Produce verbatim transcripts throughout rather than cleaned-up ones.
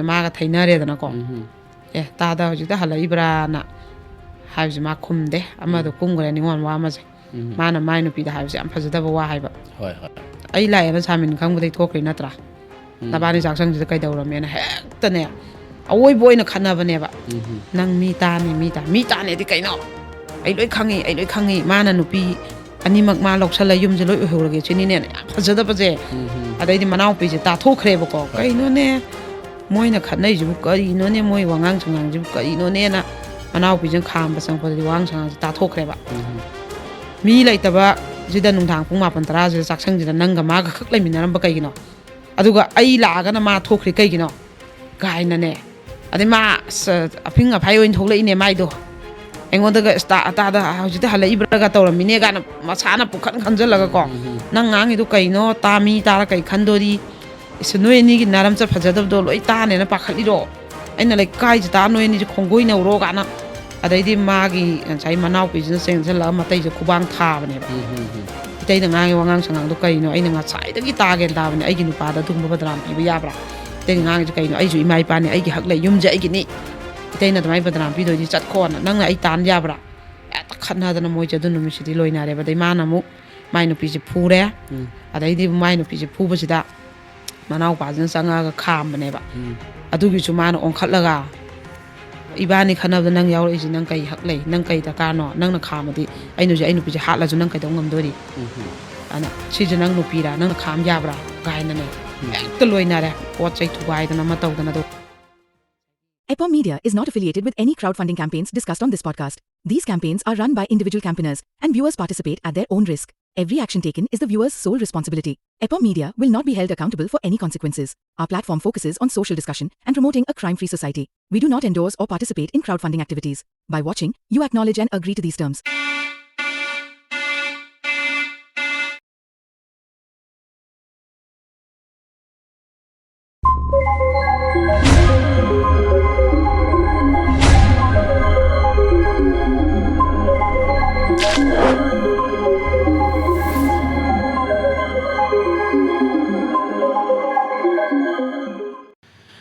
ꯃꯥꯒ ꯊꯩꯅꯔꯦꯗꯅꯀꯣ꯫ ꯎꯝ꯫ "ꯑꯦ, ꯇꯥꯗ ꯍꯧꯖꯤꯛꯇ ꯍꯜꯂꯛꯏꯕ꯭ꯔꯥꯅ?" ꯍꯥꯏꯕꯁꯦ ꯃꯥ ꯈꯨꯝꯗꯦ꯫ ꯑꯃꯗꯣ ꯎꯝ꯫ ꯀꯨꯝꯈ꯭ꯔꯦ ꯅꯤꯉꯣꯜ ꯋꯥ ꯑꯃꯁꯦ꯫ ꯎꯝ꯫ ꯃꯥꯅ ꯃꯥꯏ ꯅꯨꯄꯤꯗ ꯍꯥꯏꯕꯁꯦ ꯌꯥꯝ ꯐꯖꯗꯕ ꯋꯥ ꯍꯥꯏꯕ꯫ ꯍꯣꯏ, ꯍꯣꯏ꯫ "ꯑꯩ ꯂꯥꯛꯑꯦꯅ ꯁꯥꯃꯤꯟ ꯈꯪꯕꯗꯩ ꯊꯣꯛꯈ꯭ꯔꯤ ꯅꯠꯇ꯭ꯔꯥ? ꯎꯝ꯫ ꯅꯕꯥꯅꯤ ꯆꯥꯛꯁꯪꯁꯤꯗ ꯀꯩꯗꯧꯔꯝꯃꯦꯅ?" ꯍꯦꯛꯇꯅꯦ, ꯑꯑꯣꯏꯕ ꯑꯣꯏꯅ ꯈꯠꯅꯕꯅꯦꯕ꯫ ꯎꯝ꯫ "ꯅꯪ ꯃꯤ ꯇꯥꯅꯤ, ꯃꯤ ꯇꯥ-, ꯃꯤ ꯇꯥꯅꯤꯗꯤ ꯀꯩꯅꯣ? ꯑꯩ ꯂꯣꯏ ꯈꯪꯉꯤ, ꯑꯩ ꯂꯣꯏ ꯈꯪꯉꯤ꯫ ꯃꯥꯅ ꯅꯨꯄꯤ ꯑꯅꯤꯃꯛ ꯃꯥ ꯂꯧꯁꯜꯂ ꯌꯨꯝꯁꯦ ꯂꯣꯏ ꯑꯣꯏꯍꯧꯔꯒꯦ ꯁꯤꯅꯤꯅꯦꯅ" ꯌꯥꯝ ꯐꯖꯗꯕꯁꯦ꯫ ꯎꯝ꯫ ꯑꯗꯩꯗꯤ ꯃꯅꯥꯎꯄꯤꯁꯦ ꯇꯥꯊꯣꯛꯈ꯭ꯔꯦꯕꯀꯣ꯫ ꯍꯣꯏ꯫ "ꯀꯩꯅꯣꯅꯦ, ꯃꯣꯏꯅ ꯈꯠꯅꯩꯁꯤꯕꯨ ꯀꯔꯤꯅꯣꯅꯦ, ꯃꯣꯏ ꯋꯥꯉꯥꯡ ꯁꯉꯥꯡꯁꯤꯕꯨ ꯀꯔꯤꯅꯣꯅꯦꯅ" ꯃꯅꯥꯎꯄꯤꯁꯤꯅ ꯈꯥꯝꯕ ꯆꯪꯉꯛꯄꯗꯗꯤ ꯋꯥꯉꯥꯡ ꯁꯉꯥꯡꯁꯦ ꯇꯥꯊꯣꯛꯈ꯭ꯔꯦꯕ꯫ ꯎꯝ꯫ ꯃꯤ ꯂꯩꯇꯕꯁꯤꯗ ꯅꯨꯡꯗꯥꯡ ꯄꯨꯡ ꯃꯥꯄꯟ ꯇꯔꯥꯁꯤꯗ ꯆꯥꯛꯁꯪꯁꯤꯗ ꯅꯪꯒ ꯃꯥꯒ ꯈꯛ ꯂꯩꯃꯤꯟꯅꯔꯝꯕ ꯀꯩꯒꯤꯅꯣ? ꯑꯗꯨꯒ ꯑꯩ ꯂꯥꯛꯑꯒꯅ ꯃꯥ ꯊꯣꯛꯈ꯭ꯔꯤ ꯀꯩꯒꯤꯅꯣ? ꯀꯥꯏꯅꯅꯦ꯫ ꯑꯗꯩ ꯃꯥ ꯑꯁ, ꯑꯐꯤꯡ ꯑꯐꯥꯏ ꯑꯣꯏꯅ ꯊꯣꯛꯂꯛꯏꯅꯦ ꯃꯥꯏꯗꯣ꯫ ꯑꯩꯉꯣꯟꯗꯒ "ꯏꯁ, ꯇꯥ-, ꯇꯥꯗ ꯍꯧꯖꯤꯛꯇ ꯍꯜꯂꯛꯏꯕ꯭ꯔꯥꯒ ꯇꯧꯔꯝꯃꯤꯅꯦ" ꯀꯥꯏꯅ ꯃꯁꯥꯅ ꯄꯨꯈꯟ ꯈꯟꯖꯜꯂꯒꯀꯣ꯫ ꯎꯝ, ꯎꯝ꯫ "ꯅꯪ ꯉꯥꯡꯉꯤꯗꯣ ꯀꯩꯅꯣ? ꯇꯥ ꯃꯤ ꯇꯥꯔ ꯀꯩ ꯈꯟꯗꯣꯔꯤ? ꯏꯁ, ꯅꯣꯏ ꯑꯅꯤꯒꯤ ꯅꯥꯔꯝꯆꯠ ꯐꯖꯗꯕꯗꯣ ꯂꯣꯏ ꯇꯥꯅꯦꯅ ꯄꯥꯈꯠꯂꯤꯔꯣ? ꯑꯩꯅ ꯂꯩꯀꯥꯏꯁꯤ ꯇꯥ ꯅꯣꯏ ꯑꯅꯤꯁꯦ ꯈꯣꯡꯒꯣꯏꯅꯧꯔꯣ?" ꯀꯥꯏꯅ꯫ ꯑꯗꯩꯗꯤ ꯃꯥꯒꯤ ꯉꯁꯥꯏ ꯃꯅꯥꯎꯄꯤꯁꯤꯅ ꯆꯦꯟꯁꯤꯜꯂꯛꯑ ꯃꯇꯩꯁꯦ ꯈꯨꯕꯥꯡ ꯊꯥꯕꯅꯦꯕ꯫ ꯎꯝ, ꯎꯝ, ꯎꯝ꯫ ꯏꯇꯩꯅ ꯉꯥꯡꯉꯤ ꯋꯥꯉꯥꯡ ꯁꯉꯥꯡꯗꯣ ꯀꯩꯅꯣ? ꯑꯩꯅ ꯉꯁꯥꯏꯗꯒꯤ ꯇꯥꯒꯦꯅ ꯇꯥꯕꯅꯦ, ꯑꯩꯒꯤ ꯅꯨꯄꯥꯗ ꯑꯗꯨꯒꯨꯝꯕ ꯕꯗꯅꯥꯝ ꯄꯤꯕ ꯌꯥꯕ꯭ꯔꯥ? ꯏꯇꯩꯅ ꯉꯥꯡꯉꯤꯁꯦ ꯀꯩꯅꯣ? ꯑꯩꯁꯨ ꯏꯃꯥ ꯏꯄꯥꯅꯤ, ꯑꯩꯒꯤ ꯍꯛ ꯂꯩ, ꯌꯨꯝꯁꯦ ꯑꯩꯒꯤꯅꯤ꯫ ꯏꯇꯩꯅ ꯑꯗꯨꯃꯥꯏꯅ ꯕꯗꯅꯥꯝ ꯄꯤꯗꯣꯏꯗꯤ ꯆꯠꯈꯣꯅ, ꯅꯪꯅ ꯑꯩ ꯇꯥꯟ ꯌꯥꯕ꯭ꯔꯥ? ꯍꯦꯛꯇ ꯈꯠꯅꯗꯅ ꯃꯣꯏꯁꯦ ꯑꯗꯨ ꯅꯨꯃꯤꯠꯁꯤꯗꯤ ꯂꯣꯏꯅꯔꯦꯕ꯫ ꯑꯗꯩ ꯃꯥꯅ ꯑꯃꯨꯛ ꯃꯥꯏ ꯅꯨꯄꯤꯁꯦ ꯐꯨꯔꯦ꯫ ꯎꯝ꯫ ꯑꯗꯩꯗꯤ ꯃꯥꯏ ꯅꯨꯄꯤꯁꯦ ꯐꯨꯕꯁꯤꯗ ꯃꯅꯥꯎꯄꯥꯁꯤꯅ ꯆꯪꯉꯛꯑꯒ ꯈꯥꯝꯕꯅꯦꯕ꯫ ꯎꯝ꯫ ꯑꯗꯨꯒꯤꯁꯨ ꯃꯥꯅ ꯑꯣꯟꯈꯠꯂꯒ, "ꯏꯕꯥꯅꯤ ꯈꯟꯅꯕꯗ ꯅꯪ ꯌꯥꯎꯔꯛꯏꯁꯤ ꯅꯪ ꯀꯩ ꯍꯛ ꯂꯩ? ꯅꯪ ꯀꯩ ꯗꯔꯀꯥꯔꯅꯣ? ꯅꯪꯅ ꯈꯥꯝꯃꯗꯤ ꯑꯩꯅ ꯍꯧꯖꯤꯛ ꯑꯩ ꯅꯨꯄꯤꯁꯦ ꯍꯥꯠꯂꯁꯨ ꯅꯪ ꯀꯩꯗꯧ ꯉꯝꯗꯣꯔꯤ? ꯎꯝ꯫ ꯑꯗꯨꯅ ꯁꯤꯁꯦ ꯅꯪ ꯅꯨꯄꯤꯔꯥ? ꯅꯪꯅ ꯈꯥꯝ ꯌꯥꯕ꯭ꯔꯥ?" ꯀꯥꯏꯅꯅꯦ꯫ ꯎꯝ꯫ ꯍꯦꯛꯇ ꯂꯣꯏꯅꯔꯦ꯫ ꯄꯣꯠ ꯆꯩ ꯊꯨꯒꯥꯏꯗꯅ ꯑꯃ ꯇꯧꯗꯅ ꯑꯗꯨ꯫ Epom Media is not affiliated with any crowdfunding campaigns discussed on this podcast. These campaigns are run by individual campaigners, and viewers participate at their own risk. Every action taken is the viewer's sole responsibility. Epom Media will not be held accountable for any consequences. Our platform focuses on social discussion and promoting a crime-free society. We do not endorse or participate in crowdfunding activities. By watching, you acknowledge and agree to these terms.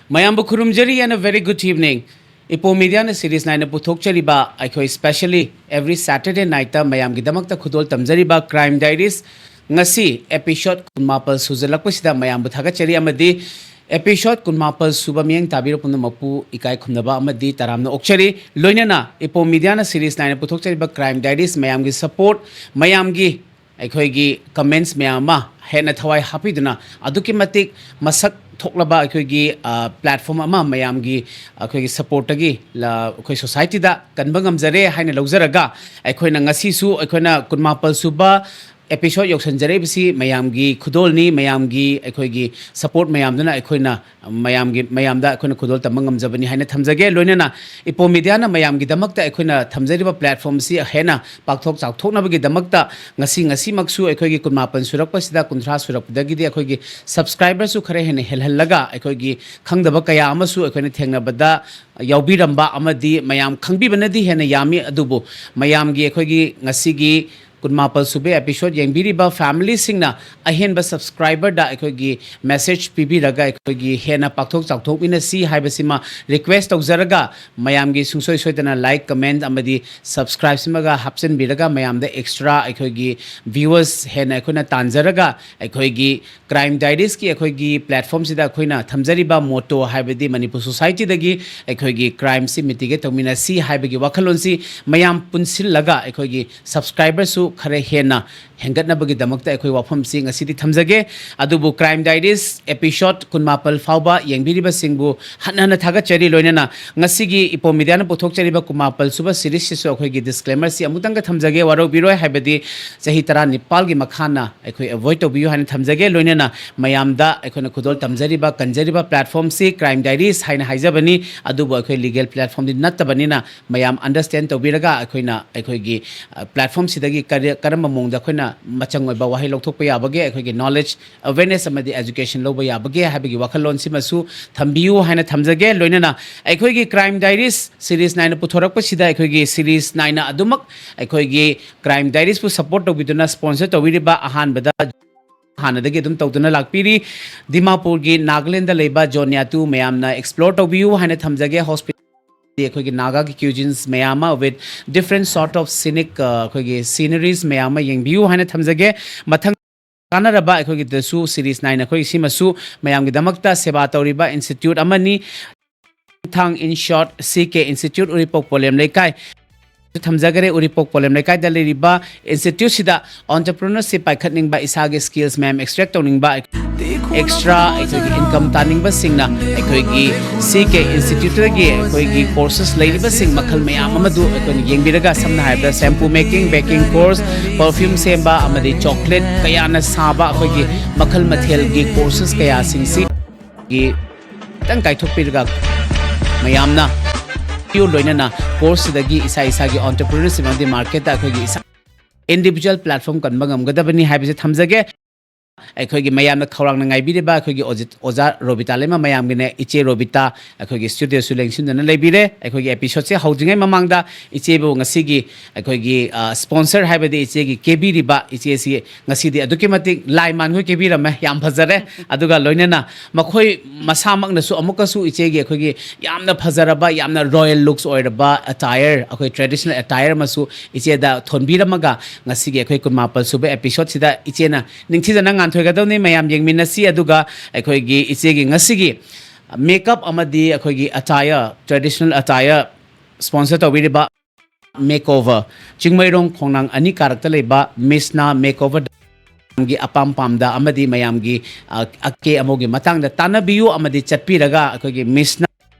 ꯃꯌꯥꯝꯕꯨ ꯈꯨꯔꯨꯝꯖꯔꯤ and a very good evening. ꯏꯄꯣ ꯃꯤꯗꯤꯌꯥꯅ ꯁꯤꯔꯤꯁ ꯅꯥꯏꯅ ꯄꯨꯊꯣꯛꯆꯔꯤꯕ ꯑꯩꯈꯣꯏ specially every Saturday night ꯃꯌꯥꯝꯒꯤꯗꯃꯛꯇ ꯈꯨꯗꯣꯜ ꯇꯝꯖꯔꯤꯕ Crime Diaries, ꯉꯁꯤ episode ꯀꯨꯟꯃꯥꯄꯜ ꯁꯨꯖꯜꯂꯛꯄꯁꯤꯗ ꯃꯌꯥꯝꯕꯨ ꯊꯥꯒꯠꯆꯔꯤ ꯑꯃꯗꯤ episode ꯀꯨꯟꯃꯥꯄꯜ ꯁꯨꯕ ꯃꯤꯠꯌꯦꯡ ꯇꯥꯕꯤꯔ ꯄꯨꯝꯅꯃꯛꯄꯨ ꯏꯀꯥꯏ ꯈꯨꯝꯅꯕ ꯑꯃꯗꯤ ꯇꯔꯥꯝꯅ ꯑꯣꯛꯆꯔꯤ꯫ ꯂꯣꯏꯅꯅ ꯏꯄꯣ ꯃꯤꯗꯤꯌꯥꯅ ꯁꯤꯔꯤꯁ ꯅꯥꯏꯅ ꯄꯨꯊꯣꯛꯆꯔꯤꯕ Crime Diaries ꯃꯌꯥꯝꯒꯤ support, ꯃꯌꯥꯝꯒꯤ ꯑꯩꯈꯣꯏꯒꯤ comments ꯃꯌꯥꯝ ꯑꯃ ꯍꯦꯟꯅ ꯊꯋꯥꯏ ꯍꯥꯞꯄꯤꯗꯨꯅ ꯑꯗꯨꯛꯀꯤ ꯃꯇꯤꯛ ꯃꯁꯛ ꯊꯣꯛꯂꯕ ꯑꯩꯈꯣꯏꯒꯤ, ꯑ, platform ꯑꯃ ꯃꯌꯥꯝꯒꯤ ꯑꯩꯈꯣꯏꯒꯤ supportꯇꯒꯤ ꯂ-, ꯑꯩꯈꯣꯏ societyꯗ ꯀꯟꯕ ꯉꯝꯖꯔꯦ ꯍꯥꯏꯅ ꯂꯧꯖꯔꯒ, ꯑꯩꯈꯣꯏꯅ ꯉꯁꯤꯁꯨ ꯑꯩꯈꯣꯏꯅ ꯀꯨꯟꯃꯥꯄꯜ ꯁꯨꯕ episode ꯌꯧꯁꯟꯖꯔꯛꯏꯕꯁꯤ ꯃꯌꯥꯝꯒꯤ ꯈꯨꯗꯣꯜꯅꯤ, ꯃꯌꯥꯝꯒꯤ ꯑꯩꯈꯣꯏꯒꯤ support ꯃꯌꯥꯝꯗꯨꯅ ꯑꯩꯈꯣꯏꯅ ꯃꯌꯥꯝꯒꯤ, ꯃꯌꯥꯝꯗ ꯑꯩꯈꯣꯏꯅ ꯈꯨꯗꯣꯜ ꯇꯝꯕ ꯉꯝꯖꯕꯅꯤ ꯍꯥꯏꯅ ꯊꯝꯖꯒꯦ꯫ ꯂꯣꯏꯅꯅ ꯏꯄꯣ ꯃꯤꯗꯤꯌꯥꯅ ꯃꯌꯥꯝꯒꯤꯗꯃꯛꯇ ꯑꯩꯈꯣꯏꯅ ꯊꯝꯖꯔꯤꯕ platformꯁꯤ ꯍꯦꯟꯅ ꯄꯥꯛꯊꯣꯛ ꯆꯥꯎꯊꯣꯛꯅꯕꯒꯤꯗꯃꯛꯇ ꯉꯁꯤ, ꯉꯁꯤꯃꯛꯁꯨ ꯑꯩꯈꯣꯏꯒꯤ ꯀꯨꯟꯃꯥꯄꯟ ꯁꯨꯔꯛꯄꯁꯤꯗ, ꯀꯨꯟꯊ꯭ꯔꯥ ꯁꯨꯔꯛꯄꯗꯒꯤꯗꯤ ꯑꯩꯈꯣꯏꯒꯤ subscriberꯁꯨ ꯈꯔ ꯍꯦꯟꯅ ꯍꯦꯜꯍꯜꯂꯒ, ꯑꯩꯈꯣꯏꯒꯤ ꯈꯪꯗꯕ ꯀꯌꯥ ꯑꯃꯁꯨ ꯑꯩꯈꯣꯏꯅ ꯊꯦꯡꯅꯕꯗ ꯌꯥꯎꯕꯤꯔꯝꯕ ꯑꯃꯗꯤ ꯃꯌꯥꯝ ꯈꯪꯕꯤꯕꯅꯗꯤ ꯍꯦꯟꯅ ꯌꯥꯝꯃꯤ꯫ ꯑꯗꯨꯕꯨ ꯃꯌꯥꯝꯒꯤ ꯑꯩꯈꯣꯏꯒꯤ ꯉꯁꯤꯒꯤ ꯀꯨꯟꯃꯥꯄꯜ ꯁꯨꯕ episode ꯌꯦꯡꯕꯤꯔꯤꯕ familyꯁꯤꯡꯅ ꯑꯍꯦꯟꯕ subscriberꯗ ꯑꯩꯈꯣꯏꯒꯤ message ꯄꯤꯕꯤꯔꯒ ꯑꯩꯈꯣꯏꯒꯤ ꯍꯦꯟꯅ ꯄꯥꯛꯊꯣꯛ ꯆꯥꯎꯊꯣꯛꯃꯤꯟꯅꯁꯤ ꯍꯥꯏꯕꯁꯤꯃ request ꯇꯧꯖꯔꯒ, ꯃꯌꯥꯝꯒꯤ ꯁꯨꯡꯁꯣꯏ ꯁꯣꯏꯗꯅ like, comment ꯑꯃꯗꯤ subscribeꯁꯤꯃꯒ ꯍꯥꯞꯆꯤꯟꯕꯤꯔꯒ ꯃꯌꯥꯝꯗ extra ꯑꯩꯈꯣꯏꯒꯤ viewers ꯍꯦꯟꯅ ꯑꯩꯈꯣꯏꯅ ꯇꯥꯟꯖꯔꯒ ꯑꯩꯈꯣꯏꯒꯤ Crime Diariesꯀꯤ ꯑꯩꯈꯣꯏꯒꯤ platformꯁꯤꯗ ꯑꯩꯈꯣꯏꯅ ꯊꯝꯖꯔꯤꯕ motto ꯍꯥꯏꯕꯗꯤ ꯃꯅꯤꯄꯨꯔ societyꯗꯒꯤ ꯑꯩꯈꯣꯏꯒꯤ crimeꯁꯤ mitigate ꯇꯧꯃꯤꯟꯅꯁꯤ ꯍꯥꯏꯕꯒꯤ ꯋꯥꯈꯜꯂꯣꯟꯁꯤ ꯃꯌꯥꯝ ꯄꯨꯟꯁꯤꯜꯂꯒ ꯑꯩꯈꯣꯏꯒꯤ subscriberꯁꯨ ꯈꯔ ꯍꯦꯟꯅ ꯍꯦꯟꯒꯠꯅꯕꯒꯤꯗꯃꯛꯇ ꯑꯩꯈꯣꯏ ꯋꯥꯐꯝꯁꯤ ꯉꯁꯤꯗꯤ ꯊꯝꯖꯒꯦ꯫ ꯑꯗꯨꯕꯨ Crime Diaries episode ꯀꯨꯟꯃꯥꯄꯜ ꯐꯥꯎꯕ ꯌꯦꯡꯕꯤꯔꯤꯕꯁꯤꯡꯕꯨ ꯍꯟꯅ ꯍꯟꯅ ꯊꯥꯒꯠꯆꯔꯤ꯫ ꯂꯣꯏꯅꯅ ꯉꯁꯤꯒꯤ ꯏꯄꯣ ꯃꯤꯗꯤꯌꯥꯅ ꯄꯨꯊꯣꯛꯆꯔꯤꯕ ꯀꯨꯟꯃꯥꯄꯜ ꯁꯨꯕ series ꯁꯤꯁꯨ ꯑꯩꯈꯣꯏꯒꯤ disclaimerꯁꯤ ꯑꯃꯨꯛꯇꯪꯒ ꯊꯝꯖꯒꯦ, ꯋꯥꯔꯧꯕꯤꯔꯣꯏ, ꯍꯥꯏꯕꯗꯤ ꯆꯍꯤ ꯇꯔꯥꯅꯤꯄꯥꯜꯒꯤ ꯃꯈꯥꯅ ꯑꯩꯈꯣꯏ avoid ꯇꯧꯕꯤꯌꯨ ꯍꯥꯏꯅ ꯊꯝꯖꯒꯦ꯫ ꯂꯣꯏꯅꯅ ꯃꯌꯥꯝꯗ ꯑꯩꯈꯣꯏꯅ ꯈꯨꯗꯣꯜ ꯇꯝꯖꯔꯤꯕ, ꯀꯟꯖꯔꯤꯕ platformꯁꯤ Crime Diaries ꯍꯥꯏꯅ ꯍꯥꯏꯖꯕꯅꯤ, ꯑꯗꯨꯕꯨ ꯑꯩꯈꯣꯏ legal platformꯗꯤ ꯅꯠꯇꯕꯅꯤꯅ ꯃꯌꯥꯝ understand ꯇꯧꯕꯤꯔꯒ ꯑꯩꯈꯣꯏꯅ ꯑꯩꯈꯣꯏꯒꯤ, ꯑ, platformꯁꯤꯗꯒꯤ ꯀꯔꯤ, ꯀꯔꯝꯕ ꯃꯑꯣꯡꯗ ꯑꯩꯈꯣꯏꯅ ꯃꯆꯪ ꯑꯣꯏꯕ ꯋꯥꯍꯩ ꯂꯧꯊꯣꯛꯄ ꯌꯥꯕꯒꯦ, ꯑꯩꯈꯣꯏꯒꯤ knowledge, awareness ꯑꯃꯗꯤ education ꯂꯧꯕ ꯌꯥꯕꯒꯦ ꯍꯥꯏꯕꯒꯤ ꯋꯥꯈꯜꯂꯣꯟꯁꯤꯃꯁꯨ ꯊꯝꯕꯤꯌꯨ ꯍꯥꯏꯅ ꯊꯝꯖꯒꯦ꯫ ꯂꯣꯏꯅꯅ ꯑꯩꯈꯣꯏꯒꯤ Crime Diaries series ꯅꯥꯏꯅ ꯄꯨꯊꯣꯔꯛꯄꯁꯤꯗ ꯑꯩꯈꯣꯏꯒꯤ series ꯅꯥꯏꯅ ꯑꯗꯨꯃꯛ ꯑꯩꯈꯣꯏꯒꯤ Crime Diariesꯄꯨ support ꯇꯧꯕꯤꯗꯨꯅ sponsor ꯇꯧꯕꯤꯔꯤꯕ ꯑꯍꯥꯟꯕꯗ ꯍꯥꯟꯅꯗꯒꯤ ꯑꯗꯨꯝ ꯇꯧꯗꯨꯅ ꯂꯥꯛꯄꯤꯔꯤ꯫ ꯗꯤꯃꯥꯄꯨꯔꯒꯤ ꯅꯥꯒꯥꯂꯦꯟꯗ ꯂꯩꯕ ꯖꯣꯅꯤꯌꯥ ꯇꯨ ꯃꯌꯥꯝꯅ explore ꯇꯧꯕꯤꯌꯨ ꯍꯥꯏꯅ ꯊꯝꯖꯒꯦ꯫ ꯍꯣꯁꯄꯤꯇꯥꯜ ꯑꯩꯈꯣꯏꯒꯤ ꯅꯥꯒꯥꯒꯤ cuisines ꯃꯌꯥꯝ ꯑꯃ with different sort of scenic, ꯑ, ꯑꯩꯈꯣꯏꯒꯤ sceneries ꯃꯌꯥꯝ ꯑꯃ ꯌꯦꯡꯕꯤꯌꯨ ꯍꯥꯏꯅ ꯊꯝꯖꯒꯦ꯫ ꯃꯊꯪ ꯀꯥꯟꯅꯔꯕ ꯑꯩꯈꯣꯏꯒꯤꯗꯁꯨ series nine ꯑꯩꯈꯣꯏ ꯁꯤꯃꯁꯨ ꯃꯌꯥꯝꯒꯤꯗꯃꯛꯇ ꯁꯦꯕꯥ ꯇꯧꯔꯤꯕ institute ꯑꯃꯅꯤ꯫ ꯊꯥꯡ, in short, C K Institute, ꯎꯔꯤꯄꯣꯛ ꯄꯣꯂꯦꯝ ꯂꯩꯀꯥꯏ꯫ ꯊꯝꯖꯈꯔꯦ꯫ ꯎꯔꯤꯄꯣꯛ ꯄꯣꯂꯦꯝ ꯂꯩꯀꯥꯏꯗ ꯂꯩꯔꯤꯕ instituteꯁꯤꯗ entrepreneurship ꯄꯥꯏꯈꯠꯅꯤꯡꯕ, ꯏꯁꯥꯒꯤ skills ꯃꯌꯥꯝ extract ꯇꯧꯅꯤꯡꯕ, extra ꯑꯩꯈꯣꯏꯒꯤ income ꯇꯥꯅꯤꯡꯕꯁꯤꯡꯅ ꯑꯩꯈꯣꯏꯒꯤ C K Instituteꯇꯒꯤ ꯑꯩꯈꯣꯏꯒꯤ courses ꯂꯩꯔꯤꯕꯁꯤꯡ ꯃꯈꯜ ꯃꯌꯥꯝ ꯑꯃꯗꯨ ꯑꯩꯈꯣꯏꯅ ꯌꯦꯡꯕꯤꯔꯒ, ꯁꯝꯅ ꯍꯥꯏꯔꯕꯗ shampoo making, baking course, perfume ꯁꯦꯝꯕ ꯑꯃꯗꯤ chocolate ꯀꯌꯥꯅ ꯁꯥꯕ ꯑꯩꯈꯣꯏꯒꯤ ꯃꯈꯜ ꯃꯊꯦꯜꯒꯤ courses ꯀꯌꯥꯁꯤꯡꯁꯤ ꯒꯤ ꯈꯤꯇꯪ ꯀꯥꯏꯊꯣꯛꯄꯤꯔꯒ ꯃꯌꯥꯝꯅ ꯂꯣꯏꯅꯅ courseꯁꯤꯗꯒꯤ ꯏꯁꯥ ꯏꯁꯥꯒꯤ entrepreneurship ꯑꯃꯗꯤ marketꯇ ꯑꯩꯈꯣꯏꯒꯤ ꯏꯁꯥ individual platform ꯀꯟꯕ ꯉꯝꯒꯗꯕꯅꯤ ꯍꯥꯏꯕꯁꯦ ꯊꯝꯖꯒꯦ꯫ ꯑꯩꯈꯣꯏꯒꯤ ꯃꯌꯥꯝꯅ ꯈꯧꯔꯥꯡꯅ ꯉꯥꯏꯕꯤꯔꯤꯕ ꯑꯩꯈꯣꯏꯒꯤ ꯑꯣꯖꯤ-, ꯑꯣꯖꯥ ꯔꯣꯕꯤꯇꯥ ꯂꯩꯃ ꯃꯌꯥꯝꯒꯤꯅꯦ, ꯏꯆꯦ ꯔꯣꯕꯤꯇꯥ ꯑꯩꯈꯣꯏꯒꯤ studioꯁꯨ ꯂꯦꯡꯁꯤꯟꯗꯨꯅ ꯂꯩꯕꯤꯔꯦ꯫ ꯑꯩꯈꯣꯏꯒꯤ episodeꯁꯦ ꯍꯧꯗ꯭ꯔꯤꯉꯩ ꯃꯃꯥꯡꯗ ꯏꯆꯦꯕꯨ ꯉꯁꯤꯒꯤ ꯑꯩꯈꯣꯏꯒꯤ, ꯑ, sponsor ꯍꯥꯏꯕꯗꯤ ꯏꯆꯦꯒꯤ ꯀꯦꯕꯤꯔꯤꯕ ꯏꯆꯦꯁꯤ ꯉꯁꯤꯗꯤ ꯑꯗꯨꯛꯀꯤ ꯃꯇꯤꯛ ꯂꯥꯏ ꯃꯥꯟꯈꯣꯏ ꯀꯦꯕꯤꯔꯝꯃꯦ꯫ ꯌꯥꯝ ꯐꯖꯔꯦ꯫ ꯑꯗꯨꯒ ꯂꯣꯏꯅꯅ ꯃꯈꯣꯏ ꯃꯁꯥꯃꯛꯅꯁꯨ ꯑꯃꯨꯛꯀꯁꯨ ꯏꯆꯦꯒꯤ ꯑꯩꯈꯣꯏꯒꯤ ꯌꯥꯝꯅ ꯐꯖꯔꯕ, ꯌꯥꯝꯅ royal looks ꯑꯣꯏꯔꯕ attire, ꯑꯩꯈꯣꯏ traditional attire ꯑꯃꯁꯨ ꯏꯆꯦꯗ ꯊꯣꯟꯕꯤꯔꯝꯃꯒ ꯉꯁꯤꯒꯤ ꯑꯩꯈꯣꯏ ꯀꯨꯟꯃꯥꯄꯜ ꯁꯨꯕ episodeꯁꯤꯗ ꯏꯆꯦꯅ ꯅꯤꯡꯊꯤꯖꯅ ꯉꯥꯟꯊꯣꯏꯒꯗꯕꯅꯤ꯫ ꯃꯌꯥꯝ ꯌꯦꯡꯃꯤꯟꯅꯁꯤ꯫ ꯑꯗꯨꯒ ꯑꯩꯈꯣꯏꯒꯤ ꯏꯆꯦꯒꯤ ꯉꯁꯤꯒꯤ makeup ꯑꯃꯗꯤ ꯑꯩꯈꯣꯏꯒꯤ attire, traditional attire sponsor ꯇꯧꯕꯤꯔꯤꯕ Makeover, Chingmeirong ꯈꯣꯡꯅꯥꯡ ꯑꯅꯤ ꯀꯥꯔꯛꯇ ꯂꯩꯕ ꯃꯤꯁꯅꯥ Makeover ꯒꯤ ꯑꯄꯥꯝ ꯄꯥꯝꯗ ꯑꯃꯗꯤ ꯃꯌꯥꯝꯒꯤ, ꯑ, ꯑꯀꯦ ꯑꯃꯧꯒꯤ ꯃꯇꯥꯡꯗ ꯇꯥꯟꯅꯕꯤꯌꯨ ꯑꯃꯗꯤ ꯆꯠꯄꯤꯔꯒ ꯑꯩꯈꯣꯏꯒꯤ ꯃꯤꯁꯅꯥ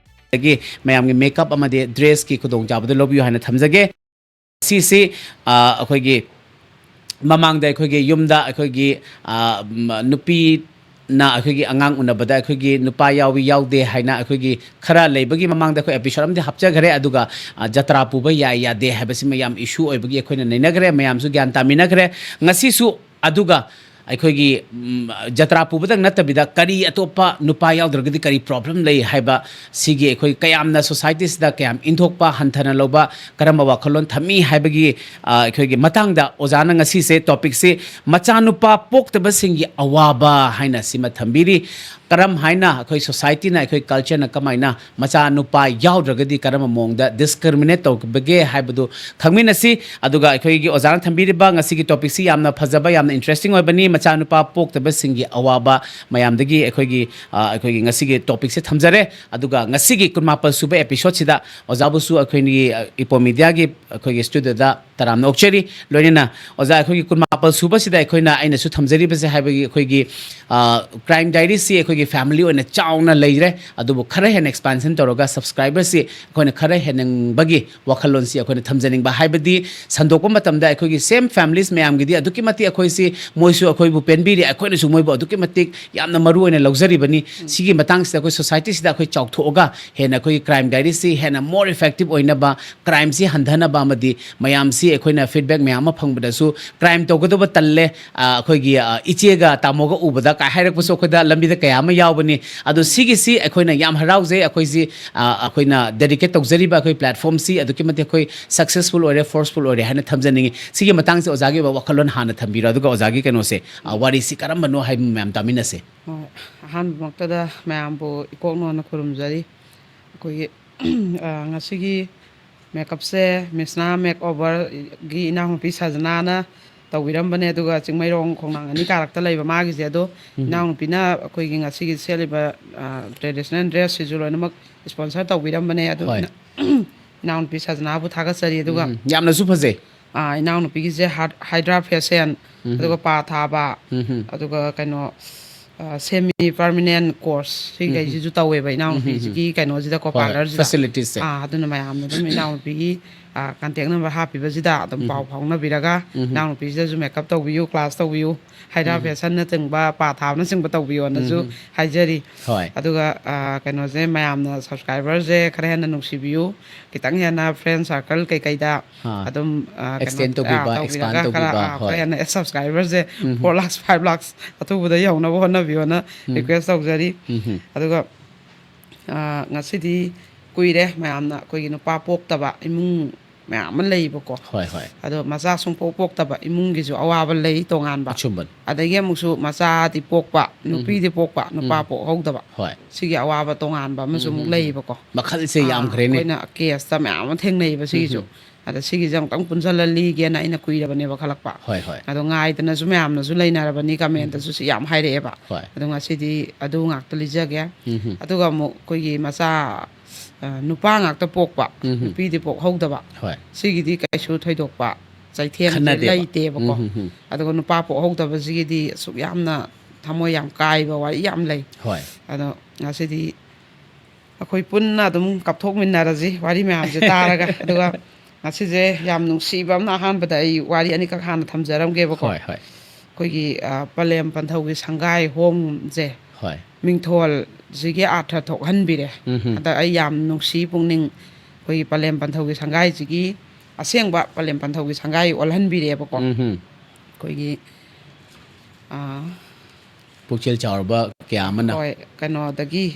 ꯗꯒꯤ ꯃꯌꯥꯝꯒꯤ makeup ꯑꯃꯗꯤ dressꯀꯤ ꯈꯨꯗꯣꯡꯆꯥꯕꯗꯨ ꯂꯧꯕꯤꯌꯨ ꯍꯥꯏꯅ ꯊꯝꯖꯒꯦ꯫ ꯁꯤꯁꯤ, ꯑ, ꯑꯩꯈꯣꯏꯒꯤ ꯃꯃꯥꯡꯗ ꯑꯩꯈꯣꯏꯒꯤ ꯌꯨꯝꯗ ꯑꯩꯈꯣꯏꯒꯤ, ꯑ, ꯃ-, ꯅꯨꯄꯤꯅ ꯑꯩꯈꯣꯏꯒꯤ ꯑꯉꯥꯡ ꯎꯅꯕꯗ ꯑꯩꯈꯣꯏꯒꯤ ꯅꯨꯄꯥ ꯌꯥꯎꯏ ꯌꯥꯎꯗꯦ ꯍꯥꯏꯅ ꯑꯩꯈꯣꯏꯒꯤ ꯈꯔ ꯂꯩꯕꯒꯤ ꯃꯃꯥꯡꯗ ꯑꯩꯈꯣꯏ episode ꯑꯃꯗꯤ ꯍꯥꯞꯆꯈ꯭ꯔꯦ꯫ ꯑꯗꯨꯒ, ꯑ, ꯖꯇ꯭ꯔꯥ ꯄꯨꯕ ꯌꯥꯏ ꯌꯥꯗꯦ ꯍꯥꯏꯕꯁꯤꯃ ꯌꯥꯝ issue ꯑꯣꯏꯕꯒꯤ ꯑꯩꯈꯣꯏꯅ ꯅꯩꯅꯈ꯭ꯔꯦ, ꯃꯌꯥꯝꯁꯨ ꯒ꯭ꯌꯥꯟ ꯇꯥꯃꯤꯟꯅꯈ꯭ꯔꯦ꯫ ꯉꯁꯤꯁꯨ ꯑꯗꯨꯒ ꯑꯩꯈꯣꯏꯒꯤ, ꯎꯝ, ꯖꯇ꯭ꯔꯥ ꯄꯨꯕꯗꯪ ꯅꯠꯇꯕꯤꯗ ꯀꯔꯤ ꯑꯇꯣꯞꯄ ꯅꯨꯄꯥ ꯌꯥꯎꯗ꯭ꯔꯒꯗꯤ ꯀꯔꯤ problem ꯂꯩ ꯍꯥꯏꯕ ꯁꯤꯒꯤ ꯑꯩꯈꯣꯏ ꯀꯌꯥꯝꯅ societyꯁꯤꯗ ꯀꯌꯥꯝ ꯏꯟꯊꯣꯛꯄ ꯍꯟꯊꯅ ꯂꯧꯕ, ꯀꯔꯝꯕ ꯋꯥꯈꯜꯂꯣꯟ ꯊꯝꯃꯤ ꯍꯥꯏꯕꯒꯤ, ꯑ, ꯑꯩꯈꯣꯏꯒꯤ ꯃꯇꯥꯡꯗ ꯑꯣꯖꯥꯅ ꯉꯁꯤꯁꯦ topicꯁꯤ ꯃꯆꯥꯅꯨꯄꯥ ꯄꯣꯛꯇꯕꯁꯤꯡꯒꯤ ꯑꯋꯥꯕ ꯍꯥꯏꯅ ꯁꯤꯃ ꯊꯝꯕꯤꯔꯤ꯫ ꯀꯔꯝ ꯍꯥꯏꯅ ꯑꯩꯈꯣꯏ societyꯅ, ꯑꯩꯈꯣꯏ cultureꯅ ꯀꯃꯥꯏꯅ ꯃꯆꯥꯅꯨꯄꯥ ꯌꯥꯎꯗ꯭ꯔꯒꯗꯤ ꯀꯔꯝꯕ ꯃꯑꯣꯡꯗ discriminate ꯇꯧꯕꯒꯦ ꯍꯥꯏꯕꯗꯨ ꯈꯪꯃꯤꯟꯅꯁꯤ꯫ ꯑꯗꯨꯒ ꯑꯩꯈꯣꯏꯒꯤ ꯑꯣꯖꯥꯅ ꯊꯝꯕꯤꯔꯤꯕ ꯉꯁꯤꯒꯤ topicꯁꯤ ꯌꯥꯝꯅ ꯐꯖꯕ, ꯌꯥꯝꯅ interesting ꯑꯣꯏꯕꯅꯤ, ꯃꯆꯥꯅꯨꯄꯥ ꯄꯣꯛꯇꯕꯁꯤꯡꯒꯤ ꯑꯋꯥꯕ ꯃꯌꯥꯝꯗꯒꯤ ꯑꯩꯈꯣꯏꯒꯤ, ꯑ, ꯑꯩꯈꯣꯏꯒꯤ ꯉꯁꯤꯒꯤ topicꯁꯦ ꯊꯝꯖꯔꯦ꯫ ꯑꯗꯨꯒ ꯉꯁꯤꯒꯤ ꯀꯨꯟꯃꯥꯄꯜ ꯁꯨꯕ episodeꯁꯤꯗ ꯑꯣꯖꯥꯕꯨꯁꯨ ꯑꯩꯈꯣꯏꯒꯤ, ꯑ, Ipo Mediaꯒꯤ ꯑꯩꯈꯣꯏꯒꯤ studioꯗ ꯇꯔꯥꯝꯅ ꯑꯣꯛꯆꯔꯤ꯫ ꯂꯣꯏꯅꯅ ꯑꯣꯖꯥ, ꯑꯩꯈꯣꯏꯒꯤ ꯀꯨꯟꯃꯥꯄꯜ ꯁꯨꯕꯁꯤꯗ ꯑꯩꯈꯣꯏꯅ, ꯑꯩꯅꯁꯨ ꯊꯝꯖꯔꯤꯕꯁꯦ ꯍꯥꯏꯕꯒꯤ ꯑꯩꯈꯣꯏꯒꯤ, ꯑ, Crime Diaryꯁꯤ ꯑꯩꯈꯣꯏꯒꯤ family ꯑꯣꯏꯅ ꯆꯥꯎꯅ ꯂꯩꯔꯦ, ꯑꯗꯨꯕꯨ ꯈꯔ ꯍꯦꯟꯅ expansion ꯇꯧꯔꯒ subscriberꯁꯤ ꯑꯩꯈꯣꯏꯅ ꯈꯔ ꯍꯦꯟꯅꯤꯡꯕꯒꯤ ꯋꯥꯈꯜꯂꯣꯟꯁꯤ ꯑꯩꯈꯣꯏꯅ ꯊꯝꯖꯅꯤꯡꯕ, ꯍꯥꯏꯕꯗꯤ ꯁꯟꯗꯣꯛꯄ ꯃꯇꯝꯗ ꯑꯩꯈꯣꯏꯒꯤ same families ꯃꯌꯥꯝꯒꯤꯗꯤ ꯑꯗꯨꯛꯀꯤ ꯃꯇꯤꯛ ꯑꯩꯈꯣꯏꯁꯤ, ꯃꯣꯏꯁꯨ ꯑꯩꯈꯣꯏꯕꯨ ꯄꯦꯟꯕꯤꯔꯤ, ꯑꯩꯈꯣꯏꯅꯁꯨ ꯃꯣꯏꯕꯨ ꯑꯗꯨꯛꯀꯤ ꯃꯇꯤꯛ ꯌꯥꯝꯅ ꯃꯔꯨ ꯑꯣꯏꯅ ꯂꯧꯖꯔꯤꯕꯅꯤ꯫ ꯁꯤꯒꯤ ꯃꯇꯥꯡꯁꯤꯗ ꯑꯩꯈꯣꯏ societyꯁꯤꯗ ꯑꯩꯈꯣꯏ ꯆꯥꯎꯊꯣꯛꯑꯒ ꯍꯦꯟꯅ ꯑꯩꯈꯣꯏꯒꯤ Crime Diaryꯁꯤ ꯍꯦꯟꯅ more effective ꯑꯣꯏꯅꯕ, crimeꯁꯤ ꯍꯟꯊꯅꯕ ꯑꯃꯗꯤ ꯃꯌꯥꯝꯁꯤ ꯑꯩꯈꯣꯏꯅ feedback ꯃꯌꯥꯝ ꯑꯃ ꯐꯪꯕꯗꯁꯨ crime ꯇꯧꯒꯗꯕ ꯇꯜꯂꯦ, ꯑ, ꯑꯩꯈꯣꯏꯒꯤ, ꯑ, ꯏꯆꯦꯒ ꯇꯥꯃꯣꯒ ꯎꯕꯗ ꯀꯥꯏ ꯍꯥꯏꯔꯛꯄꯁꯨ ꯑꯩꯈꯣꯏꯗ ꯂꯝꯕꯤꯗ ꯀꯌꯥ ꯑꯃ ꯌꯥꯎꯕꯅꯤ꯫ ꯑꯗꯣ ꯁꯤꯒꯤꯁꯤ ꯑꯩꯈꯣꯏꯅ ꯌꯥꯝ ꯍꯔꯥꯎꯖꯩ꯫ ꯑꯩꯈꯣꯏꯁꯤ, ꯑ, ꯑꯩꯈꯣꯏꯅ dedicate ꯇꯧꯖꯔꯤꯕ ꯑꯩꯈꯣꯏ platformꯁꯤ ꯑꯗꯨꯛꯀꯤ ꯃꯇꯤꯛ ꯑꯩꯈꯣꯏ successful ꯑꯣꯏꯔꯦ, forceful ꯑꯣꯏꯔꯦ ꯍꯥꯏꯅ ꯊꯝꯖꯅꯤꯡꯉꯤ꯫ ꯁꯤꯒꯤ ꯃꯇꯥꯡꯁꯦ ꯑꯣꯖꯥꯒꯤ ꯑꯣꯏꯕ ꯋꯥꯈꯜꯂꯣꯟ ꯍꯥꯟꯅ ꯊꯝꯕꯤꯔꯣ, ꯑꯗꯨꯒ ꯑꯣꯖꯥꯒꯤ ꯀꯩꯅꯣꯁꯦ, ꯑ, ꯋꯥꯔꯤꯁꯤ ꯀꯔꯝꯕꯅꯣ ꯍꯥꯏꯕ ꯃꯌꯥꯝ ꯇꯥꯃꯤꯟꯅꯁꯦ꯫ ꯍꯣꯏ, ꯑꯍꯥꯟꯕꯃꯛꯇꯗ ꯃꯌꯥꯝꯕꯨ ꯏꯀꯣꯛꯅꯣꯅ ꯈꯨꯔꯨꯝꯖꯔꯤ꯫ ꯑꯩꯈꯣꯏꯒꯤ, ꯑ, ꯉꯁꯤꯒꯤ makeupꯁꯦ ꯃꯤꯁꯅꯥ Makeoverꯒꯤ ꯏꯅꯥꯎꯅꯨꯄꯤ ꯁꯖꯅꯥꯅ ꯇꯧꯕꯤꯔꯝꯕꯅꯦ, ꯑꯗꯨꯒ ꯆꯤꯡꯃꯩꯔꯣꯡ ꯈꯣꯡꯅꯥꯡ ꯑꯅꯤ ꯀꯥꯔꯛꯇ ꯂꯩꯕ ꯃꯥꯒꯤꯁꯦ꯫ ꯑꯗꯣ ꯎꯝ꯫ ꯏꯅꯥꯎꯅꯨꯄꯤꯅ ꯑꯩꯈꯣꯏꯒꯤ ꯉꯁꯤꯒꯤ ꯁꯦꯠꯂꯤꯕ, ꯑ, traditional dressꯁꯤꯁꯨ ꯂꯣꯏꯅꯃꯛ sponsor ꯇꯧꯕꯤꯔꯝꯕꯅꯦ꯫ ꯑꯗꯨ ꯍꯣꯏ꯫ ꯏꯅꯥꯎꯅꯨꯄꯤ ꯁꯖꯅꯥꯕꯨ ꯊꯥꯒꯠꯆꯔꯤ꯫ ꯑꯗꯨꯒ ꯎꯝ, ꯌꯥꯝꯅꯁꯨ ꯐꯖꯩ꯫ ꯑ, ꯏꯅꯥꯎꯅꯨꯄꯤꯒꯤꯁꯦ ꯍꯥꯏ-, Hydra Fashion, ꯎꯝ꯫ ꯑꯗꯨꯒ ꯄꯥ ꯊꯥꯕ, ꯎꯝ꯫ ꯑꯗꯨꯒ ꯀꯩꯅꯣ, ꯑ, semi permanent course ꯁꯤꯈꯩꯁꯤꯁꯨ ꯇꯧꯋꯦꯕ ꯏꯅꯥꯎꯅꯨꯄꯤꯁꯤꯒꯤ ꯀꯩꯅꯣꯁꯤꯗꯀꯣ, ꯍꯣꯏ, ꯍꯣꯏ, parlourꯁꯤꯗ꯫ Facilitiesꯁꯦ꯫ ꯑ, ꯑꯗꯨꯅ ꯃꯌꯥꯝꯅ ꯑꯗꯨꯝ ꯏꯅꯥꯎꯅꯨꯄꯤꯒꯤ ꯀꯟꯇꯦꯛ ꯅꯝꯕꯔ ꯍꯥꯞꯄꯤꯕꯁꯤꯗ ꯑꯗꯨꯝ ꯄꯥꯎ ꯐꯥꯎꯅꯕꯤꯔꯒ, ꯏꯅꯥꯎꯅꯨꯄꯤꯁꯤꯗꯁꯨ ꯃꯦꯀꯞ ꯇꯧꯕꯤꯌꯨ, ꯀ꯭ꯂꯥꯁ ꯇꯧꯕꯤꯌꯨ, ꯍꯥꯏꯗ꯭ꯔꯥ ꯐꯦꯁꯟꯅꯆꯤꯡꯕ, ꯄꯥ ꯊꯥꯕꯅꯆꯤꯡꯕ ꯇꯧꯕꯤꯌꯣꯅꯁꯨ ꯍꯥꯏꯖꯔꯤ꯫ ꯍꯣꯏ꯫ ꯑꯗꯨꯒ ꯑ, ꯀꯩꯅꯣꯁꯦ, ꯃꯌꯥꯝꯅ ꯁꯕꯁꯀ꯭ꯔꯥꯏꯕꯔꯁꯦ ꯈꯔ ꯍꯦꯟꯅ ꯅꯨꯡꯁꯤꯕꯤꯌꯨ, ꯈꯤꯇꯪ ꯍꯦꯟꯅ ꯐ꯭ꯔꯦꯟ ꯁꯔꯀꯜ ꯀꯩꯀꯩꯗ ꯑꯥ꯫ ꯑꯗꯨꯝ ꯑ, ꯀꯩꯅꯣ, Extend ꯇꯧꯕꯤꯕ, ꯑ, expand ꯇꯧꯕꯤꯔꯒ ꯈꯔ ꯇꯧꯕꯤꯕ, ꯑ, ꯈꯔ ꯍꯣꯏ꯫ ꯍꯦꯟꯅ ꯁꯕꯁꯀ꯭ꯔꯥꯏꯕꯔꯁꯦ four lakhs five lakhs ꯑꯊꯨꯕꯗ ꯌꯧꯅꯕ ꯍꯣꯠꯅꯕꯤꯌꯣꯅ ꯔꯤꯀ꯭ꯋꯦꯁ ꯇꯧꯖꯔꯤ꯫ ꯑꯗꯨꯒ ꯑ, ꯉꯁꯤꯗꯤ ꯀꯨꯏꯔꯦ ꯃꯌꯥꯝꯅ ꯑꯩꯈꯣꯏꯒꯤ ꯅꯨꯄꯥ ꯄꯣꯛꯇꯕ ꯏꯃꯨꯡ ꯃꯌꯥꯝ ꯑꯃ ꯂꯩꯕꯀꯣ꯫ ꯍꯣꯏ, ꯍꯣꯏ꯫ ꯑꯗꯣ ꯃꯆꯥ ꯁꯨꯡꯄꯣꯛ ꯄꯣꯛꯇꯕ ꯏꯃꯨꯡꯒꯤꯁꯨ ꯑꯋꯥꯕ ꯂꯩ ꯇꯣꯉꯥꯟꯕ꯫ ꯑꯆꯨꯝꯕꯅꯤ꯫ ꯑꯗꯒꯤ ꯑꯃꯨꯛꯁꯨ ꯃꯆꯥꯗꯤ ꯄꯣꯛꯄ, ꯅꯨꯄꯤꯗꯤ ꯄꯣꯛꯄ, ꯅꯨꯄꯥ ꯄꯣꯛꯍꯧꯗꯕ꯫ ꯍꯣꯏ꯫ ꯁꯤꯒꯤ ꯑꯋꯥꯕ ꯇꯣꯉꯥꯟꯕ ꯑꯃꯁꯨ ꯑꯃꯨꯛ ꯂꯩꯌꯦꯕꯀꯣ꯫ ꯃꯈꯜꯁꯦ ꯑꯥ, ꯌꯥꯝꯈ꯭ꯔꯦꯅꯦ꯫ ꯑꯩꯈꯣꯏꯅ ꯀꯦꯁꯇ ꯃꯌꯥꯝ ꯑꯃ ꯊꯦꯡꯅꯩꯌꯦꯕ ꯁꯤꯒꯤꯁꯨ꯫ ꯑꯗ ꯁꯤꯒꯤꯁꯦ ꯑꯃꯨꯛꯇꯪ ꯄꯨꯟꯁꯤꯜꯍꯜꯂꯤꯒꯦꯅ ꯑꯩꯅ ꯀꯨꯏꯔꯕꯅꯦꯕ ꯈꯜꯂꯛꯄ꯫ ꯍꯣꯏ, ꯍꯣꯏ꯫ ꯑꯗꯣ ꯉꯥꯏꯗꯅꯁꯨ ꯃꯌꯥꯝꯅꯁꯨ ꯂꯩꯅꯔꯕꯅꯤ, ꯀꯃꯦꯟꯇꯁꯨ ꯁꯤ ꯌꯥꯝ ꯍꯥꯏꯔꯛꯑꯦꯕ꯫ ꯍꯣꯏ꯫ ꯑꯗꯣ ꯉꯁꯤꯗꯤ ꯑꯗꯨ ꯉꯥꯛꯇ ꯂꯤꯖꯒꯦ꯫ ꯎꯝ꯫ ꯑꯗꯨꯒ ꯑꯃꯨꯛ ꯑꯩꯈꯣꯏꯒꯤ ꯃꯆꯥ, ꯑ, ꯅꯨꯄꯥ ꯉꯥꯛꯇ ꯄꯣꯛꯄ, ꯅꯨꯄꯤꯗꯤ ꯄꯣꯛꯍꯧꯗꯕ꯫ ꯍꯣꯏ꯫ ꯁꯤꯒꯤꯗꯤ ꯀꯩꯁꯨ ꯊꯣꯏꯗꯣꯛꯄ ꯆꯩꯊꯦꯡꯁꯦ ꯈꯟꯅꯗꯦꯕ꯫ ꯂꯩꯇꯦꯕꯀꯣ꯫ ꯎꯝ, ꯎꯝ, ꯎꯝ꯫ ꯑꯗꯨꯒ ꯅꯨꯄꯥ ꯄꯣꯛꯍꯧꯗꯕꯁꯤꯒꯤꯗꯤ ꯑꯁꯨꯛ ꯌꯥꯝꯅ ꯊꯃꯣꯏ ꯌꯥꯝ ꯀꯥꯏꯕ ꯋꯥꯔꯤ ꯌꯥꯝ ꯂꯩ꯫ ꯍꯣꯏ꯫ ꯑꯗꯣ ꯉꯁꯤꯗꯤ ꯑꯩꯈꯣꯏ ꯄꯨꯟꯅ ꯑꯗꯨꯝ ꯀꯞꯊꯣꯛꯃꯤꯟꯅꯔꯁꯤ ꯋꯥꯔꯤ ꯃꯌꯥꯝꯁꯦ ꯇꯥꯔꯒ꯫ ꯑꯗꯨꯒ ꯉꯁꯤꯁꯦ ꯌꯥꯝ ꯅꯨꯡꯁꯤꯕ ꯑꯃꯅ, ꯑꯍꯥꯟꯕꯗ ꯑꯩ ꯋꯥꯔꯤ ꯑꯅꯤꯈꯛ ꯍꯥꯟꯅ ꯊꯝꯖꯔꯝꯒꯦꯕꯀꯣ꯫ ꯍꯣꯏ, ꯍꯣꯏ꯫ ꯑꯩꯈꯣꯏꯒꯤ, ꯑ, ꯄꯂꯦꯝ ꯄꯟꯊꯧꯒꯤ ꯁꯪꯒꯥꯏ ꯍꯣꯝꯁꯦ ꯍꯣꯏ꯫ ꯃꯤꯡꯊꯣꯜꯁꯤꯒꯤ ꯑꯥꯔꯊ ꯊꯣꯛꯍꯟꯕꯤꯔꯦ꯫ ꯎꯝ꯫ ꯍꯟꯗꯛ ꯑꯩ ꯌꯥꯝ ꯅꯨꯡꯁꯤ ꯄꯨꯛꯅꯤꯡ꯫ ꯑꯩꯈꯣꯏꯒꯤ ꯄꯂꯦꯝ ꯄꯟꯊꯧꯒꯤ ꯁꯪꯒꯥꯏꯁꯤꯒꯤ, ꯑꯁꯦꯡꯕ ꯄꯂꯦꯝ ꯄꯟꯊꯧꯒꯤ ꯁꯪꯒꯥꯏ ꯑꯣꯜꯍꯟꯕꯤꯔꯦꯕꯀꯣ꯫ ꯎꯝ꯫ ꯑꯩꯈꯣꯏꯒꯤ, ꯑ, ꯄꯨꯛꯆꯦꯜ ꯆꯥꯎꯔꯕ ꯀꯌꯥ ꯑꯃꯅ꯫ ꯍꯣꯏ, ꯀꯩꯅꯣꯗꯒꯤ꯫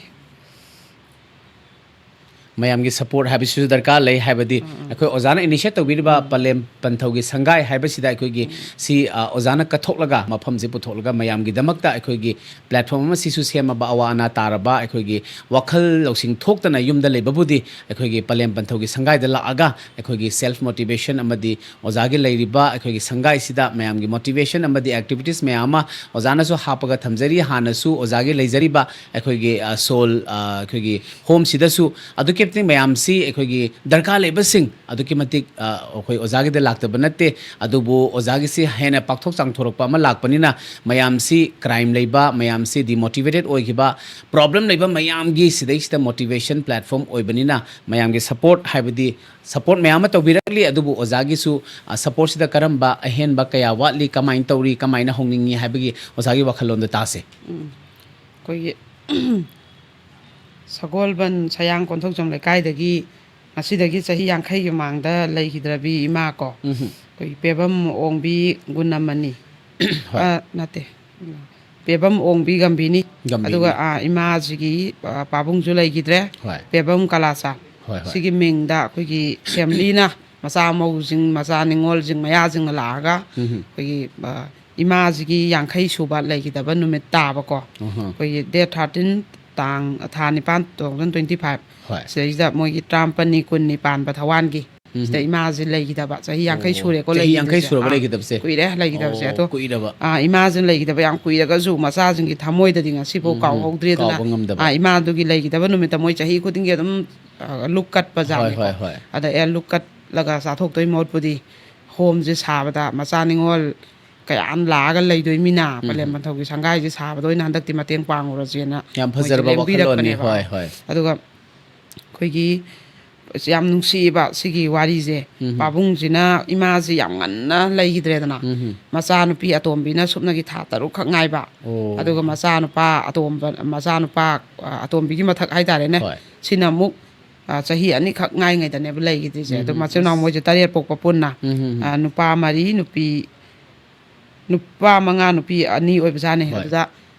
ꯃꯌꯥꯝꯒꯤ ꯁꯄꯣꯔꯠ ꯍꯥꯏꯕꯁꯤꯁꯨ ꯗꯔꯀꯥꯔ ꯂꯩ, ꯍꯥꯏꯕꯗꯤ ꯑꯩꯈꯣꯏ ꯑꯣꯖꯥꯅ ꯏꯅꯤꯁꯤꯌꯦꯠ ꯇꯧꯕꯤꯔꯤꯕ ꯄꯂꯦꯝ ꯄꯟꯊꯧꯒꯤ ꯁꯪꯒꯥꯏ ꯍꯥꯏꯕꯁꯤꯗ ꯑꯩꯈꯣꯏꯒꯤ ꯁꯤ, ꯑ, ꯑꯣꯖꯥꯅ ꯀꯠꯊꯣꯛꯂꯒ, ꯃꯐꯝꯁꯤ ꯄꯨꯊꯣꯛꯂꯒ ꯃꯌꯥꯝꯒꯤꯗꯃꯛꯇ ꯑꯩꯈꯣꯏꯒꯤ ꯄ꯭ꯂꯦꯠꯐꯣꯝ ꯑꯃ ꯁꯤꯁꯨ ꯁꯦꯝꯃꯕ, ꯑꯋꯥ ꯑꯅꯥ ꯇꯥꯔꯕ, ꯑꯩꯈꯣꯏꯒꯤ ꯋꯥꯈꯜ ꯂꯧꯁꯤꯡ ꯊꯣꯛꯇꯅ ꯌꯨꯝꯗ ꯂꯩꯕꯕꯨꯗꯤ ꯑꯩꯈꯣꯏꯒꯤ ꯄꯂꯦꯝ ꯄꯟꯊꯧꯒꯤ ꯁꯪꯒꯥꯏꯗ ꯂꯥꯛꯑꯒ ꯑꯩꯈꯣꯏꯒꯤ ꯁꯦꯜꯐ ꯃꯣꯇꯤꯚꯦꯁꯟ ꯑꯃꯗꯤ ꯑꯣꯖꯥꯒꯤ ꯂꯩꯔꯤꯕ ꯑꯩꯈꯣꯏꯒꯤ ꯁꯪꯒꯥꯏꯁꯤꯗ ꯃꯌꯥꯝꯒꯤ ꯃꯣꯇꯤꯚꯦꯁꯟ ꯑꯃꯗꯤ ꯑꯦꯛꯇꯤꯚꯤꯇꯤꯁ ꯃꯌꯥꯝ ꯑꯃ ꯑꯣꯖꯥꯅꯁꯨ ꯍꯥꯞꯄꯒ ꯊꯝꯖꯔꯤ꯫ ꯍꯥꯟꯅꯁꯨ ꯑꯣꯖꯥꯒꯤ ꯂꯩꯖꯔꯤꯕ ꯑꯩꯈꯣꯏꯒꯤ, ꯑ, ꯁꯣꯜ, ꯑ, ꯑꯩꯈꯣꯏꯒꯤ ꯍꯣꯝꯁꯤꯗꯁꯨ ꯑꯗꯨꯛꯀꯤ ꯃꯌꯥꯝꯁꯤ ꯑꯩꯈꯣꯏꯒꯤ ꯗꯔꯀꯥꯔ ꯂꯩꯕꯁꯤꯡ ꯑꯗꯨꯛꯀꯤ ꯃꯇꯤꯛ, ꯑ, ꯑꯩꯈꯣꯏ ꯑꯣꯖꯥꯒꯤꯗ ꯂꯥꯛꯇꯕ ꯅꯠꯇꯦ, ꯑꯗꯨꯕꯨ ꯑꯣꯖꯥꯒꯤꯁꯤ ꯍꯦꯟꯅ ꯄꯥꯛꯊꯣꯛ ꯆꯥꯎꯊꯣꯔꯛꯄ ꯑꯃ ꯂꯥꯛꯄꯅꯤꯅ, ꯃꯌꯥꯝꯁꯤ, ꯀ꯭ꯔꯥꯏꯝ ꯂꯩꯕ ꯃꯌꯥꯝꯁꯤ, ꯗꯤꯃꯣꯇꯤꯚꯦꯇꯦꯠ ꯑꯣꯏꯈꯤꯕ, ꯄ꯭ꯔꯣꯕ꯭ꯂꯦꯝ ꯂꯩꯕ ꯃꯌꯥꯝꯒꯤ ꯁꯤꯗꯩꯁꯤꯗ ꯃꯣꯇꯤꯚꯦꯁꯟ ꯄ꯭ꯂꯦꯠꯐꯣꯝ ꯑꯣꯏꯕꯅꯤꯅ, ꯃꯌꯥꯝꯒꯤ ꯁꯄꯣꯔꯠ, ꯍꯥꯏꯕꯗꯤ ꯁꯄꯣꯔꯠ ꯃꯌꯥꯝ ꯑꯃ ꯇꯧꯕꯤꯔꯛꯂꯤ, ꯑꯗꯨꯕꯨ ꯑꯣꯖꯥꯒꯤꯁꯨ, ꯑ, ꯁꯄꯣꯔꯠꯁꯤꯗ ꯀꯔꯝꯕ ꯑꯍꯦꯟꯕ ꯀꯌꯥ ꯋꯥꯠꯂꯤ, ꯀꯃꯥꯏꯅ ꯇꯧꯔꯤ, ꯀꯃꯥꯏꯅ ꯍꯣꯡꯅꯤꯡꯉꯤ ꯍꯥꯏꯕꯒꯤ ꯑꯣꯖꯥꯒꯤ ꯋꯥꯈꯜꯂꯣꯟꯗꯣ ꯇꯥꯁꯦ꯫ ꯎꯝ꯫ ꯑꯩꯈꯣꯏꯒꯤ ꯁꯒꯣꯜꯕꯟ ꯁꯌꯥꯡ ꯀꯣꯟꯊꯧꯖꯝ ꯂꯩꯀꯥꯏꯗꯒꯤ ꯉꯁꯤꯗꯒꯤ ꯆꯍꯤ ꯌꯥꯡꯈꯩꯒꯤ ꯃꯃꯥꯡꯗ ꯂꯩꯈꯤꯗ꯭ꯔꯕꯤ ꯏꯃꯥ ꯀꯣ, ꯎꯝ꯫ ꯑꯩꯈꯣꯏꯒꯤ ꯄꯦꯕꯝ ꯑꯣꯡꯕꯤ ꯒꯨꯅꯃꯅꯤ꯫ ꯍꯣꯏ꯫ ꯑ, ꯅꯠꯇꯦ꯫ ꯄꯦꯕꯝ ꯑꯣꯡꯕꯤ ꯒꯝꯚꯤꯅꯤ꯫ ꯒꯝꯚꯤꯅꯤ꯫ ꯑꯗꯨꯒ, ꯑ, ꯏꯃꯥꯁꯤꯒꯤ, ꯑ, ꯄꯥꯕꯨꯡꯁꯨ ꯂꯩꯈꯤꯗ꯭ꯔꯦ꯫ ꯍꯣꯏ꯫ ꯄꯦꯕꯝ ꯀꯂꯥꯆꯥꯟ꯫ ꯍꯣꯏ, ꯍꯣꯏ꯫ ꯁꯤꯒꯤ ꯃꯤꯡꯗ ꯑꯩꯈꯣꯏꯒꯤ ꯐꯦꯃꯤꯂꯤꯅ, ꯃꯆꯥ ꯃꯧꯁꯤꯡ, ꯃꯆꯥ ꯅꯤꯉꯣꯜꯁꯤꯡ, ꯃꯌꯥꯁꯤꯡꯅ ꯂꯥꯛꯑꯒ ꯎꯝ꯫ ꯑꯩꯈꯣꯏꯒꯤ, ꯑ, ꯏꯃꯥꯁꯤꯒꯤ ꯌꯥꯡꯈꯩ ꯁꯨꯕ ꯂꯩꯈꯤꯗꯕ ꯅꯨꯃꯤꯠ ꯇꯥꯕꯀꯣ꯫ ꯎꯝ꯫ ꯑꯩꯈꯣꯏꯒꯤ date thirteen, ꯇꯥꯡ, ꯊꯥ ꯅꯤꯄꯥꯟ, two thousand twenty five꯫ ꯍꯣꯏ꯫ ꯁꯤꯗꯩꯁꯤꯗ ꯃꯣꯏꯒꯤ ꯇꯔꯥꯃꯥꯄꯟꯅꯤ, ꯀꯨꯟꯅꯤ ꯄꯥꯟꯕ ꯊꯋꯥꯟꯒꯤ꯫ ꯎꯝ꯫ ꯁꯤꯗ ꯏꯃꯥꯁꯤ ꯂꯩꯈꯤꯗꯕ ꯆꯍꯤ ꯌꯥꯡꯈꯩ ꯑꯣ, ꯁꯨꯔꯦꯀꯣ ꯆꯍꯤ ꯌꯥꯡꯈꯩ ꯂꯩꯈꯤꯗ꯭ꯔꯤꯁꯦ꯫ ꯁꯨꯔꯕ ꯑꯥ, ꯂꯩꯈꯤꯗꯕꯁꯦ? ꯀꯨꯏꯔꯦ ꯂꯩꯈꯤꯗꯕꯁꯦ꯫ ꯑꯣ, ꯑꯗꯣ, ꯀꯨꯏꯔꯕ꯫ ꯑꯥ, ꯏꯃꯥꯁꯤꯅ ꯂꯩꯈꯤꯗꯕ ꯌꯥꯝ ꯀꯨꯏꯔꯒꯁꯨ ꯃꯆꯥꯁꯤꯡꯒꯤ ꯊꯃꯣꯏꯗꯗꯤ ꯉꯁꯤꯐꯥꯎ ꯎꯝ, ꯀꯥꯎꯍꯧꯗ꯭ꯔꯤ꯫ ꯑꯗꯨꯅ, ꯀꯥꯎꯕ ꯉꯝꯗꯕ꯫ ꯑꯥ, ꯏꯃꯥꯗꯨꯒꯤ ꯂꯩꯈꯤꯗꯕ ꯅꯨꯃꯤꯠꯇ ꯃꯣꯏ ꯆꯍꯤ ꯈꯨꯗꯤꯡꯒꯤ ꯑꯗꯨꯝ, ꯑ, ꯂꯨꯛ ꯀꯠꯄ ꯍꯣꯏ, ꯖꯥꯠꯅꯤꯀꯣ꯫ ꯍꯣꯏ, ꯍꯣꯏ꯫ ꯑꯗ ꯑꯦ ꯂꯨꯛ ꯀꯠꯂꯒ ꯆꯥꯊꯣꯛꯇꯣꯏ ꯃꯍꯨꯠꯄꯨꯗꯤ ꯍꯣꯝꯁꯦ ꯁꯥꯕꯗ ꯃꯆꯥ ꯅꯤꯉꯣꯜ ꯀꯌꯥ ꯑꯃ ꯂꯥꯛꯑꯒ ꯂꯩꯗꯣꯏ ꯃꯤꯅ ꯎꯝ꯫ ꯄꯂꯦꯝ ꯄꯟꯊꯧꯒꯤ ꯁꯪꯒꯥꯏꯁꯦ ꯁꯥꯕꯗ ꯑꯣꯏꯅ ꯍꯟꯗꯛꯇꯤ ꯃꯇꯦꯡ ꯄꯥꯡꯉꯨꯔꯁꯦꯅ ꯌꯥꯝ ꯃꯣꯏꯁꯦ ꯐꯖꯔꯕ ꯋꯥꯈꯜꯂꯣꯟꯅꯤ꯫ ꯂꯦꯡꯕꯤꯔꯛꯄꯅꯦꯕ꯫ ꯍꯣꯏ, ꯍꯣꯏ꯫ ꯑꯗꯨꯒ ꯑꯩꯈꯣꯏꯒꯤ ꯌꯥꯝ ꯅꯨꯡꯁꯤꯕ ꯁꯤꯒꯤ ꯋꯥꯔꯤꯁꯦ꯫ ꯎꯝ꯫ ꯄꯥꯕꯨꯡꯁꯤꯅ ꯏꯃꯥꯁꯤ ꯌꯥꯝ ꯉꯟꯅ ꯂꯩꯈꯤꯗ꯭ꯔꯦꯗꯅ꯫ ꯎꯝ꯫ ꯃꯆꯥꯅꯨꯄꯤ ꯑꯇꯣꯝꯕꯤꯅ ꯁꯨꯞꯅꯒꯤ ꯊꯥ ꯇꯔꯨꯛ ꯈꯛ ꯉꯥꯏꯕ꯫ ꯑꯣ꯫ ꯑꯗꯨꯒ ꯃꯆꯥꯅꯨꯄꯥ ꯑꯇꯣꯝꯕ, ꯃꯆꯥꯅꯨꯄꯥ, ꯑ, ꯑꯇꯣꯝꯕꯤꯒꯤ ꯃꯊꯛ ꯍꯥꯏꯇꯥꯔꯦꯅꯦ꯫ ꯍꯣꯏ꯫ ꯁꯤꯅ ꯑꯃꯨꯛ, ꯑ, ꯆꯍꯤ ꯑꯅꯤꯈꯛ ꯉꯥꯏꯉꯩꯗꯅꯦꯕ ꯂꯩꯈꯤꯗ꯭ꯔꯤꯁꯦ꯫ ꯑꯗꯣ ꯎꯝ꯫ ꯃꯆꯤꯟ ꯃꯅꯥꯎ ꯃꯣꯏꯁꯦ ꯇꯔꯦꯠ ꯄꯣꯛꯄ ꯄꯨꯟꯅ, ꯎꯝ꯫ ꯑ, ꯅꯨꯄꯥ ꯃꯔꯤ, ꯅꯨꯄꯤ, ꯅꯨꯄꯥ ꯃꯉꯥ, ꯅꯨꯄꯤ ꯑꯅꯤ ꯑꯣꯏꯕꯖꯥꯠꯅꯦ꯫ ꯍꯣꯏ꯫ ꯑꯗꯨꯗ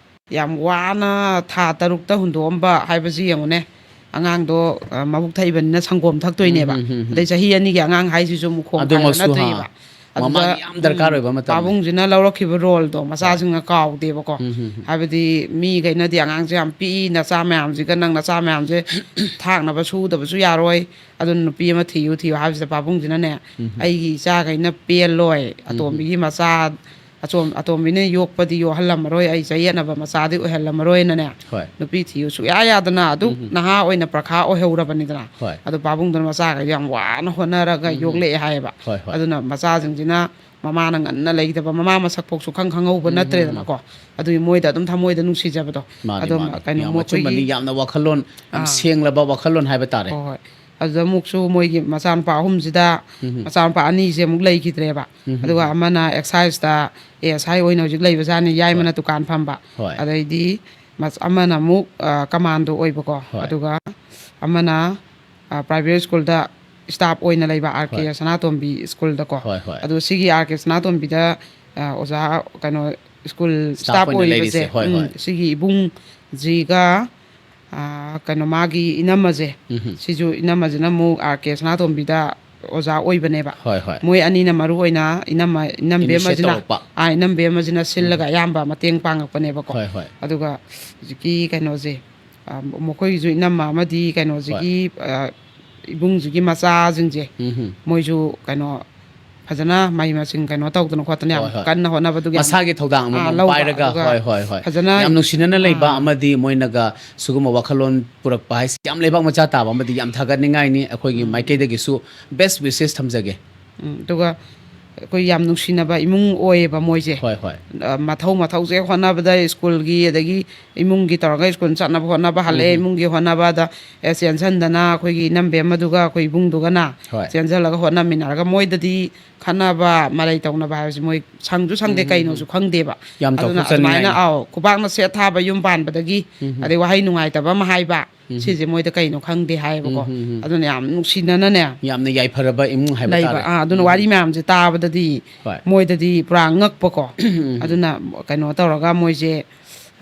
ꯌꯥꯝ ꯋꯥꯅ ꯊꯥ ꯇꯔꯨꯛꯇ ꯍꯨꯟꯗꯣꯛꯑꯝꯕ ꯍꯥꯏꯕꯁꯤ ꯌꯦꯡꯉꯨꯅꯦ꯫ ꯑꯉꯥꯡꯗꯣ, ꯑ, ꯃꯕꯨꯛ ꯊꯛꯏꯕꯅꯤꯅ ꯁꯪꯒꯣꯝ ꯊꯛꯇꯣꯏꯅꯦꯕ꯫ ꯎꯝ, ꯎꯝ, ꯎꯝ, ꯎꯝ꯫ ꯑꯗꯩ ꯆꯍꯤ ꯑꯅꯤꯒꯤ ꯑꯉꯥꯡ ꯍꯥꯏꯁꯤꯁꯨ ꯑꯃꯨꯛ ꯈꯣꯡ ꯍꯥꯏꯕ ꯑꯗꯨꯃꯛꯁꯨ, ꯍꯥ, ꯅꯠꯇ꯭ꯔꯤꯕ꯫ ꯑꯗꯨꯗ, ꯃꯃꯥꯒꯤ ꯌꯥꯝ ꯗꯔꯀꯥꯔ ꯎꯝ, ꯑꯣꯏꯕ ꯃꯇꯝꯅꯤ꯫ ꯄꯥꯕꯨꯡꯁꯤꯅ ꯂꯧꯔꯛꯈꯤꯕ ꯔꯣꯜꯗꯣ ꯃꯆꯥꯁꯤꯡꯅ ꯀꯥꯎꯗꯦꯕꯀꯣ꯫ ꯎꯝ, ꯎꯝ, ꯎꯝ꯫ ꯍꯥꯏꯕꯗꯤ ꯃꯤꯈꯩꯅꯗꯤ ꯑꯉꯥꯡꯁꯦ ꯌꯥꯝ ꯄꯤꯛꯏ, ꯅꯆꯥ ꯃꯌꯥꯝꯁꯤꯒ ꯅꯪ ꯅꯆꯥ ꯃꯌꯥꯝꯁꯦ ꯊꯥꯛꯅꯕ ꯁꯨꯗꯕꯁꯨ ꯌꯥꯔꯣꯏ, ꯑꯗꯨꯅ ꯅꯨꯄꯤ ꯑꯃ ꯊꯤꯌꯨ, ꯊꯤꯌꯨ ꯍꯥꯏꯕꯁꯤꯗ ꯄꯥꯕꯨꯡꯁꯤꯅꯅꯦ, ꯎꯝ꯫ "ꯑꯩꯒꯤ ꯏꯆꯥꯈꯩꯅ ꯄꯦꯜꯂꯣꯏ, ꯎꯝ꯫ ꯑꯇꯣꯝꯕꯤꯒꯤ ꯃꯆꯥ ꯑꯆꯣꯝ ꯑꯇꯣꯝꯕꯤꯅ ꯌꯣꯛꯄꯗꯤ ꯌꯣꯛꯍꯜꯂꯝꯃꯔꯣꯏ, ꯑꯩ ꯆꯌꯦꯠꯅꯕ ꯃꯆꯥꯗꯤ ꯑꯣꯏꯍꯜꯂꯝꯃꯔꯣꯏꯅꯅꯦ꯫ ꯍꯣꯏ꯫ ꯅꯨꯄꯤ ꯊꯤꯌꯨ ꯁꯨꯛꯌꯥ ꯌꯥꯗꯅ ꯑꯗꯨꯛ ꯎꯝ꯫ ꯅꯍꯥ ꯑꯣꯏꯅ ꯄ꯭ꯔꯈꯥ ꯑꯣꯏꯍꯧꯔꯕꯅꯤꯗꯅ꯫ ꯍꯣꯏ꯫ ꯑꯗꯣ ꯄꯥꯕꯨꯡꯗꯨꯅ ꯃꯆꯥꯈꯩꯗꯤ ꯌꯥꯝ ꯋꯥꯅ ꯍꯣꯠꯅꯔꯒ ꯎꯝ꯫ ꯌꯣꯛꯂꯛꯑꯦ ꯍꯥꯏꯌꯦꯕ꯫ ꯍꯣꯏ, ꯍꯣꯏ꯫ ꯑꯗꯨꯅ ꯃꯆꯥꯁꯤꯡꯁꯤꯅ ꯃꯃꯥꯅ ꯉꯟꯅ ꯂꯩꯇꯕ, ꯃꯃꯥ ꯃꯁꯛ ꯐꯥꯎꯁꯨ ꯈꯪ ꯈꯪꯍꯧꯕ ꯎꯝ, ꯎꯝ, ꯅꯠꯇ꯭ꯔꯦꯗꯅꯀꯣ꯫ ꯑꯗꯨꯒꯤ ꯃꯣꯏꯗ ꯑꯗꯨꯝ ꯊꯃꯣꯏꯗ ꯅꯨꯡꯁꯤꯖꯕꯗꯣ꯫ ꯃꯥꯅꯤ, ꯑꯗꯣ ꯃꯥꯅꯤ꯫ ꯀꯩꯅꯣ ꯌꯥꯝ ꯃꯈꯣꯏꯒꯤ ꯑꯆꯨꯝꯕꯅꯤ, ꯌꯥꯝꯅ ꯋꯥꯈꯜꯂꯣꯟ, ꯌꯥꯝ ꯑꯥ꯫ ꯁꯦꯡꯂꯕ ꯋꯥꯈꯜꯂꯣꯟ ꯍꯥꯏꯕ ꯇꯥꯔꯦ꯫ ꯍꯣꯏ, ꯍꯣꯏ꯫ ꯑꯗꯨꯗ ꯑꯃꯨꯛꯁꯨ ꯃꯣꯏꯒꯤ ꯃꯆꯥꯅꯨꯄꯥ ꯑꯍꯨꯝꯁꯤꯗ ꯎꯝ꯫ ꯃꯆꯥꯅꯨꯄꯥ ꯑꯅꯤꯁꯦ ꯑꯃꯨꯛ ꯂꯩꯈꯤꯗ꯭ꯔꯦꯕ꯫ ꯎꯝ꯫ ꯑꯗꯨꯒ ꯑꯃꯅ ꯑꯦꯛꯁꯥꯏꯖꯇ ꯑꯦ ꯑꯦꯁ ꯑꯥꯏ ꯑꯣꯏꯅ ꯍꯧꯖꯤꯛ ꯂꯩꯕꯖꯥꯠꯅꯤ, ꯌꯥꯏꯃꯅ ꯍꯣꯏ꯫ ꯗꯨꯀꯥꯟ ꯐꯝꯕ꯫ ꯍꯣꯏ꯫ ꯑꯗꯩꯗꯤ ꯃꯁ-, ꯑꯃꯅ ꯑꯃꯨꯛ, ꯑ, ꯀꯃꯥꯟꯗꯣ ꯑꯣꯏꯕꯀꯣ꯫ ꯍꯣꯏ꯫ ꯑꯗꯨꯒ ꯑꯃꯅ, ꯑ, ꯄ꯭ꯔꯥꯏꯚꯦꯠ ꯁ꯭ꯀꯨꯜꯗ ꯁ꯭ꯇꯥꯐ ꯑꯣꯏꯅ ꯂꯩꯕ, ꯑꯥꯔ ꯀꯦ ꯍꯣꯏ꯫ ꯁꯅꯥꯇꯣꯝꯕꯤ ꯁ꯭ꯀꯨꯜꯗꯀꯣ꯫ ꯍꯣꯏ, ꯍꯣꯏ꯫ ꯑꯗꯣ ꯁꯤꯒꯤ ꯑꯥꯔ ꯀꯦ ꯁꯅꯥꯇꯣꯝꯕꯤꯗ, ꯑ, ꯑꯣꯖꯥ, ꯀꯩꯅꯣ, ꯁ꯭ꯀꯨꯜ ꯁ꯭ꯇꯥꯐ ꯁ꯭ꯇꯥꯐ ꯑꯣꯏꯅ ꯑꯣꯏꯔꯤꯕꯁꯦ, ꯂꯩꯔꯤꯁꯦ, ꯍꯣꯏ, ꯎꯝ, ꯍꯣꯏ꯫ ꯁꯤꯒꯤ ꯏꯕꯨꯡꯁꯤꯒ, ꯑ, ꯀꯩꯅꯣ, ꯃꯥꯒꯤ ꯏꯅꯝꯃꯁꯦ, ꯎꯝ꯫ ꯁꯤꯁꯨ ꯏꯅꯝꯃꯁꯤꯅ ꯑꯃꯨꯛ ꯑꯥꯔ ꯀꯦ ꯁꯅꯥꯇꯣꯝꯕꯤꯗ ꯑꯣꯖꯥ ꯑꯣꯏꯕꯅꯦꯕ꯫ ꯍꯣꯏ, ꯍꯣꯏ꯫ ꯃꯣꯏ ꯑꯅꯤꯅ ꯃꯔꯨ ꯑꯣꯏꯅ ꯏꯅꯝꯃ, ꯏꯅꯝꯕꯦꯝꯃ Initiate ꯑꯁꯤꯅ, ꯇꯧꯔꯛꯄ꯫ ꯑꯥ, ꯏꯅꯝꯕꯦꯝꯃ ꯑꯁꯤꯅ ꯁꯤꯜꯂꯒ ꯎꯝ꯫ ꯑꯌꯥꯝꯕ ꯃꯇꯦꯡ ꯄꯥꯡꯉꯛꯄꯅꯦꯕꯀꯣ꯫ ꯍꯣꯏ, ꯍꯣꯏ꯫ ꯑꯗꯨꯒ ꯍꯧꯖꯤꯛꯀꯤ ꯀꯩꯅꯣꯁꯦ, ꯑ, ꯃꯈꯣꯏꯒꯤꯁꯨ ꯏꯅꯝꯃ ꯑꯃꯗꯤ ꯀꯩꯅꯣꯁꯤꯒꯤ, ꯑ, ꯏꯕꯨꯡꯁꯤꯒꯤ ꯃꯆꯥꯁꯤꯡꯁꯦ, ꯎꯝ꯫ ꯃꯣꯏꯁꯨ ꯀꯩꯅꯣ ꯐꯖꯅ ꯃꯍꯩ ꯃꯁꯤꯡ ꯀꯩꯅꯣ ꯇꯧꯗꯅ ꯈꯣꯠꯇꯅ ꯌꯥꯝ ꯍꯣꯏ, ꯍꯣꯏ꯫ ꯀꯟꯅ ꯍꯣꯠꯅꯕꯗꯨꯒꯤ ꯌꯥꯝ, ꯃꯁꯥꯒꯤ ꯊꯧꯗꯥꯡ ꯑꯥ, ꯑꯃꯃꯝ ꯂꯧꯕ꯫ ꯄꯥꯏꯔꯒ, ꯑꯗꯨꯒ ꯍꯣꯏ, ꯍꯣꯏ, ꯍꯣꯏ꯫ ꯐꯖꯅ, ꯌꯥꯝ ꯅꯨꯡꯁꯤꯅꯅ ꯂꯩꯕ ꯑꯥ꯫ ꯑꯃꯗꯤ ꯃꯣꯏꯅꯒ ꯁꯤꯒꯨꯝꯕ ꯋꯥꯈꯜꯂꯣꯟ ꯄꯨꯔꯛꯄ ꯍꯥꯏꯁꯤ ꯌꯥꯝ ꯂꯩꯕꯥꯛ ꯃꯆꯥ ꯇꯥꯕ ꯑꯃꯗꯤ ꯌꯥꯝ ꯊꯥꯒꯠꯅꯤꯡꯉꯥꯏꯅꯤ꯫ ꯑꯩꯈꯣꯏꯒꯤ ꯃꯥꯏꯀꯩꯗꯒꯤꯁꯨ best wishes ꯊꯝꯖꯒꯦ꯫ ꯎꯝ, ꯑꯗꯨꯒ ꯑꯩꯈꯣꯏ ꯌꯥꯝ ꯅꯨꯡꯁꯤꯅꯕ ꯏꯃꯨꯡ ꯑꯣꯏꯌꯦꯕ ꯃꯣꯏꯁꯦ꯫ ꯍꯣꯏ, ꯍꯣꯏ꯫ ꯑ, ꯃꯊꯧ ꯃꯊꯧꯁꯦ ꯍꯣꯠꯅꯕꯗ ꯁ꯭ꯀꯨꯜꯒꯤ, ꯑꯗꯒꯤ ꯏꯃꯨꯡꯒꯤ ꯇꯧꯔꯒ ꯁ꯭ꯀꯨꯜ ꯆꯠꯅꯕ ꯍꯣꯠꯅꯕ, ꯍꯜꯂꯛꯑꯦ, ꯎꯝ꯫ ꯏꯃꯨꯡꯒꯤ ꯍꯣꯠꯅꯕꯗ, ꯑꯦ, ꯆꯦꯟꯁꯤꯟꯗꯅ ꯑꯩꯈꯣꯏꯒꯤ ꯏꯅꯝꯕꯦꯝꯃꯗꯨꯒ ꯑꯩꯈꯣꯏ ꯏꯕꯨꯡꯗꯨꯒꯅ ꯍꯣꯏ꯫ ꯆꯦꯟꯁꯤꯜꯂꯒ ꯍꯣꯠꯅꯃꯤꯟꯅꯔꯒ, ꯃꯣꯏꯗꯗꯤ ꯈꯠꯅꯕ, ꯃꯔꯩ ꯇꯧꯅꯕ ꯍꯥꯏꯕꯁꯤ ꯃꯣꯏ ꯁꯪꯁꯨ ꯁꯪꯗꯦ, ꯎꯝ, ꯎꯝ, ꯀꯩꯅꯣꯁꯨ ꯎꯝ꯫ ꯈꯪꯗꯦꯕ꯫ ꯌꯥꯝ ꯑꯗꯨꯅ ꯆꯥꯎꯊꯣꯛꯆꯅꯤꯡꯉꯥꯏꯅꯤ꯫ ꯑꯗꯨꯃꯥꯏꯅ, ꯑꯥꯎ, ꯈꯨꯕꯥꯛꯅ ꯁꯦꯠ ꯊꯥꯕ ꯌꯨꯝ ꯄꯥꯟꯕꯗꯒꯤ, ꯎꯝ, ꯎꯝ꯫ ꯑꯗꯩ ꯋꯥꯍꯩ ꯅꯨꯡꯉꯥꯏꯇꯕ ꯑꯃ ꯍꯥꯏꯕ, ꯎꯝ, ꯎꯝ꯫ ꯁꯤꯁꯦ ꯃꯣꯏꯗ ꯀꯩꯅꯣ ꯈꯪꯗꯦ ꯍꯥꯏꯌꯦꯕꯀꯣ꯫ ꯎꯝ, ꯎꯝ, ꯎꯝ꯫ ꯑꯗꯨꯅ ꯌꯥꯝ ꯅꯨꯡꯁꯤꯅꯅꯅꯦ ꯌꯥꯝꯅ ꯌꯥꯏꯐꯔꯕ ꯏꯃꯨꯡ ꯍꯥꯏꯕ ꯂꯩꯕ꯫ ꯇꯥꯔꯦ꯫ ꯑꯥ, ꯑꯗꯨꯅ ꯎꯝ, ꯋꯥꯔꯤ ꯎꯝ꯫ ꯃꯌꯥꯝꯁꯦ ꯇꯥꯕꯗꯗꯤ ꯍꯣꯏ꯫ ꯃꯣꯏꯗꯗꯤ ꯄꯨꯔꯥ ꯉꯛꯄꯀꯣ꯫ ꯎꯝ, ꯎꯝ꯫ ꯑꯗꯨꯅ ꯀꯩꯅꯣ ꯇꯧꯔꯒ ꯃꯣꯏꯁꯦ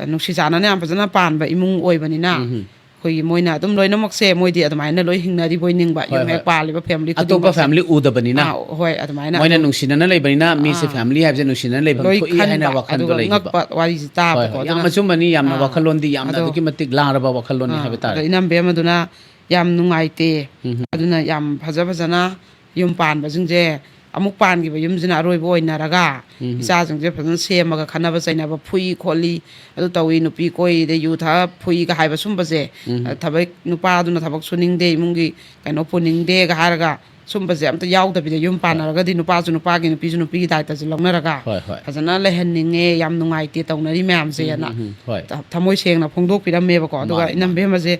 ꯅꯨꯡꯁꯤ ꯆꯥꯟꯅꯅ ꯌꯥꯝ ꯐꯖꯅ ꯄꯥꯟꯕ ꯏꯃꯨꯡ ꯑꯣꯏꯕꯅꯤꯅ, ꯎꯝ, ꯎꯝ꯫ ꯑꯩꯈꯣꯏꯒꯤ ꯃꯣꯏꯅ ꯑꯗꯨꯝ ꯂꯣꯏꯅꯃꯛꯁꯦ ꯃꯣꯏꯗꯤ ꯑꯗꯨꯃꯥꯏꯅ ꯂꯣꯏ ꯍꯤꯡꯅꯔꯤꯕꯣꯏ ꯅꯤꯡꯕ, ꯍꯣꯏ, ꯌꯨꯝ ꯍꯦꯛ ꯍꯣꯏ꯫ ꯄꯥꯜꯂꯤꯕ ꯐꯦꯃꯤꯂꯤ ꯑꯇꯣꯞꯄ ꯈꯨꯗꯤꯡꯃꯛꯁꯦ꯫ ꯐꯦꯃꯤꯂꯤ ꯎꯗꯕꯅꯤꯅ ꯑꯥ, ꯍꯣꯏ, ꯑꯗꯨꯃꯥꯏꯅ ꯃꯣꯏꯅ ꯑꯗꯨꯝ, ꯅꯨꯡꯁꯤꯅꯅ ꯂꯩꯕꯅꯤꯅ ꯃꯤꯁꯦ ꯑꯥ, ꯐꯦꯃꯤꯂꯤ ꯍꯥꯏꯕꯁꯦ ꯅꯨꯡꯁꯤꯅꯅ ꯂꯩꯐꯝ ꯂꯣꯏ ꯊꯣꯛꯏ ꯍꯥꯏꯅ ꯈꯟꯕ, ꯋꯥꯈꯜꯗꯣ ꯑꯗꯨꯒ ꯂꯩꯈꯤꯕ꯫ ꯉꯛꯄ ꯋꯥꯔꯤꯁꯤ ꯍꯣꯏ, ꯇꯥꯕꯀꯣ꯫ ꯍꯣꯏ꯫ ꯌꯥꯝ ꯑꯗꯨꯅ, ꯑꯆꯨꯝꯕꯅꯤ, ꯌꯥꯝꯅ ꯑꯥ, ꯋꯥꯈꯜꯂꯣꯟꯗꯤ ꯌꯥꯝꯅ ꯑꯗꯣ, ꯑꯗꯨꯛꯀꯤ ꯃꯇꯤꯛ ꯂꯥꯡꯂꯕ ꯋꯥꯈꯜꯂꯣꯟꯅꯤ ꯑꯥ, ꯍꯥꯏꯕ ꯇꯥꯔꯦ꯫ ꯑꯗꯣ ꯏꯅꯝꯕꯦꯝꯃꯗꯨꯅ ꯌꯥꯝ ꯅꯨꯡꯉꯥꯏꯇꯦ꯫ ꯎꯝ꯫ ꯑꯗꯨꯅ ꯌꯥꯝ ꯐꯖ ꯐꯖꯅ ꯌꯨꯝ ꯄꯥꯟꯕꯁꯤꯡꯁꯦ ꯑꯃꯨꯛ ꯄꯥꯟꯈꯤꯕ ꯌꯨꯝꯁꯤꯅ ꯑꯔꯣꯏꯕ ꯑꯣꯏꯅꯔꯒ, ꯎꯝ꯫ ꯏꯆꯥꯁꯤꯡꯁꯦ ꯐꯖꯅ ꯁꯦꯝꯃꯒ, ꯈꯠꯅꯕ ꯆꯩꯅꯕ, ꯐꯨꯏ ꯈꯣꯠꯂꯤ, ꯑꯗꯨ ꯇꯧꯏ, ꯅꯨꯄꯤ ꯀꯣꯏꯗ, ꯌꯨ ꯊꯛꯑ ꯐꯨꯏꯒ ꯍꯥꯏꯕ ꯁꯨꯝꯕꯁꯦ, ꯎꯝ꯫ ꯑ, ꯊꯕꯛ, ꯅꯨꯄꯥꯗꯨꯅ ꯊꯕꯛ ꯁꯨꯅꯤꯡꯗꯦ, ꯏꯃꯨꯡꯒꯤ ꯀꯩꯅꯣ ꯄꯨꯅꯤꯡꯗꯦꯒ ꯍꯥꯏꯔꯒ, ꯁꯨꯝꯕꯁꯦ ꯑꯝꯇ ꯌꯥꯎꯗꯕꯤꯗ, ꯌꯨꯝ ꯍꯣꯏ꯫ ꯄꯥꯟꯅꯔꯒꯗꯤ ꯅꯨꯄꯥꯁꯨ ꯅꯨꯄꯥꯒꯤ, ꯅꯨꯄꯤꯁꯨ ꯅꯨꯄꯤꯒꯤ ꯗꯥꯏꯇꯁꯦ ꯂꯧꯅꯔꯒ, ꯍꯣꯏ, ꯍꯣꯏ꯫ ꯐꯖꯅ ꯂꯩꯍꯟꯅꯤꯡꯉꯦ, ꯌꯥꯝ ꯅꯨꯡꯉꯥꯏꯇꯦ ꯇꯧꯅꯔꯤ ꯃꯌꯥꯝꯁꯦꯅ, ꯎꯝ, ꯎꯝ, ꯎꯝ, ꯍꯣꯏ꯫ ꯊ-, ꯊꯃꯣꯏ ꯁꯦꯡꯅ ꯐꯣꯡꯗꯣꯛꯄꯤꯔꯝꯃꯦꯕꯀꯣ꯫ ꯑꯗꯨꯒ ꯃꯥꯅꯤ, ꯏꯅꯝꯕꯦꯝꯃꯁꯦ,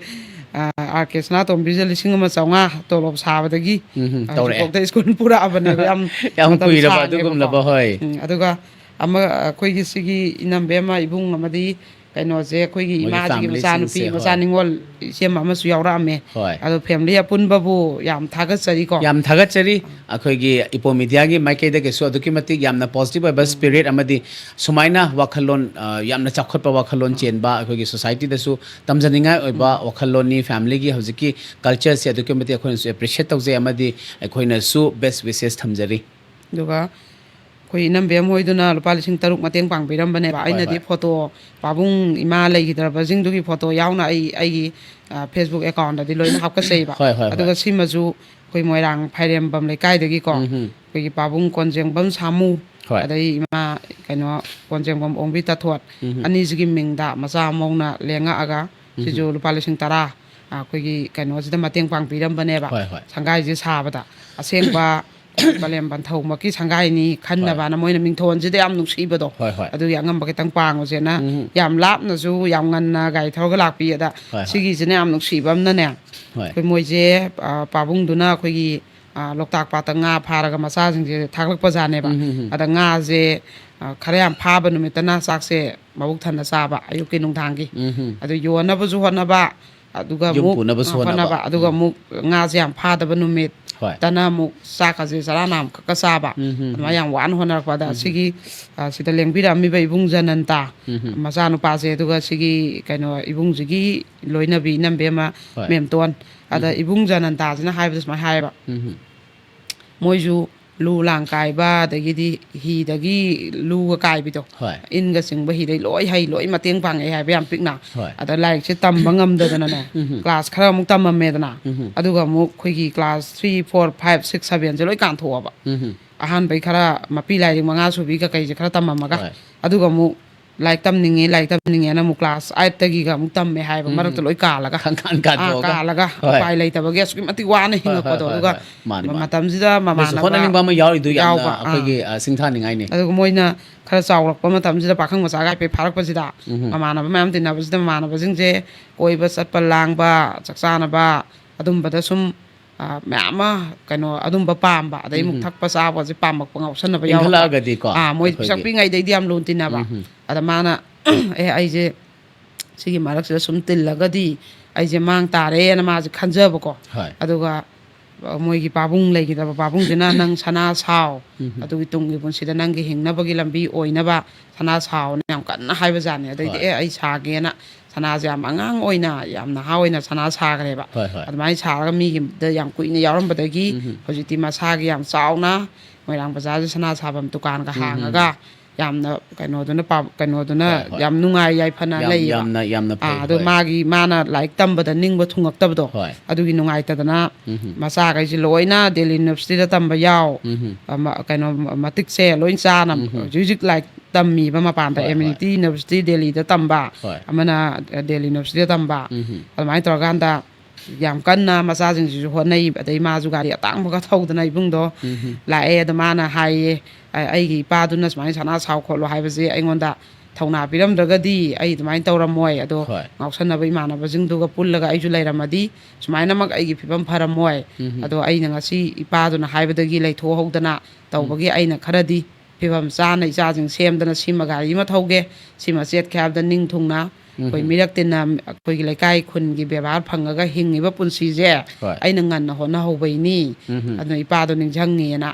ꯑ, ꯑꯥꯔ ꯀꯦ ꯁꯅꯥꯇꯣꯝꯕꯤꯁꯦ ꯂꯤꯁꯤꯡ ꯑꯃ ꯆꯥꯝꯃꯉꯥ ꯇꯣꯂꯣꯞ ꯁꯥꯕꯗꯒꯤ, ꯎꯝ, ꯎꯝ, ꯑ, ꯇꯧꯔꯛꯑꯦ꯫ ꯍꯧꯖꯤꯛꯐꯥꯎꯗ ꯁ꯭ꯀꯨꯜ ꯄꯨꯔꯛꯑꯕꯅꯦꯕ꯫ ꯌꯥꯝ ꯌꯥꯝ ꯃꯇꯝ ꯀꯨꯏꯔꯕ ꯁꯥꯡꯉꯦꯕꯀꯣ꯫ ꯑꯗꯨꯒꯨꯝꯂꯕ, ꯍꯣꯏ꯫ ꯎꯝ, ꯑꯗꯨꯒ ꯑꯃ, ꯑꯩꯈꯣꯏꯒꯤ ꯁꯤꯒꯤ ꯏꯅꯝꯕꯦꯝꯃ ꯏꯕꯨꯡ ꯑꯃꯗꯤ ꯀꯩꯅꯣꯁꯦ, ꯑꯩꯈꯣꯏꯒꯤ ꯃꯣꯏꯒꯤ ꯏꯃꯥꯁꯤꯒꯤ ꯐꯦꯃꯤꯂꯤꯁꯤꯡꯁꯦ, ꯃꯆꯥꯅꯨꯄꯤ, ꯍꯣꯏ꯫ ꯃꯆꯥ ꯅꯤꯉꯣꯜ ꯏꯆꯦ ꯑꯃꯁꯨ ꯌꯥꯎꯔꯛꯑꯝꯃꯦ꯫ ꯍꯣꯏ꯫ ꯑꯗꯣ ꯐꯦꯃꯤꯂꯤ ꯑꯄꯨꯟꯕꯕꯨ ꯌꯥꯝ ꯊꯥꯒꯠꯆꯔꯤꯀꯣ꯫ ꯌꯥꯝ ꯊꯥꯒꯠꯆꯔꯤ꯫ ꯑꯩꯈꯣꯏꯒꯤ ꯏꯄꯣ ꯃꯤꯗꯤꯌꯥꯒꯤ ꯃꯥꯏꯀꯩꯗꯒꯤꯁꯨ ꯑꯗꯨꯛꯀꯤ ꯃꯇꯤꯛ ꯌꯥꯝꯅ ꯄꯣꯖꯤꯇꯤꯚ ꯑꯣꯏꯕ ꯎꯝ꯫ ꯁ꯭ꯄꯤꯔꯤꯠ ꯑꯃꯗꯤ ꯁꯨꯃꯥꯏꯅ ꯋꯥꯈꯜꯂꯣꯟ, ꯑ, ꯌꯥꯝꯅ ꯆꯥꯎꯈꯠꯄ ꯋꯥꯈꯜꯂꯣꯟ ꯎꯝ꯫ ꯆꯦꯟꯕ, ꯑꯩꯈꯣꯏꯒꯤ ꯁꯣꯁꯥꯏꯇꯤꯗꯁꯨ ꯇꯝꯖꯅꯤꯡꯉꯥꯏ ꯑꯣꯏꯕ ꯎꯝ꯫ ꯋꯥꯈꯜꯂꯣꯟꯅꯤ꯫ ꯐꯦꯃꯤꯂꯤꯒꯤ ꯍꯧꯖꯤꯛꯀꯤ ꯀꯜꯆꯔꯁꯦ ꯑꯗꯨꯛꯀꯤ ꯃꯇꯤꯛ ꯑꯩꯈꯣꯏꯅꯁꯨ ꯑꯦꯄ꯭ꯔꯤꯁꯤꯌꯦꯠ ꯇꯧꯖꯩ ꯑꯃꯗꯤ ꯑꯩꯈꯣꯏꯅꯁꯨ ꯕꯦꯁ ꯋꯤꯁꯦꯁ ꯊꯝꯖꯔꯤ꯫ ꯑꯗꯨꯒ ꯑꯩꯈꯣꯏ ꯏꯅꯝꯕꯦꯝ ꯍꯣꯏꯗꯨꯅ ꯂꯨꯄꯥ ꯂꯤꯁꯤꯡ ꯇꯔꯨꯛ ꯃꯇꯦꯡ ꯄꯥꯡꯕꯤꯔꯝꯕꯅꯦꯕ꯫ ꯍꯣꯏ, ꯑꯩꯅꯗꯤ ꯍꯣꯏ꯫ ꯐꯣꯇꯣ, ꯄꯥꯕꯨꯡ ꯏꯃꯥ ꯂꯩꯈꯤꯗ꯭ꯔꯕꯁꯤꯡꯗꯨꯒꯤ ꯐꯣꯇꯣ ꯌꯥꯎꯅ ꯑꯩ ꯑꯩꯒꯤ, ꯑ, ꯐꯦꯁꯕꯨꯛ ꯑꯦꯀꯥꯎꯟꯗꯗꯤ ꯂꯣꯏꯅ ꯍꯥꯞꯀꯠꯆꯩꯕ꯫ ꯍꯣꯏ, ꯍꯣꯏ, ꯍꯣꯏ꯫ ꯑꯗꯨꯒ ꯁꯤꯃꯁꯨ ꯑꯩꯈꯣꯏ ꯃꯣꯏꯔꯥꯡ ꯐꯥꯏꯔꯦꯝꯕꯝ ꯂꯩꯀꯥꯏꯗꯒꯤꯀꯣ, ꯎꯝ, ꯎꯝ꯫ ꯑꯩꯈꯣꯏꯒꯤ ꯄꯥꯕꯨꯡ ꯀꯣꯟꯖꯦꯡꯕꯝ ꯁꯥꯃꯨ, ꯍꯣꯏ꯫ ꯑꯗꯩ ꯏꯃꯥ ꯀꯩꯅꯣ ꯀꯣꯟꯖꯦꯡꯕꯝ ꯑꯣꯡꯕꯤ ꯇꯥꯊꯣꯠ, ꯎꯝ, ꯎꯝ꯫ ꯑꯅꯤꯁꯤꯒꯤ ꯃꯤꯡꯗ ꯃꯆꯥ ꯃꯧꯅ ꯂꯦꯡꯉꯛꯑꯒ, ꯎꯝ, ꯎꯝ꯫ ꯁꯤꯁꯨ ꯂꯨꯄꯥ ꯂꯤꯁꯤꯡ ꯇꯔꯥ, ꯑ, ꯑꯩꯈꯣꯏꯒꯤ ꯀꯩꯅꯣꯁꯤꯗ ꯃꯇꯦꯡ ꯄꯥꯡꯕꯤꯔꯝꯕꯅꯦꯕ꯫ ꯍꯣꯏ, ꯍꯣꯏ꯫ ꯁꯪꯒꯥꯏꯁꯦ ꯁꯥꯕꯗ꯫ ꯑꯁꯦꯡꯕ ꯄꯂꯦꯝ ꯄꯟꯊꯧꯃꯛꯀꯤ ꯁꯪꯒꯥꯏꯅꯤ ꯈꯟꯅꯕꯅ ꯍꯣꯏ꯫ ꯃꯣꯏꯅ ꯃꯤꯡꯊꯣꯟꯁꯤꯗ ꯌꯥꯝ ꯅꯨꯡꯁꯤꯕꯗꯣ꯫ ꯍꯣꯏ, ꯍꯣꯏ꯫ ꯑꯗꯨꯒꯤ ꯑꯉꯝꯕ ꯈꯤꯇꯪ ꯄꯥꯡꯉꯨꯁꯦꯅ ꯎꯝ꯫ ꯌꯥꯝ ꯂꯥꯞꯅꯁꯨ ꯌꯥꯝ ꯉꯟꯅ ꯒꯥꯔꯤ ꯊꯧꯔꯒ ꯂꯥꯛꯄꯤ꯫ ꯑꯗ ꯍꯣꯏ, ꯍꯣꯏ꯫ ꯁꯤꯒꯤꯁꯤꯅ ꯌꯥꯝ ꯅꯨꯡꯁꯤꯕ ꯑꯃꯅꯅꯦ, ꯍꯣꯏ꯫ ꯑꯩꯈꯣꯏ ꯃꯣꯏꯁꯦ, ꯑ, ꯄꯥꯕꯨꯡꯗꯨꯅ ꯑꯩꯈꯣꯏꯒꯤ, ꯑ, ꯂꯣꯛꯇꯥꯛ ꯄꯥꯠꯇ ꯉꯥ ꯐꯥꯔꯒ ꯃꯆꯥꯁꯤꯡꯁꯦ ꯊꯥꯛꯂꯛꯄꯖꯥꯠꯅꯦꯕ꯫ ꯎꯝ, ꯎꯝ, ꯎꯝ꯫ ꯑꯗ ꯉꯥꯁꯦ, ꯑ, ꯈꯔ ꯌꯥꯝ ꯐꯥꯕ ꯅꯨꯃꯤꯠꯇꯅ ꯆꯥꯛꯁꯦ ꯃꯕꯨꯛ ꯊꯟꯅ ꯆꯥꯕ, ꯑꯌꯨꯛꯀꯤ ꯅꯨꯡꯗꯥꯡꯒꯤ꯫ ꯎꯝ, ꯎꯝ꯫ ꯑꯗꯨ ꯌꯣꯟꯅꯕꯁꯨ ꯍꯣꯠꯅꯕ, ꯑꯗꯨꯒ ꯌꯨꯝ ꯑꯃꯨꯛ, ꯄꯨꯅꯕꯁꯨ ꯑ, ꯍꯣꯠꯅꯕ꯫ ꯍꯣꯠꯅꯕ, ꯑꯗꯨꯒ ꯎꯝ꯫ ꯑꯃꯨꯛ ꯉꯥꯁꯦ ꯌꯥꯝ ꯐꯥꯗꯕ ꯅꯨꯃꯤꯠ ꯍꯣꯏ꯫ ꯇꯅ ꯑꯃꯨꯛ ꯆꯥꯛꯀꯁꯦ ꯆꯔꯥ ꯅꯥꯝꯈꯛꯀ ꯆꯥꯕ꯫ ꯎꯝ, ꯎꯝ, ꯑꯗꯨꯃꯥꯏꯅ ꯎꯝ꯫ ꯌꯥꯝ ꯋꯥꯅ ꯍꯣꯠꯅꯔꯛꯄ꯫ ꯑꯗ ꯎꯝ, ꯎꯝ꯫ ꯁꯤꯒꯤ, ꯑ, ꯁꯤꯗ ꯂꯦꯡꯕꯤꯔꯛꯑꯝꯃꯤꯕ ꯏꯕꯨꯡ ꯖꯅꯟꯇ, ꯎꯝ, ꯎꯝ꯫ ꯃꯆꯥꯅꯨꯄꯥꯁꯦ, ꯑꯗꯨꯒ ꯁꯤꯒꯤ ꯀꯩꯅꯣ ꯏꯕꯨꯡꯁꯤꯒꯤ ꯂꯣꯏꯅꯕꯤ ꯏꯅꯝꯕꯦꯝꯃ ꯍꯣꯏ꯫ ꯃꯦꯝꯇꯣꯟ꯫ ꯑꯗ ꯎꯝ꯫ ꯏꯕꯨꯡ ꯖꯅꯟꯇꯥꯁꯤꯅ ꯍꯥꯏꯕꯗ ꯁꯨꯃꯥꯏꯅ ꯍꯥꯏꯌꯦꯕ, ꯎꯝ, ꯎꯝ꯫ ꯃꯣꯏꯁꯨ ꯂꯨ ꯂꯥꯡ ꯀꯥꯏꯕ, ꯑꯗꯒꯤꯗꯤ ꯍꯤꯗꯒꯤ ꯂꯨꯒ ꯀꯥꯏꯕꯤꯗꯣ, ꯍꯣꯏ꯫ ꯏꯟꯒ ꯆꯤꯡꯕ ꯍꯤꯗꯩ ꯂꯣꯏ ꯍꯩ, ꯂꯣꯏ ꯃꯇꯦꯡ ꯄꯥꯡꯉꯛꯑꯦ ꯍꯥꯏꯕ ꯌꯥꯝ ꯄꯤꯛꯅ꯫ ꯍꯣꯏ꯫ ꯑꯗ ꯂꯥꯏꯔꯤꯛꯁꯦ ꯇꯝꯕ ꯉꯝꯗꯗꯅꯅꯦ, ꯎꯝ, ꯎꯝ꯫ ꯀ꯭ꯂꯥꯁ ꯈꯔ ꯑꯃꯨꯛ ꯇꯝꯃꯝꯃꯦꯗꯅ, ꯎꯝ, ꯎꯝ꯫ ꯑꯗꯨꯒ ꯑꯃꯨꯛ ꯑꯩꯈꯣꯏꯒꯤ class three, four, five, six, ꯁꯚꯦꯟꯁꯦ ꯂꯣꯏ ꯀꯥꯟꯊꯣꯛꯑꯕ꯫ ꯎꯝ, ꯎꯝ꯫ ꯑꯍꯥꯟꯕꯩ ꯈꯔ ꯃꯄꯤ ꯂꯥꯏꯔꯤꯛ ꯃꯉꯥ ꯁꯨꯕꯤ ꯀꯀꯩꯁꯦ ꯈꯔ ꯇꯝꯃꯝꯃꯒ, ꯍꯣꯏ꯫ ꯑꯗꯨꯒ ꯑꯃꯨꯛ ꯂꯥꯏꯔꯤꯛ ꯇꯝꯅꯤꯡꯉꯦ, ꯂꯥꯏꯔꯤꯛ ꯇꯝꯅꯤꯡꯉꯦꯅ ꯑꯃꯨꯛ ꯀ꯭ꯂꯥꯁ ꯑꯥꯏꯠꯇꯒꯤꯒ ꯑꯃꯨꯛ ꯇꯝꯃꯦ ꯍꯥꯏꯕ, ꯎꯝ꯫ ꯃꯔꯛꯇ ꯂꯣꯏ ꯀꯥꯜꯂꯒ꯫ ꯈꯪ ꯈꯪ ꯑꯥ, ꯀꯥꯟꯊꯣꯛꯑꯒ꯫ ꯀꯥꯜꯂꯒ ꯍꯣꯏ꯫ ꯎꯄꯥꯏ ꯂꯩꯇꯕꯒꯤ ꯑꯁꯨꯛꯀꯤ ꯃꯇꯤꯛ ꯋꯥꯅ ꯍꯣꯏ, ꯍꯣꯏ, ꯍꯤꯡꯉꯛꯄꯗꯣ꯫ ꯍꯣꯏ, ꯑꯗꯨꯒ ꯍꯣꯏ꯫ ꯃꯥꯅꯦ, ꯃ-, ꯃꯥꯅꯦ꯫ ꯃꯇꯝꯁꯤꯗ ꯑꯗꯨꯁꯨ ꯃꯃꯥꯟꯅꯕ ꯍꯣꯠꯅꯅꯤꯡꯕ ꯑꯃ ꯌꯥꯎꯔꯤꯗꯨ ꯌꯥꯝꯅ ꯌꯥꯎꯕ, ꯑꯥ꯫ ꯑꯩꯈꯣꯏꯒꯤ, ꯑ, ꯁꯤꯡꯊꯥꯅꯤꯡꯉꯥꯏꯅꯤ꯫ ꯑꯗꯨꯒ ꯃꯣꯏꯅ ꯈꯔ ꯆꯥꯎꯔꯛꯄ ꯃꯇꯝꯁꯤꯗ, ꯄꯥꯈꯪ ꯃꯆꯥꯒ ꯍꯥꯏꯐꯦꯠ ꯐꯥꯔꯛꯄꯁꯤꯗ, ꯎꯝ꯫ ꯃꯃꯥꯟꯅꯕ ꯃꯌꯥꯝ ꯇꯤꯟꯅꯕꯁꯤꯗ ꯃꯃꯥꯟꯅꯕꯁꯤꯡꯁꯦ ꯀꯣꯏꯕ ꯆꯠꯄ, ꯂꯥꯡꯕ, ꯆꯥꯛ ꯆꯥꯅꯕ, ꯑꯗꯨꯝꯕꯗ ꯁꯨꯝ, ꯑ, ꯃꯌꯥꯝ ꯑꯃ, ꯀꯩꯅꯣ, ꯑꯗꯨꯝꯕ ꯄꯥꯝꯕ, ꯑꯗꯩ ꯑꯃꯨꯛ ꯎꯝ꯫ ꯊꯛꯄ ꯆꯥꯕꯁꯦ ꯄꯥꯝꯃꯛꯄ, ꯉꯥꯎꯁꯟꯅꯕ ꯌꯥꯎꯔꯛꯄ꯫ ꯏꯟꯈꯠꯂꯛꯑꯒꯗꯤꯀꯣ, ꯑꯥ, ꯃꯣꯏ ꯑꯩꯈꯣꯏꯒꯤ ꯄꯤꯁꯛ ꯄꯤꯛꯉꯩꯗꯩꯗꯤ ꯌꯥꯝ ꯂꯨꯅ ꯇꯤꯟꯅꯕ꯫ ꯎꯝ꯫ ꯑꯗ ꯃꯥꯅ, "ꯑꯦ, ꯑꯩꯁꯦ ꯁꯤꯒꯤ ꯃꯔꯛꯁꯤꯗ ꯁꯨꯝ ꯇꯤꯜꯂꯒꯗꯤ ꯑꯩꯁꯦ ꯃꯥꯡ ꯇꯥꯔꯦꯅ" ꯃꯥꯁꯦ ꯈꯟꯖꯕꯀꯣ꯫ ꯍꯣꯏ꯫ ꯑꯗꯨꯒ, ꯑ, ꯃꯣꯏꯒꯤ ꯄꯥꯕꯨꯡ ꯂꯩꯈꯤꯗꯕ ꯄꯥꯕꯨꯡꯁꯤꯅ, "ꯅꯪ ꯁꯅꯥ ꯁꯥꯎ, ꯎꯝ꯫ ꯑꯗꯨꯒꯤ ꯇꯨꯡꯒꯤ ꯄꯨꯟꯁꯤꯗ ꯅꯪꯒꯤ ꯍꯤꯡꯅꯕꯒꯤ ꯂꯝꯕꯤ ꯑꯣꯏꯅꯕ ꯁꯅꯥ ꯁꯥꯎꯅ" ꯌꯥꯝ ꯀꯟꯅ ꯍꯥꯏꯕꯖꯥꯠꯅꯤ꯫ ꯑꯗꯩꯗꯤ, ꯍꯣꯏ꯫ "ꯑꯦ, ꯑꯩ ꯁꯥꯒꯦꯅ" ꯁꯅꯥꯁꯦ ꯌꯥꯝ ꯑꯉꯥꯡ ꯑꯣꯏꯅ, ꯌꯥꯝ ꯅꯍꯥ ꯑꯣꯏꯅ ꯁꯅꯥ ꯁꯥꯈ꯭ꯔꯦꯕ꯫ ꯍꯣꯏ, ꯍꯣꯏ꯫ ꯑꯗꯨꯃꯥꯏꯅ ꯁꯥꯔꯒ ꯃꯤꯒꯤꯗ ꯌꯥꯝ ꯀꯨꯏꯅ ꯌꯥꯎꯔꯝꯕꯗꯒꯤ ꯎꯝ꯫ ꯍꯧꯖꯤꯛꯇꯤ ꯃꯁꯥꯒꯤ ꯌꯥꯝ ꯆꯥꯎꯅ ꯃꯣꯏꯔꯥꯡ ꯕꯖꯥꯔꯁꯦ ꯁꯅꯥ ꯁꯥꯐꯝ ꯗꯨꯀꯥꯟꯒ ꯎꯝ꯫ ꯍꯥꯡꯉꯒ ꯌꯥꯝꯅ ꯀꯩꯅꯣꯗꯨꯅ ꯄꯥ-, ꯀꯩꯅꯣꯗꯨꯅ ꯍꯣꯏ, ꯍꯣꯏ꯫ ꯌꯥꯝ ꯅꯨꯡꯉꯥꯏ ꯌꯥꯏꯐꯅ ꯌꯥꯝ, ꯂꯩꯌꯦꯕ꯫ ꯌꯥꯝꯅ, ꯌꯥꯝꯅ ꯐꯩ, ꯑꯥ, ꯑꯗꯣ ꯍꯣꯏ꯫ ꯃꯥꯒꯤ, ꯃꯥꯅ ꯂꯥꯏꯔꯤꯛ ꯇꯝꯕꯗ ꯅꯤꯡꯕ ꯊꯨꯡꯉꯛꯇꯕꯗꯣ, ꯍꯣꯏ꯫ ꯑꯗꯨꯒꯤ ꯅꯨꯡꯉꯥꯏꯇꯗꯅ ꯎꯝ꯫ ꯃꯆꯥꯈꯩꯁꯦ ꯂꯣꯏꯅ ꯗꯦꯜꯂꯤ ꯌꯨꯅꯤꯚꯔꯁꯤꯇꯤꯗ ꯇꯝꯕ ꯌꯥꯎ, ꯎꯝ꯫ ꯑꯃ, ꯀꯩꯅꯣ, ꯃꯇꯤꯛꯁꯦ ꯂꯣꯏ ꯆꯥꯅ ꯎꯝ꯫ ꯍꯧꯖꯤꯛ ꯍꯧꯖꯤꯛ ꯂꯥꯏꯔꯤꯛ ꯇꯝꯃꯤꯕ ꯃꯄꯥꯟꯗ, ꯍꯣꯏ, ꯍꯣꯏ꯫ ꯑꯦꯃꯤꯅꯤꯇꯤ ꯌꯨꯅꯤꯚꯔꯁꯤꯇꯤ ꯗꯦꯜꯂꯤꯗ ꯇꯝꯕ, ꯍꯣꯏ꯫ ꯑꯃꯅ ꯗꯦꯜꯂꯤ ꯌꯨꯅꯤꯚꯔꯁꯤꯇꯤꯗ ꯇꯝꯕ, ꯎꯝ꯫ ꯑꯗꯨꯃꯥꯏꯅ ꯇꯧꯔꯀꯥꯟꯗ ꯌꯥꯝ ꯀꯟꯅ ꯃꯆꯥꯁꯤꯡꯁꯤꯁꯨ ꯍꯣꯠꯅꯩ꯫ ꯑꯗꯩ ꯃꯥꯁꯨ ꯒꯥꯔꯤ ꯑꯇꯥꯡꯕꯒ ꯊꯧꯗꯅ ꯏꯕꯨꯡꯗꯣ ꯎꯝ꯫ ꯂꯥꯛꯑꯦ꯫ ꯑꯗꯣ ꯃꯥꯅ ꯍꯥꯏꯌꯦ, "ꯑ-, ꯑꯩꯒꯤ ꯏꯄꯥꯗꯨꯅ ꯁꯨꯃꯥꯏꯅ ꯁꯅꯥ ꯁꯥꯎ ꯈꯣꯠꯂꯣ ꯍꯥꯏꯕꯁꯦ ꯑꯩꯉꯣꯟꯗ ꯊꯧꯅꯥ ꯄꯤꯔꯝꯗ꯭ꯔꯒꯗꯤ ꯑꯩ ꯑꯗꯨꯃꯥꯏꯅ ꯇꯧꯔꯝꯃꯣꯏ꯫ ꯑꯗꯣ ꯍꯣꯏ꯫ ꯉꯥꯎꯁꯟꯅꯕ ꯏꯃꯥꯟꯅꯕꯁꯤꯡꯗꯨꯒ ꯄꯨꯜꯂꯒ ꯑꯩꯁꯨ ꯂꯩꯔꯝꯃꯗꯤ ꯁꯨꯃꯥꯏꯅꯃꯛ ꯑꯩꯒꯤ ꯐꯤꯕꯝ ꯐꯔꯝꯃꯣꯏ꯫ ꯎꯝ꯫ ꯑꯗꯣ ꯑꯩꯅ ꯉꯁꯤ ꯏꯄꯥꯗꯨꯅ ꯍꯥꯏꯕꯗꯒꯤ ꯂꯩꯊꯣꯛꯍꯧꯗꯅ ꯇꯧꯕꯒꯤ ꯎꯝ꯫ ꯑꯩꯅ ꯈꯔꯗꯤ ꯐꯤꯕꯝ ꯆꯥꯅ ꯏꯆꯥꯁꯤꯡ ꯁꯦꯝꯗꯅ ꯁꯤꯃ ꯒꯥꯔꯤ ꯑꯃ ꯊꯧꯒꯦ, ꯁꯤꯃ ꯆꯦꯠꯀꯦ" ꯍꯥꯏꯕꯗ ꯅꯤꯡ ꯊꯨꯡꯅ ꯑꯩꯈꯣꯏ ꯎꯝ꯫ ꯃꯤꯔꯛ ꯇꯤꯟꯅ, ꯑꯩꯈꯣꯏꯒꯤ ꯂꯩꯀꯥꯏ ꯈꯨꯟꯒꯤ ꯕꯦꯕꯥꯔ ꯐꯪꯉꯒ ꯍꯤꯡꯉꯤꯕ ꯄꯨꯟꯁꯤꯁꯦ ꯍꯣꯏ꯫ ꯑꯩꯅ ꯉꯟꯅ ꯍꯣꯠꯅꯍꯧꯕꯩꯅꯤ꯫ ꯎꯝ꯫ ꯑꯗꯨꯅ ꯏꯄꯥꯗꯣ ꯅꯤꯡꯁꯤꯡꯉꯦꯅ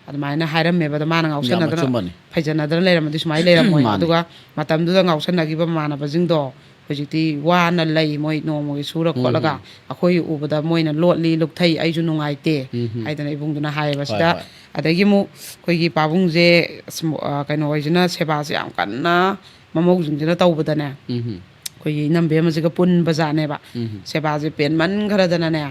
ꯑꯗꯨꯃꯥꯏꯅ ꯍꯥꯏꯔꯝꯃꯦꯕ꯫ ꯑꯗꯣ ꯃꯥꯅ ꯌꯥꯝ ꯉꯥꯎꯁꯟꯅꯗꯅ ꯑꯆꯨꯝꯕꯅꯤ꯫ ꯐꯩꯖꯅꯗꯅ ꯂꯩꯔꯝꯃꯗꯤ ꯁꯨꯃꯥꯏꯅ ꯂꯩꯔꯝꯃꯣꯏ꯫ ꯃꯥꯅꯤ꯫ ꯑꯗꯨꯒ ꯃꯇꯝꯗꯨꯗ ꯉꯥꯎꯁꯟꯅꯈꯤꯕ ꯃꯃꯥꯟꯅꯕꯁꯤꯡꯗꯣ ꯍꯧꯖꯤꯛꯇꯤ ꯋꯥꯅ ꯂꯩ, ꯃꯣꯏ ꯅꯣꯡꯃꯒꯤ ꯁꯨꯔ ꯎꯝ, ꯈꯣꯠꯂꯒ꯫ ꯎꯝ꯫ ꯑꯩꯈꯣꯏ ꯎꯕꯗ ꯃꯣꯏꯅ ꯂꯣꯠꯂꯤ, ꯂꯨꯞꯊꯩ, ꯑꯩꯁꯨ ꯅꯨꯡꯉꯥꯏꯇꯦ ꯎꯝ, ꯎꯝ꯫ ꯍꯥꯏꯗꯅ ꯏꯕꯨꯡꯗꯨꯅ ꯍꯥꯏꯌꯦꯕ꯫ ꯍꯣꯏ, ꯁꯤꯗ ꯍꯣꯏ꯫ ꯑꯗꯒꯤ ꯑꯃꯨꯛ ꯑꯩꯈꯣꯏꯒꯤ ꯄꯥꯕꯨꯡꯁꯦ ꯑꯁ, ꯑ, ꯀꯩꯅꯣ ꯍꯣꯏꯁꯤꯅ ꯁꯦꯕꯥꯁꯦ ꯌꯥꯝ ꯀꯟꯅ ꯃꯃꯧꯁꯤꯡꯁꯤꯅ ꯇꯧꯕꯗꯅꯦ, ꯎꯝ, ꯎꯝ꯫ ꯑꯩꯈꯣꯏꯒꯤ ꯏꯅꯝꯕꯦꯝꯃꯁꯤꯒ ꯄꯨꯟꯕꯖꯥꯠꯅꯦꯕ꯫ ꯎꯝ꯫ ꯁꯦꯕꯥꯁꯦ ꯄꯦꯟꯃꯟꯈ꯭ꯔꯗꯅꯅꯦ,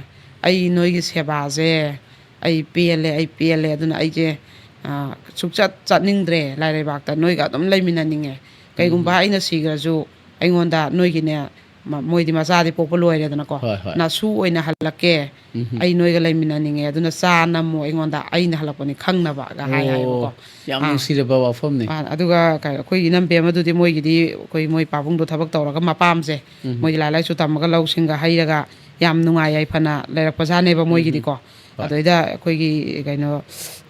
"ꯑꯩ ꯅꯣꯏꯒꯤ ꯁꯦꯕꯥꯁꯦ ꯑꯩ ꯄꯦꯜꯂꯦ, ꯑꯩ ꯄꯦꯜꯂꯦ, ꯑꯗꯨꯅ ꯑꯩꯁꯦ ꯑ, ꯁꯨꯛꯆꯠ ꯆꯠꯅꯤꯡꯗ꯭ꯔꯦ, ꯂꯥꯏ ꯂꯩꯕꯥꯛꯇ ꯅꯣꯏꯒ ꯑꯗꯨꯝ ꯂꯩꯃꯤꯟꯅꯅꯤꯡꯉꯦ꯫ ꯀꯩꯒꯨꯝꯕ ꯎꯝ꯫ ꯑꯩꯅ ꯁꯤꯈ꯭ꯔꯁꯨ ꯑꯩꯉꯣꯟꯗ ꯅꯣꯏꯒꯤꯅꯦ, ꯃ-, ꯃꯣꯏꯗꯤ ꯃꯆꯥꯗꯤ ꯄꯣꯛꯄ ꯂꯣꯏꯔꯦꯗꯅꯀꯣ꯫ ꯍꯣꯏ, ꯍꯣꯏ꯫ ꯅꯁꯨ ꯑꯣꯏꯅ ꯍꯜꯂꯛꯀꯦ, ꯎꯝ꯫ ꯑꯩ ꯅꯣꯏꯒ ꯂꯩꯃꯤꯟꯅꯅꯤꯡꯉꯦ, ꯑꯗꯨꯅ ꯆꯥ ꯅꯝꯃꯣ ꯑꯩꯉꯣꯟꯗ, ꯑꯩꯅ ꯍꯜꯂꯛꯄꯅꯤ ꯈꯪꯅꯕꯒ ꯍꯥꯏ ꯍꯥꯏꯌꯦꯕꯀꯣ꯫ ꯑꯣ, ꯌꯥꯝ ꯑꯥ꯫ ꯅꯨꯡꯁꯤꯔꯕ ꯋꯥꯐꯝꯅꯤ꯫ ꯑꯥ, ꯑꯗꯨꯒ ꯀ-, ꯑꯩꯈꯣꯏ ꯏꯅꯝꯕꯦꯝꯃꯗꯨꯗꯤ ꯃꯣꯏꯒꯤꯗꯤ ꯑꯩꯈꯣꯏ ꯃꯣꯏ ꯄꯥꯕꯨꯡꯗꯣ ꯊꯕꯛ ꯇꯧꯔꯒ ꯃꯄꯥꯝꯁꯦ ꯎꯝ꯫ ꯃꯣꯏꯒꯤ ꯂꯥꯏꯔꯤꯛ ꯂꯥꯏꯁꯨ ꯇꯝꯃꯒ ꯂꯧꯁꯤꯡꯒ ꯍꯩꯔꯒ ꯌꯥꯝ ꯅꯨꯡꯉꯥꯏ ꯌꯥꯏꯐꯅ ꯂꯩꯔꯛꯄꯖꯥꯠꯅꯦꯕ ꯎꯝ꯫ ꯃꯣꯏꯒꯤꯗꯤꯀꯣ꯫ ꯍꯣꯏ꯫ ꯑꯗꯩꯗ ꯑꯩꯈꯣꯏꯒꯤ ꯀꯩꯅꯣ,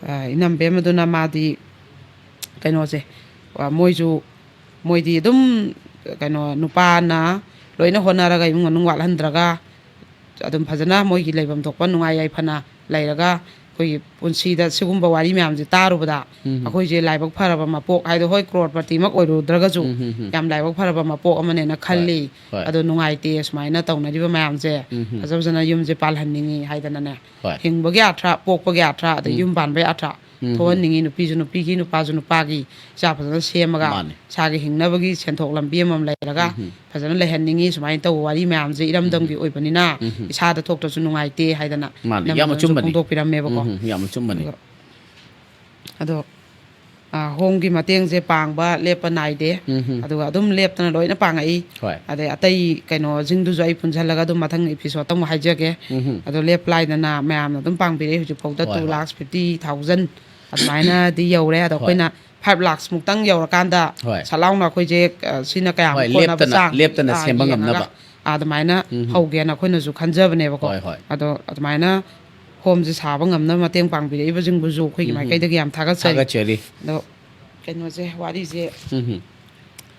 ꯑ, ꯏꯅꯝꯕꯦꯝꯃꯗꯨꯅ ꯃꯥꯗꯤ ꯀꯩꯅꯣꯁꯦ, ꯑ, ꯃꯣꯏꯁꯨ, ꯃꯣꯏꯗꯤ ꯑꯗꯨꯝ ꯀꯩꯅꯣ ꯅꯨꯄꯥꯅ ꯂꯣꯏꯅ ꯍꯣꯠꯅꯔꯒ ꯏꯃꯨꯡ ꯃꯅꯨꯡ ꯋꯥꯠꯍꯟꯗ꯭ꯔꯒ ꯑꯗꯨꯝ ꯐꯖꯅ ꯃꯣꯏꯒꯤ ꯂꯩꯐꯝ ꯊꯣꯛꯄ ꯅꯨꯡꯉꯥꯏ ꯌꯥꯏꯐꯅ ꯂꯩꯔꯒ ꯑꯩꯈꯣꯏꯒꯤ ꯄꯨꯟꯁꯤꯗ ꯁꯤꯒꯨꯝꯕ ꯋꯥꯔꯤ ꯃꯌꯥꯝꯁꯦ ꯇꯥꯔꯨꯕꯗ ꯎꯝ꯫ ꯑꯩꯈꯣꯏꯁꯦ ꯂꯥꯏꯕꯛ ꯐꯔꯕ ꯃꯄꯣꯛ ꯍꯥꯏꯗꯣ, ꯍꯣꯏ, ꯀ꯭ꯔꯣꯔꯄꯇꯤꯃꯛ ꯑꯣꯏꯔꯨꯗ꯭ꯔꯒꯁꯨ ꯎꯝ, ꯎꯝ, ꯎꯝ꯫ ꯌꯥꯝ ꯂꯥꯏꯕꯛ ꯐꯔꯕ ꯃꯄꯣꯛ ꯑꯃꯅꯦꯅ ꯍꯣꯏ, ꯈꯜꯂꯤ꯫ ꯍꯣꯏ꯫ ꯑꯗꯣ ꯅꯨꯡꯉꯥꯏꯇꯦ ꯁꯨꯃꯥꯏꯅ ꯇꯧꯅꯔꯤꯕ ꯃꯌꯥꯝꯁꯦ꯫ ꯎꯝ, ꯎꯝ꯫ ꯐꯖ ꯐꯖꯅ ꯌꯨꯝꯁꯦ ꯄꯥꯜꯍꯟꯅꯤꯡꯉꯤ ꯍꯥꯏꯗꯅꯅꯦ꯫ ꯍꯣꯏ꯫ ꯍꯤꯡꯕꯒꯤ ꯑꯥꯔꯊ, ꯄꯣꯛꯄꯒꯤ ꯑꯥꯔꯊ, ꯑꯗꯩ ꯎꯝ꯫ ꯌꯨꯝ ꯄꯥꯟꯕꯒꯤ ꯑꯥꯔꯊ ꯎꯝ, ꯎꯝ꯫ ꯊꯣꯛꯍꯟꯅꯤꯡꯉꯤ꯫ ꯅꯨꯄꯤꯁꯨ ꯅꯨꯄꯤꯒꯤ, ꯅꯨꯄꯥꯁꯨ ꯅꯨꯄꯥꯒꯤ, ꯏꯆꯥ ꯐꯖꯅ ꯁꯦꯝꯃꯒ ꯃꯥꯅꯦ꯫ ꯏꯁꯥꯒꯤ ꯍꯤꯡꯅꯕꯒꯤ ꯁꯦꯟꯊꯣꯛ ꯂꯝꯕꯤ ꯑꯃꯃꯝ ꯂꯩꯔꯒ ꯎꯝ, ꯎꯝ꯫ ꯐꯖꯅ ꯂꯩꯍꯟꯅꯤꯡꯉꯤ꯫ ꯁꯨꯃꯥꯏꯅ ꯇꯧꯕ ꯋꯥꯔꯤ ꯃꯌꯥꯝꯁꯦ ꯏꯔꯝꯗꯝꯒꯤ ꯎꯝ꯫ ꯑꯣꯏꯕꯅꯤꯅ ꯎꯝ, ꯎꯝ꯫ ꯏꯁꯥꯗ ꯊꯣꯛꯇ꯭ꯔꯁꯨ ꯅꯨꯡꯉꯥꯏꯇꯦ ꯍꯥꯏꯗꯅ ꯍꯣꯏ꯫ ꯃꯥꯅꯦ, ꯌꯥꯝ ꯏꯅꯝꯕꯅꯁꯨ ꯑꯆꯨꯝꯕꯅꯤ꯫ ꯐꯣꯡꯗꯣꯛꯄꯤꯔꯝꯃꯦꯕꯀꯣ꯫ ꯎꯝ, ꯎꯝ, ꯌꯥꯝ ꯑꯆꯨꯝꯕꯅꯤ꯫ ꯑꯗꯣ, ꯑꯗꯣ, ꯑ, ꯍꯣꯝꯒꯤ ꯃꯇꯦꯡꯁꯦ ꯄꯥꯡꯕ ꯂꯦꯞꯄ ꯅꯥꯏꯗꯦ꯫ ꯎꯝ, ꯎꯝ꯫ ꯑꯗꯨꯒ ꯑꯗꯨꯝ ꯂꯦꯞꯇꯅ ꯂꯣꯏꯅ ꯄꯥꯡꯉꯛꯏ꯫ ꯍꯣꯏ꯫ ꯑꯗꯩ ꯑꯇꯩ ꯀꯩꯅꯣꯁꯤꯡꯗꯨꯁꯨ ꯑꯩ ꯄꯨꯟꯁꯤꯜꯂꯒ ꯑꯗꯨꯝ ꯃꯊꯪ episode ꯑꯃꯨꯛ ꯍꯥꯏꯖꯒꯦ꯫ ꯎꯝ, ꯎꯝ꯫ ꯑꯗꯣ ꯂꯦꯞ ꯂꯥꯏꯗꯅ ꯃꯌꯥꯝꯅ ꯑꯗꯨꯝ ꯄꯥꯡꯕꯤꯔꯛꯏ꯫ ꯍꯧꯖꯤꯛꯐꯥꯎꯗ ꯍꯣꯏ, two ꯍꯣꯏ꯫ Lakhs fifty thousand ꯑꯗꯨꯃꯥꯏꯅꯗꯤ ꯌꯧꯔꯦ꯫ ꯑꯗꯣ ꯍꯣꯏ꯫ ꯑꯩꯈꯣꯏꯅ five lakhs ꯃꯨꯛꯇꯪ ꯌꯧꯔꯀꯥꯟꯗ ꯍꯣꯏ꯫ ꯁꯠ ꯂꯥꯎꯅ ꯑꯩꯈꯣꯏꯁꯦ, ꯑ, ꯁꯤꯅ ꯀꯌꯥꯃꯨꯛ ꯍꯣꯏ, ꯀꯣꯟꯅꯕ ꯂꯦꯞꯇꯅ, ꯆꯥꯡ, ꯂꯦꯞꯇꯅ ꯑ, ꯁꯦꯝꯕ ꯌꯦꯡꯉꯒ, ꯉꯝꯅꯕ꯫ ꯑ, ꯑꯗꯨꯃꯥꯏꯅ ꯎꯝ꯫ ꯍꯧꯒꯦꯅ ꯑꯩꯈꯣꯏꯅꯁꯨ ꯈꯟꯖꯕꯅꯦꯕꯀꯣ꯫ ꯍꯣꯏ, ꯍꯣꯏ꯫ ꯑꯗꯣ ꯑꯗꯨꯃꯥꯏꯅ ꯍꯣꯝꯁꯦ ꯁꯥꯕ ꯉꯝꯅꯕ ꯃꯇꯦꯡ ꯄꯥꯡꯕꯤꯔꯛꯏꯕꯁꯤꯡꯕꯨꯁꯨ ꯑꯩꯈꯣꯏꯒꯤ ꯎꯝ꯫ ꯃꯥꯏꯀꯩꯗꯒꯤ ꯌꯥꯝ ꯊꯥꯒꯠꯆꯔꯤ꯫ ꯊꯥꯒꯠꯆꯔꯤ꯫ ꯑꯗꯣ ꯀꯩꯅꯣꯁꯦ, ꯋꯥꯔꯤꯁꯦ ꯎꯝ꯫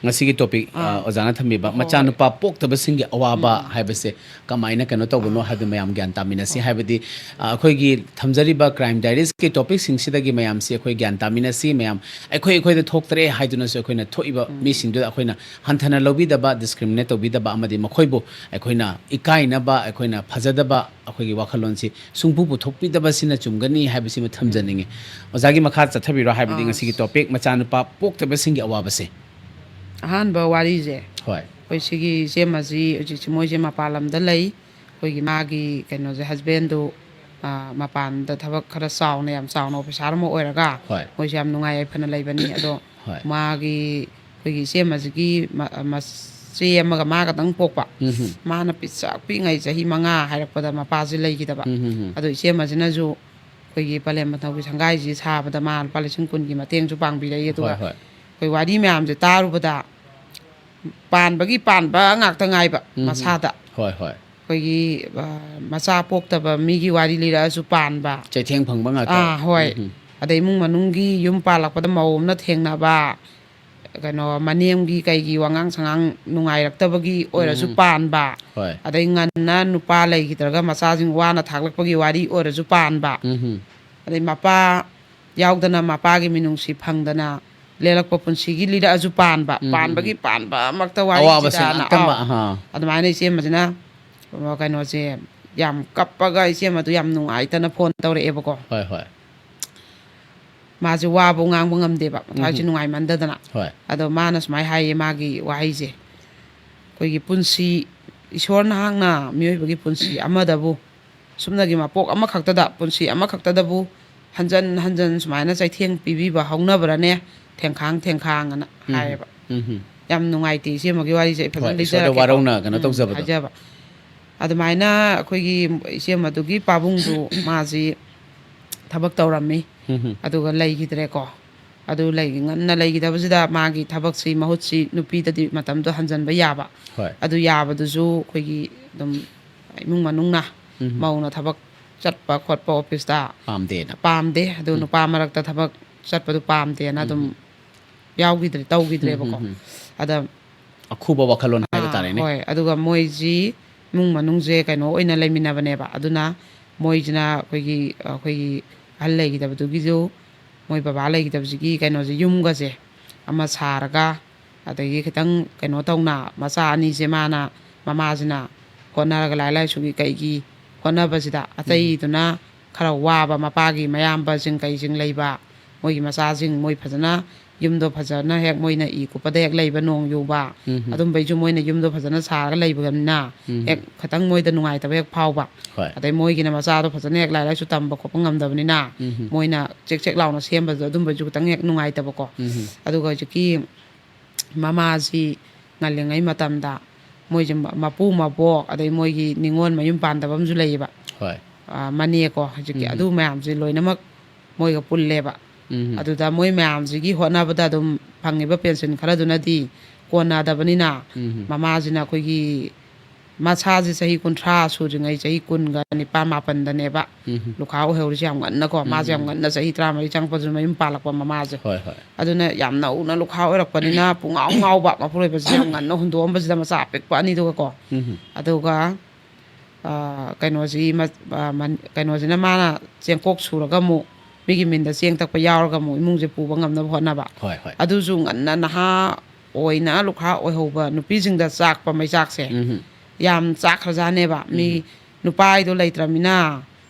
ꯉꯁꯤꯒꯤ topic, ꯑꯥ, ꯑꯥ꯫ ꯑꯣꯖꯥꯅ ꯊꯝꯕꯤꯕ ꯍꯣꯏ, ꯍꯣꯏ꯫ ꯃꯆꯥꯅꯨꯄꯥ ꯄꯣꯛꯇꯕꯁꯤꯡꯒꯤ ꯑꯋꯥꯕ ꯎꯝ, ꯎꯝ꯫ ꯍꯥꯏꯕꯁꯦ ꯀꯃꯥꯏꯅ ꯀꯩꯅꯣ ꯇꯧꯕꯅꯣ ꯑꯥ꯫ ꯍꯥꯏꯕꯗꯨ ꯃꯌꯥꯝ ꯒ꯭ꯌꯥꯟ ꯇꯥꯃꯤꯟꯅꯁꯤ꯫ ꯍꯣꯏ꯫ ꯍꯥꯏꯕꯗꯤ, ꯑ, ꯑꯩꯈꯣꯏꯒꯤ ꯊꯝꯖꯔꯤꯕ Crime Diaries ꯀꯤ topic ꯁꯤꯡꯁꯤꯗꯒꯤ ꯃꯌꯥꯝꯁꯤ ꯑꯩꯈꯣꯏ ꯒ꯭ꯌꯥꯟ ꯇꯥꯃꯤꯟꯅꯁꯤ꯫ ꯃꯌꯥꯝ ꯑꯩꯈꯣꯏ, ꯑꯩꯈꯣꯏꯗ ꯊꯣꯛꯇ꯭ꯔꯦ ꯍꯥꯏꯗꯨꯅꯁꯨ ꯑꯩꯈꯣꯏꯅ ꯊꯣꯛꯏꯕ ꯎꯝ꯫ ꯃꯤꯁꯤꯡꯗꯨꯗ ꯑꯩꯈꯣꯏꯅ ꯍꯟꯊꯅ ꯂꯧꯕꯤꯗꯕ, discriminate ꯇꯧꯕꯤꯗꯕ, ꯑꯃꯗꯤ ꯃꯈꯣꯏꯕꯨ ꯑꯩꯈꯣꯏꯅ ꯏꯀꯥꯏꯅꯕ, ꯑꯩꯈꯣꯏꯅ ꯐꯖꯗꯕ, ꯑꯩꯈꯣꯏꯒꯤ ꯋꯥꯈꯜꯂꯣꯟꯁꯤ ꯁꯨꯡꯄꯨ ꯄꯨꯊꯣꯛꯄꯤꯗꯕꯁꯤꯅ ꯆꯨꯝꯒꯅꯤ ꯍꯥꯏꯕꯁꯤꯃ ꯊꯝꯖꯅꯤꯡꯉꯤ꯫ ꯑꯣꯖꯥꯒꯤ ꯃꯈꯥ ꯆꯠꯊꯕꯤꯔꯣ, ꯍꯥꯏꯕꯗꯤ ꯑꯥ꯫ ꯉꯁꯤꯒꯤ topic ꯃꯆꯥꯅꯨꯄꯥ ꯄꯣꯛꯇꯕꯁꯤꯡꯒꯤ ꯑꯋꯥꯕꯁꯦ꯫ ꯑꯍꯥꯟꯕ ꯋꯥꯔꯤꯁꯦ, ꯍꯣꯏ꯫ ꯑꯩꯈꯣꯏ ꯁꯤꯒꯤ ꯏꯆꯦꯃꯁꯤ ꯍꯧꯖꯤꯛꯁꯤ ꯃꯣꯏꯁꯦ ꯃꯄꯥꯟ ꯂꯝꯗ ꯂꯩ꯫ ꯑꯩꯈꯣꯏꯒꯤ ꯃꯥꯒꯤ ꯀꯩꯅꯣꯁꯦ, husband ꯗꯨ ꯑ, ꯃꯄꯥꯟꯗ ꯊꯕꯛ ꯈꯔ ꯆꯥꯎꯅ, ꯌꯥꯝ ꯆꯥꯎꯅ ꯑꯣꯐꯤꯁꯥꯔ ꯑꯃ ꯑꯣꯏꯔꯒ, ꯍꯣꯏ꯫ ꯃꯣꯏꯁꯨ ꯌꯥꯝ ꯅꯨꯡꯉꯥꯏ ꯌꯥꯏꯐꯅ ꯂꯩꯕꯅꯤ꯫ ꯑꯗꯣ ꯍꯣꯏ꯫ ꯃꯥꯒꯤ, ꯑꯩꯈꯣꯏꯒꯤ ꯏꯆꯦ ꯑꯃꯁꯤꯒꯤ ꯃ-, ꯃꯆꯦ ꯑꯃꯒ ꯃꯥꯒꯗꯪ ꯄꯣꯛꯄ꯫ ꯎꯝ ꯍꯝ꯫ ꯃꯥꯅ ꯄꯤꯁꯛ ꯄꯤꯛꯉꯩ ꯆꯍꯤ ꯃꯉꯥ ꯍꯥꯏꯔꯛꯄꯗ ꯃꯄꯥꯁꯤ ꯂꯩꯈꯤꯗꯕ꯫ ꯎꯝ ꯍꯝ ꯍꯝ꯫ ꯑꯗꯣ ꯏꯆꯦ ꯑꯃꯁꯤꯅꯁꯨ ꯑꯩꯈꯣꯏꯒꯤ ꯄꯂꯦꯝ ꯃꯊꯧꯒꯤ ꯁꯪꯒꯥꯏꯁꯤ ꯁꯥꯕꯗ ꯃꯥ ꯂꯨꯄꯥ ꯂꯤꯁꯤꯡ ꯀꯨꯟꯒꯤ ꯃꯇꯦꯡꯁꯨ ꯄꯥꯡꯕꯤꯔꯛꯏ꯫ ꯑꯗꯨꯒ ꯍꯣꯏ, ꯍꯣꯏ꯫ ꯑꯩꯈꯣꯏ ꯋꯥꯔꯤ ꯃꯌꯥꯝꯁꯦ ꯇꯥꯔꯨꯕꯗ ꯄꯥꯟꯕꯒꯤ ꯄꯥꯟꯕ ꯉꯥꯛꯇ ꯉꯥꯏꯕ ꯎꯝ ꯍꯝ꯫ ꯃꯁꯥꯗ꯫ ꯍꯣꯏ, ꯍꯣꯏ꯫ ꯑꯩꯈꯣꯏꯒꯤ, ꯑ, ꯃꯆꯥ ꯄꯣꯛꯇꯕ ꯃꯤꯒꯤ ꯋꯥꯔꯤ ꯂꯤꯔꯛꯑꯁꯨ ꯄꯥꯟꯕ꯫ ꯆꯩꯊꯦꯡ ꯐꯪꯕ ꯉꯥꯛꯇ꯫ ꯑꯥ, ꯍꯣꯏ꯫ ꯎꯝ ꯍꯝ꯫ ꯑꯗꯩ ꯏꯃꯨꯡ ꯃꯅꯨꯡꯒꯤ ꯌꯨꯝ ꯄꯥꯜꯂꯛꯄꯗ ꯃꯧ ꯑꯃꯅ ꯊꯦꯡꯅꯕ, ꯀꯩꯅꯣ, ꯃꯅꯦꯝꯒꯤ ꯀꯩꯒꯤ ꯋꯥꯉꯥꯡ ꯁꯉꯥꯡ ꯅꯨꯡꯉꯥꯏꯔꯛꯇꯕꯒꯤ ꯑꯣꯏꯔꯁꯨ ꯎꯝ꯫ ꯄꯥꯟꯕ꯫ ꯍꯣꯏ꯫ ꯑꯗꯩ ꯉꯟꯅ ꯅꯨꯄꯥ ꯂꯩꯈꯤꯗ꯭ꯔꯒ ꯃꯆꯥꯁꯤꯡ ꯋꯥꯅ ꯊꯥꯛꯂꯛꯄꯒꯤ ꯋꯥꯔꯤ ꯑꯣꯏꯔꯁꯨ ꯄꯥꯟꯕ꯫ ꯎꯝ ꯍꯝ꯫ ꯑꯗꯩ ꯃꯄꯥ ꯌꯥꯎꯗꯅ ꯃꯄꯥꯒꯤ ꯃꯤꯅꯨꯡꯁꯤ ꯐꯪꯗꯅ ꯂꯦꯜꯂꯛꯄ ꯄꯨꯟꯁꯤꯒꯤ ꯂꯤꯔꯛꯑꯁꯨ ꯄꯥꯟꯕ꯫ ꯎꯝ, ꯎꯝ, ꯄꯥꯟꯕꯒꯤ ꯎꯝ꯫ ꯄꯥꯟꯕ ꯑꯃꯛꯇ ꯑꯋꯥꯕꯁꯦ ꯋꯥꯔꯤꯁꯤꯗꯅ꯫ ꯉꯥꯛꯇꯪꯕ, ꯑꯥꯎ꯫ ꯑꯍꯥ꯫ ꯑꯗꯨꯃꯥꯏꯅ ꯏꯆꯦ ꯑꯃꯁꯤꯅ, ꯑ, ꯀꯩꯅꯣꯁꯦ ꯌꯥꯝ ꯀꯞꯄꯒ ꯏꯆꯦ ꯑꯃꯗꯨ ꯌꯥꯝ ꯅꯨꯡꯉꯥꯏꯇꯅ ꯐꯣꯟ ꯇꯧꯔꯛꯑꯦꯕꯀꯣ꯫ ꯍꯣꯏ, ꯍꯣꯏ꯫ ꯃꯥꯁꯦ ꯋꯥꯕꯨ ꯉꯥꯡꯕ ꯉꯝꯗꯦꯕ, ꯃꯊ꯭ꯋꯥꯏꯁꯦ ꯎꯝ꯫ ꯅꯨꯡꯉꯥꯏꯃꯟꯗꯗꯅ꯫ ꯍꯣꯏ꯫ ꯑꯗꯣ ꯃꯥꯅ ꯁꯨꯃꯥꯏꯅ ꯍꯥꯏꯌꯦ, ꯃꯥꯒꯤ ꯋꯥꯍꯩꯁꯦ, ꯑꯩꯈꯣꯏꯒꯤ ꯄꯨꯟꯁꯤ, ꯏꯁꯣꯔ ꯅꯍꯥꯛꯅ ꯃꯤꯑꯣꯏꯕꯒꯤ ꯄꯨꯟꯁꯤ ꯑꯃꯗꯕꯨ, ꯁꯨꯞꯅꯒꯤ ꯃꯄꯣꯛ ꯑꯃꯈꯛꯇꯗ, ꯄꯨꯟꯁꯤ ꯑꯃꯈꯛꯇꯗꯕꯨ ꯍꯟꯖꯟ ꯍꯟꯖꯟ ꯁꯨꯃꯥꯏꯅ ꯆꯩꯊꯦꯡ ꯄꯤꯕꯤꯕ ꯍꯧꯅꯕ꯭ꯔꯅꯦ, ꯊꯦꯡꯈꯥꯡ ꯊꯦꯡꯈꯥꯡ ꯑꯅ ꯎꯝ꯫ ꯍꯥꯏꯌꯦꯕ꯫ ꯎꯝ ꯍꯝ꯫ ꯌꯥꯝ ꯅꯨꯡꯉꯥꯏꯇꯦ ꯏꯆꯦꯃꯒꯤ ꯋꯥꯔꯤꯁꯦ ꯑꯩ ꯐꯖꯅ ꯍꯣꯏ, ꯏꯁꯣꯔꯗ ꯂꯤꯖꯔꯛꯀꯦꯀꯣ꯫ ꯋꯥꯔꯧꯅ ꯀꯩꯅꯣ ꯎꯝ, ꯇꯧꯖꯕꯗꯣ꯫ ꯍꯥꯏꯖꯕ꯫ ꯑꯗꯨꯃꯥꯏꯅ ꯑꯩꯈꯣꯏꯒꯤ ꯏꯆꯦꯃꯗꯨꯒꯤ ꯄꯥꯕꯨꯡꯗꯨ ꯃꯥꯁꯤ ꯊꯕꯛ ꯇꯧꯔꯝꯃꯤ꯫ ꯎꯝ ꯍꯝ꯫ ꯑꯗꯨꯒ ꯂꯩꯈꯤꯗ꯭ꯔꯦꯀꯣ꯫ ꯑꯗꯨ ꯂꯩ-, ꯉꯟꯅ ꯂꯩꯈꯤꯗꯕꯁꯤꯗ ꯃꯥꯒꯤ ꯊꯕꯛꯁꯤ, ꯃꯍꯨꯠꯁꯤ ꯅꯨꯄꯤꯗꯗꯤ ꯃꯇꯝꯗꯣ ꯍꯟꯖꯟꯕ ꯌꯥꯕ꯫ ꯍꯣꯏ꯫ ꯑꯗꯨ ꯌꯥꯕꯗꯨꯁꯨ ꯑꯩꯈꯣꯏꯒꯤ ꯑꯗꯨꯝ ꯏꯃꯨꯡ ꯃꯅꯨꯡꯅ ꯎꯝ꯫ ꯃꯧꯅ ꯊꯕꯛ ꯆꯠꯄ ꯈꯣꯠꯄ ꯑꯣꯐꯤꯁꯇ ꯄꯥꯝꯗꯦꯅ꯫ ꯄꯥꯝꯗꯦ꯫ ꯑꯗꯨ ꯎꯝ꯫ ꯅꯨꯄꯥ ꯃꯔꯛꯇ ꯊꯕꯛ ꯆꯠꯄꯗꯨ ꯄꯥꯝꯗꯦꯅ ꯑꯗꯨꯝ ꯎꯝ꯫ ꯌꯥꯎꯈꯤꯗ꯭ꯔꯦ, ꯇꯧꯈꯤꯗ꯭ꯔꯦꯕꯀꯣ꯫ ꯎꯝ, ꯎꯝ, ꯎꯝ꯫ ꯑꯗ ꯑꯈꯨꯕ ꯋꯥꯈꯜꯂꯣꯟ ꯍꯥꯏꯕ ꯑꯥ, ꯇꯥꯔꯦꯅꯦ꯫ ꯍꯣꯏ꯫ ꯑꯗꯨꯒ ꯃꯣꯏꯁꯤ ꯏꯃꯨꯡ ꯃꯅꯨꯡꯁꯦ ꯀꯩꯅꯣ ꯑꯣꯏꯅ ꯂꯩꯃꯤꯟꯅꯕꯅꯦꯕ꯫ ꯑꯗꯨꯅ ꯃꯣꯏꯁꯤꯅ ꯑꯩꯈꯣꯏꯒꯤ, ꯑꯩꯈꯣꯏꯒꯤ ꯑꯍꯜ ꯂꯩꯈꯤꯗꯕꯗꯨꯒꯤꯁꯨ, ꯃꯣꯏ ꯕꯕꯥ ꯂꯩꯈꯤꯗꯕꯁꯤꯒꯤ ꯀꯩꯅꯣꯁꯦ, ꯌꯨꯝꯒꯁꯦ ꯑꯃ ꯁꯥꯔꯒ, ꯑꯗꯒꯤ ꯈꯤꯇꯪ ꯀꯩꯅꯣ ꯇꯧꯅ, ꯃꯆꯥ ꯑꯅꯤꯁꯦ ꯃꯥꯅ, ꯃꯃꯥꯁꯤꯅ ꯍꯣꯠꯅꯔꯒ, ꯂꯥꯏꯔꯤꯛ ꯂꯥꯏꯁꯨꯒꯤ ꯀꯩꯒꯤ ꯍꯣꯠꯅꯕꯁꯤꯗ, ꯎꯝ꯫ ꯑꯇꯩꯗꯨꯅ ꯈꯔ ꯋꯥꯕ, ꯃꯄꯥꯒꯤ ꯃꯌꯥꯝꯕꯁꯤꯡ ꯀꯩꯁꯤꯡ ꯂꯩꯕ, ꯃꯣꯏꯒꯤ ꯃꯆꯥꯁꯤꯡ, ꯃꯣꯏ ꯐꯖꯅ ꯌꯨꯝꯗꯣ ꯐꯖꯅ ꯍꯦꯛ ꯃꯣꯏꯅ ꯏ ꯀꯨꯞꯄꯗ ꯍꯦꯛ ꯂꯩꯕ, ꯅꯣꯡ ꯌꯨꯕ, ꯎꯝ꯫ ꯑꯗꯨꯝꯕꯩꯁꯨ ꯃꯣꯏꯅ ꯌꯨꯝꯗꯣ ꯐꯖꯅ ꯁꯥꯔꯒ ꯂꯩꯕꯅꯤꯅ ꯎꯝ꯫ ꯍꯦꯛ ꯈꯤꯇꯪ ꯃꯣꯏꯗ ꯅꯨꯡꯉꯥꯏꯇꯕ ꯍꯦꯛ ꯐꯥꯎꯕ꯫ ꯍꯣꯏ꯫ ꯑꯗꯩ ꯃꯣꯏꯒꯤꯅ ꯃꯆꯥꯗꯣ ꯐꯖꯅ ꯍꯦꯛ ꯂꯥꯏꯔꯤꯛ ꯂꯥꯏꯁꯨ ꯇꯝꯕ ꯈꯣꯠꯄ ꯉꯝꯗꯕꯅꯤꯅ ꯎꯝ꯫ ꯃꯣꯏꯅ ꯆꯦꯛ ꯆꯦꯛ ꯂꯥꯎꯅ ꯁꯦꯝꯕꯗꯣ ꯑꯗꯨꯝꯕꯩꯁꯨ ꯈꯤꯇꯪ ꯍꯦꯛ ꯅꯨꯡꯉꯥꯏꯇꯕꯀꯣ꯫ ꯎꯝ꯫ ꯑꯗꯨꯒ ꯍꯧꯖꯤꯛꯀꯤ ꯃꯃꯥꯁꯤ ꯉꯜꯂꯤꯉꯩ ꯃꯇꯝꯗ ꯃꯣꯏꯁꯦ ꯃ-, ꯃꯄꯨ ꯃꯕꯣꯛ, ꯑꯗꯩ ꯃꯣꯏꯒꯤ ꯅꯤꯉꯣꯜ ꯃꯌꯨꯝ ꯄꯥꯟꯗꯕ ꯑꯃꯁꯨ ꯂꯩꯌꯦꯕ꯫ ꯍꯣꯏ꯫ ꯑ, ꯃꯅꯦꯀꯣ, ꯍꯧꯖꯤꯛꯀꯤ ꯎꯝ꯫ ꯑꯗꯨ ꯃꯌꯥꯝꯁꯦ ꯂꯣꯏꯅꯃꯛ ꯃꯣꯏꯒ ꯄꯨꯜꯂꯦꯕ꯫ ꯎꯝ꯫ ꯑꯗꯨꯗ ꯃꯣꯏ ꯃꯌꯥꯝꯁꯤꯒꯤ ꯍꯣꯠꯅꯕꯗ ꯑꯗꯨꯝ ꯐꯪꯉꯤꯕ ꯄꯦꯟꯁꯤꯟ ꯈꯔꯗꯨꯅꯗꯤ ꯀꯣꯟꯅꯗꯕꯅꯤꯅ ꯎꯝ꯫ ꯃꯃꯥꯁꯤꯅ ꯑꯩꯈꯣꯏꯒꯤ ꯃꯁꯥꯁꯦ ꯆꯍꯤ ꯀꯨꯟꯊ꯭ꯔꯥ ꯁꯨꯗ꯭ꯔꯤꯉꯩ ꯆꯍꯤ ꯀꯨꯟꯒ ꯅꯤꯄꯥꯟ ꯃꯥꯄꯟꯗꯅꯦꯕ ꯎꯝ꯫ ꯂꯨꯈꯥ ꯑꯣꯏꯍꯧꯔꯤꯁꯦ ꯌꯥꯝ ꯉꯟꯅꯀꯣ꯫ ꯃꯥꯁꯦ ꯌꯥꯝ ꯎꯝ꯫ ꯉꯟꯅ ꯆꯍꯤ ꯇꯔꯥꯃꯔꯤ ꯆꯪꯉꯛꯄꯗꯨꯅ ꯃꯌꯨꯝ ꯄꯥꯜꯂꯛꯄ ꯃꯃꯥꯁꯦ꯫ ꯍꯣꯏ, ꯍꯣꯏ꯫ ꯑꯗꯨꯅ ꯌꯥꯝ ꯅꯧꯅ ꯂꯨꯈꯥ ꯑꯣꯏꯔꯛꯄꯅꯤꯅ ꯄꯨꯡꯉꯥꯎ ꯉꯥꯎꯕ ꯃꯄꯨꯔꯣꯏꯕꯁꯦ ꯌꯥꯝ ꯉꯟꯅ ꯍꯨꯟꯗꯣꯛꯑꯝꯕꯁꯤꯗ ꯃꯆꯥ ꯑꯄꯤꯛꯄ ꯑꯅꯤꯗꯨꯒꯀꯣ꯫ ꯎꯝ꯫ ꯑꯗꯨꯒ, ꯑ, ꯀꯩꯅꯣꯁꯤ ꯃ-, ꯑ, ꯃꯟ-, ꯀꯩꯅꯣꯁꯤꯅ ꯃꯥꯅ ꯆꯦꯡꯀꯣꯛ ꯁꯨꯔꯒ ꯑꯃꯨꯛ ꯃꯤꯒꯤ ꯃꯤꯟꯗ ꯆꯦꯡ ꯇꯛꯄ ꯌꯥꯎꯔꯒ ꯑꯃꯨꯛ ꯏꯃꯨꯡꯁꯦ ꯄꯨꯕ ꯉꯝꯅꯕ ꯍꯣꯠꯅꯕ꯫ ꯍꯣꯏ, ꯍꯣꯏ꯫ ꯑꯗꯨꯁꯨ ꯉꯟꯅ ꯅꯍꯥ ꯑꯣꯏꯅ ꯂꯨꯈꯥ ꯑꯣꯏꯍꯧꯕ ꯅꯨꯄꯤꯁꯤꯡꯗ ꯆꯥꯛꯄ ꯃꯩꯆꯥꯛꯁꯦ ꯎꯝ꯫ ꯌꯥꯝ ꯆꯥꯛꯈ꯭ꯔꯖꯥꯠꯅꯦꯕ꯫ ꯃꯤ ꯎꯝ꯫ ꯅꯨꯄꯥ ꯍꯥꯏꯗꯣ ꯂꯩꯇ꯭ꯔꯃꯤꯅ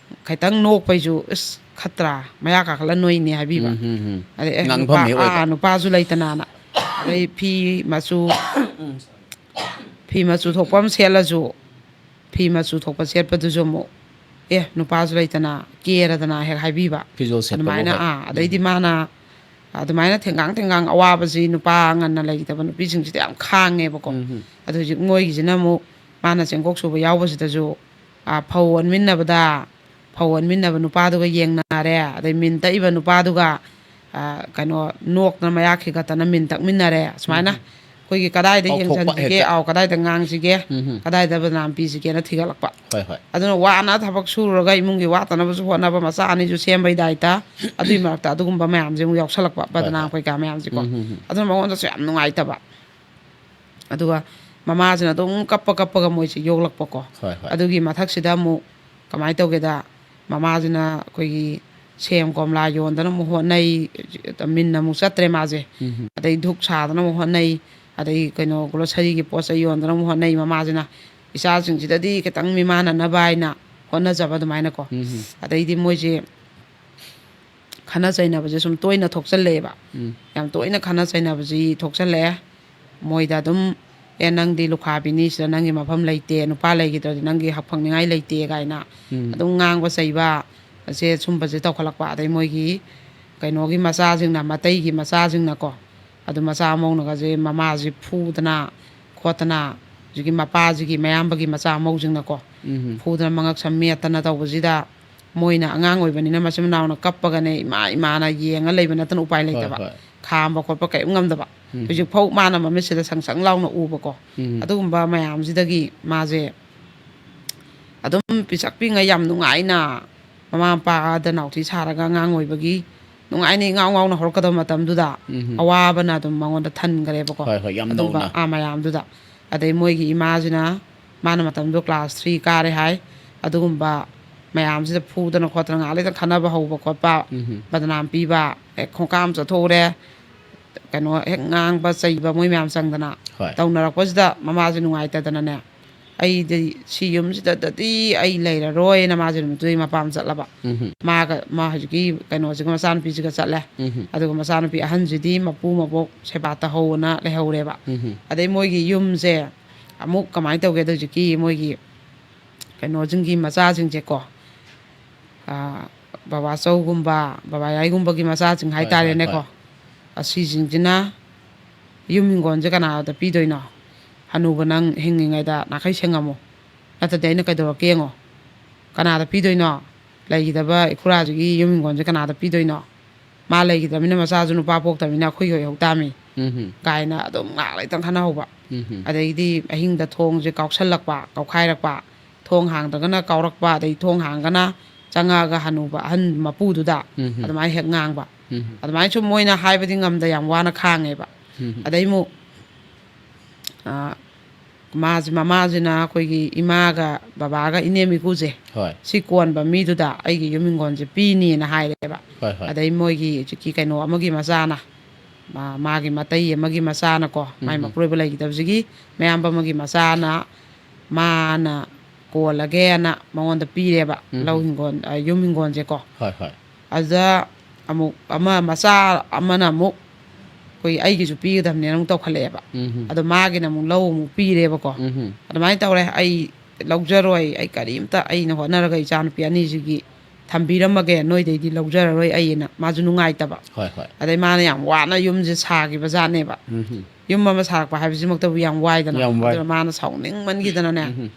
ꯈꯤꯇꯪ ꯅꯣꯛꯄꯩꯁꯨ, "ꯏꯁ, ꯈꯠꯇ꯭ꯔꯥ? ꯃꯌꯥ ꯀꯥꯈꯠꯂ ꯅꯣꯏꯅꯦ" ꯍꯥꯏꯕꯤꯕ꯫ ꯎꯝ, ꯎꯝ, ꯎꯝ꯫ ꯑꯗꯩ, "ꯑꯦ, ꯉꯥꯡꯐꯝ ꯅꯨꯄꯥ, ꯍꯦꯛ ꯑꯣꯏꯕ꯫ ꯑꯥ, ꯅꯨꯄꯥꯁꯨ ꯂꯩꯇꯅꯥꯅ"꯫ ꯑꯗꯩ ꯐꯤ ꯃꯆꯨ, ꯐꯤ ꯃꯆꯨ ꯊꯣꯛꯄ ꯑꯃ ꯁꯦꯠꯂꯁꯨ, ꯐꯤ ꯃꯆꯨ ꯊꯣꯛꯄ ꯁꯦꯠꯄꯗꯨꯁꯨ ꯑꯃꯨꯛ, "ꯑꯦ, ꯅꯨꯄꯥꯁꯨ ꯂꯩꯇꯅ ꯀꯦꯔꯗꯅ" ꯍꯦꯛ ꯍꯥꯏꯕꯤꯕ꯫ ꯐꯤꯖꯣꯜ ꯁꯦꯠꯄꯕꯨ ꯑꯗꯨꯃꯥꯏꯅ, ꯍꯦꯛ꯫ ꯑꯥ, ꯑꯗꯩꯗꯤ ꯎꯝ꯫ ꯃꯥꯅ ꯑꯗꯨꯃꯥꯏꯅ ꯊꯦꯡꯒꯥꯡ ꯊꯦꯡꯒꯥꯡ ꯑꯋꯥꯕꯁꯤ ꯅꯨꯄꯥ ꯉꯟꯅ ꯂꯩꯈꯤꯗꯕ ꯅꯨꯄꯤꯁꯤꯡꯁꯤꯗꯤ ꯌꯥꯝ ꯈꯥꯡꯉꯦꯕꯀꯣ꯫ ꯎꯝ, ꯎꯝ꯫ ꯑꯗꯨ ꯍꯧꯖꯤꯛ ꯃꯣꯏꯒꯤꯁꯤꯅ ꯑꯃꯨꯛ ꯃꯥꯅ ꯆꯦꯡꯀꯣꯛ ꯁꯨꯕ ꯌꯥꯎꯕꯁꯤꯗꯁꯨ, ꯑꯥ, ꯐꯧ ꯑꯣꯟꯃꯤꯟꯅꯕꯗ, ꯐꯧ ꯑꯣꯟꯃꯤꯟꯅꯕ ꯅꯨꯄꯥꯗꯨꯒ ꯌꯦꯡꯅꯔꯦ, ꯑꯗꯩ ꯃꯤꯟ ꯇꯛꯏꯕ ꯅꯨꯄꯥꯗꯨꯒ, ꯑꯥ, ꯀꯩꯅꯣ, ꯅꯣꯛꯇꯅ ꯃꯌꯥ ꯈꯤꯒꯠꯇꯅ ꯃꯤꯟ ꯇꯛꯃꯤꯟꯅꯔꯦ꯫ ꯁꯨꯃꯥꯏꯅ ꯎꯝ꯫ ꯑꯩꯈꯣꯏꯒꯤ ꯀꯗꯥꯏꯗ ꯀꯥꯎꯊꯣꯛꯄ ꯌꯦꯡꯁꯤꯟꯁꯤꯒꯦ, ꯍꯦꯛꯇ꯫ ꯑꯥꯎ, ꯀꯗꯥꯏꯗ ꯉꯥꯡꯁꯤꯒꯦ, ꯎꯝ꯫ ꯀꯗꯥꯏꯗ ꯕꯗꯅꯥꯝ ꯄꯤꯁꯤꯒꯦꯅ ꯊꯤꯒꯠꯂꯛꯄ꯫ ꯍꯣꯏ, ꯍꯣꯏ꯫ ꯑꯗꯨꯅ ꯋꯥꯅ ꯊꯕꯛ ꯁꯨꯔꯒ ꯏꯃꯨꯡꯒꯤ ꯋꯥꯠꯇꯅꯕꯁꯨ ꯍꯣꯠꯅꯕ, ꯃꯆꯥ ꯑꯅꯤꯁꯨ ꯁꯦꯝꯕꯒꯤ ꯗꯥꯏꯇ, ꯑꯗꯨꯒꯤ ꯃꯔꯛꯇ ꯑꯗꯨꯒꯨꯝꯕ ꯃꯌꯥꯝꯁꯦ ꯑꯃꯨꯛ ꯌꯥꯎꯁꯜꯂꯛꯄ, ꯍꯣꯏ, ꯕꯗꯅꯥꯝ ꯍꯣꯏ꯫ ꯀꯩꯀꯥ ꯃꯌꯥꯝꯁꯦꯀꯣ꯫ ꯎꯝ, ꯎꯝ, ꯎꯝ꯫ ꯑꯗꯨꯅ ꯃꯉꯣꯟꯗꯁꯨ ꯌꯥꯝ ꯅꯨꯡꯉꯥꯏꯇꯕ꯫ ꯑꯗꯨꯒ ꯃꯃꯥꯁꯤꯅ ꯑꯗꯨꯝ ꯀꯞꯄ ꯀꯞꯄꯒ ꯃꯣꯏꯁꯦ ꯌꯣꯛꯂꯛꯄꯀꯣ꯫ ꯍꯣꯏ, ꯍꯣꯏ꯫ ꯑꯗꯨꯒꯤ ꯃꯊꯛꯁꯤꯗ ꯑꯃꯨꯛ ꯀꯃꯥꯏꯅ ꯇꯧꯒꯦꯗ, ꯃꯃꯥꯁꯤꯅ ꯑꯩꯈꯣꯏꯒꯤ ꯁꯦꯝ ꯀꯣꯝꯂꯥ ꯌꯣꯟꯗꯅ ꯑꯃꯨꯛ ꯍꯣꯠꯅꯩ, ꯃꯤꯟ ꯑꯃꯨꯛ ꯆꯠꯇ꯭ꯔꯦ ꯃꯥꯁꯦ꯫ ꯎꯝ꯫ ꯑꯗꯩ ꯙꯨꯛ ꯁꯥꯗꯅ ꯑꯃꯨꯛ ꯍꯣꯠꯅꯩ, ꯑꯗꯩ ꯀꯩꯅꯣ ꯒ꯭ꯔꯣꯁꯔꯤꯒꯤ ꯄꯣꯠ ꯆꯩ ꯌꯣꯟꯗꯅ ꯑꯃꯨꯛ ꯍꯣꯠꯅꯩ ꯃꯃꯥꯁꯤꯅ꯫ ꯏꯆꯥꯁꯤꯡꯁꯤꯗꯗꯤ ꯈꯤꯇꯪ ꯃꯤꯃꯥꯟꯅꯅꯕ ꯍꯥꯏꯅ ꯍꯣꯠꯅꯖꯕ ꯑꯗꯨꯃꯥꯏꯅꯀꯣ꯫ ꯎꯝ꯫ ꯑꯗꯩꯗꯤ ꯃꯣꯏꯁꯦ ꯈꯠꯅ ꯆꯩꯅꯕꯁꯦ ꯁꯨꯝ ꯇꯣꯏꯅ ꯊꯣꯛꯆꯜꯂꯛꯑꯦꯕ꯫ ꯎꯝ꯫ ꯌꯥꯝ ꯇꯣꯏꯅ ꯈꯠꯅ ꯆꯩꯅꯕꯁꯤ ꯊꯣꯛꯆꯜꯂꯛꯑꯦ꯫ ꯃꯣꯏꯗ ꯑꯗꯨꯝ, "ꯑꯦ, ꯅꯪꯗꯤ ꯂꯨꯈꯥꯕꯤꯅꯤ, ꯁꯤꯗ ꯅꯪꯒꯤ ꯃꯐꯝ ꯂꯩꯇꯦ, ꯅꯨꯄꯥ ꯂꯩꯈꯤꯗ꯭ꯔꯗꯤ ꯅꯪꯒꯤ ꯍꯛ ꯐꯪꯅꯤꯡꯉꯥꯏ ꯂꯩꯇꯦ" ꯀꯥꯏꯅ ꯎꯝ꯫ ꯑꯗꯨꯝ ꯉꯥꯡꯕ ꯆꯩꯕ ꯑꯁꯦ, ꯁꯨꯝꯕꯁꯦ ꯇꯧꯈꯠꯂꯛꯄ꯫ ꯑꯗꯩ ꯃꯣꯏꯒꯤ ꯀꯩꯅꯣꯒꯤ ꯃꯆꯥꯁꯤꯡꯅ, ꯃꯇꯩꯒꯤ ꯃꯆꯥꯁꯤꯡꯅꯀꯣ, ꯑꯗꯨ ꯃꯆꯥ ꯃꯧꯅꯒꯁꯦ ꯃꯃꯥꯁꯤ ꯐꯨꯗꯅ ꯈꯣꯠꯇꯅ, ꯍꯧꯖꯤꯛꯀꯤ ꯃꯄꯥꯁꯤꯒꯤ ꯃꯌꯥꯝꯕꯒꯤ ꯃꯆꯥ ꯃꯧꯁꯤꯡꯅꯀꯣ, ꯎꯝ꯫ ꯐꯨꯗꯅ ꯃꯉꯛ ꯁꯝ ꯃꯦꯠꯇꯅ ꯇꯧꯕꯁꯤꯗ, ꯃꯣꯏꯅ ꯑꯉꯥꯡ ꯑꯣꯏꯕꯅꯤꯅ ꯃꯆꯤꯟ ꯃꯅꯥꯎꯅ ꯀꯞꯄꯒꯅꯦ, ꯏꯃꯥ ꯏꯃꯥꯅ ꯌꯦꯡꯉ ꯂꯩꯕ ꯅꯠꯇꯅ ꯎꯄꯥꯏ ꯍꯣꯏ, ꯂꯩꯇꯕ, ꯍꯣꯏ꯫ ꯈꯥꯝꯕ ꯈꯣꯠꯄ ꯀꯔꯤꯝ ꯉꯝꯗꯕ꯫ ꯎꯝ꯫ ꯍꯧꯖꯤꯛꯐꯥꯎ ꯃꯥꯅ ꯃꯃꯤꯠꯁꯤꯗ ꯁꯪ ꯁꯪ ꯂꯥꯎꯅ ꯎꯕꯀꯣ꯫ ꯎꯝ꯫ ꯑꯗꯨꯒꯨꯝꯕ ꯃꯌꯥꯝꯁꯤꯗꯒꯤ ꯃꯥꯁꯦ ꯑꯗꯨꯝ ꯄꯤꯁꯛ ꯄꯤꯛꯉꯩ ꯌꯥꯝ ꯅꯨꯡꯉꯥꯏꯅ ꯃꯃꯥ ꯃꯄꯥꯗ ꯅꯥꯎꯊꯤ ꯁꯥꯔꯒ ꯑꯉꯥꯡ ꯑꯣꯏꯕꯒꯤ ꯅꯨꯡꯉꯥꯏꯅ ꯏꯉꯥꯎ ꯉꯥꯎꯅ ꯍꯧꯔꯛꯀꯗꯕ ꯃꯇꯝꯗꯨꯗ, ꯎꯝ꯫ ꯑꯋꯥꯕꯅ ꯑꯗꯨꯝ ꯃꯉꯣꯟꯗ ꯊꯟꯈ꯭ꯔꯦꯕꯀꯣ꯫ ꯍꯣꯏ, ꯍꯣꯏ, ꯌꯥꯝ ꯑꯗꯨꯝꯕ ꯅꯧꯅ꯫ ꯑꯥ, ꯃꯌꯥꯝꯗꯨꯗ꯫ ꯑꯗꯩ ꯃꯣꯏꯒꯤ ꯏꯃꯥꯁꯤꯅ, ꯃꯥꯅ ꯃꯇꯝꯗꯨꯗ class three ꯀꯥꯔꯦ ꯍꯥꯏ, ꯑꯗꯨꯒꯨꯝꯕ ꯃꯌꯥꯝꯁꯤꯗ ꯐꯨꯗꯅ ꯈꯣꯠꯇꯅ ꯉꯥꯏꯍꯥꯛ ꯂꯩꯇꯅ ꯈꯠꯅꯕ ꯍꯧꯕ ꯈꯣꯠꯄ, ꯎꯝ꯫ ꯕꯗꯅꯥꯝ ꯄꯤꯕ, ꯍꯦꯛ ꯈꯣꯡꯀꯥꯝ ꯆꯠꯊꯣꯛꯎꯔꯦ, ꯀꯩꯅꯣ ꯍꯦꯛ ꯉꯥꯡꯕ ꯆꯩꯕ, ꯃꯣꯏ ꯃꯌꯥꯝ ꯆꯪꯗꯅ ꯍꯣꯏ꯫ ꯇꯧꯅꯔꯛꯄꯁꯤꯗ ꯃꯃꯥꯁꯦ ꯅꯨꯡꯉꯥꯏꯇꯗꯅꯅꯦ, "ꯑꯩꯗꯤ ꯁꯤ ꯌꯨꯝꯁꯤꯗꯗꯤ ꯑꯩ ꯂꯩꯔꯔꯣꯏꯅ" ꯃꯥꯁꯦ ꯅꯨꯃꯤꯠꯇꯨꯗꯩ ꯃꯄꯥꯝ ꯆꯠꯂꯕ꯫ ꯎꯝ꯫ ꯃꯥꯒ, ꯃꯥ ꯍꯧꯖꯤꯛꯀꯤ ꯀꯩꯅꯣꯁꯤꯒ, ꯃꯆꯥꯅꯨꯄꯤꯁꯤꯒ ꯆꯠꯂꯦ꯫ ꯎꯝ꯫ ꯑꯗꯨꯒ ꯃꯆꯥꯅꯨꯄꯤ ꯑꯍꯟꯁꯤꯗꯤ ꯃꯄꯨ ꯃꯕꯣꯛ ꯁꯦꯕꯥ ꯇꯧꯍꯧꯅ ꯂꯩꯍꯧꯔꯦꯕ꯫ ꯎꯝ꯫ ꯑꯗꯩ ꯃꯣꯏꯒꯤ ꯌꯨꯝꯁꯦ ꯑꯃꯨꯛ ꯀꯃꯥꯏꯅ ꯇꯧꯒꯦꯗ, ꯍꯧꯖꯤꯛꯀꯤ ꯃꯣꯏꯒꯤ ꯀꯩꯅꯣꯁꯤꯡꯒꯤ ꯃꯆꯥꯁꯤꯡꯁꯦꯀꯣ, ꯑꯥ, ꯕꯕꯥꯆꯧꯒꯨꯝꯕ, ꯕꯕꯥ ꯌꯥꯏꯒꯨꯝꯕꯒꯤ ꯃꯆꯥꯁꯤꯡ ꯍꯣꯏ, ꯍꯣꯏ, ꯍꯥꯏꯇꯥꯔꯦꯅꯦꯀꯣ, ꯍꯣꯏ꯫ ꯑꯁꯤꯁꯤꯡꯁꯤꯅ ꯌꯨꯝ ꯍꯤꯡꯒꯣꯜꯁꯦ ꯀꯅꯥꯗ ꯄꯤꯗꯣꯏꯅꯣ? "ꯍꯅꯨꯕ, ꯅꯪ ꯍꯤꯡꯉꯤꯉꯩꯗ ꯅꯥꯈꯩ ꯁꯦꯡꯉꯝꯃꯨ, ꯅꯠꯇ꯭ꯔꯗꯤ ꯑꯩꯅ ꯀꯩꯗꯧꯔꯛꯀꯦ ꯌꯦꯡꯉꯣ꯫ ꯀꯅꯥꯗ ꯄꯤꯗꯣꯏꯅꯣ? ꯂꯩꯈꯤꯗꯕ ꯏꯈꯨꯔꯥꯁꯤꯒꯤ ꯌꯨꯝ ꯍꯤꯡꯒꯣꯜꯁꯦ ꯀꯅꯥꯗ ꯄꯤꯗꯣꯏꯅꯣ? ꯃꯥ ꯂꯩꯈꯤꯗ꯭ꯔꯕꯅꯤꯅ ꯃꯆꯥꯁꯨ ꯅꯨꯄꯥ ꯄꯣꯛꯇꯕꯅꯤꯅ ꯑꯩꯈꯣꯏꯒꯤ ꯑꯣꯏꯍꯧ ꯇꯥꯃꯤ" ꯎꯝ꯫ ꯀꯥꯏꯅ ꯑꯗꯨꯝ ꯉꯥꯏꯍꯥꯛ ꯂꯩꯇꯪ ꯈꯟꯅꯍꯧꯕ꯫ ꯎꯝ꯫ ꯑꯗꯩꯗꯤ ꯑꯍꯤꯡꯗ ꯊꯣꯡꯁꯦ ꯀꯥꯎꯁꯜꯂꯛꯄ, ꯀꯥꯎꯈꯥꯏꯔꯛꯄ, ꯊꯣꯡ ꯍꯥꯡꯗ꯭ꯔꯒꯅ ꯀꯥꯎꯔꯛꯄ, ꯑꯗꯩ ꯊꯣꯡ ꯍꯥꯡꯒꯅ ꯆꯪꯉꯛꯑꯒ ꯍꯅꯨꯕ ꯑꯍꯟ ꯃꯄꯨꯗꯨꯗ ꯎꯝ꯫ ꯑꯗꯨꯃꯥꯏꯅ ꯍꯦꯛ ꯉꯥꯡꯕ꯫ ꯎꯝ꯫ ꯑꯗꯨꯃꯥꯏꯅ ꯁꯨꯝ ꯃꯣꯏꯅ ꯍꯥꯏꯕꯗꯤ ꯉꯝꯗ ꯌꯥꯝ ꯋꯥꯅ ꯈꯥꯡꯉꯦꯕ꯫ ꯎꯝ꯫ ꯑꯗꯩ ꯑꯃꯨꯛ, ꯑ, ꯃꯥꯁꯦ, ꯃꯃꯥꯁꯤꯅ ꯑꯩꯈꯣꯏꯒꯤ ꯏꯃꯥꯒ ꯕꯕꯥꯒ ꯏꯅꯦꯝ ꯏꯀꯨꯁꯦ, ꯍꯣꯏ꯫ ꯁꯤ ꯀꯣꯟꯕ ꯃꯤꯗꯨꯗ ꯑꯩꯒꯤ ꯌꯨꯝ ꯍꯤꯡꯒꯣꯜꯁꯦ ꯄꯤꯅꯤꯅ ꯍꯥꯏꯔꯦꯕ꯫ ꯍꯣꯏ, ꯍꯣꯏ꯫ ꯑꯗꯩ ꯃꯣꯏꯒꯤ ꯍꯧꯖꯤꯛꯀꯤ ꯀꯩꯅꯣ ꯑꯃꯒꯤ ꯃꯆꯥꯅ, ꯃꯥ-, ꯃꯥꯒꯤ ꯃꯇꯩ ꯑꯃꯒꯤ ꯃꯆꯥꯅꯀꯣ, ꯃꯥꯏ ꯎꯝ꯫ ꯃꯄꯨꯔꯣꯏꯕ ꯂꯩꯈꯤꯗꯕꯁꯤꯒꯤ ꯃꯌꯥꯝꯕ ꯑꯃꯒꯤ ꯃꯆꯥꯅ, ꯃꯥꯅ ꯀꯣꯜꯂꯒꯦꯅ ꯃꯉꯣꯟꯗ ꯄꯤꯔꯦꯕ, ꯎꯝ꯫ ꯂꯧ ꯍꯤꯡꯒꯣꯜ, ꯑ, ꯌꯨꯝ ꯍꯤꯡꯒꯣꯜꯁꯦꯀꯣ꯫ ꯍꯣꯏ, ꯍꯣꯏ꯫ ꯑꯗꯨꯗ ꯑꯃꯨꯛ ꯑꯃ ꯃꯆꯥ ꯑꯃꯅ ꯑꯃꯨꯛ ꯑꯩꯈꯣꯏ ꯑꯩꯒꯤꯁꯨ ꯄꯤꯒꯗꯕꯅꯦꯅ ꯑꯃꯨꯛ ꯇꯧꯈꯠꯂꯛꯑꯦꯕ꯫ ꯎꯝ ꯑꯗꯣ ꯃꯥꯒꯤꯅ ꯑꯃꯨꯛ ꯂꯧ ꯑꯃꯨꯛ ꯄꯤꯔꯦꯕꯀꯣ꯫ ꯎꯝ ꯑꯗꯨꯃꯥꯏꯅ ꯇꯧꯔꯦ꯫ "ꯑꯩ ꯂꯧꯖꯔꯣꯏ, ꯑꯩ ꯀꯔꯤꯝꯇ ꯑꯩꯅ ꯍꯣꯠꯅꯔꯒ ꯏꯆꯥꯅꯨꯄꯤ ꯑꯅꯤꯁꯤꯒꯤ ꯊꯝꯕꯤꯔꯝꯃꯒꯦ, ꯅꯣꯏꯗꯩꯗꯤ ꯂꯧꯖꯔꯔꯣꯏ ꯑꯩꯅ", ꯃꯥꯁꯨ ꯅꯨꯡꯉꯥꯏꯇꯕ꯫ ꯍꯣꯏ ꯍꯣꯏ ꯑꯗꯩ ꯃꯥꯅ ꯌꯥꯝ ꯋꯥꯅ ꯌꯨꯝꯁꯦ ꯁꯥꯈꯤꯕ ꯖꯥꯠꯅꯦꯕ꯫ ꯎꯝ ꯌꯨꯝ ꯑꯃ ꯁꯥꯔꯛꯄ ꯍꯥꯏꯕꯁꯤꯃꯛꯇꯕꯨ ꯌꯥꯝ ꯋꯥꯏꯗꯅ꯫ ꯌꯥꯝ ꯋꯥꯏ꯫ ꯑꯗꯨꯅ ꯃꯥꯅ ꯁꯥꯎꯅꯤꯡꯃꯟꯈꯤꯗꯅꯅꯦ, ꯎꯝ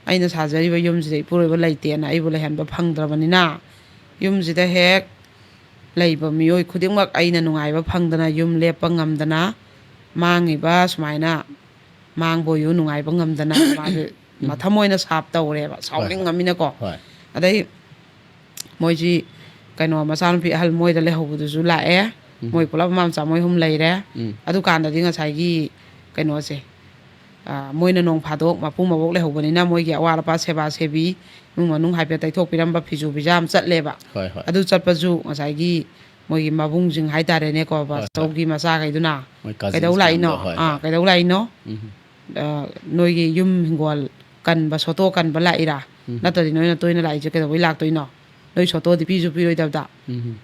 "ꯑꯩꯅ ꯁꯥꯖꯔꯤꯕ ꯌꯨꯝꯁꯤꯗ ꯏꯄꯨꯔꯣꯏꯕ ꯂꯩꯇꯦꯅ ꯑꯩꯕꯨ ꯂꯩꯍꯟꯕ ꯐꯪꯗ꯭ꯔꯕꯅꯤꯅ, ꯌꯨꯝꯁꯤꯗ ꯍꯦꯛ ꯂꯩꯕ ꯃꯤꯑꯣꯏ ꯈꯨꯗꯤꯡꯃꯛ ꯑꯩꯅ ꯅꯨꯡꯉꯥꯏꯕ ꯐꯪꯗꯅ, ꯌꯨꯝ ꯂꯦꯞꯄ ꯉꯝꯗꯅ, ꯃꯥꯡꯉꯤꯕ ꯁꯨꯃꯥꯏꯅ ꯃꯥꯡꯕ ꯑꯣꯏꯌꯨ ꯅꯨꯡꯉꯥꯏꯕ ꯉꯝꯗꯅ", ꯃꯥꯁꯦ ꯃꯊꯃꯣꯏꯅ ꯁꯥꯞ ꯇꯧꯔꯦꯕ, ꯍꯣꯏ꯫ ꯁꯥꯎꯅꯤꯡꯉꯃꯤꯅꯀꯣ꯫ ꯍꯣꯏ꯫ ꯑꯗꯩ ꯃꯣꯏꯁꯤ ꯀꯩꯅꯣ, ꯃꯆꯥꯅꯨꯄꯤ ꯑꯍꯜ ꯃꯣꯏꯗ ꯂꯩꯍꯧꯕꯗꯨꯁꯨ ꯂꯥꯛꯑꯦ꯫ ꯎꯝ꯫ ꯃꯣꯏ ꯄꯨꯂꯞ ꯃꯃꯥ ꯃꯆꯥ ꯃꯣꯏ ꯑꯍꯨꯝ ꯂꯩꯔꯦ꯫ ꯎꯝ꯫ ꯑꯗꯨꯀꯥꯟꯗꯗꯤ ꯉꯁꯥꯏꯒꯤ ꯀꯩꯅꯣꯁꯦ, ꯑ, ꯃꯣꯏꯅ ꯅꯣꯡ ꯐꯥꯗꯣꯛ ꯃꯄꯨ ꯃꯕꯣꯛ ꯂꯩꯍꯧꯕꯅꯤꯅ ꯃꯣꯏꯒꯤ ꯑꯋꯥꯠ ꯑꯄꯥ, ꯁꯦꯕꯥ ꯁꯦꯕꯤ, ꯏꯃꯨꯡ ꯃꯅꯨꯡ ꯍꯥꯏꯐꯦꯠ ꯇꯩꯊꯣꯛꯄꯤꯔꯝꯕ, ꯐꯤꯁꯨ ꯐꯤꯖꯥꯝ ꯆꯠꯂꯦꯕ꯫ ꯍꯣꯏ ꯍꯣꯏ꯫ ꯑꯗꯨ ꯆꯠꯄꯁꯨ ꯉꯁꯥꯏꯒꯤ ꯃꯣꯏꯒꯤ ꯃꯕꯨꯡꯁꯤꯡ ꯍꯥꯏꯇꯥꯔꯦꯅꯦꯀꯣ, ꯍꯣꯏ꯫ ꯕꯥꯆꯧꯒꯤ ꯃꯆꯥꯈꯩꯗꯨꯅ, ꯃꯣꯏ cousins "ꯀꯩꯗꯧ ꯂꯥꯛꯏꯅꯣ?" ꯃꯌꯥꯝꯗꯣ, ꯍꯣꯏ, ꯑꯥ, ꯍꯣꯏ꯫ "ꯀꯩꯗꯧ ꯂꯥꯛꯏꯅꯣ? ꯎꯝ꯫ ꯑ, ꯅꯣꯏꯒꯤ ꯌꯨꯝ ꯍꯤꯡꯒꯣꯜ ꯀꯟꯕ, ꯁꯣꯇꯣ ꯀꯟꯕ ꯂꯥꯛꯏꯔꯥ? ꯎꯝ꯫ ꯅꯠꯇ꯭ꯔꯗꯤ ꯅꯣꯏꯅ ꯇꯣꯏꯅ ꯂꯥꯛꯏꯁꯦ ꯀꯩꯗꯧꯕꯩ ꯂꯥꯛꯇꯣꯏꯅꯣ? ꯅꯣꯏ ꯁꯣꯇꯣꯗꯤ ꯄꯤꯁꯨ ꯄꯤꯔꯣꯏꯗꯕꯗ꯫ ꯎꯝ꯫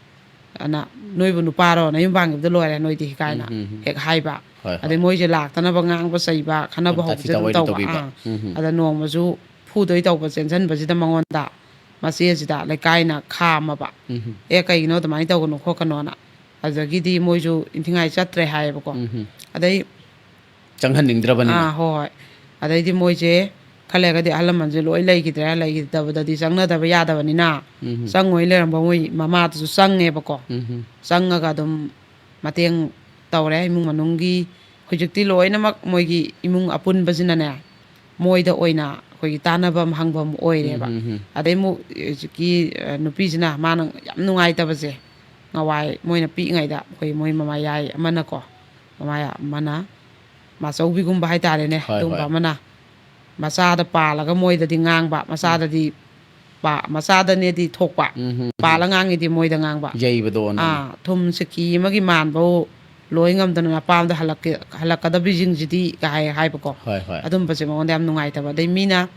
ꯑꯅ, ꯅꯣꯏꯕꯨ ꯅꯨꯄꯥꯔꯣ? ꯅꯌꯨꯝ ꯄꯥꯟꯈꯤꯕꯗ ꯂꯣꯏꯔꯦ ꯅꯣꯏꯗꯤ" ꯀꯥꯏꯅ ꯎꯝ, ꯎꯝ, ꯎꯝ꯫ ꯍꯦꯛ ꯍꯥꯏꯕ꯫ ꯍꯣꯏ, ꯍꯣꯏ꯫ ꯑꯗꯩ ꯃꯣꯏꯁꯦ ꯂꯥꯛꯇꯅꯕ ꯉꯥꯡꯕ ꯆꯩꯕ, ꯈꯠꯅꯕ ꯌꯥꯝ ꯇꯥꯊꯤ ꯍꯧꯕꯁꯦ ꯑꯗꯨꯝ ꯇꯥꯑꯣꯏꯅ ꯇꯧꯕ꯫ ꯇꯧꯕꯤꯕ꯫ ꯑꯥ꯫ ꯎꯝ, ꯎꯝ꯫ ꯑꯗ ꯅꯣꯡꯃꯁꯨ ꯐꯨꯗꯣꯏ ꯇꯧꯕ ꯆꯦꯟꯁꯤꯟꯕꯁꯤꯗ ꯃꯉꯣꯟꯗ ꯃꯆꯦꯁꯤꯗ ꯂꯩꯀꯥꯏꯅ ꯈꯥꯝꯃꯕ꯫ ꯎꯝ꯫ "ꯑꯦ, ꯀꯩꯒꯤꯅꯣ ꯑꯗꯨꯃꯥꯏꯅ ꯇꯧꯒꯅꯨ ꯈꯣꯠꯀꯅꯣꯅ"꯫ ꯑꯗꯨꯗꯒꯤꯗꯤ ꯃꯣꯏꯁꯨ ꯏꯟꯊꯤꯉꯥꯏ ꯆꯠꯇ꯭ꯔꯦ ꯍꯥꯏꯌꯦꯕꯀꯣ꯫ ꯎꯝ, ꯎꯝ꯫ ꯑꯗꯩ ꯆꯪꯍꯟꯅꯤꯡꯗ꯭ꯔꯕꯅꯤꯅ꯫ ꯑꯥ, ꯍꯣꯏ, ꯍꯣꯏ꯫ ꯑꯗꯩꯗꯤ ꯃꯣꯏꯁꯦ ꯈꯔ ꯂꯩꯔꯒꯗꯤ ꯑꯍꯜ ꯂꯃꯟꯁꯦ ꯂꯣꯏ ꯂꯩꯈꯤꯗ꯭ꯔꯦ, ꯂꯩꯈꯤꯗꯕꯗꯗꯤ ꯆꯪꯅꯗꯕ ꯌꯥꯗꯕꯅꯤꯅ, ꯎꯝ꯫ ꯆꯪꯉꯣꯏ ꯂꯩꯔꯝꯕ ꯃꯣꯏ ꯃꯃꯥꯗꯨꯁꯨ ꯆꯪꯉꯦꯕꯀꯣ꯫ ꯎꯝ꯫ ꯆꯪꯉꯒ ꯑꯗꯨꯝ ꯃꯇꯦꯡ ꯇꯧꯔꯦ ꯏꯃꯨꯡ ꯃꯅꯨꯡꯒꯤ꯫ ꯍꯧꯖꯤꯛꯇꯤ ꯂꯣꯏꯅꯃꯛ ꯃꯣꯏꯒꯤ ꯏꯃꯨꯡ ꯑꯄꯨꯟꯕꯁꯤꯅꯅꯦ, ꯃꯣꯏꯗ ꯑꯣꯏꯅ ꯑꯩꯈꯣꯏꯒꯤ ꯇꯥꯟꯅꯐꯝ ꯍꯪꯐꯝ ꯑꯣꯏꯔꯦꯕ꯫ ꯎꯝ, ꯎꯝ, ꯎꯝ꯫ ꯑꯗꯩ ꯑꯃꯨꯛ ꯍꯧꯖꯤꯛꯀꯤ, ꯑ, ꯅꯨꯄꯤꯁꯤꯅ ꯃꯥꯅ ꯌꯥꯝ ꯅꯨꯡꯉꯥꯏꯇꯕꯁꯦ, ꯅꯍꯥꯟꯋꯥꯏ ꯃꯣꯏꯅ ꯄꯤꯛꯏꯉꯩꯗ ꯑꯩꯈꯣꯏ ꯃꯣꯏ ꯃꯃꯥꯌꯥꯏ ꯑꯃꯅꯀꯣ, ꯃꯃꯥꯌꯥꯏ ꯑꯃꯅ, ꯃꯥꯆꯧꯕꯤꯒꯨꯝꯕ ꯍꯥꯏꯇꯥꯔꯦꯅꯦ, ꯍꯣꯏ, ꯑꯗꯨꯒꯨꯝꯕ ꯍꯣꯏ꯫ ꯑꯃꯅ ꯃꯆꯥꯗ ꯄꯥꯜꯂꯒ ꯃꯣꯏꯗꯗꯤ ꯉꯥꯡꯕ, ꯃꯆꯥꯗꯗꯤ ꯄꯥ-, ꯃꯆꯥꯗꯅꯦꯗꯤ ꯊꯣꯛꯄ, ꯎꯝ, ꯎꯝ, ꯎꯝ꯫ ꯄꯥꯜꯂ ꯉꯥꯡꯉꯤꯗꯤ ꯃꯣꯏꯗ ꯉꯥꯡꯕ꯫ ꯌꯩꯕꯗꯣ ꯑꯣꯟꯅꯅꯤ꯫ ꯑꯥ, ꯊꯨꯝ ꯁꯤꯀꯤ ꯑꯃꯒꯤ ꯃꯥꯟꯕꯧ ꯂꯣꯏ ꯉꯝꯗꯅ ꯃꯄꯥꯝꯗ ꯍꯜꯂꯛꯀꯦ-, ꯍꯜꯂꯛꯀꯗꯕꯤꯁꯤꯡꯁꯤꯗꯤ ꯀꯥꯏ ꯍꯥꯏꯕꯀꯣ꯫ ꯍꯣꯏ, ꯍꯣꯏ꯫ ꯑꯗꯨꯝꯕꯁꯦ ꯃꯉꯣꯟꯗ ꯌꯥꯝ ꯅꯨꯡꯉꯥꯏꯇꯕ꯫ ꯑꯗꯩ ꯃꯤꯅ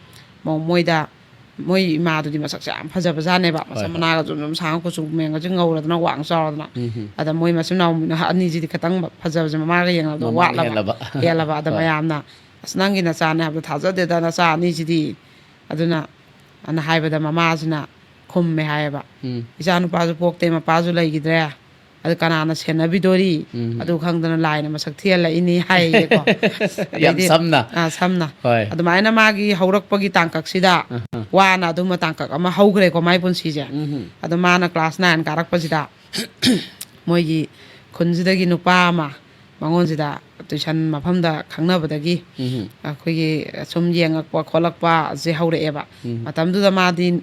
ꯃꯣ-, ꯃꯣꯏꯗ ꯃꯣꯏ ꯏꯃꯥꯗꯨꯗꯤ ꯃꯁꯛꯁꯦ ꯌꯥꯝ ꯐꯖꯕꯖꯥꯠꯅꯦꯕ꯫ ꯃꯁꯝ ꯍꯣꯏ꯫ ꯃꯅꯥꯒꯁꯨ ꯑꯗꯨꯝ ꯁꯥꯡ, ꯀꯨꯆꯨ ꯃꯦꯟꯒꯁꯨ ꯉꯧꯔꯗꯅ ꯋꯥꯡ ꯆꯥꯎꯔꯗꯅ꯫ ꯎꯝ꯫ ꯑꯗ ꯃꯣꯏ ꯃꯆꯤꯟ ꯃꯅꯥꯎ ꯑꯅꯤꯁꯤꯗꯤ ꯈꯤꯇꯪ ꯐꯖꯕꯁꯦ ꯃꯃꯥꯒ ꯌꯦꯡꯅꯕꯗ ꯃꯃꯥꯅ ꯋꯥꯠꯂꯕ꯫ ꯍꯦꯜꯂꯕ꯫ ꯍꯦꯜꯂꯕ꯫ ꯑꯗ ꯍꯣꯏ꯫ ꯃꯌꯥꯝꯅ, "ꯑꯁ, ꯅꯪꯒꯤ ꯅꯆꯥꯅꯦ ꯍꯥꯏꯕꯗꯣ ꯊꯥꯖꯗꯦꯗ, ꯅꯆꯥ ꯑꯅꯤꯁꯤꯗꯤ"꯫ ꯑꯗꯨꯅ ꯑꯅ ꯍꯥꯏꯕꯗ ꯃꯃꯥꯁꯤꯅ ꯈꯨꯝꯃꯦ ꯍꯥꯏꯌꯦꯕ, ꯎꯝ꯫ "ꯏꯆꯥ ꯅꯨꯄꯥꯁꯨ ꯄꯣꯛꯇꯦ, ꯃꯄꯥꯁꯨ ꯂꯩꯈꯤꯗ꯭ꯔꯦ, ꯑꯗꯨ ꯀꯅꯥꯅ ꯁꯦꯟꯅꯕꯤꯗꯣꯔꯤ? ꯎꯝ꯫ ꯑꯗꯨ ꯈꯪꯗꯅ ꯂꯥꯏꯅ ꯃꯁꯛ ꯊꯤꯍꯜꯂꯛꯏꯅꯤ" ꯍꯥꯏꯌꯦꯀꯣ꯫ ꯌꯥꯝ ꯑꯗꯩꯗꯤ, ꯁꯝꯅ꯫ ꯑꯥ, ꯁꯝꯅ꯫ ꯍꯣꯏ꯫ ꯑꯗꯨꯃꯥꯏꯅ ꯃꯥꯒꯤ ꯍꯧꯔꯛꯄꯒꯤ ꯇꯥꯡꯀꯛꯁꯤꯗ ꯑꯍ꯫ ꯋꯥꯅ ꯑꯗꯨꯝꯕ ꯇꯥꯡꯀꯛ ꯑꯃ ꯍꯧꯈ꯭ꯔꯦꯀꯣ ꯃꯥꯏ ꯄꯨꯟꯁꯤꯁꯦ꯫ ꯎꯝ꯫ ꯑꯗꯣ ꯃꯥꯅ class nine ꯀꯥꯔꯛꯄꯁꯤꯗ ꯃꯣꯏꯒꯤ ꯈꯨꯟꯁꯤꯗꯒꯤ ꯅꯨꯄꯥ ꯑꯃ ꯃꯉꯣꯟꯁꯤꯗ tuition ꯃꯐꯝꯗ ꯈꯪꯅꯕꯗꯒꯤ ꯎꯝ꯫ ꯑꯩꯈꯣꯏꯒꯤ ꯁꯨꯝ ꯌꯦꯡꯉꯛꯄ ꯈꯣꯠꯂꯛꯄꯁꯦ ꯍꯧꯔꯛꯑꯦꯕ꯫ ꯎꯝ꯫ ꯃꯇꯝꯗꯨꯗ ꯃꯥꯗꯤ,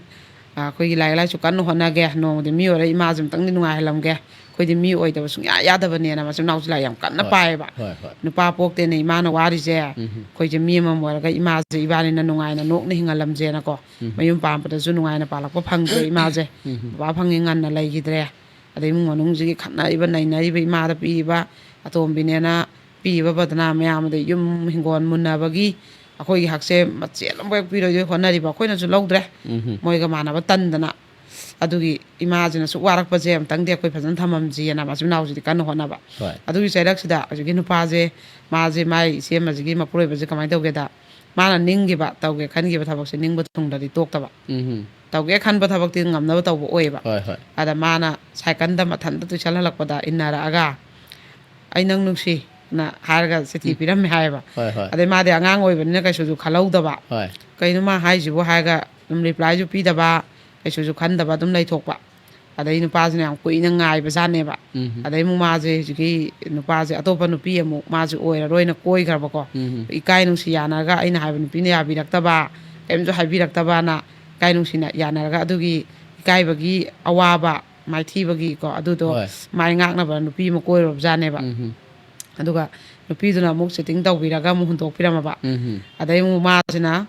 ꯑ, ꯑꯩꯈꯣꯏꯒꯤ ꯂꯥꯏꯔꯤꯛ ꯂꯥꯏꯁꯨ ꯀꯟꯅ ꯍꯣꯠꯅꯒꯦ, ꯅꯣꯡꯃꯗꯤ ꯃꯤ ꯑꯣꯏꯔ ꯏꯃꯥꯁꯦ ꯑꯃꯨꯛꯇꯪꯗꯤ ꯅꯨꯡꯉꯥꯏꯍꯜꯂꯝꯒꯦ, ꯑꯩꯈꯣꯏꯗꯤ ꯃꯤ ꯑꯣꯏꯗꯕ ꯁꯨꯡꯌꯥ ꯌꯥꯗꯕꯅꯦꯅ ꯃꯆꯤꯟ ꯃꯅꯥꯎꯁꯦ ꯂꯥꯏꯔꯤꯛ ꯌꯥꯝ ꯀꯟꯅ ꯍꯣꯏ꯫ ꯄꯥꯏꯌꯦꯕ꯫ ꯍꯣꯏ, ꯍꯣꯏ꯫ ꯅꯨꯄꯥ ꯄꯣꯛꯇꯦꯅ ꯏꯃꯥꯅ ꯋꯥꯔꯤꯁꯦ, ꯎꯝ꯫ ꯑꯩꯈꯣꯏꯁꯦ ꯃꯤ ꯑꯃꯃꯝ ꯑꯣꯏꯔꯒ ꯏꯃꯥꯁꯦ ꯏꯕꯥꯅꯤꯅ ꯅꯨꯡꯉꯥꯏꯅ ꯅꯣꯛꯅ ꯍꯤꯡꯍꯜꯂꯝꯁꯦꯅꯀꯣ꯫ ꯎꯝ꯫ ꯃꯌꯨꯝ ꯄꯥꯟꯕꯗꯁꯨ ꯅꯨꯡꯉꯥꯏꯅ ꯄꯥꯜꯂꯛꯄ ꯐꯪꯗ꯭ꯔꯦ ꯏꯃꯥꯁꯦ꯫ ꯎꯝ꯫ ꯕꯕꯥ ꯐꯪꯉꯤ ꯉꯟꯅ ꯂꯩꯈꯤꯗ꯭ꯔꯦ꯫ ꯑꯗꯩ ꯏꯃꯨꯡ ꯃꯅꯨꯡꯁꯤꯒꯤ ꯈꯠꯅꯔꯤꯕ ꯅꯩꯅꯔꯤꯕ, ꯏꯃꯥꯗ ꯄꯤꯔꯤꯕ ꯑꯇꯣꯝꯕꯤꯅꯦꯅ ꯄꯤꯔꯤꯕ ꯕꯗꯅꯥ ꯃꯌꯥꯝ, ꯑꯗꯩ ꯌꯨꯝ ꯍꯤꯡꯒꯣꯜ ꯃꯨꯟꯅꯕꯒꯤ ꯑꯩꯈꯣꯏꯒꯤ ꯍꯛꯁꯦ ꯃꯆꯦꯠ ꯑꯃꯐꯥꯎ ꯍꯦꯛ ꯄꯤꯔꯣꯏꯗꯣꯏ ꯍꯣꯠꯅꯔꯤꯕ, ꯑꯩꯈꯣꯏꯅꯁꯨ ꯂꯧꯗ꯭ꯔꯦ꯫ ꯎꯝ꯫ ꯃꯣꯏꯒ ꯃꯥꯟꯅꯕ ꯇꯟꯗꯅ꯫ ꯑꯗꯨꯒꯤ ꯏꯃꯥꯁꯤꯅ ꯁꯨꯛ ꯋꯥꯔꯛꯄꯁꯦ ꯑꯝꯇꯪꯗꯤ ꯑꯩꯈꯣꯏ ꯐꯖꯅ ꯊꯝꯃꯝꯁꯤꯑꯅ ꯃꯆꯤꯟ ꯃꯅꯥꯎꯁꯤꯗꯤ ꯀꯟꯅ ꯍꯣꯠꯅꯕ꯫ ꯍꯣꯏ꯫ ꯑꯗꯨꯒꯤ ꯆꯩꯔꯛꯁꯤꯗ ꯍꯧꯖꯤꯛꯀꯤ ꯅꯨꯄꯥꯁꯦ, ꯃꯥꯁꯦ, ꯃꯥꯏ ꯏꯆꯦ ꯑꯃꯁꯤꯒꯤ ꯃꯄꯨꯔꯣꯏꯕꯁꯦ ꯀꯃꯥꯏꯅ ꯇꯧꯒꯦꯗ, ꯃꯥꯅ ꯅꯤꯡꯈꯤꯕ, ꯇꯧꯒꯦ ꯈꯟꯈꯤꯕ ꯊꯕꯛꯁꯦ ꯅꯤꯡꯕ ꯊꯨꯡꯗ꯭ꯔꯗꯤ ꯇꯣꯛꯇꯕ꯫ ꯎꯝ꯫ ꯇꯧꯒꯦ ꯈꯟꯕ ꯊꯕꯛꯇꯤ ꯉꯝꯅꯕ ꯇꯧꯕ ꯑꯣꯏꯌꯦꯕ꯫ ꯍꯣꯏ, ꯍꯣꯏ꯫ ꯑꯗ ꯃꯥꯅ ꯁꯥꯏꯀꯜꯗ ꯃꯊꯟꯇ ꯇꯨꯏꯁꯟ ꯍꯜꯂꯛꯄꯗ ꯏꯟꯅꯔꯛꯑꯒ, "ꯑꯩ ꯅꯪ ꯅꯨꯡꯁꯤꯅ" ꯍꯥꯏꯔꯒ ꯆꯤꯊꯤ ꯎꯝ꯫ ꯄꯤꯔꯝꯃꯦ ꯍꯥꯏꯌꯦꯕ꯫ ꯍꯣꯏ, ꯍꯣꯏ꯫ ꯑꯗꯩ ꯃꯥꯗꯤ ꯑꯉꯥꯡ ꯑꯣꯏꯕꯅꯤꯅ ꯀꯩꯁꯨꯁꯨ ꯈꯜꯍꯧꯗꯕ꯫ ꯍꯣꯏ꯫ "ꯀꯩꯅꯣ ꯃꯥ ꯍꯥꯏꯁꯤꯕꯨ?" ꯍꯥꯏꯔꯒ ꯑꯗꯨꯝ replyꯁꯨ ꯄꯤꯗꯕ, ꯀꯩꯁꯨꯁꯨ ꯈꯟꯗꯕ ꯑꯗꯨꯝ ꯂꯩꯊꯣꯛꯄ꯫ ꯑꯗꯩ ꯅꯨꯄꯥꯁꯤꯅ ꯌꯥꯝ ꯀꯨꯏꯅ ꯉꯥꯏꯕꯖꯥꯠꯅꯦꯕ꯫ ꯎꯝ꯫ ꯑꯗꯩ ꯑꯃꯨꯛ ꯃꯥꯁꯦ, ꯍꯧꯖꯤꯛꯀꯤ ꯅꯨꯄꯥꯁꯦ ꯑꯇꯣꯞꯄ ꯅꯨꯄꯤ ꯑꯃꯨꯛ ꯃꯥꯁꯦ ꯑꯣꯏꯔꯔꯣꯏꯅ ꯀꯣꯏꯈ꯭ꯔꯕꯀꯣ꯫ ꯎꯝ꯫ ꯏꯀꯥꯏ ꯅꯨꯡꯁꯤ ꯌꯥꯅꯔꯒ ꯑꯩꯅ ꯍꯥꯏꯕ ꯅꯨꯄꯤꯅ ꯌꯥꯕꯤꯔꯛꯇꯕ, ꯀꯔꯤꯝꯁꯨ ꯍꯥꯏꯕꯤꯔꯛꯇꯕꯅ, ꯏꯀꯥꯏ ꯅꯨꯡꯁꯤꯅ ꯌꯥꯅꯔꯒ ꯑꯗꯨꯒꯤ ꯏꯀꯥꯏꯕꯒꯤ ꯑꯋꯥꯕ ꯃꯥꯏꯊꯤꯕꯒꯤꯀꯣ, ꯑꯗꯨꯗꯣ ꯍꯣꯏ꯫ ꯃꯥꯏ ꯉꯥꯛꯅꯕ ꯅꯨꯄꯤ ꯑꯃ ꯀꯣꯏꯔꯨꯔꯕꯖꯥꯠꯅꯦꯕ꯫ ꯎꯝ꯫ ꯑꯗꯨꯒ ꯅꯨꯄꯤꯗꯨꯅ ꯑꯃꯨꯛ cheating ꯇꯧꯕꯤꯔꯒ ꯑꯃꯨꯛ ꯍꯨꯟꯗꯣꯛꯄꯤꯔꯝꯃꯕ꯫ ꯎꯝ꯫ ꯑꯗꯩ ꯑꯃꯨꯛ ꯃꯥꯁꯤꯅ,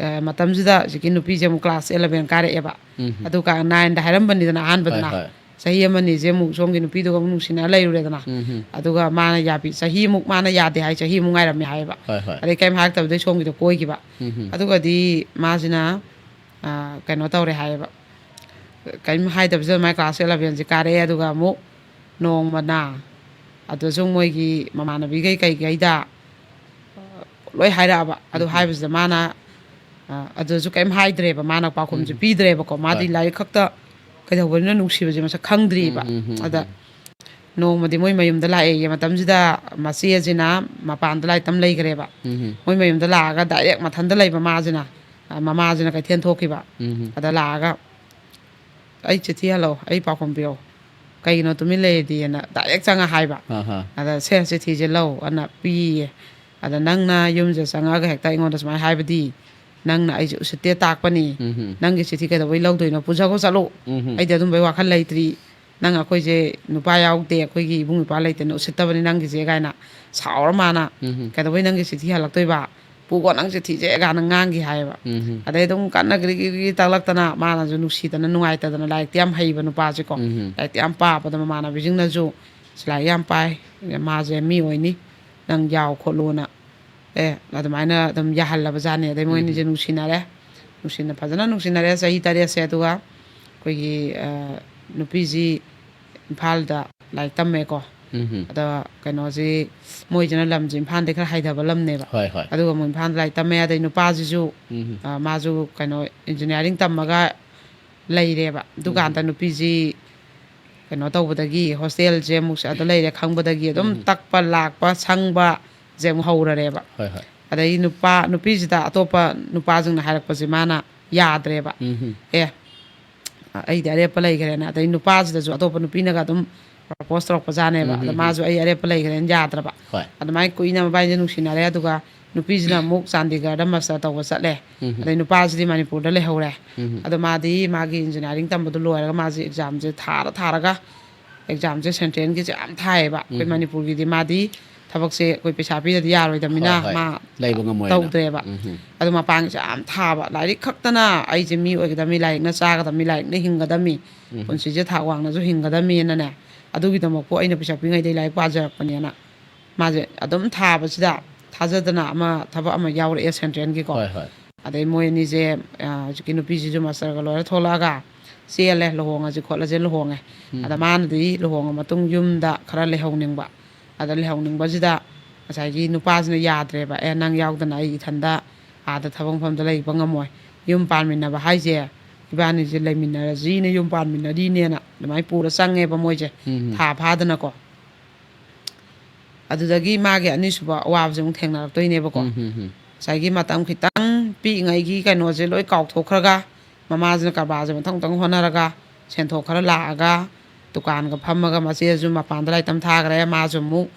ꯑ, ꯃꯇꯝꯁꯤꯗ ꯍꯧꯖꯤꯛꯀꯤ ꯅꯨꯄꯤꯁꯦ ꯑꯃꯨꯛ class eleven ꯀꯥꯔꯛꯑꯦꯕ꯫ ꯎꯝ꯫ ꯑꯗꯨꯒ nineꯗ ꯍꯥꯏꯔꯝꯕꯅꯤꯗꯅ ꯑꯍꯥꯟꯕꯗꯅ꯫ ꯍꯣꯏ, ꯍꯣꯏ꯫ ꯆꯍꯤ ꯑꯃꯅꯤꯁꯦ ꯑꯃꯨꯛ ꯁꯣꯝꯒꯤ ꯅꯨꯄꯤꯗꯨꯒ ꯑꯃꯨꯛ ꯅꯨꯡꯁꯤꯅꯔ ꯂꯩꯔꯨꯔꯦꯗꯅ꯫ ꯎꯝ꯫ ꯑꯗꯨꯒ ꯃꯥꯅ ꯌꯥꯕꯤ-, ꯆꯍꯤꯃꯨꯛ ꯃꯥꯅ ꯌꯥꯗꯦ ꯍꯥꯏ, ꯆꯍꯤꯃꯨꯛ ꯉꯥꯏꯔꯝꯃꯦ ꯍꯥꯏꯌꯦꯕ꯫ ꯍꯣꯏ, ꯍꯣꯏ꯫ ꯑꯗꯩ ꯀꯩꯝ ꯍꯥꯏꯔꯛꯇꯕꯗꯩ ꯁꯣꯝꯒꯤꯗꯣ ꯀꯣꯏꯈꯤꯕ꯫ ꯎꯝ꯫ ꯑꯗꯨꯒꯗꯤ ꯃꯥꯁꯤꯅ ꯑ, ꯀꯩꯅꯣ ꯇꯧꯔꯦ ꯍꯥꯏꯌꯦꯕ꯫ ꯀꯔꯤꯝ ꯍꯥꯏꯗꯕꯁꯤꯗ ꯃꯥꯏ ꯀ꯭ꯂꯥꯁ ꯑꯦꯂꯚꯦꯟꯁꯦ ꯀꯥꯔꯛꯑꯦ꯫ ꯑꯗꯨꯒ ꯑꯃꯨꯛ ꯅꯣꯡꯃꯅ ꯑꯗꯨꯁꯨ ꯃꯣꯏꯒꯤ ꯃꯃꯥꯟꯅꯕꯤꯈꯩ ꯀꯩꯈꯩꯗ ꯂꯣꯏ ꯍꯥꯏꯔꯛꯑꯕ꯫ ꯑꯗꯨ ꯎꯝ꯫ ꯍꯥꯏꯕꯁꯤꯗ ꯃꯥꯅ, ꯑ, ꯑꯗꯨꯁꯨ ꯀꯔꯤꯝ ꯍꯥꯏꯗ꯭ꯔꯦꯕ, ꯃꯥꯅ ꯄꯥꯎꯈꯨꯝꯁꯨ ꯎꯝ꯫ ꯄꯤꯗ꯭ꯔꯦꯕꯀꯣ꯫ ꯃꯥꯗꯤ ꯍꯣꯏ꯫ ꯂꯥꯏꯔꯤꯛ ꯈꯛꯇ ꯀꯩꯗꯧꯕꯅꯤꯅ ꯅꯨꯡꯁꯤꯕꯁꯦ ꯃꯁꯛ ꯈꯪꯗ꯭ꯔꯤꯕ꯫ ꯎꯝ, ꯎꯝ, ꯎꯝ, ꯑꯗ ꯎꯝ꯫ ꯅꯣꯡꯃꯗꯤ ꯃꯣꯏ ꯃꯌꯨꯝꯗ ꯂꯥꯛꯑꯦꯌꯦ꯫ ꯃꯇꯝꯁꯤꯗ ꯃꯆꯦꯁꯤꯅ ꯃꯄꯥꯟꯗ ꯂꯥꯏꯔꯤꯛ ꯇꯝ ꯂꯩꯈ꯭ꯔꯦꯕ꯫ ꯎꯝ꯫ ꯃꯣꯏ ꯃꯌꯨꯝꯗ ꯂꯥꯛꯑꯒ ꯗꯥꯏꯔꯦꯛ ꯃꯊꯟꯇ ꯂꯩꯕ ꯃꯥꯁꯤꯅ, ꯑ, ꯃꯃꯥꯁꯤꯅ ꯀꯩꯊꯦꯜ ꯊꯣꯛꯈꯤꯕ꯫ ꯎꯝ꯫ ꯑꯗ ꯂꯥꯛꯑꯒ, "ꯑꯩ ꯆꯤꯊꯤ ꯍꯜꯂꯛꯑꯣ, ꯑꯩ ꯄꯥꯎꯈꯨꯝ ꯄꯤꯔꯛꯑꯣ, ꯀꯩꯒꯤꯅꯣ ꯇꯨꯃꯤꯟ ꯂꯩꯔꯗꯤꯅ" ꯗꯥꯏꯔꯦꯛ ꯆꯪꯉ ꯍꯥꯏꯕ꯫ ꯑꯍꯥ꯫ ꯑꯗ, "ꯁꯦ, ꯆꯤꯊꯤꯁꯦ ꯂꯧ" ꯑꯅ ꯄꯤꯌꯦ꯫ ꯑꯗ, "ꯅꯪꯅ ꯌꯨꯝꯁꯤꯗ ꯆꯪꯉꯛꯑꯒ ꯍꯦꯛꯇ ꯑꯩꯉꯣꯟꯗ ꯁꯨꯃꯥꯏꯅ ꯍꯥꯏꯕꯗꯤ, ꯅꯪꯅ ꯑꯩꯁꯦ ꯎꯁꯤꯠꯇꯦ ꯇꯥꯛꯄꯅꯤ꯫ ꯎꯝꯍꯨꯝ꯫ ꯅꯪꯒꯤ ꯆꯤꯊꯤ ꯀꯩꯗꯧꯕꯩ ꯂꯧꯗꯣꯏꯅꯣ? ꯄꯨꯖꯈꯣ ꯆꯠꯂꯨ꯫ ꯎꯝꯍꯨꯝ꯫ ꯑꯩꯗꯤ ꯑꯗꯨꯝꯕꯩ ꯋꯥꯈꯜ ꯂꯩꯇ꯭ꯔꯤ꯫ ꯅꯪ ꯑꯩꯈꯣꯏꯁꯦ ꯅꯨꯄꯥ ꯌꯥꯎꯗꯦ, ꯑꯩꯈꯣꯏꯒꯤ ꯏꯕꯨꯡ ꯏꯄ꯭ꯋꯥ ꯂꯩꯇꯦꯅ ꯎꯁꯤꯠꯇꯕꯅꯤ ꯅꯪꯒꯤꯁꯦ" ꯀꯥꯏꯅ ꯁꯥꯎꯔ ꯃꯥꯅ, ꯎꯝꯍꯨꯝ꯫ "ꯀꯩꯗꯧꯕꯩ ꯅꯪꯒꯤ ꯆꯤꯊꯤ ꯍꯜꯂꯛꯇꯣꯏꯕ? ꯄꯨꯈꯣ ꯅꯪ ꯆꯤꯊꯤꯁꯦ" ꯀꯥꯏꯅ ꯉꯥꯡꯈꯤ ꯍꯥꯏꯌꯦꯕ꯫ ꯎꯝꯍꯨꯝ꯫ ꯑꯗꯩ ꯑꯗꯨꯝ ꯀꯟꯅ ꯒ꯭ꯔꯤ ꯒ꯭ꯔꯤ ꯒ꯭ꯔꯤ ꯇꯥꯛꯂꯛꯇꯅ, ꯃꯥꯅꯁꯨ ꯅꯨꯡꯁꯤꯗꯅ ꯅꯨꯡꯉꯥꯏꯇꯗꯅ, ꯂꯥꯏꯔꯤꯛꯇꯤ ꯌꯥꯝ ꯍꯩꯕ ꯅꯨꯄꯥꯁꯦꯀꯣ꯫ ꯎꯝꯍꯨꯝ꯫ ꯂꯥꯏꯔꯤꯛꯇꯤ ꯌꯥꯝ ꯄꯥꯕꯗ ꯃꯃꯥꯟꯅꯕꯤꯁꯤꯡꯅꯁꯨ, "ꯁꯤ ꯂꯥꯏꯔꯤꯛ ꯌꯥꯝ ꯄꯥꯏ, ꯃꯥꯁꯦ ꯃꯤ ꯑꯣꯏꯅꯤ, ꯅꯪ ꯌꯥꯎ ꯈꯣꯠꯂꯨꯅ", ꯑꯦ, ꯑꯗꯨꯃꯥꯏꯅ ꯑꯗꯨꯝ ꯌꯥꯍꯜꯂꯕ ꯖꯥꯠꯅꯤ꯫ ꯑꯗꯩ ꯃꯣꯏ ꯑꯅꯤꯁꯦ ꯎꯝꯍꯨꯝ꯫ ꯅꯨꯡꯁꯤꯅꯔꯦ꯫ ꯅꯨꯡꯁꯤꯅ, ꯐꯖꯅ ꯅꯨꯡꯁꯤꯅꯔꯦ ꯆꯍꯤ ꯇꯔꯦꯠꯁꯦ꯫ ꯑꯗꯨꯒ ꯑꯩꯈꯣꯏꯒꯤ, ꯑ, ꯅꯨꯄꯤꯁꯤ ꯏꯝꯐꯥꯜꯗ ꯂꯥꯏꯔꯤꯛ ꯇꯝꯃꯦꯀꯣ꯫ ꯎꯝꯍꯨꯝ꯫ ꯑꯗ ꯀꯩꯅꯣꯁꯤ, ꯃꯣꯏꯁꯤꯅ ꯂꯝꯁꯤ ꯏꯝꯐꯥꯜꯗꯩ ꯈꯔ ꯍꯥꯏꯊꯕ ꯂꯝꯅꯦꯕ꯫ ꯍꯣꯏ, ꯍꯣꯏ꯫ ꯑꯗꯨꯒ ꯑꯃꯨꯛ ꯏꯝꯐꯥꯜꯗ ꯂꯥꯏꯔꯤꯛ ꯇꯝꯃꯦ꯫ ꯑꯗꯩ ꯅꯨꯄꯥꯁꯤꯁꯨ, ꯎꯝꯍꯨꯝ꯫ ꯑ, ꯃꯥꯁꯨ ꯀꯩꯅꯣ ꯏꯟꯖꯤꯅꯤꯌꯥꯔꯤꯡ ꯇꯝꯃꯒ ꯂꯩꯔꯦꯕ꯫ ꯎꯝꯍꯨꯝ꯫ ꯗꯨꯀꯥꯟꯗ ꯅꯨꯄꯤꯁꯤ ꯀꯩꯅꯣ ꯇꯧꯕꯗꯒꯤ, ꯍꯣꯁꯇꯦꯜꯁꯦ ꯑꯃꯨꯛ ꯑꯗ ꯂꯩꯔꯦ ꯈꯪꯕꯗꯒꯤ ꯑꯗꯨꯝ ꯎꯝꯍꯨꯝ꯫ ꯇꯛꯄ, ꯂꯥꯛꯄ, ꯁꯪꯕꯁꯦ ꯑꯃꯨꯛ ꯍꯧꯔꯔꯦꯕ꯫ ꯍꯣꯏ, ꯍꯣꯏ꯫ ꯑꯗꯩ ꯅꯨꯄꯥ, ꯅꯨꯄꯤꯁꯤꯗ ꯑꯇꯣꯞꯄ ꯅꯨꯄꯥꯁꯤꯡꯅ ꯍꯥꯏꯔꯛꯄꯁꯦ ꯃꯥꯅ ꯌꯥꯗ꯭ꯔꯦꯕ꯫ ꯎꯝꯍꯨꯝ꯫ "ꯑꯦ, ꯑꯩꯗꯤ ꯑꯔꯦꯞꯄ ꯂꯩꯈ꯭ꯔꯦꯅ", ꯑꯗꯩ ꯅꯨꯄꯥꯁꯤꯗꯁꯨ ꯑꯇꯣꯞꯄ ꯅꯨꯄꯤꯅꯒ ꯑꯗꯨꯝ ꯄ꯭ꯔꯄꯣꯁ ꯇꯧꯔꯛꯄꯖꯥꯠꯅꯦꯕ꯫ ꯎꯝ, ꯑꯗ ꯎꯝ, ꯎꯝ꯫ ꯃꯥꯁꯨ "ꯑꯩ ꯑꯔꯦꯞꯄ ꯂꯩꯈ꯭ꯔꯦꯅ" ꯌꯥꯗ꯭ꯔꯕ꯫ ꯍꯣꯏ꯫ ꯑꯗꯨꯃꯥꯏꯅ ꯀꯨꯏꯅ ꯃꯕꯥꯏꯅꯤꯁꯦ ꯅꯨꯡꯁꯤꯅꯔꯦ꯫ ꯑꯗꯨꯒ ꯅꯨꯄꯤꯁꯤꯅ ꯑꯃꯨꯛ ꯆꯥꯟꯗꯤꯒꯔꯗ ꯃꯥꯁꯇꯔ ꯇꯧꯕ ꯆꯠꯂꯦ꯫ ꯎꯝ, ꯎꯝ꯫ ꯑꯗꯩ ꯅꯨꯄꯥꯁꯤꯗꯤ ꯃꯅꯤꯄꯨꯔꯗ ꯂꯩꯍꯧꯔꯦ꯫ ꯎꯝ, ꯎꯝ꯫ ꯑꯗꯣ ꯃꯥꯗꯤ ꯃꯥꯒꯤ ꯏꯟꯖꯤꯅꯤꯌꯥꯔꯤꯡ ꯇꯝꯕꯗꯣ ꯂꯣꯏꯔꯒ ꯃꯥꯁꯦ ꯑꯦꯛꯖꯥꯝꯁꯦ ꯊꯥꯔ ꯊꯥꯔꯒ, ꯑꯦꯛꯖꯥꯝꯁꯦ ꯁꯦꯟꯇ꯭ꯔꯦꯜꯒꯤꯁꯦ ꯌꯥꯝ ꯊꯥꯏꯌꯦꯕ꯫ ꯑꯩꯈꯣꯏ ꯎꯝ, ꯎꯝ꯫ ꯃꯅꯤꯄꯨꯔꯒꯤꯗꯤ ꯃꯥꯗꯤ ꯊꯕꯛꯁꯦ ꯑꯩꯈꯣꯏ ꯄꯩꯁꯥ ꯄꯤꯗꯗꯤ ꯌꯥꯔꯣꯏꯗꯕꯅꯤꯅ ꯍꯣꯏ, ꯍꯣꯏ꯫ ꯃꯥ ꯂꯩꯕ ꯉꯝꯃꯣꯏꯅ꯫ ꯇꯧꯗ꯭ꯔꯦꯕ꯫ ꯎꯝ, ꯎꯝ꯫ ꯑꯗꯣ ꯃꯄꯥꯟꯒꯤꯁꯦ ꯌꯥꯝ ꯊꯥꯕ, ꯂꯥꯏꯔꯤꯛ ꯈꯛꯇꯅ "ꯑꯩꯁꯦ ꯃꯤ ꯑꯣꯏꯒꯗꯕꯅꯤ, ꯂꯥꯏꯔꯤꯛꯅ ꯆꯥꯒꯗꯕꯅꯤ, ꯂꯥꯏꯔꯤꯛꯅ ꯍꯤꯡꯒꯗꯕꯅꯤ, ꯎꯝ꯫ ꯄꯨꯟꯁꯤꯁꯦ ꯊꯥꯛ ꯋꯥꯡꯅꯁꯨ ꯍꯤꯡꯒꯗꯕꯅꯤꯅꯅꯦ, ꯑꯗꯨꯒꯤꯗꯃꯛꯄꯨ ꯑꯩꯅ ꯄꯩꯁꯥ ꯄꯤꯉꯩꯗꯩ ꯂꯥꯏꯔꯤꯛ ꯄꯥꯖꯔꯛꯄꯅꯦꯅ" ꯃꯥꯁꯦ ꯑꯗꯨꯝ ꯊꯥꯕꯁꯤꯗ ꯊꯥꯖꯗꯅ ꯑꯃ ꯊꯕꯛ ꯑꯃ ꯌꯥꯎꯔꯛꯑꯦ ꯁꯦꯟꯇ꯭ꯔꯦꯜꯒꯤꯀꯣ꯫ ꯍꯣꯏ, ꯍꯣꯏ꯫ ꯑꯗꯩ ꯃꯣꯏ ꯑꯅꯤꯁꯦ, ꯑ, ꯍꯧꯖꯤꯛꯀꯤ ꯅꯨꯄꯤꯁꯤꯁꯨ ꯃꯥꯁꯇꯔꯒ ꯂꯣꯏꯔ ꯊꯣꯛꯂꯛꯑꯒ ꯆꯦꯜꯂꯦ, ꯂꯨꯍꯣꯡꯉꯁꯤ ꯈꯣꯠꯂꯁꯦ ꯂꯨꯍꯣꯡꯉꯦ꯫ ꯑꯗ ꯃꯥꯅꯗꯤ ꯂꯨꯍꯣꯡꯉ ꯃꯇꯨꯡ ꯌꯨꯝꯗ ꯈꯔ ꯂꯩꯍꯧꯅꯤꯡꯕ꯫ ꯑꯗ ꯂꯩꯍꯧꯅꯤꯡꯕꯁꯤꯗ ꯉꯁꯥꯏꯒꯤ ꯅꯨꯄꯥꯁꯤꯅ ꯌꯥꯗ꯭ꯔꯦꯕ, "ꯑꯦ, ꯅꯪ ꯌꯥꯎꯗꯅ ꯑꯩ ꯏꯊꯟꯗ ꯑꯥꯗ ꯊꯕꯛ ꯃꯐꯝꯗ ꯂꯩꯕ ꯉꯝꯃꯣꯏ꯫ ꯌꯨꯝ ꯄꯥꯟꯃꯤꯟꯅꯕ ꯍꯥꯏꯁꯦ ꯏꯕꯥꯅꯤꯁꯦ ꯂꯩꯃꯤꯟꯅꯔꯁꯤꯅ ꯌꯨꯝ ꯄꯥꯟꯃꯤꯟꯅꯔꯤꯅꯦꯅ" ꯑꯗꯨꯃꯥꯏꯅ ꯄꯨꯔ ꯆꯪꯉꯦꯕ ꯃꯣꯏꯁꯦ꯫ ꯎꯝ꯫ ꯊꯥ ꯐꯥꯗꯅꯀꯣ꯫ ꯑꯗꯨꯗꯒꯤ ꯃꯥꯒꯤ ꯑꯅꯤꯁꯨꯕ ꯑꯋꯥꯕꯁꯦ ꯑꯃꯨꯛ ꯊꯦꯡꯅꯔꯛꯇꯣꯏꯅꯦꯕꯀꯣ꯫ ꯎꯝ, ꯎꯝ, ꯎꯝ꯫ ꯉꯁꯥꯏꯒꯤ ꯃꯇꯝ ꯈꯤꯇꯪ ꯄꯤꯛꯏꯉꯩꯒꯤ ꯀꯩꯅꯣꯁꯦ ꯂꯣꯏ ꯀꯥꯎꯊꯣꯛꯈ꯭ꯔꯒ, ꯃꯃꯥꯁꯤꯅ ꯀꯔꯕꯥꯔꯁꯦ ꯃꯊꯪ ꯃꯊꯪ ꯍꯣꯠꯅꯔꯒ, ꯁꯦꯟꯊꯣꯛ ꯈꯔ ꯂꯥꯛꯑꯒ, ꯗꯨꯀꯥꯟꯒ ꯐꯝꯃꯒ, ꯃꯆꯦꯁꯨ ꯃꯄꯥꯟꯗ ꯂꯥꯏꯔꯤꯛ ꯇꯝ ꯊꯥꯈ꯭ꯔꯦ, ꯃꯥꯁꯨ ꯑꯃꯨꯛ,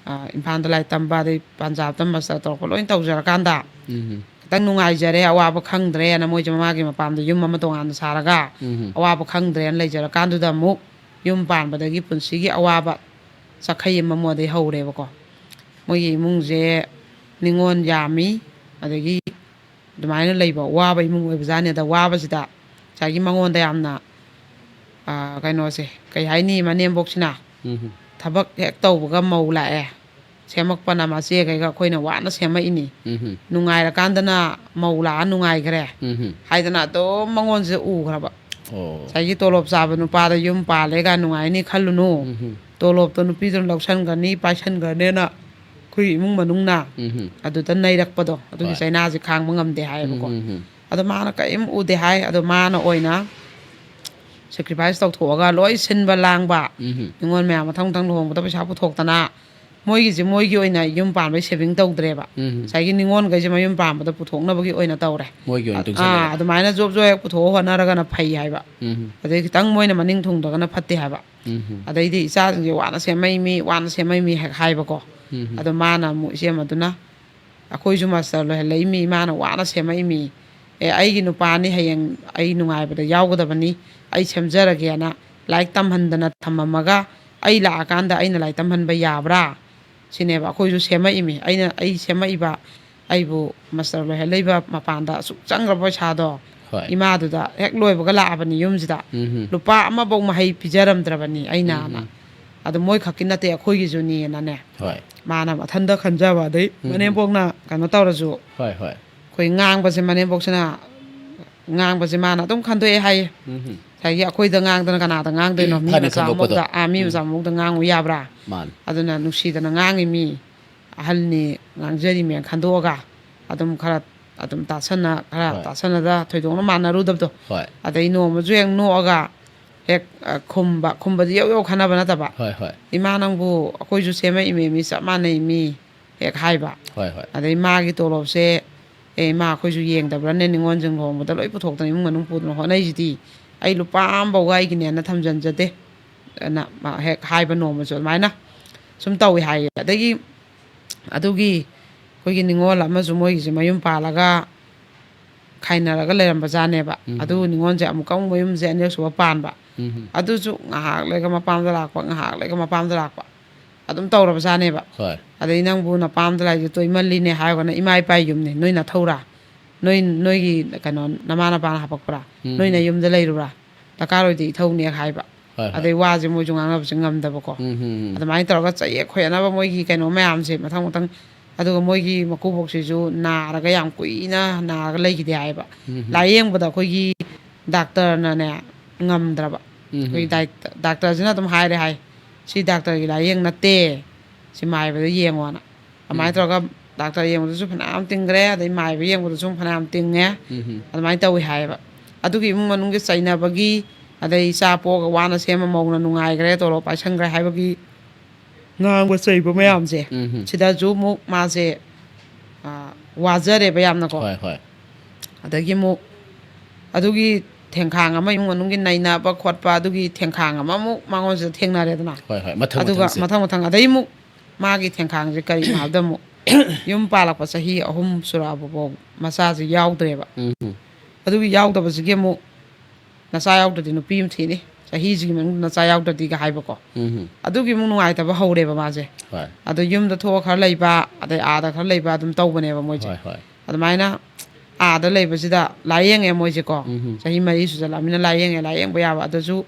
ꯑ, ꯏꯝꯐꯥꯜꯗ ꯂꯥꯏꯔꯤꯛ ꯇꯝꯕ, ꯑꯗꯩ ꯄꯟꯖꯥꯕꯇ ꯃꯥꯁꯇꯔ ꯇꯧꯔꯛꯄ ꯂꯣꯏ ꯇꯧꯖꯔꯀꯥꯟꯗ, ꯎꯝ꯫ ꯈꯤꯇꯪ ꯅꯨꯡꯉꯥꯏꯖꯔꯦ, ꯑꯋꯥꯕ ꯈꯪꯗ꯭ꯔꯦꯅ ꯃꯣꯏꯁꯦ ꯃꯃꯥꯒꯤ ꯃꯄꯥꯝꯗ ꯌꯨꯝ ꯑꯃ ꯇꯣꯉꯥꯟꯅ ꯁꯥꯔꯒ, ꯎꯝ꯫ ꯑꯋꯥꯕ ꯈꯪꯗ꯭ꯔꯦꯅ ꯂꯩꯖꯔꯀꯥꯟꯗꯨꯗ ꯑꯃꯨꯛ ꯌꯨꯝ ꯄꯥꯟꯕꯗꯒꯤ ꯄꯨꯟꯁꯤꯒꯤ ꯑꯋꯥꯕ ꯆꯈꯩ ꯑꯃ ꯃꯣꯏꯗꯩ ꯍꯧꯔꯦꯕꯀꯣ꯫ ꯃꯣꯏꯒꯤ ꯏꯃꯨꯡꯁꯦ ꯅꯤꯉꯣꯜ ꯌꯥꯝꯃꯤ, ꯑꯗꯒꯤ ꯑꯗꯨꯃꯥꯏꯅ ꯂꯩꯕ ꯋꯥꯕ ꯏꯃꯨꯡ ꯑꯣꯏꯕꯖꯥꯠꯅꯤ꯫ ꯑꯗ ꯋꯥꯕꯁꯤꯗ ꯉꯁꯥꯏꯒꯤ ꯃꯉꯣꯟꯗ ꯌꯥꯝꯅ, ꯑ, ꯀꯩꯅꯣꯁꯦ, ꯀꯩ ꯍꯥꯏꯅꯤ, ꯃꯅꯦꯝꯕꯣꯛꯁꯤꯅ ꯎꯝ꯫ ꯊꯕꯛ ꯍꯦꯛ ꯇꯧꯕꯒ ꯃꯧ ꯂꯥꯛꯑꯦ, ꯁꯦꯝꯃꯛꯄꯅ ꯃꯆꯦꯈꯩꯒ ꯑꯩꯈꯣꯏꯅ ꯋꯥꯅ ꯁꯦꯝꯃꯛꯏꯅꯤ, ꯎꯝ꯫ ꯅꯨꯡꯉꯥꯏꯔꯀꯥꯟꯗꯅ ꯃꯧ ꯂꯥꯛꯑ ꯅꯨꯡꯉꯥꯏꯈ꯭ꯔꯦ, ꯎꯝ꯫ ꯍꯥꯏꯗꯅ ꯑꯗꯨꯝ ꯃꯉꯣꯟꯁꯦ ꯎꯈ꯭ꯔꯕ꯫ ꯑꯣ꯫ ꯉꯁꯥꯏꯒꯤ ꯇꯣꯂꯣꯞ ꯆꯥꯕ ꯅꯨꯄꯥꯗ ꯌꯨꯝ ꯄꯥꯜꯂꯦꯒ ꯅꯨꯡꯉꯥꯏꯅꯤ ꯈꯜꯂꯨꯅꯨ꯫ ꯎꯝ꯫ ꯇꯣꯂꯣꯞꯇꯣ ꯅꯨꯄꯤꯗꯨꯅ ꯂꯧꯁꯟꯒꯅꯤ, ꯄꯥꯏꯁꯟꯒ꯭ꯔꯅꯦꯅ ꯑꯩꯈꯣꯏ ꯏꯃꯨꯡ ꯃꯅꯨꯡꯅ ꯎꯝ꯫ ꯑꯗꯨꯗ ꯅꯩꯔꯛꯄꯗꯣ, ꯑꯗꯨꯒꯤ ꯍꯣꯏ꯫ ꯆꯩꯅꯥꯁꯦ ꯈꯥꯡꯕ ꯉꯝꯗꯦ ꯍꯥꯏꯌꯦꯕꯀꯣ꯫ ꯎꯝ, ꯎꯝ꯫ ꯑꯗꯣ ꯃꯥꯅ ꯀꯔꯤꯝ ꯎꯗꯦ ꯍꯥꯏ꯫ ꯑꯗꯣ ꯃꯥꯅ ꯑꯣꯏꯅ sacrifice ꯇꯧꯊꯣꯛꯑꯒ ꯂꯣꯏ ꯁꯤꯟꯕ ꯂꯥꯡꯕ, ꯎꯝ꯫ ꯅꯤꯉꯣꯜ ꯃꯌꯥꯝ ꯃꯊꯪ ꯃꯊꯪ ꯂꯨꯍꯣꯡꯕꯗ ꯄꯩꯁꯥ ꯄꯨꯊꯣꯛꯇꯅ, ꯃꯣꯏꯒꯤꯁꯦ ꯃꯣꯏꯒꯤ ꯑꯣꯏꯅ ꯌꯨꯝ ꯄꯥꯟꯕꯩ saving ꯇꯧꯗ꯭ꯔꯦꯕ꯫ ꯎꯝ꯫ ꯉꯁꯥꯏꯒꯤ ꯅꯤꯉꯣꯜꯈꯩꯁꯦ ꯃꯌꯨꯝ ꯄꯥꯟꯕꯗ ꯄꯨꯊꯣꯛꯅꯕꯒꯤ ꯑꯣꯏꯅ ꯇꯧꯔꯦ꯫ ꯃꯣꯏꯒꯤ ꯑꯣꯏꯅ ꯑ-, ꯇꯨꯡꯁꯜꯂꯦꯕ꯫ ꯑꯥ, ꯑꯗꯨꯃꯥꯏꯅ ꯖꯣꯕ ꯖꯣꯕ ꯍꯦꯛ ꯄꯨꯊꯣꯛꯑ ꯍꯣꯠꯅꯔꯒꯅ ꯐꯩ ꯍꯥꯏꯕ꯫ ꯎꯝ꯫ ꯑꯗꯩ ꯈꯤꯇꯪ ꯃꯣꯏꯅ ꯃꯅꯤꯡ ꯊꯨꯡꯗ꯭ꯔꯒꯅ ꯐꯠꯇꯦ ꯍꯥꯏꯕ꯫ ꯎꯝ꯫ ꯑꯗꯩꯗꯤ ꯏꯆꯥꯁꯤꯡꯁꯦ ꯋꯥꯅ ꯁꯦꯝꯃꯛꯏꯃꯤ, ꯋꯥꯅ ꯁꯦꯝꯃꯛꯏꯃꯤ ꯍꯦꯛ ꯍꯥꯏꯕꯀꯣ꯫ ꯎꯝ꯫ ꯑꯗꯣ ꯃꯥꯅ ꯑꯃꯨꯛ, ꯏꯆꯦꯝꯃꯗꯨꯅ, "ꯑꯩꯈꯣꯏꯁꯨ ꯃꯥꯁꯇꯔ ꯂꯣꯏꯍꯜꯂꯛꯏꯃꯤ, ꯏꯃꯥꯅ ꯋꯥꯅ ꯁꯦꯝꯃꯛꯏꯃꯤ꯫ ꯑꯦ, ꯑꯩꯒꯤ ꯅꯨꯄꯥꯅꯤ, ꯍꯌꯦꯡ ꯑꯩ ꯅꯨꯡꯉꯥꯏꯕꯗ ꯌꯥꯎꯒꯗꯕꯅꯤ, ꯑꯩ ꯁꯦꯝꯖꯔꯒꯦꯅ ꯂꯥꯏꯔꯤꯛ ꯇꯝꯍꯟꯗꯅ ꯊꯝꯃꯝꯃꯒ ꯑꯩ ꯂꯥꯛꯑꯀꯥꯟꯗ ꯑꯩꯅ ꯂꯥꯏꯔꯤꯛ ꯇꯝꯍꯟꯕ ꯌꯥꯕ꯭ꯔꯥ?" ꯁꯤꯅꯦꯕ ꯑꯩꯈꯣꯏꯁꯨ ꯁꯦꯝꯃꯛꯏꯃꯤ꯫ ꯑꯩꯅ, ꯑꯩ ꯁꯦꯝꯃꯛꯏꯕ, ꯑꯩꯕꯨ ꯃꯥꯁꯇꯔ ꯂꯣꯏꯍꯜꯂꯛꯏꯕ ꯃꯄꯥꯟꯗ ꯑꯁꯨꯛ ꯆꯪꯈ꯭ꯔꯕ ꯄꯩꯁꯥꯗꯣ ꯍꯣꯏ꯫ ꯏꯃꯥꯗꯨꯗ ꯍꯦꯛ ꯂꯣꯏꯕꯒ ꯂꯥꯛꯑꯕꯅꯤ ꯌꯨꯝꯁꯤꯗ꯫ ꯎꯝ꯫ ꯂꯨꯄꯥ ꯑꯃꯐꯧ ꯃꯍꯩ ꯄꯤꯖꯔꯝꯗ꯭ꯔꯕꯅꯤ ꯑꯩꯅ꯫ ꯎꯝ꯫ ꯑꯗꯣ ꯃꯣꯏ ꯈꯛꯀꯤ ꯅꯠꯇꯦ, ꯑꯩꯈꯣꯏꯒꯤꯁꯨꯅꯦꯅꯅꯦ꯫ ꯍꯣꯏ꯫ ꯃꯥꯅ ꯃꯊꯟꯇ ꯈꯟꯖꯕ, ꯑꯗꯩ ꯎꯝ꯫ ꯃꯅꯦꯝꯄꯣꯛꯅ ꯀꯩꯅꯣ ꯇꯧꯔꯁꯨ, ꯍꯣꯏ, ꯍꯣꯏ꯫ ꯑꯩꯈꯣꯏ ꯉꯥꯡꯕꯁꯦ ꯃꯅꯦꯝꯕꯣꯛꯁꯤꯅ ꯉꯥꯡꯕꯁꯦ ꯃꯥꯅ ꯑꯗꯨꯝ ꯈꯟꯗꯣꯛꯑꯦ ꯍꯥꯏꯌꯦ꯫ ꯎꯝ꯫ ꯉꯁꯥꯏꯒꯤ ꯑꯩꯈꯣꯏꯗ ꯉꯥꯡꯗꯅ ꯀꯅꯥꯗ ꯉꯥꯡꯗꯣꯏꯅꯣ? ꯃꯤ ꯐꯅ ꯃꯆꯥ ꯈꯟꯗꯣꯛꯄꯗꯣ꯫ ꯃꯧꯗ, ꯑꯥ, ꯃꯤ ꯎꯝ꯫ ꯃꯆꯥ ꯃꯧꯗ ꯉꯥꯡꯉꯨ ꯌꯥꯕ꯭ꯔꯥ? ꯃꯥꯅꯤ꯫ ꯑꯗꯨꯅ ꯅꯨꯡꯁꯤꯗꯅ ꯉꯥꯡꯉꯤ ꯃꯤ ꯑꯍꯜꯅꯤ, ꯉꯥꯡꯖꯔꯤꯃꯦꯅ ꯈꯟꯗꯣꯛꯑꯒ ꯑꯗꯨꯝ ꯈꯔ ꯑꯗꯨꯝ ꯇꯥꯁꯟꯅ, ꯈꯔ ꯍꯣꯏ꯫ ꯇꯥꯁꯟꯅꯗ ꯊꯣꯏꯗꯣꯛꯅ ꯃꯥꯟꯅꯔꯨꯗꯕꯗꯣ꯫ ꯍꯣꯏ꯫ ꯑꯗꯩ ꯅꯣꯡꯃꯁꯨ ꯍꯦꯛ ꯅꯣꯛꯑꯒ ꯍꯦꯛ, ꯑ, ꯈꯨꯝꯕ, ꯈꯨꯝꯕꯗꯤ ꯌꯧ ꯌꯧ ꯈꯟꯅꯕ ꯅꯠꯇꯕ꯫ ꯍꯣꯏ, ꯍꯣꯏ꯫ "ꯏꯃꯥ ꯅꯪꯕꯨ ꯑꯩꯈꯣꯏꯁꯨ ꯁꯦꯝꯃꯛꯏꯃꯦ ꯃꯤ ꯆꯞ ꯃꯥꯟꯅꯩ ꯃꯤ", ꯍꯦꯛ ꯍꯥꯏꯕ꯫ ꯍꯣꯏ, ꯍꯣꯏ꯫ ꯑꯗꯩ ꯃꯥꯒꯤ ꯇꯣꯂꯣꯞꯁꯦ, "ꯑꯦ ꯏꯃꯥ ꯑꯩꯈꯣꯏꯁꯨ ꯌꯦꯡꯗꯕ꯭ꯔꯥꯅꯦ, ꯅꯤꯉꯣꯜꯁꯤꯡ ꯂꯨꯍꯣꯡꯕꯗ ꯂꯣꯏ ꯄꯨꯊꯣꯛꯇꯅ ꯏꯃꯨꯡ ꯃꯅꯨꯡ ꯄꯨꯗꯅ ꯍꯣꯠꯅꯩꯁꯤꯗꯤ, ꯑꯩ ꯂꯨꯄꯥ ꯑꯃꯐꯥꯎꯒ ꯑꯩꯒꯤꯅꯦꯅ ꯊꯝꯖꯟꯖꯗꯦ", ꯑꯅ ꯃꯥ ꯍꯦꯛ ꯍꯥꯏꯕ ꯅꯣꯡꯃꯁꯨ ꯑꯗꯨꯃꯥꯏꯅ ꯁꯨꯝ ꯇꯧꯏ ꯍꯥꯏꯌꯦ꯫ ꯑꯗꯒꯤ ꯑꯗꯨꯒꯤ ꯑꯩꯈꯣꯏꯒꯤ ꯅꯤꯉꯣꯜ ꯑꯃꯁꯨ ꯃꯣꯏꯒꯤꯁꯦ ꯃꯌꯨꯝ ꯄꯥꯜꯂꯒ ꯈꯥꯏꯅꯔꯒ ꯂꯩꯔꯝꯕꯖꯥꯠꯅꯦꯕ꯫ ꯎꯝ꯫ ꯑꯗꯨ ꯅꯤꯉꯣꯜꯁꯦ ꯑꯃꯨꯛꯀ ꯑꯃꯨꯛ ꯃꯌꯨꯝꯁꯦ ꯑꯅꯤꯔꯛ ꯁꯨꯕ ꯄꯥꯟꯕ꯫ ꯎꯝ꯫ ꯑꯗꯨꯁꯨ ꯉꯥꯏꯍꯥꯛ ꯂꯩꯒ ꯃꯄꯥꯝꯗ ꯂꯥꯛꯄ, ꯉꯥꯏꯍꯥꯛ ꯂꯩꯒ ꯃꯄꯥꯝꯗ ꯂꯥꯛꯄ꯫ ꯑꯗꯨꯝ ꯇꯧꯔꯕꯖꯥꯠꯅꯦꯕ꯫ ꯍꯣꯏ꯫ ꯑꯗꯩ "ꯅꯪꯕꯨ ꯅꯄꯥꯝꯗ ꯂꯥꯛꯏꯁꯦ ꯇꯣꯏꯃꯜꯂꯤꯅꯦ" ꯍꯥꯏꯔꯒꯅ "ꯏꯃꯥ ꯏꯄꯥ ꯌꯨꯝꯅꯦ, ꯅꯣꯏ ꯅꯊꯧꯔꯥ? ꯅꯣꯏ, ꯅꯣꯏꯒꯤ ꯀꯩꯅꯣ ꯅꯃꯥ ꯅꯄꯥꯅ ꯍꯥꯄꯛꯄ꯭ꯔꯥ? ꯎꯝ꯫ ꯅꯣꯏ ꯅꯌꯨꯝꯗ ꯂꯩꯔꯨꯔꯥ? ꯗꯔꯀꯥꯔ ꯑꯣꯏꯗꯦ ꯏꯊꯧꯅꯦ" ꯍꯥꯏꯕ꯫ ꯍꯣꯏ, ꯍꯣꯏ꯫ ꯑꯗꯩ ꯋꯥꯁꯦ ꯃꯣꯏꯁꯨ ꯉꯥꯡꯅꯕꯁꯦ ꯉꯝꯗꯕꯀꯣ꯫ ꯎꯝ, ꯎꯝ, ꯎꯝ꯫ ꯑꯗꯨꯃꯥꯏꯅ ꯇꯧꯔꯒ ꯆꯌꯦꯠ ꯈꯣꯏꯌꯦꯠꯅꯕ ꯃꯣꯏꯒꯤ ꯀꯩꯅꯣ ꯃꯌꯥꯝꯁꯦ ꯃꯊꯪ ꯃꯊꯪ꯫ ꯑꯗꯨꯒ ꯃꯣꯏꯒꯤ ꯃꯀꯨꯕꯣꯛꯁꯤꯁꯨ ꯅꯥꯔꯒ ꯌꯥꯝ ꯀꯨꯏꯅ ꯅꯥꯔꯒ ꯂꯩꯈꯤꯗꯦ ꯍꯥꯏꯌꯦꯕ꯫ ꯎꯝ, ꯎꯝ꯫ ꯂꯥꯏꯌꯦꯡꯕꯗ ꯑꯩꯈꯣꯏꯒꯤ ꯗꯥꯛꯇꯔꯅꯅꯦ ꯉꯝꯗ꯭ꯔꯕ꯫ ꯎꯝ, ꯑꯩꯈꯣꯏꯒꯤ ꯎꯝ꯫ ꯗꯥꯏ-, ꯗꯥꯛꯇꯔꯁꯤꯅ ꯑꯗꯨꯝ ꯍꯥꯏꯔꯦ ꯍꯥꯏ, "ꯁꯤ ꯗꯥꯛꯇꯔꯒꯤ ꯂꯥꯏꯌꯦꯡ ꯅꯠꯇꯦ, ꯁꯤ ꯃꯥꯏꯕꯗ ꯌꯦꯡꯉꯣꯅ"꯫ ꯑꯗꯨꯃꯥꯏꯅ ꯎꯝ꯫ ꯇꯧꯔꯒ ꯗꯥꯛꯇꯔ ꯌꯦꯡꯕꯗꯁꯨ ꯐꯅꯌꯥꯝ ꯇꯤꯡꯈ꯭ꯔꯦ, ꯑꯗꯩ ꯃꯥꯏꯕ ꯌꯦꯡꯕꯗꯁꯨ ꯐꯅꯌꯥꯝ ꯇꯤꯡꯉꯦ꯫ ꯎꯝ꯫ ꯑꯗꯨꯃꯥꯏꯅ ꯇꯧꯋꯤ ꯍꯥꯏꯌꯦꯕ꯫ ꯑꯗꯨꯒꯤ ꯏꯃꯨꯡ ꯃꯅꯨꯡꯒꯤ ꯆꯩꯅꯕꯒꯤ, ꯑꯗꯩ ꯏꯆꯥ ꯄꯣꯛꯑꯒ ꯋꯥꯅ ꯁꯦꯝꯕ ꯃꯧꯅ ꯅꯨꯡꯉꯥꯏꯈ꯭ꯔꯦ, ꯇꯣꯂꯣꯞ ꯄꯥꯏꯁꯟꯈ꯭ꯔꯦ ꯍꯥꯏꯕꯒꯤ ꯉꯥꯡꯕ ꯆꯩꯕ ꯃꯌꯥꯝꯁꯦ, ꯎꯝ꯫ ꯁꯤꯗꯁꯨ ꯑꯃꯨꯛ ꯃꯥꯁꯦ, ꯑ, ꯋꯥꯖꯔꯦꯕ ꯌꯥꯝꯅꯀꯣ꯫ ꯍꯣꯏ, ꯍꯣꯏ꯫ ꯑꯗꯒꯤ ꯑꯃꯨꯛ ꯑꯗꯨꯒꯤ ꯊꯦꯡꯈꯥꯡ ꯑꯃ, ꯏꯃꯨꯡ ꯃꯅꯨꯡꯒꯤ ꯅꯩꯅꯕ ꯈꯣꯠꯄ, ꯑꯗꯨꯒꯤ ꯊꯦꯡꯈꯥꯡ ꯑꯃ ꯑꯃꯨꯛ ꯃꯉꯣꯟꯁꯤꯗ ꯊꯦꯡꯅꯔꯦꯗꯅ꯫ ꯍꯣꯏ, ꯍꯣꯏ꯫ ꯃꯊꯪ ꯑꯗꯨꯒ ꯃꯊꯪꯁꯦ꯫ ꯃꯊꯪ ꯃꯊꯪ, ꯑꯗꯩ ꯑꯃꯨꯛ ꯃꯥꯒꯤ ꯊꯦꯡꯈꯥꯡꯁꯦ ꯀꯔꯤꯅꯣ ꯍꯥꯏꯕꯗ ꯑꯃꯨꯛ ꯌꯨꯝ ꯄꯥꯜꯂꯛꯄ ꯆꯍꯤ ꯑꯍꯨꯝ ꯁꯨꯔꯛꯑꯕꯐꯥꯎ ꯃꯆꯥꯁꯦ ꯌꯥꯎꯗ꯭ꯔꯦꯕ꯫ ꯎꯝ꯫ ꯑꯗꯨꯒꯤ ꯌꯥꯎꯗꯕꯁꯤꯒꯤ ꯑꯃꯨꯛ "ꯅꯆꯥ ꯌꯥꯎꯗ꯭ꯔꯗꯤ ꯅꯨꯄꯤ ꯑꯃ ꯊꯤꯅꯤ, ꯆꯍꯤꯁꯤꯒꯤ ꯃꯅꯨꯡꯗ ꯅꯆꯥ ꯌꯥꯎꯗ꯭ꯔꯗꯤꯒ" ꯍꯥꯏꯕꯀꯣ꯫ ꯎꯝ꯫ ꯑꯗꯨꯒꯤ ꯑꯃꯨꯛ ꯅꯨꯡꯉꯥꯏꯇꯕ ꯍꯧꯔꯦꯕ ꯃꯥꯁꯦ꯫ ꯍꯣꯏ꯫ ꯑꯗꯣ ꯌꯨꯝꯗ ꯊꯣꯛꯑ ꯈꯔ ꯂꯩꯕ, ꯑꯗꯩ ꯑꯥꯗ ꯈꯔ ꯂꯩꯕ ꯑꯗꯨꯝ ꯇꯧꯕꯅꯦꯕ ꯃꯣꯏꯁꯦ꯫ ꯍꯣꯏ, ꯍꯣꯏ꯫ ꯑꯗꯨꯃꯥꯏꯅ ꯑꯥꯗ ꯂꯩꯕꯁꯤꯗ ꯂꯥꯏꯌꯦꯡꯉꯦ ꯃꯣꯏꯁꯦꯀꯣ꯫ ꯎꯝ꯫ ꯆꯍꯤ ꯃꯔꯤ ꯁꯨꯖꯜꯂꯛꯑꯃꯤꯅ ꯂꯥꯏꯌꯦꯡꯉꯦ, ꯂꯥꯏꯌꯦꯡꯕ ꯌꯥꯕ꯫ ꯑꯗꯨꯁꯨ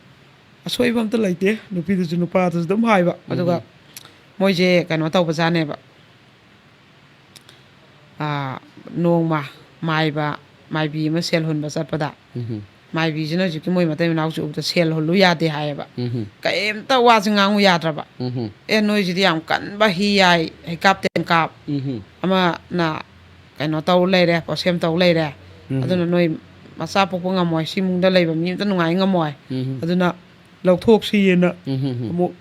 ꯑꯁꯣꯏꯕ ꯑꯝꯇ ꯂꯩꯇꯦ, ꯅꯨꯄꯤꯗꯨꯁꯨ ꯅꯨꯄꯥꯗꯨꯁꯨ ꯑꯗꯨꯝ ꯍꯥꯏꯕ꯫ ꯑꯗꯨꯒ ꯎꯝ꯫ ꯃꯣꯏꯁꯦ ꯀꯩꯅꯣ ꯇꯧꯕꯖꯥꯠꯅꯦꯕ꯫ ꯑꯥ, ꯅꯣꯡꯃ ꯃꯥꯏꯕ ꯃꯥꯏꯕꯤ ꯑꯃ ꯁꯦꯜ ꯍꯨꯟꯕ ꯆꯠꯄꯗ, ꯎꯝ ꯃꯥꯏꯕꯤꯁꯤꯅ ꯍꯧꯖꯤꯛꯀꯤ ꯃꯣꯏ ꯃꯇꯩ ꯃꯅꯥꯎꯁꯦ ꯎꯕꯗ ꯁꯦꯜ ꯍꯨꯜꯂꯨ ꯌꯥꯗꯦ ꯍꯥꯏꯌꯦꯕ꯫ ꯎꯝ ꯀꯩꯝꯇ ꯋꯥꯁꯦ ꯉꯥꯡꯉꯨ ꯌꯥꯗ꯭ꯔꯕ꯫ ꯎꯝ ꯑꯦ, ꯅꯣꯏꯁꯤꯗꯤ ꯌꯥꯝ ꯀꯟꯕ ꯍꯤ ꯌꯥꯏ, ꯍꯩꯀꯥꯞ ꯇꯦꯟꯀꯥꯞ, ꯎꯝ ꯑꯃꯅ ꯀꯩꯅꯣ ꯇꯧ ꯂꯩꯔꯦ, ꯄꯣꯠꯁꯦꯝ ꯇꯧ ꯂꯩꯔꯦ, ꯎꯝ꯫ ꯑꯗꯨꯅ ꯅꯣꯏ ꯃꯆꯥ ꯄꯣꯛꯄ ꯉꯝꯃꯣꯏ, ꯁꯤ ꯏꯃꯨꯡꯗ ꯂꯩꯕ ꯃꯤ ꯑꯝꯇ ꯅꯨꯡꯉꯥꯏ ꯉꯝꯃꯣꯏ, ꯎꯝ ꯑꯗꯨꯅ ꯂꯧꯊꯣꯛꯁꯤꯌꯦꯅ ꯎꯝ ꯎꯝ ꯑꯃꯨꯛ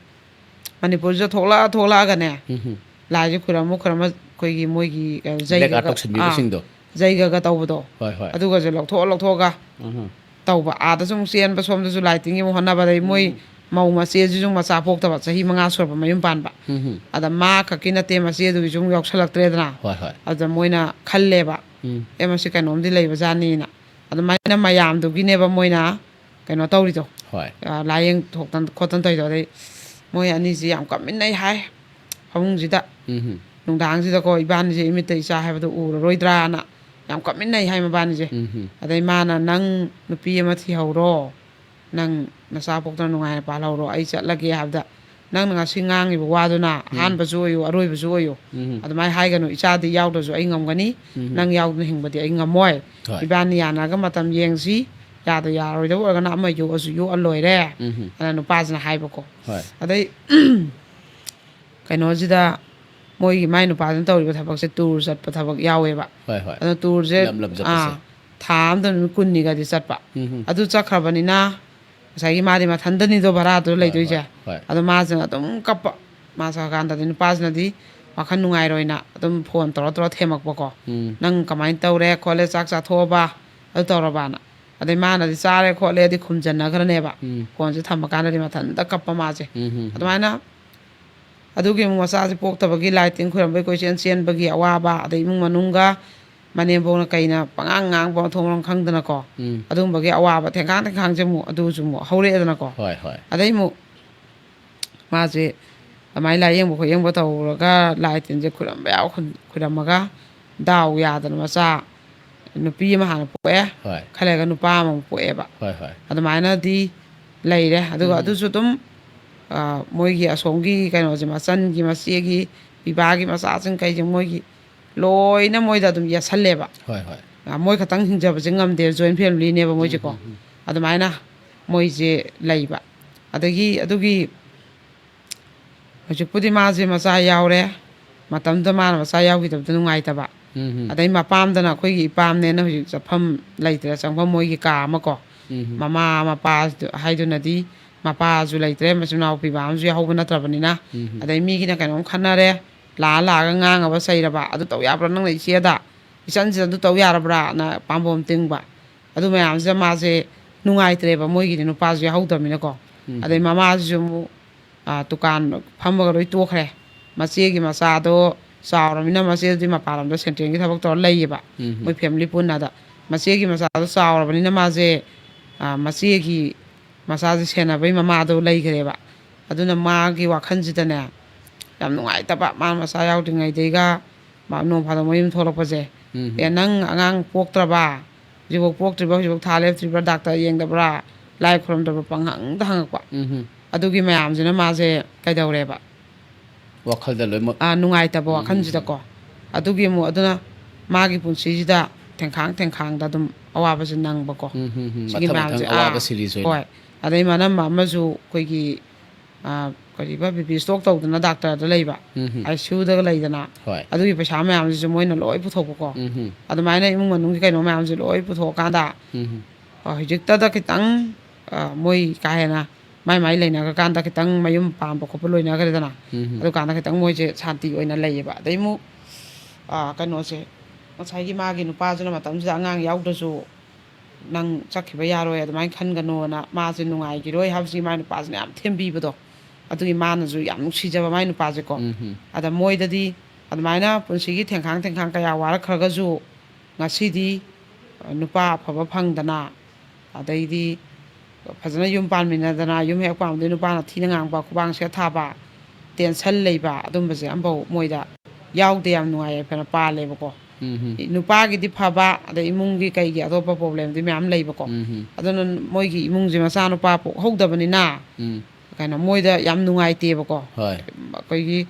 ꯃꯅꯤꯄꯨꯔꯁꯤꯗ ꯊꯣꯛꯂꯛꯑ ꯊꯣꯛꯂꯛꯑꯒꯅꯦ, ꯎꯝ ꯂꯥꯏꯁꯦ ꯈꯨꯔꯝꯃ ꯈꯨꯔꯝꯃ ꯑꯩꯈꯣꯏꯒꯤ ꯃꯣꯏꯒꯤ ꯀꯩꯅꯣ, Black art ꯖꯩꯒꯒ, ꯇꯧꯁꯟꯕꯤꯕꯁꯤꯡꯗꯣ꯫ ꯖꯩꯒꯒ ꯇꯧꯕꯗꯣ, ꯍꯣꯏ ꯍꯣꯏ꯫ ꯑꯗꯨꯒꯁꯦ ꯂꯧꯊꯣꯛꯑ ꯂꯧꯊꯣꯛꯑꯒ ꯎꯝ ꯇꯧꯕ꯫ ꯑꯥꯗꯁꯨ ꯑꯃꯨꯛ ꯆꯦꯟꯕ, ꯁꯣꯝꯗꯁꯨ ꯂꯥꯏ ꯇꯤꯟꯒꯤ ꯑꯃꯨꯛ ꯍꯣꯠꯅꯕ, ꯑꯗꯩ ꯃꯣꯏ ꯃꯧ ꯃꯆꯦꯁꯤꯁꯨ ꯃꯆꯥ ꯄꯣꯛꯇꯕ, ꯆꯍꯤ ꯃꯉꯥ ꯁꯨꯔꯕ ꯃꯌꯨꯝ ꯄꯥꯟꯕ꯫ ꯎꯝ ꯑꯗ ꯃꯥ ꯈꯛꯀꯤ ꯅꯠꯇꯦ, ꯃꯆꯦꯗꯨꯒꯤꯁꯨ ꯑꯃꯨꯛ ꯌꯥꯎꯁꯜꯂꯛꯇ꯭ꯔꯦꯗꯅ꯫ ꯍꯣꯏ ꯍꯣꯏ꯫ ꯑꯗꯨꯗ ꯃꯣꯏꯅ ꯈꯜꯂꯦꯕ, ꯎꯝ ꯑꯦ, ꯃꯁꯤ ꯀꯩꯅꯣꯝꯗꯤ ꯂꯩꯕꯖꯥꯠꯅꯤꯅ꯫ ꯑꯗꯨꯃꯥꯏꯅ ꯃꯌꯥꯝꯗꯨꯒꯤꯅꯦꯕ ꯃꯣꯏꯅ ꯀꯩꯅꯣ ꯇꯧꯔꯤꯗꯣ, ꯍꯣꯏ꯫ ꯑ, ꯂꯥꯏꯌꯦꯡ ꯊꯣꯛꯇꯅ ꯈꯣꯠꯇꯅ ꯇꯧꯔꯤꯗꯣ꯫ ꯑꯗꯩ ꯃꯣꯏ ꯑꯅꯤꯁꯤ ꯌꯥꯝ ꯀꯞꯃꯤꯟꯅꯩ ꯍꯥꯏ ꯐꯃꯨꯡꯁꯤꯗ꯫ ꯎꯝ ꯅꯨꯡꯗꯥꯡꯁꯤꯗꯀꯣ, ꯏꯕꯥꯅꯤꯁꯦ ꯏꯃꯤꯠꯇ ꯏꯆꯥ ꯍꯥꯏꯕꯗꯣ ꯎꯔꯔꯣꯏꯗ꯭ꯔꯥꯅ ꯌꯥꯝ ꯀꯞꯃꯤꯟꯅꯩ ꯍꯥꯏ ꯃꯕꯥꯅꯤꯁꯦ꯫ ꯎꯝ ꯑꯗꯩ ꯃꯥꯅ, "ꯅꯪ ꯅꯨꯄꯤ ꯑꯃ ꯊꯤꯍꯧꯔꯣ, ꯅꯪ ꯅꯆꯥ ꯄꯣꯛꯇꯅ ꯅꯨꯡꯉꯥꯏꯅ ꯄꯥꯜꯍꯧꯔꯣ, ꯑꯩ ꯆꯠꯂꯒꯦ" ꯍꯥꯏꯕꯗ, "ꯅꯪꯅ ꯉꯁꯤ ꯉꯥꯡꯉꯤꯕ ꯋꯥꯗꯨꯅ ꯑꯍꯥꯟꯕꯁꯨ ꯑꯣꯏꯌꯨ, ꯑꯔꯣꯏꯕꯁꯨ ꯑꯣꯏꯌꯨ꯫ ꯎꯝ ꯑꯗꯨꯃꯥꯏꯅ ꯍꯥꯏꯒꯅꯨ, ꯏꯆꯥꯗꯤ ꯌꯥꯎꯗ꯭ꯔꯁꯨ ꯑꯩ ꯉꯝꯒꯅꯤ, ꯎꯝ꯫ ꯅꯪ ꯌꯥꯎꯗꯅ ꯍꯤꯡꯕꯗꯤ ꯑꯩ ꯉꯝꯃꯣꯏ꯫ ꯍꯣꯏ꯫ ꯏꯕꯥꯅꯤ ꯌꯥꯅꯔꯒ ꯃꯇꯝ ꯌꯦꯡꯁꯤ, ꯌꯥꯗ ꯌꯥꯔꯣꯏꯗꯕ ꯑꯣꯏꯔꯒꯅ ꯑꯃ ꯌꯣꯛꯑꯁꯨ ꯌꯣꯛꯑ ꯂꯣꯏꯔꯦ", ꯎꯝ ꯑꯗ ꯅꯨꯄꯥꯁꯤꯅ ꯍꯥꯏꯕꯀꯣ꯫ ꯍꯣꯏ꯫ ꯑꯗꯩ ꯀꯩꯅꯣꯁꯤꯗ ꯃꯣꯏꯒꯤ ꯃꯥꯏ ꯅꯨꯄꯥꯁꯤꯅ ꯇꯧꯔꯤꯕ ꯊꯕꯛꯁꯦ, ꯇꯨꯔ ꯆꯠꯄ ꯊꯕꯛ ꯌꯥꯎꯋꯦꯕ꯫ ꯍꯣꯏ ꯍꯣꯏ꯫ ꯑꯗꯨ ꯇꯨꯔꯁꯦ, ꯂꯝ ꯂꯝ ꯆꯠꯄꯁꯦ꯫ ꯑꯥ, ꯊꯥ ꯑꯃꯗ ꯅꯨꯃꯤꯠ ꯀꯨꯟꯅꯤꯒꯗꯤ ꯆꯠꯄ꯫ ꯎꯝ ꯑꯗꯨ ꯆꯠꯈ꯭ꯔꯕꯅꯤꯅ ꯉꯁꯥꯏꯒꯤ ꯃꯥꯗꯤ ꯃꯊꯟꯇꯅꯤꯗꯣ ꯚꯔꯥꯗꯨ ꯍꯣꯏ, ꯂꯩꯗꯣꯏꯁꯦ꯫ ꯍꯣꯏ, ꯍꯣꯏ꯫ ꯑꯗꯣ ꯃꯥꯁꯤꯅ ꯑꯗꯨꯝ ꯀꯞꯄ, ꯃꯥ ꯆꯠꯈ꯭ꯔꯀꯥꯟꯗꯗꯤ ꯅꯨꯄꯥꯁꯤꯅꯗꯤ ꯋꯥꯈꯜ ꯅꯨꯡꯉꯥꯏꯔꯣꯏꯅ ꯑꯗꯨꯝ ꯐꯣꯟ ꯇꯧꯔ ꯇꯧꯔ ꯊꯦꯝꯃꯛꯄꯀꯣ꯫ ꯎꯝ꯫ "ꯅꯪ ꯀꯃꯥꯏꯅ ꯇꯧꯔꯦ ꯈꯣꯠꯂꯦ, ꯆꯥꯛ ꯆꯥꯊꯣꯛꯑꯕ, ꯑꯗꯨ ꯇꯧꯔꯕꯅ?" ꯑꯗꯩ ꯃꯥꯅꯗꯤ "ꯆꯥꯔꯦ ꯈꯣꯠꯂꯦ"ꯗꯤ ꯈꯨꯝꯖꯟꯅꯈ꯭ꯔꯅꯦꯕ꯫ ꯎꯝ꯫ ꯐꯣꯟꯁꯦ ꯊꯝꯃꯀꯥꯟꯗꯗꯤ ꯃꯊꯟꯇ ꯀꯞꯄ ꯃꯥꯁꯦ꯫ ꯎꯝ, ꯎꯝ, ꯎꯝ꯫ ꯑꯗꯨꯃꯥꯏꯅ ꯑꯗꯨꯒꯤ ꯑꯃꯨꯛ ꯃꯆꯥꯁꯦ ꯄꯣꯛꯇꯕꯒꯤ ꯂꯥꯏ ꯇꯤꯟ ꯈꯣꯏꯔꯝꯕꯩ ꯀꯣꯏꯆꯦꯟ ꯆꯦꯟꯕꯒꯤ ꯑꯋꯥꯕ, ꯑꯗꯩ ꯏꯃꯨꯡ ꯃꯅꯨꯡꯒ ꯃꯅꯦꯝꯕꯣꯛꯅ ꯀꯩꯅ ꯄꯉꯥꯡ ꯉꯥꯡꯕ, ꯃꯊꯣꯡ ꯃꯔꯝ ꯈꯪꯗꯅꯀꯣ꯫ ꯎꯝ꯫ ꯑꯗꯨꯒꯨꯝꯕꯒꯤ ꯑꯋꯥꯕ ꯊꯦꯡꯈꯥꯡ ꯊꯦꯡꯈꯥꯡꯁꯦ ꯑꯃꯨꯛ ꯑꯗꯨꯁꯨ ꯑꯃꯨꯛ ꯍꯧꯔꯛꯑꯦꯗꯅꯀꯣ꯫ ꯍꯣꯏ, ꯍꯣꯏ꯫ ꯑꯗꯩ ꯑꯃꯨꯛ ꯃꯥꯁꯦ ꯑꯗꯨꯃꯥꯏꯅ ꯂꯥꯏꯌꯦꯡꯕ ꯈꯣꯠꯌꯦꯡꯕ ꯇꯧꯔꯒ ꯂꯥꯏ ꯇꯤꯟꯁꯦ ꯈꯣꯏꯔꯝꯕ ꯌꯥꯕ ꯈꯨꯟ-, ꯈꯣꯏꯔꯝꯃꯒ ꯗꯥꯎ ꯌꯥꯗꯅ ꯃꯆꯥ ꯅꯨꯄꯤ ꯑꯃ ꯍꯥꯟꯅ ꯄꯣꯛꯑꯦ꯫ ꯍꯣꯏ꯫ ꯈꯔ ꯂꯩꯔꯒ ꯅꯨꯄꯥ ꯑꯃꯃꯨꯛ ꯄꯣꯛꯑꯦꯕ꯫ ꯍꯣꯏ, ꯍꯣꯏ꯫ ꯑꯗꯨꯃꯥꯏꯅꯗꯤ ꯂꯩꯔꯦ꯫ ꯑꯗꯨꯒ ꯎꯝ꯫ ꯑꯗꯨꯁꯨ ꯑꯗꯨꯝ, ꯑ, ꯃꯣꯏꯒꯤ ꯑꯁꯣꯝꯒꯤ ꯀꯩꯅꯣꯁꯦ, ꯃꯆꯟꯒꯤ, ꯃꯆꯦꯒꯤ, ꯄꯤꯕꯥꯒꯤ ꯃꯆꯥꯁꯤꯡ ꯀꯩꯁꯦ ꯃꯣꯏꯒꯤ ꯂꯣꯏꯅ ꯃꯣꯏꯗ ꯑꯗꯨꯝ ꯌꯦꯠꯁꯜꯂꯦꯕ꯫ ꯍꯣꯏ ꯍꯣꯏ꯫ ꯑ, ꯃꯣꯏ ꯈꯛꯇꯪ ꯍꯤꯡꯖꯕꯁꯦ ꯉꯝꯗꯦ, ꯖꯣꯏꯟ ꯐꯦꯃꯤꯂꯤꯅꯦꯕ ꯃꯣꯏꯁꯦꯀꯣ꯫ ꯎꯝ, ꯎꯝ, ꯎꯝ꯫ ꯑꯗꯨꯃꯥꯏꯅ ꯃꯣꯏꯁꯦ ꯂꯩꯕ꯫ ꯑꯗꯒꯤ ꯑꯗꯨꯒꯤ ꯍꯧꯖꯤꯛꯄꯨꯗꯤ ꯃꯥꯁꯦ ꯃꯆꯥ ꯌꯥꯎꯔꯦ꯫ ꯃꯇꯝꯗꯨꯗ ꯃꯥꯅ ꯃꯆꯥ ꯌꯥꯎꯈꯤꯗꯕꯗꯣ ꯅꯨꯡꯉꯥꯏꯇꯕ꯫ ꯎꯝ, ꯎꯝ꯫ ꯑꯗꯩ ꯃꯄꯥꯝꯗꯅ ꯑꯩꯈꯣꯏꯒꯤ ꯏꯄꯥꯝꯅꯦꯅ ꯍꯧꯖꯤꯛ ꯆꯠꯐꯝ ꯂꯩꯇ꯭ꯔꯦ, ꯆꯪꯐꯝ ꯃꯣꯏꯒꯤ ꯀꯥ ꯑꯃꯀꯣ꯫ ꯎꯝ, ꯎꯝ꯫ ꯃꯃꯥ ꯃꯄꯥ ꯍꯥꯏꯗꯨꯅꯗꯤ ꯃꯄꯥꯁꯨ ꯂꯩꯇ꯭ꯔꯦ, ꯃꯆꯤꯟ ꯃꯅꯥꯎ ꯄꯤꯕ ꯑꯃꯁꯨ ꯌꯥꯎꯕ ꯅꯠꯇ꯭ꯔꯕꯅꯤꯅ꯫ ꯎꯝ, ꯎꯝ꯫ ꯑꯗꯩ ꯃꯤꯒꯤꯅ ꯀꯩꯅꯣꯝ ꯈꯟꯅꯔꯦ, ꯂꯥꯛꯑ ꯂꯥꯛꯑꯒ ꯉꯥꯡꯉꯕ ꯆꯩꯔꯕ, "ꯑꯗꯨ ꯇꯧ ꯌꯥꯕ꯭ꯔꯥ ꯅꯪꯅ ꯏꯆꯦꯗ? ꯏꯆꯟꯁꯤꯗ ꯑꯗꯨ ꯇꯧ ꯌꯥꯔꯕ꯭ꯔꯥꯅ?" ꯄꯥꯝꯕꯣꯝ ꯇꯤꯡꯕ꯫ ꯑꯗꯨ ꯃꯌꯥꯝꯁꯤꯗ ꯃꯥꯁꯦ ꯅꯨꯡꯉꯥꯏꯇ꯭ꯔꯦꯕ, ꯃꯣꯏꯒꯤꯗꯤ ꯅꯨꯄꯥꯁꯨ ꯌꯥꯎꯍꯧꯗꯕꯅꯤꯅꯀꯣ꯫ ꯎꯝ꯫ ꯑꯗꯩ ꯃꯃꯥꯁꯤꯁꯨ ꯑꯃꯨꯛ, ꯑ, ꯗꯨꯀꯥꯟ ꯐꯝꯃꯒ ꯂꯣꯏ ꯇꯣꯛꯈ꯭ꯔꯦ꯫ ꯃꯆꯦꯒꯤ ꯃꯆꯥꯗꯣ ꯆꯥꯎꯔꯃꯤꯅ, ꯃꯆꯦꯗꯨꯗꯤ ꯃꯄꯥꯟ ꯂꯝꯗ ꯁꯦꯟꯇ꯭ꯔꯦꯜꯒꯤ ꯊꯕꯛ ꯇꯧꯔ ꯂꯩꯌꯦꯕ, ꯎꯝ꯫ ꯃꯣꯏ ꯐꯦꯃꯤꯂꯤ ꯄꯨꯟꯅ꯫ ꯑꯗ ꯃꯆꯦꯒꯤ ꯃꯆꯥꯗꯣ ꯆꯥꯎꯔꯕꯅꯤꯅ ꯃꯥꯁꯦ, ꯑ, ꯃꯆꯦꯒꯤ ꯃꯆꯥꯁꯦ ꯁꯦꯟꯅꯕꯩ ꯃꯃꯥꯗꯣ ꯂꯩꯈ꯭ꯔꯦꯕ꯫ ꯑꯗꯨꯅ ꯃꯥꯒꯤ ꯋꯥꯈꯜꯁꯤꯗꯅꯦ ꯌꯥꯝ ꯅꯨꯡꯉꯥꯏꯇꯕ, ꯃꯥ ꯃꯆꯥ ꯌꯥꯎꯗ꯭ꯔꯤꯉꯩꯗꯩꯒ ꯃꯥ ꯅꯣꯡ ꯐꯥꯗꯣꯛ ꯃꯌꯨꯝ ꯊꯣꯛꯂꯛꯄꯁꯦ, ꯎꯝ꯫ "ꯑꯦ, ꯅꯪ ꯑꯉꯥꯡ ꯄꯣꯛꯇ꯭ꯔꯕ? ꯍꯧꯖꯤꯛꯐꯥꯎ ꯄꯣꯛꯇ꯭ꯔꯤꯕ? ꯍꯧꯖꯤꯛꯐꯥꯎ ꯊꯥ ꯂꯦꯞꯇ꯭ꯔꯤꯕ꯭ꯔꯥ? ꯗꯥꯛꯇꯔ ꯌꯦꯡꯗꯕ꯭ꯔꯥ?" ꯂꯥꯏ ꯈꯨꯔꯨꯝꯗꯕ꯭ꯔꯥ? ꯄꯪꯍꯪꯗ ꯍꯪꯉꯛꯄ꯫ ꯎꯝ꯫ ꯑꯗꯨꯒꯤ ꯃꯌꯥꯝꯁꯤꯅ ꯃꯥꯁꯦ ꯀꯩꯗꯧꯔꯦꯕ? ꯋꯥꯈꯜꯗ ꯂꯣꯏꯅꯃꯛ꯫ ꯑꯥ, ꯅꯨꯡꯉꯥꯏꯇꯕ ꯎꯝ, ꯋꯥꯈꯜꯁꯤꯗꯀꯣ꯫ ꯑꯗꯨꯒꯤ ꯑꯃꯨꯛ ꯑꯗꯨꯅ ꯃꯥꯒꯤ ꯄꯨꯟꯁꯤꯁꯤꯗ ꯊꯦꯡꯈꯥꯡ ꯊꯦꯡꯈꯥꯡꯗ ꯑꯗꯨꯝ ꯑꯋꯥꯕꯁꯦ ꯅꯪꯕꯀꯣ꯫ ꯎꯝ, ꯎꯝ, ꯎꯝ꯫ ꯁꯤꯒꯤ ꯃꯊꯪ ꯃꯌꯥꯝꯁꯦ, ꯃꯊꯪ ꯑꯋꯥꯕ ꯑꯥ, ꯁꯤꯔꯤꯁ ꯑꯣꯏꯅ꯫ ꯍꯣꯏ꯫ ꯑꯗꯩ ꯃꯅꯝ ꯑꯃꯁꯨ ꯑꯩꯈꯣꯏꯒꯤ, ꯑꯥ, ꯀꯔꯤꯕ, ꯕꯤ ꯄꯤ ꯁ꯭ꯇꯣꯛ ꯇꯧꯗꯅ ꯗꯥꯛꯇꯔꯗ ꯂꯩꯕ, ꯎꯝ, ꯎꯝ꯫ ꯑꯥꯏ ꯁꯤ ꯌꯨꯗꯒ ꯂꯩꯗꯅ꯫ ꯍꯣꯏ꯫ ꯑꯗꯨꯒꯤ ꯄꯩꯁꯥ ꯃꯌꯥꯝꯁꯤꯁꯨ ꯃꯣꯏꯅ ꯂꯣꯏ ꯄꯨꯊꯣꯛꯄꯀꯣ꯫ ꯎꯝ, ꯎꯝ꯫ ꯑꯗꯨꯃꯥꯏꯅ ꯏꯃꯨꯡ ꯃꯅꯨꯡꯒꯤ ꯀꯩꯅꯣ ꯃꯌꯥꯝꯁꯦ ꯂꯣꯏ ꯄꯨꯊꯣꯛꯑꯀꯥꯟꯗ, ꯎꯝ, ꯎꯝ꯫ ꯑ, ꯍꯧꯖꯤꯛꯇꯗ ꯈꯤꯇꯪ, ꯑ, ꯃꯣꯏ ꯀꯥ ꯍꯦꯟꯅ ꯃꯥꯏ ꯃꯥꯏ ꯂꯩꯅꯈ꯭ꯔꯀꯥꯟꯗ ꯈꯤꯇꯪ ꯃꯌꯨꯝ ꯄꯥꯟꯕ ꯈꯣꯠꯄ ꯂꯣꯏꯅꯈ꯭ꯔꯦꯗꯅ꯫ ꯎꯝ, ꯎꯝ꯫ ꯑꯗꯨꯀꯥꯟꯗ ꯈꯤꯇꯪ ꯃꯣꯏꯁꯦ ꯁꯥꯟꯇꯤ ꯑꯣꯏꯅ ꯂꯩꯌꯦꯕ꯫ ꯑꯗꯩ ꯑꯃꯨꯛ, ꯑ, ꯀꯩꯅꯣꯁꯦ, ꯉꯁꯥꯏꯒꯤ ꯃꯥꯒꯤ ꯅꯨꯄꯥꯁꯤꯅ ꯃꯇꯝꯁꯤꯗ ꯑꯉꯥꯡ ꯌꯥꯎꯗ꯭ꯔꯁꯨ, "ꯅꯪ ꯆꯠꯈꯤꯕ ꯌꯥꯔꯣꯏ, ꯑꯗꯨꯃꯥꯏꯅ ꯈꯟꯒꯅꯣꯅ", ꯃꯥꯁꯦ ꯅꯨꯡꯉꯥꯏꯈꯤꯔꯣꯏ ꯍꯥꯏꯕꯁꯤ ꯃꯥꯏ ꯅꯨꯄꯥꯁꯤꯅ ꯌꯥꯝ ꯊꯦꯝꯕꯤꯕꯗꯣ꯫ ꯑꯗꯨꯒꯤ ꯃꯥꯅꯁꯨ ꯌꯥꯝ ꯅꯨꯡꯁꯤꯖꯕ ꯃꯥꯏ ꯅꯨꯄꯥꯁꯦꯀꯣ꯫ ꯎꯝ, ꯎꯝ꯫ ꯑꯗ ꯃꯣꯏꯗꯗꯤ ꯑꯗꯨꯃꯥꯏꯅ ꯄꯨꯟꯁꯤꯒꯤ ꯊꯦꯡꯈꯥꯡ ꯊꯦꯡꯈꯥꯡ ꯀꯌꯥ ꯋꯥꯔꯛꯈ꯭ꯔꯒꯁꯨ, ꯉꯁꯤꯗꯤ, ꯑ, ꯅꯨꯄꯥ ꯑꯐꯕ ꯐꯪꯗꯅ, ꯑꯗꯩꯗꯤ ꯐꯖꯅ ꯌꯨꯝ ꯄꯥꯟꯃꯤꯟꯅꯗꯅ, ꯌꯨꯝ ꯍꯦꯛ ꯄꯥꯟꯕꯗꯩ ꯅꯨꯄꯥꯅ ꯊꯤꯅ ꯉꯥꯡꯕ, ꯈꯨꯕꯥꯛ ꯁꯦꯠ ꯊꯥꯕ, ꯇꯦꯟꯁꯟ ꯂꯩꯕ, ꯑꯗꯨꯝꯕꯁꯦ ꯑꯝꯐꯥꯎ ꯃꯣꯏꯗ ꯌꯥꯎꯗꯦ꯫ ꯌꯥꯝ ꯅꯨꯡꯉꯥꯏ ꯌꯥꯏꯐꯅ ꯄꯥꯜꯂꯦꯕꯀꯣ꯫ ꯎꯝ, ꯎꯝ꯫ ꯅꯨꯄꯥꯒꯤꯗꯤ ꯐꯕ, ꯑꯗꯩ ꯏꯃꯨꯡꯒꯤ ꯀꯩꯒꯤ ꯑꯇꯣꯞꯄ ꯄ꯭ꯔꯣꯕ꯭ꯂꯦꯝꯗꯤ ꯃꯌꯥꯝ ꯂꯩꯕꯀꯣ꯫ ꯎꯝ, ꯎꯝ꯫ ꯑꯗꯨꯅ ꯃꯣꯏꯒꯤ ꯏꯃꯨꯡꯁꯦ ꯃꯆꯥꯅꯨꯄꯥ ꯄꯣꯛꯍꯧꯗꯕꯅꯤꯅ, ꯎꯝ꯫ ꯀꯩꯅꯣ, ꯃꯣꯏꯗ ꯌꯥꯝ ꯅꯨꯡꯉꯥꯏꯇꯦꯕꯀꯣ꯫ ꯍꯣꯏ꯫ ꯑꯩꯈꯣꯏꯒꯤ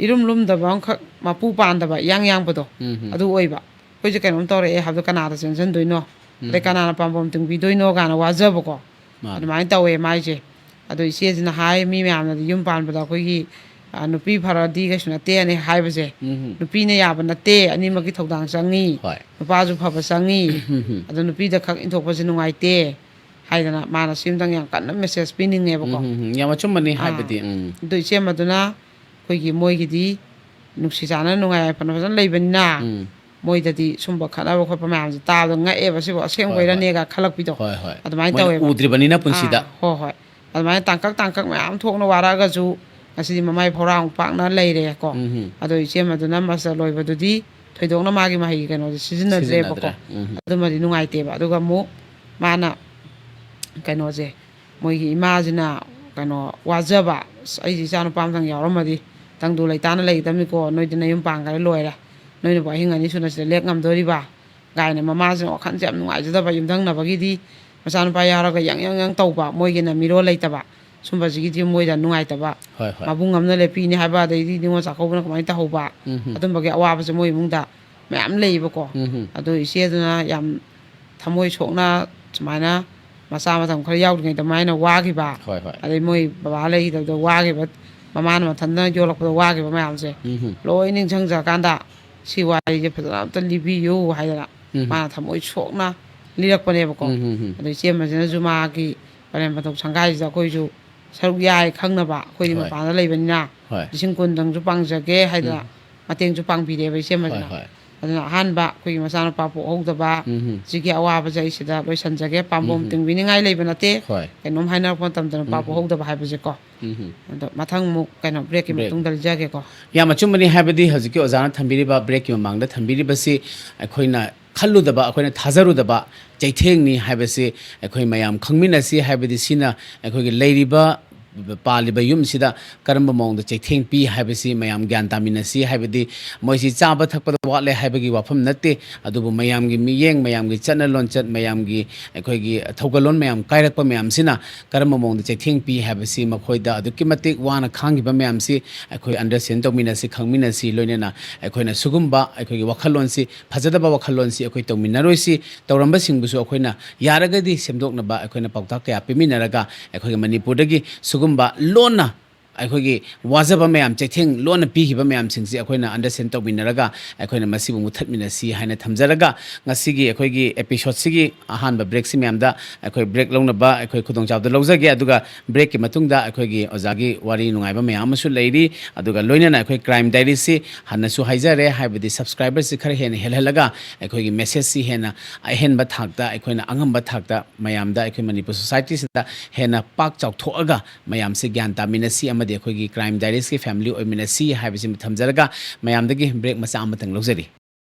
ꯏꯔꯨꯝ ꯂꯨꯝꯗꯕ ꯑꯃꯈꯛ, ꯃꯄꯨ ꯄꯥꯟꯗꯕ, ꯏꯌꯥꯡ ꯌꯥꯡꯕꯗꯣ, ꯎꯝ, ꯎꯝ꯫ ꯑꯗꯨ ꯑꯣꯏꯕ꯫ "ꯑꯩꯈꯣꯏꯁꯦ ꯀꯩꯅꯣꯝ ꯇꯧꯔꯛꯑꯦ" ꯍꯥꯏꯕꯗꯣ ꯀꯅꯥꯗ ꯆꯦꯟꯁꯤꯟꯗꯣꯏꯅꯣ? ꯎꯝ꯫ "ꯑꯗꯩ ꯀꯅꯥꯅ ꯄꯥꯝꯕꯣꯝ ꯇꯤꯡꯕꯤꯗꯣꯏꯅꯣ?" ꯀꯥꯏꯅ ꯋꯥꯖꯕꯀꯣ꯫ ꯃꯥꯅꯦ꯫ ꯑꯗꯨꯃꯥꯏꯅ ꯇꯧꯋꯦ ꯃꯥꯏꯁꯦ꯫ ꯑꯗꯣ ꯏꯆꯦꯁꯤꯅ ꯍꯥꯏ, ꯃꯤ ꯃꯌꯥꯝꯅꯗꯤ ꯌꯨꯝ ꯄꯥꯟꯕꯗ ꯑꯩꯈꯣꯏꯒꯤ, ꯑ, ꯅꯨꯄꯤ ꯐꯔꯗꯤ ꯀꯩꯁꯨ ꯅꯠꯇꯦꯅ ꯍꯥꯏꯕꯁꯦ, ꯎꯝ꯫ ꯅꯨꯄꯤꯅ ꯌꯥꯕ ꯅꯠꯇꯦ, ꯑꯅꯤꯃꯛꯀꯤ ꯊꯧꯗꯥꯡ ꯆꯪꯉꯤ, ꯍꯣꯏ꯫ ꯅꯨꯄꯥꯁꯨ ꯐꯕ ꯆꯪꯉꯤ, ꯎꯝ꯫ ꯑꯗꯣ ꯅꯨꯄꯤꯗ ꯈꯛ ꯏꯟꯊꯣꯛꯄꯁꯦ ꯅꯨꯡꯉꯥꯏꯇꯦ ꯍꯥꯏꯗꯅ ꯃꯥꯅ ꯁꯤꯝꯇꯪ ꯌꯥꯝ ꯀꯟꯅ ꯃꯦꯁꯦꯖ ꯄꯤꯅꯤꯡꯉꯦꯕꯀꯣ꯫ ꯎꯝ, ꯎꯝ, ꯎꯝ꯫ ꯌꯥꯝ ꯑꯆꯨꯝꯕꯅꯤ ꯑꯥ꯫ ꯍꯥꯏꯕꯗꯤ, ꯎꯝ꯫ ꯑꯗꯨ ꯏꯆꯦ ꯑꯃꯗꯨꯅ ꯑꯩꯈꯣꯏꯒꯤ ꯃꯣꯏꯒꯤꯗꯤ ꯅꯨꯡꯁꯤ ꯆꯥꯟꯅꯅ ꯅꯨꯡꯉꯥꯏ ꯌꯥꯏꯐꯅ ꯐꯖꯅ ꯂꯩꯕꯅꯤꯅ, ꯎꯝ꯫ ꯃꯣꯏꯗꯗꯤ ꯁꯨꯝꯕ ꯈꯠꯅꯕ ꯈꯣꯠꯄ ꯃꯌꯥꯝꯁꯦ ꯇꯥꯕꯗ ꯉꯛꯑꯦꯕ, "ꯁꯤꯕꯨ ꯍꯣꯏ, ꯍꯣꯏ꯫ ꯑꯁꯦꯡꯕꯩꯔꯅꯦꯒ" ꯈꯜꯂꯛꯄꯤꯗꯣ꯫ ꯍꯣꯏ, ꯍꯣꯏ꯫ ꯑꯗꯨꯃꯥꯏꯅ ꯃꯣꯏꯅ ꯇꯧꯋꯦꯕ꯫ ꯎꯗ꯭ꯔꯤꯕꯅꯤꯅ ꯄꯨꯟꯁꯤꯗ꯫ ꯑꯥ, ꯍꯣꯏ, ꯍꯣꯏ꯫ ꯑꯗꯨꯃꯥꯏꯅ ꯇꯥꯡꯀꯛ ꯇꯥꯡꯀꯛ ꯃꯌꯥꯝ ꯊꯣꯛꯅ ꯋꯥꯔꯛꯑꯒꯁꯨ ꯉꯁꯤꯗꯤ ꯃꯃꯥꯏ ꯐꯧꯔꯥꯡ ꯄꯥꯛꯅ ꯂꯩꯔꯦꯀꯣ꯫ ꯎꯝ, ꯎꯝ꯫ ꯑꯗꯣ ꯏꯆꯦ ꯑꯃꯗꯨꯅ ꯃꯁꯇꯔ ꯂꯣꯏꯕꯗꯨꯗꯤ ꯊꯣꯏꯗꯣꯛꯅ ꯃꯥꯒꯤ ꯃꯍꯩꯒꯤ ꯀꯩꯅꯣꯗꯤ ꯁꯤꯖꯤꯟꯅꯗ꯭ꯔꯦꯕꯀꯣ꯫ ꯁꯤꯖꯤꯟꯅꯗ꯭ꯔꯦ꯫ ꯎꯝ, ꯎꯝ꯫ ꯑꯗꯨꯃꯗꯤ ꯅꯨꯡꯉꯥꯏꯇꯦꯕ꯫ ꯑꯗꯨꯒ ꯑꯃꯨꯛ ꯃꯥꯅ ꯀꯩꯅꯣꯁꯦ, ꯃꯣꯏꯒꯤ ꯏꯃꯥꯁꯤꯅ ꯀꯩꯅꯣ ꯋꯥꯖꯕ, "ꯑꯁ, ꯑꯩꯁꯦ ꯏꯆꯥ ꯅꯨꯄꯥ ꯑꯃꯇꯪ ꯌꯥꯎꯔꯝꯃꯗꯤ ꯇꯪꯗꯨ ꯂꯩꯇꯥꯅ ꯂꯩꯒꯗꯕꯅꯤꯀꯣ, ꯅꯣꯏꯗꯤ ꯅꯌꯨꯝ ꯄꯥꯟꯈ꯭ꯔꯦ ꯂꯣꯏꯔꯦ, ꯅꯣꯏꯅꯕꯨ ꯑꯍꯤꯡ ꯑꯅꯤ ꯁꯨꯅ ꯁꯤꯗ ꯂꯦꯛ ꯉꯝꯗꯣꯔꯤꯕ?" ꯀꯥꯏꯅ ꯃꯃꯥꯁꯤꯅ ꯋꯥꯈꯜꯁꯦ ꯌꯥꯝ ꯅꯨꯡꯉꯥꯏꯖꯗꯕ, ꯌꯨꯝꯊꯪꯅꯕꯒꯤꯗꯤ ꯃꯆꯥꯅꯨꯄꯥ ꯌꯥꯎꯔꯒ ꯌꯪ ꯌꯪ ꯌꯪ ꯇꯧꯕ, ꯃꯣꯏꯒꯤꯅ ꯃꯤꯔꯣꯜ ꯂꯩꯇꯕ, ꯁꯨꯝꯕꯁꯤꯒꯤꯗꯤ ꯃꯣꯏꯗ ꯅꯨꯡꯉꯥꯏꯇꯕ, ꯍꯣꯏ, ꯍꯣꯏ꯫ ꯃꯕꯨꯡ ꯑꯃꯅ ꯂꯦꯞꯄꯤꯅꯤ ꯍꯥꯏꯕ, ꯑꯗꯩꯗꯤ ꯅꯤꯉꯣꯜ ꯆꯥꯛꯀꯧꯕꯅ ꯀꯃꯥꯏꯅ ꯇꯧꯍꯧꯕ, ꯎꯝ, ꯎꯝ꯫ ꯑꯗꯨꯝꯕꯒꯤ ꯑꯋꯥꯕꯁꯦ ꯃꯣꯏ ꯏꯃꯨꯡꯗ ꯃꯌꯥꯝ ꯂꯩꯌꯦꯕꯀꯣ꯫ ꯎꯝ, ꯎꯝ꯫ ꯑꯗꯣ ꯏꯆꯦꯗꯨꯅ ꯌꯥꯝ ꯊꯃꯣꯏ ꯁꯣꯛꯅ ꯁꯨꯃꯥꯏꯅ ꯃꯆꯥ ꯃꯇꯝ ꯈꯔ ꯌꯥꯎꯗ꯭ꯔꯤꯉꯩꯗ ꯃꯥꯏꯅ ꯋꯥꯈꯤꯕ, ꯍꯣꯏ, ꯍꯣꯏ꯫ ꯑꯗꯩ ꯃꯣꯏ ꯕꯕꯥ ꯂꯩꯈꯤꯗꯕꯗ ꯋꯥꯈꯤꯕ, ꯃꯃꯥꯅ ꯃꯊꯟꯇ ꯌꯣꯜꯂꯛꯄꯗ ꯋꯥꯈꯤꯕ ꯃꯌꯥꯝꯁꯦ ꯎꯝ, ꯎꯝ꯫ ꯂꯣꯏ ꯅꯤꯡꯁꯤꯡꯖꯔꯀꯥꯟꯗ ꯁꯤ ꯋꯥꯔꯤꯁꯦ ꯐꯖꯅ ꯑꯝꯇ ꯂꯤꯕꯤꯌꯨ ꯍꯥꯏꯗꯅ ꯎꯝ꯫ ꯃꯥꯅ ꯊꯃꯣꯏ ꯁꯣꯛꯅ ꯂꯤꯔꯛꯄꯅꯦꯕꯀꯣ꯫ ꯎꯝ, ꯎꯝ, ꯎꯝ꯫ ꯑꯗꯣ ꯏꯆꯦ ꯑꯃꯁꯤꯅꯁꯨ ꯃꯥꯒꯤ ꯄꯔꯦꯝ ꯄꯟꯊꯧ ꯁꯪꯒꯥꯏꯁꯤꯗ ꯑꯩꯈꯣꯏꯁꯨ ꯁꯔꯨꯛ ꯌꯥꯏ ꯈꯪꯅꯕ, ꯑꯩꯈꯣꯏꯗꯤ ꯍꯣꯏ꯫ ꯃꯄꯥꯟꯗ ꯂꯩꯕꯅꯤꯅ ꯍꯣꯏ꯫ ꯂꯤꯁꯤꯡ ꯀꯨꯟꯗꯪꯁꯨ ꯄꯥꯡꯖꯒꯦ ꯍꯥꯏꯗꯅ ꯎꯝ꯫ ꯃꯇꯦꯡꯁꯨ ꯄꯥꯡꯕꯤꯔꯦꯕ ꯏꯆꯦ ꯍꯣꯏ, ꯑꯃꯁꯤꯅ꯫ ꯍꯣꯏ꯫ ꯑꯗꯨꯅ ꯑꯍꯥꯟꯕ ꯑꯩꯈꯣꯏꯒꯤ ꯃꯆꯥꯅꯨꯄꯥ ꯄꯣꯛꯍꯧꯗꯕ ꯎꯝ꯫ ꯁꯤꯒꯤ ꯑꯋꯥꯕꯁꯦ ꯑꯩ ꯁꯤꯗ ꯂꯣꯏꯁꯤꯟꯖꯒꯦ꯫ ꯄꯥꯝꯕꯣꯝ ꯎꯝ꯫ ꯇꯤꯡꯕꯤꯅꯤꯡꯉꯥꯏ ꯂꯩꯕ ꯅꯠꯇꯦ꯫ ꯍꯣꯏ꯫ ꯀꯩꯅꯣꯝ ꯍꯥꯏꯅꯔꯛꯄ ꯃꯇꯝꯗ ꯅꯨꯄꯥ ꯎꯝ꯫ ꯄꯣꯛꯍꯧꯗꯕ ꯍꯥꯏꯕꯁꯦꯀꯣ꯫ ꯎꯝ꯫ ꯑꯗꯣ ꯃꯊꯪ ꯑꯃꯨꯛ ꯀꯩꯅꯣ ꯕ꯭ꯔꯦꯛꯀꯤ ꯕ꯭ꯔꯦꯛ꯫ ꯃꯇꯨꯡꯗ ꯂꯤꯖꯒꯦꯀꯣ꯫ ꯌꯥꯝ ꯑꯆꯨꯝꯕꯅꯤ, ꯍꯥꯏꯕꯗꯤ ꯍꯧꯖꯤꯛꯀꯤ ꯑꯣꯖꯥꯅ ꯊꯝꯕꯤꯔꯤꯕ ꯕ꯭ꯔꯦꯛꯀꯤ ꯃꯃꯥꯡꯗ ꯊꯝꯕꯤꯔꯤꯕꯁꯤ ꯑꯩꯈꯣꯏꯅ ꯈꯜꯂꯨꯗꯕ, ꯑꯩꯈꯣꯏꯅ ꯊꯥꯖꯔꯨꯗꯕ ꯆꯩꯊꯦꯡꯅꯤ ꯍꯥꯏꯕꯁꯤ ꯑꯩꯈꯣꯏ ꯃꯌꯥꯝ ꯈꯪꯃꯤꯟꯅꯁꯤ꯫ ꯍꯥꯏꯕꯗꯤ ꯁꯤꯅ ꯑꯩꯈꯣꯏꯒꯤ ꯂꯩꯔꯤꯕ ꯄꯥꯜꯂꯤꯕ ꯌꯨꯝꯁꯤꯗ ꯀꯔꯝꯕ ꯃꯑꯣꯡꯗ ꯆꯩꯊꯦꯡ ꯄꯤ ꯍꯥꯏꯕꯁꯤ ꯃꯌꯥꯝ ꯒ꯭ꯌꯥꯟ ꯇꯥꯃꯤꯟꯅꯁꯤ꯫ ꯍꯥꯏꯕꯗꯤ ꯃꯣꯏꯁꯤ ꯆꯥꯕ ꯊꯛꯄꯗ ꯋꯥꯠꯂꯦ ꯍꯥꯏꯕꯒꯤ ꯋꯥꯐꯝ ꯅꯠꯇꯦ, ꯑꯗꯨꯕꯨ ꯃꯌꯥꯝꯒꯤ ꯃꯤꯠꯌꯦꯡ, ꯃꯌꯥꯝꯒꯤ ꯆꯠꯅ ꯂꯣꯟꯆꯠ, ꯃꯌꯥꯝꯒꯤ ꯑꯩꯈꯣꯏꯒꯤ ꯊꯧꯒꯜꯂꯣꯟ ꯃꯌꯥꯝ ꯀꯥꯏꯔꯛꯄ ꯃꯌꯥꯝꯁꯤꯅ ꯀꯔꯝꯕ ꯃꯑꯣꯡꯗ ꯆꯩꯊꯦꯡ ꯄꯤ ꯍꯥꯏꯕꯁꯤ, ꯃꯈꯣꯏꯗ ꯑꯗꯨꯛꯀꯤ ꯃꯇꯤꯛ ꯋꯥꯅ ꯈꯥꯡꯈꯤꯕ ꯃꯌꯥꯝꯁꯤ ꯑꯩꯈꯣꯏ understand ꯇꯧꯃꯤꯟꯅꯁꯤ, ꯈꯪꯃꯤꯟꯅꯁꯤ꯫ ꯂꯣꯏꯅꯅ ꯑꯩꯈꯣꯏꯅ ꯁꯤꯒꯨꯝꯕ ꯑꯩꯈꯣꯏꯒꯤ ꯋꯥꯈꯜꯂꯣꯟꯁꯤ, ꯐꯖꯗꯕ ꯋꯥꯈꯜꯂꯣꯟꯁꯤ ꯑꯩꯈꯣꯏ ꯇꯧꯃꯤꯟꯅꯔꯣꯏꯁꯤ꯫ ꯇꯧꯔꯝꯕꯁꯤꯡꯕꯨꯁꯨ ꯑꯩꯈꯣꯏꯅ ꯌꯥꯔꯒꯗꯤ ꯁꯦꯝꯗꯣꯛꯅꯕ ꯑꯩꯈꯣꯏꯅ ꯄꯥꯎꯇꯥꯛ ꯀꯌꯥ ꯄꯤꯃꯤꯟꯅꯔꯒ ꯑꯩꯈꯣꯏꯒꯤ ꯃꯅꯤꯄꯨꯔꯗꯒꯤ ꯁꯤꯒꯨꯝꯕ ꯂꯣꯟꯅ ꯑꯩꯈꯣꯏꯒꯤ ꯋꯥꯖꯕ ꯃꯌꯥꯝ, ꯆꯩꯊꯦꯡ ꯂꯣꯟꯅ ꯄꯤꯈꯤꯕ ꯃꯌꯥꯝꯁꯤꯡꯁꯤ ꯑꯩꯈꯣꯏꯅ understand ꯇꯧꯃꯤꯟꯅꯔꯒ ꯑꯩꯈꯣꯏꯅ ꯃꯁꯤꯕꯨ ꯃꯨꯊꯠꯃꯤꯟꯅꯁꯤ ꯍꯥꯏꯅ ꯊꯝꯖꯔꯒ, ꯉꯁꯤꯒꯤ ꯑꯩꯈꯣꯏꯒꯤ episode ꯁꯤꯒꯤ ꯑꯍꯥꯟꯕ break ꯁꯤ ꯃꯌꯥꯝꯗ ꯑꯩꯈꯣꯏ break ꯂꯧꯅꯕ ꯑꯩꯈꯣꯏ ꯈꯨꯗꯣꯡꯆꯥꯕꯗꯨ ꯂꯧꯖꯒꯦ꯫ ꯑꯗꯨꯒ break ꯀꯤ ꯃꯇꯨꯡꯗ ꯑꯩꯈꯣꯏꯒꯤ ꯑꯣꯖꯥꯒꯤ ꯋꯥꯔꯤ ꯅꯨꯡꯉꯥꯏꯕ ꯃꯌꯥꯝ ꯑꯃꯁꯨ ꯂꯩꯔꯤ꯫ ꯑꯗꯨꯒ ꯂꯣꯏꯅꯅ ꯑꯩꯈꯣꯏ Crime Diaries ꯁꯤ ꯍꯟꯅꯁꯨ ꯍꯥꯏꯖꯔꯦ, ꯍꯥꯏꯕꯗꯤ subscriber ꯁꯤ ꯈꯔ ꯍꯦꯟꯅ ꯍꯦꯜꯍꯜꯂꯒ ꯑꯩꯈꯣꯏꯒꯤ message ꯁꯤ ꯍꯦꯟꯅ ꯑꯍꯦꯟꯕ ꯊꯥꯛꯇ, ꯑꯩꯈꯣꯏꯅ ꯑꯉꯝꯕ ꯊꯥꯛꯇ ꯃꯌꯥꯝꯗ, ꯑꯩꯈꯣꯏ ꯃꯅꯤꯄꯨꯔ society ꯁꯤꯗ ꯍꯦꯟꯅ ꯄꯥꯛ ꯆꯥꯎꯊꯣꯛꯑꯒ ꯃꯌꯥꯝꯁꯦ ꯒ꯭ꯌꯥꯟ ꯇꯥꯃꯤꯟꯅꯁꯤ ꯑꯃꯗꯤ ꯑꯩꯈꯣꯏꯒꯤ Crime Diaries ꯀꯤ family ꯑꯣꯏꯃꯤꯟꯅꯁꯤ ꯍꯥꯏꯕꯁꯤꯃ ꯊꯝꯖꯔꯒ ꯃꯌꯥꯝꯗꯒꯤ break ꯃꯆꯥ ꯑꯃꯇꯪ ꯂꯧꯖꯔꯤ꯫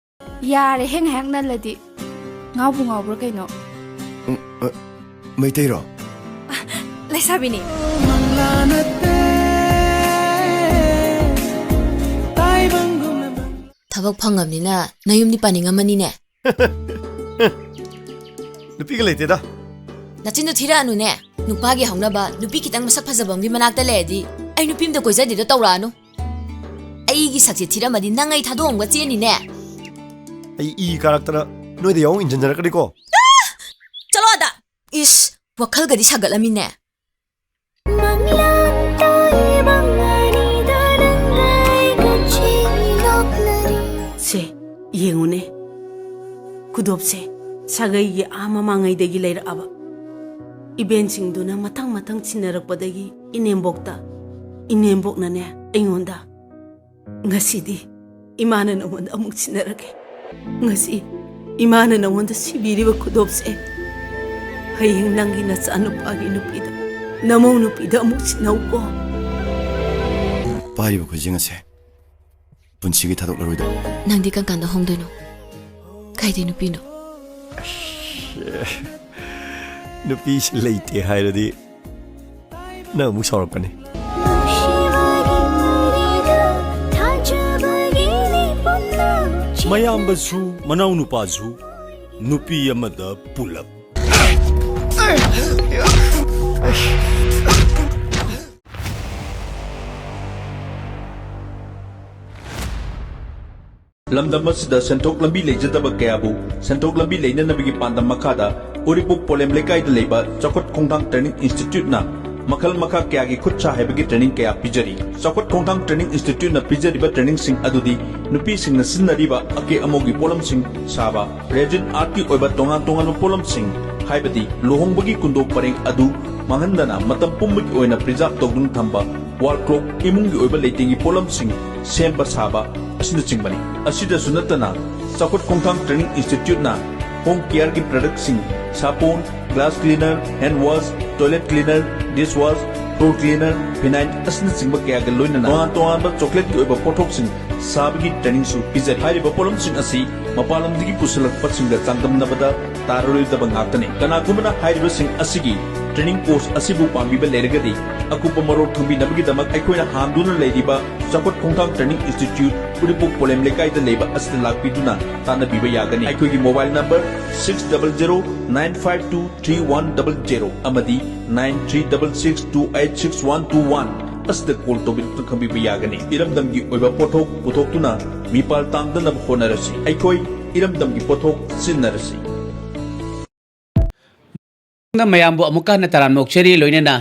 ꯌꯥꯔꯦ, ꯍꯦꯡ ꯍꯦꯡ ꯅꯜꯂꯗꯤ꯫ ꯉꯥꯎꯕꯨ ꯉꯥꯎꯕ꯭ꯔꯥ ꯀꯩꯅꯣ? ꯎꯝ, ꯑ, ꯃꯩꯇꯩꯔꯣ? ꯂꯩꯁꯥꯕꯤꯅꯤ꯫ ꯊꯕꯛ ꯐꯪꯉꯕꯅꯤꯅ ꯅꯌꯨꯝꯗꯤ ꯄꯥꯅꯤꯡꯉꯝꯃꯅꯤꯅꯦ꯫ ꯅꯨꯄꯤꯒ ꯂꯩꯇꯦꯗ꯫ ꯅꯆꯤꯟꯗꯨ ꯊꯤꯔꯛꯑꯅꯨꯅꯦ꯫ ꯅꯨꯄꯥꯒꯤ ꯍꯧꯅꯕ ꯅꯨꯄꯤ ꯈꯤꯇꯪ ꯃꯁꯛ ꯐꯖꯕ ꯑꯃꯒꯤ ꯃꯅꯥꯛꯇ ꯂꯩꯔꯗꯤ ꯑꯩ ꯅꯨꯄꯤ ꯑꯝꯇ ꯀꯣꯏꯖꯗꯦꯗꯣ ꯇꯧꯔꯛꯑꯅꯨ꯫ ꯑꯩꯒꯤ ꯁꯛꯁꯦ ꯊꯤꯔꯝꯃꯗꯤ ꯅꯪ ꯑꯩ ꯊꯥꯗꯣꯛꯑꯝꯒ ꯆꯦꯟꯅꯤꯅꯦ꯫ ꯑꯩ ꯏ ꯀꯥꯔꯛꯇꯅ ꯅꯣꯏꯗ ꯌꯥꯎ ꯏꯟꯖꯟꯖꯔꯛꯀꯅꯤꯀꯣ꯫ ꯆꯠꯂꯣ ꯑꯗ꯫ ꯏꯁ, ꯋꯥꯈꯜꯒꯗꯤ ꯁꯥꯒꯠꯂꯝꯃꯤꯅꯦ꯫ ꯁꯦ, ꯌꯦꯡꯉꯨꯅꯦ꯫ ꯈꯨꯗꯣꯞꯁꯦ ꯁꯥꯒꯩꯒꯤ ꯑꯥ ꯃꯃꯥꯡꯉꯩꯗꯒꯤ ꯂꯩꯔꯛꯑꯕ꯫ ꯏꯕꯦꯟꯁꯤꯡꯗꯨꯅ ꯃꯊꯪ ꯃꯊꯪ ꯁꯤꯟꯅꯔꯛꯄꯗꯒꯤ ꯏꯅꯦꯝꯕꯣꯛꯇ, ꯏꯅꯦꯝꯕꯣꯛꯅꯅꯦ ꯑꯩꯉꯣꯟꯗ, "ꯉꯁꯤꯗꯤ ꯏꯃꯥꯅ ꯅꯉꯣꯟꯗ ꯑꯃꯨꯛ ꯁꯤꯟꯅꯔꯒꯦ꯫ ꯉꯁꯤ ꯏꯃꯥꯅ ꯅꯉꯣꯟꯗ ꯁꯤꯕꯤꯔꯤꯕ ꯈꯨꯗꯣꯞꯁꯦ ꯍꯌꯦꯡ ꯅꯪꯒꯤ ꯅꯆꯥꯅꯨꯄꯥꯒꯤ ꯅꯨꯄꯤꯗ, ꯅꯃꯧ ꯅꯨꯄꯤꯗ ꯑꯃꯨꯛ ꯁꯤꯟꯅꯧꯀꯣ꯫" ꯄꯥꯏꯔꯤꯕ ꯈꯨꯖꯤꯡ ꯑꯁꯦ ꯄꯨꯟꯁꯤꯒꯤ ꯊꯥꯗꯣꯛꯂꯔꯣꯏꯗꯕ꯫ ꯅꯪꯗꯤ ꯀꯔꯝ ꯀꯥꯟꯗ ꯍꯣꯡꯗꯣꯏꯅꯣ? ꯀꯥꯏꯗꯩ ꯅꯨꯄꯤꯅꯣ? ꯅꯨꯄꯤꯁꯤ ꯂꯩꯇꯦ ꯍꯥꯏꯔꯗꯤ ꯅꯪ ꯑꯃꯨꯛ ꯁꯥꯎꯔꯛꯀꯅꯤ꯫ ꯃꯌꯥꯝꯕꯁꯨ, ꯃꯅꯥꯎꯅꯨꯄꯥꯁꯨ, ꯅꯨꯄꯤ ꯑꯃꯗ ꯄꯨꯂꯞ꯫ ꯂꯝꯗꯝ ꯑꯁꯤꯗ ꯁꯦꯟꯊꯣꯛ ꯂꯝꯕꯤ ꯂꯩꯖꯗꯕ ꯀꯌꯥꯕꯨ ꯁꯦꯟꯊꯣꯛ ꯂꯝꯕꯤ ꯂꯩꯅꯅꯕꯒꯤ ꯄꯥꯟꯗꯝ ꯃꯈꯥꯗ ꯎꯔꯤꯄꯣꯛ ꯄꯣꯂꯦꯝ ꯂꯩꯀꯥꯏꯗ ꯂꯩꯕ ꯆꯥꯎꯈꯠ ꯈꯣꯡꯊꯥꯡ ꯇ꯭ꯔꯦꯅꯤꯡ ꯏꯟꯁꯇꯤꯇ꯭ꯌꯨꯠꯅ ꯃꯈꯜ ꯃꯈꯥ ꯀꯌꯥꯒꯤ ꯈꯨꯠ ꯁꯥ ꯍꯩꯕꯒꯤ ꯇ꯭ꯔꯦꯅꯤꯡ ꯀꯌꯥ ꯄꯤꯖꯔꯤ꯫ ꯆꯥꯎꯈꯠ ꯈꯣꯡꯊꯥꯡ ꯇ꯭ꯔꯦꯅꯤꯡ ꯏꯟꯁꯇꯤꯇ꯭ꯌꯨꯠꯅ ꯄꯤꯖꯔꯤꯕ ꯇ꯭ꯔꯦꯅꯤꯡꯁꯤꯡ ꯑꯗꯨꯗꯤ ꯅꯨꯄꯤꯁꯤꯡꯅ ꯁꯤꯖꯤꯟꯅꯔꯤꯕ ꯑꯀꯦ ꯑꯃꯧꯒꯤ ꯄꯣꯠꯂꯝꯁꯤꯡ ꯁꯥꯕ, ꯔꯦꯖꯤꯟ ꯑꯥꯔꯠꯀꯤ ꯑꯣꯏꯕ ꯇꯣꯉꯥꯟ ꯇꯣꯉꯥꯟꯕ ꯄꯣꯠꯂꯝꯁꯤꯡ, ꯍꯥꯏꯕꯗꯤ ꯂꯨꯍꯣꯡꯕꯒꯤ ꯀꯨꯟꯗꯣ ꯄꯔꯦꯡ ꯑꯗꯨ ꯃꯥꯡꯍꯟꯗꯅ ꯃꯇꯝ ꯄꯨꯝꯕꯒꯤ ꯑꯣꯏꯅ ꯄ꯭ꯔꯤꯖꯥꯕ ꯇꯧꯗꯨꯅ ꯊꯝꯕ, ꯋꯥꯜ ꯀ꯭ꯂꯣꯛ, ꯏꯃꯨꯡꯒꯤ ꯑꯣꯏꯕ ꯂꯩꯇꯦꯡꯒꯤ ꯄꯣꯠꯂꯝꯁꯤꯡ ꯁꯦꯝꯕ ꯁꯥꯕ ꯑꯁꯤꯅꯆꯤꯡꯕꯅꯤ꯫ ꯑꯁꯤꯗꯁꯨ ꯅꯠꯇꯅ ꯆꯥꯎꯈꯠ ꯈꯣꯡꯊꯥꯡ ꯇ꯭ꯔꯦꯅꯤꯡ ꯏꯟꯁꯇꯤꯇ꯭ꯌꯨꯠꯅ ꯍꯣꯝ ꯀꯦꯌꯔꯒꯤ ꯄ꯭ꯔꯗꯛꯁꯤꯡ, ꯁꯥꯄꯣꯟ, glass cleaner, hand wash, toilet cleaner, dish wash, floor cleaner, phenyl ꯑꯁꯤꯅꯆꯤꯡꯕ ꯀꯌꯥꯒ ꯂꯣꯏꯅꯅ ꯇꯣꯉꯥꯟ ꯇꯣꯉꯥꯟꯕ ꯆꯣꯀ꯭ꯂꯦꯠꯀꯤ ꯑꯣꯏꯕ ꯄꯣꯠꯊꯣꯛꯁꯤꯡ ꯁꯥꯕꯒꯤ ꯇ꯭ꯔꯦꯅꯤꯡꯁꯨ ꯄꯤꯖꯔꯤ꯫ ꯍꯥꯏꯔꯤꯕ ꯄꯣꯠꯂꯝꯁꯤꯡ ꯑꯁꯤ ꯃꯄꯥꯟ ꯂꯝꯗꯒꯤ ꯄꯨꯁꯤꯜꯂꯛꯄꯁꯤꯡꯒ ꯆꯥꯡꯗꯝꯅꯕꯗ ꯇꯥꯔꯔꯣꯏꯗꯕ ꯉꯥꯛꯇꯅꯤ꯫ ꯀꯅꯥꯒꯨꯝꯕꯅ ꯍꯥꯏꯔꯤꯕꯁꯤꯡ ꯑꯁꯤꯒꯤ ꯇ꯭ꯔꯦꯅꯤꯡ ꯀꯣꯔꯁ ꯑꯁꯤꯕꯨ ꯄꯥꯝꯕꯤꯕ ꯂꯩꯔꯒꯗꯤ, ꯑꯀꯨꯞꯄ ꯃꯔꯣꯜ ꯈꯪꯕꯤꯅꯕꯒꯤꯗꯃꯛ ꯑꯩꯈꯣꯏꯅ ꯍꯥꯡꯗꯨꯅ ꯂꯩꯔꯤꯕ ꯆꯥꯎꯈꯠ ꯈꯣꯡꯊꯥꯡ ꯇ꯭ꯔꯦꯅꯤꯡ ꯏꯟꯁꯇꯤꯇ꯭ꯌꯨꯠ, ꯎꯔꯤꯄꯣꯛ ꯄꯣꯂꯦꯝ ꯂꯩꯀꯥꯏꯗ ꯂꯩꯕ ꯑꯁꯤꯗ ꯂꯥꯛꯄꯤꯗꯨꯅ ꯇꯥꯟꯅꯕꯤꯕ ꯌꯥꯒꯅꯤ꯫ ꯑꯩꯈꯣꯏꯒꯤ mobile number six double zero nine five two three one double zero ꯑꯃꯗꯤ nine three double six two eight six one two one ꯑꯁꯤꯗ ꯀꯣꯜ ꯇꯧꯕꯤꯗꯨꯅ ꯈꯪꯕꯤꯕ ꯌꯥꯒꯅꯤ꯫ ꯏꯔꯝꯗꯝꯒꯤ ꯑꯣꯏꯕ ꯄꯣꯠꯊꯣꯛ ꯄꯨꯊꯣꯛꯇꯨꯅ ꯃꯤꯄꯥꯜ ꯇꯥꯡꯗꯅꯕ ꯍꯣꯠꯅꯔꯁꯤ꯫ ꯑꯩꯈꯣꯏ ꯏꯔꯝꯗꯝꯒꯤ ꯄꯣꯠꯊꯣꯛ ꯁꯤꯖꯤꯟꯅꯔꯁꯤ꯫ ꯃꯌꯥꯝꯕꯨ ꯑꯃꯨꯛꯀ ꯍꯟꯅ ꯇꯔꯥꯝꯅ ꯑꯣꯛꯆꯔꯤ꯫ ꯂꯣꯏꯅꯅ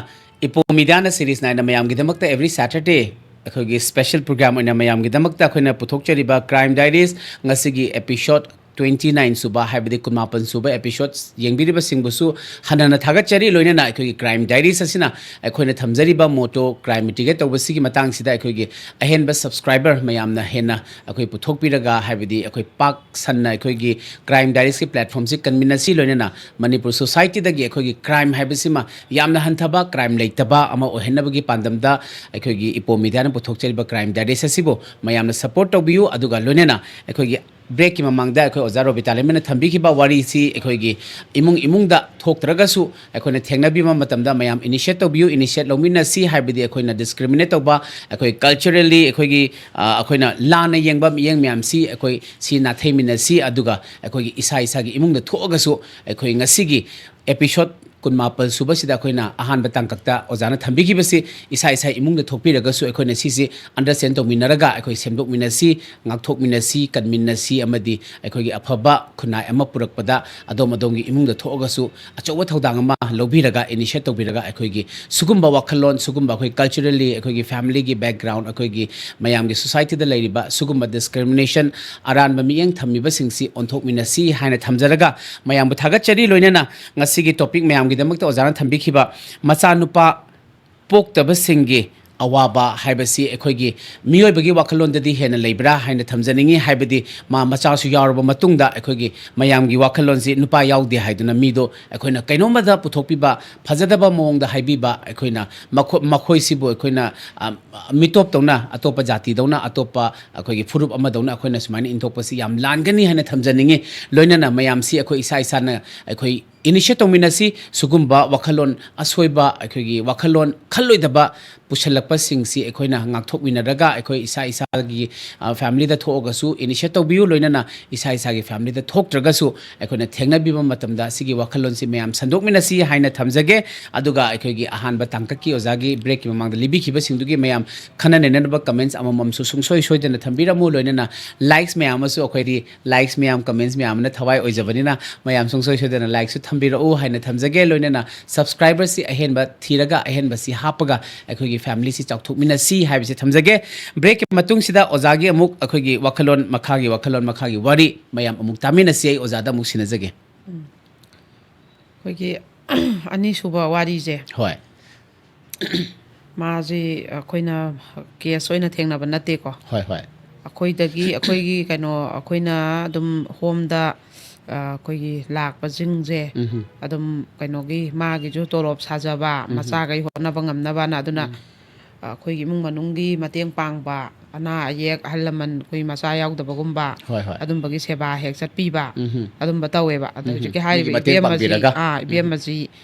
ꯏꯄꯣ ꯃꯤꯗꯤꯌꯥꯅ ꯁꯤꯔꯤꯁ ꯅꯥꯏꯅ ꯃꯌꯥꯝꯒꯤꯗꯃꯛꯇ every Saturday ꯑꯩꯈꯣꯏꯒꯤ ꯁ꯭ꯄꯦꯁꯦꯜ ꯄ꯭ꯔꯣꯒ꯭ꯔꯥꯝ ꯑꯣꯏꯅ ꯃꯌꯥꯝꯒꯤꯗꯃꯛꯇ ꯑꯩꯈꯣꯏꯅ ꯄꯨꯊꯣꯛꯆꯔꯤꯕ ꯀ꯭ꯔꯥꯏꯝ ꯗꯥꯏꯔꯤꯁ, ꯉꯁꯤꯒꯤ ꯑꯦꯄꯤꯁꯣꯗ twenty nine ꯁꯨꯕ, ꯍꯥꯏꯕꯗꯤ ꯀꯨꯟꯃꯥꯄꯟ ꯁꯨꯕ ꯑꯦꯄꯤꯁꯣꯗ ꯌꯦꯡꯕꯤꯔꯤꯕꯁꯤꯡꯕꯨꯁꯨ ꯍꯟꯅ ꯍꯟꯅ ꯊꯥꯒꯠꯆꯔꯤ꯫ ꯂꯣꯏꯅꯅ ꯑꯩꯈꯣꯏꯒꯤ ꯀ꯭ꯔꯥꯏꯝ ꯗꯥꯏꯔꯤꯁ ꯑꯁꯤꯅ ꯑꯩꯈꯣꯏꯅ ꯊꯝꯖꯔꯤꯕ ꯃꯣꯇꯣ, ꯀ꯭ꯔꯥꯏꯝ ꯃꯤꯇꯤꯒꯦꯠ ꯇꯧꯕꯁꯤꯒꯤ ꯃꯇꯥꯡꯁꯤꯗ ꯑꯩꯈꯣꯏꯒꯤ ꯑꯍꯦꯟꯕ ꯁꯕꯁꯀ꯭ꯔꯥꯏꯕꯔ ꯃꯌꯥꯝꯅ ꯍꯦꯟꯅ ꯑꯩꯈꯣꯏ ꯄꯨꯊꯣꯛꯄꯤꯔꯒ, ꯍꯥꯏꯕꯗꯤ ꯑꯩꯈꯣꯏ ꯄꯥꯛ ꯁꯟꯅ ꯑꯩꯈꯣꯏꯒꯤ ꯀ꯭ꯔꯥꯏꯝ ꯗꯥꯏꯔꯤꯁꯀꯤ ꯄ꯭ꯂꯦꯠꯐꯣꯝꯁꯤ ꯀꯟꯃꯤꯟꯅꯁꯤ꯫ ꯂꯣꯏꯅꯅ ꯃꯅꯤꯄꯨꯔ ꯁꯣꯁꯥꯏꯇꯤꯗꯒꯤ ꯑꯩꯈꯣꯏꯒꯤ ꯀ꯭ꯔꯥꯏꯝ ꯍꯥꯏꯕꯁꯤꯃ ꯌꯥꯝꯅ ꯍꯟꯊꯕ, ꯀ꯭ꯔꯥꯏꯝ ꯂꯩꯇꯕ ꯑꯃ ꯑꯣꯏꯍꯟꯅꯕꯒꯤ ꯄꯥꯟꯗꯝꯗ ꯑꯩꯈꯣꯏꯒꯤ ꯏꯄꯣ ꯃꯤꯗꯤꯌꯥꯅ ꯄꯨꯊꯣꯛꯆꯔꯤꯕ ꯀ꯭ꯔꯥꯏꯝ ꯗꯥꯏꯔꯤꯁ ꯑꯁꯤꯕꯨ ꯃꯌꯥꯝꯅ ꯁꯄꯣꯔꯠ ꯇꯧꯕꯤꯌꯨ꯫ ꯑꯗꯨꯒ ꯂꯣꯏꯅꯅ ꯑꯩꯈꯣꯏꯒꯤ ꯕ꯭ꯔꯦꯛꯀꯤ ꯃꯃꯥꯡꯗ ꯑꯩꯈꯣꯏ ꯑꯣꯖꯥ ꯔꯣꯕꯤꯇꯥ ꯂꯩꯃꯅ ꯊꯝꯕꯤꯈꯤꯕ ꯋꯥꯔꯤꯁꯤ ꯑꯩꯈꯣꯏꯒꯤ ꯏꯃꯨꯡ ꯏꯃꯨꯡꯗ ꯊꯣꯛꯇ꯭ꯔꯒꯁꯨ ꯑꯩꯈꯣꯏꯅ ꯊꯦꯡꯅꯕꯤꯕ ꯃꯇꯝꯗ ꯃꯌꯥꯝ ꯏꯅꯤꯁꯤꯌꯦꯠ ꯇꯧꯕꯤꯌꯨ, ꯏꯅꯤꯁꯤꯌꯦꯠ ꯂꯧꯃꯤꯟꯅꯁꯤ꯫ ꯍꯥꯏꯕꯗꯤ ꯑꯩꯈꯣꯏꯅ ꯗꯤꯁꯀ꯭ꯔꯤꯃꯤꯅꯦꯠ ꯇꯧꯕ, ꯑꯩꯈꯣꯏ ꯀꯜꯆꯔꯦꯜꯂꯤ ꯑꯩꯈꯣꯏꯒꯤ, ꯑ, ꯑꯩꯈꯣꯏꯅ ꯂꯥꯟꯅ ꯌꯦꯡꯕ ꯃꯤꯠꯌꯦꯡ ꯃꯌꯥꯝꯁꯤ ꯑꯩꯈꯣꯏ ꯁꯤ ꯅꯥꯊꯩꯃꯤꯟꯅꯁꯤ꯫ ꯑꯗꯨꯒ ꯑꯩꯈꯣꯏꯒꯤ ꯏꯁꯥ ꯏꯁꯥꯒꯤ ꯏꯃꯨꯡꯗ ꯊꯣꯛꯑꯒꯁꯨ ꯑꯩꯈꯣꯏ ꯉꯁꯤꯒꯤ ꯑꯦꯄꯤꯁꯣꯠ ꯀꯨꯟꯃꯥꯄꯜ ꯁꯨꯕꯁꯤꯗ ꯑꯩꯈꯣꯏꯅ ꯑꯍꯥꯟꯕ ꯇꯥꯡꯀꯛꯇ ꯑꯣꯖꯥꯅ ꯊꯝꯕꯤꯈꯤꯕꯁꯤ ꯏꯁꯥ ꯏꯁꯥ ꯏꯃꯨꯡꯗ ꯊꯣꯛꯄꯤꯔꯒꯁꯨ ꯑꯩꯈꯣꯏꯅ ꯁꯤꯁꯤ ꯑꯟꯗꯔꯁ꯭ꯇꯦꯟ ꯇꯧꯃꯤꯟꯅꯔꯒ ꯑꯩꯈꯣꯏ ꯁꯦꯝꯗꯣꯛꯃꯤꯟꯅꯁꯤ, ꯉꯥꯛꯊꯣꯛꯃꯤꯟꯅꯁꯤ, ꯀꯟꯃꯤꯟꯅꯁꯤ ꯑꯃꯗꯤ ꯑꯩꯈꯣꯏꯒꯤ ꯑꯐꯕ ꯈꯨꯟꯅꯥꯏ ꯑꯃ ꯄꯨꯔꯛꯄꯗ ꯑꯗꯣꯝ ꯑꯗꯣꯝꯒꯤ ꯏꯃꯨꯡꯗ ꯊꯣꯛꯑꯒꯁꯨ ꯑꯆꯧꯕ ꯊꯧꯗꯥꯡ ꯑꯃ ꯂꯧꯕꯤꯔꯒ, ꯏꯅꯤꯁꯤꯌꯦꯠ ꯇꯧꯕꯤꯔꯒ ꯑꯩꯈꯣꯏꯒꯤ ꯁꯤꯒꯨꯝꯕ ꯋꯥꯈꯜꯂꯣꯟ, ꯁꯤꯒꯨꯝꯕ ꯑꯩꯈꯣꯏ ꯀꯜꯆꯔꯦꯜꯂꯤ, ꯑꯩꯈꯣꯏꯒꯤ ꯐꯦꯃꯤꯂꯤꯒꯤ ꯕꯦꯛꯒ꯭ꯔꯥꯎꯟ, ꯑꯩꯈꯣꯏꯒꯤ ꯃꯌꯥꯝꯒꯤ ꯁꯣꯁꯥꯏꯇꯤꯗ ꯂꯩꯔꯤꯕ ꯁꯤꯒꯨꯝꯕ ꯗꯤꯁꯀ꯭ꯔꯤꯃꯤꯅꯦꯁꯟ, ꯑꯔꯥꯟꯕ ꯃꯤꯠꯌꯦꯡ ꯊꯝꯃꯤꯕꯁꯤꯡꯁꯤ ꯑꯣꯟꯊꯣꯛꯃꯤꯟꯅꯁꯤ ꯍꯥꯏꯅ ꯊꯝꯖꯔꯒ ꯃꯌꯥꯝꯕꯨ ꯊꯥꯒꯠꯆꯔꯤ꯫ ꯂꯣꯏꯅꯅ ꯉꯁꯤꯒꯤ ꯇꯣꯄꯤꯛ ꯃꯌꯥꯝꯒꯤꯗꯃꯛꯇ ꯑꯣꯖꯥꯅ ꯊꯝꯕꯤꯈꯤꯕ ꯃꯆꯥꯅꯨꯄꯥ ꯄꯣꯛꯇꯕꯁꯤꯡꯒꯤ ꯑꯋꯥꯕ ꯍꯥꯏꯕꯁꯤ ꯑꯩꯈꯣꯏꯒꯤ ꯃꯤꯑꯣꯏꯕꯒꯤ ꯋꯥꯈꯜꯂꯣꯟꯗꯗꯤ ꯍꯦꯟꯅ ꯂꯩꯕ꯭ꯔꯥ ꯍꯥꯏꯅ ꯊꯝꯖꯅꯤꯡꯏ꯫ ꯍꯥꯏꯕꯗꯤ ꯃꯥ ꯃꯆꯥꯁꯨ ꯌꯥꯎꯔꯕ ꯃꯇꯨꯡꯗ ꯑꯩꯈꯣꯏꯒꯤ ꯃꯌꯥꯝꯒꯤ ꯋꯥꯈꯜꯂꯣꯟꯁꯤ ꯅꯨꯄꯥ ꯌꯥꯎꯗꯦ ꯍꯥꯏꯗꯨꯅ ꯃꯤꯗꯣ ꯑꯩꯈꯣꯏꯅ ꯀꯩꯅꯣꯝꯃꯗ ꯄꯨꯊꯣꯛꯄꯤꯕ, ꯐꯖꯗꯕ ꯃꯑꯣꯡꯗ ꯍꯥꯏꯕꯤꯕ, ꯑꯩꯈꯣꯏꯅ ꯃꯈꯣ-, ꯃꯈꯣꯏꯁꯤꯕꯨ ꯑꯩꯈꯣꯏꯅ, ꯑ, ꯃꯤꯇꯣꯞꯇꯧꯅ, ꯑꯇꯣꯞꯄ ꯖꯥꯇꯤꯗꯧꯅ, ꯑꯇꯣꯞꯄ ꯑꯩꯈꯣꯏꯒꯤ ꯐꯨꯔꯨꯞ ꯑꯃꯗꯧꯅ ꯑꯩꯈꯣꯏꯅ ꯁꯨꯃꯥꯏꯅ ꯏꯟꯊꯣꯛꯄꯁꯤ ꯌꯥꯝ ꯂꯥꯟꯒꯅꯤ ꯍꯥꯏꯅ ꯊꯝꯖꯅꯤꯡꯏ꯫ ꯂꯣꯏꯅꯅ ꯃꯌꯥꯝꯁꯤ ꯑꯩꯈꯣꯏ ꯏꯁꯥ ꯏꯁꯥꯅ ꯑꯩꯈꯣꯏ ꯏꯅꯤꯁꯤꯌꯦꯠ ꯇꯧꯃꯤꯟꯅꯁꯤ꯫ ꯁꯤꯒꯨꯝꯕ ꯋꯥꯈꯜꯂꯣꯟ ꯑꯁꯣꯏꯕ, ꯑꯩꯈꯣꯏꯒꯤ ꯋꯥꯈꯜꯂꯣꯟ ꯈꯜꯂꯣꯏꯗꯕ ꯄꯨꯁꯜꯂꯛꯄꯁꯤꯡꯁꯤ ꯑꯩꯈꯣꯏꯅ ꯉꯥꯛꯊꯣꯛꯃꯤꯟꯅꯔꯒ ꯑꯩꯈꯣꯏ ꯏꯁꯥ ꯏꯁꯥꯒꯤ, ꯑ, ꯐꯦꯃꯤꯂꯤꯗ ꯊꯣꯛꯑꯒꯁꯨ ꯏꯅꯤꯁꯤꯌꯦꯠ ꯇꯧꯕꯤꯌꯨ꯫ ꯂꯣꯏꯅꯅ ꯏꯁꯥ ꯏꯁꯥꯒꯤ ꯐꯦꯃꯤꯂꯤꯗ ꯊꯣꯛꯇ꯭ꯔꯒꯁꯨ ꯑꯩꯈꯣꯏꯅ ꯊꯦꯡꯅꯕꯤꯕ ꯃꯇꯝꯗ ꯁꯤꯒꯤ ꯋꯥꯈꯜꯂꯣꯟꯁꯤ ꯃꯌꯥꯝ ꯁꯟꯗꯣꯛꯃꯤꯟꯅꯁꯤ ꯍꯥꯏꯅ ꯊꯝꯖꯒꯦ꯫ ꯑꯗꯨꯒ ꯑꯩꯈꯣꯏꯒꯤ ꯑꯍꯥꯟꯕ ꯇꯥꯡꯀꯛꯀꯤ ꯑꯣꯖꯥꯒꯤ ꯕ꯭ꯔꯦꯛꯀꯤ ꯃꯃꯥꯡꯗ ꯂꯤꯕꯤꯈꯤꯕꯁꯤꯡꯗꯨꯒꯤ ꯃꯌꯥꯝ ꯈꯟꯅ ꯅꯩꯅꯅꯕ ꯀꯃꯦꯟꯠꯁ ꯑꯃꯃꯝꯁꯨ ꯁꯨꯡꯁꯣꯏ ꯁꯣꯏꯗꯅ ꯊꯝꯕꯤꯔꯝꯃꯨ꯫ ꯂꯣꯏꯅꯅ ꯂꯥꯏꯛꯁ ꯃꯌꯥꯝ ꯑꯃꯁꯨ ꯑꯩꯈꯣꯏꯗꯤ ꯂꯥꯏꯛꯁ ꯃꯌꯥꯝ, ꯀꯃꯦꯟꯠꯁ ꯃꯌꯥꯝ ꯑꯃꯅ ꯊꯋꯥꯏ ꯑꯣꯏꯖꯕꯅꯤꯅ ꯃꯌꯥꯝ ꯁꯨꯡꯁꯣꯏ ꯁꯣꯏꯗꯅ ꯂꯥꯏꯛꯁꯨ ꯊꯝꯕꯤꯔꯛꯎ ꯍꯥꯏꯅ ꯊꯝꯖꯒꯦ꯫ ꯂꯣꯏꯅꯅ ꯁꯕꯁꯀ꯭ꯔꯥꯏꯕꯔꯁꯤ ꯑꯍꯦꯟꯕ ꯊꯤꯔꯒ ꯑꯍꯦꯟꯕꯁꯤ ꯍꯥꯞꯄꯒ ꯑꯩꯈꯣꯏꯒꯤ ꯐꯦꯃꯤꯂꯤꯁꯤ ꯆꯥꯎꯊꯣꯛꯃꯤꯟꯅꯁꯤ ꯍꯥꯏꯕꯁꯤ ꯊꯝꯖꯒꯦ꯫ ꯕ꯭ꯔꯦꯛꯀꯤ ꯃꯇꯨꯡꯁꯤꯗ ꯑꯣꯖꯥꯒꯤ ꯑꯃꯨꯛ ꯑꯩꯈꯣꯏꯒꯤ ꯋꯥꯈꯜꯂꯣꯟ ꯃꯈꯥꯒꯤ, ꯋꯥꯈꯜꯂꯣꯟ ꯃꯈꯥꯒꯤ ꯋꯥꯔꯤ ꯃꯌꯥꯝ ꯑꯃꯨꯛ ꯇꯥꯃꯤꯟꯅꯁꯤ꯫ ꯑꯩ ꯑꯣꯖꯥꯗ ꯑꯃꯨꯛ ꯁꯤꯟꯅꯖꯒꯦ꯫ ꯑꯩꯈꯣꯏꯒꯤ ꯑꯅꯤꯁꯨꯕ ꯋꯥꯔꯤꯁꯦ, ꯍꯣꯏ꯫ ꯃꯥꯁꯤ ꯑꯩꯈꯣꯏꯅ ꯀꯦꯁ ꯑꯣꯏꯅ ꯊꯦꯡꯅꯕ ꯅꯠꯇꯦꯀꯣ꯫ ꯍꯣꯏ, ꯍꯣꯏ꯫ ꯑꯩꯈꯣꯏꯗꯒꯤ, ꯑꯩꯈꯣꯏꯒꯤ ꯀꯩꯅꯣ, ꯑꯩꯈꯣꯏꯅ ꯑꯗꯨꯝ ꯍꯣꯝꯗ, ꯑ, ꯑꯩꯈꯣꯏꯒꯤ ꯂꯥꯛꯄꯁꯤꯡꯁꯦ ꯎꯝ꯫ ꯑꯗꯨꯝ ꯀꯩꯅꯣꯒꯤ, ꯃꯥꯒꯤꯁꯨ ꯇꯣꯂꯣꯞ ꯁꯥꯖꯕ, ꯎꯝ꯫ ꯃꯆꯥꯈꯩ ꯍꯣꯠꯅꯕ ꯉꯝꯅꯕꯅ, ꯑꯗꯨꯅ, ꯎꯝ꯫ ꯑ, ꯑꯩꯈꯣꯏꯒꯤ ꯏꯃꯨꯡ ꯃꯅꯨꯡꯒꯤ ꯃꯇꯦꯡ ꯄꯥꯡꯕ, ꯑꯅꯥ ꯑꯌꯦꯛ, ꯑꯍꯜ ꯂꯃꯟ, ꯑꯩꯈꯣꯏ ꯃꯆꯥ ꯌꯥꯎꯗꯕꯒꯨꯝꯕ, ꯍꯣꯏ, ꯍꯣꯏ꯫ ꯑꯗꯨꯝꯕꯒꯤ ꯁꯦꯕꯥ ꯍꯦꯛ ꯆꯠꯄꯤꯕ, ꯎꯝꯍꯨꯝ꯫ ꯑꯗꯨꯝꯕ ꯇꯧꯋꯦꯕ꯫ ꯑꯗꯣ ꯎꯝꯍꯨꯝ꯫ ꯍꯧꯖꯤꯛꯀꯤ ꯃꯤꯒꯤ ꯍꯥꯏꯔꯤꯕ ꯃꯇꯦꯡ ꯏꯕꯦꯝꯃꯁꯤ, ꯄꯥꯡꯕꯤꯔꯒ꯫ ꯑꯥ, ꯏꯕꯦꯝꯃꯁꯤ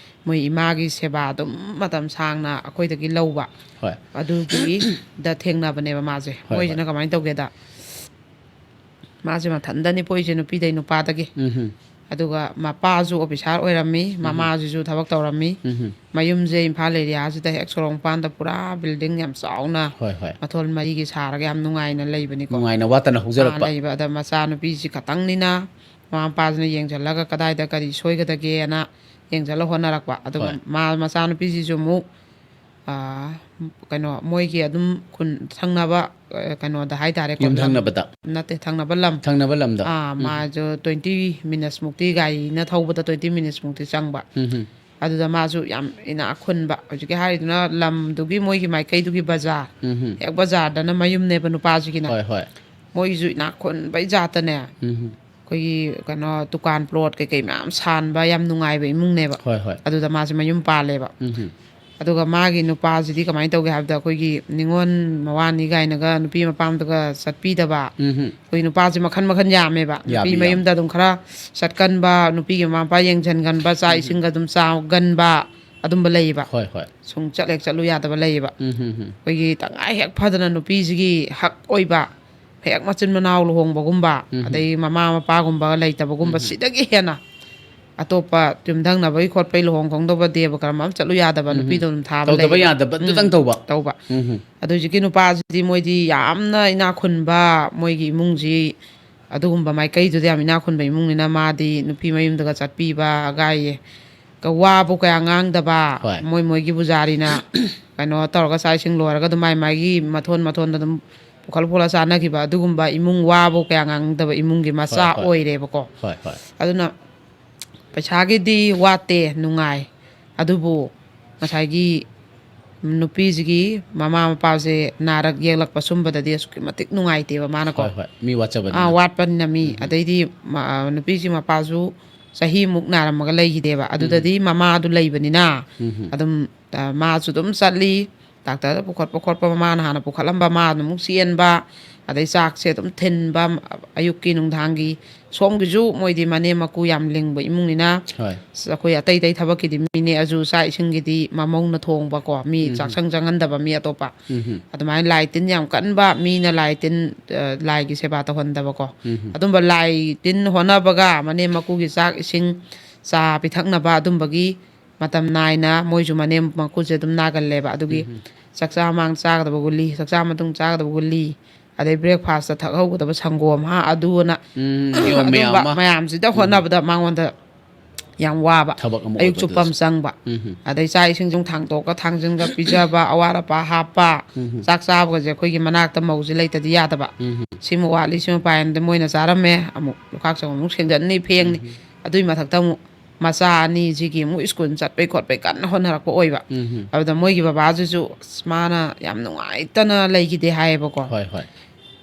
ꯃꯣꯏ ꯏꯃꯥꯒꯤ ꯁꯦꯕꯥ ꯑꯗꯨꯝ ꯃꯇꯝ ꯁꯥꯡꯅ ꯑꯩꯈꯣꯏꯗꯒꯤ ꯂꯧꯕ꯫ ꯍꯣꯏ꯫ ꯑꯗꯨꯒꯤꯗ ꯊꯦꯡꯅꯕꯅꯦꯕ ꯃꯥꯁꯦ꯫ ꯍꯣꯏ, ꯃꯣꯏꯁꯤꯅ ꯍꯣꯏ꯫ ꯀꯃꯥꯏꯅ ꯇꯧꯒꯦꯗ, ꯃꯥꯁꯦ ꯃꯊꯟꯇꯅꯤ ꯄꯣꯛꯏꯁꯦ ꯅꯨꯄꯤꯗꯩ ꯅꯨꯄꯥꯗꯒꯤ꯫ ꯎꯝꯍꯨꯝ꯫ ꯑꯗꯨꯒ ꯃꯄꯥꯁꯨ ꯑꯣꯐꯤꯁꯥꯔ ꯑꯣꯏꯔꯝꯃꯤ, ꯃꯃꯥꯁꯤꯁꯨ ꯊꯕꯛ ꯇꯧꯔꯝꯃꯤ꯫ ꯎꯝꯍꯨꯝ꯫ ꯃꯌꯨꯝꯁꯦ ꯏꯝꯐꯥꯜ ꯑꯦꯔꯤꯌꯥꯁꯤꯗ ꯍꯦꯛ ꯁꯣꯔꯣꯛ ꯃꯄꯥꯟꯗ ꯄꯨꯔꯥ ꯕꯤꯜꯗꯤꯡ ꯌꯥꯝ ꯆꯥꯎꯅ ꯍꯣꯏ, ꯍꯣꯏ꯫ ꯃꯊꯣꯜ ꯃꯔꯤꯒꯤ ꯁꯥꯔꯒ ꯌꯥꯝ ꯅꯨꯡꯉꯥꯏꯅ ꯂꯩꯕꯅꯤꯀꯣ꯫ ꯅꯨꯡꯉꯥꯏꯅ ꯋꯥꯠꯇꯅ ꯍꯧꯖꯔꯛꯄ꯫ ꯑꯥ, ꯂꯩꯕ꯫ ꯑꯗ ꯃꯆꯥꯅꯨꯄꯤꯁꯤ ꯈꯛꯇꯪꯅꯤꯅ ꯃꯃꯥ ꯃꯄꯥꯁꯤꯅ ꯌꯦꯡꯁꯤꯜꯂꯒ ꯀꯗꯥꯏꯗ ꯀꯔꯤ ꯁꯣꯏꯒꯗꯒꯦꯅ ꯌꯦꯡꯁꯤꯜꯂ ꯍꯣꯠꯅꯔꯛꯄ꯫ ꯑꯗꯨꯒ ꯍꯣꯏ꯫ ꯃꯥ, ꯃꯆꯥꯅꯨꯄꯤꯁꯤꯁꯨ ꯑꯃꯨꯛ, ꯑꯥ, ꯀꯩꯅꯣ, ꯃꯣꯏꯒꯤ ꯑꯗꯨꯝ ꯈꯨꯟ ꯊꯪꯅꯕ, ꯑ, ꯀꯩꯅꯣꯗ ꯍꯥꯏꯇꯥꯔꯦꯀꯣ, ꯂꯝ-, ꯌꯨꯝꯊꯪꯅꯕꯗ꯫ ꯅꯠꯇꯦ, ꯊꯪꯅꯕ ꯂꯝ꯫ ꯊꯪꯅꯕ ꯂꯝꯗ꯫ ꯑꯥ, ꯎꯝ꯫ ꯃꯥꯁꯨ twenty minutes ꯃꯨꯛꯇꯤ, ꯒꯥꯔꯤꯅ ꯊꯧꯕꯗ twenty minutes ꯃꯨꯛꯇꯤ ꯆꯪꯕ꯫ ꯎꯝ, ꯎꯝ꯫ ꯑꯗꯨꯗ ꯃꯥꯁꯨ ꯌꯥꯝ ꯏꯅꯥꯛ ꯈꯨꯟꯕ, ꯍꯧꯖꯤꯛꯀꯤ ꯍꯥꯏꯔꯤꯗꯨꯅ ꯂꯝꯗꯨꯒꯤ, ꯃꯣꯏꯒꯤ ꯃꯥꯏꯀꯩꯗꯨꯒꯤ ꯕꯖꯥꯔ, ꯎꯝ, ꯎꯝ꯫ ꯍꯦꯛ ꯕꯖꯥꯔꯗꯅ ꯃꯌꯨꯝꯅꯦꯕ ꯅꯨꯄꯥꯁꯤꯒꯤꯅ꯫ ꯍꯣꯏ, ꯍꯣꯏ꯫ ꯃꯣꯏꯒꯤꯁꯨ ꯏꯅꯥꯛ ꯈꯨꯟꯕꯩ ꯖꯥꯠꯇꯅꯦ꯫ ꯎꯝ, ꯎꯝ꯫ ꯑꯩꯈꯣꯏꯒꯤ ꯀꯩꯅꯣ, ꯗꯨꯀꯥꯟ ꯄ꯭ꯂꯣꯠ ꯀꯩꯀꯩ ꯃꯌꯥꯝ ꯁꯥꯟꯕ ꯌꯥꯝ ꯅꯨꯡꯉꯥꯏꯕ ꯏꯃꯨꯡꯅꯦꯕ꯫ ꯍꯣꯏ, ꯍꯣꯏ꯫ ꯑꯗꯨꯗ ꯃꯥꯁꯦ ꯃꯌꯨꯝ ꯄꯥꯜꯂꯦꯕ꯫ ꯎꯝ, ꯎꯝ꯫ ꯑꯗꯨꯒ ꯃꯥꯒꯤ ꯅꯨꯄꯥꯁꯤꯗꯤ ꯀꯃꯥꯏꯅ ꯇꯧꯒꯦ ꯍꯥꯏꯕꯗ, ꯑꯩꯈꯣꯏꯒꯤ ꯅꯤꯉꯣꯜ ꯃꯋꯥꯅꯤ ꯀꯥꯏꯅꯒ ꯅꯨꯄꯤ ꯃꯄꯥꯝꯗꯒ ꯆꯠꯄꯤꯗꯕ, ꯎꯝ, ꯎꯝ꯫ ꯑꯩꯈꯣꯏ ꯅꯨꯄꯥꯁꯦ ꯃꯈꯟ ꯃꯈꯟ ꯌꯥꯝꯃꯦꯕ꯫ ꯅꯨꯄꯤ ꯌꯥꯝꯃꯤ, ꯌꯥꯝꯃꯤ꯫ ꯃꯌꯨꯝꯗ ꯑꯗꯨꯝ ꯈꯔ ꯆꯠꯀꯟꯕ, ꯅꯨꯄꯤꯒꯤ ꯃꯃꯥ ꯃꯄꯥ ꯌꯦꯡꯁꯤꯟꯒꯟꯕ, ꯆꯥꯛ ꯏꯁꯤꯡꯒ ꯑꯗꯨꯝ ꯆꯥꯒꯟꯕ, ꯑꯗꯨꯝꯕ ꯂꯩꯌꯦꯕ꯫ ꯍꯣꯏ, ꯍꯣꯏ꯫ ꯁꯨꯡ ꯆꯠ ꯍꯦꯛ ꯆꯠꯂꯨ ꯌꯥꯗꯕ ꯂꯩꯌꯦꯕ꯫ ꯎꯝ, ꯎꯝ, ꯎꯝ꯫ ꯑꯩꯈꯣꯏꯒꯤ ꯇꯉꯥꯏ ꯍꯦꯛ ꯐꯗꯅ ꯅꯨꯄꯤꯁꯤꯒꯤ ꯍꯛ ꯑꯣꯏꯕ, ꯍꯦꯛ ꯃꯆꯤꯟ ꯃꯅꯥꯎ ꯂꯨꯍꯣꯡꯕꯒꯨꯝꯕ, ꯎꯝ, ꯎꯝ꯫ ꯑꯗꯩ ꯃꯃꯥ ꯃꯄꯥꯒꯨꯝꯕ ꯂꯩꯇꯕꯒꯨꯝꯕ, ꯎꯝ, ꯎꯝ꯫ ꯁꯤꯗꯒꯤ ꯍꯦꯟꯅ ꯑꯇꯣꯞꯄ ꯌꯨꯝꯊꯪꯅꯕꯒꯤ ꯈꯣꯠꯄꯒꯤ ꯂꯨꯍꯣꯡ ꯈꯣꯡꯗꯣꯡꯕ ꯗꯦꯕ ꯀꯔꯝ ꯑꯃ ꯆꯠꯂꯨ ꯌꯥꯗꯕ, ꯎꯝ, ꯎꯝ꯫ ꯅꯨꯄꯤꯗꯣ ꯑꯗꯨꯝ ꯊꯥꯕ ꯇꯧꯗꯕ ꯂꯩꯌꯦꯕ꯫ ꯌꯥꯗꯕ ꯎꯝ, ꯑꯗꯨꯇꯪ ꯇꯧꯕ꯫ ꯇꯧꯕ꯫ ꯎꯝ, ꯎꯝ꯫ ꯑꯗꯨ ꯍꯧꯖꯤꯛꯀꯤ ꯅꯨꯄꯥꯁꯤꯗꯤ ꯃꯣꯏꯗꯤ ꯌꯥꯝꯅ ꯏꯅꯥꯛ ꯈꯨꯟꯕ, ꯃꯣꯏꯒꯤ ꯏꯃꯨꯡꯁꯤ ꯑꯗꯨꯒꯨꯝꯕ ꯃꯥꯏꯀꯩꯗꯨꯗ ꯌꯥꯝ ꯏꯅꯥꯛ ꯈꯨꯟꯕ ꯏꯃꯨꯡꯅꯤꯅ, ꯃꯥꯗꯤ ꯅꯨꯄꯤ ꯃꯌꯨꯝꯗꯒ ꯆꯠꯄꯤꯕ ꯀꯥꯏꯌꯦ꯫ ꯀ-, ꯋꯥꯕꯨ ꯀꯌꯥ ꯉꯥꯡꯗꯕ, ꯍꯣꯏ꯫ ꯃꯣꯏ ꯃꯣꯏꯒꯤ ꯄꯨꯖꯥꯔꯤꯅ ꯀꯩꯅꯣ ꯇꯧꯔꯒ ꯆꯥꯛ ꯏꯁꯤꯡ ꯂꯣꯏꯔꯒ ꯑꯗꯨꯝ ꯃꯥꯏ ꯃꯥꯏꯒꯤ ꯃꯊꯣꯟ ꯃꯊꯣꯟꯗ ꯑꯗꯨꯝ ꯄꯨꯈꯠ ꯄꯨꯈꯠꯂ ꯆꯥꯅꯈꯤꯕ ꯑꯗꯨꯒꯨꯝꯕ ꯏꯃꯨꯡ, ꯋꯥꯕꯨ ꯀꯌꯥ ꯉꯥꯡꯗꯕ ꯏꯃꯨꯡꯒꯤ ꯃꯆꯥ ꯍꯣꯏ, ꯍꯣꯏ꯫ ꯑꯣꯏꯔꯦꯕꯀꯣ꯫ ꯍꯣꯏ, ꯍꯣꯏ꯫ ꯑꯗꯨꯅ ꯄꯩꯁꯥꯒꯤꯗꯤ ꯋꯥꯠꯇꯦ, ꯅꯨꯡꯉꯥꯏ꯫ ꯑꯗꯨꯕꯨ ꯉꯁꯥꯏꯒꯤ ꯅꯨꯄꯤꯁꯤꯒꯤ ꯃꯃꯥ ꯃꯄꯥꯁꯦ ꯅꯥꯔꯛ ꯌꯦꯛꯂꯛꯄ ꯁꯨꯝꯕꯗꯗꯤ ꯑꯁꯨꯛꯀꯤ ꯃꯇꯤꯛ ꯅꯨꯡꯉꯥꯏꯇꯦꯕ ꯃꯥꯅꯀꯣ꯫ ꯍꯣꯏ, ꯍꯣꯏ꯫ ꯃꯤ ꯋꯥꯠꯆꯕꯅꯤꯅ꯫ ꯑꯥ, ꯋꯥꯠꯄꯅꯤꯅ ꯃꯤ꯫ ꯎꯝ, ꯎꯝ꯫ ꯑꯗꯩꯗꯤ ꯃ-, ꯑ, ꯅꯨꯄꯤꯁꯤ ꯃꯄꯥꯁꯨ ꯆꯍꯤꯃꯨꯛ ꯅꯥꯔꯝꯃꯒ ꯂꯩꯈꯤꯗꯦꯕ꯫ ꯑꯗꯨꯗꯗꯤ ꯃꯃꯥꯗꯨ ꯂꯩꯕꯅꯤꯅ ꯎꯝ, ꯎꯝ꯫ ꯑꯗꯨꯝ, ꯑ, ꯃꯥꯁꯨ ꯑꯗꯨꯝ ꯆꯠꯂꯤ꯫ ꯗꯥꯛꯇꯔꯗ ꯄꯨꯈꯠꯄ ꯈꯣꯠꯄ, ꯃꯃꯥꯅ ꯍꯥꯟꯅ ꯄꯨꯈꯠꯂꯝꯕ, ꯃꯥꯅ ꯑꯃꯨꯛ ꯆꯦꯟꯕ, ꯑꯗꯩ ꯆꯥꯛꯁꯦ ꯑꯗꯨꯝ ꯊꯤꯟꯕ, ꯑꯌꯨꯛꯀꯤ ꯅꯨꯡꯗꯥꯡꯒꯤ꯫ ꯁꯣꯝꯒꯤꯁꯨ ꯃꯣꯏꯗꯤ ꯃꯅꯦꯝ ꯃꯀꯨ ꯌꯥꯝ ꯂꯤꯡꯕ ꯏꯃꯨꯡꯅꯤꯅ, ꯍꯣꯏ꯫ ꯑꯩꯈꯣꯏ ꯑꯇꯩ ꯑꯇꯩ ꯊꯕꯛꯀꯤꯗꯤ ꯃꯤꯅꯦ ꯑꯗꯨ, ꯆꯥꯛ ꯏꯁꯤꯡꯒꯤꯗꯤ ꯃꯃꯧꯅ ꯊꯣꯡꯕꯀꯣ, ꯃꯤ ꯆꯥꯛꯁꯪ ꯆꯪꯍꯟꯗꯕ ꯃꯤ ꯑꯇꯣꯞꯄ꯫ ꯎꯝ꯫ ꯑꯗꯨꯃꯥꯏꯅ ꯂꯥꯏ ꯇꯤꯟ ꯌꯥꯝ ꯀꯟꯕ ꯃꯤꯅ ꯂꯥꯏ ꯇꯤꯟ, ꯑ, ꯂꯥꯏꯒꯤ ꯁꯦꯕꯥ ꯇꯧꯍꯟꯗꯕꯀꯣ꯫ ꯎꯝ꯫ ꯑꯗꯨꯝꯕ ꯂꯥꯏ ꯇꯤꯟ ꯍꯣꯠꯅꯕꯒ ꯃꯅꯦꯝ ꯃꯀꯨꯒꯤ ꯆꯥꯛ ꯏꯁꯤꯡ, ꯆꯥ ꯄꯤꯊꯛꯅꯕ, ꯑꯗꯨꯝꯕꯒꯤ ꯃꯇꯝ ꯅꯥꯏꯅ ꯃꯣꯏꯁꯨ ꯃꯅꯦꯝ ꯃꯀꯨꯁꯦ ꯑꯗꯨꯝ ꯅꯥꯒꯜꯂꯦꯕ꯫ ꯑꯗꯨꯒꯤ ꯎꯝ꯫ ꯆꯥꯛꯆꯥ ꯃꯃꯥꯡ ꯆꯥꯒꯗꯕ ꯒꯨꯂꯤ, ꯆꯥꯛꯆꯥ ꯃꯇꯨꯡ ꯆꯥꯒꯗꯕ ꯒꯨꯂꯤ, ꯑꯗꯩ breakfast ꯊꯛꯍꯧꯒꯗꯕ ꯁꯪꯒꯣꯝ, ꯍꯥ, ꯑꯗꯨꯅ ꯎꯝ, ꯅꯤꯌꯣꯝ ꯃꯌꯥꯝ ꯑꯗꯨꯝꯕ ꯑꯃ꯫ ꯃꯌꯥꯝꯁꯤꯗ ꯍꯣꯠꯅꯕꯗ ꯃꯉꯣꯟꯗ ꯌꯥꯝ ꯋꯥꯕ, ꯊꯕꯛ ꯑꯃ ꯑꯌꯨꯛ ꯑꯣꯏꯕ ꯆꯨꯞꯄ ꯑꯃ ꯑꯗꯨꯁꯨ꯫ ꯆꯪꯕ꯫ ꯎꯝ꯫ ꯑꯗꯩ ꯆꯥꯛ ꯏꯁꯤꯡꯁꯨ ꯊꯥꯡꯗꯣꯛꯑꯒ ꯊꯥꯡꯖꯤꯟꯒ ꯄꯤꯖꯕ, ꯑꯋꯥꯠ ꯑꯄꯥ ꯍꯥꯞꯄ, ꯎꯝ꯫ ꯆꯥꯛ ꯆꯥꯕꯒꯁꯦ ꯑꯩꯈꯣꯏꯒꯤ ꯃꯅꯥꯛꯇ ꯃꯧꯁꯦ ꯂꯩꯇꯗꯤ ꯌꯥꯗꯕ꯫ ꯎꯝ꯫ ꯁꯤꯃ ꯋꯥꯠꯂꯤ, ꯁꯤꯃ ꯄꯥꯏꯔꯝꯗꯦ, ꯃꯣꯏꯅ ꯆꯥꯔꯝꯃꯦ, ꯑꯃꯨꯛ ꯂꯨꯈꯥꯛ ꯆꯒꯨꯝ ꯑꯃꯨꯛ ꯁꯦꯡꯖꯟꯅꯤ, ꯐꯦꯡꯅꯤ꯫ ꯑꯗꯨꯒꯤ ꯃꯊꯛꯇ ꯑꯃꯨꯛ ꯃꯆꯥ ꯑꯅꯤꯁꯤꯒꯤ ꯑꯃꯨꯛ ꯁ꯭ꯀꯨꯜ ꯆꯠꯄꯩ ꯈꯣꯠꯄꯩ ꯀꯟꯅ ꯍꯣꯠꯅꯔꯛꯄ ꯑꯣꯏꯕ꯫ ꯎꯝ꯫ ꯑꯗꯨꯗ ꯃꯣꯏꯒꯤ ꯕꯕꯥꯁꯤꯁꯨ ꯑꯁ, ꯃꯥꯅ ꯌꯥꯝ ꯅꯨꯡꯉꯥꯏꯇꯅ ꯂꯩꯈꯤꯗꯦ ꯍꯥꯏꯌꯦꯕꯀꯣ꯫ ꯍꯣꯏ, ꯍꯣꯏ꯫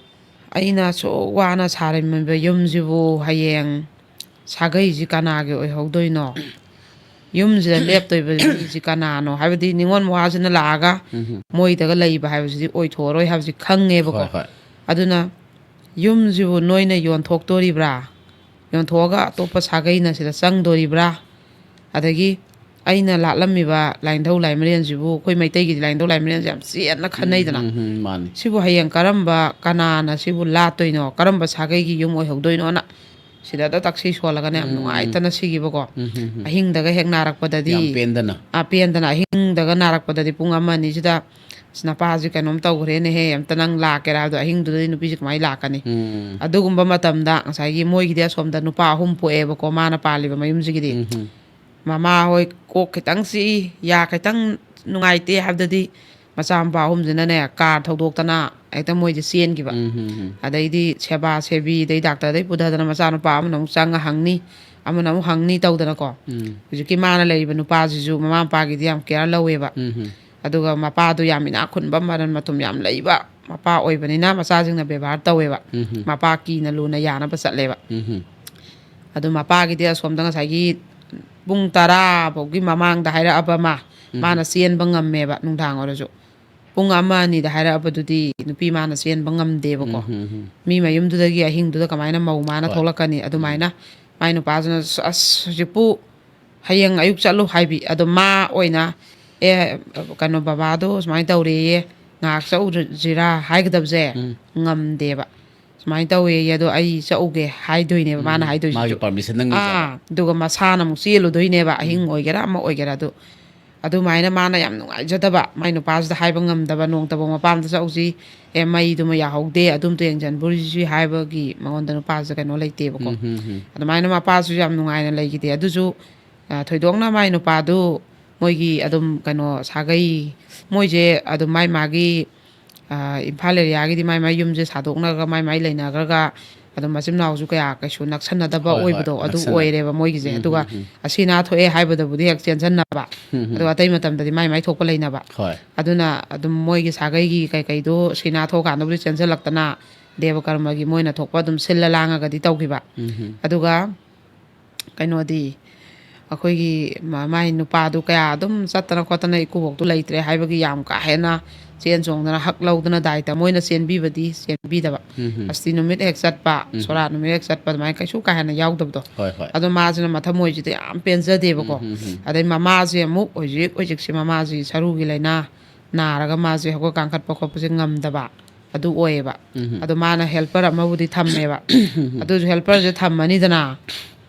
"ꯑꯩꯅ ꯑꯁꯨꯛ ꯋꯥꯅ ꯁꯥꯔꯝꯃꯤꯕ ꯌꯨꯝꯁꯤꯕꯨ ꯍꯌꯦꯡ ꯁꯥꯒꯩꯁꯤ ꯀꯅꯥꯒꯤ ꯑꯣꯏꯍꯧꯗꯣꯏꯅꯣ? ꯌꯨꯝꯁꯤꯗ ꯂꯦꯞꯇꯣꯏꯕ ꯃꯤꯁꯤ ꯀꯅꯥꯅꯣ?" ꯍꯥꯏꯕꯗꯤ ꯅꯤꯉꯣꯜ ꯃꯋꯥꯁꯤꯅ ꯂꯥꯛꯑꯒ ꯎꯝ꯫ ꯃꯣꯏꯗꯒ ꯂꯩꯕ ꯍꯥꯏꯕꯁꯤꯗꯤ ꯑꯣꯏꯊꯣꯛꯑꯔꯣꯏ ꯍꯥꯏꯕꯁꯤ ꯈꯪꯉꯦꯕꯀꯣ꯫ ꯍꯣꯏ, ꯍꯣꯏ꯫ ꯑꯗꯨꯅ ꯌꯨꯝꯁꯤꯕꯨ ꯅꯣꯏꯅ ꯌꯣꯟꯊꯣꯛꯇꯣꯔꯤꯕ꯭ꯔꯥ? ꯌꯣꯟꯊꯣꯛꯑꯒ ꯑꯇꯣꯞꯄ ꯁꯥꯒꯩꯅ ꯁꯤꯗ ꯆꯪꯗꯣꯔꯤꯕ꯭ꯔꯥ? ꯑꯗꯒꯤ ꯑꯩꯅ ꯂꯥꯠꯂꯝꯃꯤꯕ ꯂꯥꯏꯅꯤꯡꯊꯧ ꯂꯥꯏꯃꯔꯦꯟꯁꯤꯕꯨ, ꯑꯩꯈꯣꯏ ꯃꯩꯇꯩꯒꯤꯗꯤ ꯂꯥꯏꯅꯤꯡꯊꯧ ꯂꯥꯏꯃꯔꯦꯟꯁꯦ ꯌꯥꯝ ꯆꯦꯠꯅ ꯈꯟꯅꯩꯗꯅ꯫ ꯎꯝ, ꯎꯝ, ꯃꯥꯅꯤ꯫ ꯁꯤꯕꯨ ꯍꯌꯦꯡ ꯀꯔꯝꯕ, ꯀꯅꯥꯅ ꯁꯤꯕꯨ ꯂꯥꯠꯇꯣꯏꯅꯣ, ꯀꯔꯝꯕ ꯁꯥꯒꯩꯒꯤ ꯌꯨꯝ ꯑꯣꯏꯍꯧꯗꯣꯏꯅꯣꯅ ꯁꯤꯗ ꯇꯛꯁꯤ ꯁꯣꯜꯂꯒꯅꯦ ꯌꯥꯝ ꯎꯝ꯫ ꯅꯨꯡꯉꯥꯏꯇꯅ ꯁꯤꯈꯤꯕꯀꯣ꯫ ꯎꯝ, ꯎꯝ, ꯎꯝ꯫ ꯑꯍꯤꯡꯗꯒ ꯍꯦꯛ ꯅꯥꯔꯛꯄꯗꯗꯤ, ꯌꯥꯝ ꯄꯦꯟꯗꯅ꯫ ꯑꯥ, ꯄꯦꯟꯗꯅ ꯑꯍꯤꯡꯗꯒ ꯅꯥꯔꯛꯄꯗꯗꯤ ꯄꯨꯡ ꯑꯃ ꯑꯅꯤꯁꯤꯗ, "ꯑꯁ, ꯅꯄꯥꯁꯤ ꯀꯩꯅꯣꯝ ꯇꯧꯈ꯭ꯔꯦꯅꯦꯍꯦ, ꯑꯝꯇ ꯅꯪ ꯂꯥꯛꯀꯦꯔꯥ?" ꯍꯥꯏꯕꯗꯣ ꯑꯍꯤꯡꯗꯨꯗꯗꯤ ꯅꯨꯄꯤꯁꯦ ꯀꯃꯥꯏꯅ ꯂꯥꯛꯀꯅꯤ? ꯎꯝ꯫ ꯑꯗꯨꯒꯨꯝꯕ ꯃꯇꯝꯗ ꯉꯁꯥꯏꯒꯤ ꯃꯣꯏꯒꯤꯗꯤ ꯑꯁꯣꯝꯗ ꯅꯨꯄꯥ ꯑꯍꯨꯝ ꯄꯣꯛꯑꯦꯕꯀꯣ, ꯃꯥꯅ ꯄꯥꯜꯂꯤꯕ ꯃꯌꯨꯝꯁꯤꯒꯤꯗꯤ꯫ ꯎꯝ꯫ ꯃꯃꯥ ꯍꯣꯏ ꯀꯣꯛ ꯈꯤꯇꯪ ꯆꯤꯛꯏ, ꯌꯥ ꯈꯤꯇꯪ ꯅꯨꯡꯉꯥꯏꯇꯦ ꯍꯥꯏꯕꯗꯗꯤ ꯃꯆꯥ ꯃꯄꯥ ꯑꯍꯨꯝꯁꯤꯅꯅꯦ ꯀꯥꯔ ꯊꯧꯗꯣꯛꯇꯅ ꯍꯦꯛꯇ ꯃꯣꯏꯁꯦ ꯆꯦꯟꯈꯤꯕ꯫ ꯎꯝ, ꯎꯝ, ꯎꯝ꯫ ꯑꯗꯩꯗꯤ ꯁꯦꯕꯥ ꯁꯦꯕꯤ, ꯑꯗꯩ ꯗꯥꯛꯇꯔꯗꯩ ꯄꯨꯊꯗꯅ ꯃꯆꯥꯅꯨꯄꯥ ꯑꯃꯅ ꯑꯃꯨꯛ ꯆꯪꯉ ꯍꯪꯅꯤ, ꯑꯃꯅ ꯑꯃꯨꯛ ꯍꯪꯅꯤ ꯇꯧꯗꯅꯀꯣ꯫ ꯎꯝ꯫ ꯍꯧꯖꯤꯛꯀꯤ ꯃꯥꯅ ꯂꯩꯔꯤꯕ ꯅꯨꯄꯥꯁꯤꯁꯨ ꯃꯃꯥ ꯃꯄꯥꯒꯤꯗꯤ ꯌꯥꯝ care ꯂꯧꯋꯦꯕ꯫ ꯎꯝ, ꯎꯝ꯫ ꯑꯗꯨꯒ ꯃꯄꯥꯗꯨ ꯌꯥꯝ ꯏꯅꯥꯛ ꯈꯨꯟꯕ, ꯃꯔꯟ ꯃꯊꯨꯝ ꯌꯥꯝ ꯂꯩꯕ ꯃꯄꯥ ꯑꯣꯏꯕꯅꯤꯅ ꯃꯆꯥꯁꯤꯡꯅ ꯕꯦꯕꯥꯔ ꯇꯧꯋꯦꯕ꯫ ꯎꯝ꯫ ꯃꯄꯥ ꯀꯤꯅ ꯂꯨꯅ ꯌꯥꯅꯕ ꯆꯠꯂꯦꯕ꯫ ꯎꯝ꯫ ꯑꯗꯨ ꯃꯄꯥꯒꯤꯗꯤ ꯑꯁꯣꯝꯗ ꯉꯁꯥꯏꯒꯤ ꯄꯨꯡ ꯇꯔꯥ ꯐꯥꯎꯒꯤ ꯃꯃꯥꯡꯗ ꯍꯥꯏꯔꯛꯑꯕ ꯑꯃ, ꯎꯝ꯫ ꯃꯥꯅ ꯆꯦꯟꯕ ꯉꯝꯃꯦꯕ ꯅꯨꯡꯗꯥꯡ ꯑꯣꯏꯔꯁꯨ꯫ ꯄꯨꯡ ꯑꯃ ꯑꯅꯤꯗ ꯍꯥꯏꯔꯛꯑꯕꯗꯨꯗꯤ ꯅꯨꯄꯤ ꯃꯥꯅ ꯆꯦꯟꯕ ꯉꯝꯗꯦꯕꯀꯣ꯫ ꯎꯝ, ꯎꯝ, ꯎꯝ꯫ ꯃꯤ ꯃꯌꯨꯝꯗꯨꯗꯒꯤ ꯑꯍꯤꯡꯗꯨꯗ ꯀꯃꯥꯏꯅ ꯃꯧ ꯃꯥꯅ ꯍꯣꯏ꯫ ꯊꯣꯛꯂꯛꯀꯅꯤ? ꯑꯗꯨꯃꯥꯏꯅ ꯃꯥꯏ ꯅꯨꯄꯥꯁꯤꯅ, "ꯑꯁ, ꯑꯁ, ꯍꯧꯖꯤꯛꯄꯨ ꯍꯌꯦꯡ ꯑꯌꯨꯛ ꯆꯠꯂꯨ" ꯍꯥꯏꯕꯤ꯫ ꯑꯗꯣ ꯃꯥ ꯑꯣꯏꯅ, "ꯑꯦ, ꯀꯩꯅꯣ, ꯕꯕꯥꯗꯣ ꯁꯨꯃꯥꯏꯅ ꯇꯧꯔꯦꯌꯦ, ꯉꯥꯏꯍꯥꯛ ꯆꯠꯂꯨꯁꯤꯔꯥ?" ꯍꯥꯏꯒꯗꯕꯁꯦ ꯎꯝ꯫ ꯉꯝꯗꯦꯕ꯫ "ꯁꯨꯃꯥꯏꯅ ꯇꯧꯋꯦꯌꯦ, ꯑꯗꯣ ꯑꯩ ꯆꯠꯂꯨꯒꯦ" ꯍꯥꯏꯗꯣꯏꯅꯦꯕ ꯃꯥꯅ ꯎꯝ꯫ ꯍꯥꯏꯗꯣꯏꯁꯤꯁꯨ꯫ ꯃꯥꯒꯤ permission ꯅꯪ ꯅꯤꯖꯕ꯫ ꯑꯥ, ꯑꯗꯨꯒ ꯃꯁꯥꯅ ꯑꯃꯨꯛ ꯆꯦꯜꯂꯨꯗꯣꯏꯅꯦꯕ, ꯑꯍꯤꯡ ꯎꯝ꯫ ꯑꯣꯏꯒꯦꯔꯥ ꯑꯃ ꯑꯣꯏꯒꯦꯔꯥ꯫ ꯑꯗꯨ ꯑꯗꯨꯃꯥꯏꯅ ꯃꯥꯅ ꯌꯥꯝ ꯅꯨꯡꯉꯥꯏꯖꯗꯕ, ꯃꯥꯏ ꯅꯨꯄꯥꯁꯤꯗ ꯍꯥꯏꯕ ꯉꯝꯗꯕ, "ꯅꯣꯡꯇꯐꯥꯎ ꯃꯄꯥꯝꯗ ꯆꯠꯂꯨꯁꯤ, ꯑꯦ, ꯃꯩꯗꯨꯃ ꯌꯥꯍꯧꯗꯦ, ꯑꯗꯨꯝꯇ ꯌꯦꯡꯁꯤꯟꯕꯤꯔꯨꯁꯤ" ꯍꯥꯏꯕꯒꯤ ꯃꯉꯣꯟꯗ ꯅꯨꯄꯥꯁꯤꯗ ꯀꯩꯅꯣ ꯂꯩꯇꯦꯕꯀꯣ꯫ ꯎꯝ, ꯍꯝ, ꯍꯝ꯫ ꯑꯗꯨꯃꯥꯏꯅ ꯃꯄꯥꯁꯨ ꯌꯥꯝ ꯅꯨꯡꯉꯥꯏꯅ ꯂꯩꯈꯤꯗꯦ꯫ ꯑꯗꯨꯁꯨ, ꯑ, ꯊꯣꯏꯗꯣꯛꯅ ꯃꯥꯏ ꯅꯨꯄꯥꯗꯨ ꯃꯣꯏꯒꯤ ꯑꯗꯨꯝ ꯀꯩꯅꯣ ꯁꯥꯒꯩ, ꯃꯣꯏꯁꯦ ꯑꯗꯨꯝ ꯃꯥꯏ ꯃꯥꯒꯤ, ꯑ, ꯏꯝꯐꯥꯜ ꯑꯦꯔꯤꯌꯥꯒꯤꯗꯤ ꯃꯥꯏ ꯃꯥꯏ ꯌꯨꯝꯁꯦ ꯁꯥꯗꯣꯛꯅꯔꯒ ꯃꯥꯏ ꯃꯥꯏ ꯂꯩꯅꯈ꯭ꯔꯒ ꯑꯗꯨꯝ ꯃꯆꯤꯟ ꯃꯅꯥꯎꯁꯨ ꯀꯌꯥ ꯀꯩꯁꯨ ꯅꯛꯁꯟꯅꯗꯕ ꯍꯣꯏ, ꯍꯣꯏ, ꯑꯣꯏꯕꯗꯣ ꯑꯗꯨ ꯅꯛꯁꯟꯅ-, ꯑꯣꯏꯔꯦꯕ ꯃꯣꯏꯒꯤꯁꯦ꯫ ꯎꯝ, ꯑꯗꯨꯒ ꯎꯝ, ꯎꯝ꯫ ꯑꯁꯤ ꯅꯥ ꯊꯣꯛꯑꯦ ꯍꯥꯏꯕꯗꯕꯨꯗꯤ ꯍꯦꯛ ꯆꯦꯟꯁꯤꯟꯅꯕ꯫ ꯎꯝ, ꯎꯝ꯫ ꯑꯗꯨꯒ ꯑꯇꯩ ꯃꯇꯝꯗꯗꯤ ꯃꯥꯏ ꯃꯥꯏ ꯊꯣꯛꯄ ꯂꯩꯅꯕ꯫ ꯍꯣꯏ꯫ ꯑꯗꯨꯅ ꯑꯗꯨꯝ ꯃꯣꯏꯒꯤ ꯁꯥꯒꯩꯒꯤ ꯀꯩꯀꯩꯗꯣ ꯁꯤꯅꯥ ꯊꯣꯛꯑꯀꯥꯟꯗꯕꯨꯗꯤ ꯆꯦꯟꯁꯤꯜꯂꯛꯇꯅ ꯗꯦꯕ ꯀꯔꯃꯒꯤ ꯃꯣꯏꯅ ꯊꯣꯛꯄ ꯑꯗꯨꯝ ꯁꯤꯜꯂ ꯂꯥꯡꯉꯒꯗꯤ ꯇꯧꯈꯤꯕ꯫ ꯎꯝ, ꯎꯝ꯫ ꯑꯗꯨꯒ ꯀꯩꯅꯣꯗꯤ, ꯑꯩꯈꯣꯏꯒꯤ ꯃ-, ꯃꯥꯏ ꯅꯨꯄꯥꯗꯨ ꯀꯌꯥ ꯑꯗꯨꯝ ꯆꯠꯇꯅ ꯈꯣꯠꯇꯅ ꯏꯀꯨꯕꯣꯛꯇꯨ ꯂꯩꯇ꯭ꯔꯦ ꯍꯥꯏꯕꯒꯤ ꯌꯥꯝ ꯀꯥ ꯍꯦꯟꯅ ꯆꯦꯟ ꯆꯣꯡꯗꯅ ꯍꯛ ꯂꯧꯗꯅ ꯗꯥꯏꯇ ꯃꯣꯏꯅ ꯆꯦꯟꯕꯤꯕꯗꯤ ꯆꯦꯟꯕꯤꯗꯕ꯫ ꯎꯝ, ꯎꯝ꯫ ꯑꯁꯇꯤ ꯅꯨꯃꯤꯠ ꯍꯦꯛ ꯆꯠꯄ, ꯎꯝ, ꯎꯝ꯫ ꯁꯣꯔꯥꯠ ꯅꯨꯃꯤꯠ ꯍꯦꯛ ꯆꯠꯄ, ꯑꯗꯨꯃꯥꯏꯅ ꯀꯩꯁꯨ ꯀꯥ ꯍꯦꯟꯅ ꯌꯥꯎꯗꯕꯗꯣ꯫ ꯍꯣꯏ, ꯍꯣꯏ꯫ ꯑꯗꯣ ꯃꯥꯁꯤꯅ ꯃꯊꯃꯣꯏꯁꯤꯗ ꯌꯥꯝ ꯄꯦꯟꯖꯗꯦꯕꯀꯣ꯫ ꯎꯝ, ꯎꯝ, ꯎꯝ꯫ ꯑꯗꯩ ꯃꯃꯥꯁꯦ ꯑꯃꯨꯛ ꯍꯧꯖꯤꯛ ꯍꯧꯖꯤꯛꯁꯦ ꯃꯃꯥꯁꯤ ꯁꯔꯨꯒꯤ ꯂꯥꯏꯅꯥ ꯅꯥꯔꯒ ꯃꯥꯁꯦ ꯍꯧꯒꯠ ꯀꯥꯡꯈꯠꯄ ꯈꯣꯠꯄꯁꯦ ꯉꯝꯗꯕ ꯑꯗꯨ ꯑꯣꯏꯌꯦꯕ꯫ ꯎꯝ꯫ ꯑꯗꯣ ꯃꯥꯅ helper ꯑꯃꯕꯨꯗꯤ ꯊꯝꯃꯦꯕ꯫ ꯎꯝ꯫ ꯑꯗꯨꯁꯨ helperꯁꯦ ꯊꯝꯃꯅꯤꯗꯅ,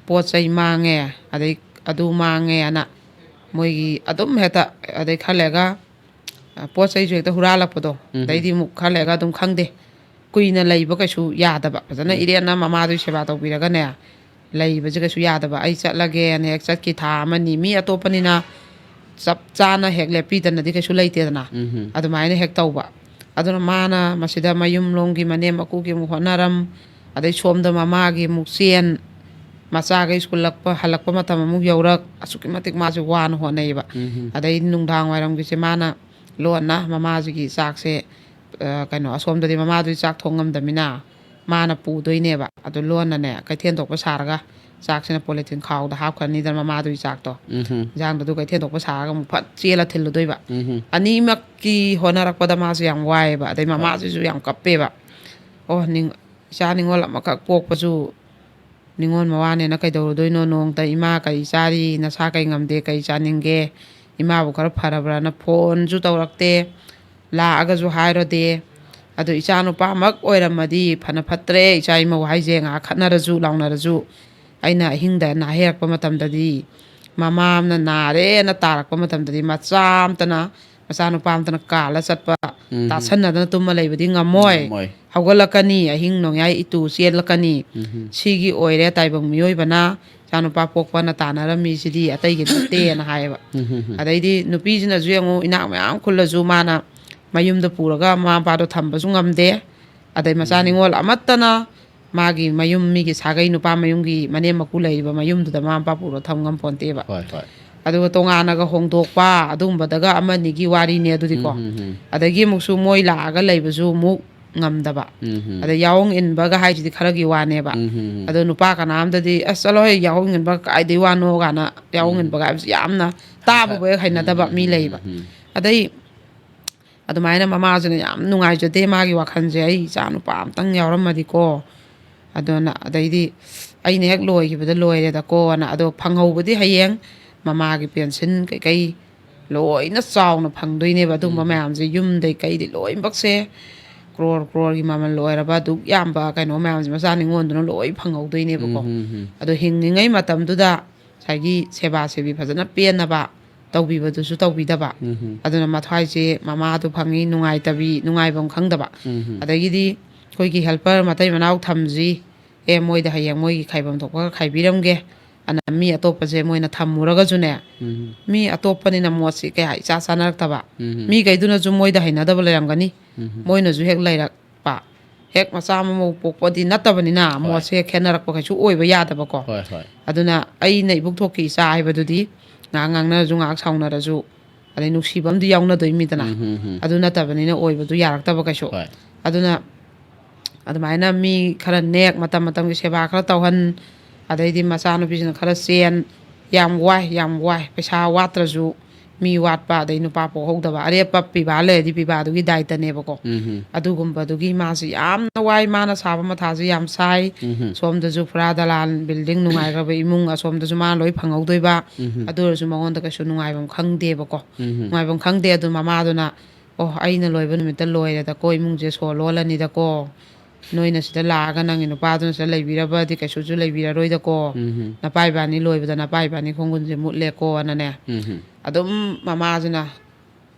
ꯄꯣꯠ ꯆꯩ ꯃꯥꯡꯉꯦ, ꯑꯗꯩ ꯑꯗꯨ ꯃꯥꯡꯉꯦꯅ ꯃꯣꯏꯒꯤ ꯑꯗꯨꯝ ꯍꯦꯛꯇ, ꯑꯗꯩ ꯈꯔ ꯂꯩꯔꯒ, ꯑ, ꯄꯣꯠ ꯆꯩꯁꯨ ꯍꯦꯛꯇ ꯍꯨꯔꯥꯜꯂꯛꯄꯗꯣ꯫ ꯎꯝ꯫ ꯑꯗꯩꯗꯤ ꯑꯃꯨꯛ ꯈꯔ ꯂꯩꯔꯒ ꯑꯗꯨꯝ ꯈꯪꯗꯦ, ꯀꯨꯏꯅ ꯂꯩꯕ ꯀꯩꯁꯨ ꯌꯥꯗꯕ꯫ ꯐꯖꯅ ꯎꯝ꯫ ꯏꯔꯦꯟꯅ ꯃꯃꯥꯗꯨꯒꯤ ꯁꯦꯕꯥ ꯇꯧꯕꯤꯔꯒꯅꯦ, ꯂꯩꯕꯁꯦ ꯀꯩꯁꯨ ꯌꯥꯗꯕ꯫ ꯑꯩ ꯆꯠꯂꯒꯦꯅ ꯍꯦꯛ ꯆꯠꯈꯤ, ꯊꯥ ꯑꯃꯅꯤ, ꯃꯤ ꯑꯇꯣꯞꯄꯅꯤꯅ ꯆꯞ ꯆꯥꯅ ꯍꯦꯛ ꯂꯦꯞꯄꯤꯗꯅꯗꯤ ꯀꯩꯁꯨ ꯂꯩꯇꯦꯗꯅ꯫ ꯎꯝ꯫ ꯑꯗꯨꯃꯥꯏꯅ ꯍꯦꯛ ꯇꯧꯕ꯫ ꯑꯗꯨꯅ ꯃꯥꯅ ꯃꯁꯤꯗ ꯃꯌꯨꯝꯂꯣꯝꯒꯤ ꯃꯅꯦꯝ ꯃꯀꯨꯒꯤ ꯑꯃꯨꯛ ꯍꯣꯠꯅꯔꯝ, ꯑꯗꯩ ꯁꯣꯝꯗ ꯃꯃꯥꯒꯤ ꯑꯃꯨꯛ ꯆꯦꯟ, ꯃꯆꯥꯈꯩ ꯁ꯭ꯀꯨꯜ ꯂꯛꯄ, ꯍꯜꯂꯛꯄ ꯃꯇꯝ ꯑꯃꯨꯛ ꯌꯧꯔꯛ, ꯑꯁꯨꯛꯀꯤ ꯃꯇꯤꯛ ꯃꯥꯁꯦ ꯋꯥꯅ ꯍꯣꯠꯅꯩꯌꯦꯕ꯫ ꯎꯝ꯫ ꯑꯗꯩ ꯅꯨꯡꯗꯥꯡ ꯋꯥꯏꯔꯝꯒꯤꯁꯦ ꯃꯥꯅ ꯂꯣꯟꯅ ꯃꯃꯥꯁꯤꯒꯤ ꯆꯥꯛꯁꯦ, ꯑ, ꯀꯩꯅꯣ, ꯑꯁꯣꯝꯗꯗꯤ ꯃꯃꯥꯗꯨꯗꯤ ꯆꯥꯛ ꯊꯣꯡ ꯉꯝꯗꯕꯅꯤꯅ ꯃꯥꯅ ꯄꯨꯗꯣꯏꯅꯦꯕ꯫ ꯑꯗꯨ ꯂꯣꯟꯅꯅꯦ, ꯀꯩꯊꯦꯜ ꯊꯣꯛꯄ ꯁꯥꯔꯒ ꯆꯥꯛꯁꯤꯅ ꯄꯣꯂꯤꯊꯤꯟ ꯈꯥꯎꯗ ꯍꯥꯞꯈ꯭ꯔꯅꯤꯗꯅ, ꯃꯃꯥꯗꯨꯒꯤ ꯆꯥꯛꯇꯣ꯫ ꯎꯝ ꯏꯟꯁꯥꯡꯗꯨ ꯑꯗꯨ ꯀꯩ ꯊꯦꯡꯗꯣꯛꯄ ꯁꯥꯔꯒ ꯑꯃꯨꯛ ꯐꯠ ꯆꯦꯜꯂ ꯊꯤꯜꯂꯨꯗꯣꯏꯕ꯫ ꯎꯝ ꯑꯅꯤꯃꯛꯀꯤ ꯍꯣꯠꯅꯔꯛꯄꯗ ꯃꯥꯁꯨ ꯌꯥꯝ ꯋꯥꯏꯑꯦꯕ꯫ ꯑꯗꯩ ꯃꯃꯥꯁꯤꯁꯨ ꯌꯥꯝ ꯀꯞꯄꯦꯕ꯫ ꯑꯣ ꯅꯤꯡ- ꯏꯆꯥ ꯅꯤꯉꯣꯜ ꯑꯃꯈꯛ ꯄꯣꯛꯄꯁꯨ ꯅꯤꯉꯣꯜ ꯃꯋꯥꯅꯦꯅ ꯀꯩꯗꯧꯔꯨꯗꯣꯏꯅꯣ? ꯅꯣꯡꯇ "ꯏꯃꯥ ꯀꯔꯤ ꯆꯥꯔꯤ? ꯅꯁꯥ ꯀꯩ ꯉꯝꯗꯦ? ꯀꯔꯤ ꯆꯥꯅꯤꯡꯒꯦ? ꯏꯃꯥꯕꯨ ꯈꯔ ꯐꯔꯕ꯭ꯔꯥꯅ?" ꯐꯣꯟꯁꯨ ꯇꯧꯔꯛꯇꯦ, ꯂꯥꯛꯑꯒꯁꯨ ꯍꯥꯏꯔꯨꯗꯦ꯫ ꯑꯗꯣ ꯏꯆꯥ ꯅꯨꯄꯥꯃꯛ ꯑꯣꯏꯔꯝꯃꯗꯤ ꯐꯅ ꯐꯠꯇ꯭ꯔꯦ, ꯏꯆꯥ ꯏꯃꯧ ꯍꯥꯏꯁꯦ ꯉꯥꯏꯍꯥꯛ ꯈꯠꯅꯔꯁꯨ ꯂꯥꯎꯅꯔꯁꯨ ꯑꯩꯅ ꯑꯍꯤꯡꯗ ꯅꯥꯍꯦꯔꯛꯄ ꯃꯇꯝꯗꯗꯤ, ꯃꯃꯥ ꯑꯃꯅ ꯅꯥꯔꯦꯅ ꯇꯥꯔꯛꯄ ꯃꯇꯝꯗꯗꯤ ꯃꯆꯥ ꯑꯃꯇꯅ, ꯃꯆꯥꯅꯨꯄꯥ ꯑꯃꯇꯅ ꯀꯥꯜꯂ ꯆꯠꯄ, ꯎꯝ꯫ ꯇꯥꯁꯟꯅꯗꯅ ꯇꯨꯝꯃ ꯂꯩꯕꯗꯤ ꯉꯝꯃꯣꯏ꯫ ꯉꯝꯃꯣꯏ꯫ ꯍꯧꯒꯠꯂꯛꯀꯅꯤ, ꯑꯍꯤꯡ ꯅꯣꯡꯌꯥꯏ ꯏꯇꯨ ꯆꯦꯜꯂꯛꯀꯅꯤ꯫ ꯎꯝ꯫ ꯁꯤꯒꯤ ꯑꯣꯏꯔꯦ ꯇꯥꯏꯕꯪ ꯃꯤꯑꯣꯏꯕꯅ ꯏꯆꯥꯅꯨꯄꯥ ꯄꯣꯛꯄꯅ ꯇꯥꯟꯅꯔꯝꯃꯤꯁꯤꯗꯤ ꯑꯇꯩꯒꯤ ꯅꯠꯇꯦꯅ ꯍꯥꯏꯌꯦꯕ꯫ ꯎꯝ꯫ ꯑꯗꯩꯗꯤ ꯅꯨꯄꯤꯁꯤꯅꯁꯨ ꯌꯦꯡꯉꯨ, ꯏꯅꯥꯛ ꯃꯌꯥꯝ ꯈꯨꯜꯂꯁꯨ ꯃꯥꯅ ꯃꯌꯨꯝꯗ ꯄꯨꯔꯒ ꯃꯃꯥ ꯃꯄꯥꯗꯣ ꯊꯝꯕꯁꯨ ꯉꯝꯗꯦ꯫ ꯑꯗꯩ ꯃꯆꯥ ꯎꯝ꯫ ꯅꯤꯉꯣꯜ ꯑꯃꯠꯇꯅ ꯃꯥꯒꯤ ꯃꯌꯨꯝ, ꯃꯤꯒꯤ ꯁꯥꯒꯩ ꯅꯨꯄꯥ ꯃꯌꯨꯝꯒꯤ ꯃꯅꯦꯝ ꯃꯀꯨ ꯂꯩꯔꯤꯕ ꯃꯌꯨꯝꯗꯨꯗ ꯃꯃꯥ ꯃꯄꯥ ꯄꯨꯔꯒ ꯊꯝ ꯉꯝꯄꯣꯟꯇꯦꯕ꯫ ꯍꯣꯏ, ꯍꯣꯏ꯫ ꯑꯗꯨꯒ ꯇꯣꯉꯥꯟꯅꯒ ꯍꯣꯡꯗꯣꯛꯄ ꯑꯗꯨꯒꯨꯝꯕꯗꯒ ꯑꯃꯅꯤꯒꯤ ꯋꯥꯔꯤꯅꯦ ꯑꯗꯨꯗꯤꯀꯣ꯫ ꯎꯝ, ꯎꯝ, ꯎꯝ꯫ ꯑꯗꯒꯤ ꯑꯃꯨꯛꯁꯨ ꯃꯣꯏ ꯂꯥꯛꯑꯒ ꯂꯩꯕꯁꯨ ꯑꯃꯨꯛ ꯉꯝꯗꯕ꯫ ꯎꯝ, ꯎꯝ꯫ ꯑꯗꯩ ꯌꯥꯑꯣꯡ ꯏꯟꯕꯒ ꯍꯥꯏꯁꯤꯗꯤ ꯈꯔꯒꯤ ꯋꯥꯅꯦꯕ꯫ ꯎꯝ, ꯎꯝ, ꯎꯝ꯫ ꯑꯗꯣ ꯅꯨꯄꯥ ꯀꯅꯥꯝꯗꯗꯤ "ꯑꯁ ꯆꯠꯂꯣꯍꯦ, ꯌꯥꯑꯣꯡ ꯏꯟꯕ ꯀꯥꯏꯗꯩ ꯋꯥꯅꯣ?" ꯀꯥꯏꯅ ꯌꯥꯑꯣꯡ ꯎꯝ꯫ ꯏꯟꯕꯒ ꯍꯥꯏꯕꯁꯤ ꯌꯥꯝꯅ ꯇꯥꯕꯕꯨ ꯍꯦꯛ ꯍꯩꯅꯗꯕ ꯃꯤ ꯎꯝ, ꯂꯩꯌꯦꯕ꯫ ꯎꯝ, ꯎꯝ꯫ ꯑꯗꯩ ꯑꯗꯨꯃꯥꯏꯅ ꯃꯃꯥꯁꯤꯅ ꯌꯥꯝ ꯅꯨꯡꯉꯥꯏꯖꯗꯦ, ꯃꯥꯒꯤ ꯋꯥꯈꯜꯁꯦ, "ꯑꯩ ꯏꯆꯥ ꯅꯨꯄꯥ ꯑꯝꯇꯪ ꯌꯥꯎꯔꯝꯃꯗꯤꯀꯣ"꯫ ꯑꯗꯨꯅ ꯑꯗꯩꯗꯤ ꯑꯩꯅ ꯍꯦꯛ ꯂꯣꯏꯈꯤꯕꯗ ꯂꯣꯏꯔꯦꯗꯀꯣꯅ꯫ ꯑꯗꯣ ꯐꯪꯍꯧꯕꯗꯤ ꯍꯌꯦꯡ ꯃꯃꯥꯒꯤ ꯄꯦꯟꯁꯤꯟ ꯀꯩꯀꯩ ꯂꯣꯏꯅ ꯆꯥꯎꯅ ꯐꯪꯗꯣꯏꯅꯦꯕ꯫ ꯑꯗꯨꯝꯕ ꯎꯝ꯫ ꯃꯌꯥꯝꯁꯦ, ꯌꯨꯝꯗꯩ ꯀꯩꯗꯤ ꯂꯣꯏꯅꯃꯛꯁꯦ, ꯀ꯭ꯔꯣꯔ ꯀ꯭ꯔꯣꯔꯒꯤ ꯃꯃꯜ ꯑꯣꯏꯔꯕ ꯑꯗꯨꯛ ꯌꯥꯝꯕ ꯀꯩꯅꯣ ꯃꯌꯥꯝꯁꯦ ꯃꯆꯥ ꯅꯤꯉꯣꯟꯗꯨꯅ ꯂꯣꯏ ꯐꯪꯍꯧꯗꯣꯏꯅꯦꯕꯀꯣ꯫ ꯎꯝ, ꯎꯝ, ꯎꯝ꯫ ꯑꯗꯣ ꯍꯤꯡꯉꯤꯉꯩ ꯃꯇꯝꯗꯨꯗ ꯉꯁꯥꯏꯒꯤ ꯁꯦꯕꯥ ꯁꯦꯕꯤ ꯐꯖꯅ ꯄꯦꯟꯅꯕ ꯇꯧꯕꯤꯕꯗꯨꯁꯨ ꯇꯧꯕꯤꯗꯕ꯫ ꯎꯝ, ꯎꯝ꯫ ꯑꯗꯨꯅ ꯃꯊ꯭ꯋꯥꯏꯁꯦ ꯃꯃꯥꯗꯨ ꯐꯪꯉꯤ, ꯅꯨꯡꯉꯥꯏꯇꯕꯤ, ꯅꯨꯡꯉꯥꯏꯐꯝ ꯈꯪꯗꯕ꯫ ꯎꯝ, ꯎꯝ꯫ ꯑꯗꯒꯤꯗꯤ ꯑꯩꯈꯣꯏꯒꯤ ꯍꯦꯜꯄꯔ ꯃꯇꯩ ꯃꯅꯥꯎ ꯊꯝꯁꯤ, ꯑꯦ, ꯃꯣꯏꯗ ꯍꯌꯦꯡ ꯃꯣꯏꯒꯤ ꯈꯥꯏꯐꯝ ꯊꯣꯛꯄ ꯈꯔ ꯈꯥꯏꯕꯤꯔꯝꯒꯦ ꯑꯅ ꯃꯤ ꯑꯇꯣꯞꯄꯁꯦ ꯃꯣꯏꯅ ꯊꯝꯃꯨꯔꯒꯁꯨꯅꯦ, ꯎꯝ꯫ ꯃꯤ ꯑꯇꯣꯞꯄꯅꯤꯅ ꯃꯣꯠꯁꯤ ꯀꯌꯥ ꯏꯆꯥ ꯆꯥꯅꯔꯛꯇꯕ꯫ ꯎꯝ꯫ ꯃꯤꯈꯩꯗꯨꯅꯁꯨ ꯃꯣꯏꯗ ꯍꯩꯅꯗꯕ ꯂꯩꯔꯝꯒꯅꯤ꯫ ꯎꯝ꯫ ꯃꯣꯏꯅꯁꯨ ꯍꯦꯛ ꯂꯩꯔꯛꯄ, ꯍꯦꯛ ꯃꯆꯥ ꯃꯃꯧ ꯄꯣꯛꯄꯗꯤ ꯅꯠꯇꯕꯅꯤꯅ, ꯍꯣꯏ꯫ ꯃꯣꯠꯁꯦ ꯍꯦꯛ ꯈꯦꯠꯅꯔꯛꯄ ꯀꯩꯁꯨ ꯑꯣꯏꯕ ꯌꯥꯗꯕꯀꯣ꯫ ꯍꯣꯏ, ꯍꯣꯏ꯫ ꯑꯗꯨꯅ ꯑꯩꯅ ꯏꯕꯨꯛꯊꯣꯛꯀꯤ ꯏꯆꯥ ꯍꯥꯏꯕꯗꯨꯗꯤ ꯉꯥꯏꯍꯥꯛ ꯉꯥꯡꯅꯔꯁꯨ, ꯉꯥꯏꯍꯥꯛ ꯁꯥꯎꯅꯔꯁꯨ, ꯑꯗꯩ ꯅꯨꯡꯁꯤꯕ ꯑꯃꯗꯤ ꯌꯥꯎꯅꯗꯣꯏꯃꯤꯗꯅ꯫ ꯎꯝ, ꯎꯝ, ꯎꯝ꯫ ꯑꯗꯨ ꯅꯠꯇꯕꯅꯤꯅ ꯑꯣꯏꯕꯗꯨ ꯌꯥꯔꯛꯇꯕ ꯀꯩꯁꯨ꯫ ꯍꯣꯏ꯫ ꯑꯗꯨꯅ ꯑꯗꯨꯃꯥꯏꯅ ꯃꯤ ꯈꯔ ꯅꯦꯛ, ꯃꯇꯝ ꯃꯇꯝꯒꯤ ꯁꯦꯕꯥ ꯈꯔ ꯇꯧꯍꯟ, ꯑꯗꯩꯗꯤ ꯃꯆꯥꯅꯨꯄꯤꯁꯤꯅ ꯈꯔ ꯆꯦꯟ, ꯌꯥꯝ ꯋꯥꯏ, ꯌꯥꯝ ꯋꯥꯏ꯫ ꯄꯩꯁꯥ ꯋꯥꯠꯇ꯭ꯔꯁꯨ ꯃꯤ ꯋꯥꯠꯄ, ꯑꯗꯩ ꯅꯨꯄꯥ ꯄꯣꯛꯍꯧꯗꯕ, ꯑꯔꯦꯞꯄ ꯄꯤꯕꯥ ꯂꯩꯔꯗꯤ ꯄꯤꯕꯥꯗꯨꯒꯤ ꯗꯥꯏꯇꯅꯦꯕꯀꯣ꯫ ꯎꯝ ꯍꯝ. ꯑꯗꯨꯒꯨꯝꯕꯗꯨꯒꯤ ꯃꯥꯁꯤ ꯌꯥꯝꯅ ꯋꯥꯏ, ꯃꯥꯅ ꯁꯥꯕ ꯃꯊꯥꯁꯤ ꯌꯥꯝ ꯁꯥꯏ꯫ ꯎꯝ ꯍꯝ. ꯁꯣꯝꯗꯁꯨ ꯐꯨꯔꯥ ꯗꯂꯥꯟ, ꯕꯤꯜꯗꯤꯡ ꯅꯨꯡꯉꯥꯏꯈ꯭ꯔꯕ ꯏꯃꯨꯡ, ꯑꯁꯣꯝꯗꯁꯨ ꯃꯥꯅ ꯂꯣꯏ ꯐꯪꯍꯧꯗꯣꯏꯕ꯫ ꯎꯝ ꯍꯝ. ꯑꯗꯨ ꯑꯣꯏꯔꯁꯨ ꯃꯉꯣꯟꯗ ꯀꯩꯁꯨ ꯅꯨꯡꯉꯥꯏꯐꯝ ꯈꯪꯗꯦꯕꯀꯣ꯫ ꯎꯝ ꯍꯝ. ꯅꯨꯡꯉꯥꯏꯐꯝ ꯈꯪꯗꯦ꯫ ꯑꯗꯨ ꯃꯃꯥꯗꯨꯅ, "ꯑꯣ, ꯑꯩꯅ ꯂꯣꯏꯕ ꯅꯨꯃꯤꯠꯇ ꯂꯣꯏꯔꯦꯗꯀꯣ, ꯏꯃꯨꯡꯁꯦ ꯁꯣ ꯂꯣꯜꯂꯅꯤꯗꯀꯣ, ꯅꯣꯏꯅ ꯁꯤꯗ ꯂꯥꯛꯑꯒ ꯅꯪꯒꯤ ꯅꯨꯄꯥꯗꯨꯅ ꯁꯤꯗ ꯂꯩꯕꯤꯔꯕꯗꯤ ꯀꯩꯁꯨꯁꯨ ꯂꯩꯕꯤꯔꯔꯣꯏꯗꯀꯣ, ꯎꯝ ꯍꯝ. ꯅꯄꯥ ꯏꯕꯥꯅꯤ ꯂꯣꯏꯕꯗ ꯅꯄꯥ ꯏꯕꯥꯅꯤ ꯈꯣꯡꯒꯨꯟꯁꯦ ꯃꯨꯠꯂꯦꯀꯣꯅꯅꯦ"꯫ ꯎꯝ ꯍꯝ. ꯑꯗꯨꯝ ꯃꯃꯥꯁꯤꯅ,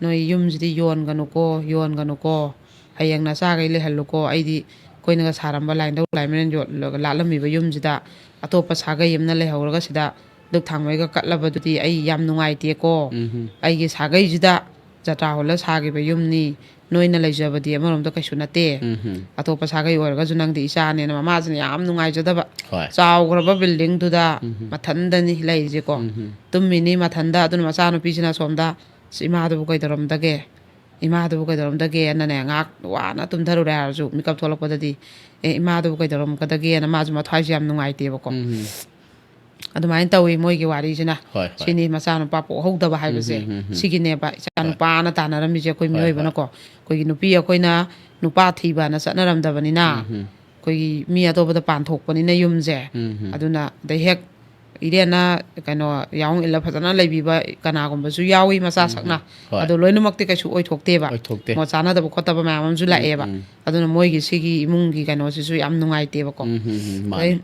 "ꯅꯣꯏ ꯌꯨꯝꯁꯤꯗꯤ ꯌꯣꯟꯒꯅꯨꯀꯣ, ꯌꯣꯟꯒꯅꯨꯀꯣ, ꯍꯌꯦꯡ ꯅꯆꯥꯈꯩ ꯂꯩꯍꯜꯂꯨꯀꯣ, ꯑꯩꯗꯤ ꯑꯩꯈꯣꯏꯅꯒ ꯁꯥꯔꯝꯕ ꯂꯥꯏꯅꯤꯡꯊꯧ ꯂꯥꯏꯃꯔꯦꯟ ꯌꯣꯠꯂꯒ ꯂꯥꯠꯂꯝꯃꯤꯕ ꯌꯨꯝꯁꯤꯗ ꯑꯇꯣꯞꯄ ꯁꯥꯒꯩ ꯑꯃꯅ ꯂꯩꯍꯧꯔꯒ ꯁꯤꯗ ꯗꯨꯛ ꯊꯥꯡꯃꯩꯒ ꯀꯠꯂꯕꯗꯨꯗꯤ ꯑꯩ ꯌꯥꯝ ꯅꯨꯡꯉꯥꯏꯇꯦꯀꯣ, ꯎꯝ ꯍꯝ. ꯑꯩꯒꯤ ꯁꯥꯒꯩꯁꯤꯗ ꯖꯇ꯭ꯔꯥ ꯍꯣꯜꯂ ꯁꯥꯈꯤꯕ ꯌꯨꯝꯅꯤ, ꯅꯣꯏꯅ ꯂꯩꯖꯕꯗꯤ ꯑꯃꯔꯣꯝꯗ ꯀꯩꯁꯨ ꯅꯠꯇꯦ, ꯎꯝ ꯍꯝ. ꯑꯇꯣꯞꯄ ꯁꯥꯒꯩ ꯑꯣꯏꯔꯒꯁꯨ ꯅꯪꯗꯤ ꯏꯆꯥꯅꯦꯅ" ꯃꯃꯥꯁꯤꯅ ꯌꯥꯝ ꯅꯨꯡꯉꯥꯏꯖꯗꯕ꯫ ꯍꯣꯏ. ꯆꯥꯎꯈ꯭ꯔꯕ ꯕꯤꯜꯗꯤꯡꯗꯨꯗ ꯎꯝ ꯍꯝ. ꯃꯊꯟꯗꯅꯤ ꯂꯩꯔꯤꯁꯦꯀꯣ꯫ ꯎꯝ ꯍꯝ. ꯇꯨꯝꯃꯤꯅꯤ ꯃꯊꯟꯗ꯫ ꯑꯗꯨꯅ ꯃꯆꯥꯅꯨꯄꯤꯁꯤꯅ ꯁꯣꯝꯗ, "ꯑꯁ, ꯏꯃꯥꯗꯨꯕꯨ ꯀꯩꯗꯧꯔꯝꯗꯒꯦ? ꯏꯃꯥꯗꯨꯕꯨ ꯀꯩꯗꯧꯔꯝꯗꯒꯦꯅꯅꯦ", ꯉꯥꯏꯍꯥꯛ ꯋꯥꯅ ꯇꯨꯝꯊꯔꯨꯔꯦ ꯍꯥꯏꯔꯁꯨ, ꯃꯤꯀꯞ ꯊꯣꯛꯂꯛꯄꯗꯗꯤ, "ꯑꯦ, ꯏꯃꯥꯗꯨꯕꯨ ꯀꯩꯗꯧꯔꯝꯒꯗꯒꯦꯅ" ꯃꯥꯁꯨ ꯃꯊ꯭ꯋꯥꯏꯁꯦ ꯌꯥꯝ ꯅꯨꯡꯉꯥꯏꯇꯦꯕꯀꯣ꯫ ꯎꯝ ꯍꯝ. ꯑꯗꯨꯃꯥꯏꯅ ꯇꯧꯋꯤ ꯃꯣꯏꯒꯤ ꯋꯥꯔꯤꯁꯤꯅ꯫ ꯍꯣꯏ, ꯍꯣꯏ. ꯁꯤꯅꯤ ꯃꯆꯥꯅꯨꯄꯥ ꯄꯣꯛꯍꯧꯗꯕ ꯍꯥꯏꯕꯁꯦ꯫ ꯎꯝ ꯍꯝ, ꯍꯝ, ꯍꯝ. ꯁꯤꯒꯤꯅꯦꯕ ꯏꯆꯥ ꯅꯨꯄꯥꯅ ꯇꯥꯟꯅꯔꯝꯃꯤꯁꯦ, ꯑꯩꯈꯣꯏ ꯍꯣꯏ, ꯃꯤꯑꯣꯏꯕꯅꯀꯣ꯫ ꯍꯣꯏ. ꯑꯩꯈꯣꯏꯒꯤ ꯅꯨꯄꯤ ꯑꯩꯈꯣꯏꯅ ꯅꯨꯄꯥ ꯊꯤꯕꯅ ꯆꯠꯅꯔꯝꯗꯕꯅꯤꯅ, ꯎꯝ ꯍꯝ. ꯑꯩꯈꯣꯏꯒꯤ ꯃꯤ ꯑꯇꯣꯞꯄꯗ ꯄꯥꯟꯊꯣꯛꯄꯅꯤꯅ ꯌꯨꯝꯁꯦ꯫ ꯎꯝ ꯍꯝ. ꯑꯗꯨꯅ ꯑꯗꯩ ꯍꯦꯛ ꯏꯔꯦꯟꯅ ꯀꯩꯅꯣ ꯌꯥꯎꯍꯣꯡ ꯏꯜꯂ ꯐꯖꯅ ꯂꯩꯕꯤꯕ ꯀꯅꯥꯒꯨꯝꯕꯁꯨ ꯌꯥꯎꯏ, ꯃꯆꯥ ꯎꯝ ꯁꯛꯅ꯫ ꯍꯝ. ꯍꯣꯏ. ꯑꯗꯣ ꯂꯣꯏꯅꯃꯛꯇꯤ ꯀꯩꯁꯨ ꯑꯣꯏꯊꯣꯛꯇꯦꯕ꯫ ꯑꯣꯏꯊꯣꯛꯇꯦ. ꯃꯣ ꯆꯥꯟꯅꯗꯕ ꯈꯣꯠꯇꯕ ꯃꯌꯥꯝ ꯑꯃꯁꯨ ꯎꯝ, ꯂꯥꯛꯑꯦꯕ꯫ ꯎꯝ. ꯑꯗꯨꯅ ꯃꯣꯏꯒꯤ ꯁꯤꯒꯤ ꯏꯃꯨꯡꯒꯤ ꯀꯩꯅꯣꯁꯤꯁꯨ ꯌꯥꯝ ꯅꯨꯡꯉꯥꯏꯇꯦꯕꯀꯣ꯫ ꯎꯝ ꯍꯝ, ꯍꯝ. ꯃꯥꯅꯦ. ꯑꯗꯩ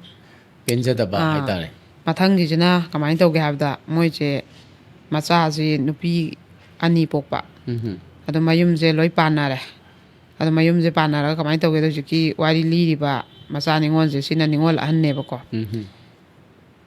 ꯄꯦꯟꯖꯗꯕ ꯑꯥ, ꯍꯥꯏꯇꯥꯔꯦ. ꯃꯊꯪꯒꯤꯁꯤꯅ ꯀꯃꯥꯏꯅ ꯇꯧꯒꯦ ꯍꯥꯏꯕꯗ, ꯃꯣꯏꯁꯦ ꯃꯆꯥꯁꯤ ꯅꯨꯄꯤ ꯑꯅꯤ ꯄꯣꯛꯄ꯫ ꯎꯝ ꯍꯝ. ꯑꯗꯣ ꯃꯌꯨꯝꯁꯦ ꯂꯣꯏ ꯄꯥꯟꯅꯔꯦ꯫ ꯑꯗꯣ ꯃꯌꯨꯝꯁꯦ ꯄꯥꯟꯅꯔꯒ ꯀꯃꯥꯏꯅ ꯇꯧꯒꯦꯗ, ꯍꯧꯖꯤꯛꯀꯤ ꯋꯥꯔꯤ ꯂꯤꯔꯤꯕ ꯃꯆꯥ ꯅꯤꯉꯣꯜꯁꯦ, ꯁꯤꯅ ꯅꯤꯉꯣꯜ ꯑꯍꯟꯅꯦꯕꯀꯣ꯫ ꯎꯝ ꯍꯝ.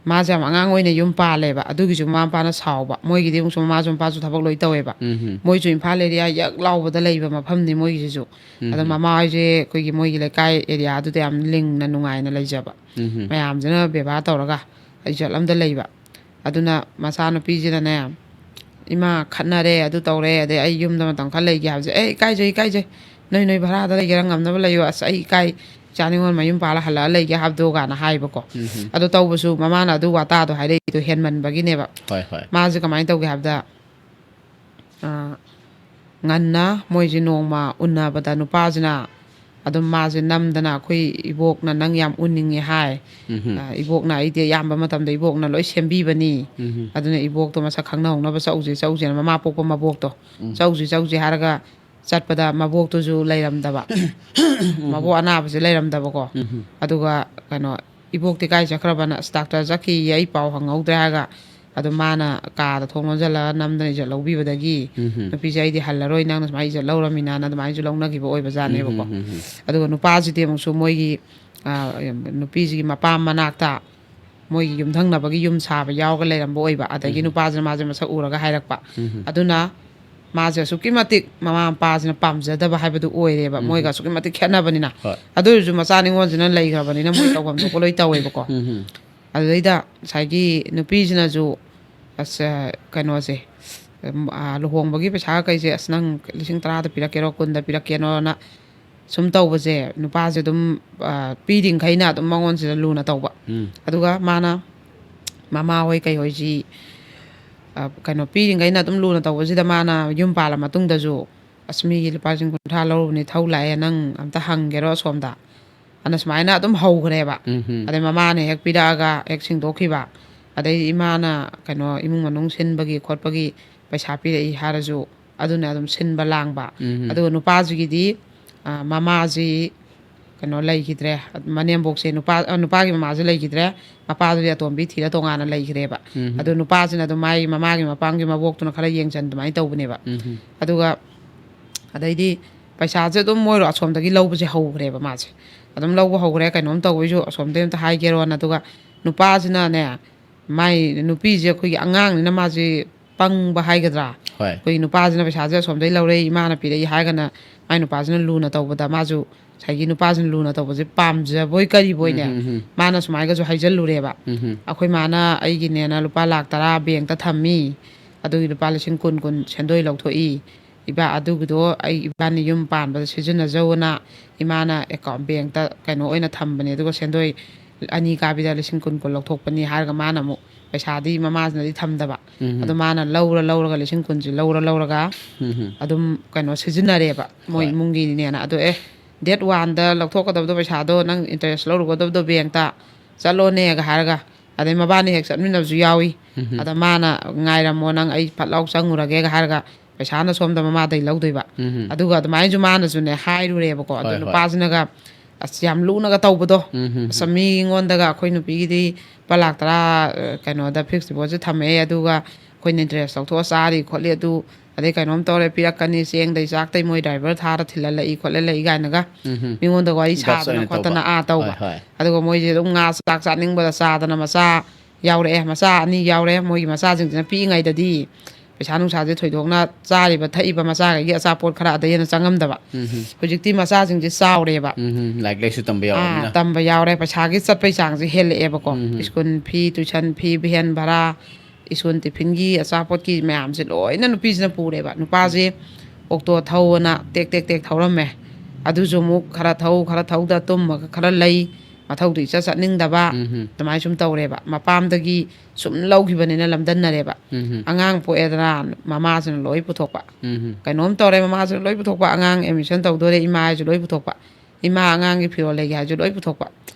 ꯃꯥꯁꯦ ꯌꯥꯝ ꯑꯉꯥꯡ ꯑꯣꯏꯅ ꯌꯨꯝ ꯄꯥꯜꯂꯦꯕ꯫ ꯑꯗꯨꯒꯤꯁꯨ ꯃꯃꯥ ꯃꯄꯥꯅ ꯁꯥꯎꯕ꯫ ꯃꯣꯏꯒꯤꯗꯤ ꯑꯃꯨꯛꯁꯨ ꯃꯃꯥꯁꯨ ꯃꯄꯥꯁꯨ ꯊꯕꯛ ꯂꯣꯏ ꯇꯧꯋꯦꯕ꯫ ꯎꯝ ꯍꯝ. ꯃꯣꯏꯁꯨ ꯏꯝꯐꯥꯜ ꯑꯦꯔꯤꯌꯥ ꯌꯛ ꯂꯥꯎꯕꯗ ꯂꯩꯕ ꯃꯐꯝꯅꯤ ꯃꯣꯏꯒꯤꯁꯤꯁꯨ꯫ ꯎꯝ ꯑꯗꯣ ꯍꯝ. ꯃꯃꯥ ꯍꯣꯏꯁꯦ ꯑꯩꯈꯣꯏꯒꯤ ꯃꯣꯏꯒꯤ ꯂꯩꯀꯥꯏ ꯑꯦꯔꯤꯌꯥꯗꯨꯗ ꯌꯥꯝ ꯂꯤꯡꯅ ꯅꯨꯡꯉꯥꯏꯅ ꯂꯩꯖꯕ꯫ ꯎꯝ ꯍꯝ. ꯃꯌꯥꯝꯁꯤꯅ ꯕꯦꯕꯥꯔ ꯇꯧꯔꯒ ꯏꯖꯠ ꯑꯝꯗ ꯂꯩꯕ꯫ ꯑꯗꯨꯅ ꯃꯆꯥꯅꯨꯄꯤꯁꯤꯅꯅꯦ, "ꯏꯃꯥ ꯈꯠꯅꯔꯦ, ꯑꯗꯨ ꯇꯧꯔꯦ, ꯑꯗꯩ ꯑꯩ ꯌꯨꯝꯗ ꯃꯇꯝ ꯈꯔ ꯂꯩꯒꯦ" ꯍꯥꯏꯕꯁꯦ, "ꯑꯦ, ꯏꯀꯥꯏꯖꯩ, ꯏꯀꯥꯏꯖꯩ, ꯅꯣꯏ ꯅꯣꯏ ꯚꯔꯥꯗ ꯂꯩꯒꯦꯔꯥ ꯉꯝꯅꯕ ꯂꯩꯌꯣ, ꯑꯁ, ꯑꯩ ꯏꯀꯥꯏ, ꯏꯆꯥ ꯅꯤꯉꯣꯜ ꯃꯌꯨꯝ ꯄꯥꯜꯂ ꯍꯜꯂꯛꯑ ꯂꯩꯒꯦ ꯍꯥꯏꯕꯗꯣ ꯀꯥꯏꯅ ꯍꯥꯏꯕꯀꯣ꯫ ꯎꯝ꯫ ꯑꯗꯨ ꯇꯧꯕꯁꯨ ꯃꯃꯥꯅ ꯑꯗꯨ ꯋꯥꯇꯥꯗꯣ ꯍꯥꯏꯔꯛꯏꯗꯣ ꯍꯦꯟꯃꯟꯕꯒꯤꯅꯦꯕ꯫ ꯍꯣꯏ, ꯍꯣꯏ꯫ ꯃꯥꯁꯦ ꯀꯃꯥꯏꯅ ꯇꯧꯒꯦ ꯍꯥꯏꯕꯗ, ꯑ, ꯉꯟꯅ ꯃꯣꯏꯁꯦ ꯅꯣꯡꯃ ꯎꯅꯕꯗ ꯅꯨꯄꯥꯁꯤꯅ ꯑꯗꯨꯝ ꯃꯥꯁꯦ ꯅꯝꯗꯅ, "ꯑꯩꯈꯣꯏ ꯏꯕꯣꯛꯅ ꯅꯪ ꯌꯥꯝ ꯎꯅꯤꯡꯉꯦ ꯍꯥꯏ꯫ ꯎꯝ꯫ ꯑ, ꯏꯕꯣꯛꯅ, ꯑꯩꯗꯤ ꯑꯌꯥꯝꯕ ꯃꯇꯝꯗ ꯏꯕꯣꯛꯅ ꯂꯣꯏ ꯁꯦꯝꯕꯤꯕꯅꯤ꯫ ꯎꯝ꯫ ꯑꯗꯨꯅ ꯏꯕꯣꯛꯇꯣ ꯃꯁꯛ ꯈꯪꯅꯍꯧꯅꯕ ꯆꯧꯁꯦ, ꯆꯧꯁꯦꯅ", ꯃꯃꯥ ꯄꯣꯛꯄ ꯃꯕꯣꯛꯇꯣ, ꯎꯝ꯫ "ꯆꯧꯁꯦ, ꯆꯧꯁꯦ" ꯍꯥꯏꯔꯒ ꯆꯠꯄꯗ ꯃꯕꯣꯛꯇꯨꯁꯨ ꯂꯩꯔꯝꯗꯕ꯫ ꯃꯕꯣꯛ ꯑꯅꯥꯕꯁꯦ ꯂꯩꯔꯝꯗꯕꯀꯣ꯫ ꯎꯝ꯫ ꯑꯗꯨꯒ ꯀꯩꯅꯣ, "ꯏꯕꯣꯛꯇꯤ ꯀꯥꯏ ꯆꯠꯈ꯭ꯔꯕꯅ?" "ꯑꯁ, ꯗꯥꯛꯇꯔ ꯆꯠꯈꯤꯌꯦ, ꯑꯩ ꯄꯥꯎ ꯍꯪꯍꯧꯗ꯭ꯔꯦ" ꯍꯥꯏꯔꯒ, ꯑꯗꯨ ꯃꯥꯅ ꯀꯥꯗ ꯊꯣꯡ ꯂꯣꯟꯁꯤꯜꯂꯒ ꯅꯝꯗꯅ ꯏꯖꯠ ꯂꯧꯕꯤꯕꯗꯒꯤ, ꯎꯝ꯫ "ꯅꯨꯄꯤꯁꯦ ꯑꯩꯗꯤ ꯍꯜꯂꯔꯣꯏ, ꯅꯪꯅ ꯁꯨꯃꯥꯏꯅ ꯏꯖꯠ ꯂꯧꯔꯃꯤꯅꯅ" ꯑꯗꯨꯃꯥꯏꯅꯁꯨ ꯂꯧꯅꯈꯤꯕ ꯑꯣꯏꯕꯖꯥꯠꯅꯦꯕꯀꯣ꯫ ꯎꯝ, ꯎꯝ, ꯎꯝ꯫ ꯑꯗꯨꯒ ꯅꯨꯄꯥꯁꯤꯗꯤ ꯑꯃꯨꯛꯁꯨ ꯃꯣꯏꯒꯤ, ꯑ, ꯅꯨꯄꯤꯁꯤꯒꯤ ꯃꯄꯥꯝ ꯃꯅꯥꯛꯇ ꯃꯣꯏꯒꯤ ꯌꯨꯝꯊꯪꯅꯕꯒꯤ ꯌꯨꯝ ꯁꯥꯕ ꯌꯥꯎꯔꯒ ꯂꯩꯔꯝꯕ ꯑꯣꯏꯕ꯫ ꯑꯗꯒꯤ ꯎꯝ꯫ ꯅꯨꯄꯥꯁꯤꯅ ꯃꯥꯁꯦ ꯃꯁꯛ ꯎꯔꯒ ꯍꯥꯏꯔꯛꯄ꯫ ꯎꯝ꯫ ꯑꯗꯨꯅ ꯃꯥꯁꯦ ꯑꯁꯨꯛꯀꯤ ꯃꯇꯤꯛ ꯃꯃꯥ ꯃꯄꯥꯁꯤꯅ ꯄꯥꯝꯖꯗꯕ ꯍꯥꯏꯕꯗꯨ ꯑꯣꯏꯔꯦꯕ, ꯎꯝ꯫ ꯃꯣꯏꯒ ꯑꯁꯨꯛꯀꯤ ꯃꯇꯤꯛ ꯈꯦꯠꯅꯕꯅꯤꯅ꯫ ꯍꯣꯏ꯫ ꯑꯗꯨ ꯑꯣꯏꯔꯁꯨ ꯃꯆꯥ ꯅꯤꯉꯣꯜꯁꯤꯅ ꯂꯩꯈ꯭ꯔꯕꯅꯤꯅ ꯃꯣꯏ ꯇꯧꯐꯝ ꯊꯣꯛꯄ ꯂꯣꯏ ꯇꯧꯋꯦꯕꯀꯣ꯫ ꯎꯝ꯫ ꯑꯗꯨꯗꯩꯗ ꯉꯁꯥꯏꯒꯤ ꯅꯨꯄꯤꯁꯤꯅꯁꯨ, ꯑꯁ, ꯀꯩꯅꯣꯁꯦ, ꯎꯝ, ꯑꯥ, ꯂꯨꯍꯣꯡꯕꯒꯤ ꯄꯩꯁꯥ ꯀꯩꯁꯦ, "ꯑꯁ, ꯅꯪ ꯂꯤꯁꯤꯡ ꯇꯔꯥꯗ ꯄꯤꯔꯛꯀꯦꯔꯣ, ꯀꯨꯟꯗ ꯄꯤꯔꯛꯀꯦꯅꯣꯅ" ꯁꯨꯝ ꯇꯧꯕꯁꯦ, ꯅꯨꯄꯥꯁꯦ ꯑꯗꯨꯝ, ꯑꯥ, ꯄꯤꯔꯤꯡꯈꯩꯅ ꯑꯗꯨꯝ ꯃꯉꯣꯟꯁꯤꯗ ꯂꯨꯅ ꯇꯧꯕ꯫ ꯎꯝ꯫ ꯑꯗꯨꯒ ꯃꯥꯅ ꯃꯃꯥ ꯍꯣꯏ ꯀꯩ ꯍꯣꯏꯁꯤ, ꯑ, ꯀꯩꯅꯣ, ꯄꯤꯔꯤꯉꯩꯅ ꯑꯗꯨꯝ ꯂꯨꯅ ꯇꯧꯕꯁꯤꯗ, ꯃꯥꯅ ꯌꯨꯝ ꯄꯥꯜꯂ ꯃꯇꯨꯡꯗꯁꯨ, "ꯑꯁ, ꯃꯤꯒꯤ ꯂꯨꯄꯥ ꯂꯤꯁꯤꯡ ꯀꯨꯟꯊ꯭ꯔꯥ ꯂꯧꯔꯨꯕꯅꯤ, ꯊꯧ ꯂꯥꯛꯑꯦ, ꯅꯪ ꯑꯝꯇ ꯍꯪꯒꯦꯔꯣ ꯑꯁꯣꯝꯗ?" ꯑꯅ ꯁꯨꯃꯥꯏꯅ ꯑꯗꯨꯝ ꯍꯧꯈ꯭ꯔꯦꯕ꯫ ꯎꯝ꯫ ꯑꯗꯩ ꯃꯃꯥꯅ ꯍꯦꯛ ꯄꯤꯔꯛꯑꯒ ꯍꯦꯛ ꯁꯤꯡꯗꯣꯛꯈꯤꯕ, ꯑꯗꯩ ꯏꯃꯥꯅ, ꯀꯩꯅꯣ, ꯏꯃꯨꯡ ꯃꯅꯨꯡ ꯁꯤꯟꯕꯒꯤ ꯈꯣꯠꯄꯒꯤ ꯄꯩꯁꯥ ꯄꯤꯔꯛꯏ ꯍꯥꯏꯔꯁꯨ, ꯑꯗꯨꯅ ꯑꯗꯨꯝ ꯁꯤꯟꯕ ꯂꯥꯡꯕ꯫ ꯎꯝ꯫ ꯑꯗꯨꯒ ꯅꯨꯄꯥꯁꯤꯒꯤꯗꯤ, ꯑ, ꯃꯃꯥꯁꯤ, ꯀꯩꯅꯣ, ꯂꯩꯈꯤꯗ꯭ꯔꯦ, ꯃꯅꯦꯝꯕꯣꯛꯁꯦ, ꯅꯨꯄꯥ, ꯑ, ꯅꯨꯄꯥꯒꯤ ꯃꯃꯥꯁꯦ ꯂꯩꯈꯤꯗ꯭ꯔꯦ, ꯃꯄꯥꯗꯨꯗꯤ ꯑꯇꯣꯝꯕꯤ ꯊꯤꯔ ꯇꯣꯉꯥꯟꯅ ꯂꯩꯈ꯭ꯔꯦꯕ꯫ ꯎꯝ꯫ ꯑꯗꯨ ꯅꯨꯄꯥꯁꯤꯅ ꯑꯗꯨꯝ ꯃꯥꯒꯤ ꯃꯃꯥꯒꯤ ꯃꯄꯥꯝꯒꯤ ꯃꯕꯣꯛꯇꯨꯅ ꯈꯔ ꯌꯦꯡꯁꯟ ꯑꯗꯨꯃꯥꯏꯅ ꯇꯧꯕꯅꯦꯕ꯫ ꯎꯝ꯫ ꯑꯗꯨꯒ ꯑꯗꯩꯗꯤ ꯄꯩꯁꯥꯁꯦ ꯑꯗꯨꯝ ꯃꯣꯏꯔꯣ ꯑꯁꯣꯝꯗꯒꯤ ꯂꯧꯕꯁꯦ ꯍꯧꯈ꯭ꯔꯦꯕ ꯃꯥꯁꯦ꯫ ꯑꯗꯨꯝ ꯂꯧꯕ ꯍꯧꯈ꯭ꯔꯦ, "ꯀꯩꯅꯣꯝ ꯇꯧꯕꯩꯁꯨ ꯑꯁꯣꯝꯗꯒꯤ ꯑꯝꯇ ꯍꯥꯏꯒꯦꯔꯣꯅ", ꯑꯗꯨꯒ ꯅꯨꯄꯥꯁꯤꯅꯅꯦ, ꯃꯥꯏ ꯅꯨꯄꯤꯁꯦ ꯑꯩꯈꯣꯏꯒꯤ ꯑꯉꯥꯡꯅꯤꯅ ꯃꯥꯁꯦ ꯄꯪꯕ ꯍꯥꯏꯒꯗ꯭ꯔꯥ? ꯍꯣꯏ꯫ ꯑꯩꯈꯣꯏꯒꯤ ꯅꯨꯄꯥꯁꯤꯅ ꯄꯩꯁꯥꯁꯦ ꯑꯁꯣꯝꯗꯒꯤ ꯂꯧꯔꯛꯏ, ꯏꯃꯥꯅ ꯄꯤꯔꯛꯏ ꯍꯥꯏꯔꯒꯅ ꯃꯥꯏ ꯅꯨꯄꯥꯁꯤꯅ ꯂꯨꯅ ꯇꯧꯕꯗ ꯃꯥꯁꯨ ꯉꯁꯥꯏꯒꯤ ꯅꯨꯄꯥꯁꯤꯅ ꯂꯨꯅ ꯇꯧꯕꯁꯦ ꯄꯥꯝꯖꯕꯣꯏ ꯀꯔꯤꯕꯣꯏꯅꯦ꯫ ꯎꯝ, ꯎꯝ, ꯎꯝ꯫ ꯃꯥꯅ ꯁꯨꯃꯥꯏꯒꯁꯨ ꯍꯥꯏꯖꯜꯂꯨꯔꯦꯕ꯫ ꯎꯝ꯫ "ꯑꯩꯈꯣꯏ ꯃꯥꯅ ꯑꯩꯒꯤꯅꯦꯅ ꯂꯨꯄꯥ ꯂꯥꯛ ꯇꯔꯥ ꯕꯦꯡꯛꯇ ꯊꯝꯃꯤ, ꯑꯗꯨꯒꯤ ꯂꯨꯄꯥ ꯂꯤꯁꯤꯡ ꯀꯨꯟ ꯀꯨꯟ ꯁꯦꯟꯗꯣꯏ ꯂꯧꯊꯣꯛꯏ, ꯏꯕꯥ ꯑꯗꯨꯒꯤꯗꯣ ꯑꯩ ꯏꯕꯥꯅꯤ ꯌꯨꯝ ꯄꯥꯟꯕꯗ ꯁꯤꯖꯤꯟꯅꯖꯧꯅ ꯏꯃꯥꯅ ꯑꯦꯀꯥꯎꯟ ꯕꯦꯡꯇ ꯀꯩꯅꯣ ꯑꯣꯏꯅ ꯊꯝꯕꯅꯦ, ꯑꯗꯨꯒ ꯁꯦꯟꯗꯣꯏ ꯑꯅꯤ ꯀꯥꯕꯤꯗ ꯂꯤꯁꯤꯡ ꯀꯨꯟ ꯀꯨꯟ ꯂꯧꯊꯣꯛꯄꯅꯤ ꯍꯥꯏꯔꯒ ꯃꯥꯅ ꯑꯃꯨꯛ ꯄꯩꯁꯥꯗꯤ ꯃꯃꯥꯁꯤꯅꯗꯤ ꯊꯝꯗꯕ꯫ ꯑꯗꯣ ꯃꯥꯅ ꯂꯧꯔ ꯂꯧꯔꯒ ꯂꯤꯁꯤꯡ ꯀꯨꯟꯁꯤ ꯂꯧꯔ ꯂꯧꯔꯒ ꯑꯗꯨꯝ ꯀꯩꯅꯣ ꯁꯤꯖꯤꯟꯅꯔꯦꯕ ꯃꯣꯏ ꯍꯣꯏ꯫ ꯏꯃꯨꯡꯒꯤꯅꯦꯅ꯫ ꯑꯗꯣ ꯑꯦ ꯗꯦꯠ ꯋꯥꯟꯗ ꯂꯧꯊꯣꯛꯀꯗꯕꯗꯣ ꯄꯩꯁꯥꯗꯣ ꯅꯪ ꯏꯟꯇꯔꯦꯁ ꯂꯧꯔꯨꯒꯗꯕꯗꯣ ꯕꯦꯡꯇ ꯆꯠꯂꯣꯅꯦꯒ ꯍꯥꯏꯔꯒ, ꯑꯗꯩ ꯃꯕꯥꯅꯤ ꯍꯦꯛ ꯆꯠꯃꯤꯟꯅꯕꯁꯨ ꯌꯥꯎꯏ꯫ ꯑꯗ ꯃꯥꯅ ꯉꯥꯏꯔꯝꯃꯣ ꯅꯪ ꯑꯩ ꯐꯠ ꯂꯥꯎ ꯆꯪꯉꯨꯔꯒꯦꯒ ꯍꯥꯏꯔꯒ ꯄꯩꯁꯥꯅ ꯁꯣꯝꯗ ꯃꯃꯥꯗꯩ ꯂꯧꯗꯣꯏꯕ꯫ ꯑꯗꯨꯒ ꯑꯗꯨꯃꯥꯏꯅꯁꯨ ꯃꯥꯅꯁꯨꯅꯦ ꯍꯥꯏꯔꯨꯔꯦꯕꯀꯣ꯫ ꯑꯗꯨ ꯍꯣꯏ, ꯍꯣꯏ꯫ ꯅꯨꯄꯥꯁꯤꯅꯒ ꯑꯁ ꯌꯥꯝ ꯂꯨꯅꯒ ꯇꯧꯕꯗꯣ꯫ ꯑꯁ ꯃꯤꯉꯣꯟꯗꯒ ꯑꯩꯈꯣꯏ ꯅꯨꯄꯤꯒꯤꯗꯤ ꯂꯨꯄꯥ ꯂꯥꯛ ꯇꯔꯥ, ꯑ, ꯀꯩꯅꯣꯗ ꯐꯤꯛꯁ ꯗꯤꯄꯣꯖꯤꯠ ꯊꯝꯃꯛꯑꯦ, ꯑꯗꯨꯒ ꯑꯩꯈꯣꯏꯅ ꯏꯟꯇꯔꯦꯁ ꯂꯧꯊꯣꯛꯑ ꯆꯥꯔꯤ ꯈꯣꯠꯂꯤ, ꯑꯗꯨ ꯑꯗꯩ ꯀꯩꯅꯣꯝ ꯇꯧꯔꯦ ꯄꯤꯔꯛꯀꯅꯤ, ꯆꯦꯡꯗꯩ ꯆꯥꯛꯇꯩ ꯃꯣꯏ ꯗ꯭ꯔꯥꯏꯚꯔ ꯊꯥꯔ ꯊꯤꯜꯍꯜꯂꯛꯏ ꯈꯣꯠꯍꯜꯂꯛꯏ ꯀꯥꯏꯅꯒ ꯎꯝ ꯍꯝ꯫ ꯃꯤꯉꯣꯟꯗ ꯋꯥꯔꯤ ꯒꯞꯁ ꯁꯥꯗꯅ ꯑꯣꯏꯅ ꯈꯣꯠꯇꯅ ꯇꯧꯕ꯫ ꯑꯥ ꯇꯧꯕ꯫ ꯍꯣꯏ, ꯍꯣꯏ꯫ ꯑꯗꯨꯒ ꯃꯣꯏꯁꯦ ꯑꯗꯨꯝ ꯉꯥ ꯆꯥꯛ ꯆꯥꯅꯤꯡꯕꯗ ꯆꯥꯗꯅ ꯃꯆꯥ ꯌꯥꯎꯔꯛꯑꯦ꯫ ꯃꯆꯥ ꯑꯅꯤ ꯌꯥꯎꯔꯦ꯫ ꯃꯣꯏꯒꯤ ꯃꯆꯥꯁꯤꯡꯁꯤꯅ ꯄꯤꯛꯏꯉꯩꯗꯗꯤ ꯄꯩꯁꯥ ꯅꯨꯡꯁꯥꯁꯦ ꯊꯣꯏꯗꯣꯛꯅ ꯆꯥꯔꯤꯕ ꯊꯛꯏꯕ ꯃꯆꯥꯈꯩꯒꯤ ꯑꯆꯥꯄꯣꯠ ꯈꯔ ꯑꯗꯩ ꯍꯦꯟꯅ ꯆꯪꯉꯝꯗꯕ꯫ ꯎꯝ ꯍꯝ꯫ ꯍꯧꯖꯤꯛꯇꯤ ꯃꯆꯥꯁꯤꯡꯁꯦ ꯆꯥꯎꯔꯦꯕ꯫ ꯎꯝ ꯍꯝ꯫ ꯂꯥꯏꯔꯤꯛ ꯂꯥꯏꯁꯨ ꯇꯝꯕ ꯑꯥ, ꯌꯥꯎꯔꯕꯅꯤꯅ꯫ ꯇꯝꯕ ꯌꯥꯎꯔꯦ꯫ ꯄꯩꯁꯥꯒꯤ ꯆꯠꯄꯩ ꯆꯥꯡꯁꯦ ꯍꯦꯜꯂꯛꯑꯦꯕꯀꯣ꯫ ꯎꯝ ꯍꯝ꯫ School fee, tuition fee, van ꯚꯔꯥ, ꯁ꯭ꯀꯨꯜ ꯇꯤꯐꯤꯟꯒꯤ ꯑꯆꯥꯄꯣꯠꯀꯤ ꯃꯌꯥꯝꯁꯦ ꯂꯣꯏꯅ ꯅꯨꯄꯤꯁꯤꯅ ꯄꯨꯔꯦꯕ꯫ ꯅꯨꯄꯥꯁꯦ ꯑꯣꯛꯇꯣ ꯊꯧꯑꯅ ꯇꯦꯛ ꯇꯦꯛ ꯇꯦꯛ ꯊꯧꯔꯝꯃꯦ꯫ ꯑꯗꯨꯁꯨ ꯑꯃꯨꯛ ꯈꯔ ꯊꯧ, ꯈꯔ ꯊꯧꯗ, ꯇꯨꯝꯃꯒ ꯈꯔ ꯂꯩ, ꯃꯊꯧꯗꯨ ꯏꯆꯠ ꯆꯠꯅꯤꯡꯗꯕ, ꯎꯝ ꯍꯝ꯫ ꯑꯗꯨꯃꯥꯏꯅ ꯁꯨꯝ ꯇꯧꯔꯦꯕ꯫ ꯃꯄꯥꯝꯗꯒꯤ ꯁꯨꯝ ꯂꯧꯈꯤꯕꯅꯤꯅ ꯂꯝꯗꯟꯅꯔꯦꯕ꯫ ꯎꯝ ꯍꯝ꯫ ꯑꯉꯥꯡ ꯄꯣꯛꯑꯦꯗꯅ ꯃꯃꯥꯁꯤꯅ ꯂꯣꯏ ꯄꯨꯊꯣꯛꯄ꯫ ꯎꯝ ꯍꯝ꯫ ꯀꯩꯅꯣꯝ ꯇꯧꯔꯦ ꯃꯃꯥꯁꯤꯅ ꯂꯣꯏ ꯄꯨꯊꯣꯛꯄ, ꯑꯉꯥꯡ ꯑꯦꯗꯃꯤꯁꯟ ꯇꯧꯗꯣꯔꯦ ꯏꯃꯥ ꯍꯥꯏꯁꯨ ꯂꯣꯏ ꯄꯨꯊꯣꯛꯄ, ꯏꯃꯥ ꯑꯉꯥꯡꯒꯤ ꯐꯤꯔꯣꯜ ꯂꯩꯒꯦ ꯍꯥꯏꯁꯨ ꯂꯣꯏ ꯄꯨꯊꯣꯛꯄ꯫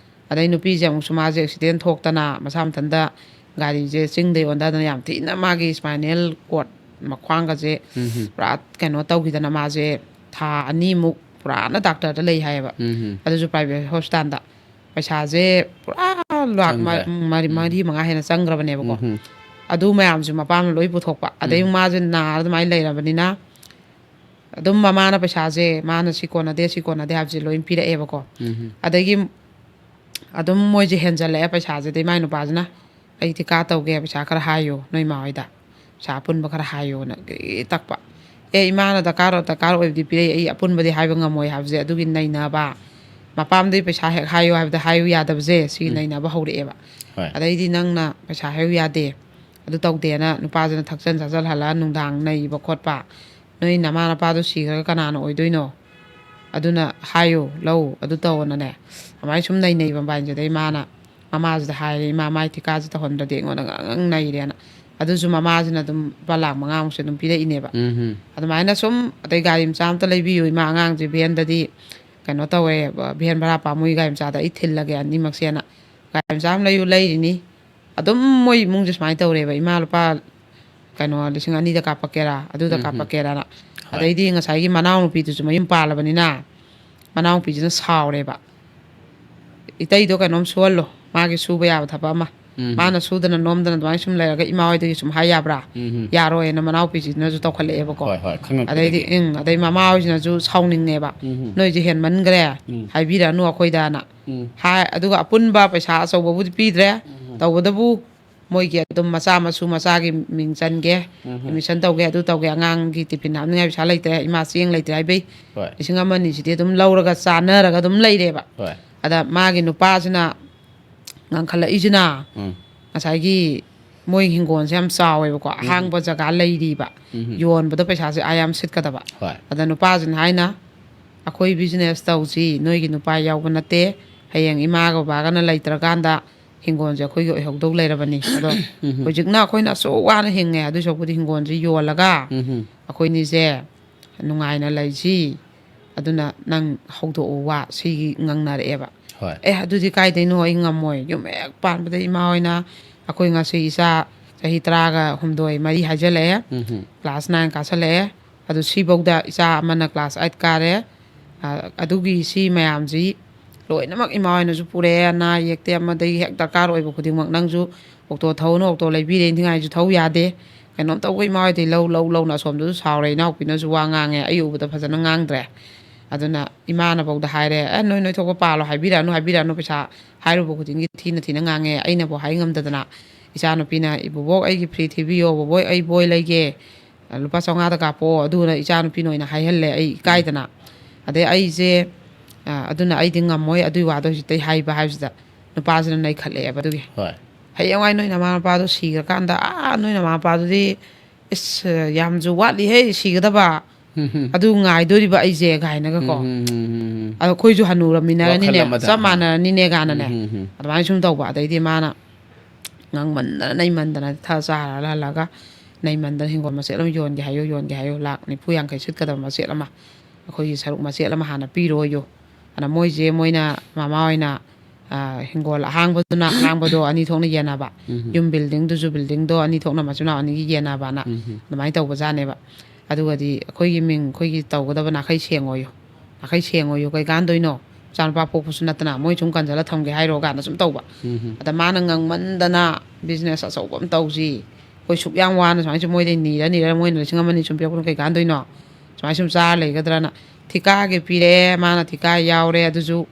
ꯑꯗꯩ ꯅꯨꯄꯤꯁꯦ ꯑꯃꯨꯛꯁꯨ ꯃꯥꯁꯦ ꯑꯦꯛꯁꯤꯗꯦꯟ ꯊꯣꯛꯇꯅ ꯃꯁꯥ ꯃꯊꯟꯇ ꯒꯥꯔꯤꯁꯦ ꯆꯤꯡꯗꯩ ꯑꯣꯟꯊꯗꯅ ꯌꯥꯝ ꯊꯤꯅ ꯃꯥꯒꯤ ꯏꯁꯄꯥꯏꯅꯦꯜ ꯀꯣꯔꯠ ꯃꯈ꯭ꯋꯥꯡꯒꯁꯦ ꯎꯝ ꯍꯝ꯫ ꯄꯨꯔꯥ ꯀꯩꯅꯣ ꯇꯧꯈꯤꯗꯅ ꯃꯥꯁꯦ ꯊꯥ ꯑꯅꯤꯃꯨꯛ ꯄꯨꯔꯥꯅ ꯗꯥꯛꯇꯔꯗ ꯂꯩ ꯍꯥꯏꯌꯦꯕ꯫ ꯎꯝ ꯍꯝ꯫ ꯑꯗꯨꯁꯨ ꯄ꯭ꯔꯥꯏꯚꯦꯠ ꯍꯣꯁꯄꯤꯇꯥꯜꯗ꯫ ꯄꯩꯁꯥꯁꯦ ꯄꯨꯔꯥ ꯂꯥꯛ ꯃ-, ꯆꯪꯈ꯭ꯔꯦ꯫ ꯃꯔꯤ, ꯎꯝ꯫ ꯃꯔꯤ ꯃꯉꯥ ꯍꯦꯟꯅ ꯆꯪꯈ꯭ꯔꯕꯅꯦꯕꯀꯣ꯫ ꯎꯝ ꯍꯝ꯫ ꯑꯗꯨ ꯃꯌꯥꯝꯁꯦ ꯃꯄꯥꯝꯅ ꯂꯣꯏ ꯄꯨꯊꯣꯛꯄ꯫ ꯑꯗꯩ ꯎꯝ꯫ ꯃꯥꯁꯦ ꯅꯥꯔ ꯑꯗꯨꯃꯥꯏꯅ ꯂꯩꯔꯕꯅꯤꯅ ꯑꯗꯨꯝ ꯃꯃꯥꯅ ꯄꯩꯁꯥꯁꯦ ꯃꯥꯅ ꯁꯤ ꯀꯣꯟꯅꯗꯦ, ꯁꯤ ꯀꯣꯟꯅꯗꯦ ꯍꯥꯏꯕꯁꯦ ꯂꯣꯏ ꯄꯤꯔꯛꯑꯦꯕꯀꯣ꯫ ꯎꯝ ꯍꯝ꯫ ꯑꯗꯒꯤ ꯑꯗꯨꯝ ꯃꯣꯏꯁꯦ ꯍꯦꯟꯖꯜꯂꯛꯑꯦ ꯄꯩꯁꯥꯁꯦ꯫ ꯑꯗꯩ ꯃꯥꯏ ꯅꯨꯄꯥꯁꯤꯅ ꯑꯩ ꯊꯤꯀꯥ ꯇꯧꯒꯦ, ꯄꯩꯁꯥ ꯈꯔ ꯍꯥꯏꯌꯣ ꯅꯣꯏ ꯏꯃꯥ ꯍꯣꯏꯗ, ꯄꯩꯁꯥ ꯑꯄꯨꯟꯕ ꯈꯔ ꯍꯥꯏꯌꯣꯅ ꯒ꯭ꯔꯤ ꯇꯛꯄ꯫ ꯑꯦ ꯏꯃꯥꯅ ꯗꯔꯀꯥꯔ, ꯗꯔꯀꯥꯔ ꯑꯣꯏꯕꯗꯤ ꯄꯤꯔꯛꯏ, ꯑꯩ ꯑꯄꯨꯟꯕꯗꯤ ꯍꯥꯏꯕ ꯉꯝꯃꯣꯏ ꯍꯥꯏꯕꯁꯦ ꯑꯗꯨꯒꯤ ꯅꯩꯅꯕ꯫ ꯃꯄꯥꯝꯗꯒꯤ ꯄꯩꯁꯥ ꯍꯦꯛ ꯍꯥꯏꯌꯣ ꯍꯥꯏꯕꯗ ꯍꯥꯏꯌꯨ ꯌꯥꯗꯕꯁꯦ ꯁꯤꯒꯤ ꯎꯝ꯫ ꯅꯩꯅꯕ ꯍꯧꯔꯛꯑꯦꯕ꯫ ꯍꯣꯏ꯫ ꯑꯗꯩꯗꯤ ꯅꯪꯅ ꯄꯩꯁꯥ ꯍꯥꯏꯌꯨ ꯌꯥꯗꯦ, ꯑꯗꯨ ꯇꯧꯗꯦꯅ ꯅꯨꯄꯥꯁꯤꯅ ꯊꯛꯆꯟ ꯆꯥꯁꯜꯍꯜꯂ ꯅꯨꯡꯗꯥꯡ ꯅꯩꯕ ꯈꯣꯠꯄ, "ꯅꯣꯏ ꯅꯃꯥ ꯅꯄꯥꯗꯣ ꯁꯤꯈ꯭ꯔꯒ ꯀꯅꯥꯅ ꯑꯣꯏꯗꯣꯏꯅꯣ? ꯑꯗꯨꯅ ꯍꯥꯏꯌꯨ, ꯂꯧ, ꯑꯗꯨ ꯇꯧꯑꯣꯅꯅꯦ", ꯑꯗꯨꯃꯥꯏꯅ ꯁꯨꯝ ꯅꯩꯅꯩꯕ ꯃꯕꯥꯏꯟꯁꯤꯗ ꯏꯃꯥꯅ ꯃꯃꯥꯁꯤꯗ ꯍꯥꯏꯔꯦ, "ꯏꯃꯥ, ꯃꯥꯏ ꯊꯤꯀꯥꯁꯦ ꯇꯧꯍꯟꯗ꯭ꯔꯗꯤ ꯑꯩꯉꯣꯟꯗ ꯉꯥꯡ ꯉꯥꯡ ꯅꯩꯔꯦꯅ"꯫ ꯑꯗꯨꯁꯨ ꯃꯃꯥꯁꯤꯅ ꯑꯗꯨꯝ ꯂꯨꯄꯥ ꯂꯥꯈ ꯃꯉꯥꯃꯨꯛꯁꯦ ꯑꯗꯨꯝ ꯄꯤꯔꯛꯏꯅꯦꯕ꯫ ꯎꯝ꯫ ꯑꯗꯨꯃꯥꯏꯅ ꯁꯨꯝ, "ꯑꯇꯩ ꯒꯥꯔꯤ ꯃꯆꯥ ꯑꯝꯇ ꯂꯩꯕꯤꯌꯨ ꯏꯃꯥ, ꯑꯉꯥꯡꯁꯦ ꯚꯦꯟꯗꯗꯤ ꯀꯩꯅꯣ ꯇꯧꯋꯦ, ꯚꯦꯟ ꯚꯔꯥ ꯄꯥꯝꯃꯨꯏ, ꯒꯥꯔꯤ ꯃꯆꯥꯗ ꯑꯩ ꯊꯤꯜꯂꯒꯦ ꯑꯅꯤꯃꯛꯁꯦꯅ"꯫ ꯒꯥꯔꯤ ꯃꯆꯥ ꯑꯃ ꯂꯩꯌꯨ, ꯂꯩꯔꯤꯅꯤ꯫ ꯑꯗꯨꯝ ꯃꯣꯏ ꯏꯃꯨꯡꯁꯦ ꯁꯨꯃꯥꯏꯅ ꯇꯧꯔꯦꯕ, "ꯏꯃꯥ ꯂꯨꯄꯥ ꯀꯩꯅꯣ ꯂꯤꯁꯤꯡ ꯑꯅꯤꯗ ꯀꯥꯞꯄꯛꯀꯦꯔꯥ, ꯑꯗꯨꯗ ꯀꯥꯞꯄꯛꯀꯦꯔꯥꯅ"꯫ ꯍꯣꯏ꯫ ꯑꯗꯩꯗꯤ ꯉꯁꯥꯏꯒꯤ ꯃꯅꯥꯎꯅꯨꯄꯤꯗꯨꯁꯨ ꯃꯌꯨꯝ ꯄꯥꯜꯂꯕꯅꯤꯅ ꯃꯅꯥꯎꯅꯨꯄꯤꯁꯤꯅ ꯁꯥꯎꯔꯦꯕ, "ꯏꯇꯩꯗꯣ ꯀꯩꯅꯣꯝ ꯁꯨꯍꯜꯂꯣ, ꯃꯥꯒꯤ ꯁꯨꯕ ꯌꯥꯕ ꯊꯕꯛ ꯑꯃ, ꯎꯝ꯫ ꯃꯥꯅ ꯁꯨꯗꯅ ꯅꯣꯝꯗꯅ ꯑꯗꯨꯃꯥꯏꯅ ꯁꯨꯝ ꯂꯩꯔꯒ ꯏꯃꯥ ꯍꯣꯏꯗꯒꯤ ꯁꯨꯝ ꯍꯥꯏ ꯌꯥꯕ꯭ꯔꯥ?" ꯎꯝ꯫ ꯌꯥꯔꯣꯏꯅ ꯃꯅꯥꯎꯄꯤꯁꯤꯅꯁꯨ ꯇꯧꯈꯠꯂꯛꯑꯦꯕꯀꯣ꯫ ꯍꯣꯏ, ꯍꯣꯏ, ꯈꯪꯉꯛꯄꯗꯒꯤ꯫ ꯑꯗꯩꯗꯤ ꯎꯝ, ꯑꯗꯩ ꯃꯃꯥ ꯍꯣꯏꯁꯤꯅꯁꯨ ꯁꯥꯎꯅꯤꯡꯉꯦꯕ, ꯎꯝ꯫ "ꯅꯣꯏꯁꯦ ꯍꯦꯟꯃꯟꯈ꯭ꯔꯦ, ꯎꯝ꯫ ꯍꯥꯏꯕꯤꯔꯛꯑꯅꯨ ꯑꯩꯈꯣꯏꯗꯅ" ꯎꯝ꯫ ꯍꯥꯏ꯫ ꯑꯗꯨꯒ ꯑꯄꯨꯟꯕ ꯄꯩꯁꯥ ꯑꯆꯧꯕꯕꯨꯗꯤ ꯄꯤꯗ꯭ꯔꯦ, ꯎꯝ꯫ ꯇꯧꯕꯇꯕꯨ ꯃꯣꯏꯒꯤ ꯑꯗꯨꯝ ꯃꯆꯥ ꯃꯁꯨ ꯃꯆꯥꯒꯤ ꯃꯤꯡ ꯆꯟꯒꯦ, ꯎꯝ꯫ ꯑꯦꯗꯃꯤꯁꯟ ꯇꯧꯒꯦ, ꯑꯗꯨ ꯇꯧꯒꯦ, ꯑꯉꯥꯡꯒꯤ ꯇꯤꯐꯤꯟ ꯍꯥꯞꯅꯤꯡꯉꯥꯏ ꯄꯩꯁꯥ ꯂꯩꯇ꯭ꯔꯦ, ꯏꯃꯥ ꯆꯦꯡ ꯂꯩꯇ꯭ꯔꯦ ꯍꯥꯏꯕꯩ ꯍꯣꯏ꯫ ꯂꯤꯁꯤꯡ ꯑꯃ ꯑꯅꯤꯁꯤꯗꯤ ꯑꯗꯨꯝ ꯂꯧꯔꯒ ꯆꯥꯟꯅꯔꯒ ꯑꯗꯨꯝ ꯂꯩꯔꯦꯕ꯫ ꯍꯣꯏ꯫ ꯑꯗ ꯃꯥꯒꯤ ꯅꯨꯄꯥꯁꯤꯅ ꯉꯥꯡꯈꯠꯂꯛꯏꯁꯤꯅ ꯎꯝ꯫ ꯉꯁꯥꯏꯒꯤ ꯃꯣꯏ ꯍꯤꯡꯒꯣꯜꯁꯦ ꯌꯥꯝ ꯆꯥꯎꯋꯦꯕꯀꯣ, ꯑꯍꯥꯡꯕ ꯖꯒꯥ ꯂꯩꯔꯤꯕ, ꯎꯝ꯫ ꯌꯣꯟꯕꯗ ꯄꯩꯁꯥꯁꯦ ꯑꯥ ꯌꯥꯝ ꯁꯤꯠꯀꯗꯕ꯫ ꯍꯣꯏ꯫ ꯑꯗ ꯅꯨꯄꯥꯁꯤꯅ ꯍꯥꯏꯅ, "ꯑꯩꯈꯣꯏ ꯕꯤꯖꯤꯅꯦꯁ ꯇꯧꯁꯤ, ꯅꯣꯏꯒꯤ ꯅꯨꯄꯥ ꯌꯥꯎꯕ ꯅꯠꯇꯦ, ꯍꯌꯦꯡ ꯏꯃꯥꯒ ꯕꯕꯥꯒꯅ ꯂꯩꯇ꯭ꯔꯀꯥꯟꯗ ꯍꯤꯡꯒꯣꯜꯁꯦ ꯑꯩꯈꯣꯏꯒꯤ ꯑꯣꯏꯍꯧꯗꯧ ꯂꯩꯔꯕꯅꯤ꯫ ꯑꯗꯣ ꯍꯧꯖꯤꯛꯅ ꯑꯩꯈꯣꯏꯅ ꯑꯁꯨꯛ ꯋꯥꯅ ꯍꯤꯡꯉꯦ, ꯑꯗꯨꯏ ꯁꯔꯨꯛꯄꯨꯗꯤ ꯍꯤꯡꯒꯣꯜꯁꯦ ꯌꯣꯜꯂꯒ ꯎꯝ꯫ ꯑꯩꯈꯣꯏꯅꯤꯁꯦ ꯅꯨꯡꯉꯥꯏꯅ ꯂꯩꯁꯤ, ꯑꯗꯨꯅ ꯅꯪ ꯍꯧꯗꯣꯛꯎ ꯋꯥ", ꯁꯤꯒꯤ ꯉꯥꯡꯅꯔꯛꯑꯦꯕ꯫ ꯍꯣꯏ꯫ "ꯑꯦ, ꯑꯗꯨꯗꯤ ꯀꯥꯏꯗꯩꯅꯣ, ꯑꯩ ꯉꯝꯃꯣꯏ, ꯌꯨꯝ ꯍꯦꯛ ꯄꯥꯟꯕꯗ ꯏꯃꯥ ꯍꯣꯏꯅ ꯑꯩꯈꯣꯏ ꯉꯁꯤ ꯏꯆꯥ ꯆꯍꯤ ꯇꯔꯥꯒ ꯍꯨꯝꯗꯣꯏ ꯃꯔꯤ ꯍꯥꯏꯖꯜꯂꯛꯑꯦ, ꯎꯝ꯫ ꯀ꯭ꯂꯥꯁ ꯅꯥꯏꯟ ꯀꯥꯁꯜꯂꯛꯑꯦ, ꯑꯗꯨ ꯁꯤꯐꯧꯗ ꯏꯆꯥ ꯑꯃꯅ ꯀ꯭ꯂꯥꯁ ꯑꯩꯠ ꯀꯥꯔꯦ, ꯑ-, ꯑꯗꯨꯒꯤ ꯁꯤ ꯃꯌꯥꯝꯁꯤ ꯂꯣꯏꯅꯃꯛ ꯏꯃꯥ ꯍꯣꯏꯅꯁꯨ ꯄꯨꯔꯛꯑꯦ, ꯑꯅꯥ ꯑꯌꯦꯛꯇ ꯑꯃꯗꯒꯤ ꯍꯦꯛ ꯗꯔꯀꯥꯔ ꯑꯣꯏꯕ ꯈꯨꯗꯤꯡꯃꯛ꯫ ꯅꯪꯁꯨ ꯑꯣꯛꯇꯣ ꯊꯧꯅ, ꯑꯣꯛꯇꯣ ꯂꯩꯕꯤꯔꯦ, ꯏꯟꯊꯤꯉꯥꯏꯁꯨ ꯊꯧ ꯌꯥꯗꯦ, ꯀꯩꯅꯣꯝ ꯇꯧꯕ ꯏꯃꯥ ꯍꯣꯏꯗꯩ ꯂꯧ, ꯂꯧ, ꯂꯧꯅ ꯑꯁꯣꯝꯗꯁꯨ ꯁꯥꯎꯔꯦ, ꯏꯅꯥꯎꯄꯤꯅꯁꯨ ꯋꯥ ꯉꯥꯡꯉꯦ, ꯑꯩ ꯎꯕꯗ ꯐꯖꯅ ꯉꯥꯡꯗ꯭ꯔꯦ꯫ ꯑꯗꯨꯅ ꯏꯃꯥꯅꯐꯧꯗ ꯍꯥꯏꯔꯦ, "ꯑꯦ, ꯅꯣꯏ, ꯅꯣꯏ ꯊꯣꯛꯄ ꯄꯥꯜꯂꯣ, ꯍꯥꯏꯕꯤꯔꯛꯑꯅꯨ, ꯍꯥꯏꯕꯤꯔꯛꯑꯅꯨ, ꯄꯩꯁꯥ ꯍꯥꯏꯔꯨꯕ ꯈꯨꯗꯤꯡꯒꯤ ꯊꯤꯅ ꯊꯤꯅ ꯉꯥꯡꯉꯦ, ꯑꯩꯅꯕꯨ ꯍꯥꯏ ꯉꯝꯗꯗꯅ ꯏꯆꯥꯅꯨꯄꯤꯅ, 'ꯏꯕꯣꯕꯣꯛ, ꯑꯩꯒꯤ ꯐ꯭ꯔꯤ ꯊꯤꯕꯤꯌꯣ, ꯕꯣꯕꯣꯏ, ꯑꯩ ꯕꯣꯏ ꯂꯩꯒꯦ, ꯂꯨꯄꯥ ꯆꯥꯝꯃꯉꯥꯗ ꯀꯥꯞꯄꯣ', ꯑꯗꯨꯅ ꯏꯆꯥꯅꯨꯄꯤꯅ ꯑꯣꯏꯅ ꯍꯥꯏꯍꯜꯂꯦ ꯑꯩ ꯏꯀꯥꯏꯗꯅ꯫ ꯑꯗꯩ ꯑꯩꯁꯦ, ꯑ, ꯑꯗꯨꯅ ꯑꯩꯗꯤ ꯉꯝꯃꯣꯏ ꯑꯗꯨꯏ ꯋꯥꯗꯣ ꯍꯧꯖꯤꯛꯇꯩ ꯍꯥꯏꯕ ꯍꯥꯏꯕꯁꯤꯗ ꯅꯨꯄꯥꯁꯤꯅ ꯅꯩꯈꯠꯂꯛꯑꯦꯕ ꯑꯗꯨꯒꯤ꯫ ꯍꯣꯏ꯫ "ꯍꯌꯦꯡꯋꯥꯏ ꯅꯣꯏ ꯅꯃꯥ ꯅꯄꯥꯗꯣ ꯁꯤꯈ꯭ꯔꯀꯥꯟꯗ, ꯑꯥ, ꯅꯣꯏ ꯅꯃꯥ ꯅꯄꯥꯗꯨꯗꯤ "ꯏꯁ, ꯌꯥꯝꯁꯨ ꯋꯥꯠꯂꯤꯍꯦ ꯁꯤꯒꯗꯕ, ꯎꯝ, ꯎꯝ, ꯑꯗꯨ ꯉꯥꯏꯗꯣꯔꯤꯕ ꯑꯩꯁꯦ" ꯀꯥꯏꯅꯒꯀꯣ꯫ ꯎꯝ, ꯎꯝ, ꯎꯝ, ꯎꯝ. ꯑꯗꯣ ꯑꯩꯈꯣꯏꯁꯨ ꯍꯅꯨꯔꯝꯃꯤꯅꯅꯤꯅꯦ, ꯋꯥꯈꯜ ꯑꯃꯗ, ꯆꯞ ꯎꯝ꯫ ꯃꯥꯟꯅꯔꯅꯤꯅꯦ ꯀꯥꯏꯅꯅꯦ, ꯎꯝ, ꯎꯝ, ꯎꯝ. ꯑꯗꯨꯃꯥꯏꯅ ꯁꯨꯝ ꯇꯧꯕ꯫ ꯑꯗꯩꯗꯤ ꯃꯥꯅ ꯉꯥꯡꯃꯟꯗꯅ ꯅꯩꯃꯟꯗꯅ ꯊꯥ ꯆꯥꯔ ꯍꯜꯂꯒ ꯅꯩꯃꯟꯗꯅ ꯍꯤꯡꯒꯣꯜ ꯃꯆꯦꯠ ꯑꯃ ꯌꯣꯟꯒꯦ ꯍꯥꯏꯌꯨ, ꯌꯣꯟꯒꯦ ꯍꯥꯏꯌꯨ, ꯂꯥꯛ ꯅꯤꯐꯨ ꯌꯥꯡꯈꯩ ꯁꯤꯠꯀꯗꯕ ꯃꯆꯦꯠ ꯑꯃ, ꯑꯩꯈꯣꯏꯒꯤ ꯁꯔꯨꯛ ꯃꯆꯦꯠ ꯑꯃ ꯍꯥꯟꯅ ꯄꯤꯔꯣꯌꯨ꯫ ꯑꯗ ꯃꯣꯏꯁꯦ, ꯃꯣꯏꯅ ꯃꯃꯥ ꯍꯣꯏꯅ, ꯑ, ꯍꯤꯡꯒꯣꯜ ꯑꯍꯥꯡꯕꯗꯨꯅ ꯑꯍꯥꯡꯕꯗꯣ ꯑꯅꯤ ꯊꯣꯛꯅ ꯌꯦꯟꯅꯕ, ꯎꯝ. ꯌꯨꯝ ꯕꯤꯜꯗꯤꯡꯗꯨꯁꯨ ꯕꯤꯜꯗꯤꯡꯗꯣ ꯑꯅꯤ ꯊꯣꯛꯅ ꯃꯆꯤꯟ ꯃꯅꯥꯎ ꯑꯅꯤꯒꯤ ꯌꯦꯟꯅꯕꯅ ꯎꯝ. ꯑꯗꯨꯃꯥꯏꯅ ꯇꯧꯕꯖꯥꯠꯅꯦꯕ꯫ ꯑꯗꯨꯒꯗꯤ ꯑꯩꯈꯣꯏꯒꯤ ꯃꯤꯡ, ꯑꯩꯈꯣꯏꯒꯤ ꯇꯧꯒꯗꯕ ꯅꯥꯈꯩ ꯁꯦꯡꯉꯣꯌꯨ, ꯅꯥꯈꯩ ꯁꯦꯡꯉꯣꯌꯨ, ꯀꯩ ꯀꯥꯟꯗꯣꯏꯅꯣ? ꯃꯆꯥꯅꯨꯄꯥ ꯄꯣꯛꯄꯁꯨ ꯅꯠꯇꯅ ꯃꯣꯏ ꯁꯨꯝ ꯀꯟꯖꯜꯂ ꯊꯝꯒꯦ ꯍꯥꯏꯔꯣ ꯀꯥꯏꯅ ꯁꯨꯝ ꯇꯧꯕ꯫ ꯎꯝ. ꯑꯗ ꯃꯥꯅ ꯉꯥꯡꯃꯟꯗꯅ, "ꯕꯤꯖꯤꯅꯦꯁ ꯑꯆꯧꯕ ꯑꯃ ꯇꯧꯁꯤ, ꯑꯩꯈꯣꯏ ꯁꯨꯛ ꯌꯥꯝ ꯋꯥꯅ ꯁꯨꯃꯥꯏꯅ ꯁꯨꯝ ꯃꯣꯏꯗꯩ ꯅꯤꯔ ꯅꯤꯔ ꯃꯣꯏꯅ ꯂꯤꯁꯤꯡ ꯑꯃ ꯑꯅꯤ ꯁꯨꯝ ꯄꯤꯔꯛꯄꯅ ꯀꯩ ꯀꯥꯟꯗꯣꯏꯅꯣ? ꯁꯨꯃꯥꯏꯅ ꯁꯨꯝ ꯆꯥꯔ ꯂꯩꯒꯗ꯭ꯔꯅ ꯊꯤꯀꯥꯒꯤ ꯄꯤꯔꯛꯑꯦ, ꯃꯥꯅ ꯊꯤꯀꯥ ꯌꯥꯎꯔꯦ, ꯑꯗꯨꯁꯨ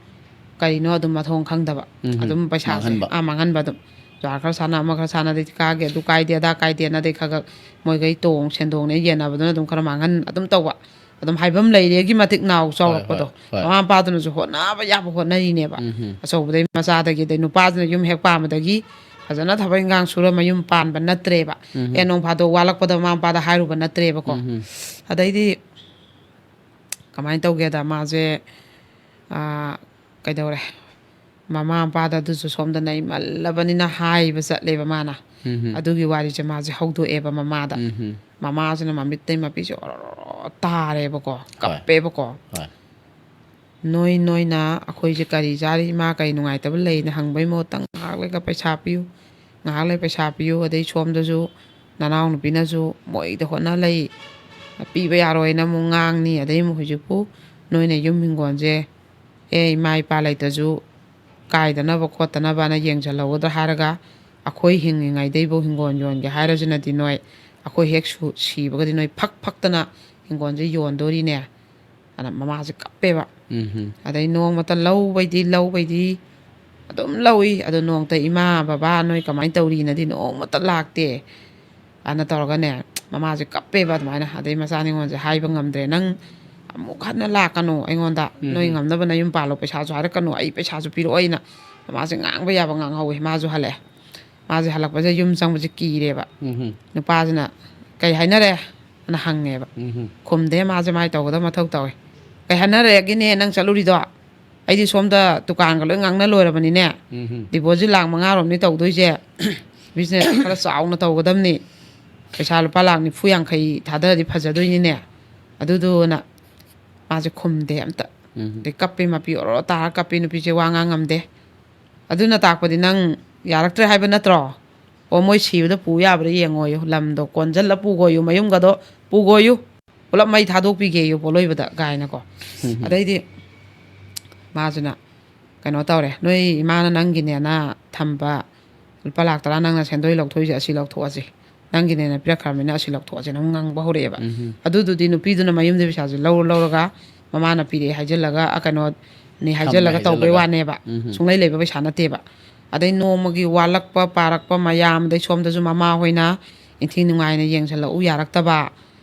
ꯀꯔꯤꯅꯣ ꯑꯗꯨꯝ ꯃꯊꯣꯡ ꯈꯪꯗꯕ, ꯎꯝ. ꯑꯗꯨꯝ ꯄꯩꯁꯥꯁꯦ ꯃꯥꯡꯍꯟꯕ꯫ ꯑꯥ, ꯃꯥꯡꯍꯟꯕ ꯑꯗꯨꯝ꯫ ꯖꯨꯍꯥꯔ ꯈꯔ ꯁꯥꯟꯅ, ꯑꯃ ꯈꯔ ꯁꯥꯟꯅ, ꯑꯗꯩ ꯊꯤꯀꯥꯒꯤ ꯑꯗꯨ ꯀꯥꯏꯗꯦ ꯑꯗꯥ ꯀꯥꯏꯗꯦꯅ, ꯑꯗꯩ ꯈꯔ ꯈꯔ ꯃꯣꯏꯈꯩ ꯇꯣꯡ ꯁꯦꯟꯗꯣꯡꯅꯦ ꯌꯦꯟꯅꯕꯗꯨꯅ ꯑꯗꯨꯝ ꯈꯔ ꯃꯥꯡꯍꯟ ꯑꯗꯨꯝ ꯇꯧꯕ꯫ ꯑꯗꯨꯝ ꯍꯥꯏꯐꯝ ꯂꯩꯔꯦꯒꯤ ꯃꯇꯤꯛ ꯅꯥꯎ ꯆꯥꯎꯔꯛꯄꯗꯣ꯫ ꯍꯣꯏ, ꯍꯣꯏ꯫ ꯃꯃꯥ ꯃꯄꯥꯗꯨꯅꯁꯨ ꯍꯣꯠꯅꯕ ꯌꯥꯕ ꯍꯣꯠꯅꯔꯤꯅꯦꯕ꯫ ꯎꯝ. ꯑꯆꯧꯕꯗꯩ ꯃꯆꯥꯗꯒꯤ, ꯑꯗꯩ ꯅꯨꯄꯥꯗꯨꯅ ꯌꯨꯝ ꯍꯦꯛ ꯄꯥꯟꯕꯗꯒꯤ ꯐꯖꯅ ꯊꯕꯛ ꯏꯟꯈꯥꯡ ꯁꯨꯔ ꯃꯌꯨꯝ ꯄꯥꯟꯕ ꯅꯠꯇ꯭ꯔꯦꯕ꯫ ꯎꯝ. ꯑꯦ, ꯅꯣꯡ ꯐꯥꯗꯣꯛ ꯋꯥꯠꯂꯛꯄꯗ ꯃꯃꯥ ꯃꯄꯥꯗ ꯍꯥꯏꯔꯨꯕ ꯅꯠꯇ꯭ꯔꯦꯕꯀꯣ꯫ ꯎꯝ. ꯑꯗꯩꯗꯤ ꯀꯃꯥꯏꯅ ꯇꯧꯒꯦꯗ, ꯃꯥꯁꯦ, ꯑꯥ, ꯀꯩꯗꯧꯔꯦ, ꯃꯃꯥ ꯃꯄꯥꯗ ꯑꯗꯨꯁꯨ ꯁꯣꯝꯗ ꯅꯩꯃꯜꯂꯕꯅꯤꯅ ꯍꯥꯏꯕ ꯆꯠꯂꯦꯕ ꯃꯥꯅ꯫ ꯎꯝ. ꯑꯗꯨꯒꯤ ꯋꯥꯔꯤꯁꯦ ꯃꯥꯁꯦ ꯍꯧꯗꯣꯛꯑꯦꯕ ꯃꯃꯥꯗ꯫ ꯎꯝ. ꯃꯃꯥꯁꯤꯅ ꯃꯃꯤꯠꯇꯩ ꯃꯄꯤꯁꯦ ꯑꯣꯔꯣꯔꯣ ꯇꯥꯔꯦꯕꯀꯣ, ꯍꯣꯏ꯫ ꯀꯞꯄꯦꯕꯀꯣ꯫ ꯍꯣꯏ꯫ "ꯅꯣꯏ, ꯅꯣꯏꯅ ꯑꯩꯈꯣꯏꯁꯦ ꯀꯔꯤ ꯆꯥꯔꯤ, ꯏꯃꯥ ꯀꯔꯤ ꯅꯨꯡꯉꯥꯏꯇꯕ ꯂꯩꯅ?" ꯍꯪꯕꯩ ꯃꯍꯨꯠꯇ, "ꯉꯥꯏꯍꯥꯛ ꯂꯩꯒ ꯄꯩꯁꯥ ꯄꯤꯌꯨ, ꯉꯥꯏꯍꯥꯛ ꯂꯩ ꯄꯩꯁꯥ ꯄꯤꯌꯨ", ꯑꯗꯩ ꯁꯣꯝꯗꯁꯨ ꯅꯅꯥꯎꯅꯨꯄꯤꯅꯁꯨ ꯃꯣꯏꯗ ꯍꯣꯠꯅ ꯂꯩ, ꯄꯤꯕ ꯌꯥꯔꯣꯏꯅ ꯑꯃꯨꯛ ꯉꯥꯡꯅꯤ, ꯑꯗꯩ ꯑꯃꯨꯛ ꯍꯧꯖꯤꯛꯄꯨ ꯅꯣꯏꯅ ꯌꯨꯝ ꯍꯤꯡꯒꯣꯜꯁꯦ, ꯑꯦ, ꯏꯃꯥ ꯏꯄꯥ ꯂꯩꯇ꯭ꯔꯁꯨ ꯀꯥꯏꯗꯅꯕ ꯈꯣꯠꯇꯅꯕꯅ ꯌꯦꯡꯁꯤꯜꯍꯧꯒꯗ꯭ꯔꯥ ꯍꯥꯏꯔꯒ, ꯑꯩꯈꯣꯏ ꯍꯤꯡꯉꯤꯉꯩꯗꯩꯕꯨ ꯍꯤꯡꯒꯣꯜ ꯌꯣꯟꯒꯦ ꯍꯥꯏꯔꯁꯤꯅꯗꯤ ꯅꯣꯏ ꯑꯩꯈꯣꯏ ꯍꯦꯛ ꯁꯨ-, ꯁꯤꯕꯒꯗꯤ ꯅꯣꯏ ꯐꯛ ꯐꯛꯇꯅ ꯍꯤꯡꯒꯣꯜꯁꯦ ꯌꯣꯟꯗꯣꯔꯤꯅꯦ꯫ ꯑꯗ ꯃꯃꯥꯁꯦ ꯀꯞꯄꯦꯕ꯫ ꯎꯝ. ꯑꯗꯩ ꯅꯣꯡꯃꯇ ꯂꯧꯕꯩꯗꯤ, ꯂꯧꯕꯩꯗꯤ ꯑꯗꯨꯝ ꯂꯧꯏ, ꯑꯗꯣ ꯅꯣꯡꯃꯇ "ꯏꯃꯥ, ꯕꯕꯥ, ꯅꯣꯏ ꯀꯃꯥꯏꯅ ꯇꯧꯔꯤꯅꯗꯤ" ꯅꯣꯡꯃꯇ ꯂꯥꯛꯇꯦ꯫ ꯑꯅ ꯇꯧꯔꯒꯅꯦ, ꯃꯃꯥꯁꯦ ꯀꯞꯄꯦꯕ ꯑꯗꯨꯃꯥꯏꯅ꯫ ꯑꯗꯩ ꯃꯆꯥ ꯅꯤꯉꯣꯜꯁꯦ ꯍꯥꯏꯕ ꯉꯝꯗ꯭ꯔꯦ, "ꯅꯪ ꯑꯃꯨꯛ ꯍꯟꯅ ꯂꯥꯛꯀꯅꯨ ꯑꯩꯉꯣꯟꯗ, ꯅꯣꯏ ꯎꯝ. ꯉꯝꯅꯕ ꯅꯌꯨꯝ ꯄꯥꯜꯂꯣ, ꯄꯩꯁꯥꯁꯨ ꯍꯥꯏꯔꯛꯀꯅꯨ, ꯑꯩ ꯄꯩꯁꯥꯁꯨ ꯄꯤꯔꯛꯑꯣꯏꯅ" ꯃꯃꯥꯁꯦ ꯉꯥꯡꯕ ꯌꯥꯕ ꯉꯥꯡꯍꯧꯋꯦ꯫ ꯃꯥꯁꯨ ꯍꯜꯂꯛꯑꯦ꯫ ꯃꯥꯁꯦ ꯍꯜꯂꯛꯄꯁꯦ ꯌꯨꯝ ꯆꯪꯕꯁꯦ ꯀꯤꯔꯦꯕ꯫ ꯎꯝ. ꯅꯨꯄꯥꯁꯤꯅ "ꯀꯩ ꯍꯥꯏꯅꯔꯦ?" ꯑꯅ ꯍꯪꯉꯦꯕ꯫ ꯎꯝ. ꯈꯨꯝꯗꯦ꯫ ꯃꯥꯁꯦ ꯃꯥꯏ ꯇꯧꯒꯗꯕ ꯃꯊꯧ ꯇꯧꯋꯦ꯫ "ꯀꯩ ꯍꯥꯏꯅꯔꯒꯦꯅꯦ ꯅꯪ ꯆꯠꯂꯨꯔꯤꯗꯣ? ꯑꯩꯗꯤ ꯁꯣꯝꯗ ꯗꯨꯀꯥꯟꯒ ꯂꯣꯏ ꯉꯥꯡꯅ ꯂꯣꯏꯔꯕꯅꯤꯅꯦ꯫ ꯎꯝ. ꯗꯤꯄꯣꯖꯤꯠ ꯂꯥꯛ ꯃꯉꯥꯔꯣꯝꯅꯤ ꯇꯧꯗꯣꯏꯁꯦ꯫ ꯕꯤꯖꯤꯅꯦꯁ ꯈꯔ ꯆꯥꯎꯅ ꯇꯧꯒꯗꯕꯅꯤ꯫ ꯄꯩꯁꯥ ꯂꯨꯄꯥ ꯂꯥꯛ ꯅꯤꯐꯨ ꯌꯥꯡꯈꯩ ꯊꯥꯗꯔꯗꯤ ꯐꯖꯗꯣꯏꯅꯤꯅꯦ꯫ ꯑꯗꯨꯗꯨꯅ" ꯃꯥꯁꯦ ꯈꯨꯝꯗꯦ ꯑꯝꯇ꯫ ꯎꯝ. ꯑꯗꯩ ꯀꯞꯄꯤ, ꯃꯄꯤ ꯑꯣꯔꯣ ꯇꯥꯔ ꯀꯞꯄꯤ, ꯅꯨꯄꯤꯁꯦ ꯋꯥ ꯉꯥꯡ ꯉꯝꯗꯦ꯫ "ꯑꯗꯨꯅ ꯇꯥꯛꯄꯗꯤ ꯅꯪ ꯌꯥꯔꯛꯇ꯭ꯔꯦ ꯍꯥꯏꯕ ꯅꯠꯇ꯭ꯔꯣ? ꯑꯣ, ꯃꯣꯏ ꯁꯤꯕꯗ ꯄꯨ ꯌꯥꯕ꯭ꯔꯥ ꯌꯦꯡꯉꯣꯌꯨ, ꯂꯝꯗꯣ ꯀꯣꯟꯁꯤꯜꯂ ꯄꯨꯈꯣꯌꯨ, ꯃꯌꯨꯝꯒꯗꯣ ꯄꯨꯈꯣꯌꯨ, ꯄꯨꯂꯞ ꯃꯩ ꯊꯥꯗꯣꯛꯄꯤꯒꯦꯌꯨ ꯄꯣꯠꯂꯣꯏꯕꯗ" ꯀꯥꯏꯅꯀꯣ꯫ ꯎꯝ. ꯑꯗꯩꯗꯤ ꯃꯥꯁꯤꯅ ꯀꯩꯅꯣ ꯇꯧꯔꯦ, "ꯅꯣꯏ ꯏꯃꯥꯅ ꯅꯪꯒꯤꯅꯦꯅ ꯊꯝꯕ ꯂꯨꯄꯥ ꯂꯥꯛ ꯇꯔꯥ ꯅꯪꯅ ꯁꯦꯟꯗꯣꯏ ꯂꯧꯊꯣꯛꯏꯁꯦ, ꯑꯁꯤ ꯂꯧꯊꯣꯛꯑꯁꯤ, ꯅꯪꯒꯤꯅꯦꯅ ꯄꯤꯔꯛꯈ꯭ꯔꯕꯅꯤꯅ ꯑꯁꯤ ꯂꯧꯊꯣꯛꯑꯁꯤꯅ" ꯑꯃꯨꯛ ꯉꯥꯡꯕ ꯍꯧꯔꯛꯑꯦꯕ꯫ ꯎꯝ. ꯑꯗꯨꯗꯨꯗꯤ ꯅꯨꯄꯤꯗꯨꯅ ꯃꯌꯨꯝꯗ ꯄꯩꯁꯥꯁꯦ ꯂꯧꯔ ꯂꯧꯔꯒ ꯃꯃꯥꯅ ꯄꯤꯔꯛꯑꯦ ꯍꯥꯏꯖꯤꯜꯂꯒ, ꯑ, ꯀꯩꯅꯣꯅꯤ ꯍꯥꯏꯖꯤꯜꯂꯒ ꯇꯧꯕꯩ ꯍꯥꯏꯖꯤꯜꯂꯒ꯫ ꯋꯥꯅꯦꯕ꯫ ꯎꯝ. ꯁꯨꯡꯂꯩ ꯂꯩꯕ ꯄꯩꯁꯥ ꯅꯠꯇꯦꯕ꯫ ꯑꯗꯩ ꯅꯣꯡꯃꯒꯤ ꯋꯥꯠꯂꯛꯄ ꯄꯥꯔꯛꯄ ꯃꯌꯥꯝ, ꯑꯗꯩ ꯁꯣꯝꯗꯁꯨ ꯃꯃꯥ ꯍꯣꯏꯅ ꯏꯟꯊꯤ ꯅꯨꯡꯉꯥꯏꯅ ꯌꯦꯡꯁꯤꯜꯂꯛꯎ ꯌꯥꯔꯛꯇꯕ,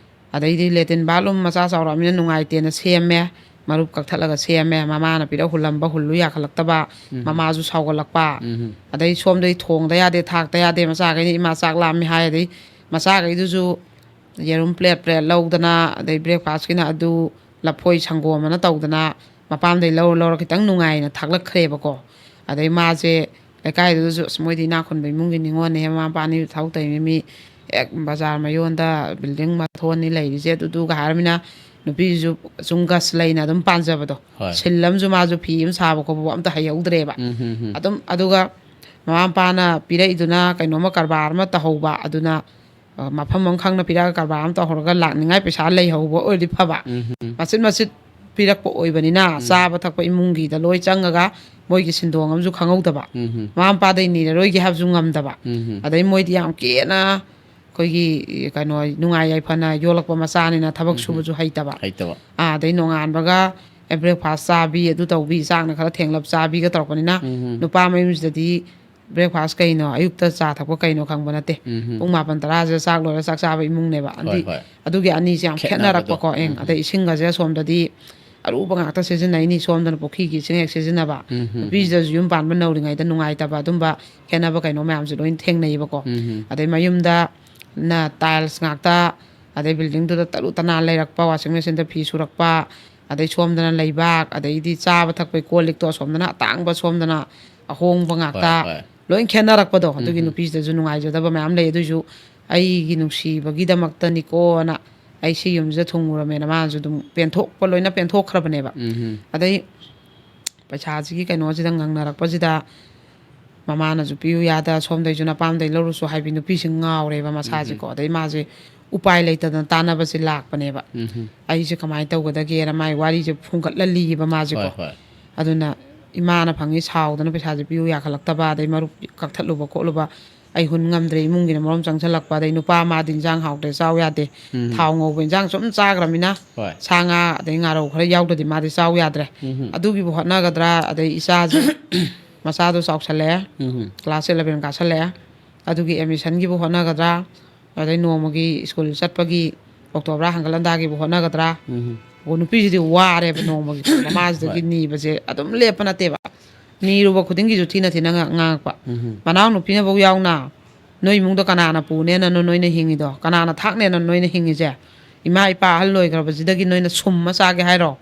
ꯑꯗꯩꯗꯤ ꯂꯦꯇꯤꯟ ꯕꯥꯠꯔꯨꯝ ꯃꯆꯥ ꯆꯥꯎꯔꯛꯑꯃꯤꯅ ꯅꯨꯡꯉꯥꯏꯇꯦꯅ ꯁꯦꯝꯃꯦ, ꯃꯔꯨꯞ ꯀꯛꯊꯠꯂꯒ ꯁꯦꯝꯃꯦ, ꯃꯃꯥꯅ ꯄꯤꯔꯛ ꯍꯨꯜꯂꯝꯕ ꯍꯨꯜꯂꯨ ꯌꯥꯈꯠꯂꯛꯇꯕ, ꯎꯝ. ꯃꯃꯥꯁꯨ ꯁꯥꯎꯒꯠꯂꯛꯄ, ꯎꯝ. ꯑꯗꯩ ꯁꯣꯝꯗꯩ ꯊꯣꯡꯗ ꯌꯥꯗꯦ, ꯊꯥꯛꯇ ꯌꯥꯗꯦ, ꯃꯆꯥꯈꯩꯅ "ꯏꯃꯥ ꯆꯥꯛ ꯂꯥꯝꯃꯤ" ꯍꯥꯏ, ꯑꯗꯩ ꯃꯆꯥꯈꯩꯗꯨꯁꯨ ꯌꯦꯔꯨꯝ ꯄ꯭ꯂꯦꯠ ꯄ꯭ꯂꯦꯠ ꯂꯧꯗꯅ, ꯑꯗꯩ ꯕ꯭ꯔꯦꯛꯐꯥꯁꯀꯤꯅ ꯑꯗꯨ, ꯂꯐꯣꯏ ꯁꯪꯒꯣꯝ ꯑꯃꯅ ꯇꯧꯗꯅ ꯃꯄꯥꯝꯗꯩ ꯂꯧꯔ ꯂꯧꯔ ꯈꯤꯇꯪ ꯅꯨꯡꯉꯥꯏꯅ ꯊꯥꯛꯂꯛꯈ꯭ꯔꯦꯕꯀꯣ꯫ ꯑꯗꯩ ꯃꯥꯁꯦ ꯂꯩꯀꯥꯏꯗꯨꯗꯁꯨ, "ꯑꯁ, ꯃꯣꯏꯗꯤ ꯏꯅꯥꯛ ꯈꯨꯟꯕ ꯏꯃꯨꯡꯒꯤ ꯅꯤꯉꯣꯜꯅꯦ, ꯃꯃꯥ ꯃꯄꯥ ꯑꯅꯤ ꯊꯕꯛ ꯇꯧꯔꯤꯃꯤ, ꯃꯤ ꯍꯦꯛ ꯕꯖꯥꯔ ꯃꯌꯣꯟꯗ ꯕꯤꯜꯗꯤꯡ ꯃꯊꯣꯟꯅꯤ ꯂꯩꯔꯤꯁꯦ", ꯑꯗꯨꯗꯨꯒ ꯍꯥꯏꯔꯃꯤꯅ ꯅꯨꯄꯤꯁꯨ ꯁꯨꯝ ꯒꯁ ꯂꯩꯅ ꯑꯗꯨꯝ ꯄꯥꯟꯖꯕꯗꯣ꯫ ꯍꯣꯏ. ꯁꯤꯜ ꯑꯃꯁꯨ ꯃꯥꯁꯨ ꯐꯤ ꯑꯃ ꯁꯥꯕ ꯈꯣꯠꯄ ꯑꯝꯇ ꯍꯩꯍꯧꯗ꯭ꯔꯦꯕ꯫ ꯎꯝ, ꯎꯝ, ꯎꯝ. ꯑꯗꯨꯝ, ꯑꯗꯨꯒ ꯃꯃꯥ ꯃꯄꯥꯅ ꯄꯤꯔꯛꯏꯗꯨꯅ ꯀꯩꯅꯣꯝꯃ ꯀꯔꯕꯥꯔ ꯑꯃ ꯇꯧꯍꯧꯕ, ꯑꯗꯨꯅ, ꯑ, ꯃꯐꯝ ꯑꯃ ꯈꯪꯅ ꯄꯤꯔꯛꯑꯒ ꯀꯔꯕꯥꯔ ꯑꯃ ꯇꯧꯍꯧꯔꯒ ꯂꯥꯛꯅꯤꯡꯉꯥꯏ ꯄꯩꯁꯥ ꯂꯩꯍꯧꯕ ꯑꯣꯏꯔꯗꯤ ꯐꯕ꯫ ꯎꯝ, ꯎꯝ. ꯃꯆꯤꯠ ꯃꯆꯤꯠ ꯄꯤꯔꯛꯄ ꯑꯣꯏꯕꯅꯤꯅ, ꯆꯥꯕ ꯊꯛꯄ ꯏꯃꯨꯡꯒꯤꯗ ꯂꯣꯏ ꯆꯪꯉꯒ ꯃꯣꯏꯒꯤ ꯁꯤꯟꯗꯣꯡ ꯑꯃꯁꯨ ꯈꯪꯍꯧꯗꯕ꯫ ꯎꯝ, ꯎꯝ. ꯃꯃꯥ ꯃꯄꯥꯗꯩ ꯅꯤꯔꯔꯣꯏꯒꯦ ꯍꯥꯏꯕꯁꯨ ꯉꯝꯗꯕ꯫ ꯎꯝ, ꯎꯝ. ꯑꯗꯩ ꯃꯣꯏꯗꯤ ꯌꯥꯝ ꯀꯦꯅ ꯑꯩꯈꯣꯏꯒꯤ ꯀꯩꯅꯣ ꯅꯨꯡꯉꯥꯏ ꯌꯥꯏꯐꯅ ꯌꯣꯜꯂꯛꯄ ꯃꯆꯥꯅꯤꯅ ꯊꯕꯛ ꯁꯨꯕꯁꯨ ꯍꯩꯇꯕ꯫ ꯍꯩꯇꯕ. ꯑꯥ, ꯑꯗꯩ ꯅꯣꯡꯉꯥꯟꯕꯒ ꯑꯦ, ꯕ꯭ꯔꯦꯛꯐꯥꯁ ꯆꯥꯕꯤ, ꯑꯗꯨ ꯇꯧꯕꯤ, ꯆꯥꯛꯅ ꯈꯔ ꯊꯦꯡꯂꯞ ꯆꯥꯕꯤꯒ ꯇꯧꯔꯛꯄꯅꯤꯅ ꯎꯝ, ꯎꯝ. ꯅꯨꯄꯥ ꯃꯌꯨꯝꯁꯤꯗꯗꯤ ꯕ꯭ꯔꯦꯛꯐꯥꯁ ꯀꯩꯅꯣ, ꯑꯌꯨꯛꯇ ꯆꯥ ꯊꯛꯄ ꯀꯩꯅꯣ ꯈꯪꯕ ꯅꯠꯇꯦ꯫ ꯎꯝ, ꯎꯝ. ꯄꯨꯡ ꯃꯥꯄꯟ ꯇꯔꯥꯁꯤꯗ ꯆꯥꯛ ꯂꯣꯏꯔ ꯆꯥꯛ ꯆꯥꯕ ꯏꯃꯨꯡꯅꯦꯕ꯫ ꯍꯣꯏ, ꯑꯗꯨꯗꯤ ꯍꯣꯏ. ꯑꯗꯨꯒꯤ ꯑꯅꯤꯁꯦ ꯌꯥꯝ ꯈꯦꯠꯅꯕꯗꯣ. ꯈꯦꯠꯅꯔꯛꯄꯀꯣ꯫ ꯑꯦ, ꯎꯝ, ꯎꯝ. ꯑꯗꯩ ꯏꯁꯤꯡꯒꯁꯦ ꯑꯁꯣꯝꯗꯗꯤ ꯑꯔꯨꯕ ꯉꯥꯛꯇ ꯁꯤꯖꯤꯟꯅꯩꯅꯤ, ꯁꯣꯝꯗꯅ ꯄꯨꯈ꯭ꯔꯤꯒꯤ ꯏꯁꯤꯡ ꯍꯦꯛ ꯁꯤꯖꯤꯟꯅꯕ꯫ ꯎꯝ, ꯎꯝ, ꯎꯝ. ꯅꯨꯄꯤꯁꯤꯗꯁꯨ ꯌꯨꯝ ꯄꯥꯟꯕ ꯅꯧꯔꯤꯉꯩꯗ ꯅꯨꯡꯉꯥꯏꯇꯕ ꯑꯗꯨꯝꯕ ꯈꯦꯠꯅꯕ ꯀꯩꯅꯣ ꯃꯌꯥꯝꯁꯦ ꯂꯣꯏ ꯊꯦꯡꯅꯩꯌꯦꯕꯀꯣ꯫ ꯎꯝ, ꯎꯝ. ꯑꯗꯩ ꯃꯌꯨꯝꯗ ꯅ ꯇꯥꯏꯜꯁ ꯉꯥꯛꯇ, ꯑꯗꯩ ꯕꯤꯜꯗꯤꯡꯗꯨꯗ ꯇꯔꯨ ꯇꯅꯥꯟ ꯂꯩꯔꯛꯄ, ꯋꯥꯁꯤꯡ ꯃꯦꯆꯤꯟꯗ ꯐꯤ ꯁꯨꯔꯛꯄ, ꯑꯗꯩ ꯁꯣꯝꯗꯅ ꯂꯩꯕꯥꯛ, ꯑꯗꯩꯗꯤ ꯆꯥꯕ ꯊꯛꯄꯒꯤ ꯀꯣꯜ ꯂꯤꯛꯇꯣ ꯑꯁꯣꯝꯗꯅ ꯑꯇꯥꯡꯕ, ꯁꯣꯝꯗꯅ ꯑꯍꯣꯡꯕ ꯉꯥꯛꯇ, ꯍꯣꯏ, ꯍꯣꯏ꯫ ꯂꯣꯏ ꯈꯦꯠꯅꯔꯛꯄꯗꯣ꯫ ꯑꯗꯨꯒꯤ ꯎꯝ, ꯎꯝ꯫ ꯅꯨꯄꯤꯁꯤꯗꯁꯨ ꯅꯨꯡꯉꯥꯏꯖꯗꯕ ꯃꯌꯥꯝ ꯂꯩ꯫ ꯑꯗꯨꯏꯁꯨ ꯑꯩꯒꯤ ꯅꯨꯡꯁꯤꯕꯒꯤꯗꯃꯛꯇꯅꯤꯀꯣꯅ ꯑꯩ ꯁꯤ ꯌꯨꯝꯁꯤꯗ ꯊꯨꯡꯉꯨꯔꯃꯦꯅ ꯃꯥꯅꯁꯨ ꯑꯗꯨꯝ ꯄꯦꯟꯊꯣꯛꯄ, ꯂꯣꯏꯅ ꯄꯦꯟꯊꯣꯛꯈ꯭ꯔꯕꯅꯦꯕ꯫ ꯎꯝ, ꯎꯝ꯫ ꯑꯗꯩ ꯄꯩꯁꯥꯁꯤꯒꯤ ꯀꯩꯅꯣꯁꯤꯗ ꯉꯥꯡꯅꯔꯛꯄꯁꯤꯗ ꯃꯃꯥꯅꯁꯨ ꯄꯤꯌꯨ ꯌꯥꯗ, ꯁꯣꯝꯗꯩꯁꯨ ꯅꯄꯥꯝꯗꯩ ꯂꯧꯔꯨꯁꯨ ꯍꯥꯏꯕꯤ ꯅꯨꯄꯤꯁꯤ ꯉꯥꯎꯔꯦꯕ ꯃꯁꯥꯁꯦꯀꯣ꯫ ꯎꯝ꯫ ꯑꯗꯩ ꯃꯥꯁꯦ ꯎꯄꯥꯏ ꯂꯩꯇꯗꯅ ꯇꯥꯟꯅꯕꯁꯦ ꯂꯥꯛꯄꯅꯦꯕ꯫ ꯎꯝ꯫ ꯑꯩꯁꯦ ꯀꯃꯥꯏꯅ ꯇꯧꯒꯗꯒꯦꯅ ꯃꯥꯏ ꯋꯥꯔꯤꯁꯦ ꯐꯨꯝꯒꯠꯂ ꯂꯤꯌꯦꯕ ꯃꯥꯁꯦꯀꯣ꯫ ꯍꯣꯏ, ꯍꯣꯏ꯫ ꯑꯗꯨꯅ ꯏꯃꯥꯅ ꯐꯪꯉꯤ ꯁꯥꯎꯗꯅ ꯄꯩꯁꯥꯁꯦ ꯄꯤꯌꯨ ꯌꯥꯈꯠꯂꯛꯇꯕ, ꯑꯗꯩ ꯃꯔꯨꯞ ꯀꯛꯊꯠꯂꯨꯕ ꯈꯣꯠꯂꯨꯕ, ꯑꯩ ꯍꯨꯟ ꯉꯝꯗ꯭ꯔꯦ, ꯏꯃꯨꯡꯒꯤꯅ ꯃꯔꯣꯝ ꯆꯪꯁꯤꯜꯂꯛꯄ, ꯑꯗꯩ ꯅꯨꯄꯥ ꯃꯥꯗꯤ ꯏꯟꯖꯥꯡ ꯍꯥꯎꯇ꯭ꯔꯦ ꯆꯥꯎ ꯌꯥꯗꯦ, ꯎꯝ꯫ ꯊꯥꯎ ꯉꯧꯕ ꯏꯟꯖꯥꯡ ꯁꯨꯝ ꯆꯥꯈ꯭ꯔꯃꯤꯅ ꯍꯣꯏ꯫ ꯁꯥ ꯉꯥ ꯑꯗꯩ ꯉꯥꯔꯧ ꯈꯔ ꯌꯥꯎꯗ꯭ꯔꯗꯤ ꯃꯥꯗꯤ ꯆꯥꯎ ꯌꯥꯗ꯭ꯔꯦ꯫ ꯎꯝ꯫ ꯑꯗꯨꯒꯤꯕꯨ ꯍꯣꯠꯅꯒꯗ꯭ꯔꯥ, ꯑꯗꯩ ꯏꯆꯥꯁꯦ ꯃꯆꯥꯗꯣ ꯆꯥꯎꯁꯜꯂꯛꯑꯦ, ꯎꯝ꯫ ꯀ꯭ꯂꯥꯁ ꯏꯂꯚꯦꯟ ꯀꯥꯁꯜꯂꯛꯑꯦ, ꯑꯗꯨꯒꯤ ꯑꯦꯗꯃꯤꯁꯟꯒꯤꯕꯨ ꯍꯣꯠꯅꯒꯗ꯭ꯔꯥ, ꯑꯗꯩ ꯅꯣꯡꯃꯒꯤ ꯁ꯭ꯀꯨꯜ ꯆꯠꯄꯒꯤ ꯑꯣꯇꯣ ꯚꯔꯥ ꯍꯟꯒꯠ ꯍꯟꯗꯥꯒꯤꯕꯨ ꯍꯣꯠꯅꯒꯗ꯭ꯔꯥ? ꯎꯝ꯫ ꯑꯣ, ꯅꯨꯄꯤꯁꯤꯗꯤ ꯋꯥꯔꯦꯕ ꯅꯣꯡꯃꯒꯤ ꯃꯃꯥꯁꯤꯗꯒꯤ ꯍꯣꯏ꯫ ꯅꯤꯕꯁꯦ ꯑꯗꯨꯝ ꯂꯦꯞꯄ ꯅꯠꯇꯦꯕ꯫ ꯅꯤꯔꯨꯕ ꯈꯨꯗꯤꯡꯒꯤꯁꯨ ꯊꯤꯅ ꯊꯤꯅ ꯉꯥ-, ꯉꯥꯡꯉꯛꯄ꯫ ꯎꯝ꯫ ꯃꯅꯥꯎ ꯅꯨꯄꯤꯅꯐꯧ ꯌꯥꯎꯅ, "ꯅꯣꯏ ꯏꯃꯨꯡꯗ ꯀꯅꯥꯅ ꯄꯨꯅꯦꯅ ꯅꯣꯏꯅ ꯍꯤꯡꯉꯤꯗꯣ? ꯀꯅꯥꯅ ꯊꯥꯛꯅꯦꯅ ꯅꯣꯏꯅ ꯍꯤꯡꯉꯤꯁꯦ? ꯏꯃꯥ ꯏꯄꯥ ꯑꯍꯜ ꯑꯣꯏꯈ꯭ꯔꯕꯁꯤꯗꯒꯤ ꯅꯣꯏꯅ ꯁꯨꯝꯃ ꯆꯥꯒꯦ ꯍꯥꯏꯔꯣ?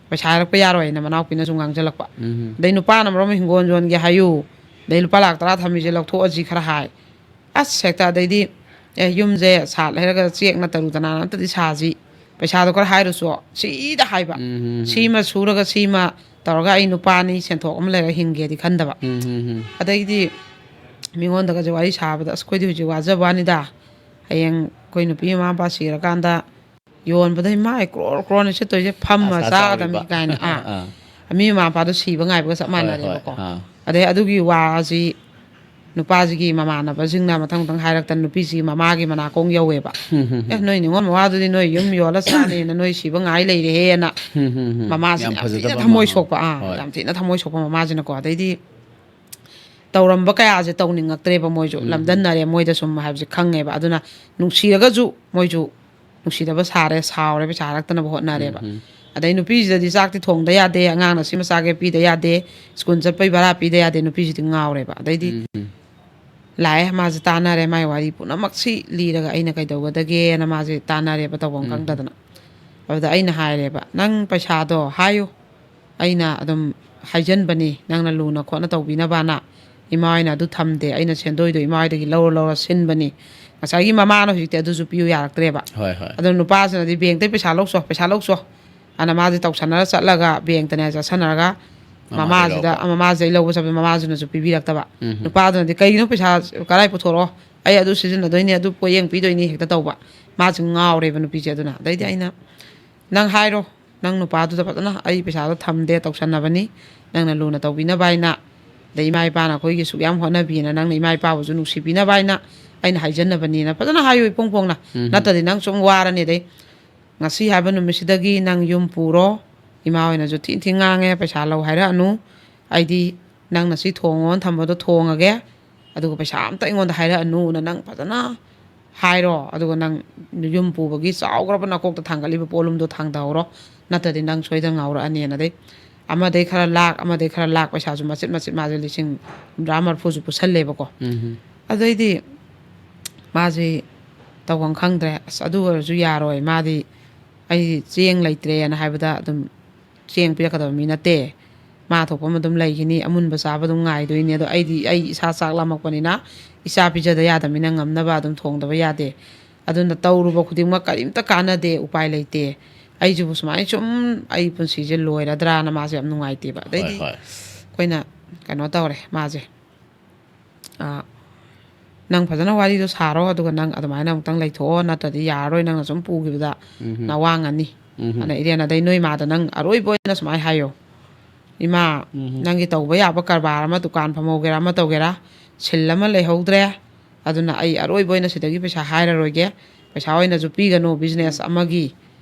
ꯄꯩꯁꯥ ꯍꯥꯏꯔꯛꯄ ꯌꯥꯔꯣꯏꯅ" ꯃꯅꯥꯎꯄꯤꯅꯁꯨ ꯉꯥꯡꯁꯤꯜꯂꯛꯄ꯫ ꯎꯝ꯫ ꯑꯗꯩ ꯅꯨꯄꯥꯅ ꯃꯔꯣꯝ ꯍꯤꯡꯒꯣꯜ ꯌꯣꯟꯒꯦ ꯍꯥꯏꯌꯨ, ꯑꯗꯩ ꯂꯨꯄꯥ ꯂꯥꯛ ꯇꯔꯥ ꯊꯝꯃꯤꯁꯦ ꯂꯧꯊꯣꯛꯑꯁꯤ ꯈꯔ ꯍꯥꯏ꯫ ꯑꯁ, ꯍꯦꯛꯇ ꯑꯗꯩꯗꯤ, "ꯑꯦ, ꯌꯨꯝꯁꯦ ꯁꯥꯠ ꯍꯩꯔꯒ ꯆꯦꯛꯅ ꯇꯔꯨ ꯇꯅꯥꯟ ꯑꯝꯇꯗꯤ ꯁꯥꯁꯤ, ꯄꯩꯁꯥꯗꯣ ꯈꯔ ꯍꯥꯏꯔꯨꯁꯨ", ꯁꯤꯗ ꯍꯥꯏꯕ꯫ ꯎꯝ, ꯎꯝ, ꯎꯝ꯫ "ꯁꯤꯃ ꯁꯨꯔꯒ ꯁꯤꯃ ꯇꯧꯔꯒ ꯑꯩ ꯅꯨꯄꯥꯅꯤ, ꯁꯦꯟꯊꯣꯛ ꯑꯃ ꯂꯩꯔꯒ ꯍꯤꯡꯒꯦꯗꯤ ꯈꯟꯗꯕ"꯫ ꯎꯝ, ꯎꯝ, ꯎꯝ꯫ ꯑꯗꯩꯗꯤ ꯃꯤꯉꯣꯟꯗꯒꯁꯦ ꯋꯥꯔꯤ ꯁꯥꯕꯗ, "ꯑꯁ, ꯑꯩꯈꯣꯏꯗꯤ ꯍꯧꯖꯤꯛ ꯋꯥꯖꯕ ꯋꯥꯅꯤꯗ, ꯍꯌꯦꯡ ꯑꯩꯈꯣꯏ ꯅꯨꯄꯤ ꯃꯃꯥ ꯃꯄꯥ ꯁꯤꯔꯀꯥꯟꯗ ꯌꯣꯟꯕꯗ ꯏꯃꯥꯏ ꯀ꯭ꯔꯣꯔ ꯀ꯭ꯔꯣꯔꯅꯤ ꯁꯤꯠꯇꯣꯏꯁꯦ, ꯐꯝꯃ ꯑꯁ, ꯑꯁ, ꯆꯥꯒꯗꯕꯅꯤ" ꯆꯥꯎꯔꯤꯕ꯫ ꯀꯥꯏꯅ꯫ ꯑꯥ꯫ ꯑꯥ꯫ ꯃꯤ ꯃꯃꯥ ꯃꯄꯥꯗꯣ ꯁꯤꯕ ꯉꯥꯏꯕꯒ ꯆꯞ ꯍꯣꯏ, ꯍꯣꯏ꯫ ꯃꯥꯟꯅꯔꯦꯕꯀꯣ꯫ ꯑꯥ꯫ ꯑꯗꯩ ꯑꯗꯨꯒꯤ ꯋꯥꯁꯤ ꯅꯨꯄꯥꯁꯤꯒꯤ ꯃꯃꯥꯟꯅꯕꯁꯤꯡꯅ ꯃꯊꯪ ꯃꯊꯪ ꯍꯥꯏꯔꯛꯇꯅ ꯅꯨꯄꯤꯁꯤꯒꯤ ꯃꯃꯥꯒꯤ ꯃꯅꯥꯀꯣꯡ ꯌꯧꯋꯦꯕ꯫ ꯎꯝ, ꯎꯝ, "ꯑꯦ, ꯎꯝ꯫ ꯅꯣꯏ ꯅꯤꯉꯣꯜ ꯃꯋꯥꯗꯨꯗꯤ ꯅꯣꯏ ꯌꯨꯝ ꯌꯣꯜꯂ ꯆꯥꯅꯦꯅ ꯅꯣꯏ ꯁꯤꯕ ꯉꯥꯏ ꯂꯩꯔꯦꯍꯦꯅ"꯫ ꯎꯝ, ꯎꯝ, ꯎꯝ꯫ ꯃꯃꯥꯁꯤꯅ ꯌꯥꯝ ꯌꯥꯝ ꯊꯤꯅ ꯐꯖꯗꯕ ꯊꯃꯣꯏ ꯃꯃꯥ꯫ ꯁꯣꯛꯄ, ꯑꯥ, ꯍꯣꯏ꯫ ꯌꯥꯝ ꯊꯤꯅ ꯊꯃꯣꯏ ꯁꯣꯛꯄ ꯃꯃꯥꯁꯤꯅꯀꯣ꯫ ꯑꯗꯩꯗꯤ ꯇꯧꯔꯝꯕ ꯀꯌꯥꯁꯦ ꯇꯧꯅꯤꯡꯉꯛꯇ꯭ꯔꯦꯕ ꯃꯣꯏꯁꯨ꯫ ꯎꯝ, ꯎꯝ꯫ ꯂꯝꯗꯟꯅꯔꯦ ꯃꯣꯏꯗ ꯁꯨꯝ ꯍꯥꯏꯕꯁꯦ ꯈꯪꯉꯦꯕ꯫ ꯑꯗꯨꯅ ꯅꯨꯡꯁꯤꯔꯒꯁꯨ ꯃꯣꯏꯁꯨ ꯅꯨꯡꯁꯤꯗꯕ ꯁꯥꯔꯦ, ꯁꯥꯎꯔꯦ, ꯄꯩꯁꯥ ꯍꯥꯏꯔꯛꯇꯅꯕ ꯍꯣꯠꯅꯔꯦꯕ꯫ ꯎꯝ, ꯎꯝ꯫ ꯑꯗꯩ ꯅꯨꯄꯤꯁꯤꯗꯗꯤ ꯆꯥꯛꯇꯤ ꯊꯣꯡꯗ ꯌꯥꯗꯦ, ꯑꯉꯥꯡꯅ ꯁꯤꯃ ꯆꯥꯒꯦ ꯄꯤꯗ ꯌꯥꯗꯦ, ꯁ꯭ꯀꯨꯜ ꯆꯠꯄꯩ ꯚꯔꯥ ꯄꯤꯗ ꯌꯥꯗꯦ, ꯅꯨꯄꯤꯁꯤꯗꯤ ꯉꯥꯎꯔꯦꯕ꯫ ꯑꯗꯩꯗꯤ ꯎꯝ, ꯎꯝ꯫ ꯂꯥꯛꯑꯦ꯫ ꯃꯥꯁꯦ ꯇꯥꯟꯅꯔꯦ, ꯃꯥꯏ ꯋꯥꯔꯤ ꯄꯨꯝꯅꯃꯛꯁꯤ ꯂꯤꯔꯒ ꯑꯩꯅ ꯀꯩꯗꯧꯒꯗꯒꯦꯅ ꯃꯥꯁꯦ ꯇꯥꯟꯅꯔꯦꯕ, ꯇꯧꯐꯝ ꯈꯪꯗꯗꯅ꯫ ꯑꯗꯨꯗ ꯑꯩꯅ ꯍꯥꯏꯔꯦꯕ, "ꯅꯪ ꯄꯩꯁꯥꯗꯣ ꯍꯥꯏꯌꯨ, ꯑꯩꯅ ꯑꯗꯨꯝ ꯍꯥꯏꯖꯟꯕꯅꯤ, ꯅꯪꯅ ꯂꯨꯅ ꯈꯣꯠꯅ ꯇꯧꯕꯤꯅꯕꯅ꯫ ꯏꯃꯥ ꯍꯣꯏꯅ ꯑꯗꯨ ꯊꯝꯗꯦ, ꯑꯩꯅ ꯁꯦꯟꯗꯣꯏꯗꯣ ꯏꯃꯥ ꯍꯣꯏꯗꯒꯤ ꯂꯧꯔ ꯂꯧꯔ ꯁꯤꯟꯕꯅꯤ"꯫ ꯉꯁꯥꯏꯒꯤ ꯃꯃꯥꯅ ꯍꯧꯖꯤꯛꯇꯤ ꯑꯗꯨꯁꯨ ꯄꯤꯌꯨ ꯌꯥꯔꯛꯇ꯭ꯔꯦꯕ꯫ ꯍꯣꯏ, ꯍꯣꯏ꯫ ꯑꯗꯨꯅ ꯅꯨꯄꯥꯁꯤꯅꯗꯤ, "ꯕꯦꯡꯛꯇꯩ ꯄꯩꯁꯥ ꯂꯧꯆꯣ, ꯄꯩꯁꯥ ꯂꯧꯆꯣ"꯫ ꯑꯅ ꯃꯥꯁꯦ ꯇꯧꯁꯟꯅꯔ ꯆꯠꯂꯒ ꯕꯦꯡꯛꯇꯅꯦ ꯆꯠꯁꯟꯅꯔꯒ ꯃꯃꯥꯗꯩ ꯃꯃꯥꯁꯤꯗ ꯂꯧꯕ꯫ ꯃꯃꯥꯁꯤꯗꯩ ꯂꯧꯕ ꯆꯠꯄꯗ ꯃꯃꯥꯁꯤꯅꯁꯨ ꯄꯤꯕꯤꯔꯛꯇꯕ꯫ ꯎꯝ꯫ ꯅꯨꯄꯥꯗꯨꯅꯗꯤ, "ꯀꯩꯒꯤꯅꯣ ꯄꯩꯁꯥ ꯀꯗꯥꯏ ꯄꯨꯊꯣꯔꯛꯑꯣ, ꯑꯩ ꯑꯗꯨ ꯁꯤꯖꯤꯟꯅꯗꯣꯏꯅꯤ, ꯑꯗꯨ ꯄꯣꯠꯌꯦꯡ ꯄꯤꯗꯣꯏꯅꯤ", ꯍꯦꯛꯇ ꯇꯧꯕ꯫ ꯃꯥꯁꯤ ꯉꯥꯎꯔꯦꯕ ꯅꯨꯄꯤꯁꯦ꯫ ꯑꯗꯨꯅ ꯑꯗꯩꯗꯤ ꯑꯩꯅ, "ꯅꯪ ꯍꯥꯏꯔꯣ, ꯅꯪ ꯅꯨꯄꯥꯗꯨꯗ ꯐꯖꯅ ꯑꯩ ꯄꯩꯁꯥꯗꯣ ꯊꯝꯗꯦ, ꯇꯧꯁꯟꯅꯕꯅꯤ, ꯅꯪꯅ ꯂꯨꯅ ꯇꯧꯕꯤꯅꯕ ꯍꯥꯏꯅ, ꯑꯗꯩ ꯏꯃꯥ ꯏꯄꯥꯅ ꯑꯩꯈꯣꯏꯒꯤ ꯁꯨꯛ ꯌꯥꯝ ꯍꯣꯠꯅꯕꯤꯅ ꯅꯪꯅ ꯏꯃꯥ ꯏꯄꯥꯕꯨꯁꯨ ꯅꯨꯡꯁꯤꯕꯤꯅꯕ ꯍꯥꯏꯅ ꯑꯩꯅ ꯍꯥꯏꯖꯟꯅꯕꯅꯤꯅ" ꯐꯖꯅ ꯍꯥꯏꯌꯨ ꯏꯐꯣꯡ ꯐꯣꯡꯅ꯫ ꯎꯝ꯫ "ꯅꯠꯇ꯭ꯔꯗꯤ ꯅꯪ ꯁꯨꯝ ꯋꯥꯔꯅꯤ꯫ ꯑꯗꯩ ꯉꯁꯤ ꯍꯥꯏꯕ ꯅꯨꯃꯤꯠꯁꯤꯗꯒꯤ ꯅꯪ ꯌꯨꯝ ꯄꯨꯔꯣ꯫ ꯏꯃꯥ ꯍꯣꯏꯅꯁꯨ ꯊꯤꯅ ꯊꯤꯅ ꯉꯥꯡꯉꯦ, ꯄꯩꯁꯥ ꯂꯧ ꯍꯥꯏꯔꯛꯑꯅꯨ꯫ ꯑꯩꯗꯤ ꯅꯪꯅ ꯁꯤ ꯊꯣꯡꯉꯣꯅ ꯊꯝꯕꯗꯣ ꯊꯣꯡꯉꯒꯦ, ꯑꯗꯨꯒ ꯄꯩꯁꯥ ꯑꯝꯇ ꯑꯩꯉꯣꯟꯗ ꯍꯥꯏꯔꯛꯑꯅꯨꯅ ꯅꯪ ꯐꯖꯅ ꯍꯥꯏꯔꯣ꯫ ꯑꯗꯨꯒ ꯅꯪ ꯌꯨꯝ ꯄꯨꯕꯒꯤ ꯆꯥꯎꯈ꯭ꯔꯕ ꯅꯀꯣꯛꯇ ꯊꯥꯡꯒꯠꯂꯤꯕ ꯄꯣꯠꯂꯨꯝꯗꯣ ꯊꯥꯡꯊꯍꯧꯔꯣ, ꯅꯠꯇ꯭ꯔꯗꯤ ꯅꯪ ꯁꯣꯏꯗꯅ ꯉꯥꯎꯔꯛꯑꯅꯤꯅ꯫ ꯑꯗꯩ ꯑꯃꯗꯩ ꯈꯔ ꯂꯥꯛ, ꯑꯃꯗꯩ ꯈꯔ ꯂꯥꯛ, ꯄꯩꯁꯥꯁꯨ ꯃꯆꯤꯠ ꯃꯆꯤꯠ, ꯃꯥꯁꯦ ꯂꯤꯁꯤꯡ ꯍꯨꯝꯗ꯭ꯔꯥ ꯃꯔꯤꯐꯨꯁꯨ ꯄꯨꯁꯜꯂꯦꯕꯀꯣ꯫ ꯎꯝ꯫ ꯑꯗꯩꯗꯤ ꯃꯥꯁꯤ ꯇꯧꯐꯝ ꯈꯪꯗ꯭ꯔꯦ꯫ "ꯑꯁ, ꯑꯗꯨ ꯑꯣꯏꯔꯁꯨ ꯌꯥꯔꯣꯏ, ꯃꯥꯗꯤ ꯑꯩ ꯆꯦꯡ ꯂꯩꯇ꯭ꯔꯦꯅ ꯍꯥꯏꯕꯗ ꯑꯗꯨꯝ ꯆꯦꯡ ꯄꯤꯔꯛꯀꯗꯕ ꯃꯤ ꯅꯠꯇꯦ, ꯃꯥ ꯊꯣꯛꯄ ꯑꯃ ꯑꯗꯨꯝ ꯂꯩꯈꯤꯅꯤ, ꯑꯃꯨꯟꯕ ꯆꯥꯕ ꯑꯗꯨꯝ ꯉꯥꯏꯗꯣꯏꯅꯤ꯫ ꯑꯗꯣ ꯑꯩꯗꯤ ꯑꯩ ꯏꯁꯥ ꯆꯥꯛ ꯂꯥꯝꯃꯛꯄꯅꯤꯅ ꯏꯆꯥ ꯄꯤꯖꯗ ꯌꯥꯗꯕꯅꯤꯅ ꯉꯝꯅꯕ ꯑꯗꯨꯝ ꯊꯣꯡꯗꯕ ꯌꯥꯗꯦ꯫ ꯑꯗꯨꯅ ꯇꯧꯔꯨꯕ ꯈꯨꯗꯤꯡꯃꯛ ꯀꯔꯤꯝꯇ ꯀꯥꯟꯅꯗꯦ, ꯎꯄꯥꯏ ꯂꯩꯇꯦ꯫ ꯑꯩꯁꯤꯕꯨ ꯁꯨꯃꯥꯏꯅ ꯁꯨꯝ ꯑꯩ ꯄꯨꯟꯁꯤꯁꯦ ꯂꯣꯏꯔꯗ꯭ꯔꯥꯅ" ꯃꯥꯁꯦ ꯌꯥꯝ ꯅꯨꯡꯉꯥꯏꯇꯦꯕ꯫ ꯑꯗꯩꯗꯤ ꯍꯣꯏ꯫ ꯑꯩꯈꯣꯏꯅ ꯀꯩꯅꯣ ꯇꯧꯔꯦ, ꯃꯥꯁꯦ, ꯑꯥ, "ꯅꯪ ꯐꯖꯅ ꯋꯥꯔꯤꯗꯣ ꯁꯥꯔꯣ, ꯑꯗꯨꯒ ꯅꯪ ꯑꯗꯨꯃꯥꯏꯅ ꯑꯃꯨꯛꯇꯪ ꯂꯩꯊꯣꯛꯑꯣ, ꯅꯠꯇ꯭ꯔꯗꯤ ꯌꯥꯔꯔꯣꯏ, ꯅꯪꯅ ꯁꯨꯝ ꯄꯨꯈꯤꯕꯗ ꯎꯝ꯫ ꯅꯋꯥꯡꯉꯅꯤ" ꯎꯝ꯫ ꯑꯅ ꯏꯔꯦꯟ꯫ ꯑꯗꯩ ꯅꯣꯏ ꯃꯥꯗ ꯅꯪ ꯑꯔꯣꯏꯕ ꯑꯣꯏꯅ ꯁꯨꯃꯥꯏꯅ ꯍꯥꯏꯌꯣ, "ꯏꯃꯥ, ꯎꯝ꯫ ꯅꯪꯒꯤ ꯇꯧꯕ ꯌꯥꯕ ꯀꯔꯕꯥꯔ ꯑꯃ, ꯗꯨꯀꯥꯟ ꯐꯝꯍꯧꯒꯦꯔꯥ, ꯑꯃ ꯇꯧꯒꯦꯔꯥ, ꯁꯤꯜ ꯑꯃ ꯂꯩꯍꯧꯗ꯭ꯔꯦ, ꯑꯗꯨꯅ ꯑꯩ ꯑꯔꯣꯏꯕ ꯑꯣꯏꯅ ꯁꯤꯗꯒꯤ ꯄꯩꯁꯥ ꯍꯥꯏꯔꯔꯣꯏꯒꯦ, ꯄꯩꯁꯥ ꯑꯣꯏꯅꯁꯨ ꯄꯤꯒꯅꯨ, ꯕꯤꯖꯤꯅꯦꯁ ꯑꯃꯒꯤ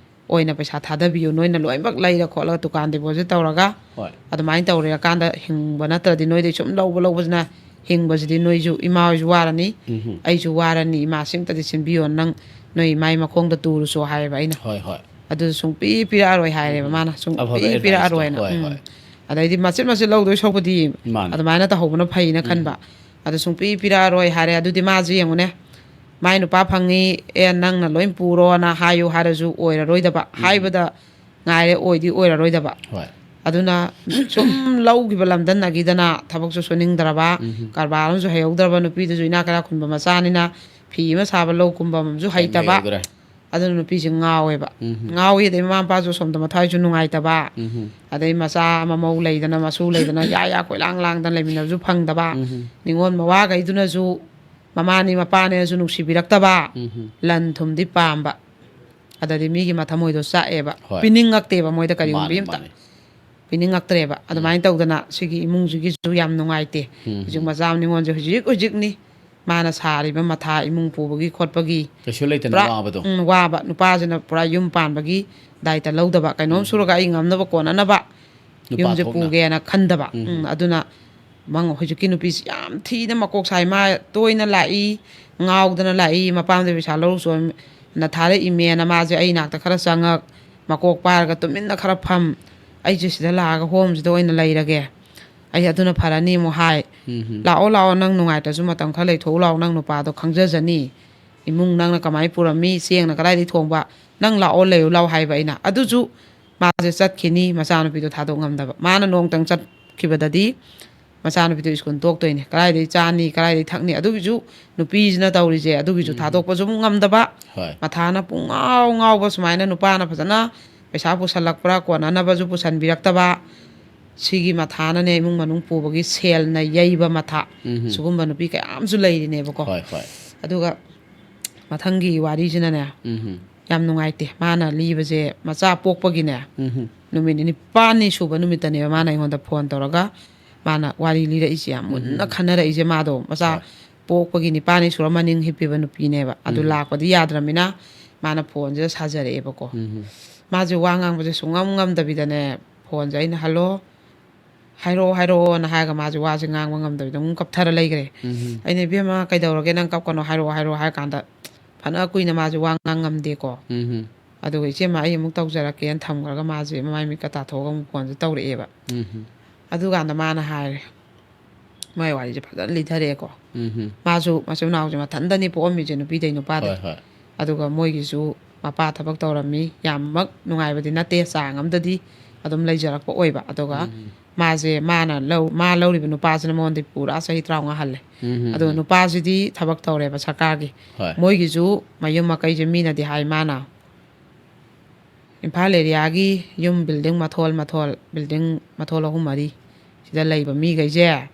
ꯑꯣꯏꯅ ꯄꯩꯁꯥ ꯊꯥꯗꯕꯤꯌꯨ, ꯅꯣꯏꯅ ꯂꯣꯏꯅꯃꯛ ꯂꯩꯔ ꯈꯣꯠꯂꯒ ꯗꯨꯀꯥꯟ ꯗꯤꯄꯣꯖꯤꯠ ꯇꯧꯔꯒ ꯍꯣꯏ꯫ ꯑꯗꯨꯃꯥꯏꯅ ꯇꯧꯔꯦꯀꯥꯟꯗ ꯍꯤꯡꯕ ꯅꯠꯇ꯭ꯔꯗꯤ ꯅꯣꯏꯗꯩ ꯁꯨꯝ ꯂꯧꯕ ꯂꯧꯕꯁꯤꯅ ꯍꯤꯡꯕꯁꯤꯗꯤ ꯅꯣꯏꯁꯨ, ꯏꯃꯥ ꯍꯣꯏꯁꯨ ꯋꯥꯔꯅꯤ, ꯎꯝ꯫ ꯑꯩꯁꯨ ꯋꯥꯔꯅꯤ, ꯏꯃꯥ ꯁꯤꯝꯇꯗꯤ ꯁꯤꯟꯕꯤꯌꯣ, ꯅꯪ ꯅꯣꯏ ꯏꯃꯥꯒꯤ ꯃꯈꯣꯡꯗ ꯇꯨꯔꯨꯁꯨ" ꯍꯥꯏꯌꯦꯕ ꯑꯩꯅ꯫ ꯍꯣꯏ, ꯍꯣꯏ꯫ "ꯑꯗꯨ ꯁꯨꯡꯄꯤ ꯄꯤꯔꯛꯑꯔꯣꯏ" ꯍꯥꯏꯔꯦꯕ ꯎꯝ꯫ ꯃꯥꯅ, ꯑꯐꯕ "ꯁꯨꯡꯄꯤ advice ꯇꯣ꯫ ꯄꯤꯔꯛꯑꯔꯣꯏꯅ꯫ ꯍꯣꯏ, ꯎꯝ꯫ ꯍꯣꯏ꯫ ꯑꯗꯩꯗꯤ ꯃꯆꯤꯠ ꯃꯆꯤꯠ ꯂꯧꯗꯣꯏ ꯁꯔꯨꯛꯄꯨꯗꯤ ꯃꯥꯅꯦ꯫ ꯑꯗꯨꯃꯥꯏꯅ ꯇꯧꯍꯧꯕꯅ ꯐꯩꯅ ꯎꯝ꯫ ꯈꯟꯕ꯫ ꯑꯗꯨ ꯁꯨꯡꯄꯤ ꯄꯤꯔꯛꯑꯔꯣꯏ ꯍꯥꯏꯔꯦ꯫ ꯑꯗꯨꯗꯤ ꯃꯥꯁꯦ ꯌꯦꯡꯉꯨꯅꯦ, ꯃꯥꯏ ꯅꯨꯄꯥ ꯐꯪꯉꯤ, ꯑꯦ, ꯅꯪꯅ ꯂꯣꯏ ꯄꯨꯔꯣꯅ ꯍꯥꯏꯌꯨ ꯍꯥꯏꯔꯁꯨ ꯑꯣꯏꯔꯔꯣꯏꯗꯕ, ꯍꯥꯏꯕꯗ ꯉꯥꯏꯔꯦ, ꯑꯣꯏꯗꯤ ꯑꯣꯏꯔꯔꯣꯏꯗꯕ꯫ ꯍꯣꯏ꯫ ꯑꯗꯨꯅ ꯁꯨꯝ ꯂꯧꯈꯤꯕ ꯂꯝꯗ ꯅꯒꯤꯗꯅ ꯊꯕꯛꯁꯨ ꯁꯨꯅꯤꯡꯗ꯭ꯔꯕ, ꯎꯝ꯫ ꯀꯔꯕꯥꯔ ꯑꯃꯁꯨ ꯍꯩꯍꯧꯗ꯭ꯔꯕ, ꯅꯨꯄꯤꯗꯨꯁꯨ ꯏꯅꯥꯛ ꯀꯩꯔꯥꯛ ꯈꯨꯟꯕ ꯃꯆꯥꯅꯤꯅ ꯐꯤ ꯑꯃ ꯁꯥꯕ ꯂꯧ ꯀꯨꯝꯕ ꯑꯃꯁꯨ ꯍꯩꯇꯕ꯫ ꯍꯩꯍꯧꯗ꯭ꯔꯦ꯫ ꯑꯗꯨꯅ ꯅꯨꯄꯤꯁꯦ ꯉꯥꯎꯋꯦꯕ꯫ ꯎꯝ꯫ ꯉꯥꯎꯋꯤ, ꯑꯗꯩ ꯃꯃꯥ ꯃꯄꯥꯁꯨ ꯁꯣꯝꯗ ꯃꯊ꯭ꯋꯥꯏꯁꯨ ꯅꯨꯡꯉꯥꯏꯇꯕ꯫ ꯎꯝ꯫ ꯑꯗꯩ ꯃꯆꯥ ꯃꯃꯧ ꯂꯩꯗꯅ, ꯃꯁꯨ ꯂꯩꯗꯅ, ꯌꯥ ꯌꯥ ꯀꯣꯏꯂꯥꯡ ꯂꯥꯡꯗꯅ ꯂꯩꯃꯤꯟꯅꯕꯁꯨ ꯐꯪꯗꯕ꯫ ꯎꯝ꯫ ꯅꯤꯉꯣꯜ ꯃꯋꯥꯈꯩꯗꯨꯅꯁꯨ ꯃꯃꯥꯅꯤ ꯃꯄꯥꯅꯦꯅꯁꯨ ꯅꯨꯡꯁꯤꯕꯤꯔꯛꯇꯕ꯫ ꯎꯝ꯫ ꯂꯟ ꯊꯨꯝꯗꯤ ꯄꯥꯝꯕ꯫ ꯑꯗꯗꯤ ꯃꯤꯒꯤ ꯃꯊꯃꯣꯏꯗꯣ ꯆꯥꯛꯑꯦꯕ꯫ ꯍꯣꯏ꯫ ꯄꯤꯅꯤꯡꯉꯛꯇꯦꯕ ꯃꯣꯏꯗ ꯀꯔꯤꯒꯨꯝꯕ ꯃꯥꯅꯤ, ꯑꯝꯇ꯫ ꯃꯥꯅꯤ꯫ ꯄꯤꯅꯤꯡꯉꯛꯇ꯭ꯔꯦꯕ꯫ ꯑꯗꯨꯃꯥꯏꯅ ꯇꯧꯗꯅ ꯁꯤꯒꯤ ꯏꯃꯨꯡꯁꯤꯒꯤꯁꯨ ꯌꯥꯝ ꯅꯨꯡꯉꯥꯏꯇꯦ꯫ ꯎꯝ꯫ ꯍꯧꯖꯤꯛ ꯃꯆꯥ ꯅꯤꯉꯣꯜꯁꯦ ꯍꯧꯖꯤꯛ ꯍꯧꯖꯤꯛꯅꯤ ꯃꯥꯅ ꯁꯥꯔꯤꯕ ꯃꯊꯥ, ꯏꯃꯨꯡ ꯄꯨꯕꯒꯤ ꯈꯣꯠꯄꯒꯤ꯫ ꯀꯩꯁꯨ ꯂꯩꯇꯅ ꯄꯨꯔꯥ, ꯋꯥꯕꯗꯣ꯫ ꯎꯝ, ꯋꯥꯕ꯫ ꯅꯨꯄꯥꯁꯤꯅ ꯄꯨꯔꯥ ꯌꯨꯝ ꯄꯥꯟꯕꯒꯤ ꯗꯥꯏꯇ ꯂꯧꯗꯕ, ꯀꯩꯅꯣꯝ ꯎꯝ꯫ ꯁꯨꯔꯒ ꯑꯩ ꯉꯝꯅꯕ ꯀꯣꯟꯅꯅꯕ ꯅꯨꯄꯥ ꯌꯨꯝꯁꯦ ꯊꯣꯛꯅ꯫ ꯄꯨꯒꯦꯅ ꯈꯟꯗꯕ꯫ ꯎꯝ꯫ ꯎꯝ, ꯑꯗꯨꯅ ꯃꯉ-, ꯍꯧꯖꯤꯛꯀꯤ ꯅꯨꯄꯤꯁꯤ ꯌꯥꯝ ꯊꯤꯅ ꯃꯀꯣꯛ ꯁꯥꯏ꯫ ꯃꯥ ꯇꯣꯏꯅ ꯂꯥꯛꯏ, ꯉꯥꯎꯗꯅ ꯂꯥꯛꯏ, ꯃꯄꯥꯝꯗ ꯄꯩꯁꯥ ꯂꯧꯔꯨ ꯆꯣꯅ ꯊꯥꯔꯛꯏꯃꯦꯅ ꯃꯥꯁꯦ ꯑꯩ ꯅꯥꯛꯇ ꯈꯔ ꯆꯪꯉꯛ, ꯃꯀꯣꯛ ꯄꯥꯏꯔꯒ ꯇꯨꯃꯤꯟꯅ ꯈꯔ ꯐꯝ, ꯑꯩꯁꯦ ꯁꯤꯗ ꯂꯥꯛꯑꯒ ꯍꯣꯝꯁꯤꯗ ꯑꯣꯏꯅ ꯂꯩꯔꯒꯦ, ꯑꯩ ꯑꯗꯨꯅ ꯐꯔꯅꯤ ꯑꯃꯨꯛ ꯍꯥꯏ꯫ ꯎꯝ꯫ "ꯂꯥꯛꯑꯣ, ꯂꯥꯛꯑꯣ, ꯅꯪ ꯅꯨꯡꯉꯥꯏꯇ꯭ꯔꯁꯨ ꯃꯇꯝ ꯈꯔ ꯂꯩꯊꯣꯛꯎ ꯂꯥꯛꯑꯣ, ꯅꯪ ꯅꯨꯄꯥꯗꯣ ꯈꯪꯖꯖꯅꯤ, ꯏꯃꯨꯡ ꯅꯪꯅ ꯀꯃꯥꯏꯅ ꯄꯨꯔꯝꯃꯤ, ꯆꯦꯡꯅ ꯀꯗꯥꯏꯗꯒꯤ ꯊꯣꯡꯕ, ꯅꯪ ꯂꯥꯛꯑꯣ, ꯂꯩꯌꯨ ꯂꯥꯛꯑꯣ" ꯍꯥꯏꯕ ꯑꯩꯅ꯫ ꯑꯗꯨꯁꯨ ꯃꯥꯁꯦ ꯆꯠꯈꯤꯅꯤ, ꯃꯆꯥꯅꯨꯄꯤꯗꯣ ꯊꯥꯗꯣꯛ ꯉꯝꯗꯕ꯫ ꯃꯥꯅ ꯅꯣꯡꯇꯪ ꯆꯠꯈꯤꯕꯗꯗꯤ ꯃꯆꯥꯅꯨꯄꯤꯗꯣ ꯁ꯭ꯀꯨꯜ ꯇꯣꯛꯇꯣꯏꯅꯦ, ꯀꯗꯥꯏꯗꯒꯤ ꯆꯥꯅꯤ, ꯀꯗꯥꯏꯗꯒꯤ ꯊꯛꯅꯤ? ꯑꯗꯨꯒꯤꯁꯨ ꯅꯨꯄꯤꯁꯤꯅ ꯇꯧꯔꯤꯁꯦ, ꯑꯗꯨꯒꯤꯁꯨ ꯎꯝ꯫ ꯊꯥꯗꯣꯛꯄꯁꯨ ꯑꯃꯨꯛ ꯉꯝꯗꯕ꯫ ꯍꯣꯏ꯫ ꯃꯊꯥꯅ ꯄꯨꯡꯉꯥꯎ ꯉꯥꯎꯕ꯫ ꯁꯨꯃꯥꯏꯅ ꯅꯨꯄꯥꯅ ꯐꯖꯅ ꯄꯩꯁꯥ ꯄꯨꯁꯜꯂꯛꯄ꯭ꯔꯥ, ꯀꯣꯟꯅꯅꯕꯁꯨ ꯄꯨꯁꯟꯕꯤꯔꯛꯇꯕ꯫ ꯁꯤꯒꯤ ꯃꯊꯥꯅꯅꯦ ꯏꯃꯨꯡ ꯃꯅꯨꯡ ꯄꯨꯕꯒꯤ ꯁꯦꯜꯅ ꯌꯩꯕ ꯃꯊꯥ꯫ ꯎꯝ꯫ ꯁꯤꯒꯨꯝꯕ ꯅꯨꯄꯤ ꯀꯌꯥ ꯑꯃꯁꯨ ꯂꯩꯔꯤꯅꯦꯕꯀꯣ꯫ ꯍꯣꯏ, ꯍꯣꯏ꯫ ꯑꯗꯨꯒ ꯃꯊꯪꯒꯤ ꯋꯥꯔꯤꯁꯤꯅꯅꯦ, ꯎꯝ꯫ ꯌꯥꯝ ꯅꯨꯡꯉꯥꯏꯇꯦ꯫ ꯃꯥꯅ ꯂꯤꯕꯁꯦ, ꯃꯆꯥ ꯄꯣꯛꯄꯒꯤꯅꯦ, ꯎꯝ꯫ ꯅꯨꯃꯤꯠ ꯅꯤꯄꯥꯟꯅꯤ ꯁꯨꯕ ꯅꯨꯃꯤꯠꯇꯅꯦꯕ ꯃꯥꯅ ꯑꯩꯉꯣꯟꯗ ꯐꯣꯟ ꯇꯧꯔꯒ ꯃꯥꯅ ꯋꯥꯔꯤ ꯂꯤꯔꯛꯏꯁꯦ, ꯌꯥꯝ ꯃꯨꯟꯅ ꯈꯟꯅꯔꯛꯏꯁꯦ꯫ ꯃꯥꯗꯣ ꯃꯆꯥ ꯍꯣꯏ꯫ ꯄꯣꯛꯄꯒꯤ ꯅꯤꯄꯥꯟꯅꯤ ꯁꯨꯔ ꯃꯅꯤꯡ ꯍꯤꯞꯄꯤꯕ ꯅꯨꯄꯤꯅꯦꯕ꯫ ꯑꯗꯨ ꯎꯝ꯫ ꯂꯥꯛꯄꯗꯤ ꯌꯥꯗ꯭ꯔꯃꯤꯅ ꯃꯥꯅ ꯐꯣꯟꯁꯤꯗ ꯁꯥꯖꯔꯛꯑꯦꯕꯀꯣ꯫ ꯎꯝ꯫ ꯃꯥꯁꯦ ꯋꯥ ꯉꯥꯡꯕꯁꯦ ꯁꯨꯡꯉꯝ ꯉꯝꯗꯕꯤꯗꯅꯦ, ꯐꯣꯟꯁꯦ ꯑꯩꯅ, "ꯍꯜꯂꯣ, ꯍꯥꯏꯔꯛꯑꯣ, ꯍꯥꯏꯔꯛꯑꯣꯅ" ꯍꯥꯏꯔꯒ ꯃꯥꯁꯦ ꯋꯥꯁꯦ ꯉꯥꯡꯕ ꯉꯝꯗꯕꯤꯗ ꯑꯗꯨꯝ ꯀꯞꯊꯔ ꯂꯩꯈ꯭ꯔꯦ꯫ ꯎꯝ꯫ ꯑꯩꯅ, "ꯏꯕꯦꯝꯃ, ꯀꯩꯗꯧꯔꯒꯦ? ꯅꯪ ꯀꯞꯀꯅꯣ, ꯍꯥꯏꯔꯛꯑꯣ, ꯍꯥꯏꯔꯛꯑꯣ" ꯍꯥꯏꯔ ꯀꯥꯟꯗ ꯐꯅ ꯀꯨꯏꯅ ꯃꯥꯁꯦ ꯋꯥ ꯉꯥꯡ ꯉꯝꯗꯦꯀꯣ꯫ ꯎꯝ꯫ ꯑꯗꯨꯒ "ꯏꯆꯦꯃ, ꯑꯩ ꯑꯃꯨꯛ ꯇꯧꯖꯔꯛꯀꯦꯅ" ꯊꯝꯈ꯭ꯔꯒ ꯃꯥꯁꯦ ꯃꯃꯥꯏ ꯃꯤꯠꯀ ꯇꯥꯊꯣꯛꯑꯒ ꯑꯃꯨꯛ ꯐꯣꯟꯁꯦ ꯇꯧꯔꯛꯑꯦꯕ꯫ ꯎꯝ꯫ ꯑꯗꯨꯀꯥꯟꯗ ꯃꯥꯅ ꯍꯥꯏꯔꯦ, ꯃꯣꯏ ꯋꯥꯔꯤꯁꯦ ꯐꯖꯅ ꯂꯤꯊꯔꯛꯑꯦꯀꯣ꯫ ꯎꯝ ꯃꯥꯁꯨ ꯃꯆꯤꯟ ꯃꯅꯥꯎꯁꯦ ꯃꯊꯟꯇꯅꯤ ꯄꯣꯛꯑꯝꯃꯤꯁꯦ, ꯅꯨꯄꯤꯗꯩ ꯅꯨꯄꯥꯗꯩ꯫ ꯍꯣꯏ ꯍꯣꯏ ꯑꯗꯨꯒ ꯃꯣꯏꯒꯤꯁꯨ ꯃꯄꯥ ꯊꯕꯛ ꯇꯧꯔꯝꯃꯤ꯫ ꯌꯥꯝꯃꯛ ꯅꯨꯡꯉꯥꯏꯕꯗꯤ ꯅꯠꯇꯦ, ꯆꯥꯡ ꯑꯃꯗꯗꯤ ꯑꯗꯨꯝ ꯂꯩꯖꯔꯛꯄ ꯑꯣꯏꯕ꯫ ꯑꯗꯨꯒ ꯃꯥꯁꯦ, ꯃꯥꯅ ꯂꯧ ꯃꯥ ꯂꯧꯔꯤꯕ ꯅꯨꯄꯥꯁꯤꯅ ꯃꯉꯣꯟꯗꯩ ꯄꯨꯔꯥ ꯆꯍꯤ ꯇꯔꯥꯃꯉꯥ ꯍꯜꯂꯦ꯫ ꯎꯝ ꯑꯗꯨꯒ ꯅꯨꯄꯥꯁꯤꯗꯤ ꯊꯕꯛ ꯇꯧꯔꯦꯕ ꯁꯔꯀꯥꯔꯒꯤ꯫ ꯍꯣꯏ ꯃꯣꯏꯒꯤꯁꯨ ꯃꯌꯨꯝ ꯃꯀꯩꯁꯦ ꯃꯤꯅꯗꯤ ꯍꯥꯏ, ꯃꯥꯅ ꯏꯝꯐꯥꯜ ꯑꯦꯔꯤꯌꯥꯒꯤ ꯌꯨꯝ ꯕꯤꯜꯗꯤꯡ ꯃꯊꯣꯜ ꯃꯊꯣꯜ, ꯕꯤꯜꯗꯤꯡ ꯃꯊꯣꯜ ꯑꯍꯨꯝ ꯃꯔꯤ ꯁꯤꯗ ꯂꯩꯕ ꯃꯤꯈꯩꯁꯦ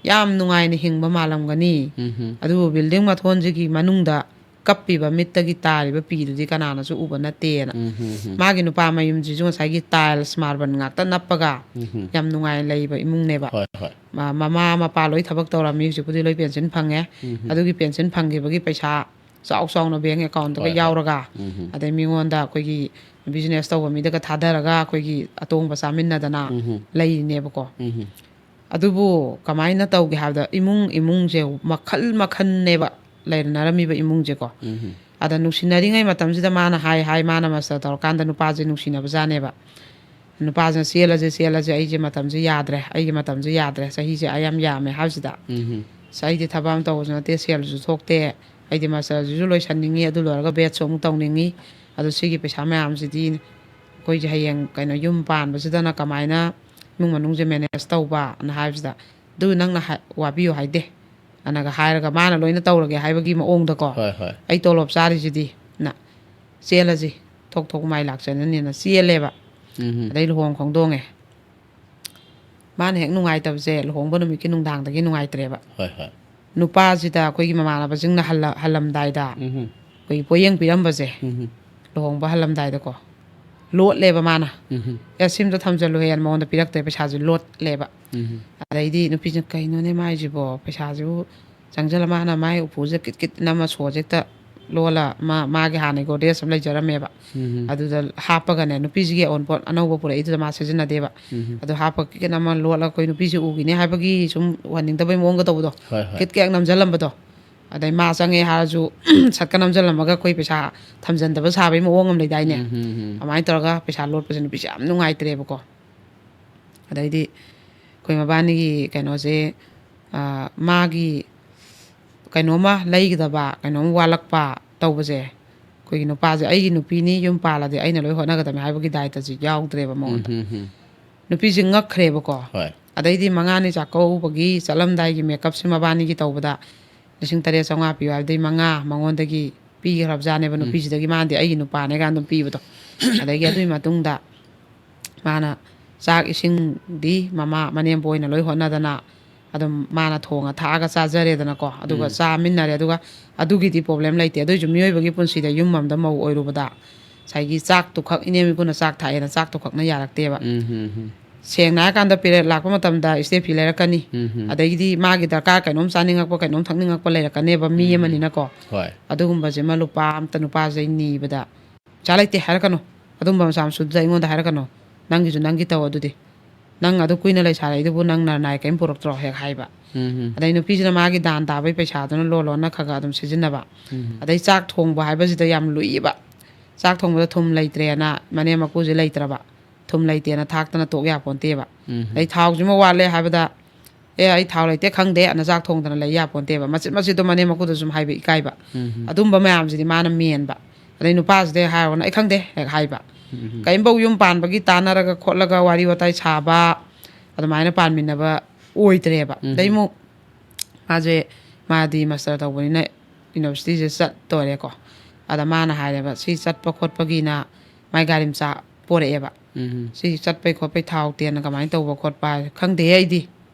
ꯌꯥꯝ ꯅꯨꯡꯉꯥꯏꯅ ꯍꯤꯡꯕ ꯃꯥꯜꯂꯝꯒꯅꯤ꯫ ꯎꯝ ꯑꯗꯨꯕꯨ ꯕꯤꯜꯗꯤꯡ ꯃꯊꯣꯟꯁꯤꯒꯤ ꯃꯅꯨꯡꯗ ꯀꯞꯄꯤꯕ ꯃꯤꯠꯇꯒꯤ ꯇꯥꯔꯤꯕ ꯄꯤꯗꯨꯗꯤ ꯀꯅꯥꯅꯁꯨ ꯎꯕ ꯅꯠꯇꯦꯅ꯫ ꯎꯝ ꯃꯥꯒꯤ ꯅꯨꯄꯥ ꯃꯌꯨꯝꯁꯤꯁꯨ ꯉꯁꯥꯏꯒꯤ ꯇꯥꯏꯜꯁ ꯃꯥꯔꯕꯜ ꯉꯥꯛꯇ ꯅꯞꯄꯒ ꯎꯝ ꯌꯥꯝ ꯅꯨꯡꯉꯥꯏꯅ ꯂꯩꯕ ꯏꯃꯨꯡꯅꯦꯕ꯫ ꯍꯣꯏ ꯍꯣꯏ ꯃ- ꯃꯃꯥ ꯃꯄꯥ ꯂꯣꯏ ꯊꯕꯛ ꯇꯧꯔꯝꯃꯤ, ꯍꯧꯖꯤꯛꯄꯨꯗꯤ ꯂꯣꯏ ꯄꯦꯟꯁꯤꯟ ꯐꯪꯉꯦ꯫ ꯎꯝ ꯑꯗꯨꯒꯤ ꯄꯦꯟꯁꯤꯟ ꯐꯪꯈꯤꯕꯒꯤ ꯄꯩꯁꯥ ꯆꯥꯎ ꯆꯥꯎꯅ ꯕꯦꯡ ꯑꯦꯀꯥꯎꯟꯇꯒ ꯍꯣꯏ, ꯍꯣꯏ꯫ ꯌꯥꯎꯔꯒ, ꯎꯝ ꯑꯗꯩ ꯃꯤꯉꯣꯟꯗ ꯑꯩꯈꯣꯏꯒꯤ ꯕꯤꯖꯤꯅꯦꯁ ꯇꯧꯕ ꯃꯤꯗꯒ ꯊꯥꯗꯔꯒ ꯑꯩꯈꯣꯏꯒꯤ ꯑꯇꯣꯡꯕ ꯆꯥꯃꯤꯟꯅꯗꯅ ꯎꯝ ꯂꯩꯔꯤꯅꯦꯕꯀꯣ꯫ ꯎꯝ ꯑꯗꯨꯕꯨ ꯀꯃꯥꯏꯅ ꯇꯧꯒꯦ ꯍꯥꯏꯕꯗ, ꯏꯃꯨꯡ ꯏꯃꯨꯡꯁꯦ ꯃꯈꯜ ꯃꯈꯜꯅꯦꯕ ꯂꯩꯅꯔꯝꯃꯤꯕ ꯏꯃꯨꯡꯁꯦꯀꯣ꯫ ꯎꯝ ꯑꯗ ꯅꯨꯡꯁꯤꯅꯔꯤꯉꯩ ꯃꯇꯝꯁꯤꯗ ꯃꯥꯅ ꯍꯥꯏ ꯍꯥꯏ, ꯃꯥꯅ ꯃꯁꯇꯔ ꯇꯧꯔꯀꯥꯟꯗ ꯅꯨꯄꯥꯁꯦ ꯅꯨꯡꯁꯤꯅꯕꯖꯥꯠꯅꯦꯕ꯫ ꯅꯨꯄꯥꯁꯤꯅ "ꯆꯦꯜꯂꯁꯦ, ꯆꯦꯜꯂꯁꯦ, ꯑꯩꯁꯦ ꯃꯇꯝꯁꯦ ꯌꯥꯗ꯭ꯔꯦ, ꯑꯩꯒꯤ ꯃꯇꯝꯁꯦ ꯌꯥꯗ꯭ꯔꯦ, ꯆꯍꯤꯁꯦ ꯑꯥ ꯌꯥꯝ ꯌꯥꯝꯃꯦ" ꯍꯥꯏꯕꯁꯤꯗ꯫ ꯎꯝ ꯑꯁ, ꯑꯩꯗꯤ ꯊꯕꯛ ꯑꯃ ꯇꯧꯕꯁꯨ ꯅꯠꯇꯦ, ꯁꯦꯜꯁꯨ ꯊꯣꯛꯇꯦ, ꯑꯩꯗꯤ ꯃꯁꯇꯔꯁꯤꯁꯨ ꯂꯣꯏꯁꯟꯅꯤꯡꯉꯤ, ꯑꯗꯨ ꯂꯣꯏꯔꯒ ꯕꯦꯠꯁꯨ ꯑꯃꯨꯛ ꯇꯧꯅꯤꯡꯉꯤ, ꯑꯗꯨ ꯁꯤꯒꯤ ꯄꯩꯁꯥ ꯃꯌꯥꯝꯁꯤꯗꯤ ꯑꯩꯈꯣꯏꯁꯦ ꯍꯌꯦꯡ ꯀꯩꯅꯣ ꯌꯨꯝ ꯄꯥꯟꯕꯁꯤꯗꯅ ꯀꯃꯥꯏꯅ ꯏꯃꯨꯡ ꯃꯅꯨꯡꯁꯦ ꯃꯦꯅꯦꯖ ꯇꯧꯕꯅ ꯍꯥꯏꯕꯁꯤꯗ, "ꯑꯗꯨ ꯅꯪꯅ ꯍꯥꯏ-, ꯋꯥꯕꯤꯌꯨ ꯍꯥꯏꯗꯦ" ꯑꯅꯒ ꯍꯥꯏꯔꯒ, ꯃꯥꯅ ꯂꯣꯏꯅ ꯇꯧꯔꯒꯦ ꯍꯥꯏꯕꯒꯤ ꯃꯑꯣꯡꯗꯀꯣ꯫ ꯍꯣꯏ ꯍꯣꯏ "ꯑꯩ ꯇꯣꯂꯣꯞ ꯆꯥꯔꯤꯁꯤꯗꯤ" ꯅ, "ꯆꯦꯜꯂꯁꯤ, ꯊꯣꯛ ꯊꯣꯛ ꯃꯥꯏ ꯂꯥꯛꯆꯅꯤꯅ" ꯆꯦꯜꯂꯦꯕ꯫ ꯎꯝ ꯑꯗꯩ ꯂꯨꯍꯣꯡ ꯈꯣꯡꯗꯣꯡꯉꯦ꯫ ꯃꯥꯅ ꯍꯦꯛ ꯅꯨꯡꯉꯥꯏꯇꯕꯁꯦ, ꯂꯨꯍꯣꯡꯕ ꯅꯨꯃꯤꯠꯀꯤ ꯅꯨꯡꯗꯥꯡꯗꯒꯤ ꯅꯨꯡꯉꯥꯏꯇ꯭ꯔꯦꯕ꯫ ꯍꯣꯏ ꯍꯣꯏ ꯅꯨꯄꯥꯁꯤꯗ ꯑꯩꯈꯣꯏꯒꯤ ꯃꯃꯥꯟꯅꯕꯁꯤꯡꯅ ꯍꯜꯂ-, ꯍꯜꯂꯝꯗꯥꯏꯗ, ꯎꯝ ꯑꯩꯈꯣꯏꯒꯤ ꯄꯣꯠꯌꯦꯡ ꯄꯤꯔꯝꯕꯁꯦ, ꯎꯝ ꯂꯨꯍꯣꯡꯕ ꯍꯜꯂꯝꯗꯥꯏꯗꯀꯣ, ꯂꯣꯠꯂꯦꯕ ꯃꯥꯅ꯫ ꯎꯝ "ꯑꯦ, ꯁꯤꯝꯇ ꯊꯝꯖꯜꯂꯨꯍꯦꯅ" ꯃꯉꯣꯟꯗ ꯄꯤꯔꯛꯇ꯭ꯔꯦ, ꯄꯩꯁꯥꯁꯦ ꯂꯣꯠꯂꯦꯕ꯫ ꯎꯝ ꯑꯗꯩꯗꯤ ꯅꯨꯄꯤꯁꯤꯅ, "ꯀꯩꯅꯣꯅꯦ ꯃꯥꯏꯁꯤꯕꯣ, ꯄꯩꯁꯥꯁꯤꯕꯨ ꯆꯪꯁꯤꯜꯂ", ꯃꯥꯅ ꯃꯥꯏ ꯎꯄꯨꯁꯦ ꯀꯤꯠ ꯀꯤꯠ ꯅꯝꯃ ꯁꯣꯁꯦ ꯍꯦꯛꯇ ꯂꯣꯜꯂ, ꯃꯥ-, ꯃꯥꯒꯤ ꯍꯥꯟꯅꯒꯤ ꯒꯣꯗ꯭ꯔꯦꯖ ꯑꯃ ꯂꯩꯖꯔꯝꯃꯦꯕ꯫ ꯎꯝ ꯑꯗꯨꯗ ꯍꯥꯞꯄꯒꯅꯦ, ꯅꯨꯄꯤꯁꯤꯒꯤ ꯑꯑꯣꯟꯄꯣꯠ ꯑꯅꯧꯕ ꯄꯨꯔꯛꯏꯗꯨꯗ ꯃꯥ ꯁꯤꯖꯤꯟꯅꯗꯦꯕ꯫ ꯎꯝ ꯑꯗꯨ ꯍꯥꯞꯄ ꯀꯤꯠ ꯀꯤꯠ ꯅꯝꯃ ꯂꯣꯠꯂꯒ ꯑꯩꯈꯣꯏ ꯅꯨꯄꯤꯁꯦ ꯎꯈꯤꯅꯤ ꯍꯥꯏꯕꯒꯤ ꯁꯨꯝ ꯎꯍꯟꯅꯤꯡꯗꯕꯩ ꯃꯑꯣꯡꯒ ꯇꯧꯕꯗꯣ꯫ ꯍꯣꯏ ꯍꯣꯏ ꯀꯤꯠ ꯀꯦꯛ ꯅꯝꯁꯤꯜꯂꯝꯕꯗꯣ꯫ ꯑꯗꯩ ꯃꯥ ꯆꯪꯉꯦ ꯍꯥꯏꯔꯁꯨ ꯁꯠꯀ ꯅꯝꯁꯤꯜꯂꯝꯃꯒ ꯑꯩꯈꯣꯏ ꯄꯩꯁꯥ ꯊꯝꯖꯟꯗꯕ ꯁꯥꯕꯒꯤ ꯃꯑꯣꯡ ꯑꯃ ꯂꯩꯗꯥꯏꯅꯦ꯫ ꯎꯝ ꯎꯝ ꯑꯗꯨꯃꯥꯏꯅ ꯇꯧꯔꯒ ꯄꯩꯁꯥ ꯂꯣꯠꯄꯁꯦ ꯅꯨꯄꯤꯁꯦ ꯌꯥꯝ ꯅꯨꯡꯉꯥꯏꯇ꯭ꯔꯦꯕꯀꯣ꯫ ꯑꯗꯩꯗꯤ ꯑꯩꯈꯣꯏ ꯃꯕꯥꯅꯤꯒꯤ ꯀꯩꯅꯣꯁꯦ, ꯑ, ꯃꯥꯒꯤ ꯀꯩꯅꯣꯝꯃ ꯂꯩꯒꯗꯕ, ꯀꯩꯅꯣꯝ ꯋꯥꯠꯂꯛꯄ ꯇꯧꯕꯁꯦ, ꯑꯩꯈꯣꯏꯒꯤ ꯅꯨꯄꯥꯁꯦ "ꯑꯩꯒꯤ ꯅꯨꯄꯤꯅꯤ, ꯌꯨꯝ ꯄꯥꯜꯂꯗꯤ ꯑꯩꯅ ꯂꯣꯏ ꯍꯣꯠꯅꯒꯗꯕꯅꯤ" ꯍꯥꯏꯕꯒꯤ ꯗꯥꯏꯇꯁꯦ ꯌꯥꯎꯗ꯭ꯔꯦꯕ ꯃꯉꯣꯟꯗ꯫ ꯎꯝ, ꯎꯝ, ꯎꯝ. ꯅꯨꯄꯤꯁꯦ ꯉꯛꯈ꯭ꯔꯦꯕꯀꯣ꯫ ꯍꯣꯏ. ꯑꯗꯩꯗꯤ ꯃꯉꯥꯅꯤ ꯆꯥꯛꯀꯧꯕꯒꯤ ꯆꯠꯂꯝꯗꯥꯏꯒꯤ ꯃꯦꯀꯞꯁꯦ ꯃꯕꯥꯅꯤꯒꯤ ꯇꯧꯕꯗ ꯂꯤꯁꯤꯡ ꯇꯔꯦꯠ ꯆꯥꯝꯃꯉꯥ ꯄꯤꯌꯨ ꯍꯥꯏꯕꯗꯩ ꯃꯉꯥ ꯃꯉꯣꯟꯗꯒꯤ ꯄꯤꯈ꯭ꯔꯕꯖꯥꯠꯅꯦꯕ꯫ ꯅꯨꯄꯤꯁꯤꯗꯒꯤ, ꯃꯥꯅꯗꯤ "ꯑꯩꯒꯤ ꯅꯨꯄꯥꯅꯦ" ꯀꯥꯏꯅ ꯑꯗꯨꯝ ꯄꯤꯕꯗꯣ꯫ ꯑꯗꯒꯤ ꯑꯗꯨꯒꯤ ꯃꯇꯨꯡꯗ ꯃꯥꯅ ꯆꯥꯛ ꯏꯁꯤꯡꯗꯤ ꯃꯃꯥ ꯃꯅꯦꯝꯕꯣꯏꯅ ꯂꯣꯏ ꯍꯣꯠꯅꯗꯅ ꯑꯗꯨꯝ ꯃꯥꯅ ꯊꯣꯡꯉ ꯊꯥꯛꯑꯒ ꯆꯥꯖꯔꯦꯗꯅꯀꯣ꯫ ꯑꯗꯨꯒ ꯆꯥꯃꯤꯟꯅꯔꯦ꯫ ꯑꯗꯨꯒ ꯑꯗꯨꯒꯤꯗꯤ ꯄ꯭ꯔꯣꯕ꯭ꯂꯦꯝ ꯂꯩꯇꯦ꯫ ꯑꯗꯨꯏꯁꯨ ꯃꯤꯑꯣꯏꯕꯒꯤ ꯄꯨꯟꯁꯤꯗ ꯌꯨꯝ ꯑꯃꯗ ꯃꯧ ꯑꯣꯏꯔꯨꯕꯗ ꯉꯁꯥꯏꯒꯤ ꯆꯥꯛꯇꯨꯈꯛ, ꯏꯅꯦꯝ ꯏꯀꯨꯅ ꯆꯥꯛ ꯊꯥꯛꯑꯦꯅ ꯆꯥꯛꯇꯨꯈꯛꯅ ꯌꯥꯔꯛꯇꯦꯕ꯫ ꯎꯝ, ꯎꯝ, ꯎꯝ. ꯁꯦꯡꯅ ꯍꯥꯏꯔꯀꯥꯟꯗ ꯄꯦꯔꯦꯠ ꯂꯥꯛꯄ ꯃꯇꯝꯗ ꯏꯁꯇꯦꯐꯤ ꯂꯩꯔꯛꯀꯅꯤ꯫ ꯎꯝ, ꯎꯝ. ꯑꯗꯒꯤꯗꯤ ꯃꯥꯒꯤ ꯗꯔꯀꯥꯔ ꯀꯩꯅꯣꯝ ꯆꯥꯅꯤꯡꯉꯛꯄ, ꯀꯩꯅꯣꯝ ꯊꯛꯅꯤꯡꯉꯛꯄ ꯂꯩꯔꯛꯀꯅꯦꯕ ꯃꯤ ꯑꯃꯅꯤꯅꯀꯣ꯫ ꯍꯣꯏ. ꯑꯗꯨꯒꯨꯝꯕꯁꯤꯃ ꯂꯨꯄꯥ ꯑꯝꯇ ꯅꯨꯄꯥꯁꯦ ꯅꯤꯕꯗ "ꯄꯩꯁꯥ ꯂꯩꯇꯦ" ꯍꯥꯏꯔꯛꯀꯅꯨ꯫ ꯑꯗꯨꯝꯕ ꯃꯆꯥ ꯃꯁꯨꯗꯨꯗ ꯑꯩꯉꯣꯟꯗ ꯍꯥꯏꯔꯛꯀꯅꯨ꯫ "ꯅꯪꯒꯤꯁꯨ ꯅꯪꯒꯤ ꯇꯧ ꯑꯗꯨꯗꯤ꯫ ꯅꯪ ꯑꯗꯨ ꯀꯨꯏꯅ ꯂꯩꯁꯥꯔꯛꯏꯗꯨꯕꯨ ꯅꯪ ꯅꯔꯅꯥꯏ ꯀꯔꯤꯝ ꯄꯨꯔꯛꯇ꯭ꯔꯣ?" ꯍꯦꯛ ꯍꯥꯏꯕ꯫ ꯎꯝ, ꯎꯝ. ꯑꯗꯩ ꯅꯨꯄꯤꯁꯤꯅ ꯃꯥꯒꯤ ꯗꯥꯟ ꯇꯥꯕꯒꯤ ꯄꯩꯁꯥꯗꯨꯅ ꯂꯣꯟ ꯂꯣꯟꯅ ꯈꯔ ꯈꯔ ꯑꯗꯨꯝ ꯁꯤꯖꯤꯟꯅꯕ꯫ ꯎꯝ. ꯑꯗꯩ ꯆꯥꯛ ꯊꯣꯡꯕ ꯍꯥꯏꯕꯁꯤꯗ ꯌꯥꯝ ꯂꯨꯏꯌꯦꯕ꯫ ꯆꯥꯛ ꯊꯣꯡꯕꯗ ꯊꯨꯝ ꯂꯩꯇ꯭ꯔꯦꯅ ꯃꯅꯦꯝ ꯃꯀꯨꯁꯦ ꯂꯩꯇ꯭ꯔꯕ꯫ ꯊꯨꯝ ꯂꯩꯇꯦꯅ ꯊꯥꯛꯇꯅ ꯇꯣꯛ ꯌꯥꯄꯣꯟꯇꯦꯕ꯫ ꯎꯝ. ꯑꯗꯩ ꯊꯥꯎꯁꯤꯃ ꯋꯥꯠꯂꯦ ꯍꯥꯏꯕꯗ "ꯑꯦ, ꯑꯩ ꯊꯥꯎ ꯂꯩꯇꯦ, ꯈꯪꯗꯦ" ꯑꯅ ꯆꯥꯛ ꯊꯣꯡꯗꯅ ꯂꯩ ꯌꯥꯄꯣꯟꯇꯦꯕ꯫ ꯃꯆꯤꯠ ꯃꯆꯤꯠꯇꯣ ꯃꯅꯦꯝ ꯃꯀꯨꯗ ꯁꯨꯝ ꯍꯥꯏꯕ ꯏꯀꯥꯏꯕ꯫ ꯎꯝ. ꯑꯗꯨꯝꯕ ꯃꯌꯥꯝꯁꯤꯗꯤ ꯃꯥꯅ ꯃꯦꯟꯕ꯫ ꯑꯗꯩ ꯅꯨꯄꯥꯁꯤꯗ ꯍꯥꯏꯔꯒꯅ "ꯑꯩ ꯈꯪꯗꯦ" ꯍꯦꯛ ꯍꯥꯏꯕ꯫ ꯎꯝ. ꯀꯔꯤꯝꯐꯧ ꯌꯨꯝ ꯄꯥꯟꯕꯒꯤ ꯇꯥꯟꯅꯔꯒ ꯈꯣꯠꯂꯒ ꯋꯥꯔꯤ ꯋꯥꯇꯥꯏ ꯁꯥꯕ ꯑꯗꯨꯃꯥꯏꯅ ꯄꯥꯟꯃꯤꯟꯅꯕ ꯑꯣꯏꯗ꯭ꯔꯦꯕ꯫ ꯎꯝ. ꯑꯗꯩ ꯑꯃꯨꯛ ꯃꯥꯁꯦ, ꯃꯥꯗꯤ ꯃꯥꯁꯇꯔ ꯇꯧꯕꯅꯤꯅ ꯌꯨꯅꯤꯚꯔꯁꯤꯇꯤꯁꯦ ꯆꯠꯇꯣꯔꯦꯀꯣ꯫ ꯑꯗ ꯃꯥꯅ ꯍꯥꯏꯔꯦꯕ, "ꯁꯤ ꯆꯠꯄ ꯈꯣꯠꯄꯒꯤꯅ ꯃꯥꯏ ꯒꯥꯔꯤ ꯃꯆꯥ ꯄꯣꯔꯛꯑꯦꯕ꯫ ꯎꯝ. ꯁꯤ ꯆꯠꯄꯩ ꯈꯣꯠꯄꯩ ꯊꯥꯎ ꯇꯦꯟꯅ ꯀꯃꯥꯏꯅ ꯇꯧꯕ ꯈꯣꯠꯄ ꯍꯥꯏ?" "ꯈꯪꯗꯦ ꯑꯩꯗꯤ"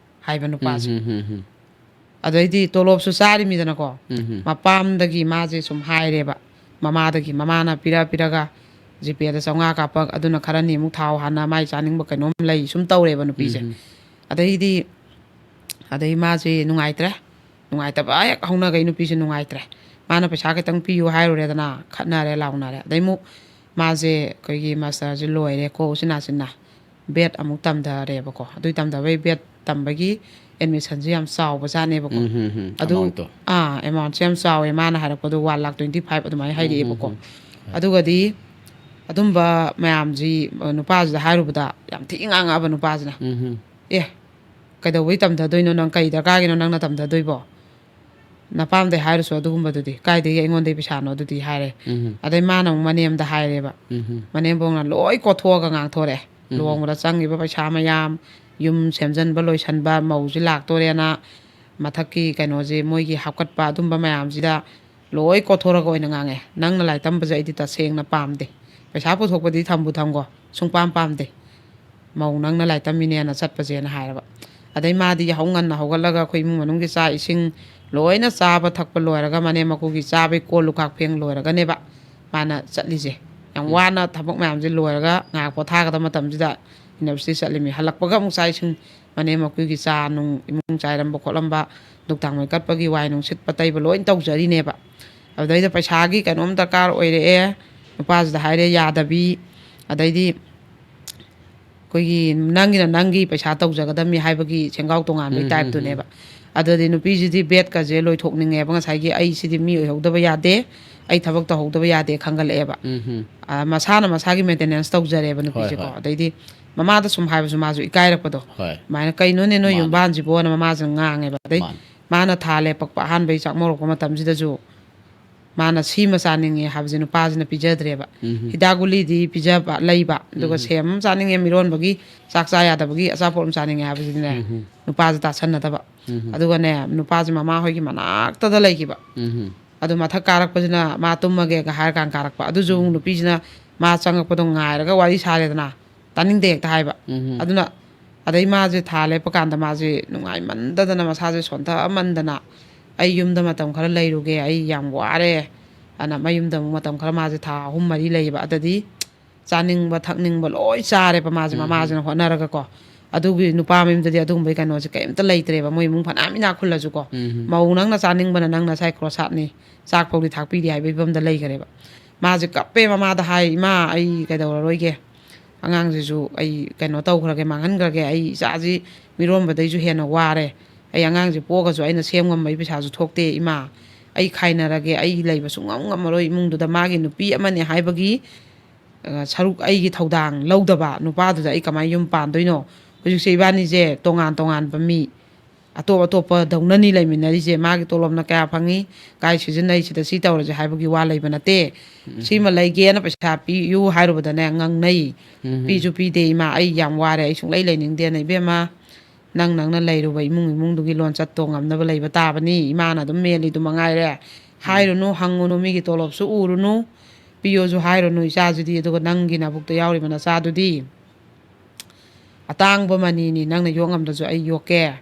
ꯍꯥꯏꯕ ꯅꯨꯄꯥꯁꯦ꯫ ꯎꯝ, ꯎꯝ, ꯎꯝ, ꯎꯝ. ꯑꯗꯩꯗꯤ ꯇꯣꯂꯣꯞꯁꯨ ꯆꯥꯔꯤꯃꯤꯗꯅꯀꯣ꯫ ꯎꯝ, ꯎꯝ. ꯃꯄꯥꯝꯗꯒꯤ ꯃꯥꯁꯦ ꯁꯨꯝ ꯍꯥꯏꯔꯦꯕ, ꯃꯃꯥꯗꯒꯤ, ꯃꯃꯥꯅ ꯄꯤꯔ ꯄꯤꯔꯒ ꯖꯤꯄꯦꯗ ꯆꯥꯝꯃꯉꯥ ꯀꯥꯞꯄꯛ, ꯑꯗꯨꯅ ꯈꯔꯅꯤ ꯑꯃꯨꯛ ꯊꯥꯎ ꯍꯥꯟꯅ ꯃꯥꯏ ꯆꯥꯅꯤꯡꯕ ꯀꯩꯅꯣꯝ ꯂꯩ ꯁꯨꯝ ꯇꯧꯔꯦꯕ ꯅꯨꯄꯤꯁꯦ꯫ ꯎꯝ. ꯑꯗꯩꯗꯤ, ꯑꯗꯩ ꯃꯥꯁꯦ ꯅꯨꯡꯉꯥꯏꯇ꯭ꯔꯦ꯫ ꯅꯨꯡꯉꯥꯏꯇꯕ ꯍꯦꯛ ꯍꯧꯅꯈꯩ ꯅꯨꯄꯤꯁꯦ ꯅꯨꯡꯉꯥꯏꯇ꯭ꯔꯦ꯫ ꯃꯥꯅ ꯄꯩꯁꯥ ꯈꯤꯇꯪ ꯄꯤꯌꯨ ꯍꯥꯏꯔꯨꯔꯦꯗꯅ, ꯈꯠꯅꯔꯦ, ꯂꯥꯎꯅꯔꯦ꯫ ꯑꯗꯩ ꯑꯃꯨꯛ ꯃꯥꯁꯦ ꯑꯩꯈꯣꯏꯒꯤ ꯃꯥꯁꯇꯔꯁꯦ ꯂꯣꯏꯔꯦꯀꯣ, ꯎꯆꯤꯟ ꯅꯥꯆꯤꯟꯅ ꯕꯦꯠ ꯑꯃꯨꯛ ꯇꯝꯊꯔꯦꯕꯀꯣ꯫ ꯑꯗꯨꯏ ꯇꯝꯊꯕꯩ ꯕꯦꯠ ꯇꯝꯕꯒꯤ ꯑꯦꯗꯃꯤꯁꯟꯁꯦ ꯌꯥꯝ ꯆꯥꯎꯕꯖꯥꯠꯅꯦꯕꯀꯣ꯫ ꯎꯝ, ꯎꯝ, ꯎꯝ. ꯑꯗꯨ, ꯑꯦꯃꯥꯎꯟꯠꯇꯣ. ꯑꯥ, ꯑꯦꯃꯥꯎꯟꯠꯁꯦ ꯌꯥꯝ ꯆꯥꯎꯋꯦ꯫ ꯃꯥꯅ ꯍꯥꯏꯔꯛꯄꯗꯣ ꯋꯥꯟ ꯂꯥꯈ ꯇ꯭ꯋꯦꯟꯇꯤ ꯐꯥꯏꯚ ꯑꯗꯨꯃꯥꯏꯅ ꯍꯥꯏꯔꯛꯑꯦꯕꯀꯣ꯫ ꯎꯝ, ꯎꯝ, ꯎꯝ. ꯑꯗꯨꯒꯗꯤ ꯑꯗꯨꯝꯕ ꯃꯌꯥꯝꯁꯤ, ꯑ, ꯅꯨꯄꯥꯁꯤꯗ ꯍꯥꯏꯔꯨꯕꯗ ꯌꯥꯝ ꯊꯤ ꯉꯥꯡꯉꯛꯑꯕ ꯅꯨꯄꯥꯁꯤꯅ꯫ ꯎꯝ, ꯎꯝ. "ꯑꯦ, ꯀꯩꯗꯧꯕꯩ ꯇꯝꯊꯗꯣꯏꯅꯣ? ꯅꯪ ꯀꯩ ꯗꯔꯀꯥꯔꯒꯤꯅꯣ ꯅꯪꯅ ꯇꯝꯊꯗꯣꯏꯕꯣ? ꯅꯄꯥꯝꯗꯩ ꯍꯥꯏꯔꯨꯁꯨ ꯑꯗꯨꯒꯨꯝꯕꯗꯨꯗꯤ, ꯀꯥꯏꯗꯒꯤ ꯑꯩꯉꯣꯟꯗꯩ ꯄꯩꯁꯥꯅꯣ ꯑꯗꯨꯗꯤ ꯍꯥꯏꯔꯦ꯫ ꯎꯝ ꯑꯗꯩ ꯃꯥꯅ ꯑꯃꯨꯛ ꯃꯅꯦꯝꯗ ꯍꯥꯏꯔꯦꯕ꯫ ꯎꯝ ꯃꯅꯦꯝꯕꯣꯛꯅ ꯂꯣꯏ ꯀꯣꯊꯣꯛꯑꯒ ꯉꯥꯡꯊꯣꯔꯛꯑꯦ꯫ ꯎꯝ ꯂꯨꯍꯣꯡꯕꯗ ꯆꯪꯉꯤꯕ ꯄꯩꯁꯥ ꯃꯌꯥꯝ, ꯌꯨꯝ ꯁꯦꯝꯖꯤꯟꯕ ꯂꯣꯏꯁꯟꯕ, ꯃꯧꯁꯤ ꯂꯥꯛꯇꯣꯔꯦꯅ ꯃꯊꯛꯀꯤ ꯀꯩꯅꯣꯁꯦ, ꯃꯣꯏꯒꯤ ꯍꯥꯞꯀꯠꯄ ꯑꯗꯨꯝꯕ ꯃꯌꯥꯝꯁꯤꯗ ꯂꯣꯏ ꯀꯣꯊꯣꯔꯒ ꯑꯣꯏꯅ ꯉꯥꯡꯉꯦ꯫ "ꯅꯪꯅ ꯂꯥꯏꯔꯤꯛ ꯇꯝꯕꯁꯦ ꯑꯩꯗꯤ ꯇꯁꯦꯡꯅ ꯄꯥꯝꯗꯦ꯫ ꯄꯩꯁꯥ ꯄꯨꯊꯣꯛꯄꯗꯤ ꯊꯝꯕꯨ ꯊꯝꯈꯣ, ꯁꯨꯡꯄꯥꯝ ꯄꯥꯝꯗꯦ꯫ ꯃꯧ ꯅꯪꯅ ꯂꯥꯏꯔꯤꯛ ꯇꯝꯃꯤꯅꯦꯅ ꯆꯠꯄꯁꯦꯅ" ꯍꯥꯏꯔꯕ꯫ ꯑꯗꯩ ꯃꯥꯗꯤ ꯌꯥꯍꯧ ꯉꯟꯅ ꯍꯧꯒꯠꯂꯒ ꯑꯩꯈꯣꯏ ꯏꯃꯨꯡ ꯃꯅꯨꯡꯒꯤ ꯆꯥꯛ ꯏꯁꯤꯡ ꯂꯣꯏꯅ ꯆꯥꯕ ꯊꯛꯄ ꯂꯣꯏꯔꯒ, ꯃꯅꯦꯝ ꯃꯀꯨꯒꯤ ꯆꯥꯕꯩ ꯀꯣꯜ ꯂꯨꯈꯥꯛ ꯐꯦꯡ ꯂꯣꯏꯔꯒꯅꯦꯕ ꯃꯥꯅ ꯆꯠꯂꯤꯁꯦ꯫ ꯌꯥꯝ ꯎꯝ꯫ ꯋꯥꯅ ꯊꯕꯛ ꯃꯌꯥꯝꯁꯦ ꯂꯣꯏꯔꯒ ꯉꯥꯏꯍꯥꯛ ꯄꯣꯊꯥꯒꯗꯕ ꯃꯇꯝꯁꯤꯗ ꯌꯨꯅꯤꯚꯔꯁꯤꯇꯤ ꯆꯠꯂꯤꯃꯤ꯫ ꯍꯜꯂꯛꯄꯒ ꯑꯃꯨꯛ ꯆꯥꯛ ꯏꯁꯤꯡ, ꯃꯅꯦꯝ ꯃꯀꯨꯒꯤ ꯆꯥ ꯅꯨꯡ, ꯏꯃꯨꯡ ꯆꯥꯏꯔꯝꯕ ꯈꯣꯠꯂꯝꯕ, ꯗꯨꯛ ꯊꯥꯡꯃꯩ ꯀꯠꯄꯒꯤ ꯋꯥꯏ ꯅꯨꯡ ꯁꯤꯠꯄ ꯇꯩꯕ ꯂꯣꯏ ꯇꯧꯖꯔꯤꯅꯦꯕ꯫ ꯑꯗꯨꯗꯩꯗ ꯄꯩꯁꯥꯒꯤ ꯀꯩꯅꯣꯝ ꯗꯔꯀꯥꯔ ꯑꯣꯏꯔꯛꯑꯦ, ꯅꯨꯄꯥꯁꯤꯗ ꯍꯥꯏꯔꯦ, ꯌꯥꯗꯕꯤ꯫ ꯑꯗꯩꯗꯤ ꯑꯩꯈꯣꯏꯒꯤ ꯅꯪꯒꯤꯅ ꯅꯪꯒꯤ ꯄꯩꯁꯥ ꯇꯧꯖꯒꯗꯕꯅꯤ ꯍꯥꯏꯕꯒꯤ ꯁꯦꯡꯒꯥꯎ ꯇꯣꯉꯥꯟꯕꯒꯤ ꯎꯝ, type ꯇꯨꯅꯦꯕ꯫ ꯑꯗꯨꯗꯤ ꯅꯨꯄꯤꯁꯤꯗꯤ ꯕꯦꯠꯀꯁꯦ ꯂꯣꯏꯊꯣꯛꯅꯤꯡꯉꯦꯕ, ꯉꯁꯥꯏꯒꯤ "ꯑꯩ ꯁꯤꯗꯤ ꯃꯤ ꯑꯣꯏꯍꯧꯗꯕ ꯌꯥꯗꯦ, ꯑꯩ ꯊꯕꯛ ꯇꯧꯍꯧꯗꯕ ꯌꯥꯗꯦ" ꯈꯟꯒꯠꯂꯛꯑꯦꯕ꯫ ꯎꯝ ꯑ, ꯃꯁꯥꯅ ꯃꯁꯥꯒꯤ ꯃꯦꯟꯇꯦꯅꯦꯟꯁ ꯇꯧꯖꯔꯦꯕ ꯅꯨꯄꯤꯁꯦꯀꯣ꯫ ꯍꯣꯏ꯫ ꯑꯗꯩꯗꯤ ꯃꯃꯥꯗ ꯁꯨꯝ ꯍꯥꯏꯕꯁꯨ ꯃꯥꯁꯨ ꯏꯀꯥꯏꯔꯛꯄꯗꯣ꯫ ꯍꯣꯏ꯫ ꯑꯗꯨꯃꯥꯏꯅ "ꯀꯩꯅꯣꯅꯦ ꯅꯣꯏ ꯃꯥꯅꯦ꯫ ꯌꯨꯝꯕꯥꯟꯁꯤꯕꯣꯅ" ꯃꯃꯥꯁꯤꯅ ꯉꯥꯡꯉꯦꯕ꯫ ꯑꯗꯩ ꯃꯥꯅꯦ꯫ ꯃꯥꯅ ꯊꯥ ꯂꯦꯞꯄꯛꯄ ꯑꯍꯥꯟꯕꯒꯤ ꯆꯥꯛ ꯃꯧꯔꯛꯄ ꯃꯇꯝꯁꯤꯗꯁꯨ ꯃꯥꯅ "ꯁꯤꯃ ꯆꯥꯅꯤꯡꯉꯦ" ꯍꯥꯏꯕꯁꯦ ꯅꯨꯄꯥꯁꯤꯅ ꯄꯤꯖꯗ꯭ꯔꯦꯕ꯫ ꯎꯝ꯫ ꯍꯤꯗꯥꯛ ꯒꯨꯂꯤꯗꯤ ꯄꯤꯖꯕ ꯂꯩꯕ, ꯑꯗꯨꯒ ꯎꯝ꯫ "ꯁꯦꯝ ꯑꯃ ꯆꯥꯅꯤꯡꯉꯦ, ꯃꯤꯔꯣꯟꯕꯒꯤ ꯆꯥꯛ ꯆꯥ ꯌꯥꯗꯕꯒꯤ ꯑꯆꯥꯄꯣꯠ ꯑꯃ ꯆꯥꯅꯤꯡꯉꯦ" ꯍꯥꯏꯕꯁꯤꯗꯤꯅꯦ, ꯎꯝ꯫ ꯅꯨꯄꯥꯁꯦ ꯇꯥꯁꯟꯅꯗꯕ꯫ ꯎꯝ꯫ ꯑꯗꯨꯒꯅꯦ, ꯅꯨꯄꯥꯁꯦ ꯃꯃꯥ ꯍꯣꯏꯒꯤ ꯃꯅꯥꯛꯇꯗ ꯂꯩꯈꯤꯕ꯫ ꯎꯝ꯫ ꯑꯗꯨ ꯃꯊꯛ ꯀꯥꯔꯛꯄꯁꯤꯅ "ꯃꯥ ꯇꯨꯝꯃꯒꯦꯒ" ꯍꯥꯏꯔꯀꯥꯟ ꯀꯥꯔꯛꯄ꯫ ꯑꯗꯨꯁꯨ ꯑꯃꯨꯛ ꯅꯨꯄꯤꯁꯤꯅ ꯃꯥ ꯆꯪꯉꯛꯄꯗꯣ ꯉꯥꯏꯔꯒ ꯋꯥꯔꯤ ꯁꯥꯔꯦꯗꯅ, ꯇꯥꯅꯤꯡꯗꯦ ꯍꯦꯛꯇ ꯍꯥꯏꯕ꯫ ꯎꯝ꯫ ꯑꯗꯨꯅ ꯑꯗꯩ ꯃꯥꯁꯦ ꯊꯥ ꯂꯦꯞꯄ ꯀꯥꯟꯗ ꯃꯥꯁꯦ ꯅꯨꯡꯉꯥꯏꯃꯟꯗꯗꯅ, ꯃꯁꯥꯁꯦ ꯁꯣꯟꯊꯃꯟꯗꯅ, "ꯑꯩ ꯌꯨꯝꯗ ꯃꯇꯝ ꯈꯔ ꯂꯩꯔꯨꯒꯦ, ꯑꯩ ꯌꯥꯝ ꯋꯥꯔꯦ" ꯑꯅ ꯃꯌꯨꯝꯗ ꯑꯃꯨꯛ ꯃꯇꯝ ꯈꯔ ꯃꯥꯁꯦ ꯊꯥ ꯑꯍꯨꯝ ꯃꯔꯤ ꯂꯩꯌꯦꯕ꯫ ꯑꯗꯗꯤ ꯆꯥꯅꯤꯡꯕ ꯊꯛꯅꯤꯡꯕ ꯂꯣꯏ ꯆꯥꯔꯦꯕ ꯃꯥꯁꯦ, ꯎꯝ꯫ ꯃꯃꯥꯁꯤꯅ ꯍꯣꯠꯅꯔꯒꯀꯣ꯫ ꯑꯗꯨꯒꯤ ꯅꯨꯄꯥ ꯃꯌꯨꯝꯗꯗꯤ ꯑꯗꯨꯒꯨꯝꯕꯒꯤ ꯀꯩꯅꯣꯁꯦ ꯀꯩꯝꯇ ꯂꯩꯇ꯭ꯔꯦꯕ, ꯃꯣꯏ ꯏꯃꯨꯡ ꯐꯅꯌꯥꯝ ꯏꯅꯥꯛ ꯈꯨꯜꯂꯁꯨꯀꯣ꯫ ꯎꯝ꯫ ꯃꯧ ꯅꯪꯅ ꯆꯥꯅꯤꯡꯕꯅ ꯅꯪ ꯅꯁꯥꯏ ꯀ꯭ꯔꯣꯁꯥꯠꯅꯤ, ꯆꯥꯛ ꯐꯥꯎꯗꯤ ꯊꯥꯛꯄꯤꯗꯦ ꯍꯥꯏꯕꯒꯤ ꯐꯤꯕꯝꯗ ꯂꯩꯈ꯭ꯔꯦꯕ꯫ ꯃꯥꯁꯦ ꯀꯞꯄꯦ, ꯃꯃꯥꯗ ꯍꯥꯏ, "ꯏꯃꯥ, ꯑꯩ ꯀꯩꯗꯧꯔꯔꯣꯏꯒꯦ, ꯑꯉꯥꯡꯁꯤꯁꯨ ꯑꯩ ꯀꯩꯅꯣ ꯇꯧꯈ꯭ꯔꯒꯦ, ꯃꯥꯡꯍꯟꯈ꯭ꯔꯒꯦ, ꯑꯩ ꯏꯆꯥꯁꯤ ꯃꯤꯔꯣꯟꯕꯗꯩꯁꯨ ꯍꯦꯟꯅ ꯋꯥꯔꯦ, ꯑꯩ ꯑꯉꯥꯡꯁꯤ ꯄꯣꯛꯑꯒꯁꯨ ꯑꯩꯅ ꯁꯦꯝ ꯉꯝꯕꯒꯤ ꯄꯩꯁꯥꯁꯨ ꯊꯣꯛꯇꯦ ꯏꯃꯥ, ꯑꯩ ꯈꯥꯏꯅꯔꯒꯦ, ꯑꯩ ꯂꯩꯕ ꯁꯨꯡꯉꯝ ꯉꯝꯃꯔꯣꯏ ꯏꯃꯨꯡꯗꯨꯗ"꯫ ꯃꯥꯒꯤ ꯅꯨꯄꯤ ꯑꯃꯅꯦ ꯍꯥꯏꯕꯒꯤ ꯑ, ꯁꯔꯨꯛ ꯑꯩꯒꯤ ꯊꯧꯗꯥꯡ ꯂꯧꯗꯕ ꯅꯨꯄꯥꯗꯨꯗ ꯑꯩ ꯀꯃꯥꯏꯅ ꯌꯨꯝ ꯄꯥꯟꯗꯣꯏꯅꯣ? ꯍꯧꯖꯤꯛꯁꯦ ꯏꯕꯥꯅꯤꯁꯦ ꯇꯣꯉꯥꯟ ꯇꯣꯉꯥꯟꯕ ꯃꯤ, ꯑꯇꯣꯞ ꯑꯇꯣꯞꯄ ꯗꯧꯅꯅꯤ ꯂꯩꯃꯤꯟꯅꯔꯤꯁꯦ꯫ ꯃꯥꯒꯤ ꯇꯣꯂꯣꯞꯅ ꯀꯌꯥ ꯐꯪꯉꯤ, ꯀꯥꯏ ꯁꯤꯖꯤꯟꯅꯩ, ꯁꯤꯗ ꯁꯤ ꯇꯧꯔꯁꯦ ꯍꯥꯏꯕꯒꯤ ꯋꯥ ꯂꯩꯕ ꯅꯠꯇꯦ꯫ ꯁꯤꯃ ꯂꯩꯒꯦꯅ ꯄꯩꯁꯥ ꯄꯤꯌꯨ ꯍꯥꯏꯔꯨꯕꯗꯅꯦ ꯉꯥꯡꯅꯩ꯫ ꯄꯤꯁꯨ ꯄꯤꯗꯦ, "ꯏꯃꯥ, ꯑꯩ ꯌꯥꯝ ꯋꯥꯔꯦ, ꯑꯩ ꯁꯨꯡꯂꯩ ꯂꯩꯅꯤꯡꯗꯦꯅ"꯫ ꯏꯕꯦꯝꯃ, ꯅꯪ ꯅꯪꯅ ꯂꯩꯔꯨꯕ ꯏꯃꯨꯡ ꯏꯃꯨꯡꯗꯨꯒꯤ ꯂꯣꯟꯆꯠꯇꯣ ꯉꯝꯅꯕ ꯂꯩꯕ ꯇꯥꯕꯅꯤ꯫ ꯏꯃꯥꯅ ꯑꯗꯨꯝ ꯃꯦꯜꯂꯤꯗꯨ ꯃꯉꯥꯏꯔꯦ꯫ ꯍꯥꯏꯔꯨꯅꯨ, ꯍꯪꯉꯨꯅꯨ, ꯃꯤꯒꯤ ꯇꯣꯂꯣꯞꯁꯨ ꯎꯔꯨꯅꯨ, ꯄꯤꯌꯣꯁꯨ ꯍꯥꯏꯔꯨꯅꯨ ꯏꯆꯥꯁꯤꯗꯤ꯫ ꯑꯗꯨꯒ ꯅꯪꯒꯤ ꯅꯕꯨꯛꯇ ꯌꯥꯎꯔꯤꯕ ꯅꯆꯥꯗꯨꯗꯤ ꯑꯇꯥꯡꯕ ꯃꯅꯤꯅꯤ, ꯅꯪꯅ ꯌꯣꯛ ꯉꯝꯗ꯭ꯔꯁꯨ ꯑꯩ ꯌꯣꯛꯀꯦ,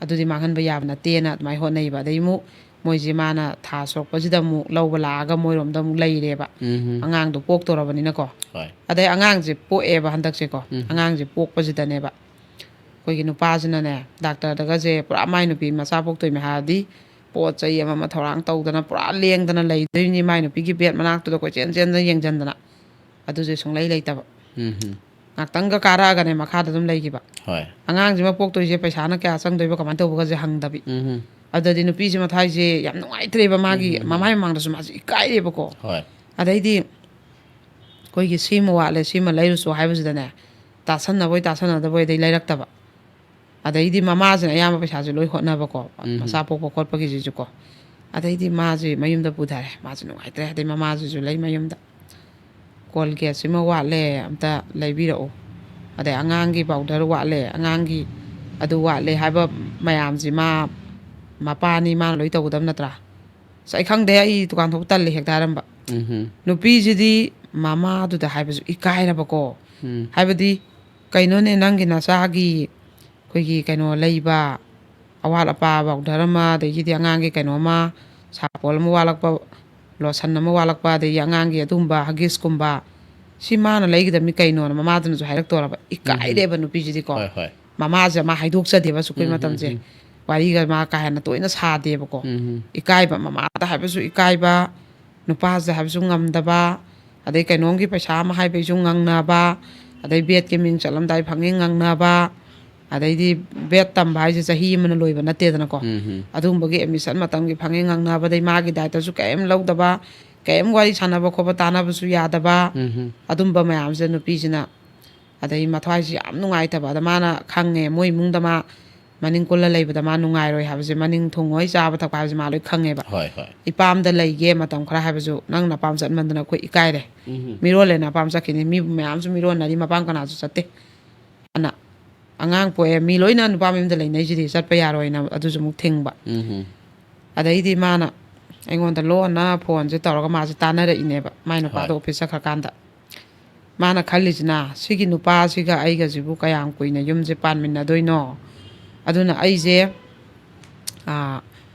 ꯑꯗꯨꯗꯤ ꯃꯥꯡꯍꯟꯕ ꯌꯥꯕ ꯅꯠꯇꯦꯅ ꯑꯗꯨꯃꯥꯏꯅ ꯍꯣꯠꯅꯩꯕ꯫ ꯑꯗꯩ ꯑꯃꯨꯛ ꯃꯣꯏꯁꯦ ꯃꯥꯅ ꯊꯥ ꯁꯨꯔꯛꯄꯁꯤꯗ ꯑꯃꯨꯛ ꯂꯧꯕ ꯂꯥꯛꯑꯒ ꯃꯣꯏꯔꯣꯝꯗ ꯑꯃꯨꯛ ꯂꯩꯔꯦꯕ꯫ ꯑꯉꯥꯡꯗꯣ ꯄꯣꯛꯇꯣꯔꯕꯅꯤꯅꯀꯣ꯫ ꯍꯣꯏ꯫ ꯑꯗꯩ ꯑꯉꯥꯡꯁꯦ ꯄꯣꯛꯑꯦꯕ ꯍꯟꯗꯛꯁꯦꯀꯣ꯫ ꯑꯉꯥꯡꯁꯦ ꯄꯣꯛꯄꯁꯤꯗꯅꯦꯕ ꯑꯩꯈꯣꯏꯒꯤ ꯅꯨꯄꯥꯁꯤꯅꯅꯦ, ꯗꯥꯛꯇꯔꯗꯒꯁꯦ ꯄꯨꯔꯥ ꯃꯥꯏ ꯅꯨꯄꯤ ꯃꯆꯥ ꯄꯣꯛꯇꯣꯏꯅꯦ ꯍꯥꯏꯔꯗꯤ ꯄꯣꯠ ꯆꯩ ꯑꯃ ꯑꯃ ꯊꯧꯔꯥꯡ ꯇꯧꯗꯅ ꯄꯨꯔꯥ ꯂꯦꯡꯗꯅ ꯂꯩꯗꯣꯏꯅꯤ꯫ ꯃꯥꯏ ꯅꯨꯄꯤꯒꯤ ꯕꯦꯠ ꯃꯅꯥꯛꯇꯨꯗ ꯀꯣꯏꯆꯦꯟ ꯆꯦꯟꯗꯅ ꯌꯦꯡꯁꯤꯟꯗꯅ꯫ ꯑꯗꯨꯁꯨ ꯁꯨꯡꯂꯩ ꯂꯩꯇꯕ꯫ ꯉꯥꯛꯇꯪꯒ ꯀꯥꯔꯛꯑꯒꯅꯦ ꯃꯈꯥꯗ ꯑꯗꯨꯝ ꯂꯩꯈꯤꯕ꯫ ꯍꯣꯏ꯫ ꯑꯉꯥꯡꯁꯤꯃ ꯄꯣꯛꯇꯣꯏꯁꯦ ꯄꯩꯁꯥꯅ ꯀꯌꯥ ꯆꯪꯗꯣꯏꯕ, ꯀꯃꯥꯏꯅ ꯇꯧꯕꯒꯁꯦ ꯍꯪꯗꯕꯤ꯫ ꯑꯗꯨꯗꯗꯤ ꯅꯨꯄꯤꯁꯤ ꯃꯊꯥꯏꯁꯦ ꯌꯥꯝ ꯅꯨꯡꯉꯥꯏꯇ꯭ꯔꯦꯕ꯫ ꯃꯥꯒꯤ ꯃꯃꯥꯏ ꯃꯃꯥꯡꯗꯁꯨ ꯃꯥꯁꯦ ꯏꯀꯥꯏꯔꯦꯕꯀꯣ꯫ ꯍꯣꯏ꯫ ꯑꯗꯩꯗꯤ ꯑꯩꯈꯣꯏꯒꯤ ꯁꯤꯃ ꯋꯥꯠꯂꯦ, ꯁꯤꯃ ꯂꯩꯔꯨꯆꯣ ꯍꯥꯏꯕꯁꯤꯗꯅꯦ, ꯇꯥꯁꯟꯅꯕꯣꯏ ꯇꯥꯁꯟꯅꯗꯕꯣꯏ ꯑꯗꯩ ꯂꯩꯔꯛꯇꯕ꯫ ꯑꯗꯩꯗꯤ ꯃꯃꯥꯁꯤꯅ ꯑꯌꯥꯝꯕ ꯄꯩꯁꯥꯁꯦ ꯂꯣꯏ ꯍꯣꯠꯅꯕꯀꯣ, ꯃꯆꯥ ꯄꯣꯛꯄ ꯈꯣꯠꯄꯒꯤꯁꯤꯁꯨꯀꯣ꯫ ꯑꯗꯩꯗꯤ ꯃꯥꯁꯦ ꯃꯌꯨꯝꯗ ꯄꯨꯊꯔꯦ, ꯃꯥꯁꯦ ꯅꯨꯡꯉꯥꯏꯇ꯭ꯔꯦ꯫ ꯑꯗꯩ ꯃꯃꯥꯁꯤꯁꯨ ꯂꯩ ꯃꯌꯨꯝꯗ, "ꯀꯣꯜꯒꯦꯠꯁꯤꯃ ꯋꯥꯠꯂꯦ, ꯑꯝꯇ ꯂꯩꯕꯤꯔꯛꯎ, ꯑꯗꯩ ꯑꯉꯥꯡꯒꯤ ꯄꯥꯎꯗꯔ ꯋꯥꯠꯂꯦ, ꯑꯉꯥꯡꯒꯤ ꯑꯗꯨ ꯋꯥꯠꯂꯦ" ꯍꯥꯏꯕ ꯃꯌꯥꯝꯁꯤ ꯃꯥ ꯃꯄꯥꯅꯤ, ꯃꯥꯅ ꯂꯣꯏ ꯇꯧꯒꯗꯕ ꯅꯠꯇ꯭ꯔꯥ? "ꯑꯁ, ꯑꯩ ꯈꯪꯗꯦ, ꯑꯩ ꯗꯨꯀꯥꯟ ꯊꯣꯛꯄ ꯇꯜꯂꯦ" ꯍꯦꯛꯇ ꯍꯥꯏꯔꯝꯕ꯫ ꯅꯨꯄꯤꯁꯤꯗꯤ ꯃꯃꯥꯗꯨꯗ ꯍꯥꯏꯕꯁꯨ ꯏꯀꯥꯏꯔꯕꯀꯣ꯫ ꯍꯥꯏꯕꯗꯤ, "ꯀꯩꯅꯣꯅꯦ, ꯅꯪꯒꯤ ꯅꯆꯥꯒꯤ ꯑꯩꯈꯣꯏꯒꯤ ꯀꯩꯅꯣ ꯂꯩꯕ, ꯑꯋꯥꯠ ꯑꯄꯥ, ꯄꯥꯎꯗꯔ ꯑꯃ, ꯑꯗꯒꯤꯗꯤ ꯑꯉꯥꯡꯒꯤ ꯀꯩꯅꯣ ꯑꯃ, ꯁꯥꯄꯣꯟ ꯑꯃ ꯋꯥꯠꯂꯛꯄ, ꯂꯣꯁꯟ ꯑꯃ ꯋꯥꯠꯂꯛꯄ, ꯑꯗꯒꯤ ꯑꯉꯥꯡꯒꯤ ꯑꯗꯨꯒꯨꯝꯕ ꯍꯒꯤꯁꯀꯨꯝꯕ, ꯁꯤ ꯃꯥꯅ ꯂꯩꯒꯗꯕꯅꯤ ꯀꯩꯅꯣꯅ" ꯃꯃꯥꯗꯨꯅꯁꯨ ꯍꯥꯏꯔꯛꯇꯣꯔꯕ꯫ ꯏꯀꯥꯏꯔꯦꯕ ꯅꯨꯄꯤꯁꯤꯗꯤꯀꯣ꯫ ꯍꯣꯏ, ꯍꯣꯏ꯫ ꯃꯃꯥꯁꯦ ꯃꯥ ꯍꯥꯏꯗꯣꯛꯆꯗꯦꯕ ꯑꯁꯨꯛ ꯀꯨꯏ ꯃꯇꯝꯁꯦ꯫ ꯋꯥꯔꯤꯒ ꯃꯥ ꯀꯥ ꯍꯦꯟꯅ ꯇꯣꯏꯅ ꯁꯥꯗꯦꯕꯀꯣ꯫ ꯏꯀꯥꯏꯕ, ꯃꯃꯥꯗ ꯍꯥꯏꯕꯁꯨ ꯏꯀꯥꯏꯕ, ꯅꯨꯄꯥꯁꯤꯗ ꯍꯥꯏꯕꯁꯨ ꯉꯝꯗꯕ, ꯑꯗꯩ ꯀꯩꯅꯣꯝꯒꯤ ꯄꯩꯁꯥ ꯑꯃ ꯍꯥꯏꯕꯩꯁꯨ ꯉꯪꯅꯕ, ꯑꯗꯩ ꯕꯦꯠꯀꯤ ꯃꯤꯡ ꯆꯠꯂꯝꯗꯥꯏ ꯐꯪꯉꯤ ꯉꯪꯅꯕ, ꯑꯗꯩꯗꯤ ꯕꯦꯠ ꯇꯝꯕ ꯍꯥꯏꯁꯦ ꯆꯍꯤ ꯑꯃꯅ ꯂꯣꯏꯕ ꯅꯠꯇꯦꯗꯅꯀꯣ꯫ ꯑꯗꯨꯒꯨꯝꯕꯒꯤ ꯑꯦꯗꯃꯤꯁꯟ ꯃꯇꯝꯒꯤ ꯐꯪꯉꯤ ꯉꯪꯅꯕ, ꯑꯗꯩ ꯃꯥꯒꯤ ꯗꯥꯏꯇꯁꯨ ꯀꯔꯤꯝ ꯂꯧꯗꯕ, ꯀꯔꯤꯝ ꯋꯥꯔꯤ ꯁꯥꯟꯅꯕ ꯈꯣꯠꯄ ꯇꯥꯟꯅꯕꯁꯨ ꯌꯥꯗꯕ, ꯑꯗꯨꯝꯕ ꯃꯌꯥꯝꯁꯦ ꯅꯨꯄꯤꯁꯤꯅ ꯑꯗꯩ ꯃꯊ꯭ꯋꯥꯏꯁꯤ ꯌꯥꯝ ꯅꯨꯡꯉꯥꯏꯇꯕ꯫ ꯑꯗ ꯃꯥꯅ ꯈꯪꯉꯦ, ꯃꯣꯏ ꯏꯃꯨꯡꯗ ꯃꯥ ꯃꯅꯤꯡ ꯀꯨꯜꯂ ꯂꯩꯕꯗ ꯃꯥ ꯅꯨꯡꯉꯥꯏꯔꯣꯏ ꯍꯥꯏꯕꯁꯦ, ꯃꯅꯤꯡ ꯊꯨꯡꯉꯣꯏ, ꯆꯥꯕ ꯊꯛꯄ ꯍꯥꯏꯕꯁꯦ ꯃꯥ ꯂꯣꯏ ꯈꯪꯉꯦꯕ꯫ ꯍꯣꯏ, ꯍꯣꯏ꯫ "ꯏꯄꯥꯝꯗ ꯂꯩꯒꯦ ꯃꯇꯝ ꯈꯔ" ꯍꯥꯏꯕꯁꯨ, "ꯅꯪ ꯅꯄꯥꯝ ꯆꯠꯃꯟꯗꯅ ꯑꯩꯈꯣꯏ ꯏꯀꯥꯏꯔꯦ꯫ ꯎꯝ꯫ ꯃꯤꯔꯣꯜꯂꯦꯅ ꯅꯄꯥꯝ ꯆꯠꯈꯤꯅꯤ, ꯃꯤ ꯃꯌꯥꯝꯁꯨ ꯃꯤꯔꯣꯟꯅꯔꯤ, ꯃꯄꯥꯝ ꯀꯅꯥꯁꯨ ꯆꯠꯇꯦ꯫ ꯑꯅ ꯑꯉꯥꯡ ꯄꯣꯛꯑꯦ, ꯃꯤ ꯂꯣꯏꯅ ꯅꯨꯄꯥ ꯃꯌꯨꯝꯗ ꯂꯩꯅꯩꯁꯤꯗꯤ, ꯆꯠꯄ ꯌꯥꯔꯣꯏꯅ" ꯑꯗꯨꯁꯨ ꯑꯃꯨꯛ ꯊꯤꯡꯕ꯫ ꯎꯝ꯫ ꯑꯗꯩꯗꯤ ꯃꯥꯅ ꯑꯩꯉꯣꯟꯗ ꯂꯣꯟꯅ ꯐꯣꯟꯁꯦ ꯇꯧꯔꯒ ꯃꯥꯁꯦ ꯇꯥꯟꯅꯔꯛꯏꯅꯦꯕ, ꯃꯥꯏ ꯅꯨꯄꯥꯗꯣ ꯍꯣꯏ꯫ ꯑꯣꯐꯤꯁ ꯆꯠꯈ꯭ꯔꯀꯥꯟꯗ꯫ ꯃꯥꯅ ꯈꯜꯂꯤꯁꯤꯅ, "ꯁꯤꯒꯤ ꯅꯨꯄꯥꯁꯤꯒ ꯑꯩꯒꯁꯤꯕꯨ ꯀꯌꯥꯝ ꯀꯨꯏꯅ ꯌꯨꯝꯁꯦ ꯄꯥꯟꯃꯤꯟꯅꯗꯣꯏꯅꯣ? ꯑꯗꯨꯅ ꯑꯩꯁꯦ, ꯑꯥ,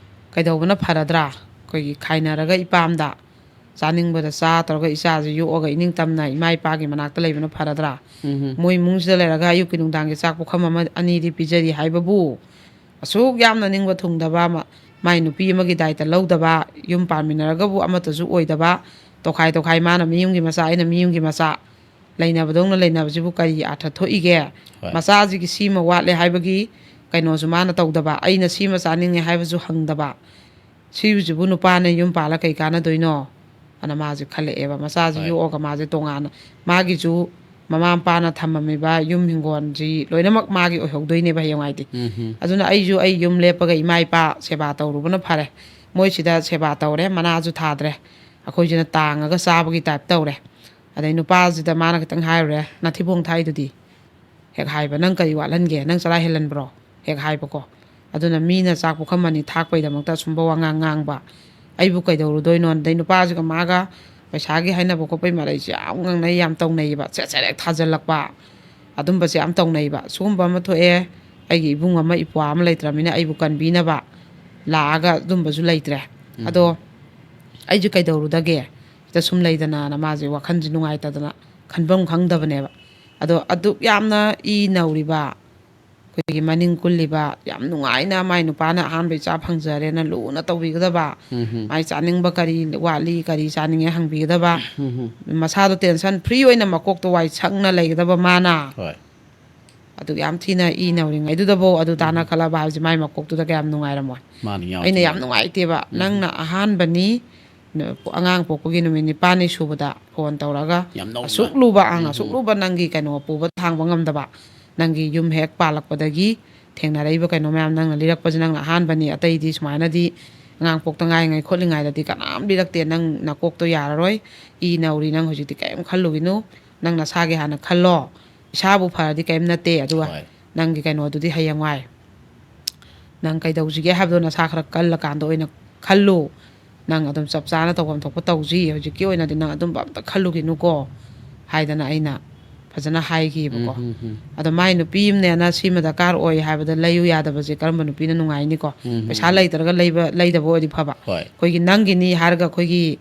ꯀꯩꯗꯧꯕꯅ ꯐꯔꯗ꯭ꯔꯥ? ꯑꯩꯈꯣꯏꯒꯤ ꯈꯥꯏꯅꯔꯒ ꯏꯄꯥꯝꯗ ꯆꯥꯅꯤꯡꯕꯗ ꯆꯥ ꯇꯧꯔꯒ ꯏꯆꯥꯁꯦ ꯌꯣꯛꯑꯒ ꯏꯅꯤꯡꯇꯝꯅ ꯏꯃꯥ ꯏꯄꯥꯒꯤ ꯃꯅꯥꯛꯇ ꯂꯩꯕꯅ ꯐꯔꯗ꯭ꯔꯥ? ꯎꯝ꯫ ꯃꯣꯏ ꯏꯃꯨꯡꯁꯤꯗ ꯂꯩꯔꯒ ꯑꯌꯨꯛꯀꯤ ꯅꯨꯡꯗꯥꯡꯒꯤ ꯆꯥꯛ ꯄꯨꯈꯝ ꯑꯃ ꯑꯅꯤꯗꯤ ꯄꯤꯖꯔꯤ ꯍꯥꯏꯕꯕꯨ, ꯑꯁꯨꯛ ꯌꯥꯝꯅ ꯅꯤꯡꯕ ꯊꯨꯡꯗꯕ, ꯃ-, ꯃꯥꯏ ꯅꯨꯄꯤ ꯑꯃꯒꯤ ꯗꯥꯏꯇ ꯂꯧꯗꯕ, ꯌꯨꯝ ꯄꯥꯟꯃꯤꯟꯅꯔꯒꯕꯨ ꯑꯃꯠꯇꯁꯨ ꯑꯣꯏꯗꯕ, ꯇꯣꯈꯥꯏ ꯇꯣꯈꯥꯏ, ꯃꯥꯅ ꯃꯤ ꯌꯨꯝꯒꯤ ꯃꯆꯥ, ꯑꯩꯅ ꯃꯤ ꯌꯨꯝꯒꯤ ꯃꯆꯥ, ꯂꯩꯅꯕꯗꯧꯅ ꯂꯩꯅꯕꯁꯤꯕꯨ ꯀꯔꯤ ꯑꯥꯔꯊ ꯊꯣꯛꯏꯒꯦ? ꯍꯣꯏ꯫ ꯃꯆꯥꯁꯤꯒꯤ ꯁꯤꯃ ꯋꯥꯠꯂꯦ ꯍꯥꯏꯕꯒꯤ ꯀꯩꯅꯣꯁꯨ ꯃꯥꯅ ꯇꯧꯗꯕ, ꯑꯩꯅ ꯁꯤꯃ ꯆꯥꯅꯤꯡꯉꯦ ꯍꯥꯏꯕꯁꯨ ꯍꯪꯗꯕ, ꯁꯤꯕꯁꯤꯕꯨ ꯅꯨꯄꯥꯅ ꯌꯨꯝ ꯄꯥꯜꯂ ꯀꯩ ꯀꯥꯟꯅꯗꯣꯏꯅꯣ?" ꯑꯅ ꯃꯥꯁꯦ ꯈꯜꯂꯛꯑꯦꯕ꯫ ꯃꯆꯥꯁꯤ ꯍꯣꯏ꯫ ꯌꯣꯛꯑꯒ ꯃꯥꯁꯦ ꯇꯣꯉꯥꯟꯅ, ꯃꯥꯒꯤꯁꯨ ꯃꯃꯥ ꯃꯄꯥꯅ ꯊꯝꯃꯝꯃꯤꯕ ꯌꯨꯝ ꯍꯤꯡꯒꯣꯜꯁꯤ ꯂꯣꯏꯅꯃꯛ ꯃꯥꯒꯤ ꯑꯣꯏꯍꯧꯗꯣꯏꯅꯦꯕ ꯍꯌꯦꯡꯋꯥꯏꯗꯤ꯫ ꯎꯝ꯫ ꯑꯗꯨꯅ ꯑꯩꯁꯨ ꯑꯩ ꯌꯨꯝ ꯂꯦꯞꯄꯒ ꯏꯃꯥ ꯏꯄꯥ ꯁꯦꯕꯥ ꯇꯧꯔꯨꯕꯅ ꯐꯔꯦ꯫ ꯃꯣꯏꯁꯤꯗ ꯁꯦꯕꯥ ꯇꯧꯔꯦ, ꯃꯅꯥꯁꯨ ꯊꯥꯗ꯭ꯔꯦ, ꯑꯩꯈꯣꯏꯁꯤꯅ ꯇꯥꯡꯉꯒ ꯆꯥꯕꯒꯤ ꯇꯥꯏꯞ ꯇꯧꯔꯦ꯫ ꯑꯗꯩ ꯅꯨꯄꯥꯁꯤꯗ ꯃꯥꯅ ꯈꯤꯇꯪ ꯍꯥꯏꯔꯨꯔꯦ, "ꯅꯥꯊꯤꯕꯣꯡ ꯊꯥꯏꯗꯨꯗꯤ?" ꯍꯦꯛ ꯍꯥꯏꯕ, "ꯅꯪ ꯀꯔꯤ ꯋꯥꯠꯍꯟꯒꯦ? ꯅꯪ ꯆꯔꯥ ꯍꯦꯜꯍꯟꯕ꯭ꯔꯣ?" ꯍꯦꯛ ꯍꯥꯏꯕꯀꯣ꯫ ꯑꯗꯨꯅ ꯃꯤꯅ ꯆꯥꯛ ꯄꯨꯈꯝ ꯑꯅꯤ ꯊꯥꯛꯄꯩꯗꯃꯛꯇ ꯑꯁꯨꯝꯕ ꯋꯥꯉꯥꯡ ꯉꯥꯡꯕ, ꯑꯩꯕꯨ ꯀꯩꯗꯧꯔꯨꯗꯣꯏꯅꯣ? ꯑꯗꯩ ꯅꯨꯄꯥꯁꯤꯒ ꯃꯥꯒ ꯄꯩꯁꯥꯒꯤ ꯍꯥꯏꯅꯕ ꯈꯣꯠꯄꯩ ꯃꯔꯩꯁꯦ ꯌꯥꯝ ꯉꯥꯡꯅꯩ, ꯌꯥꯝ ꯇꯧꯅꯩꯌꯦꯕ, ꯆꯦꯠ ꯆꯦꯠ ꯍꯦꯛ ꯊꯥꯖꯤꯜꯂꯛꯄ, ꯑꯗꯨꯝꯕꯁꯦ ꯌꯥꯝ ꯇꯧꯅꯩꯕ꯫ ꯁꯤꯒꯨꯝꯕ ꯑꯃ ꯊꯣꯛꯑꯦ, ꯑꯩꯒꯤ ꯏꯕꯨꯡ ꯑꯃ ꯏꯄ꯭ꯋꯥ ꯑꯃ ꯂꯩꯇ꯭ꯔꯕꯅꯤꯅ ꯑꯩꯕꯨ ꯀꯟꯕꯤꯅꯕ ꯂꯥꯛꯑꯒ ꯑꯗꯨꯝꯕꯁꯨ ꯂꯩꯇ꯭ꯔꯦ꯫ ꯑꯗꯣ ꯑꯩꯁꯦ ꯀꯩꯗꯧꯔꯨꯗꯒꯦ? ꯍꯦꯛꯇ ꯁꯨꯝ ꯂꯩꯗꯅꯅ ꯃꯥꯁꯦ ꯋꯥꯈꯜꯁꯦ ꯅꯨꯡꯉꯥꯏꯇꯗꯅ ꯈꯟꯐꯝ ꯈꯪꯗꯕꯅꯦꯕ꯫ ꯑꯗꯣ ꯑꯗꯨꯛ ꯌꯥꯝꯅ ꯏ ꯅꯧꯔꯤꯕ, ꯑꯩꯈꯣꯏꯒꯤ ꯃꯅꯤꯡ ꯀꯨꯜꯂꯤꯕ, ꯌꯥꯝ ꯅꯨꯡꯉꯥꯏꯅ ꯃꯥꯏ ꯅꯨꯄꯥꯅ ꯑꯍꯥꯟꯕ ꯏꯆꯥ ꯐꯪꯖꯔꯦꯅ ꯂꯨꯅ ꯇꯧꯕꯤꯒꯗꯕ, ꯎꯝ꯫ ꯃꯥꯏ ꯆꯥꯅꯤꯡꯕ ꯀꯔꯤ ꯋꯥꯠꯂꯤ, ꯀꯔꯤ ꯆꯥꯅꯤꯡꯉꯦ ꯍꯪꯕꯤꯒꯗꯕ, ꯎꯝ꯫ ꯃꯁꯥꯗꯣ ꯇꯦꯟꯁꯟ ꯐ꯭ꯔꯤ ꯑꯣꯏꯅ ꯃꯀꯣꯛꯇꯣ ꯋꯥꯏ ꯁꯪꯅ ꯂꯩꯒꯗꯕ ꯃꯥꯅ꯫ ꯍꯣꯏ꯫ ꯑꯗꯨꯛ ꯌꯥꯝ ꯊꯤꯅ ꯏ ꯅꯧꯔꯤꯉꯩꯗꯨꯗꯐꯥꯎ ꯑꯗꯨ ꯇꯥꯟꯅ ꯈꯜꯂꯕ ꯍꯥꯏꯕꯁꯦ ꯃꯥꯏ ꯃꯀꯣꯛꯇꯨꯗ ꯀꯌꯥꯝ ꯅꯨꯡꯉꯥꯏꯔꯝꯃꯣꯏ꯫ ꯃꯥꯅꯤ, ꯌꯥꯝ ꯑꯩꯅ ꯌꯥꯝ ꯆꯨꯝꯃꯤ꯫ ꯅꯨꯡꯉꯥꯏꯇꯦꯕ꯫ "ꯅꯪꯅ ꯑꯍꯥꯟꯕꯅꯤ, ꯑꯉꯥꯡ ꯄꯣꯛꯄꯒꯤ ꯅꯨꯃꯤꯠ ꯅꯤꯄꯥꯜꯅꯤ ꯁꯨꯕꯗ ꯐꯣꯟ ꯇꯧꯔꯒ, ꯌꯥꯝ ꯅꯧꯅ꯫ ꯑꯁꯨꯛ ꯂꯨꯕ ꯑꯪ ꯑꯁꯨꯛ ꯂꯨꯕ ꯅꯪꯒꯤ ꯀꯩꯅꯣ ꯄꯨꯕ ꯊꯥꯡꯕ ꯉꯝꯗꯕ, ꯅꯪꯒꯤ ꯌꯨꯝ ꯍꯦꯛ ꯄꯥꯜꯂꯛꯄꯗꯒꯤ ꯊꯦꯡꯅꯔꯛꯏꯕ ꯀꯩꯅꯣ ꯃꯌꯥꯝ ꯅꯪꯅ ꯂꯤꯔꯛꯄꯁꯦ ꯅꯪꯅ ꯑꯍꯥꯟꯕꯅꯤ꯫ ꯑꯇꯩꯗꯤ ꯁꯨꯃꯥꯏꯅꯗꯤ ꯑꯉꯥꯡ ꯄꯣꯛꯇ ꯉꯥꯏꯔꯤꯉꯩ ꯈꯣꯠꯂꯤꯉꯩꯗꯗꯤ ꯀꯅꯥꯝ ꯂꯤꯔꯛꯇꯦ꯫ ꯅꯪ ꯅꯀꯣꯛꯇꯣ ꯌꯥꯔꯔꯣꯏ, ꯏ ꯅꯧꯔꯤ, ꯅꯪ ꯍꯧꯖꯤꯛꯇꯤ ꯀꯔꯤꯝ ꯈꯜꯂꯨꯒꯤꯅꯨ, ꯅꯪ ꯅꯁꯥꯒꯤ ꯍꯥꯟꯅ ꯈꯜꯂꯣ꯫ ꯏꯁꯥꯕꯨ ꯐꯔꯗꯤ ꯀꯔꯤꯝ ꯅꯠꯇꯦ꯫ ꯑꯗꯨꯒ ꯍꯣꯏ꯫ ꯅꯪꯒꯤ ꯀꯩꯅꯣꯗꯨꯗꯤ ꯍꯌꯦꯡꯋꯥꯏ ꯅꯪ ꯀꯩꯗꯧꯁꯤꯒꯦ ꯍꯥꯏꯕꯗꯣ ꯅꯁꯥ ꯈꯔ ꯀꯜꯂꯀꯥꯟꯗ ꯑꯣꯏꯅ ꯈꯜꯂꯨ꯫ ꯅꯪ ꯑꯗꯨꯝ ꯆꯞ ꯆꯥꯅ ꯇꯧꯐꯝ ꯊꯣꯛꯄ ꯇꯧꯁꯤ, ꯍꯧꯖꯤꯛꯀꯤ ꯑꯣꯏꯅꯗꯤ ꯅꯪ ꯑꯗꯨꯝꯕ ꯑꯝꯇ ꯈꯜꯂꯨꯒꯤꯅꯨꯀꯣ ꯍꯥꯏꯗꯅ ꯑꯩꯅ ꯐꯖꯅ ꯍꯥꯏꯈꯤꯕꯀꯣ꯫ ꯎꯝ, ꯎꯝ, ꯎꯝ꯫ ꯑꯗꯣ ꯃꯥꯏ ꯅꯨꯄꯤ ꯑꯃꯅꯦꯅ ꯁꯤꯃ ꯗꯔꯀꯥꯔ ꯑꯣꯏ ꯍꯥꯏꯕꯗ ꯂꯩꯌꯨ ꯌꯥꯗꯕꯁꯦ ꯀꯔꯝꯕ ꯅꯨꯄꯤꯅ ꯅꯨꯡꯉꯥꯏꯅꯤꯀꯣ? ꯎꯝ, ꯎꯝ, ꯄꯩꯁꯥ ꯎꯝ꯫ ꯂꯩꯇ꯭ꯔꯒ ꯂꯩꯕ, ꯂꯩꯗꯕ ꯑꯣꯏꯔꯗꯤ ꯐꯕ꯫ ꯍꯣꯏ꯫ ꯑꯩꯈꯣꯏꯒꯤ ꯅꯪꯒꯤꯅꯤ ꯍꯥꯏꯔꯒ ꯑꯩꯈꯣꯏꯒꯤ,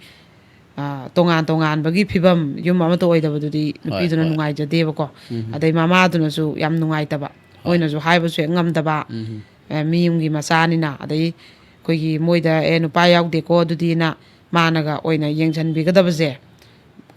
ꯑ, ꯇꯣꯉꯥꯟ ꯇꯣꯉꯥꯟꯕꯒꯤ ꯐꯤꯕꯝ, ꯌꯨꯝ ꯑꯃꯠꯇ ꯑꯣꯏꯗꯕꯗꯨꯗꯤ ꯍꯣꯏ, ꯅꯨꯄꯤꯗꯨꯅ ꯍꯣꯏ꯫ ꯅꯨꯡꯉꯥꯏꯖꯗꯦꯕꯀꯣ꯫ ꯎꯝ, ꯎꯝ꯫ ꯑꯗꯩ ꯃꯃꯥꯗꯨꯅꯁꯨ ꯌꯥꯝ ꯅꯨꯡꯉꯥꯏꯇꯕ, ꯍꯣꯏ꯫ ꯃꯣꯏꯅꯁꯨ ꯍꯥꯏꯕꯁꯨ ꯍꯦꯛ ꯉꯝꯗꯕ꯫ ꯎꯝ, ꯎꯝ꯫ ꯑꯦ, ꯃꯤ ꯌꯨꯝꯒꯤ ꯃꯆꯥꯅꯤꯅ, ꯑꯗꯩ ꯑꯩꯈꯣꯏꯒꯤ ꯃꯣꯏꯗ, "ꯑꯦ, ꯅꯨꯄꯥ ꯌꯥꯎꯗꯦꯀꯣ ꯑꯗꯨꯗꯤꯅ" ꯃꯥꯅꯒ ꯑꯣꯏꯅ ꯌꯦꯡꯁꯤꯟꯕꯤꯒꯗꯕꯁꯦ,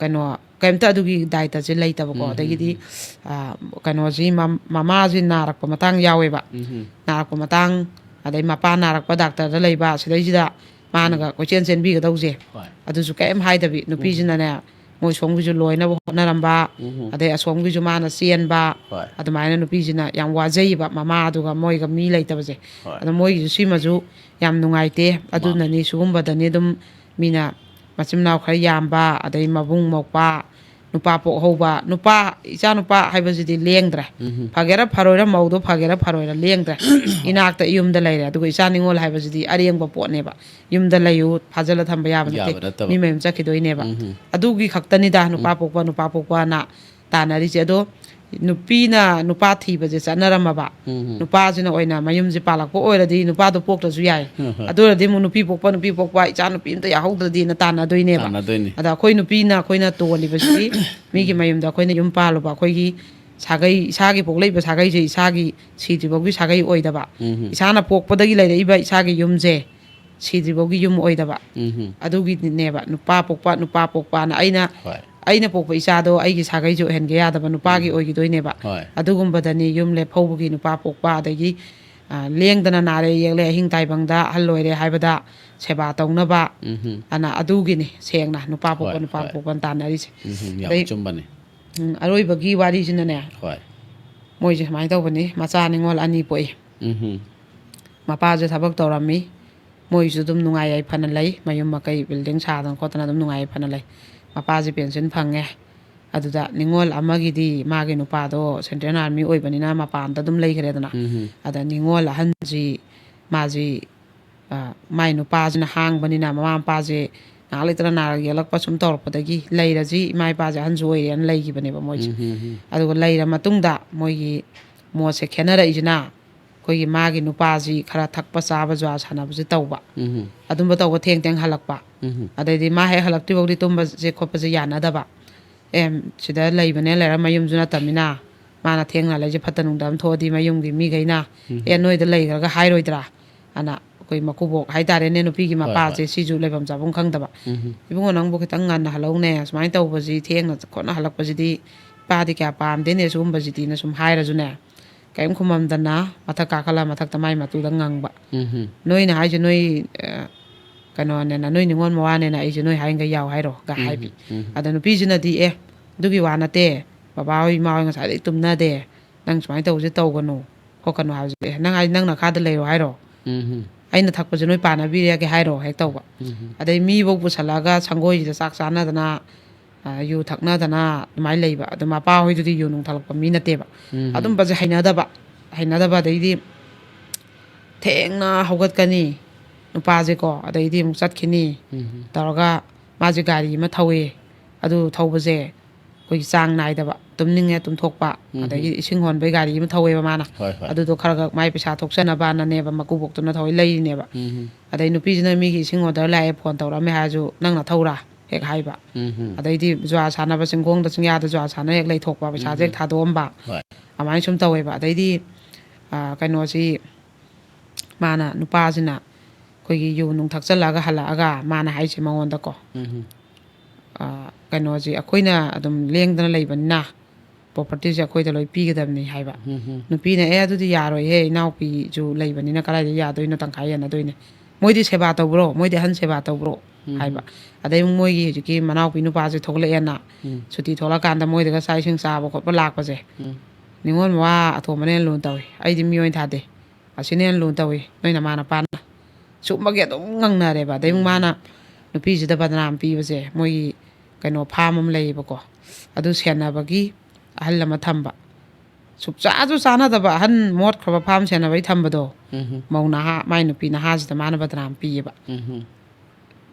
ꯀꯩꯅꯣ, ꯀꯩꯝꯇ ꯑꯗꯨꯒꯤ ꯗꯥꯏꯇꯁꯦ ꯂꯩꯇꯕꯀꯣ꯫ ꯎꯝ, ꯎꯝ, ꯑꯗꯒꯤꯗꯤ, ꯎꯝ꯫ ꯑ, ꯀꯩꯅꯣꯁꯤ, ꯃꯝ-, ꯃꯃꯥꯁꯤ ꯅꯥꯔꯛꯄ ꯃꯇꯥꯡ ꯌꯥꯎꯋꯦꯕ꯫ ꯎꯝ, ꯎꯝ꯫ ꯅꯥꯔꯛꯄ ꯃꯇꯥꯡ, ꯑꯗꯩ ꯃꯄꯥ ꯅꯥꯔꯛꯄ ꯗꯥꯛꯇꯔꯗ ꯂꯩꯕ, ꯁꯤꯗꯩꯁꯤꯗ ꯃꯥꯅꯒ ꯀꯣꯏꯆꯦꯟ ꯆꯦꯟꯕꯤꯒꯗꯧꯁꯦ, ꯍꯣꯏ꯫ ꯑꯗꯨꯁꯨ ꯀꯩꯝ ꯍꯥꯏꯗꯕꯤ, ꯅꯨꯄꯤꯁꯤꯅꯅꯦ, ꯃꯣꯏ ꯁꯣꯝꯒꯤꯁꯨ ꯂꯣꯏꯅꯕ ꯍꯣꯠꯅꯔꯝꯕ, ꯎꯝ꯫ ꯑꯗꯩ ꯑꯁꯣꯝꯒꯤꯁꯨ ꯃꯥꯅ ꯆꯦꯟꯕ, ꯍꯣꯏ꯫ ꯑꯗꯨꯃꯥꯏꯅ ꯅꯨꯄꯤꯁꯤꯅ ꯌꯥꯝ ꯋꯥꯖꯩꯕ, ꯃꯃꯥ ꯑꯗꯨꯒ ꯃꯣꯏꯒ ꯃꯤ ꯂꯩꯇꯕꯁꯦ꯫ ꯍꯣꯏ꯫ ꯑꯗꯣ ꯃꯣꯏꯒꯤꯁꯨ ꯁꯤꯃꯁꯨ ꯌꯥꯝ ꯅꯨꯡꯉꯥꯏꯇꯦ꯫ ꯃꯥꯅꯦ꯫ ꯑꯗꯨꯅꯅꯤ ꯁꯤꯒꯨꯝꯕꯗꯅꯤ ꯑꯗꯨꯝ ꯃꯤꯅ ꯃꯆꯤꯟ ꯃꯅꯥꯎ ꯈꯔ ꯌꯥꯝꯕ, ꯑꯗꯩ ꯃꯕꯨꯡ ꯃꯧꯄ꯭ꯋꯥ, ꯅꯨꯄꯥ ꯄꯣꯛꯍꯧꯕ, ꯅꯨꯄꯥ, ꯏꯆꯥ ꯅꯨꯄꯥ ꯍꯥꯏꯕꯁꯤꯗꯤ ꯂꯦꯡꯗ꯭ꯔꯦ꯫ ꯎꯝ꯫ ꯐꯒꯦꯔꯥ ꯐꯔꯣꯏꯔꯥ, ꯃꯧꯗꯣ ꯐꯒꯦꯔꯥ ꯐꯔꯣꯏꯔꯥ ꯂꯦꯡꯗ꯭ꯔꯦ꯫ ꯏꯅꯥꯛꯇ ꯌꯨꯝꯗ ꯂꯩꯔꯦ꯫ ꯑꯗꯨꯒ ꯏꯆꯥ ꯅꯤꯉꯣꯜ ꯍꯥꯏꯕꯁꯤꯗꯤ ꯑꯔꯦꯡꯕ ꯄꯣꯠꯅꯦꯕ꯫ ꯌꯨꯝꯗ ꯂꯩꯌꯨ, ꯐꯥꯖꯤꯜꯂ ꯊꯝꯕ ꯌꯥꯕ ꯅꯠꯇꯦ꯫ ꯌꯥꯕ ꯅꯠꯇꯕ꯫ ꯃꯤ ꯃꯌꯨꯝ ꯆꯠꯈꯤꯗꯣꯏꯅꯦꯕ꯫ ꯎꯝ꯫ ꯑꯗꯨꯒꯤ ꯈꯛꯇꯅꯤꯗ ꯅꯨꯄꯥ ꯄꯣꯛꯄ, ꯅꯨꯄꯥ ꯄꯣꯛꯄꯅ ꯇꯥꯟꯅꯔꯤꯁꯦ꯫ ꯑꯗꯣ ꯅꯨꯄꯤꯅ ꯅꯨꯄꯥ ꯊꯤꯕꯁꯦ ꯆꯠꯅꯔꯝꯃꯕ꯫ ꯎꯝ꯫ ꯅꯨꯄꯥꯁꯤꯅ ꯑꯣꯏꯅ ꯃꯌꯨꯝꯁꯦ ꯄꯥꯜꯂꯛꯄ ꯑꯣꯏꯔꯗꯤ ꯅꯨꯄꯥꯗꯣ ꯄꯣꯛꯇ꯭ꯔꯁꯨ ꯌꯥꯏ꯫ ꯍꯣꯏ, ꯍꯣꯏ꯫ ꯑꯗꯨ ꯑꯣꯏꯔꯗꯤ ꯑꯃꯨꯛ ꯅꯨꯄꯤ ꯄꯣꯛꯄ, ꯅꯨꯄꯤ ꯄꯣꯛꯄ, ꯏꯆꯥ ꯅꯨꯄꯤ ꯑꯝꯇ ꯌꯥꯎꯍꯧꯗ꯭ꯔꯗꯤꯅ ꯇꯥꯟꯅꯗꯣꯏꯅꯦꯕ꯫ ꯇꯥꯟꯅꯗꯣꯏꯅꯤ꯫ ꯑꯗ ꯑꯩꯈꯣꯏ ꯅꯨꯄꯤꯅ ꯑꯩꯈꯣꯏꯅ ꯇꯣꯜꯂꯤꯕꯁꯤꯗꯤ ꯃꯤꯒꯤ ꯃꯌꯨꯝꯗ ꯑꯩꯈꯣꯏꯅ ꯌꯨꯝ ꯄꯥꯜꯂꯨꯕ, ꯑꯩꯈꯣꯏꯒꯤ ꯁꯥꯒꯩ, ꯏꯁꯥꯒꯤ ꯄꯣꯛꯂꯛꯏꯕ ꯁꯥꯒꯩꯁꯦ ꯏꯁꯥꯒꯤ ꯁꯤꯗ꯭ꯔꯤꯐꯥꯎꯒꯤ ꯁꯥꯒꯩ ꯑꯣꯏꯗꯕ꯫ ꯎꯝ꯫ ꯏꯁꯥꯅ ꯄꯣꯛꯄꯗꯒꯤ ꯂꯩꯔꯛꯏꯕ ꯏꯁꯥꯒꯤ ꯌꯨꯝꯁꯦ ꯁꯤꯗ꯭ꯔꯤꯐꯥꯎꯒꯤ ꯌꯨꯝ ꯑꯣꯏꯗꯕ꯫ ꯎꯝ꯫ ꯑꯗꯨꯒꯤꯅꯦꯕ ꯅꯨꯄꯥ ꯄꯣꯛꯄ, ꯅꯨꯄꯥ ꯄꯣꯛꯄꯅ꯫ ꯑꯩꯅ, ꯍꯣꯏ꯫ ꯑꯩꯅ ꯄꯣꯛꯄ ꯏꯆꯥꯗꯣ ꯑꯩꯒꯤ ꯁꯥꯒꯩꯁꯨ ꯑꯣꯏꯍꯟꯒꯦ ꯌꯥꯗꯕ, ꯅꯨꯄꯥꯒꯤ ꯑꯣꯏꯈꯤꯗꯣꯏꯅꯦꯕ꯫ ꯍꯣꯏ꯫ ꯑꯗꯨꯒꯨꯝꯕꯗꯅꯤ ꯌꯨꯝ ꯂꯦꯞꯍꯧꯕꯒꯤ ꯅꯨꯄꯥ ꯄꯣꯛꯄ, ꯑꯗꯒꯤ, ꯑ, ꯂꯦꯡꯗꯅ ꯅꯥꯔꯦ ꯌꯦꯛꯂꯦ ꯑꯍꯤꯡ ꯇꯥꯏꯕꯪꯗ ꯑꯍꯜ ꯑꯣꯏꯔꯦ ꯍꯥꯏꯕꯗ ꯁꯦꯕꯥ ꯇꯧꯅꯕ, ꯎꯝ꯫ ꯑꯅ ꯑꯗꯨꯒꯤꯅꯤ ꯁꯦꯡꯅ ꯅꯨꯄꯥ ꯄꯣꯛꯄ, ꯍꯣꯏ, ꯅꯨꯄꯥ ꯍꯣꯏ꯫ ꯄꯣꯛꯄꯅ ꯇꯥꯟꯅꯔꯤꯁꯦ꯫ ꯎꯝ, ꯌꯥꯝ ꯑꯗꯩ, ꯑꯆꯨꯝꯕꯅꯤ꯫ ꯎꯝ, ꯑꯔꯣꯏꯕꯒꯤ ꯋꯥꯔꯤꯁꯤꯅꯅꯦ, ꯍꯣꯏ꯫ ꯃꯣꯏꯁꯦ ꯁꯨꯃꯥꯏꯅ ꯇꯧꯕꯅꯤ, ꯃꯆꯥ ꯅꯤꯉꯣꯜ ꯑꯅꯤ ꯄꯣꯛꯏ꯫ ꯎꯝ꯫ ꯃꯄꯥꯁꯦ ꯊꯕꯛ ꯇꯧꯔꯝꯃꯤ, ꯃꯣꯏꯁꯨ ꯑꯗꯨꯝ ꯅꯨꯡꯉꯥꯏ ꯌꯥꯏꯐꯅ ꯂꯩ, ꯃꯌꯨꯝ ꯃꯀꯩ building ꯁꯥꯗꯅ ꯈꯣꯠꯇꯅ ꯑꯗꯨꯝ ꯅꯨꯡꯉꯥꯏ ꯌꯥꯏꯐꯅ ꯂꯩ꯫ ꯃꯄꯥꯁꯦ pension ꯐꯪꯉꯦ꯫ ꯑꯗꯨꯗ ꯅꯤꯉꯣꯜ ꯑꯃꯒꯤꯗꯤ ꯃꯥꯒꯤ ꯅꯨꯄꯥꯗꯣ Central Army ꯑꯣꯏꯕꯅꯤꯅ ꯃꯄꯥꯟꯗ ꯑꯗꯨꯝ ꯂꯩꯈ꯭ꯔꯦꯗꯅ꯫ ꯎꯝ꯫ ꯑꯗ ꯅꯤꯉꯣꯜ ꯑꯍꯟꯁꯤ, ꯃꯥꯁꯤ, ꯑ, ꯃꯥꯏ ꯅꯨꯄꯥꯁꯤꯅ ꯍꯥꯡꯕꯅꯤꯅ ꯃꯃꯥ ꯃꯄꯥꯁꯦ ꯉꯥꯏꯍꯥꯛ ꯂꯩꯇꯅ ꯅꯥꯔꯛ ꯌꯦꯛꯂꯛꯄ ꯁꯨꯝ ꯇꯧꯔꯛꯄꯗꯒꯤ ꯂꯩꯔꯁꯤ, ꯏꯃꯥ ꯏꯄꯥꯁꯦ ꯑꯍꯟꯁꯨ ꯑꯣꯏꯔꯦꯅ ꯂꯩꯈꯤꯕꯅꯦꯕ ꯃꯣꯏꯁꯦ꯫ ꯎꯝ, ꯎꯝ, ꯎꯝ꯫ ꯑꯗꯨꯒ ꯂꯩꯔ ꯃꯇꯨꯡꯗ ꯃꯣꯏꯒꯤ ꯃꯣꯠꯁꯦ ꯈꯦꯠꯅꯔꯛꯏꯁꯤꯅ, ꯑꯩꯈꯣꯏꯒꯤ ꯃꯥꯒꯤ ꯅꯨꯄꯥꯁꯤ ꯈꯔ ꯊꯛꯄ ꯆꯥꯕ ꯖꯨꯋꯥ ꯁꯥꯟꯅꯕꯁꯦ ꯇꯧꯕ꯫ ꯎꯝ꯫ ꯑꯗꯨꯝꯕ ꯇꯧꯕ ꯊꯦꯡ ꯊꯦꯡ ꯍꯜꯂꯛꯄ꯫ ꯎꯝ꯫ ꯑꯗꯩꯗꯤ ꯃꯥ ꯍꯦꯛ ꯍꯜꯂꯛꯇ꯭ꯔꯤꯐꯥꯎꯗꯤ ꯇꯨꯝꯕꯁꯦ ꯈꯣꯠꯄꯁꯦ ꯌꯥꯅꯗꯕ꯫ ꯑꯦ, ꯁꯤꯗ ꯂꯩꯕꯅꯦ, ꯂꯩꯔ ꯃꯌꯨꯝꯁꯨ ꯅꯠꯇꯕꯅꯤꯅ, ꯃꯥꯅ ꯊꯦꯡꯅ ꯂꯩꯁꯦ ꯐꯠꯇ ꯅꯨꯡꯗ ꯑꯃ ꯊꯣꯛꯑꯗꯤ ꯃꯌꯨꯝꯒꯤ ꯃꯤꯈꯩꯅ, ꯎꯝ꯫ "ꯑꯦ, ꯅꯣꯏꯗ ꯂꯩꯈ꯭ꯔꯒ ꯍꯥꯏꯔꯣꯏꯗ꯭ꯔꯥ?" ꯑꯅ ꯑꯩꯈꯣꯏ ꯃꯀꯨꯕꯣꯛ ꯍꯥꯏꯇꯥꯔꯦꯅꯦ, ꯅꯨꯄꯤꯒꯤ ꯍꯣꯏ, ꯃꯄꯥꯁꯦ, ꯍꯣꯏ꯫ ꯁꯤꯁꯨ ꯂꯩꯐꯝ ꯆꯥꯐꯝ ꯈꯪꯗꯕ꯫ ꯎꯝ꯫ "ꯏꯕꯨꯡꯉꯣ, ꯅꯪꯕꯨ ꯈꯤꯇꯪ ꯉꯟꯅ ꯍꯜꯂꯧꯅꯦ, ꯁꯨꯃꯥꯏꯅ ꯇꯧꯕꯁꯤ, ꯊꯦꯡꯅ ꯈꯣꯠꯅ ꯍꯜꯂꯛꯄꯁꯤꯗꯤ ꯏꯄꯥꯗꯤ ꯀꯌꯥ ꯄꯥꯝꯗꯦꯅꯦ ꯁꯤꯒꯨꯝꯕꯁꯤꯗꯤꯅ" ꯁꯨꯝ ꯍꯥꯏꯔꯁꯨꯅꯦ, ꯀꯔꯤꯝ ꯈꯨꯝꯃꯝꯗꯅ ꯃꯊꯛ ꯀꯥꯈꯠꯂ ꯃꯊꯛꯇ ꯃꯥꯏ ꯃꯇꯨꯗ ꯉꯪꯕ꯫ ꯎꯝ꯫ "ꯅꯣꯏꯅ ꯍꯥꯏꯁꯦ ꯅꯣꯏ, ꯑ, ꯀꯩꯅꯣꯅꯦꯅ, ꯅꯣꯏ ꯅꯤꯉꯣꯜ ꯃꯋꯥꯅꯦꯅ ꯑꯩꯁꯦ ꯅꯣꯏ ꯍꯥꯏꯈꯩ ꯌꯥꯎ ꯍꯥꯏꯔꯣ?" ꯒ ꯍꯥꯏꯕꯤ꯫ ꯎꯝ꯫ ꯑꯗ ꯅꯨꯄꯤꯁꯤꯅꯗꯤ, "ꯑꯦ, ꯑꯗꯨꯒꯤ ꯋꯥ ꯅꯠꯇꯦ, ꯕꯕꯥ ꯍꯣꯏ ꯏꯃꯥ ꯍꯣꯏ ꯉꯁꯥꯏꯗꯩ ꯇꯨꯝꯅꯗꯦ, ꯅꯪ ꯁꯨꯃꯥꯏꯅ ꯇꯧꯕꯁꯦ ꯇꯧꯒꯅꯨ ꯈꯣꯠꯀꯅꯨ" ꯍꯥꯏꯕꯁꯦ, "ꯑꯦ, ꯅꯪ ꯍꯥꯏ-, ꯅꯪ ꯅꯈꯥꯗ ꯂꯩꯔꯣ ꯍꯥꯏꯔꯣ? ꯎꯝ꯫ ꯑꯩꯅ ꯊꯛꯄꯁꯦ ꯅꯣꯏ ꯄꯥꯟꯅꯕꯤꯔꯒꯦ ꯍꯥꯏꯔꯣ?" ꯍꯦꯛ ꯇꯧꯕ꯫ ꯎꯝ꯫ ꯑꯗꯩ ꯃꯤꯐꯧ ꯄꯨꯁꯜꯂꯛꯑꯒ ꯁꯪꯒꯣꯏꯁꯤꯗ ꯆꯥꯛ ꯆꯥꯅꯗꯅ, ꯑ, ꯌꯨ ꯊꯛꯅꯗꯅ ꯑꯗꯨꯃꯥꯏꯅ ꯂꯩꯕ꯫ ꯑꯗꯨ ꯃꯄꯥ ꯍꯣꯏꯗꯨꯗꯤ ꯌꯨ ꯅꯨꯡ ꯊꯛꯂꯛꯄ ꯃꯤ ꯅꯠꯇꯦꯕ꯫ ꯎꯝ꯫ ꯑꯗꯨꯝꯕꯁꯦ ꯍꯩꯅꯗꯕ, ꯍꯩꯅꯗꯕ꯫ ꯑꯗꯩꯗꯤ ꯊꯦꯡꯅ ꯍꯧꯒꯠꯀꯅꯤ ꯅꯨꯄꯥꯁꯦꯀꯣ, ꯑꯗꯩꯗꯤ ꯑꯃꯨꯛ ꯆꯠꯈꯤꯅꯤ꯫ ꯎꯝ꯫ ꯇꯧꯔꯒ ꯃꯥꯁꯦ ꯒꯥꯔꯤ ꯑꯃ ꯊꯧꯋꯦ꯫ ꯑꯗꯨ ꯊꯧꯕꯁꯦ ꯑꯩꯈꯣꯏꯒꯤ ꯆꯥꯡ ꯅꯥꯏꯗꯕ, ꯇꯨꯝꯅꯤꯡꯉꯦ ꯇꯨꯝꯊꯣꯛꯄ, ꯎꯝ꯫ ꯑꯗꯒꯤ ꯏꯁꯤꯡ ꯍꯣꯟꯕꯩ ꯒꯥꯔꯤ ꯑꯃ ꯊꯧꯋꯦꯕ ꯃꯥꯅ꯫ ꯍꯣꯏ, ꯍꯣꯏ꯫ ꯑꯗꯨꯗꯣ ꯈꯔ ꯈꯔ ꯃꯥꯏ ꯄꯩꯁꯥ ꯊꯣꯛꯆꯅꯕꯅꯅꯦꯕ ꯃꯀꯨꯕꯣꯛꯇꯨꯅ ꯊꯧꯋꯦ ꯂꯩꯔꯤꯅꯦꯕ꯫ ꯎꯝ꯫ ꯑꯗꯩ ꯅꯨꯄꯤꯁꯤꯅ ꯃꯤꯒꯤ ꯏꯁꯤꯡ order ꯂꯥꯛꯑꯦ, phone ꯇꯧꯔꯛꯑꯝꯃꯦ ꯍꯥꯏꯔꯁꯨ, "ꯅꯪꯅ ꯊꯧꯔꯥ?" ꯍꯦꯛ ꯍꯥꯏꯕ꯫ ꯎꯝ꯫ ꯑꯗꯩꯗꯤ ꯖꯨꯋꯥ ꯁꯥꯟꯅꯕ, ꯆꯤꯡꯈꯣꯡꯗ ꯆꯤꯡꯌꯥꯗ ꯖꯨꯋꯥ ꯁꯥꯟꯅ ꯍꯦꯛ ꯂꯩꯊꯣꯛꯄ, ꯄꯩꯁꯥꯁꯦ ꯍꯦꯛ ꯎꯝ꯫ ꯊꯥꯗꯣꯛꯑꯝꯕ꯫ ꯍꯣꯏ꯫ ꯑꯗꯨꯃꯥꯏꯅ ꯁꯨꯝ ꯇꯧꯋꯦꯕ꯫ ꯑꯗꯩꯗꯤ, ꯑ, ꯀꯩꯅꯣꯁꯤ, ꯃꯥꯅ, ꯅꯨꯄꯥꯁꯤꯅ ꯑꯩꯈꯣꯏꯒꯤ ꯌꯨ ꯅꯨꯡ ꯊꯛꯆꯜꯂꯛꯑꯒ ꯍꯜꯂꯛꯑꯒ ꯃꯥꯅ ꯍꯥꯏꯁꯦ ꯃꯉꯣꯟꯗꯀꯣ, ꯎꯝ꯫ ꯑ, ꯀꯩꯅꯣꯁꯤ, ꯑꯩꯈꯣꯏꯅ ꯑꯗꯨꯝ ꯂꯦꯡꯗꯅ ꯂꯩꯕꯅꯤꯅ, ꯄ꯭ꯔꯣꯄꯔꯇꯤꯁꯦ ꯑꯩꯈꯣꯏꯗ ꯂꯣꯏ ꯄꯤꯒꯗꯕꯅꯤ ꯍꯥꯏꯕ꯫ ꯎꯝ, ꯎꯝ꯫ ꯅꯨꯄꯤꯅ, "ꯑꯦ, ꯑꯗꯨꯗꯤ ꯌꯥꯔꯣꯏꯍꯦ, ꯏꯅꯥꯎꯄꯤꯁꯨ ꯂꯩꯕꯅꯤꯅ ꯀꯗꯥꯏꯗ ꯌꯥꯗꯣꯏꯅꯣ, ꯇꯪꯈꯥꯏ ꯌꯦꯟꯅꯗꯣꯏꯅꯦ꯫ ꯃꯣꯏꯗꯤ ꯁꯦꯕꯥ ꯇꯧꯕ꯭ꯔꯣ? ꯃꯣꯏꯗꯤ ꯑꯍꯟ ꯁꯦꯕꯥ ꯇꯧꯕ꯭ꯔꯣ?" ꯎꯝ꯫ ꯍꯥꯏꯕ꯫ ꯑꯗꯩ ꯑꯃꯨꯛ ꯃꯣꯏꯒꯤ ꯍꯧꯖꯤꯛꯀꯤ ꯃꯅꯥꯎꯄꯤ ꯅꯨꯄꯥꯁꯦ ꯊꯣꯛꯂꯛꯑꯦꯅ, ꯎꯝ꯫ ꯁꯨꯇꯤ ꯊꯣꯛꯂꯛꯀꯥꯟꯗ ꯃꯣꯏꯗꯒ ꯆꯥꯛ ꯏꯁꯤꯡ ꯆꯥꯕ ꯈꯣꯠꯄ ꯂꯥꯛꯄꯁꯦ, ꯎꯝ꯫ ꯅꯤꯉꯣꯜ ꯃꯋꯥ ꯑꯇꯣꯝꯕꯅ ꯍꯦꯟꯅ ꯂꯨꯅ ꯇꯧꯏ, ꯑꯩꯗꯤ ꯃꯤ ꯑꯣꯏꯅ ꯊꯥꯗꯦ, ꯑꯁꯤꯅ ꯍꯦꯟꯅ ꯂꯨꯅ ꯇꯧꯏ, ꯅꯣꯏ ꯅꯃꯥ ꯅꯄꯥꯅ꯫ ꯁꯨꯝꯕꯒꯤ ꯑꯗꯨꯝ ꯉꯪꯅꯔꯦꯕ꯫ ꯑꯗꯩ ꯑꯃꯨꯛ ꯎꯝ꯫ ꯃꯥꯅ ꯅꯨꯄꯤꯁꯤꯗ ꯕꯗꯅꯥꯝ ꯄꯤꯕꯁꯦ, ꯃꯣꯏꯒꯤ ꯀꯩꯅꯣ, ꯐꯥꯝ ꯑꯃ ꯂꯩꯌꯦꯕꯀꯣ, ꯑꯗꯨ ꯁꯦꯟꯅꯕꯒꯤ ꯑꯍꯜ ꯑꯃ ꯊꯝꯕ, ꯁꯨꯛꯆꯥꯁꯨ ꯆꯥꯅꯗꯕ ꯑꯍꯟ, ꯃꯣꯠꯈ꯭ꯔꯕ ꯐꯥꯝ ꯁꯦꯟꯅꯕꯩ ꯊꯝꯕꯗꯣ, ꯎꯝ꯫ ꯃꯧ ꯅꯍꯥ, ꯃꯥꯏ ꯅꯨꯄꯤ ꯅꯍꯥꯁꯤꯗ ꯃꯥꯅ ꯕꯗꯅꯥꯝ ꯄꯤꯌꯦꯕ꯫ ꯎꯝ꯫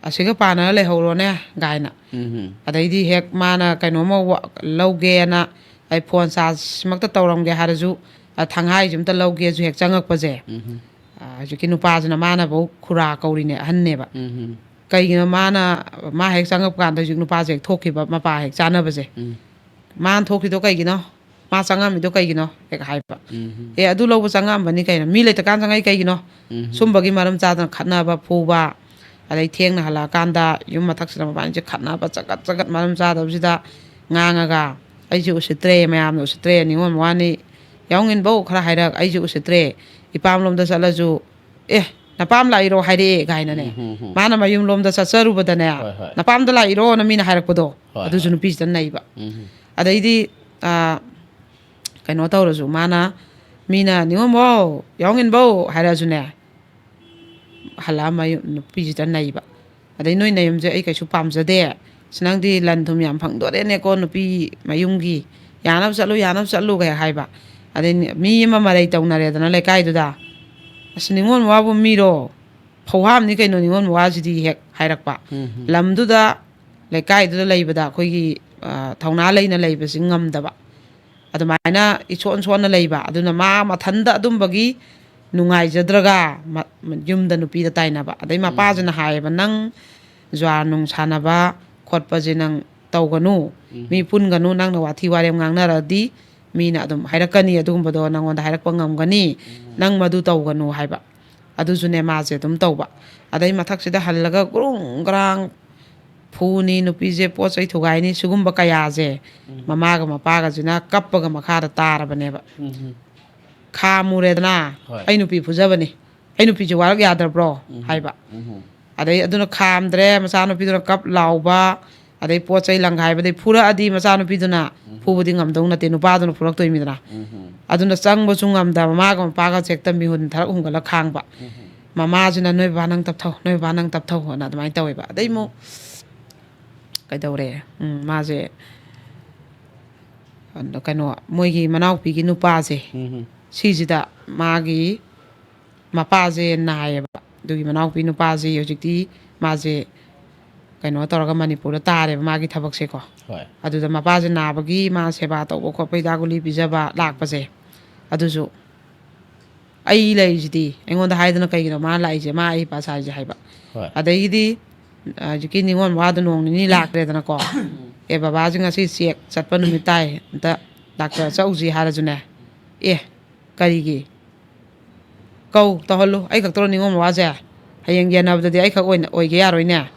"ꯑꯁꯤꯒ ꯄꯥꯟꯅꯔ ꯂꯩꯍꯧꯔꯣꯅꯦ" ꯀꯥꯏꯅ꯫ ꯎꯝ꯫ ꯑꯗꯩꯗꯤ ꯍꯦꯛ ꯃꯥꯅ ꯀꯩꯅꯣꯝꯃ ꯋꯥ-, ꯂꯧꯒꯦꯅ, ꯑꯩ ꯐꯣꯟ ꯆꯥꯔꯖꯃꯛꯇ ꯇꯧꯔꯝꯒꯦ ꯍꯥꯏꯔꯁꯨ, ꯑ, ꯊꯪꯍꯥꯏꯁꯦ ꯑꯝꯇ ꯂꯧꯒꯦꯁꯨ ꯍꯦꯛ ꯆꯪꯉꯛꯄꯁꯦ, ꯎꯝ꯫ ꯑ, ꯍꯧꯖꯤꯛꯀꯤ ꯅꯨꯄꯥꯁꯤꯅ ꯃꯥꯅꯐꯧ ꯈꯨꯔꯥ ꯀꯧꯔꯤꯅꯦ, ꯑꯍꯟꯅꯦꯕ꯫ ꯎꯝ꯫ ꯀꯩꯒꯤꯅꯣ ꯃꯥꯅ, ꯃꯥ ꯍꯦꯛ ꯆꯪꯉꯛꯄ ꯀꯥꯟꯗ ꯍꯧꯖꯤꯛ ꯅꯨꯄꯥꯁꯦ ꯍꯦꯛ ꯊꯣꯛꯈꯤꯕ, ꯃꯄꯥ ꯍꯦꯛ ꯆꯥꯅꯕꯁꯦ꯫ ꯎꯝ꯫ "ꯃꯥꯅ ꯊꯣꯛꯈꯤꯗꯣ ꯀꯩꯒꯤꯅꯣ? ꯃꯥ ꯆꯪꯉꯝꯃꯤꯗꯣ ꯀꯩꯒꯤꯅꯣ?" ꯍꯦꯛ ꯍꯥꯏꯕ꯫ ꯎꯝ꯫ "ꯑꯦ, ꯑꯗꯨ ꯂꯧꯕ ꯆꯪꯉꯛꯑꯝꯕꯅꯤ ꯀꯩꯅꯣ, ꯃꯤ ꯂꯩꯇꯀꯥꯟ ꯆꯪꯉꯛꯏ ꯀꯩꯒꯤꯅꯣ?" ꯎꯝ꯫ ꯁꯨꯝꯕꯒꯤ ꯃꯔꯝ ꯆꯥꯗꯅ ꯈꯠꯅꯕ, ꯐꯨꯕ, ꯑꯗꯩ ꯊꯦꯡꯅ ꯍꯜꯂꯛꯑꯀꯥꯟꯗ ꯌꯨꯝ ꯃꯊꯛꯁꯤꯗ ꯃꯕꯥꯅꯤꯁꯦ ꯈꯠꯅꯕ, ꯆꯒꯠ ꯆꯒꯠ ꯃꯔꯝ ꯆꯥꯗꯕꯁꯤꯗ ꯉꯥꯡꯉꯒ, "ꯑꯩꯁꯦ ꯎꯁꯤꯠꯇ꯭ꯔꯦ, ꯃꯌꯥꯝꯅ ꯎꯁꯤꯠꯇ꯭ꯔꯦ, ꯅꯤꯉꯣꯜ ꯃꯋꯥꯅꯤ ꯌꯥꯎꯅꯤꯡꯕꯧ ꯈꯔ ꯍꯥꯏꯔꯛ, ꯑꯩꯁꯦ ꯎꯁꯤꯠꯇ꯭ꯔꯦ, ꯏꯄꯥꯝꯂꯣꯝꯗ ꯆꯠꯂꯁꯨ, 'ꯑꯦ, ꯅꯄꯥꯝ ꯂꯥꯛꯏꯔꯣ?' ꯍꯥꯏꯔꯛꯑꯦ" ꯀꯥꯏꯅꯅꯦ꯫ ꯎꯝ, ꯎꯝ, ꯎꯝ꯫ ꯃꯥꯅ ꯃꯌꯨꯝꯂꯣꯝꯗ ꯆꯠꯆꯔꯨꯕꯗꯅꯦ, ꯍꯣꯏ, ꯍꯣꯏ꯫ "ꯅꯄꯥꯝꯗ ꯂꯥꯛꯏꯔꯣꯅ" ꯃꯤꯅ ꯍꯥꯏꯔꯛꯄꯗꯣ, ꯍꯣꯏ, ꯑꯗꯨꯁꯨ ꯍꯣꯏ꯫ ꯅꯨꯄꯤꯁꯤꯗ ꯅꯩꯕ꯫ ꯎꯝ꯫ ꯑꯗꯩꯗꯤ, ꯑ, ꯀꯩꯅꯣ ꯇꯧꯔꯁꯨ, ꯃꯥꯅ, ꯃꯤꯅ "ꯅꯤꯉꯣꯜꯕꯧ, ꯌꯥꯎꯅꯤꯡꯕꯧ" ꯍꯥꯏꯔꯛꯑꯁꯨꯅꯦ, ꯍꯜꯂꯛꯑ ꯃꯌꯨꯝ, ꯅꯨꯄꯤꯁꯤꯗ ꯅꯩꯕ꯫ ꯑꯗꯩ, "ꯅꯣꯏ ꯅꯌꯨꯝꯁꯦ ꯑꯩ ꯀꯩꯁꯨ ꯄꯥꯝꯖꯗꯦ꯫ ꯑꯁ, ꯅꯪꯗꯤ ꯂꯟ ꯊꯨꯝ ꯌꯥꯝ ꯐꯪꯗꯣꯔꯦꯅꯦꯀꯣ, ꯅꯨꯄꯤ ꯃꯌꯨꯝꯒꯤ꯫ ꯌꯥꯅꯕ ꯆꯠꯂꯨ, ꯌꯥꯅꯕ ꯆꯠꯂꯨꯒ" ꯍꯦꯛ ꯍꯥꯏꯕ꯫ ꯑꯗꯩ ꯃꯤ ꯑꯃ ꯃꯔꯩ ꯇꯧꯅꯔꯦꯗꯅ ꯂꯩꯀꯥꯏꯗꯨꯗ꯫ "ꯑꯁ, ꯅꯤꯉꯣꯜ ꯃꯋꯥꯕꯨ ꯃꯤꯔꯣ? ꯐꯧꯍꯥꯝꯅꯤ ꯀꯩꯅꯣ ꯅꯤꯉꯣꯜ ꯃꯋꯥꯁꯤꯗꯤ" ꯍꯦꯛ ꯍꯥꯏꯔꯛꯄ꯫ ꯎꯝ, ꯎꯝ꯫ ꯂꯝꯗꯨꯗ, ꯂꯩꯀꯥꯏꯗꯨꯗ ꯂꯩꯕꯗ ꯑꯩꯈꯣꯏꯒꯤ, ꯑ, ꯊꯧꯅꯥ ꯂꯩꯅ ꯂꯩꯕꯁꯤ ꯉꯝꯗꯕ꯫ ꯑꯗꯨꯃꯥꯏꯅ ꯏꯁꯣꯟ ꯁꯣꯟꯅ ꯂꯩꯕ꯫ ꯑꯗꯨꯅ ꯃꯥ ꯃꯊꯟꯗ ꯑꯗꯨꯝꯕꯒꯤ ꯅꯨꯡꯉꯥꯏꯖꯗ꯭ꯔꯒ ꯃ-, ꯌꯨꯝꯗ ꯅꯨꯄꯤꯗ ꯇꯥꯏꯅꯕ꯫ ꯑꯗꯩ ꯃꯄꯥꯁꯤꯅ ꯎꯝ꯫ ꯍꯥꯏꯌꯦꯕ, "ꯅꯪ ꯖꯨꯋꯥꯔ ꯅꯨꯡ ꯁꯥꯟꯅꯕ ꯈꯣꯠꯄꯁꯦ ꯅꯪ ꯇꯧꯒꯅꯨ꯫ ꯎꯝ꯫ ꯃꯤ ꯄꯨꯟꯒꯅꯨ, ꯅꯪꯅ ꯋꯥꯊꯤ ꯋꯥꯔꯦꯝ ꯉꯥꯡꯅꯔꯗꯤ ꯃꯤꯅ ꯑꯗꯨꯝ ꯍꯥꯏꯔꯛꯀꯅꯤ, ꯑꯗꯨꯒꯨꯝꯕꯗꯣ ꯅꯪꯉꯣꯟꯗ ꯍꯥꯏꯔꯛꯄ ꯉꯝꯒꯅꯤ꯫ ꯎꯝ꯫ ꯅꯪ ꯃꯗꯨ ꯇꯧꯒꯅꯨ" ꯍꯥꯏꯕ꯫ ꯑꯗꯨꯁꯨꯅꯦ ꯃꯥꯁꯦ ꯑꯗꯨꯝ ꯇꯧꯕ꯫ ꯑꯗꯩ ꯃꯊꯛꯁꯤꯗ ꯍꯜꯂꯒ ꯒ꯭ꯔꯨꯡ ꯒ꯭ꯔꯥꯡ ꯐꯨꯅꯤ, ꯅꯨꯄꯤꯁꯦ ꯄꯣꯠ ꯆꯩ ꯊꯨꯒꯥꯏꯅꯤ, ꯁꯤꯒꯨꯝꯕ ꯀꯌꯥꯁꯦ ꯃꯃꯥꯒ ꯃꯄꯥꯒꯁꯤꯅ ꯀꯞꯄꯒ ꯃꯈꯥꯗ ꯇꯥꯔꯕꯅꯦꯕ꯫ ꯎꯝ꯫ ꯈꯥꯝꯃꯨꯔꯦꯗꯅ, ꯍꯣꯏ꯫ "ꯑꯩ ꯅꯨꯄꯤ ꯐꯨꯖꯕꯅꯤ, ꯑꯩ ꯅꯨꯄꯤꯁꯦ ꯋꯥꯔꯛ ꯌꯥꯗ꯭ꯔꯕ꯭ꯔꯣ?" ꯎꯝ꯫ ꯍꯥꯏꯕ꯫ ꯎꯝ꯫ ꯑꯗꯩ ꯑꯗꯨꯅ ꯈꯥꯝꯗ꯭ꯔꯦ, ꯃꯆꯥꯅꯨꯄꯤꯗꯨꯅ ꯀꯞ ꯂꯥꯎꯕ, ꯑꯗꯩ ꯄꯣꯠ ꯆꯩ ꯂꯪꯒꯥꯏꯕꯗꯩ ꯐꯨꯔꯛꯑꯗꯤ ꯃꯆꯥꯅꯨꯄꯤꯗꯨꯅ ꯎꯝ꯫ ꯐꯨꯕꯗꯤ ꯉꯝꯗꯧ ꯅꯠꯇꯦ, ꯅꯨꯄꯥꯗꯨꯅ ꯐꯨꯔꯛꯇꯣꯏꯃꯤꯗꯅ꯫ ꯎꯝ꯫ ꯑꯗꯨꯅ ꯆꯪꯕꯁꯨ ꯉꯝꯗꯕ, ꯃꯃꯥꯒ ꯃꯄꯥꯒ ꯍꯦꯛꯇ ꯃꯤꯍꯨꯟ ꯊꯔꯛ ꯍꯨꯟꯒꯠꯂ ꯈꯥꯡꯕ꯫ ꯎꯝ꯫ ꯃꯃꯥꯁꯤꯅ, "ꯅꯣꯏ ꯕꯕꯥ ꯅꯪ ꯇꯞꯊꯧ, ꯅꯣꯏ ꯕꯕꯥ ꯅꯪ ꯇꯞꯊꯧ" ꯑꯅ ꯑꯗꯨꯃꯥꯏꯅ ꯇꯧꯋꯦꯕ꯫ ꯑꯗꯩ ꯑꯃꯨꯛ ꯀꯩꯗꯧꯔꯦ? ꯎꯝ, ꯃꯥꯁꯦ, ꯑ, ꯀꯩꯅꯣ, ꯃꯣꯏꯒꯤ ꯃꯅꯥꯎꯄꯤꯒꯤ ꯅꯨꯄꯥꯁꯦ, ꯎꯝ꯫ ꯁꯤꯁꯤꯗ ꯃꯥꯒꯤ ꯃꯄꯥꯁꯦ ꯅꯥꯏꯌꯦꯕ꯫ ꯑꯗꯨꯒꯤ ꯃꯅꯥꯎꯄꯤ ꯅꯨꯄꯥꯁꯦ ꯍꯧꯖꯤꯛꯇꯤ ꯃꯥꯁꯦ ꯀꯩꯅꯣ ꯇꯧꯔꯒ ꯃꯅꯤꯄꯨꯔꯗ ꯇꯥꯔꯦꯕ ꯃꯥꯒꯤ ꯊꯕꯛꯁꯦꯀꯣ꯫ ꯍꯣꯏ꯫ ꯑꯗꯨꯗ ꯃꯄꯥꯁꯦ ꯅꯥꯕꯒꯤ ꯃꯥ ꯁꯦꯕꯥ ꯇꯧꯕ ꯈꯣꯠꯄ, ꯍꯤꯗꯥꯛ ꯒꯨꯂꯤ ꯄꯤꯖꯕ ꯂꯥꯛꯄꯁꯦ, ꯑꯗꯨꯁꯨ ꯑꯩ ꯂꯩꯔꯤꯁꯤꯗꯤ, ꯑꯩꯉꯣꯟꯗ ꯍꯥꯏꯗꯅ ꯀꯩꯒꯤꯅꯣ ꯃꯥ ꯂꯥꯛꯏꯁꯦ, ꯃꯥ ꯑꯩ ꯄꯥꯁ ꯍꯥꯏꯁꯦ ꯍꯥꯏꯕ꯫ ꯍꯣꯏ꯫ ꯑꯗꯒꯤꯗꯤ, ꯑ, ꯍꯧꯖꯤꯛꯀꯤ ꯅꯤꯉꯣꯜ ꯋꯥꯗ ꯅꯣꯡ ꯅꯤꯅꯤ ꯂꯥꯛꯇ꯭ꯔꯦꯗꯅꯀꯣ꯫ "ꯑꯦ, ꯕꯕꯥꯁꯤ ꯉꯁꯤ ꯆꯦꯛ ꯆꯠꯄ ꯅꯨꯃꯤꯠ ꯇꯥꯏ, ꯑꯝꯇ ꯗꯥꯛꯇꯔ ꯆꯠꯂꯨꯁꯤ" ꯍꯥꯏꯔꯁꯨꯅꯦ, "ꯑꯦ, ꯀꯔꯤꯒꯤ? ꯀꯧ, ꯇꯧꯍꯜꯂꯨ, ꯑꯩ ꯈꯛꯇꯔꯣ ꯅꯤꯉꯣꯜ ꯋꯥꯁꯦ? ꯍꯌꯦꯡ ꯌꯦꯟꯅꯕꯗꯗꯤ ꯑꯩ ꯈꯛ ꯑꯣꯏꯅ, ꯑꯣꯏꯒꯦ ꯌꯥꯔꯣꯏꯅꯦ꯫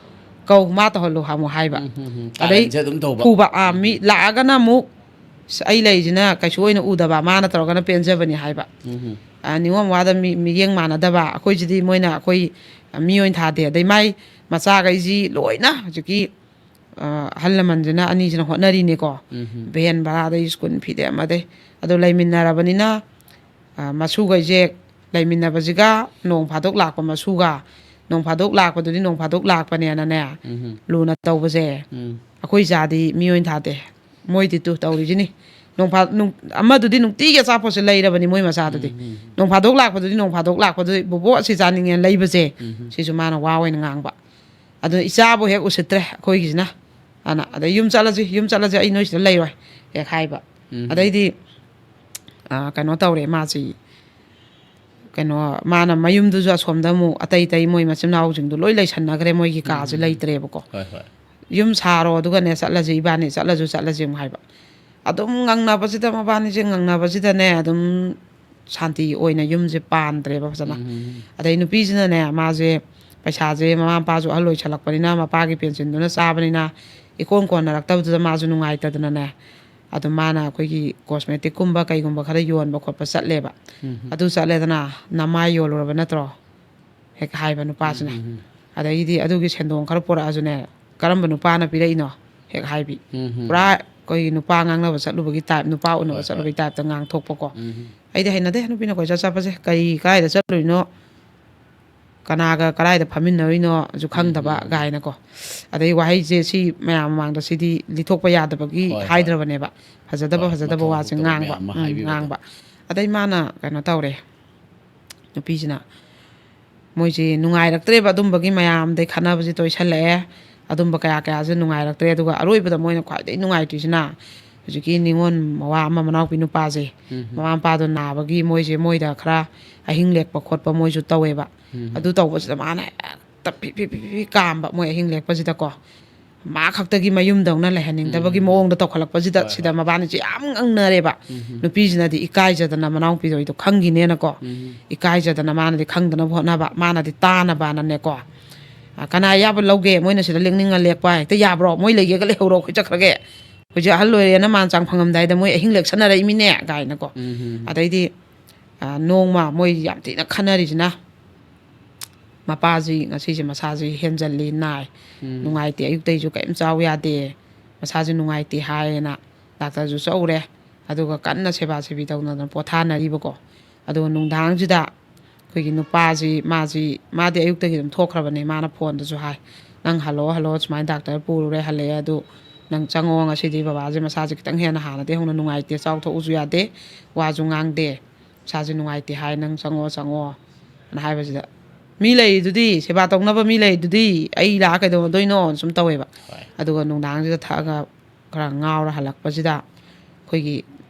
ꯀꯧ, ꯃꯥ ꯇꯧꯍꯜꯂꯨ" ꯑꯃꯨꯛ ꯍꯥꯏꯕ꯫ ꯎꯝ, ꯎꯝ, ꯎꯝ꯫ ꯑꯗꯩ ꯀꯥꯔꯟꯁꯦ ꯑꯗꯨꯝ ꯇꯧꯕ꯫ ꯐꯨꯕ, ꯑꯥ, ꯎꯝ꯫ ꯃꯤ ꯂꯥꯛꯑꯒꯅ ꯑꯃꯨꯛ, "ꯑꯁ, ꯑꯩ ꯂꯩꯔꯤꯁꯤꯅ ꯀꯩꯁꯨ ꯑꯣꯏꯅ ꯎꯗꯕ, ꯃꯥꯅ ꯇꯧꯔꯒꯅ ꯄꯦꯟꯖꯕꯅꯤ" ꯍꯥꯏꯕ꯫ ꯎꯝ꯫ ꯑ, ꯅꯤꯉꯣꯜ ꯋꯥꯗ ꯃꯤ-, ꯃꯤꯠꯌꯦꯡ ꯃꯥꯟꯅꯗꯕ, ꯑꯩꯈꯣꯏꯁꯤꯗꯤ ꯃꯣꯏꯅ ꯑꯩꯈꯣꯏ ꯃꯤ ꯑꯣꯏꯅ ꯊꯥꯗꯦ꯫ ꯑꯗꯩ ꯃꯥꯏ ꯃꯆꯥꯈꯩꯁꯤ ꯂꯣꯏꯅ ꯍꯧꯖꯤꯛꯀꯤ, ꯑ, ꯑꯍꯜ ꯂꯃꯟꯁꯤꯅ, ꯑꯅꯤꯁꯤꯅ ꯍꯣꯠꯅꯔꯤꯅꯦꯀꯣ꯫ ꯎꯝ꯫ Van ꯚꯔꯥꯗꯩ, school ꯐꯤꯗꯩ ꯑꯃꯗꯩ꯫ ꯑꯗꯣ ꯂꯩꯃꯤꯟꯅꯔꯕꯅꯤꯅ, ꯑ, ꯃꯁꯨꯈꯩꯁꯦ ꯂꯩꯃꯤꯟꯅꯕꯁꯤꯒ, ꯅꯣꯡ ꯐꯥꯗꯣꯛ ꯂꯥꯛꯄ ꯃꯁꯨꯒ, ꯅꯣꯡ ꯐꯥꯗꯣꯛ ꯂꯥꯛꯄꯗꯨꯗꯤ ꯅꯣꯡ ꯐꯥꯗꯣꯛ ꯂꯥꯛꯄꯅꯦꯅꯅꯦ, ꯎꯝ꯫ ꯂꯨꯅ ꯇꯧꯕꯁꯦ, ꯎꯝ꯫ ꯑꯩꯈꯣꯏ ꯏꯆꯥꯗꯤ ꯃꯤ ꯑꯣꯏꯅ ꯊꯥꯗꯦ꯫ ꯃꯣꯏꯗꯤ ꯇꯨ ꯇꯧꯔꯤꯁꯤꯅꯤ꯫ ꯅꯣꯡꯐꯥ-, ꯅꯨꯡ-, ꯑꯃꯗꯨꯗꯤ ꯅꯨꯡꯇꯤꯒꯤ ꯑꯆꯥꯄꯣꯠꯁꯦ ꯂꯩꯔꯕꯅꯤ ꯃꯣꯏ ꯃꯆꯥꯗꯨꯗꯤ꯫ ꯎꯝ, ꯎꯝ꯫ ꯅꯣꯡꯐꯥꯗꯣꯛ ꯂꯥꯛꯄꯗꯨꯗꯤ, ꯅꯣꯡꯐꯥꯗꯣꯛ ꯂꯥꯛꯄꯗꯨꯗꯤ, "ꯕꯣꯕꯣ, ꯑꯁꯤ ꯆꯥꯅꯤꯡꯉꯦꯅ" ꯂꯩꯕꯁꯦ, ꯎꯝ꯫ ꯁꯤꯁꯨ ꯃꯥꯅ ꯋꯥ ꯑꯣꯏꯅ ꯉꯥꯡꯕ꯫ ꯑꯗꯨꯅ ꯏꯆꯥꯕꯨ ꯍꯦꯛ ꯎꯁꯤꯠꯇ꯭ꯔꯦ ꯑꯩꯈꯣꯏꯒꯤꯁꯤꯅ꯫ ꯑꯗꯨꯅ, "ꯑꯗꯩ ꯌꯨꯝ ꯆꯠꯂꯁꯤ, ꯌꯨꯝ ꯆꯠꯂꯁꯤ, ꯑꯩ ꯅꯣꯏ ꯁꯤꯗ ꯂꯩꯔꯣꯏ" ꯍꯦꯛ ꯍꯥꯏꯕ꯫ ꯎꯝ꯫ ꯑꯗꯩꯗꯤ, ꯑ, ꯀꯩꯅꯣ ꯇꯧꯔꯦ, ꯃꯥꯁꯤ, ꯀꯩꯅꯣ, ꯃꯥꯅ ꯃꯌꯨꯝꯗꯨꯁꯨ ꯑꯁꯣꯝꯗ ꯑꯃꯨꯛ ꯑꯇꯩ ꯑꯇꯩ ꯃꯣꯏ ꯃꯆꯤꯟ ꯃꯅꯥꯎꯁꯤꯡꯗꯣ ꯂꯣꯏ ꯂꯩꯁꯟꯅꯈ꯭ꯔꯦ, ꯃꯣꯏꯒꯤ ꯀꯥꯁꯦ ꯎꯝ꯫ ꯂꯩꯇ꯭ꯔꯦꯕꯀꯣ꯫ ꯍꯣꯏ, ꯍꯣꯏ꯫ "ꯌꯨꯝ ꯁꯥꯔꯣ, ꯑꯗꯨꯒꯅꯦ ꯆꯠꯂꯁꯤ, ꯏꯕꯥꯅꯤ ꯆꯠꯂꯁꯨ ꯆꯠꯂꯁꯤ" ꯑꯃꯨꯛ ꯍꯥꯏꯕ꯫ ꯑꯗꯨꯝ ꯉꯪꯅꯕꯁꯤꯗ, ꯃꯕꯥꯅꯤꯁꯦ ꯉꯪꯅꯕꯁꯤꯗꯅꯦ, ꯑꯗꯨꯝ ꯁꯥꯟꯇꯤ ꯑꯣꯏꯅ ꯌꯨꯝꯁꯦ ꯄꯥꯟꯗ꯭ꯔꯦꯕ ꯐꯖꯅ꯫ ꯎꯝ꯫ ꯑꯗꯩ ꯅꯨꯄꯤꯁꯤꯅꯅꯦ, ꯃꯥꯁꯦ ꯄꯩꯁꯥꯁꯦ ꯃꯃꯥ ꯃꯄꯥꯁꯨ ꯑꯍꯜ ꯑꯣꯏꯁꯜꯂꯛꯄꯅꯤꯅ, ꯃꯄꯥꯒꯤ ꯄꯦꯟꯁꯤꯟꯗꯨꯅ ꯆꯥꯕꯅꯤꯅ, ꯏꯀꯣꯟ ꯀꯣꯟꯅꯔꯛꯇꯕꯗꯨꯗ ꯃꯥꯁꯨ ꯅꯨꯡꯉꯥꯏꯇꯗꯅꯅꯦ, ꯑꯗꯨ ꯃꯥꯅ ꯑꯩꯈꯣꯏꯒꯤ ꯀꯣꯁꯃꯦꯇꯤꯛꯀꯨꯝꯕ ꯀꯩꯒꯨꯝꯕ ꯈꯔ ꯌꯣꯟꯕ ꯈꯣꯠꯄ ꯆꯠꯂꯦꯕ꯫ ꯑꯗꯨ ꯆꯠꯂꯦꯗꯅ, "ꯅꯃꯥꯏ ꯌꯣꯜꯂꯨꯔꯕ ꯅꯠꯇ꯭ꯔꯣ?" ꯍꯦꯛ ꯍꯥꯏꯕ ꯅꯨꯄꯥꯁꯤꯅ꯫ ꯑꯗꯩꯗꯤ ꯑꯗꯨꯒꯤ ꯁꯦꯟꯗꯣꯡ ꯈꯔ ꯄꯨꯔꯛꯑꯁꯨꯅꯦ, "ꯀꯔꯝꯕ ꯅꯨꯄꯥꯅ ꯄꯤꯔꯛꯏꯅꯣ?" ꯍꯦꯛ ꯍꯥꯏꯕꯤ꯫ ꯄꯨꯔꯥ ꯑꯩꯈꯣꯏꯒꯤ ꯅꯨꯄꯥ ꯉꯥꯡꯅꯕ ꯆꯠꯂꯨꯕꯒꯤ ꯇꯥꯏꯞ, ꯅꯨꯄꯥ ꯎꯅꯕ ꯆꯠꯂꯨꯕꯒꯤ ꯇꯥꯏꯞꯇ ꯉꯥꯡꯊꯣꯛꯄꯀꯣ꯫ ꯑꯩꯗꯤ ꯍꯩꯅꯗꯦ ꯅꯨꯄꯤꯅ ꯀꯣꯏꯆꯠ ꯆꯠꯄꯁꯦ꯫ ꯀꯔꯤ, ꯀꯗꯥꯏꯗ ꯆꯠꯂꯨꯏꯅꯣ? ꯀꯅꯥꯒ ꯀꯗꯥꯏꯗ ꯐꯝꯃꯤꯟꯅꯔꯤꯅꯣꯁꯨ ꯈꯪꯗꯕ ꯀꯥꯏꯅꯀꯣ꯫ ꯑꯗꯩ ꯋꯥꯍꯩꯁꯦ ꯁꯤ ꯃꯌꯥꯝ ꯃꯃꯥꯡꯗ ꯁꯤꯗꯤ ꯂꯤꯊꯣꯛꯄ ꯌꯥꯗꯕꯒꯤ ꯍꯣꯏ, ꯍꯣꯏ꯫ ꯍꯥꯏꯗ꯭ꯔꯕꯅꯦꯕ꯫ ꯐꯖꯗꯕ ꯍꯣꯏ, ꯐꯖꯗꯕ ꯃꯊꯧ ꯋꯥꯁꯦ ꯍꯧꯗꯕ ꯉꯥꯡꯕ꯫ ꯃꯌꯥꯝ ꯑꯃ ꯎꯝ, ꯍꯥꯏꯕꯤꯕꯗꯣ꯫ ꯉꯥꯡꯕ꯫ ꯑꯗꯩ ꯃꯥꯅ ꯀꯩꯅꯣ ꯇꯧꯔꯦ, ꯅꯨꯄꯤꯁꯤꯅ꯫ ꯃꯣꯏꯁꯦ ꯅꯨꯡꯉꯥꯏꯔꯛꯇ꯭ꯔꯦꯕ, ꯑꯗꯨꯝꯕꯒꯤ ꯃꯌꯥꯝꯗꯩ ꯈꯠꯅꯕꯁꯦ ꯇꯣꯏꯁꯜꯂꯛꯑꯦ꯫ ꯑꯗꯨꯝꯕ ꯀꯌꯥ ꯀꯌꯥꯁꯦ ꯅꯨꯡꯉꯥꯏꯔꯛꯇ꯭ꯔꯦ꯫ ꯑꯗꯨꯒ ꯑꯔꯣꯏꯕꯗ ꯃꯣꯏꯅ ꯈ꯭ꯋꯥꯏꯗꯒꯤ ꯅꯨꯡꯉꯥꯏꯇ꯭ꯔꯤꯁꯤꯅ, ꯍꯧꯖꯤꯛꯀꯤ ꯅꯤꯉꯣꯜ ꯃꯋꯥ ꯑꯃ, ꯃꯅꯥꯎꯄꯤ ꯅꯨꯄꯥꯁꯦ, ꯃꯃꯥ ꯃꯄꯥꯗꯣ ꯅꯥꯕꯒꯤ ꯃꯣꯏꯁꯦ ꯃꯣꯏꯗ ꯈꯔ ꯑꯍꯤꯡ ꯂꯦꯛꯄ ꯈꯣꯠꯄ ꯃꯣꯏꯁꯨ ꯇꯧꯋꯦꯕ꯫ ꯑꯗꯨ ꯇꯧꯕꯁꯤꯗ ꯃꯥꯅ ꯍꯦꯛꯇ ꯐꯤ ꯐꯤ ꯐꯤ ꯐꯤ ꯀꯥꯝꯕ, ꯃꯣꯏ ꯑꯍꯤꯡ ꯂꯦꯛꯄꯁꯤꯗꯀꯣ꯫ ꯃꯥ ꯈꯛꯇꯒꯤ ꯃꯌꯨꯝꯗꯧꯅ ꯂꯩꯍꯟꯅꯤꯡꯗꯕꯒꯤ ꯃꯑꯣꯡꯗ ꯇꯧꯈꯠꯂꯛꯄꯁꯤꯗ, ꯍꯣꯏ, ꯁꯤꯗ ꯍꯣꯏ꯫ ꯃꯕꯥꯅꯤꯁꯦ ꯌꯥꯝ ꯉꯪꯅꯔꯦꯕ꯫ ꯅꯨꯄꯤꯁꯤꯅꯗꯤ ꯏꯀꯥꯏꯖꯗꯅ, ꯃꯅꯥꯎꯄꯤꯗꯣ ꯑꯩꯗꯣ ꯈꯪꯈꯤꯅꯦꯅꯀꯣ, ꯏꯀꯥꯏꯖꯗꯅ ꯃꯥꯅꯗꯤ ꯈꯪꯗꯅꯕ ꯍꯣꯠꯅꯕ, ꯃꯥꯅꯗꯤ ꯇꯥꯅꯕꯅꯅꯦꯀꯣ꯫ "ꯑ, ꯀꯅꯥ ꯑꯌꯥꯕ ꯂꯧꯒꯦ? ꯃꯣꯏꯅ ꯁꯤꯗ ꯂꯦꯛꯅꯤꯡꯉ ꯂꯦꯛꯄ ꯍꯦꯛꯇ ꯌꯥꯕ꯭ꯔꯣ? ꯃꯣꯏ ꯂꯩꯒꯦꯒ ꯂꯩꯍꯧꯔꯣ, ꯑꯩꯈꯣꯏ ꯆꯠꯈ꯭ꯔꯒꯦ꯫ ꯍꯧꯖꯤꯛ ꯑꯍꯜ ꯑꯣꯏꯔꯦꯅ ꯃꯥꯟ ꯆꯥꯡ ꯐꯪꯉꯝꯗꯥꯏꯗ ꯃꯣꯏ ꯑꯍꯤꯡ ꯂꯦꯛꯁꯟꯅꯔꯛꯏꯃꯤꯅꯦ" ꯀꯥꯏꯅꯀꯣ꯫ ꯑꯗꯩꯗꯤ, ꯑ, ꯅꯣꯡꯃ ꯃꯣꯏ ꯌꯥꯝ ꯊꯤꯅ ꯈꯟꯅꯔꯤꯁꯤꯅ, ꯃꯄꯥꯁꯤ ꯉꯁꯤꯁꯦ ꯃꯁꯥꯁꯤ ꯍꯦꯟꯖꯜꯂꯤ, ꯅꯥꯏ, ꯅꯨꯡꯉꯥꯏꯇꯦ, ꯑꯌꯨꯛꯇꯩꯁꯨ ꯀꯔꯤꯝ ꯆꯥꯎ ꯌꯥꯗꯦ, ꯃꯁꯥꯁꯤ ꯅꯨꯡꯉꯥꯏꯇꯦ ꯍꯥꯏꯌꯦꯅ ꯗꯥꯛꯇꯔꯁꯨ ꯆꯠꯂꯨꯔꯦ꯫ ꯑꯗꯨꯒ ꯀꯟꯅ ꯁꯦꯕꯥ ꯁꯦꯕꯤ ꯇꯧꯅꯗꯅ ꯄꯣꯊꯥꯅꯔꯤꯕꯀꯣ꯫ ꯑꯗꯨꯒ ꯅꯨꯡꯗꯥꯡꯁꯤꯗ ꯑꯩꯈꯣꯏꯒꯤ ꯅꯨꯄꯥꯁꯤ, ꯃꯥꯁꯤ, ꯃꯥꯗꯤ ꯑꯌꯨꯛꯇꯒꯤ ꯑꯗꯨꯝ ꯊꯣꯛꯈ꯭ꯔꯕꯅꯦ, ꯃꯥꯅ ꯐꯣꯟꯗꯁꯨ ꯍꯥꯏ, "ꯅꯪ ꯍꯜꯂꯛꯑꯣ, ꯍꯜꯂꯛꯑꯣ, ꯁꯨꯃꯥꯏꯅ ꯗꯥꯛꯇꯔ ꯄꯨꯔꯨꯔꯦ, ꯍꯜꯂꯛꯑꯦ, ꯑꯗꯨ ꯅꯪ ꯆꯪꯉꯣ, ꯉꯁꯤꯗꯤ ꯕꯕꯥꯁꯦ ꯃꯁꯥꯁꯦ ꯈꯤꯇꯪ ꯍꯦꯟꯅ ꯍꯥꯟꯅꯗꯤ ꯍꯧꯅ ꯅꯨꯡꯉꯥꯏꯇꯦ, ꯆꯥꯎ ꯊꯛꯎꯁꯨ ꯌꯥꯗꯦ, ꯋꯥꯁꯨ ꯉꯥꯡꯗꯦ, ꯃꯁꯥꯁꯦ ꯅꯨꯡꯉꯥꯏꯇꯦ ꯍꯥꯏ, ꯅꯪ ꯆꯪꯉꯣ, ꯆꯪꯉꯣ" ꯑꯅ ꯍꯥꯏꯕꯁꯤꯗ, "ꯃꯤ ꯂꯩꯔꯤꯗꯨꯗꯤ, ꯁꯦꯕꯥ ꯇꯧꯅꯕ ꯃꯤ ꯂꯩꯔꯤꯗꯨꯗꯤ, ꯑꯩ ꯂꯥꯛꯑ ꯀꯩꯗꯧꯅꯗꯣꯏꯅꯣ?" ꯁꯨꯝ ꯇꯧꯋꯦꯕ꯫ ꯍꯣꯏ꯫ ꯑꯗꯨꯒ ꯅꯨꯡꯗꯥꯡꯁꯤꯗ ꯊꯛꯑꯒ ꯈꯔ ꯉꯥꯎꯔ ꯍꯜꯂꯛꯄꯁꯤꯗ, ꯑꯩꯈꯣꯏꯒꯤ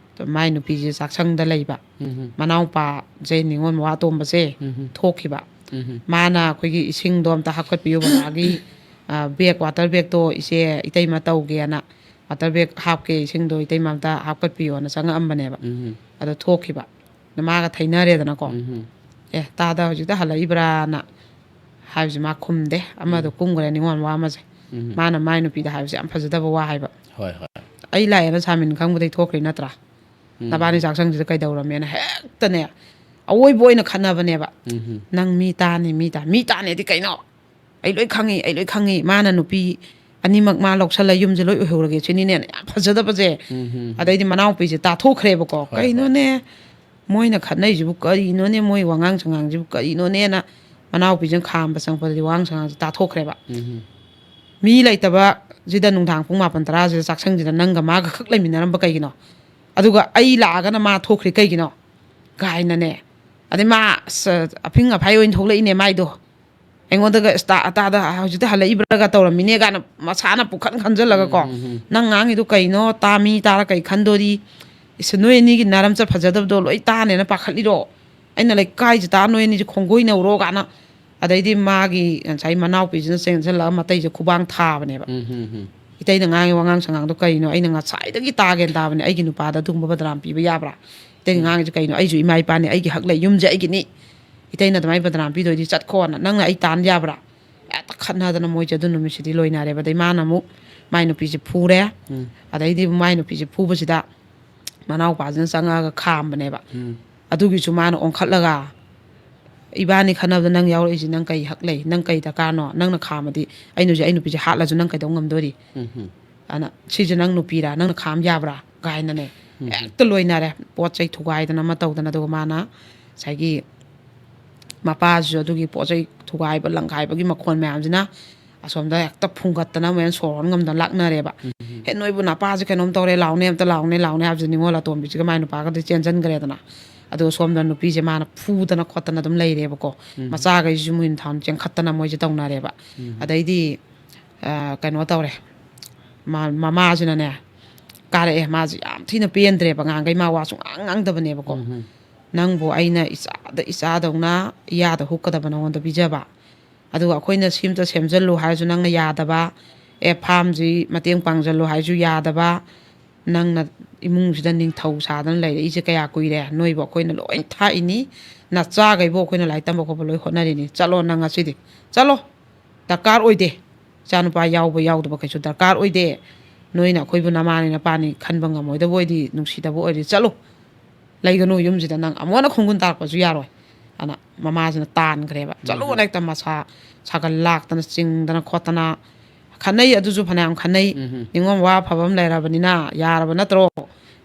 ꯃꯥꯏ ꯅꯨꯄꯤꯁꯦ ꯆꯥꯛꯁꯪꯗ ꯂꯩꯕ, ꯃꯅꯥꯎꯄꯥꯁꯦ, ꯅꯤꯉꯣꯜ ꯃꯋꯥ ꯑꯇꯣꯝꯕꯁꯦ, ꯊꯣꯛꯈꯤꯕ꯫ ꯃꯥꯅ ꯑꯩꯈꯣꯏꯒꯤ ꯏꯁꯤꯡꯗꯣ ꯑꯝꯇ ꯍꯥꯞꯀꯠꯄꯤꯌꯨ, ꯕꯕꯥꯒꯤ, ꯑ, ꯕꯦꯒ, ꯋꯥꯇꯔ ꯕꯦꯒꯇꯣ ꯏꯆꯦ ꯏꯇꯩꯃ ꯇꯧꯒꯦꯅ ꯋꯥꯇꯔ ꯕꯦꯒ ꯍꯥꯞꯀꯦ, ꯏꯁꯤꯡꯗꯣ ꯏꯇꯩꯃ ꯑꯝꯇ ꯍꯥꯞꯀꯠꯄꯤꯌꯣꯅ ꯆꯪꯉꯛꯑꯝꯕꯅꯦꯕ꯫ ꯑꯗꯣ ꯊꯣꯛꯈꯤꯕ꯫ ꯃꯥꯒ ꯊꯩꯅꯔꯦꯗꯅꯀꯣ꯫ "ꯑꯦ, ꯇꯥꯗ ꯍꯧꯖꯤꯛꯇ ꯍꯜꯂꯛꯏꯕ꯭ꯔꯥꯅ" ꯍꯥꯏꯕꯁꯦ ꯃꯥ ꯈꯨꯝꯗꯦ꯫ ꯑꯃꯗꯣ ꯎꯝ꯫ ꯀꯨꯝꯈ꯭ꯔꯦ ꯅꯤꯉꯣꯜ ꯃꯋꯥ ꯑꯃꯁꯦ꯫ ꯎꯝ꯫ ꯃꯥꯅ ꯃꯥꯏ ꯅꯨꯄꯤꯗ ꯍꯥꯏꯕꯁꯦ ꯌꯥꯝ ꯐꯖꯗꯕ ꯋꯥ ꯍꯥꯏꯕ꯫ ꯍꯣꯏ ꯍꯣꯏ꯫ "ꯑꯩ ꯂꯥꯛꯑꯦꯅ ꯁꯥꯃꯤꯟ ꯈꯪꯕꯗꯩ ꯊꯣꯛꯈ꯭ꯔꯤ ꯅꯠꯇ꯭ꯔꯥ? ꯎꯝ꯫ ꯅꯕꯥꯅꯤ ꯆꯥꯛꯁꯪꯁꯤꯗ ꯀꯩꯗꯧꯔꯝꯃꯦꯅ" ꯍꯦꯛꯇꯅꯦ ꯑꯋꯣꯏꯕ ꯑꯣꯏꯅ ꯈꯠꯅꯕꯅꯦꯕ꯫ ꯎꯝ꯫ "ꯅꯪ ꯃꯤ ꯇꯥꯅꯤ, ꯃꯤ ꯇꯥ-, ꯃꯤ ꯇꯥꯅꯤꯗꯤ ꯀꯩꯅꯣ? ꯑꯩ ꯂꯣꯏ ꯈꯪꯉꯤ, ꯑꯩ ꯂꯣꯏ ꯈꯪꯉꯤ꯫ ꯃꯥꯅ ꯅꯨꯄꯤ ꯑꯅꯤꯃꯛ ꯃꯥ ꯂꯧꯁꯜꯂ ꯌꯨꯝꯁꯦ ꯂꯣꯏ ꯑꯣꯏꯍꯧꯔꯒꯦ ꯁꯤꯅꯤꯅꯦꯅ" ꯌꯥꯝ ꯐꯖꯗꯕꯁꯦ꯫ ꯎꯝ꯫ ꯑꯗꯩꯗꯤ ꯃꯅꯥꯎꯄꯤꯁꯦ ꯇꯥꯊꯣꯛꯈ꯭ꯔꯦꯕꯀꯣ꯫ ꯍꯣꯏ, ꯍꯣꯏ꯫ "ꯀꯩꯅꯣꯅꯦ? ꯃꯣꯏꯅ ꯈꯠꯅꯩꯁꯤꯕꯨ ꯀꯔꯤꯅꯣꯅꯦ? ꯃꯣꯏ ꯋꯥꯉꯥꯡ ꯁꯉꯥꯡꯁꯤꯕꯨ ꯀꯔꯤꯅꯣꯅꯦꯅ" ꯃꯅꯥꯎꯄꯤꯁꯤꯅ ꯈꯥꯝꯕ ꯆꯪꯉꯛꯄꯗꯗꯤ ꯋꯥꯉꯥꯡ ꯁꯉꯥꯡꯁꯦ ꯇꯥꯊꯣꯛꯈ꯭ꯔꯦꯕ꯫ ꯎꯝ꯫ "ꯃꯤ ꯂꯩꯇꯕꯁꯤꯗ ꯅꯨꯡꯗꯥꯡ ꯄꯨꯡ ꯃꯥꯄꯟ ꯇꯔꯥꯁꯤꯗ ꯆꯥꯛꯁꯪꯁꯤꯗ ꯅꯪꯒ ꯃꯥꯒ ꯈꯛ ꯂꯩꯃꯤꯟꯅꯔꯝꯕ ꯀꯩꯒꯤꯅꯣ? ꯑꯗꯨꯒ ꯑꯩ ꯂꯥꯛꯑꯒꯅ ꯃꯥ ꯊꯣꯛꯈ꯭ꯔꯤ ꯀꯩꯒꯤꯅꯣ?" ꯀꯥꯏꯅꯅꯦ꯫ ꯑꯗꯩ ꯃꯥ ꯑꯁ, ꯑꯐꯤꯡ ꯑꯐꯥꯏ ꯑꯣꯏꯅ ꯊꯣꯛꯂꯛꯏꯅꯦ ꯃꯥꯏꯗꯣ꯫ ꯑꯩꯉꯣꯟꯗꯒ "ꯑꯁ, ꯇꯥ-, ꯇꯥꯗ ꯍꯧꯖꯤꯛꯇ ꯍꯜꯂꯛꯏꯕ꯭ꯔꯥꯒ ꯇꯧꯔꯝꯃꯤꯅꯦ" ꯀꯥꯏꯅ ꯃꯁꯥꯅ ꯄꯨꯈꯟ ꯈꯟꯖꯜꯂꯒꯀꯣ꯫ ꯎꯝ, ꯎꯝ, ꯎꯝ꯫ "ꯅꯪ ꯉꯥꯡꯉꯤꯗꯣ ꯀꯩꯅꯣ? ꯇꯥ-, ꯃꯤ ꯇꯥꯔ ꯀꯩ ꯈꯟꯗꯣꯔꯤ? ꯏꯁ, ꯅꯣꯏ ꯑꯅꯤꯒꯤ ꯅꯔꯝꯆꯠ ꯐꯖꯗꯕꯗꯣ ꯂꯣꯏ ꯇꯥꯅꯦꯅ ꯄꯥꯈꯠꯂꯤꯔꯣ? ꯑꯩꯅ ꯂꯩꯀꯥꯏꯁꯤ ꯇꯥ ꯅꯣꯏ ꯑꯅꯤꯁꯤ ꯈꯣꯡꯒꯣꯏꯅꯧꯔꯣ?" ꯀꯥꯏꯅ꯫ ꯑꯗꯩꯗꯤ ꯃꯥꯒꯤ ꯉꯁꯥꯏ ꯃꯅꯥꯎꯄꯤꯁꯤꯅ ꯆꯦꯟꯁꯤꯜꯂꯒ ꯃꯇꯩꯁꯦ ꯈꯨꯕꯥꯡ ꯊꯥꯕꯅꯦꯕ꯫ ꯎꯝ, ꯎꯝ, ꯎꯝ꯫ "ꯏꯇꯩꯅ ꯉꯥꯡꯉꯤ ꯋꯥꯉꯥꯡ ꯁꯉꯥꯡꯗꯣ ꯀꯩꯅꯣ? ꯑꯩꯅ ꯉꯁꯥꯏꯗꯒꯤ ꯇꯥꯒꯦꯅ ꯇꯥꯕꯅꯦ, ꯑꯩꯒꯤ ꯅꯨꯄꯥꯗ ꯑꯗꯨꯒꯨꯝꯕ ꯕꯗꯅꯥꯝ ꯄꯤꯕ ꯌꯥꯕ꯭ꯔꯥ? ꯏꯇꯩꯅ ꯉꯥꯡꯉꯤꯁꯦ ꯀꯩꯅꯣ? ꯑꯩꯁꯨ ꯏꯃꯥ ꯏꯄꯥꯅꯤ, ꯑꯩꯒꯤ ꯍꯛ ꯂꯩ, ꯌꯨꯝꯁꯦ ꯑꯩꯒꯤꯅꯤ꯫ ꯏꯇꯩꯅ ꯑꯗꯨꯃꯥꯏꯅ ꯕꯗꯅꯥꯝ ꯄꯤꯗꯣꯏꯗꯤ ꯆꯠꯈꯣꯅ, ꯅꯪꯅ ꯑꯩ ꯇꯥꯟ ꯌꯥꯕ꯭ꯔꯥ?" ꯍꯦꯛꯇ ꯈꯠꯅꯗꯅ ꯃꯣꯏꯁꯦ ꯑꯗꯨ ꯅꯨꯃꯤꯠꯁꯤꯗꯤ ꯂꯣꯏꯅꯔꯦꯕ꯫ ꯑꯗꯩ ꯃꯥꯅ ꯑꯃꯨꯛ ꯃꯥꯏ ꯅꯨꯄꯤꯁꯦ ꯐꯨꯔꯦ꯫ ꯎꯝ꯫ ꯑꯗꯩꯗꯤ ꯃꯥꯏ ꯅꯨꯄꯤꯁꯦ ꯐꯨꯕꯁꯤꯗ ꯃꯅꯥꯎꯄꯥꯁꯤꯅ ꯆꯪꯉꯛꯑꯒ ꯈꯥꯝꯕꯅꯦꯕ꯫ ꯎꯝ꯫ ꯑꯗꯨꯒꯤꯁꯨ ꯃꯥꯅ ꯑꯣꯟꯈꯠꯂꯒ, "ꯏꯕꯥꯅꯤ ꯈꯠꯅꯕꯗ ꯅꯪ ꯌꯥꯎꯔꯛꯏꯁꯤ ꯅꯪ ꯀꯩ ꯍꯛ ꯂꯩ? ꯅꯪ ꯀꯩ ꯗꯔꯀꯥꯔꯅꯣ? ꯅꯪꯅ ꯈꯥꯝꯃꯗꯤ ꯑꯩꯅꯁꯨ ꯑꯩ ꯅꯨꯄꯤꯁꯦ ꯍꯥꯠꯂꯁꯨ ꯅꯪ ꯀꯩꯗꯧ ꯉꯝꯗꯣꯔꯤ? ꯎꯝ, ꯎꯝ꯫ ꯑꯗꯨꯅ ꯁꯤꯁꯦ ꯅꯪ ꯅꯨꯄꯤꯔꯥ? ꯅꯪꯅ ꯈꯥꯝ ꯌꯥꯕ꯭ꯔꯥ?" ꯀꯥꯏꯅꯅꯦ꯫ ꯎꯝ꯫ ꯍꯦꯛꯇ ꯂꯣꯏꯅꯔꯦ꯫ ꯄꯣꯠ ꯆꯩ ꯊꯨꯒꯥꯏꯗꯅ ꯑꯃ ꯇꯧꯗꯅ, ꯑꯗꯨꯒ ꯃꯥꯅ ꯉꯁꯥꯏꯒꯤ ꯃꯄꯥꯁꯤꯁꯨ ꯑꯗꯨꯒꯤ ꯄꯣꯠ ꯆꯩ ꯊꯨꯒꯥꯏꯕ ꯂꯪꯈꯥꯏꯕꯒꯤ ꯃꯈꯣꯟ ꯃꯌꯥꯝꯁꯤꯅ ꯑꯁꯣꯝꯗ ꯍꯦꯛꯇ ꯐꯨꯡꯒꯠꯇꯅ ꯑꯃꯨꯛ ꯍꯦꯟꯅ ꯁꯣꯔ ꯍꯣꯟ ꯉꯝꯗꯅ ꯂꯥꯛꯅꯔꯦꯕ꯫ ꯎꯝ꯫ "ꯍꯦ, ꯅꯣꯏꯕꯨ ꯅꯄꯥꯁꯦ ꯀꯩꯅꯣꯝ ꯇꯧꯔꯦ, ꯂꯥꯎꯅꯦ, ꯑꯝꯇ ꯂꯥꯎꯅꯦ, ꯂꯥꯎꯅꯦ" ꯍꯥꯏꯕꯁꯦ ꯅꯤꯉꯣꯜ ꯑꯇꯣꯝꯕꯤꯁꯤꯒ ꯃꯥꯏ ꯅꯨꯄꯥꯒꯗꯤ ꯆꯦꯟꯁꯤꯟꯈ꯭ꯔꯦꯗꯅ꯫ ꯑꯗꯨꯒ ꯁꯣꯝꯗ ꯅꯨꯄꯤꯁꯦ ꯃꯥꯅ ꯐꯨꯗꯅ ꯈꯣꯠꯇꯅ ꯑꯗꯨꯝ ꯂꯩꯔꯦꯕꯀꯣ꯫ ꯎꯝ꯫ ꯃꯆꯥꯈꯩꯁꯤꯁꯨ ꯃꯨꯟ ꯊꯥꯎꯟ ꯆꯦꯟꯈꯠꯇꯅ ꯃꯣꯏꯁꯦ ꯇꯧꯅꯔꯦꯕ꯫ ꯎꯝ꯫ ꯑꯗꯩꯗꯤ, ꯑ, ꯀꯩꯅꯣ ꯇꯧꯔꯦ꯫ ꯃꯥ-, ꯃꯃꯥꯁꯤꯅꯅꯦ, ꯀꯥꯔꯛꯑꯦ꯫ ꯃꯥꯁꯦ ꯌꯥꯝ ꯊꯤꯅ ꯄꯦꯟꯗ꯭ꯔꯦꯕ꯫ ꯉꯍꯥꯟꯈꯩ ꯃꯥ ꯋꯥ ꯁꯨꯡꯉꯥꯡ ꯉꯥꯡꯗꯕꯅꯦꯕꯀꯣ꯫ ꯎꯝ꯫ "ꯅꯪꯕꯨ ꯑꯩꯅ ꯏꯆꯥꯗ ꯏꯆꯥꯗꯧꯅ ꯏꯌꯥꯗ ꯍꯨꯛꯀꯗꯕ ꯅꯉꯣꯟꯗ ꯄꯤꯖꯕ꯫ ꯑꯗꯨꯒ ꯑꯩꯈꯣꯏꯅ ꯁꯤꯝꯇ ꯁꯦꯝꯖꯜꯂꯨ ꯍꯥꯏꯔꯁꯨ ꯅꯪꯅ ꯌꯥꯗꯕ꯫ ꯑꯦ, ꯐꯥꯝꯁꯤ ꯃꯇꯦꯡ ꯄꯥꯡꯖꯜꯂꯨ ꯍꯥꯏꯔꯁꯨ ꯌꯥꯗꯕ꯫ ꯅꯪꯅ ꯏꯃꯨꯡꯁꯤꯗ ꯅꯤꯡꯊꯧ ꯁꯥꯗꯅ ꯂꯩꯔꯛꯏꯁꯦ ꯀꯌꯥ ꯀꯨꯏꯔꯦ? ꯅꯣꯏꯕꯨ ꯑꯩꯈꯣꯏꯅ ꯂꯣꯏ ꯊꯥꯛꯏꯅꯤ, ꯅꯆꯥꯈꯩꯕꯨ ꯑꯩꯈꯣꯏꯅ ꯂꯥꯏꯔꯤꯛ ꯇꯝꯕ ꯈꯣꯠꯄ ꯂꯣꯏ ꯍꯣꯠꯅꯔꯤꯅꯤ꯫ ꯆꯠꯂꯣ ꯅꯪ ꯉꯁꯤꯗꯤ, ꯆꯠꯂꯣ, ꯗꯔꯀꯥꯔ ꯑꯣꯏꯗꯦ꯫ ꯏꯆꯥꯅꯨꯄꯥ ꯌꯥꯎꯕ ꯌꯥꯎꯗꯕ ꯀꯩꯁꯨ ꯗꯔꯀꯥꯔ ꯑꯣꯏꯗꯦ꯫ ꯅꯣꯏꯅ ꯑꯩꯈꯣꯏꯕꯨ ꯅꯃꯥꯅꯤ ꯅꯄꯥꯅꯤ ꯈꯟꯕ ꯉꯝꯃꯣꯏꯗꯕ ꯑꯣꯏꯗꯤ, ꯅꯨꯡꯁꯤꯗꯕ ꯑꯣꯏꯔꯗꯤ ꯆꯠꯂꯣ, ꯂꯩꯒꯅꯨ ꯌꯨꯝꯁꯤꯗ꯫ ꯅꯪ ꯑꯃꯨꯛ ꯍꯟꯅ ꯈꯣꯡꯒꯨꯟ ꯇꯥꯔꯛꯄꯁꯨ ꯌꯥꯔꯣꯏ꯫ ꯑꯅ ꯃꯃꯥꯁꯤꯅ ꯇꯥꯟꯈ꯭ꯔꯦꯕ꯫ ꯆꯠꯂꯨꯅ ꯍꯦꯛꯇ ꯃꯁꯥ ꯁꯥꯒꯠ ꯂꯥꯛꯇꯅ ꯆꯤꯡꯗꯅ ꯈꯣꯠꯇꯅ ꯈꯠꯅꯩ꯫ ꯑꯗꯨꯁꯨ ꯐꯅꯌꯥꯝ ꯈꯠꯅꯩ꯫ ꯎꯝ꯫ ꯅꯤꯉꯣꯜ ꯋꯥ ꯑꯐꯕ ꯑꯃ ꯂꯩꯔꯕꯅꯤꯅ ꯌꯥꯔꯕ ꯅꯠꯇ꯭ꯔꯣ?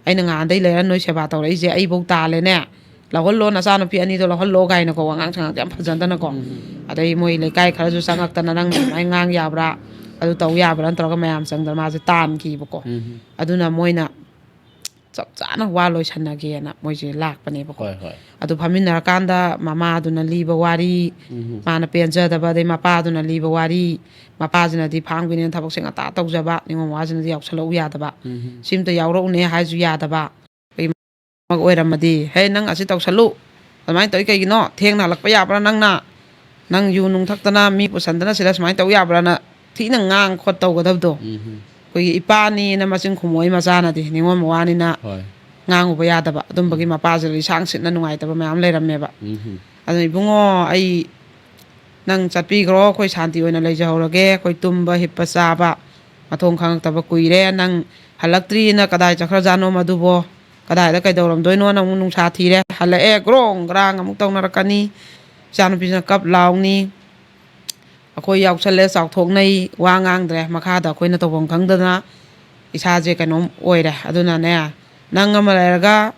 ꯑꯩꯅ ꯉꯍꯥꯟꯗꯩ ꯂꯩꯔ ꯅꯣꯏ ꯁꯦꯕꯥ ꯇꯧꯔꯛꯏꯁꯦ ꯑꯩꯐꯧ ꯇꯥꯜꯂꯦꯅꯦ꯫ "ꯂꯧꯍꯜꯂꯣ, ꯅꯆꯥꯅꯨꯄꯤ ꯑꯅꯤꯗꯣ ꯂꯧꯍꯜꯂꯣ" ꯀꯥꯏꯅꯀꯣ, ꯋꯥꯉꯥꯡ ꯁꯉꯥꯡꯁꯦ ꯌꯥꯝ ꯐꯖꯗꯅꯀꯣ꯫ ꯎꯝ꯫ ꯑꯗꯩ ꯃꯣꯏ ꯂꯩꯀꯥꯏ ꯈꯔꯁꯨ ꯆꯪꯉꯛꯇꯅ, "ꯅꯪ ꯑꯗꯨꯃꯥꯏꯅ ꯉꯥꯡ ꯌꯥꯕ꯭ꯔꯥ, ꯑꯗꯨ ꯇꯧ ꯌꯥꯕ꯭ꯔꯥ?" ꯅꯠꯇ꯭ꯔꯒ ꯃꯌꯥꯝ ꯆꯪꯗꯅ ꯃꯥꯁꯦ ꯇꯥꯟꯈꯤꯕꯀꯣ꯫ ꯎꯝ꯫ ꯑꯗꯨꯅ ꯃꯣꯏꯅ ꯆꯞ ꯆꯥꯅ ꯋꯥ ꯂꯣꯏꯁꯟꯅꯒꯦꯅ ꯃꯣꯏꯁꯦ ꯂꯥꯛꯄꯅꯦꯕꯀꯣ꯫ ꯍꯣꯏ, ꯍꯣꯏ꯫ ꯑꯗꯨ ꯐꯝꯃꯤꯟꯅꯔꯀꯥꯟꯗ ꯃꯃꯥꯗꯨꯅ ꯂꯤꯕ ꯋꯥꯔꯤ, ꯎꯝ꯫ ꯃꯥꯅ ꯄꯦꯟꯖꯗꯕ, ꯑꯗꯩ ꯃꯄꯥꯗꯨꯅ ꯂꯤꯕ ꯋꯥꯔꯤ, ꯃꯄꯥꯁꯤꯅꯗꯤ ꯐꯥꯡꯕꯤꯅꯦꯅ ꯊꯕꯛꯁꯦ ꯉꯟꯇꯥ ꯇꯧꯖꯕ, ꯅꯤꯉꯣꯜ ꯃꯋꯥꯁꯤꯅꯗꯤ ꯌꯥꯎꯁꯜꯂꯛꯎ ꯌꯥꯗꯕ꯫ ꯎꯝ꯫ "ꯁꯤꯝꯇ ꯌꯥꯎꯔꯛꯎꯅꯦ" ꯍꯥꯏꯁꯨ ꯌꯥꯗꯕ꯫ ꯑꯩꯈꯣꯏꯒꯤ ꯑꯣꯏꯔꯝꯃꯗꯤ, "ꯍꯦ, ꯅꯪ ꯑꯁꯤ ꯇꯧꯁꯜꯂꯨ, ꯑꯗꯨꯃꯥꯏꯅ ꯇꯧꯏ ꯀꯩꯒꯤꯅꯣ? ꯊꯦꯡꯅ ꯍꯜꯂꯛꯄ ꯌꯥꯕ꯭ꯔꯥ ꯅꯪꯅ? ꯅꯪ ꯌꯨ ꯅꯨꯡ ꯊꯛꯇꯅ ꯃꯤ ꯄꯨꯁꯟꯗꯅ ꯁꯤꯗ ꯁꯨꯃꯥꯏꯅ ꯇꯧ ꯌꯥꯕ꯭ꯔꯥꯅ?" ꯊꯤꯅ ꯉꯥꯡ ꯈꯣꯠ ꯇꯧꯒꯗꯕꯗꯣ꯫ ꯎꯝ꯫ ꯑꯩꯈꯣꯏꯒꯤ ꯏꯄꯥꯅꯤꯅ ꯃꯆꯤꯟ ꯈꯨꯝꯃꯣꯏ ꯃꯆꯥꯅꯗꯤ, ꯅꯤꯉꯣꯜ ꯃꯋꯥꯅꯤꯅ ꯍꯣꯏ꯫ ꯉꯥꯡꯉꯨꯕ ꯌꯥꯗꯕ꯫ ꯑꯗꯨꯝꯕꯒꯤ ꯎꯝ꯫ ꯃꯄꯥꯁꯦ ꯂꯤꯁꯥꯡ ꯁꯤꯠꯅ ꯅꯨꯡꯉꯥꯏꯇꯕ ꯃꯌꯥꯝ ꯂꯩꯔꯝꯃꯦꯕ꯫ ꯎꯝ꯫ ꯑꯗꯨꯅ, "ꯏꯕꯨꯡꯉꯣ, ꯑꯩ ꯅꯪ ꯆꯠꯄꯤꯈ꯭ꯔꯣ, ꯑꯩꯈꯣꯏ ꯁꯥꯟꯇꯤ ꯑꯣꯏꯅ ꯂꯩꯖꯍꯧꯔꯒꯦ, ꯑꯩꯈꯣꯏ ꯇꯨꯝꯕ, ꯍꯤꯞꯄ, ꯆꯥꯕ ꯃꯊꯣꯡ ꯈꯪꯉꯛꯇꯕ ꯀꯨꯏꯔꯦ, ꯅꯪ ꯍꯜꯂꯛꯇ꯭ꯔꯤꯅ ꯀꯗꯥꯏ ꯆꯠꯈ꯭ꯔꯖꯥꯠꯅꯣ ꯃꯗꯨꯕꯣ? ꯀꯗꯥꯏꯗ ꯀꯩꯗꯧꯔꯝꯗꯣꯏꯅꯣꯅ ꯑꯃꯨꯛ ꯅꯨꯡꯁꯥ ꯊꯤꯔꯦ, ꯍꯜꯂꯛꯑꯦ, ꯒ꯭ꯔꯣꯡ ꯒ꯭ꯔꯥꯡ ꯑꯃꯨꯛ ꯇꯧꯅꯔꯛꯀꯅꯤ, ꯏꯆꯥꯅꯨꯄꯤꯁꯤꯅ ꯀꯞ ꯂꯥꯎꯅꯤ, ꯑꯩꯈꯣꯏ ꯌꯥꯎꯁꯜꯂꯦ, ꯆꯥꯎꯊꯣꯛꯅꯩ, ꯋꯥ ꯉꯥꯡꯗ꯭ꯔꯦ, ꯃꯈꯥꯗ ꯑꯩꯈꯣꯏꯅ ꯇꯧꯐꯝ ꯈꯪꯗꯗꯅ ꯏꯁꯥꯁꯦ ꯀꯩꯅꯣꯝ ꯑꯣꯏꯔꯦ꯫ ꯑꯗꯨꯅꯅꯦ, ꯅꯪ ꯑꯃ ꯂꯩꯔꯒ,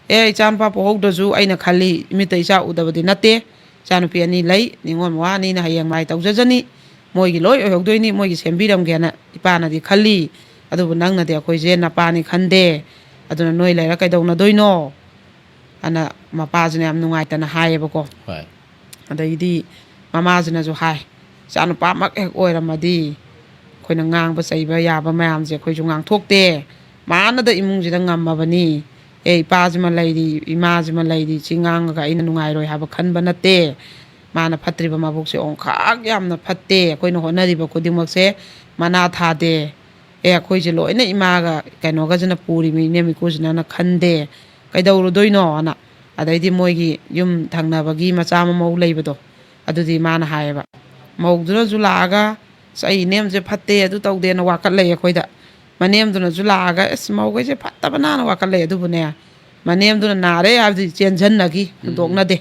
ꯑꯦ, ꯏꯆꯥꯅꯨꯄꯥ ꯄꯣꯛꯍꯧꯗ꯭ꯔꯁꯨ ꯑꯩꯅ ꯈꯜꯂꯤ, ꯏꯃꯤꯠꯇ ꯏꯆꯥ ꯎꯗꯕꯗꯤ ꯅꯠꯇꯦ, ꯏꯆꯥꯅꯨꯄꯤ ꯑꯅꯤ ꯂꯩ, ꯅꯤꯉꯣꯜ ꯃꯋꯥ ꯑꯅꯤꯅ ꯍꯌꯦꯡ ꯃꯥꯏ ꯇꯧꯖꯖꯅꯤ, ꯃꯣꯏꯒꯤ ꯂꯣꯏ ꯑꯣꯏꯍꯧꯗꯣꯏꯅꯤ, ꯃꯣꯏꯒꯤ ꯁꯦꯝꯕꯤꯔꯝꯒꯦꯅ ꯏꯄꯥꯅꯗꯤ ꯈꯜꯂꯤ꯫ ꯑꯗꯨꯕꯨ ꯅꯪꯅꯗꯤ ꯑꯩꯈꯣꯏꯁꯦ ꯅꯄꯥꯅꯤ ꯈꯟꯗꯦ, ꯑꯗꯨꯅ ꯅꯣꯏ ꯂꯩꯔ ꯀꯩꯗꯧꯅꯗꯣꯏꯅꯣ?" ꯑꯅ ꯃꯄꯥꯁꯤꯅ ꯌꯥꯝ ꯅꯨꯡꯉꯥꯏꯇꯅ ꯍꯥꯏꯌꯦꯕꯀꯣ꯫ ꯍꯣꯏ꯫ ꯑꯗꯩꯗꯤ ꯃꯃꯥꯁꯤꯅꯁꯨ ꯍꯥꯏ, "ꯏꯆꯥꯅꯨꯄꯥꯃꯛ ꯍꯦꯛ ꯑꯣꯏꯔꯝꯃꯗꯤ ꯑꯩꯈꯣꯏꯅ ꯉꯥꯡꯕ ꯆꯩꯕ ꯌꯥꯕ ꯃꯌꯥꯝꯁꯦ ꯑꯩꯈꯣꯏꯁꯨ ꯉꯥꯡꯊꯣꯛꯇꯦ, ꯃꯥꯅꯗ ꯏꯃꯨꯡꯁꯤꯗ ꯉꯝꯃꯕꯅꯤ꯫ ꯑꯦ, ꯏꯄꯥꯁꯤꯃ ꯂꯩꯔꯤ, ꯏꯃꯥꯁꯤꯃ ꯂꯩꯔꯤ, ꯁꯤ ꯉꯥꯡꯉꯒ ꯑꯩꯅ ꯅꯨꯡꯉꯥꯏꯔꯣꯏ ꯍꯥꯏꯕ ꯈꯟꯕ ꯅꯠꯇꯦ꯫ ꯃꯥꯅ ꯐꯠꯇ꯭ꯔꯤꯕ ꯃꯕꯨꯛꯁꯦ ꯑꯣꯡꯈꯥꯛ ꯌꯥꯝꯅ ꯐꯠꯇꯦ꯫ ꯑꯩꯈꯣꯏꯅ ꯍꯣꯠꯅꯔꯤꯕ ꯈꯨꯗꯤꯡꯃꯛꯁꯦ ꯃꯅꯥ ꯊꯥꯗꯦ꯫ "ꯑꯦ, ꯑꯩꯈꯣꯏꯁꯦ ꯂꯣꯏꯅ ꯏꯃꯥꯒ ꯀꯩꯅꯣꯒꯁꯤꯅ ꯄꯨꯔꯤꯕ, ꯏꯅꯦꯝ ꯏꯀꯨꯁꯤꯅꯅ ꯈꯟꯗꯦ, ꯀꯩꯗꯧꯔꯨꯗꯣꯏꯅꯣꯅ?" ꯑꯗꯩꯗꯤ ꯃꯣꯏꯒꯤ ꯌꯨꯝ ꯊꯪꯅꯕꯒꯤ ꯃꯆꯥ ꯃꯃꯧ ꯂꯩꯕꯗꯣ, ꯑꯗꯨꯗꯤ ꯃꯥꯅ ꯍꯥꯏꯌꯦꯕ, ꯃꯧꯗꯨꯅꯁꯨ ꯂꯥꯛꯑꯒ, "ꯑꯁ, ꯑꯩ ꯏꯅꯦꯝꯁꯦ ꯐꯠꯇꯦ, ꯑꯗꯨ ꯇꯧꯗꯦꯅ" ꯋꯥꯀꯠꯂꯛꯑꯦ ꯑꯩꯈꯣꯏꯗ꯫ ꯃꯅꯦꯝꯗꯨꯅꯁꯨ ꯂꯥꯛꯑꯒ, "ꯑꯁ, ꯃꯧꯈꯩꯁꯦ ꯐꯠꯇꯕꯅꯅ" ꯋꯥꯀꯠꯂꯛꯑꯦ꯫ ꯑꯗꯨꯕꯨꯅꯦ, ꯃꯅꯦꯝꯗꯨꯅ ꯅꯥꯔꯦ ꯍꯥꯏꯕꯗꯤ ꯆꯦꯟꯁꯤꯟꯅꯈꯤ, ꯎꯝ꯫ ꯍꯨꯟꯗꯣꯛꯅꯗꯦ꯫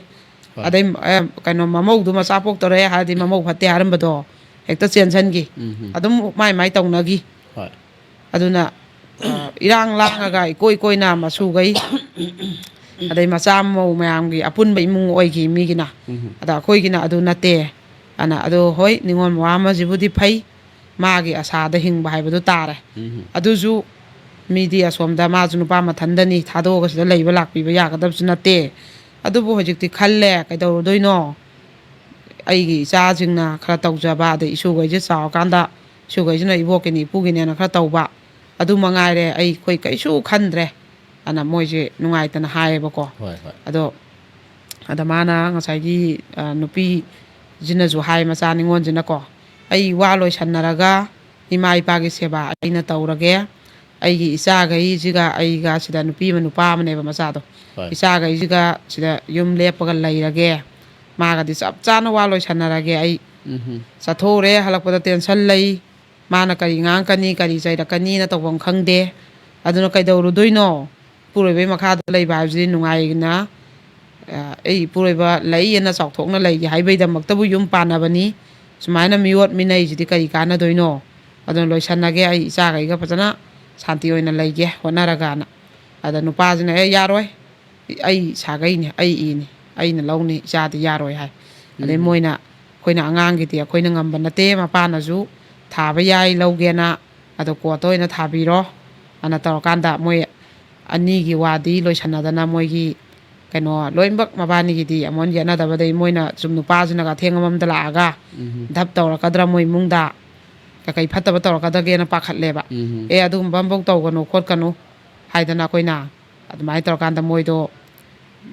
ꯍꯣꯏ꯫ ꯑꯗꯩ, ꯑ, ꯀꯩꯅꯣ, ꯃꯃꯧꯗꯨ ꯃꯆꯥ ꯄꯣꯛꯇꯧꯔꯦ ꯍꯥꯏꯔꯗꯤ ꯃꯃꯧ ꯐꯠꯇꯦ ꯍꯥꯏꯔꯝꯕꯗꯣ ꯍꯦꯛꯇ ꯆꯦꯟꯁꯤꯟꯈꯤ꯫ ꯎꯝ꯫ ꯑꯗꯨꯝ ꯃꯥꯏ ꯃꯥꯏ ꯇꯧꯅꯈꯤ꯫ ꯍꯣꯏ꯫ ꯑꯗꯨꯅ, ꯑ, ꯏꯔꯥꯡ ꯂꯥꯡꯉꯒ ꯏꯀꯣꯏ ꯀꯣꯏꯅ ꯃꯁꯨꯒꯩ, ꯑꯗꯩ ꯃꯆꯥ ꯃꯧ ꯃꯌꯥꯝꯒꯤ ꯑꯄꯨꯟꯕ ꯏꯃꯨꯡ ꯑꯣꯏꯈꯤ ꯃꯤꯒꯤꯅ꯫ ꯎꯝ꯫ ꯑꯗ ꯑꯩꯈꯣꯏꯒꯤꯅ ꯑꯗꯨ ꯅꯠꯇꯦ꯫ ꯑꯅ, ꯑꯗꯣ ꯍꯣꯏ, ꯅꯤꯉꯣꯜ ꯃꯋꯥ ꯑꯃꯁꯤꯕꯨꯗꯤ ꯐꯩ, ꯃꯥꯒꯤ ꯑꯁꯥꯗ ꯍꯤꯡꯕ ꯍꯥꯏꯕꯗꯨ ꯇꯥꯔꯦ꯫ ꯎꯝ꯫ ꯑꯗꯨꯁꯨ ꯃꯤꯗꯤ ꯑꯁꯣꯝꯗ ꯃꯥꯁꯨ ꯅꯨꯄꯥ ꯃꯊꯟꯗꯅꯤ, ꯊꯥꯗꯣꯛꯑꯒ ꯁꯤꯗ ꯂꯩꯕ ꯂꯥꯛꯄꯤꯕ ꯌꯥꯒꯗꯕꯁꯨ ꯅꯠꯇꯦ꯫ ꯑꯗꯨꯕꯨ ꯍꯧꯖꯤꯛꯇꯤ ꯈꯜꯂꯦ, ꯀꯩꯗꯧꯔꯨꯗꯣꯏꯅꯣ? ꯑꯩꯒꯤ ꯏꯆꯥꯁꯤꯡꯅ ꯈꯔ ꯇꯧꯖꯕ, ꯑꯗꯩ ꯏꯁꯨꯈꯩꯁꯦ ꯆꯥꯎꯔꯀꯥꯟꯗ ꯏꯁꯨꯈꯩꯁꯤꯅ ꯏꯕꯣꯛꯀꯤꯅꯤ ꯏꯄꯨꯒꯤꯅꯦꯅ ꯈꯔ ꯇꯧꯕ, ꯑꯗꯨ ꯃꯉꯥꯏꯔꯦ, ꯑꯩꯈꯣꯏ ꯀꯩꯁꯨ ꯈꯟꯗ꯭ꯔꯦ, ꯑꯅ ꯃꯣꯏꯁꯦ ꯅꯨꯡꯉꯥꯏꯇꯅ ꯍꯥꯏꯌꯦꯕꯀꯣ꯫ ꯍꯣꯏ, ꯍꯣꯏ꯫ ꯑꯗꯣ, ꯑꯗ ꯃꯥꯅ ꯉꯁꯥꯏꯒꯤ, ꯑ, ꯅꯨꯄꯤꯁꯤꯅꯁꯨ ꯍꯥꯏ, ꯃꯆꯥ ꯅꯤꯉꯣꯜꯁꯤꯅꯀꯣ, "ꯑꯩ ꯋꯥ ꯂꯣꯏꯁꯟꯅꯔꯒ ꯏꯃꯥ ꯏꯄꯥꯒꯤ ꯁꯦꯕꯥ ꯑꯩꯅ ꯇꯧꯔꯒꯦ, ꯑꯩꯒꯤ ꯏꯆꯥꯈꯩꯁꯤꯒ ꯑꯩꯒ", ꯁꯤꯗ ꯅꯨꯄꯤ ꯑꯃ ꯅꯨꯄꯥ ꯑꯃꯅꯦꯕ ꯃꯆꯥꯗꯣ, ꯍꯣꯏ꯫ "ꯏꯆꯥꯈꯩꯁꯤꯒ ꯁꯤꯗ ꯌꯨꯝ ꯂꯦꯞꯄꯒ ꯂꯩꯔꯒꯦ, ꯃꯥꯒꯗꯤ ꯆꯞ ꯆꯥꯅ ꯋꯥ ꯂꯣꯏꯁꯟꯅꯔꯒꯦ꯫ ꯑꯩ ꯎꯝ꯫ ꯆꯠꯊꯣꯛꯎꯔꯦ, ꯍꯜꯂꯛꯄꯗ ꯇꯦꯟꯁꯟ ꯂꯩ, ꯃꯥꯅ ꯀꯔꯤ ꯉꯥꯡꯀꯅꯤ, ꯀꯔꯤ ꯆꯩꯔꯛꯀꯅꯤꯅ ꯇꯧꯐꯝ ꯈꯪꯗꯦ꯫ ꯑꯗꯨꯅ ꯀꯩꯗꯧꯔꯨꯗꯣꯏꯅꯣ? ꯏꯄꯨꯔꯣꯏꯕꯒꯤ ꯃꯈꯥꯗ ꯂꯩꯕ ꯍꯥꯏꯕꯁꯤꯗꯤ ꯅꯨꯡꯉꯥꯏꯅ, ꯑ, ꯑꯩ ꯏꯄꯨꯔꯣꯏꯕ ꯂꯩ ꯑꯅ ꯆꯥꯎꯊꯣꯛꯅ ꯂꯩꯒꯦ ꯍꯥꯏꯕꯩꯗꯃꯛꯇꯕꯨ ꯌꯨꯝ ꯄꯥꯟꯅꯕꯅꯤ꯫ ꯁꯨꯃꯥꯏꯅ ꯃꯤꯑꯣꯠ ꯃꯤꯅꯩꯁꯤꯗꯤ ꯀꯔꯤ ꯀꯥꯟꯅꯗꯣꯏꯅꯣ? ꯑꯗꯨꯅ ꯂꯣꯏꯁꯟꯅꯒꯦ, ꯑꯩ ꯏꯆꯥꯈꯩꯒ ꯐꯖꯅ ꯁꯥꯟꯇꯤ ꯑꯣꯏꯅ ꯂꯩꯒꯦ ꯍꯣꯠꯅꯔꯒꯅ"꯫ ꯑꯗ ꯅꯨꯄꯥꯁꯤꯅ, "ꯑꯦ, ꯌꯥꯔꯣꯏ, ꯑꯩ ꯁꯥꯒꯩꯅꯤ, ꯑꯩ ꯏꯅꯤ, ꯑꯩꯅ ꯂꯧꯅꯤ, ꯏꯆꯥꯗꯤ ꯌꯥꯔꯣꯏ" ꯍꯥꯏ꯫ ꯑꯗꯩ ꯎꯝ꯫ ꯃꯣꯏꯅ, "ꯑꯩꯈꯣꯏꯅ ꯑꯉꯥꯡꯒꯤꯗꯤ ꯑꯩꯈꯣꯏꯅ ꯉꯝꯕ ꯅꯠꯇꯦ, ꯃꯄꯥꯅꯁꯨ ꯊꯥꯕ ꯌꯥꯏ ꯂꯧꯒꯦꯅ, ꯑꯗꯣ ꯀꯣꯔꯠꯇ ꯑꯣꯏꯅ ꯊꯥꯕꯤꯔꯣ" ꯑꯅ ꯇꯧꯔꯀꯥꯟꯗ ꯃꯣꯏ ꯑꯅꯤꯒꯤ ꯋꯥꯗꯤ ꯂꯣꯏꯁꯟꯅꯗꯅ ꯃꯣꯏꯒꯤ ꯀꯩꯅꯣ ꯂꯣꯏꯅꯃꯛ ꯃꯕꯥꯅꯤꯒꯤꯗꯤ ꯑꯃꯣꯟ ꯌꯦꯠꯅꯗꯕꯗꯩ ꯃꯣꯏꯅ ꯁꯨꯝ ꯅꯨꯄꯥꯁꯤꯅꯒ ꯑꯊꯦꯡ ꯑꯃꯝꯗ ꯂꯥꯛꯑꯒ ꯎꯝ꯫ ꯙꯞ ꯇꯧꯔꯛꯀꯗ꯭ꯔꯥ ꯃꯣꯏ ꯏꯃꯨꯡꯗ, ꯀꯩꯀꯩ ꯐꯠꯇꯕ ꯇꯧꯔꯛꯀꯗꯒꯦꯅ ꯄꯥꯈꯠꯂꯦꯕ꯫ ꯎꯝ꯫ "ꯑꯦ, ꯑꯗꯨꯒꯨꯝꯕ ꯑꯃꯐꯧ ꯇꯧꯒꯅꯨ ꯈꯣꯠꯀꯅꯨ" ꯍꯥꯏꯗꯅ ꯑꯩꯈꯣꯏꯅ ꯑꯗꯨꯃꯥꯏꯅ ꯇꯧꯔꯀꯥꯟꯗ ꯃꯣꯏꯗꯣ,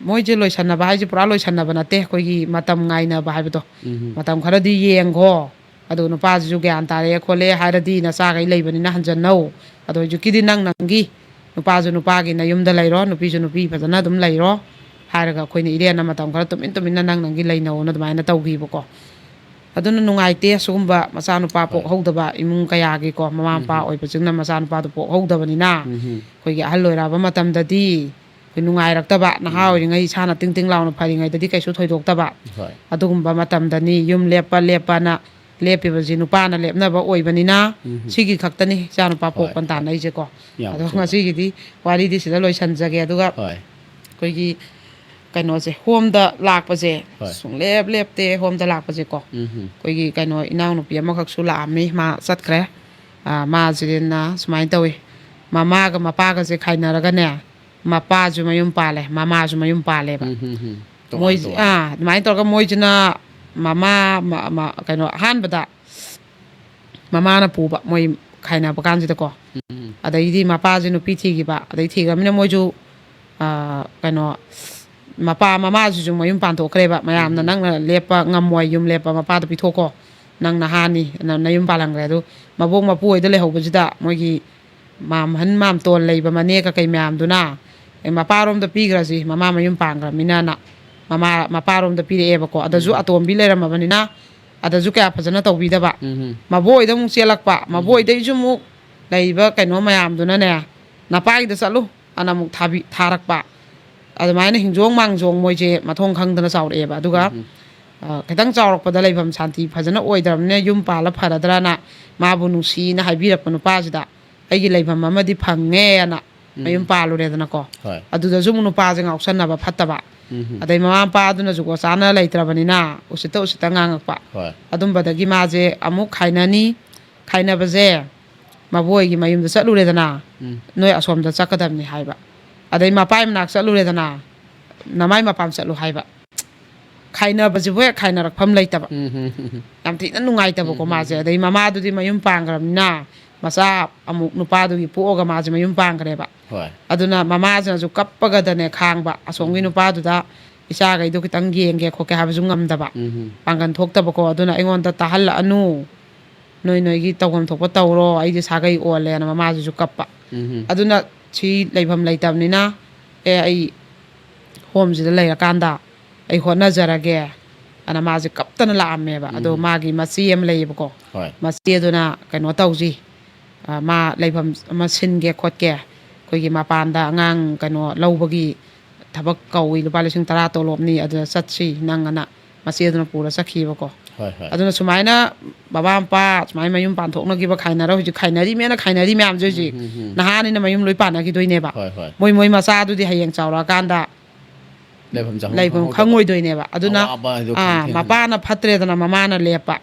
ꯃꯣꯏꯁꯦ ꯂꯣꯏꯁꯟꯅꯕ ꯍꯥꯏꯁꯦ ꯄꯨꯔꯥ ꯂꯣꯏꯁꯟꯅꯕ ꯅꯠꯇꯦ, ꯑꯩꯈꯣꯏꯒꯤ ꯃꯇꯝ ꯉꯥꯏꯅꯕ ꯍꯥꯏꯕꯗꯣ꯫ ꯎꯝ꯫ "ꯃꯇꯝ ꯈꯔꯗꯤ ꯌꯦꯡꯈꯣ, ꯑꯗꯣ ꯅꯨꯄꯥꯁꯤꯁꯨ ꯒ꯭ꯌꯥꯟ ꯇꯥꯔꯛꯑꯦ ꯈꯣꯠꯂꯦ ꯍꯥꯏꯔꯗꯤ ꯅꯆꯥꯈꯩ ꯂꯩꯕꯅꯤꯅ ꯍꯟꯖꯟꯅꯧ꯫ ꯑꯗꯣ ꯍꯧꯖꯤꯛꯀꯤꯗꯤ ꯅꯪ ꯅꯪꯒꯤ, ꯅꯨꯄꯥꯁꯨ ꯅꯨꯄꯥꯒꯤ ꯅꯌꯨꯝꯗ ꯂꯩꯔꯣ, ꯅꯨꯄꯤꯁꯨ ꯅꯨꯄꯤ ꯐꯖꯅ ꯑꯗꯨꯝ ꯂꯩꯔꯣ ꯍꯥꯏꯔꯒ ꯑꯩꯈꯣꯏꯅ ꯏꯔꯦꯟꯅ ꯃꯇꯝ ꯈꯔ ꯇꯨꯃꯤꯟ ꯇꯨꯃꯤꯟꯅ ꯅꯪ ꯅꯪꯒꯤ ꯂꯩꯅꯧꯅ ꯑꯗꯨꯃꯥꯏꯅ ꯇꯧꯈꯤꯕꯀꯣ꯫ ꯑꯗꯨꯅ ꯅꯨꯡꯉꯥꯏꯇꯦ ꯁꯤꯒꯨꯝꯕ ꯃꯆꯥꯅꯨꯄꯥ ꯍꯣꯏ꯫ ꯄꯣꯛꯍꯧꯗꯕ ꯏꯃꯨꯡ ꯀꯌꯥꯒꯤꯀꯣ, ꯃꯃꯥ ꯃꯄꯥ ꯎꯝ꯫ ꯑꯣꯏꯕꯁꯤꯡꯅ ꯃꯆꯥꯅꯨꯄꯥꯗꯨ ꯄꯣꯛꯍꯧꯗꯕꯅꯤꯅ ꯎꯝ꯫ ꯑꯩꯈꯣꯏꯒꯤ ꯑꯍꯜ ꯑꯣꯏꯔꯛꯑꯕ ꯃꯇꯝꯗꯗꯤ ꯑꯩꯈꯣꯏ ꯅꯨꯡꯉꯥꯏꯔꯛꯇꯕ, ꯅꯍꯥ ꯎꯝ꯫ ꯑꯣꯏꯔꯤꯉꯩ ꯏꯁꯥꯅ ꯇꯤꯡ ꯇꯤꯡ ꯂꯥꯎꯅ ꯐꯔꯤꯉꯩꯗꯗꯤ ꯀꯩꯁꯨ ꯊꯣꯏꯗꯣꯛꯇꯕ꯫ ꯍꯣꯏ꯫ ꯑꯗꯨꯒꯨꯝꯕ ꯃꯇꯝꯗꯅꯤ ꯌꯨꯝ ꯂꯦꯞꯄ ꯂꯦꯞꯄꯅ ꯂꯦꯞꯄꯤꯕꯁꯤ ꯅꯨꯄꯥꯅ ꯂꯦꯞꯅꯕ ꯑꯣꯏꯕꯅꯤꯅ ꯎꯝ꯫ ꯁꯤꯒꯤ ꯈꯛꯇꯅꯤ ꯏꯆꯥꯅꯨꯄꯥ ꯍꯣꯏ꯫ ꯄꯣꯛꯄꯅ ꯇꯥꯟꯅꯩꯁꯦꯀꯣ꯫ ꯌꯥꯝ ꯑꯗꯣ ꯆꯨꯝꯃꯦ꯫ ꯉꯁꯤꯒꯤꯗꯤ ꯋꯥꯔꯤꯗꯤ ꯁꯤꯗ ꯂꯣꯏꯁꯟꯖꯒꯦ꯫ ꯑꯗꯨꯒ ꯍꯣꯏ꯫ ꯑꯩꯈꯣꯏꯒꯤ ꯀꯩꯅꯣꯁꯦ, ꯍꯣꯝꯗ ꯂꯥꯛꯄꯁꯦ ꯍꯣꯏ꯫ ꯁꯨꯡꯂꯦꯞ ꯂꯦꯞꯇꯦ꯫ ꯍꯣꯝꯗ ꯂꯥꯛꯄꯁꯦꯀꯣ, ꯎꯝ꯫ ꯑꯩꯈꯣꯏꯒꯤ ꯀꯩꯅꯣ ꯏꯅꯥꯎꯅꯨꯄꯤ ꯑꯃꯈꯛꯁꯨ ꯂꯥꯛꯑꯝꯃꯤ, ꯃꯥ ꯆꯠꯈ꯭ꯔꯦ꯫ ꯑ, ꯃꯥꯁꯤꯅ ꯁꯨꯃꯥꯏꯅ ꯇꯧꯋꯤ, ꯃꯃꯥꯒ ꯃꯄꯥꯒꯁꯦ ꯈꯥꯏꯅꯔꯒꯅꯦ, ꯃꯄꯥꯁꯨ ꯃꯌꯨꯝ ꯄꯥꯜꯂꯦ, ꯃꯃꯥꯁꯨ ꯃꯌꯨꯝ ꯄꯥꯜꯂꯦꯕ꯫ ꯎꯝ, ꯎꯝ, ꯎꯝ꯫ ꯇꯣꯉꯥꯟ ꯃꯣꯏ, ꯇꯣꯉꯥꯟ꯫ ꯑꯥ, ꯑꯗꯨꯃꯥꯏꯅ ꯇꯧꯔꯒ ꯃꯣꯏꯁꯤꯅ ꯃꯃꯥ, ꯃ-, ꯃ-, ꯀꯩꯅꯣ, ꯑꯍꯥꯟꯕꯗ ꯃꯃꯥꯅ ꯄꯨꯕ, ꯃꯣꯏ ꯈꯥꯏꯅꯕ ꯀꯥꯟꯁꯤꯗꯀꯣ꯫ ꯎꯝ꯫ ꯑꯗꯩꯗꯤ ꯃꯄꯥꯁꯦ ꯅꯨꯄꯤ ꯊꯤꯈꯤꯕ, ꯑꯗꯩ ꯊꯤꯈ꯭ꯔꯃꯤꯅ ꯃꯣꯏꯁꯨ, ꯑ, ꯀꯩꯅꯣ, ꯃꯄꯥ ꯃꯃꯥꯁꯤꯁꯨ ꯃꯌꯨꯝ ꯄꯥꯟꯊꯣꯛꯈ꯭ꯔꯦꯕ꯫ ꯃꯌꯥꯝꯅ ꯎꯝ꯫ ꯅꯪꯅ ꯂꯦꯞꯄ ꯉꯝꯃꯣꯏ, ꯌꯨꯝ ꯂꯦꯞꯄ ꯃꯄꯥꯗ ꯄꯤꯊꯣꯛꯈꯣ, ꯅꯪ ꯅꯍꯥꯅꯤ, ꯅ-, ꯅꯌꯨꯝ ꯄꯥꯜꯍꯟꯈ꯭ꯔꯦ꯫ ꯑꯗꯨ ꯃꯕꯣꯛ ꯃꯄꯨ ꯍꯣꯏꯗ ꯂꯩꯍꯧꯕꯁꯤꯗ ꯃꯣꯏꯒꯤ ꯃꯥꯝꯍꯟ ꯃꯥꯝꯇꯣꯟ ꯂꯩꯕ ꯃꯅꯦ ꯀꯀꯩ ꯃꯌꯥꯝꯗꯨꯅ, "ꯑꯦ, ꯃꯄꯥꯔꯣꯝꯗ ꯄꯤꯈ꯭ꯔꯁꯤ, ꯃꯃꯥ ꯃꯌꯨꯝ ꯄꯥꯟꯈ꯭ꯔꯃꯤꯅꯅ", ꯃꯃꯥ, ꯃꯄꯥꯔꯣꯝꯗ ꯄꯤꯔꯛꯑꯦꯕꯀꯣ꯫ ꯑꯗꯁꯨ ꯎꯝ꯫ ꯑꯇꯣꯝꯕꯤ ꯂꯩꯔꯝꯃꯕꯅꯤꯅ ꯑꯗꯁꯨ ꯀꯌꯥ ꯐꯖꯅ ꯇꯧꯕꯤꯗꯕ꯫ ꯎꯝ꯫ ꯃꯕꯣꯏꯗ ꯑꯃꯨꯛ ꯆꯦꯜꯂꯛꯄ, ꯎꯝ꯫ ꯃꯕꯣꯏꯗꯩꯁꯨ ꯑꯃꯨꯛ ꯂꯩꯔꯤꯕ ꯀꯩꯅꯣ ꯃꯌꯥꯝꯗꯨꯅꯅꯦ, "ꯅꯄꯥꯒꯤꯗ ꯆꯠꯂꯨ" ꯑꯅ ꯑꯃꯨꯛ ꯊꯥꯕꯤ-, ꯊꯥꯔꯛꯄ꯫ ꯑꯗꯨꯃꯥꯏꯅ ꯍꯤꯡꯖꯣꯡ ꯃꯥꯡꯖꯣꯡ ꯃꯣꯏꯁꯦ ꯃꯊꯣꯡ ꯈꯪꯗꯅ ꯆꯥꯎꯔꯛꯑꯦꯕ꯫ ꯑꯗꯨꯒ, ꯎꯝ꯫ ꯑ, ꯈꯤꯇꯪ ꯆꯥꯎꯔꯛꯄꯗ ꯂꯩꯐꯝ ꯁꯥꯟꯇꯤ ꯐꯖꯅ ꯑꯣꯏꯗ꯭ꯔꯕꯅꯤꯅ ꯌꯨꯝ ꯄꯥꯜꯂ ꯐꯔꯗ꯭ꯔꯅ ꯃꯥꯕꯨ ꯅꯨꯡꯁꯤꯅ ꯍꯥꯏꯕꯤꯔꯛꯄ ꯅꯨꯄꯥꯁꯤꯗ, "ꯑꯩꯒꯤ ꯂꯩꯐꯝ ꯑꯃꯗꯤ ꯐꯪꯉꯦꯅ" ꯃꯌꯨꯝ ꯎꯝ꯫ ꯄꯥꯜꯂꯨꯔꯦꯗꯅꯀꯣ꯫ ꯍꯣꯏ꯫ ꯑꯗꯨꯗꯁꯨ ꯑꯃꯨꯛ ꯅꯨꯄꯥꯁꯦ ꯉꯥꯎꯁꯟꯅꯕ ꯐꯠꯇꯕ꯫ ꯎꯝ꯫ ꯑꯗꯩ ꯃꯃꯥ ꯃꯄꯥꯗꯨꯅꯁꯨꯀꯣ ꯆꯥꯅ ꯂꯩꯇ꯭ꯔꯕꯅꯤꯅ ꯎꯁꯤꯠꯇ ꯎꯁꯤꯠꯇ ꯉꯥꯡꯉꯛꯄ꯫ ꯍꯣꯏ꯫ ꯑꯗꯨꯝꯕꯗꯒꯤ ꯃꯥꯁꯦ ꯑꯃꯨꯛ ꯈꯥꯏꯅꯅꯤ꯫ ꯈꯥꯏꯅꯕꯁꯦ ꯃꯕꯣꯏꯒꯤ ꯃꯌꯨꯝꯗ ꯆꯠꯂꯨꯔꯦꯗꯅ, ꯎꯝ꯫ "ꯅꯣꯏ ꯑꯁꯣꯝꯗ ꯆꯠꯀꯗꯕꯅꯤ" ꯍꯥꯏꯕ꯫ ꯑꯗꯩ ꯃꯄꯥꯏ ꯃꯅꯥꯛ ꯆꯠꯂꯨꯔꯦꯗꯅ, "ꯅꯃꯥꯏ ꯃꯄꯥꯝ ꯆꯠꯂꯨ" ꯍꯥꯏꯕ꯫ ꯈꯥꯏꯅꯕꯁꯤꯕꯨ ꯍꯦꯛ ꯈꯥꯏꯅꯔꯛꯐꯝ ꯂꯩꯇꯕ꯫ ꯎꯝ, ꯎꯝ, ꯎꯝ, ꯎꯝ꯫ ꯌꯥꯝ ꯊꯤꯅ ꯅꯨꯡꯉꯥꯏꯇꯕꯀꯣ ꯎꯝ, ꯎꯝ, ꯃꯥꯁꯦ꯫ ꯎꯝ꯫ ꯑꯗꯩ ꯃꯃꯥꯗꯨꯗꯤ ꯃꯌꯨꯝ ꯄꯥꯟꯈ꯭ꯔꯕꯅꯤꯅ ꯃꯆꯥ ꯑꯃꯨꯛ ꯅꯨꯄꯥꯗꯨꯒꯤ ꯄꯣꯛꯑꯒ ꯃꯥꯁꯦ ꯃꯌꯨꯝ ꯄꯥꯟꯈ꯭ꯔꯦꯕ꯫ ꯍꯣꯏ꯫ ꯑꯗꯨꯅ ꯃꯃꯥꯁꯤꯅꯁꯨ ꯀꯞꯄꯒꯗꯅꯦ ꯈꯥꯡꯕ꯫ ꯑꯁꯣꯝꯒꯤ ꯎꯝ꯫ ꯅꯨꯄꯥꯗꯨꯗ ꯏꯆꯥꯈꯩꯗꯣ ꯈꯤꯇꯪ ꯌꯦꯡꯒꯦ ꯈꯣꯠꯀꯦ ꯍꯥꯏꯕꯁꯨ ꯉꯝꯗꯕ, ꯎꯝ ꯄꯥꯡꯒꯜ ꯊꯣꯛꯇꯕꯀꯣ꯫ ꯑꯗꯨꯅ "ꯑꯩꯉꯣꯟꯗ ꯇꯥꯍꯜꯂꯛꯑꯅꯨ, ꯅꯣꯏ ꯅꯣꯏꯒꯤ ꯇꯧꯐꯝ ꯊꯣꯛꯄ ꯇꯧꯔꯣ, ꯑꯩꯗꯤ ꯁꯥꯒꯩ ꯑꯣꯜꯂꯦꯅ" ꯃꯃꯥꯁꯤꯁꯨ ꯀꯞꯄ꯫ ꯎꯝ ꯑꯗꯨꯅ ꯁꯤ ꯂꯩꯐꯝ ꯂꯩꯇꯕꯅꯤꯅ, "ꯑꯦ, ꯑꯩ ꯍꯣꯝꯁꯤꯗ ꯂꯩꯔꯀꯥꯟꯗ ꯑꯩ ꯍꯣꯠꯅꯖꯔꯒꯦ" ꯑꯅ ꯃꯥꯁꯦ ꯀꯞꯇꯅ ꯂꯥꯛꯑꯝꯃꯦꯕ꯫ ꯑꯗꯣ ꯎꯝ ꯃꯥꯒꯤ ꯃꯆꯦ ꯑꯃ ꯂꯩꯌꯦꯕꯀꯣ, ꯍꯣꯏ ꯃꯆꯦꯗꯨꯅ ꯀꯩꯅꯣ ꯇꯧꯁꯤ, ꯑ, ꯃꯥ ꯂꯩꯐꯝ ꯑꯃ ꯁꯤꯟꯒꯦ ꯈꯣꯠꯀꯦ, ꯑꯩꯈꯣꯏꯒꯤ ꯃꯄꯥꯟꯗ ꯑꯉꯥꯡ ꯀꯩꯅꯣ ꯂꯧꯕꯒꯤ ꯊꯕꯛ ꯀꯧꯏ, ꯂꯨꯄꯥ ꯂꯤꯁꯤꯡ ꯇꯔꯥ ꯇꯣꯂꯣꯞꯅꯤ, ꯑꯗꯨꯗ ꯆꯠꯁꯤ ꯅꯪ ꯑꯅ ꯃꯆꯦꯗꯨꯅ ꯄꯨꯔ ꯆꯠꯈꯤꯕꯀꯣ꯫ ꯍꯣꯏ ꯍꯣꯏ ꯑꯗꯨꯅ ꯁꯨꯃꯥꯏꯅ ꯃꯃꯥ ꯃꯄꯥ ꯁꯨꯃꯥꯏꯅ ꯃꯌꯨꯝ ꯄꯥꯟꯊꯣꯛꯅꯈꯤꯕ, ꯈꯥꯏꯅꯔ ꯍꯧꯖꯤꯛ ꯈꯥꯏꯅꯔꯤ ꯃꯌꯥꯝꯅ ꯈꯥꯏꯅꯔꯤ ꯃꯌꯥꯝꯁꯦ ꯍꯧꯖꯤꯛ ꯎꯝ, ꯎꯝ, ꯎꯝ꯫ ꯅꯍꯥꯅꯤꯅ ꯃꯌꯨꯝ ꯂꯣꯏ ꯄꯥꯟꯅꯈꯤꯗꯣꯏꯅꯦꯕ꯫ ꯍꯣꯏ ꯍꯣꯏ ꯃꯣꯏ ꯃꯣꯏ ꯃꯆꯥꯗꯨꯗꯤ ꯍꯌꯦꯡ ꯆꯥꯎꯔꯛꯑꯀꯥꯟꯗ ꯂꯩꯐꯝ ꯆꯥꯐꯝ ꯂꯩꯐꯝ ꯈꯪꯍꯧꯗꯕ꯫ ꯈꯪꯉꯣꯏꯗꯣꯏꯅꯦꯕ꯫ ꯑꯗꯨꯅ ꯑꯋꯥꯕ ꯍꯥꯏꯗꯣ ꯑꯥ, ꯈꯪ-, ꯈꯪ-, ꯃꯄꯥꯅ ꯐꯠꯇ꯭ꯔꯦꯗꯅ ꯃꯃꯥꯅ ꯂꯦꯞꯄ,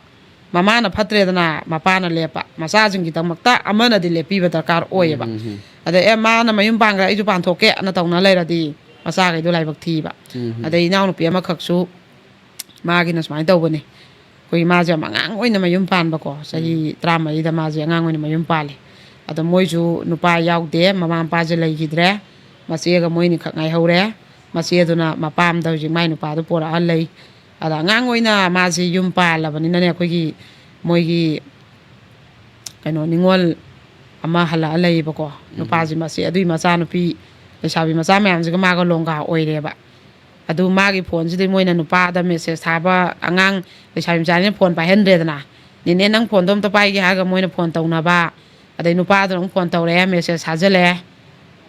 ꯃꯃꯥꯅ ꯐꯠꯇ꯭ꯔꯦꯗꯅ ꯃꯄꯥꯅ ꯂꯦꯞꯄ, ꯃꯆꯥꯁꯤꯡꯒꯤꯗꯃꯛꯇ ꯑꯃꯅꯗꯤ ꯂꯦꯞꯄꯤꯕ ꯗꯔꯀꯥꯔ ꯑꯣꯏꯌꯦꯕ꯫ ꯎꯝ, ꯎꯝ, ꯎꯝ꯫ ꯑꯗ "ꯑꯦ, ꯃꯥꯅ ꯃꯌꯨꯝ ꯄꯥꯟꯈ꯭ꯔꯦ, ꯑꯩꯁꯨ ꯄꯥꯟꯊꯣꯛꯀꯦ" ꯑꯅ ꯇꯧꯅ ꯂꯩꯔꯗꯤ ꯃꯆꯥꯈꯩꯗꯣ ꯂꯥꯏꯕꯛ ꯊꯤꯕ꯫ ꯎꯝ, ꯎꯝ꯫ ꯑꯗꯩ ꯏꯅꯥꯎꯅꯨꯄꯤ ꯑꯃꯈꯛꯁꯨ, ꯃꯥꯒꯤꯅ ꯁꯨꯃꯥꯏꯅ ꯇꯧꯕꯅꯦ꯫ ꯑꯩꯈꯣꯏꯒꯤ ꯃꯥꯁꯦ ꯌꯥꯝ ꯑꯉꯥꯡ ꯑꯣꯏꯅ ꯃꯌꯨꯝ ꯄꯥꯟꯕꯀꯣ, ꯆꯍꯤ ꯎꯝ꯫ ꯇꯔꯥꯃꯔꯤꯗ ꯃꯥꯁꯦ ꯑꯉꯥꯡ ꯑꯣꯏꯅ ꯃꯌꯨꯝ ꯄꯥꯜꯂꯦ꯫ ꯑꯗꯣ ꯃꯣꯏꯁꯨ ꯅꯨꯄꯥ ꯌꯥꯎꯗꯦ, ꯃꯃꯥ ꯃꯄꯥꯁꯦ ꯂꯩꯈꯤꯗ꯭ꯔꯦ, ꯃꯆꯦꯒ ꯃꯣꯏꯅꯤꯈꯛ ꯉꯥꯏꯍꯧꯔꯦ꯫ ꯃꯆꯦꯗꯨꯅ ꯃꯄꯥꯝꯗ ꯍꯧꯖꯤꯛ ꯃꯥꯏ ꯅꯨꯄꯥꯗꯨ ꯄꯣꯔꯛꯑ ꯂꯩ꯫ ꯑꯗ ꯑꯉꯥꯡ ꯑꯣꯏꯅ ꯃꯥꯁꯦ ꯌꯨꯝ ꯄꯥꯜꯂꯕꯅꯤꯅꯅꯦ, ꯑꯩꯈꯣꯏꯒꯤ ꯃꯣꯏꯒꯤ ꯀꯩꯅꯣ ꯅꯤꯉꯣꯜ ꯑꯃ ꯍꯜꯂꯛꯑ ꯂꯩꯌꯦꯕꯀꯣ꯫ ꯅꯨꯄꯥꯁꯤ ꯃꯆꯦ, ꯑꯗꯨꯒꯤ ꯃꯆꯥꯅꯨꯄꯤ ꯂꯩꯁꯥꯕꯤ ꯃꯆꯥ ꯃꯌꯥꯝꯁꯤꯒ ꯃꯥꯒ ꯂꯣꯡꯒꯥ ꯑꯣꯏꯔꯦꯕ꯫ ꯑꯗꯨ ꯃꯥꯒꯤ ꯐꯣꯟꯁꯤꯗꯤ ꯃꯣꯏꯅ ꯅꯨꯄꯥꯗ ꯃꯦꯁꯦꯖ ꯊꯥꯕ, ꯑꯉꯥꯡ ꯂꯩꯁꯥꯕꯤ ꯃꯆꯥꯅꯤꯅ ꯐꯣꯟ ꯄꯥꯏꯍꯟꯗ꯭ꯔꯦꯗꯅ, "ꯅꯦꯅꯦ, ꯅꯪ ꯐꯣꯟꯗꯣ ꯑꯝꯇ ꯄꯥꯏꯒꯦ" ꯍꯥꯏꯔꯒ ꯃꯣꯏꯅ ꯐꯣꯟ ꯇꯧꯅꯕ, ꯑꯗꯩ ꯅꯨꯄꯥꯗꯨꯅ ꯑꯃꯨꯛ ꯐꯣꯟ ꯇꯧꯔꯛꯑꯦ, ꯃꯦꯁꯦꯖ ꯊꯥꯖꯤꯜꯂꯛꯑꯦ꯫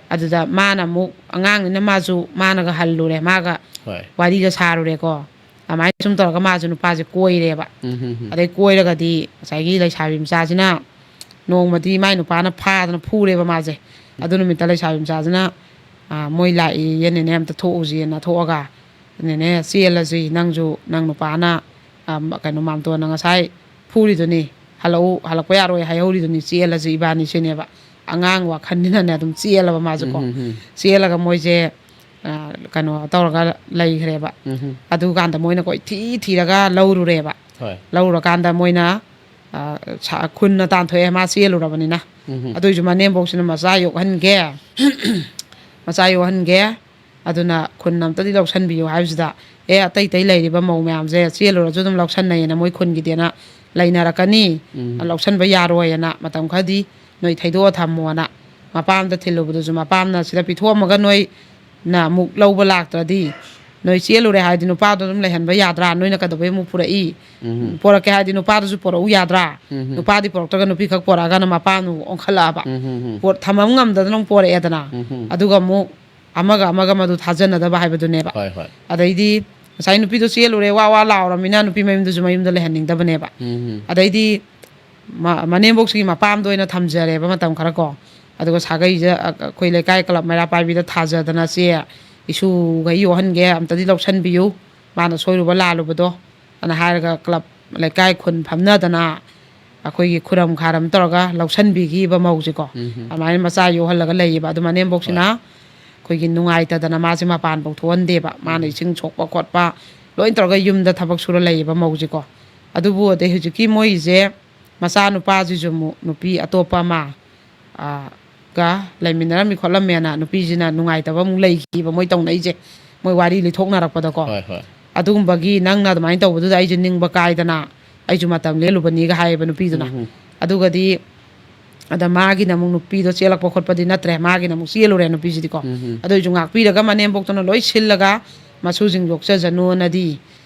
ꯑꯗꯨꯗ ꯃꯥꯅ ꯑꯃꯨꯛ, ꯑꯉꯥꯡꯅꯤꯅ ꯃꯥꯁꯨ, ꯃꯥꯅꯒ ꯍꯜꯂꯨꯔꯦ, ꯃꯥꯒ ꯍꯣꯏ ꯋꯥꯔꯤꯒ ꯁꯥꯔꯨꯔꯦꯀꯣ꯫ ꯑꯗꯨꯃꯥꯏꯅ ꯁꯨꯝ ꯇꯧꯔꯒ ꯃꯥꯁꯨ ꯅꯨꯄꯥꯁꯦ ꯀꯣꯏꯔꯦꯕ꯫ ꯎꯝ, ꯎꯝ, ꯎꯝ꯫ ꯑꯗꯩ ꯀꯣꯏꯔꯒꯗꯤ ꯉꯁꯥꯏꯒꯤ ꯂꯩꯁꯥꯕꯤ ꯃꯆꯥꯁꯤꯅ ꯅꯣꯡꯃꯗꯤ ꯃꯥꯏ ꯅꯨꯄꯥꯅ ꯐꯥꯗꯅ ꯐꯨꯔꯦꯕ ꯃꯥꯁꯦ꯫ ꯑꯗꯨ ꯅꯨꯃꯤꯠꯇ ꯂꯩꯁꯥꯕꯤ ꯃꯆꯥꯁꯤꯅ, "ꯑꯥ, ꯃꯣꯏ ꯂꯥꯛꯏꯌꯦ ꯅꯦꯅꯦ, ꯑꯝꯇ ꯊꯣꯛꯎꯁꯦꯅ" ꯊꯣꯛꯑꯒ, "ꯅꯦꯅꯦ, ꯆꯦꯜꯂꯁꯤ, ꯅꯪꯁꯨ ꯅꯪ ꯅꯨꯄꯥꯅ, ꯑꯥ, ꯀꯩꯅꯣ, ꯃꯥꯝꯇꯣꯟꯅ ꯉꯁꯥꯏ ꯐꯨꯔꯤꯗꯨꯅꯤ, ꯍꯜꯂꯛꯎ, ꯍꯜꯂꯛꯄ ꯌꯥꯔꯣꯏ ꯍꯥꯏꯍꯧꯔꯤꯗꯨꯅꯤ, ꯆꯦꯜꯂꯁꯤ ꯏꯕꯥꯅꯤ" ꯁꯤꯅꯦꯕ꯫ ꯑꯉꯥꯡ ꯋꯥꯈꯜꯅꯤꯅꯅꯦ ꯑꯗꯨꯝ ꯆꯦꯜꯂꯕ ꯃꯥꯁꯨꯀꯣ꯫ ꯎꯝ, ꯎꯝ, ꯎꯝ꯫ ꯆꯦꯜꯂꯒ ꯃꯣꯏꯁꯦ, ꯑꯥ, ꯀꯩꯅꯣ ꯇꯧꯔꯒ ꯂꯩꯈ꯭ꯔꯦꯕ꯫ ꯎꯝ, ꯎꯝ꯫ ꯑꯗꯨꯀꯥꯟꯗ ꯃꯣꯏꯅ ꯀꯣꯏꯊꯤ ꯊꯤꯔꯒ ꯂꯧꯔꯨꯔꯦꯕ꯫ ꯍꯣꯏ ꯂꯧꯔꯨꯔꯀꯥꯟꯗ ꯃꯣꯏꯅ, ꯑꯥ, ꯁꯥ-, ꯈꯨꯟꯅ ꯇꯥꯟꯊꯣꯛꯑꯦ, ꯃꯥ ꯆꯦꯜꯂꯨꯔꯕꯅꯤꯅ꯫ ꯎꯝ, ꯎꯝ꯫ ꯑꯗꯨꯏꯁꯨ ꯃꯅꯦꯝꯕꯣꯛꯁꯤꯅ ꯃꯆꯥ ꯌꯣꯛꯍꯟꯒꯦ, ꯃꯆꯥ ꯌꯣꯛꯍꯟꯒꯦ, ꯑꯗꯨꯅ ꯈꯨꯟ ꯑꯝꯇꯗꯤ ꯂꯧꯁꯟꯕꯤꯌꯨ ꯍꯥꯏꯕꯁꯤꯗ, ꯑꯦ, ꯑꯇꯩ ꯑꯇꯩ ꯂꯩꯔꯤꯕ ꯃꯧ ꯃꯌꯥꯝꯁꯦ ꯆꯦꯜꯂꯨꯔꯁꯨ ꯑꯗꯨꯝ ꯂꯧꯁꯟꯅꯩꯌꯦꯅ ꯃꯣꯏ ꯈꯨꯟꯒꯤꯗꯤꯅ ꯂꯩꯅꯔꯛꯀꯅꯤ, ꯎꯝ꯫ ꯂꯧꯁꯟꯕ ꯌꯥꯔꯣꯏꯅ ꯃꯇꯝ ꯈꯔꯗꯤ ꯅꯣꯏ ꯊꯩꯗꯣꯛꯑ ꯊꯝꯃꯣꯅ ꯃꯄꯥꯝꯗ ꯊꯤꯜꯂꯨꯕꯗꯨꯁꯨ ꯃꯄꯥꯝꯅ ꯁꯤꯗ ꯄꯤꯊꯣꯛꯑꯝꯃꯒ ꯅꯣꯏꯅ ꯑꯃꯨꯛ ꯂꯧꯕ ꯂꯥꯛꯇ꯭ꯔꯗꯤ, ꯅꯣꯏ ꯆꯦꯜꯂꯨꯔꯦ ꯍꯥꯏꯗꯤ ꯅꯨꯄꯥꯗꯣ ꯑꯗꯨꯝ ꯂꯩꯍꯟꯕ ꯌꯥꯗ꯭ꯔꯥ? ꯅꯣꯏꯅ ꯀꯩꯗꯧꯕꯩ ꯑꯃꯨꯛ ꯄꯨꯔꯛꯏ? ꯎꯝ꯫ ꯄꯣꯔꯛꯀꯦ ꯍꯥꯏꯗꯤ ꯅꯨꯄꯥꯗꯨꯁꯨ ꯄꯣꯔꯛꯎ ꯌꯥꯗ꯭ꯔꯥ? ꯎꯝ꯫ ꯅꯨꯄꯥꯗꯤ ꯄꯣꯔꯛꯇ꯭ꯔꯒ ꯅꯨꯄꯤ ꯈꯛ ꯄꯣꯔꯛꯑꯒꯅ ꯃꯄꯥꯝꯅ ꯑꯃꯨꯛ ꯑꯣꯟꯈꯠꯂꯛꯑꯕ꯫ ꯎꯝ꯫ ꯄꯣꯠ ꯊꯝꯐꯝ ꯉꯝꯗꯗꯅ ꯑꯃꯨꯛ ꯄꯣꯔꯛꯑꯦꯗꯅ꯫ ꯎꯝ꯫ ꯑꯗꯨꯒ ꯑꯃꯨꯛ ꯑꯃꯒ ꯑꯃꯒ ꯃꯗꯨ ꯊꯥꯖꯅꯗꯕ ꯍꯥꯏꯕꯗꯨꯅꯦꯕ꯫ ꯍꯣꯏ, ꯍꯣꯏ꯫ ꯑꯗꯩꯗꯤ ꯉꯁꯥꯏ ꯅꯨꯄꯤꯗꯣ ꯆꯦꯜꯂꯨꯔꯦ, ꯋꯥ ꯋꯥ ꯂꯥꯎꯔꯃꯤꯅ ꯅꯨꯄꯤ ꯃꯌꯨꯝꯗꯨꯁꯨ ꯃꯌꯨꯝꯗ ꯂꯩꯍꯟꯅꯤꯡꯗꯕꯅꯦꯕ꯫ ꯎꯝ꯫ ꯑꯗꯩꯗꯤ ꯃ-, ꯃꯅꯦꯝꯕꯣꯛꯁꯤꯒꯤ ꯃꯄꯥꯝꯗ ꯑꯣꯏꯅ ꯊꯝꯖꯔꯦꯕ ꯃꯇꯝ ꯈꯔ ꯀꯣ꯫ ꯑꯗꯨꯒ ꯁꯥꯒꯩꯁꯦ, ꯑ, ꯑꯩꯈꯣꯏ ꯂꯩꯀꯥꯏ ꯀ꯭ꯂꯕ ꯃꯩꯔꯥ ꯄꯥꯏꯕꯤꯗ ꯊꯥꯖꯗꯅ, "ꯆꯦ, ꯏꯁꯨꯒꯩ ꯌꯣꯛꯍꯟꯒꯦ, ꯑꯝꯇꯗꯤ ꯂꯧꯁꯟꯕꯤꯌꯨ, ꯃꯥꯅ ꯁꯣꯏꯔꯨꯕ ꯂꯥꯜꯂꯨꯕꯗꯣ", ꯑꯅ ꯍꯥꯏꯔꯒ ꯀ꯭ꯂꯕ, ꯂꯩꯀꯥꯏ, ꯈꯨꯟ ꯐꯝꯅꯗꯅ ꯑꯩꯈꯣꯏꯒꯤ ꯈꯨꯔꯝ ꯈꯥꯔꯝ ꯇꯧꯔꯒ ꯂꯧꯁꯟꯕꯤꯈꯤꯕ ꯃꯧꯁꯦꯀꯣ꯫ ꯎꯝ꯫ ꯑꯗꯨꯃꯥꯏꯅ ꯃꯆꯥ ꯌꯣꯛꯍꯜꯂꯒ ꯂꯩꯌꯦꯕ꯫ ꯑꯗꯨ ꯃꯅꯦꯝꯕꯣꯛꯁꯤꯅ ꯍꯣꯏ꯫ ꯑꯩꯈꯣꯏꯒꯤ ꯅꯨꯡꯉꯥꯏꯇꯗꯅ ꯃꯥꯁꯦ ꯃꯄꯥꯟꯐꯧ ꯊꯣꯛꯍꯟꯗꯦꯕ꯫ ꯃꯥꯅ ꯎꯝ꯫ ꯏꯁꯤꯡ ꯁꯣꯛꯄ ꯈꯣꯠꯄ ꯂꯣꯏ ꯇꯧꯔꯒ ꯌꯨꯝꯗ ꯊꯕꯛ ꯁꯨꯔ ꯂꯩꯌꯦꯕ ꯃꯧꯁꯦꯀꯣ꯫ ꯑꯗꯨꯕꯨ ꯑꯗꯩ ꯍꯧꯖꯤꯛꯀꯤ ꯃꯣꯏꯁꯦ ꯃꯆꯥꯅꯨꯄꯥꯁꯤꯁꯨ ꯑꯃꯨꯛ ꯅꯨꯄꯤ ꯑꯇꯣꯞꯄ ꯑꯃ, ꯑ, ꯒ ꯂꯩꯃꯤꯟꯅꯔꯝꯃꯤ ꯈꯣꯠꯂꯝꯃꯦꯅ ꯅꯨꯄꯤꯁꯤꯅ ꯅꯨꯡꯉꯥꯏꯇꯕ ꯑꯃꯨꯛ ꯂꯩꯈꯤꯕ ꯃꯣꯏ ꯇꯧꯅꯩꯁꯦ꯫ ꯃꯣꯏ ꯋꯥꯔꯤ ꯂꯤꯊꯣꯛꯅꯔꯛꯄꯗꯀꯣ꯫ ꯍꯣꯏ, ꯍꯣꯏ꯫ ꯑꯗꯨꯒꯨꯝꯕꯒꯤ ꯅꯪꯅ ꯑꯗꯨꯃꯥꯏꯅ ꯇꯧꯕꯗꯨꯗ ꯑꯩꯁꯦ ꯅꯤꯡꯕ ꯀꯥꯏꯗꯅ ꯑꯩꯁꯨ ꯃꯇꯝ ꯂꯦꯜꯂꯨꯕꯅꯤꯒ ꯍꯥꯏꯌꯦꯕ ꯅꯨꯄꯤꯗꯨꯅ꯫ ꯎꯝ, ꯎꯝ꯫ ꯑꯗꯨꯒꯗꯤ ꯑꯗ ꯃꯥꯒꯤꯅ ꯑꯃꯨꯛ ꯅꯨꯄꯤꯗꯣ ꯆꯦꯜꯂꯛꯄ ꯈꯣꯠꯄꯗꯤ ꯅꯠꯇ꯭ꯔꯦ, ꯃꯥꯒꯤꯅ ꯑꯃꯨꯛ ꯆꯦꯜꯂꯨꯔꯦ ꯅꯨꯄꯤꯁꯤꯗꯤꯀꯣ꯫ ꯎꯝ, ꯎꯝ꯫ ꯑꯗꯨ ꯑꯣꯏꯁꯨ ꯉꯥꯛꯄꯤꯔꯒ ꯃꯅꯦꯝꯕꯣꯛꯇꯨꯅ ꯂꯣꯏ ꯁꯤꯜꯂꯒ ꯃꯁꯨꯁꯤꯡ ꯌꯣꯛꯆꯖꯅꯨꯅꯗꯤ꯫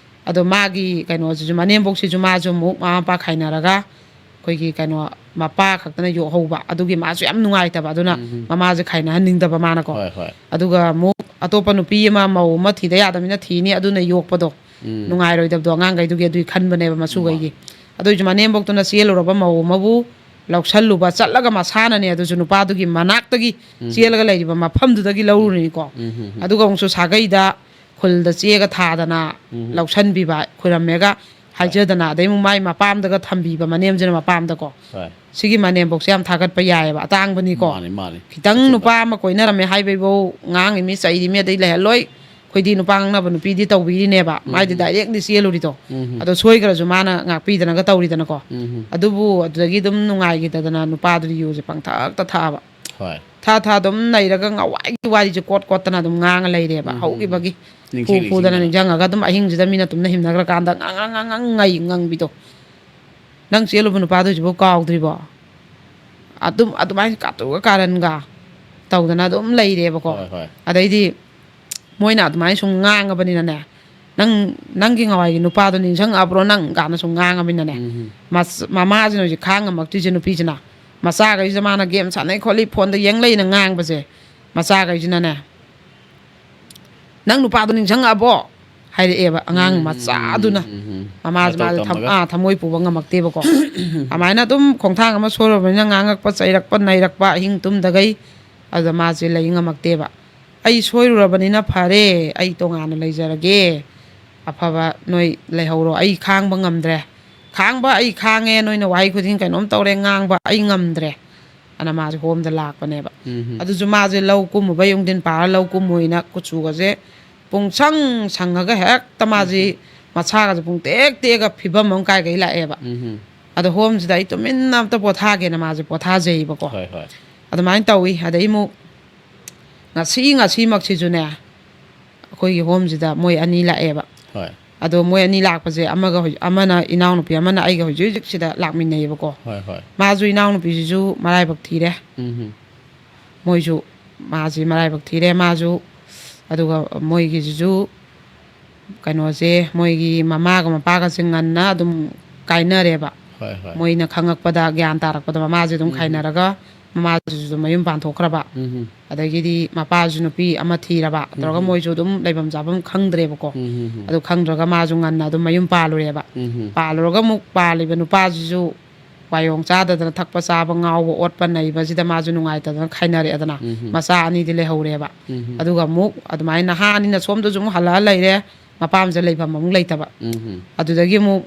ꯑꯗꯣ ꯃꯥꯒꯤ ꯀꯩꯅꯣꯁꯤꯁꯨ, ꯃꯅꯦꯝꯕꯣꯛꯁꯤꯁꯨ ꯃꯥꯁꯨ ꯑꯃꯨꯛ ꯃꯃꯥ ꯃꯄꯥ ꯈꯥꯏꯅꯔꯒ ꯑꯩꯈꯣꯏꯒꯤ ꯀꯩꯅꯣ ꯃꯄꯥ ꯈꯛꯇꯅ ꯌꯣꯛꯍꯧꯕ꯫ ꯑꯗꯨꯒꯤ ꯃꯥꯁꯨ ꯌꯥꯝ ꯅꯨꯡꯉꯥꯏꯇꯕ꯫ ꯑꯗꯨꯅ ꯎꯝ, ꯎꯝ꯫ ꯃꯃꯥꯁꯦ ꯈꯥꯏꯅꯍꯟꯅꯤꯡꯗꯕ ꯃꯥꯅꯀꯣ꯫ ꯍꯣꯏ, ꯍꯣꯏ꯫ ꯑꯗꯨꯒ ꯑꯃꯨꯛ ꯑꯇꯣꯞꯄ ꯅꯨꯄꯤ ꯑꯃ ꯃꯧ ꯑꯃ ꯊꯤꯗ ꯌꯥꯗꯕꯅꯤꯅ ꯊꯤꯅꯤ, ꯑꯗꯨꯅ ꯌꯣꯛꯄꯗꯣ ꯎꯝ꯫ ꯅꯨꯡꯉꯥꯏꯔꯣꯏꯗꯕꯗꯣ ꯑꯉꯥꯡꯈꯩꯗꯨꯒꯤ, ꯑꯗꯨꯒꯤ ꯈꯟꯕꯅꯦꯕ ꯃꯁꯨꯈꯩꯒꯤ꯫ ꯃꯥꯅꯦ꯫ ꯑꯗꯨ ꯑꯣꯏꯁꯨ ꯃꯅꯦꯝꯕꯣꯛꯇꯨꯅ ꯆꯦꯜꯂꯨꯔꯕ ꯃꯧ ꯑꯃꯕꯨ ꯂꯧꯁꯜꯂꯨꯕ ꯆꯠꯂꯒ ꯃꯁꯥꯅꯅꯦ, ꯑꯗꯨꯁꯨ ꯅꯨꯄꯥꯗꯨꯒꯤ ꯃꯅꯥꯛꯇꯒꯤ ꯎꯝ꯫ ꯆꯦꯜꯂꯒ ꯂꯩꯔꯤꯕ ꯃꯐꯝꯗꯨꯗꯒꯤ ꯂꯧꯔꯨꯔꯤꯅꯤꯀꯣ꯫ ꯎꯝ, ꯎꯝ, ꯎꯝ꯫ ꯑꯗꯨꯒ ꯑꯃꯨꯛꯁꯨ ꯁꯥꯒꯩꯗ ꯈꯨꯜꯗ ꯆꯦꯒ ꯊꯥꯗꯅ ꯎꯝ꯫ ꯂꯧꯁꯟꯕꯤꯕ, ꯈꯨꯔꯝꯃꯦꯒ ꯍꯣꯏ꯫ ꯍꯥꯏꯖꯗꯅ, ꯑꯗꯩ ꯑꯃꯨꯛ ꯃꯥꯏ ꯃꯄꯥꯝꯗꯒ ꯊꯝꯕꯤꯕ, ꯃꯅꯦꯝꯁꯤꯅ ꯃꯄꯥꯝꯗꯀꯣ꯫ ꯍꯣꯏ꯫ ꯁꯤꯒꯤ ꯃꯅꯦꯝꯕꯣꯛꯁꯦ ꯌꯥꯝ ꯊꯥꯒꯠꯄ ꯌꯥꯏꯑꯕ, ꯑꯇꯥꯡꯕꯅꯤꯀꯣ꯫ ꯃꯥꯅꯤ, ꯃꯥꯅꯤ꯫ ꯈꯤꯇꯪ ꯑꯆꯨꯝꯕ꯫ ꯅꯨꯄꯥ ꯑꯃ ꯀꯣꯏꯅꯔꯝꯃꯦ ꯍꯥꯏꯕꯩꯐꯧ ꯉꯥꯡꯉꯤ ꯃꯤ, ꯆꯩꯔꯤ ꯃꯤ, ꯑꯗꯩ ꯂꯩꯍꯜꯂꯣꯏ꯫ ꯑꯩꯈꯣꯏꯗꯤ ꯅꯨꯄꯥ ꯉꯥꯡꯅꯕ ꯅꯨꯄꯤꯗꯤ ꯇꯧꯕꯤꯔꯤꯅꯦꯕ꯫ ꯎꯝ, ꯃꯥꯏꯗꯤ ꯎꯝ꯫ Directly ꯆꯦꯜꯂꯨꯔꯤꯗꯣ꯫ ꯎꯝ, ꯎꯝ꯫ ꯑꯗꯣ ꯁꯣꯏꯈ꯭ꯔꯁꯨ ꯃꯥꯅ ꯉꯥꯛꯄꯤꯗꯅꯒ ꯇꯧꯔꯤꯗꯅꯀꯣ꯫ ꯎꯝ, ꯎꯝ꯫ ꯑꯗꯨꯕꯨ ꯑꯗꯨꯗꯒꯤ ꯑꯗꯨꯝ ꯅꯨꯡꯉꯥꯏꯈꯤꯗꯗꯅ ꯅꯨꯄꯥꯗꯨꯗꯤ ꯌꯨꯁꯦ ꯄꯪꯊꯛꯇ ꯊꯛꯑꯕ꯫ ꯍꯣꯏ꯫ ꯊꯥ ꯊꯥ ꯑꯗꯨꯝ ꯅꯩꯔꯒ ꯉꯋꯥꯏꯒꯤ ꯋꯥꯔꯤꯁꯦ ꯀꯣꯠ ꯀꯣꯠꯇꯅ ꯑꯗꯨꯝ ꯉꯥꯡꯉ ꯂꯩꯔꯦꯕ꯫ ꯎꯝ, ꯎꯝ, ꯎꯝ꯫ ꯍꯧꯈꯤꯕꯒꯤ ꯐꯨ ꯅꯤꯡꯁꯤꯡ ꯐꯨꯗꯅ ꯅꯤꯡꯁꯤꯡꯗꯅ꯫ ꯅꯤꯡꯁꯤꯡꯉꯒ ꯑꯗꯨꯝ ꯑꯍꯤꯡꯁꯤꯗ ꯃꯤꯅ ꯇꯨꯝꯅ ꯍꯤꯞꯅꯈ꯭ꯔꯀꯥꯟꯗ ꯉꯥꯡ ꯉꯥꯡ ꯉꯥꯡ ꯉꯥꯡ ꯉꯩ ꯉꯪꯕꯤꯗꯣ꯫ "ꯅꯪ ꯆꯦꯜꯂꯨꯕ ꯅꯨꯄꯥꯗꯣ ꯍꯧꯖꯤꯛꯐꯥꯎ ꯀꯥꯎꯗ꯭ꯔꯤꯕꯣ?" ꯑꯗꯨꯝ ꯑꯗꯨꯃꯥꯏꯅ ꯀꯥꯇꯨꯒ ꯀꯥꯔꯟꯒ ꯇꯧꯗꯅ ꯑꯗꯨꯝ ꯂꯩꯔꯦꯕꯀꯣ꯫ ꯍꯣꯏ, ꯍꯣꯏ꯫ ꯑꯗꯩꯗꯤ ꯃꯣꯏꯅ ꯑꯗꯨꯃꯥꯏꯅ ꯁꯨꯝ ꯉꯥꯡꯉꯕꯅꯤꯅꯅꯦ, "ꯅꯪ, ꯅꯪꯒꯤ ꯉꯋꯥꯏꯒꯤ ꯅꯨꯄꯥꯗꯣ ꯅꯤꯡꯁꯤꯡꯉꯛꯑꯕ꯭ꯔꯣ ꯅꯪ?" ꯀꯥꯏꯅ ꯁꯨꯝ ꯉꯥꯡꯉꯕꯅꯤꯅꯅꯦ, ꯎꯝ꯫ ꯃꯁ-, ꯃꯃꯥꯁꯤꯅ ꯍꯧꯖꯤꯛ ꯈꯥꯡ ꯉꯝꯃꯛꯇ꯭ꯔꯤꯁꯦ, ꯅꯨꯄꯤꯁꯤꯅ꯫ ꯃꯆꯥꯈꯩꯁꯤꯗ ꯃꯥꯅ ꯒꯦꯝ ꯁꯥꯟꯅꯩ ꯈꯣꯠꯂꯤ, ꯐꯣꯟꯗ ꯌꯦꯡ ꯂꯩꯅ ꯉꯥꯡꯕꯁꯦ, ꯃꯆꯥꯈꯩꯁꯤꯅꯅꯦ, "ꯅꯪ ꯅꯨꯄꯥꯗꯣ ꯅꯤꯡꯁꯤꯡꯉꯛꯑꯕꯣ?" ꯍꯥꯏꯔꯛꯑꯦꯕ ꯑꯉꯥꯡ ꯎꯝ, ꯃꯆꯥꯗꯨꯅ꯫ ꯎꯝ, ꯎꯝ, ꯎꯝ꯫ ꯃꯃꯥꯁꯦ, ꯃꯇꯧ ꯃꯥꯁꯦ ꯊꯝ-, ꯇꯝꯃꯒ꯫ ꯑꯥ, ꯊꯃꯣꯏ ꯄꯨꯕ ꯉꯝꯃꯛꯇꯦꯕꯀꯣ꯫ ꯑꯗꯨꯃꯥꯏꯅ ꯑꯗꯨꯝ ꯈꯣꯡꯊꯥꯡ ꯑꯃ ꯁꯣꯏꯔꯨꯔꯕꯅꯤꯅ ꯉꯥꯡꯉꯛꯄ, ꯆꯩꯔꯛꯄ, ꯅꯩꯔꯛꯄ, ꯑꯍꯤꯡ ꯇꯨꯝꯗꯈꯩ꯫ ꯑꯗꯨꯗ ꯃꯥꯁꯦ ꯂꯩ ꯉꯝꯃꯛꯇꯦꯕ꯫ "ꯑꯩ ꯁꯣꯏꯔꯨꯔꯕꯅꯤꯅ ꯐꯔꯦ, ꯑꯩ ꯇꯣꯉꯥꯟꯅ ꯂꯩꯖꯔꯒꯦ꯫ ꯑꯐꯕ ꯅꯣꯏ ꯂꯩꯍꯧꯔꯣ꯫ ꯑꯩ ꯈꯥꯡꯕ ꯉꯝꯗ꯭ꯔꯦ꯫ ꯈꯥꯡꯕ ꯑꯩ ꯈꯥꯡꯉꯦ, ꯅꯣꯏꯅ ꯋꯥꯍꯩ ꯈꯨꯗꯤꯡ ꯀꯩꯅꯣꯝ ꯇꯧꯔꯦ, ꯉꯥꯡꯕ ꯑꯩ ꯉꯝꯗ꯭ꯔꯦ"꯫ ꯑꯅ ꯃꯥꯁꯦ ꯍꯣꯝꯗ ꯂꯥꯛꯄꯅꯦꯕ꯫ ꯎꯝ꯫ ꯑꯗꯨꯁꯨ ꯃꯥꯁꯦ ꯂꯧ ꯀꯨꯝꯃꯨꯕ, ꯌꯣꯡꯗꯤꯟ ꯄꯥꯔ ꯂꯧ ꯀꯨꯝꯃꯨꯏꯅ ꯀꯨꯆꯨꯒꯁꯦ ꯄꯨꯡꯁꯪ ꯁꯪꯉꯒ ꯍꯦꯛꯇ ꯃꯥꯁꯤ ꯎꯝ꯫ ꯃꯁꯥꯒꯁꯦ ꯄꯨꯡꯇꯦꯛ ꯇꯦꯛꯑꯒ ꯐꯤꯕꯝ ꯑꯃ ꯀꯥꯏ ꯀꯩ ꯂꯥꯛꯑꯦꯕ꯫ ꯎꯝ꯫ ꯑꯗꯣ ꯍꯣꯝꯁꯤꯗ ꯑꯩ ꯇꯨꯃꯤꯟꯅ ꯑꯝꯇ ꯄꯣꯊꯥꯒꯦꯅ ꯃꯥꯁꯦ ꯄꯣꯊꯥꯖꯩꯕꯀꯣ꯫ ꯍꯣꯏ, ꯍꯣꯏ꯫ ꯑꯗꯨꯃꯥꯏꯅ ꯇꯧꯋꯤ꯫ ꯑꯗꯩ ꯑꯃꯨꯛ ꯉꯁꯤ, ꯉꯁꯤꯃꯛꯁꯤꯁꯨꯅꯦ, ꯑꯩꯈꯣꯏꯒꯤ ꯍꯣꯝꯁꯤꯗ ꯃꯣꯏ ꯑꯅꯤ ꯂꯥꯛꯑꯦꯕ꯫ ꯍꯣꯏ꯫ ꯑꯗꯣ ꯃꯣꯏ ꯑꯅꯤ ꯂꯥꯛꯄꯁꯦ, ꯑꯃꯒ ꯍꯧꯖꯤꯛ, ꯑꯃꯅ ꯏꯅꯥꯎꯅꯨꯄꯤ ꯑꯃꯅ ꯑꯩꯒ ꯍꯧꯖꯤꯛ ꯍꯧꯖꯤꯛꯁꯤꯗ ꯂꯥꯛꯃꯤꯟꯅꯩꯌꯦꯕꯀꯣ꯫ ꯍꯣꯏ, ꯍꯣꯏ꯫ ꯃꯥꯁꯨ, ꯏꯅꯥꯎꯅꯨꯄꯤꯁꯤꯁꯨ ꯃꯔꯥꯏꯕꯛ ꯊꯤꯔꯦ꯫ ꯎꯝ꯫ ꯃꯣꯏꯁꯨ, ꯃꯥꯁꯤ ꯃꯔꯥꯏꯕꯛ ꯊꯤꯔꯦ ꯃꯥꯁꯨ꯫ ꯑꯗꯨꯒ ꯃꯣꯏꯒꯤꯁꯤꯁꯨ ꯀꯩꯅꯣꯁꯦ, ꯃꯣꯏꯒꯤ ꯃꯃꯥꯒ ꯃꯄꯥꯒꯁꯦ ꯉꯟꯅ ꯑꯗꯨꯝ ꯀꯥꯏꯅꯔꯦꯕ꯫ ꯍꯣꯏ, ꯍꯣꯏ꯫ ꯃꯣꯏꯅ ꯈꯪꯉꯛꯄꯗ, ꯒ꯭ꯌꯥꯟ ꯇꯥꯔꯛꯄꯗ ꯃꯃꯥꯁꯦ ꯑꯗꯨꯝ ꯎꯝ꯫ ꯈꯥꯏꯅꯔꯒ ꯃꯃꯥꯁꯤꯁꯨ ꯑꯗꯨꯝ ꯃꯌꯨꯝ ꯄꯥꯟꯊꯣꯛꯈ꯭ꯔꯕ꯫ ꯎꯝ꯫ ꯑꯗꯒꯤꯗꯤ ꯃꯄꯥꯁꯨ ꯅꯨꯄꯤ ꯑꯃ ꯊꯤꯔꯕ꯫ ꯇꯧꯔꯒ ꯎꯝ꯫ ꯃꯣꯏꯁꯨ ꯑꯗꯨꯝ ꯂꯩꯐꯝ ꯆꯥꯐꯝ ꯈꯪꯗ꯭ꯔꯦꯕꯀꯣ꯫ ꯎꯝ꯫ ꯑꯗꯨ ꯈꯪꯗ꯭ꯔꯒ ꯃꯥꯁꯨ ꯉꯟꯅ ꯑꯗꯨꯝ ꯃꯌꯨꯝ ꯄꯥꯜꯂꯨꯔꯦꯕ꯫ ꯎꯝ꯫ ꯄꯥꯜꯂꯨꯔꯒ ꯑꯃꯨꯛ ꯄꯥꯜꯂꯤꯕ ꯅꯨꯄꯥꯁꯤꯁꯨ ꯋꯥꯌꯣꯡ ꯆꯥꯗꯗꯅ ꯊꯛꯄ ꯆꯥꯕ ꯉꯥꯎꯕ ꯑꯣꯠꯄ ꯅꯩꯕꯁꯤꯗ ꯃꯥꯁꯨ ꯅꯨꯡꯉꯥꯏꯇꯗꯅ ꯈꯥꯏꯅꯔꯛꯑꯦꯗꯅ꯫ ꯎꯝ꯫ ꯃꯆꯥ ꯑꯅꯤꯗꯤ ꯂꯩꯍꯧꯔꯦꯕ꯫ ꯎꯝ꯫ ꯑꯗꯨꯒ ꯑꯃꯨꯛ ꯑꯗꯨꯃꯥꯏꯅ ꯅꯍꯥ ꯑꯅꯤꯅ ꯁꯣꯝꯗꯁꯨ ꯑꯃꯨꯛ ꯍꯜꯂꯛꯑ ꯂꯩꯔꯦ, ꯃꯄꯥꯝꯁꯦ ꯂꯩꯐꯝ ꯑꯃꯨꯛ ꯂꯩꯇꯕ꯫ ꯎꯝ꯫ ꯑꯗꯨꯗꯒꯤ ꯑꯃꯨꯛ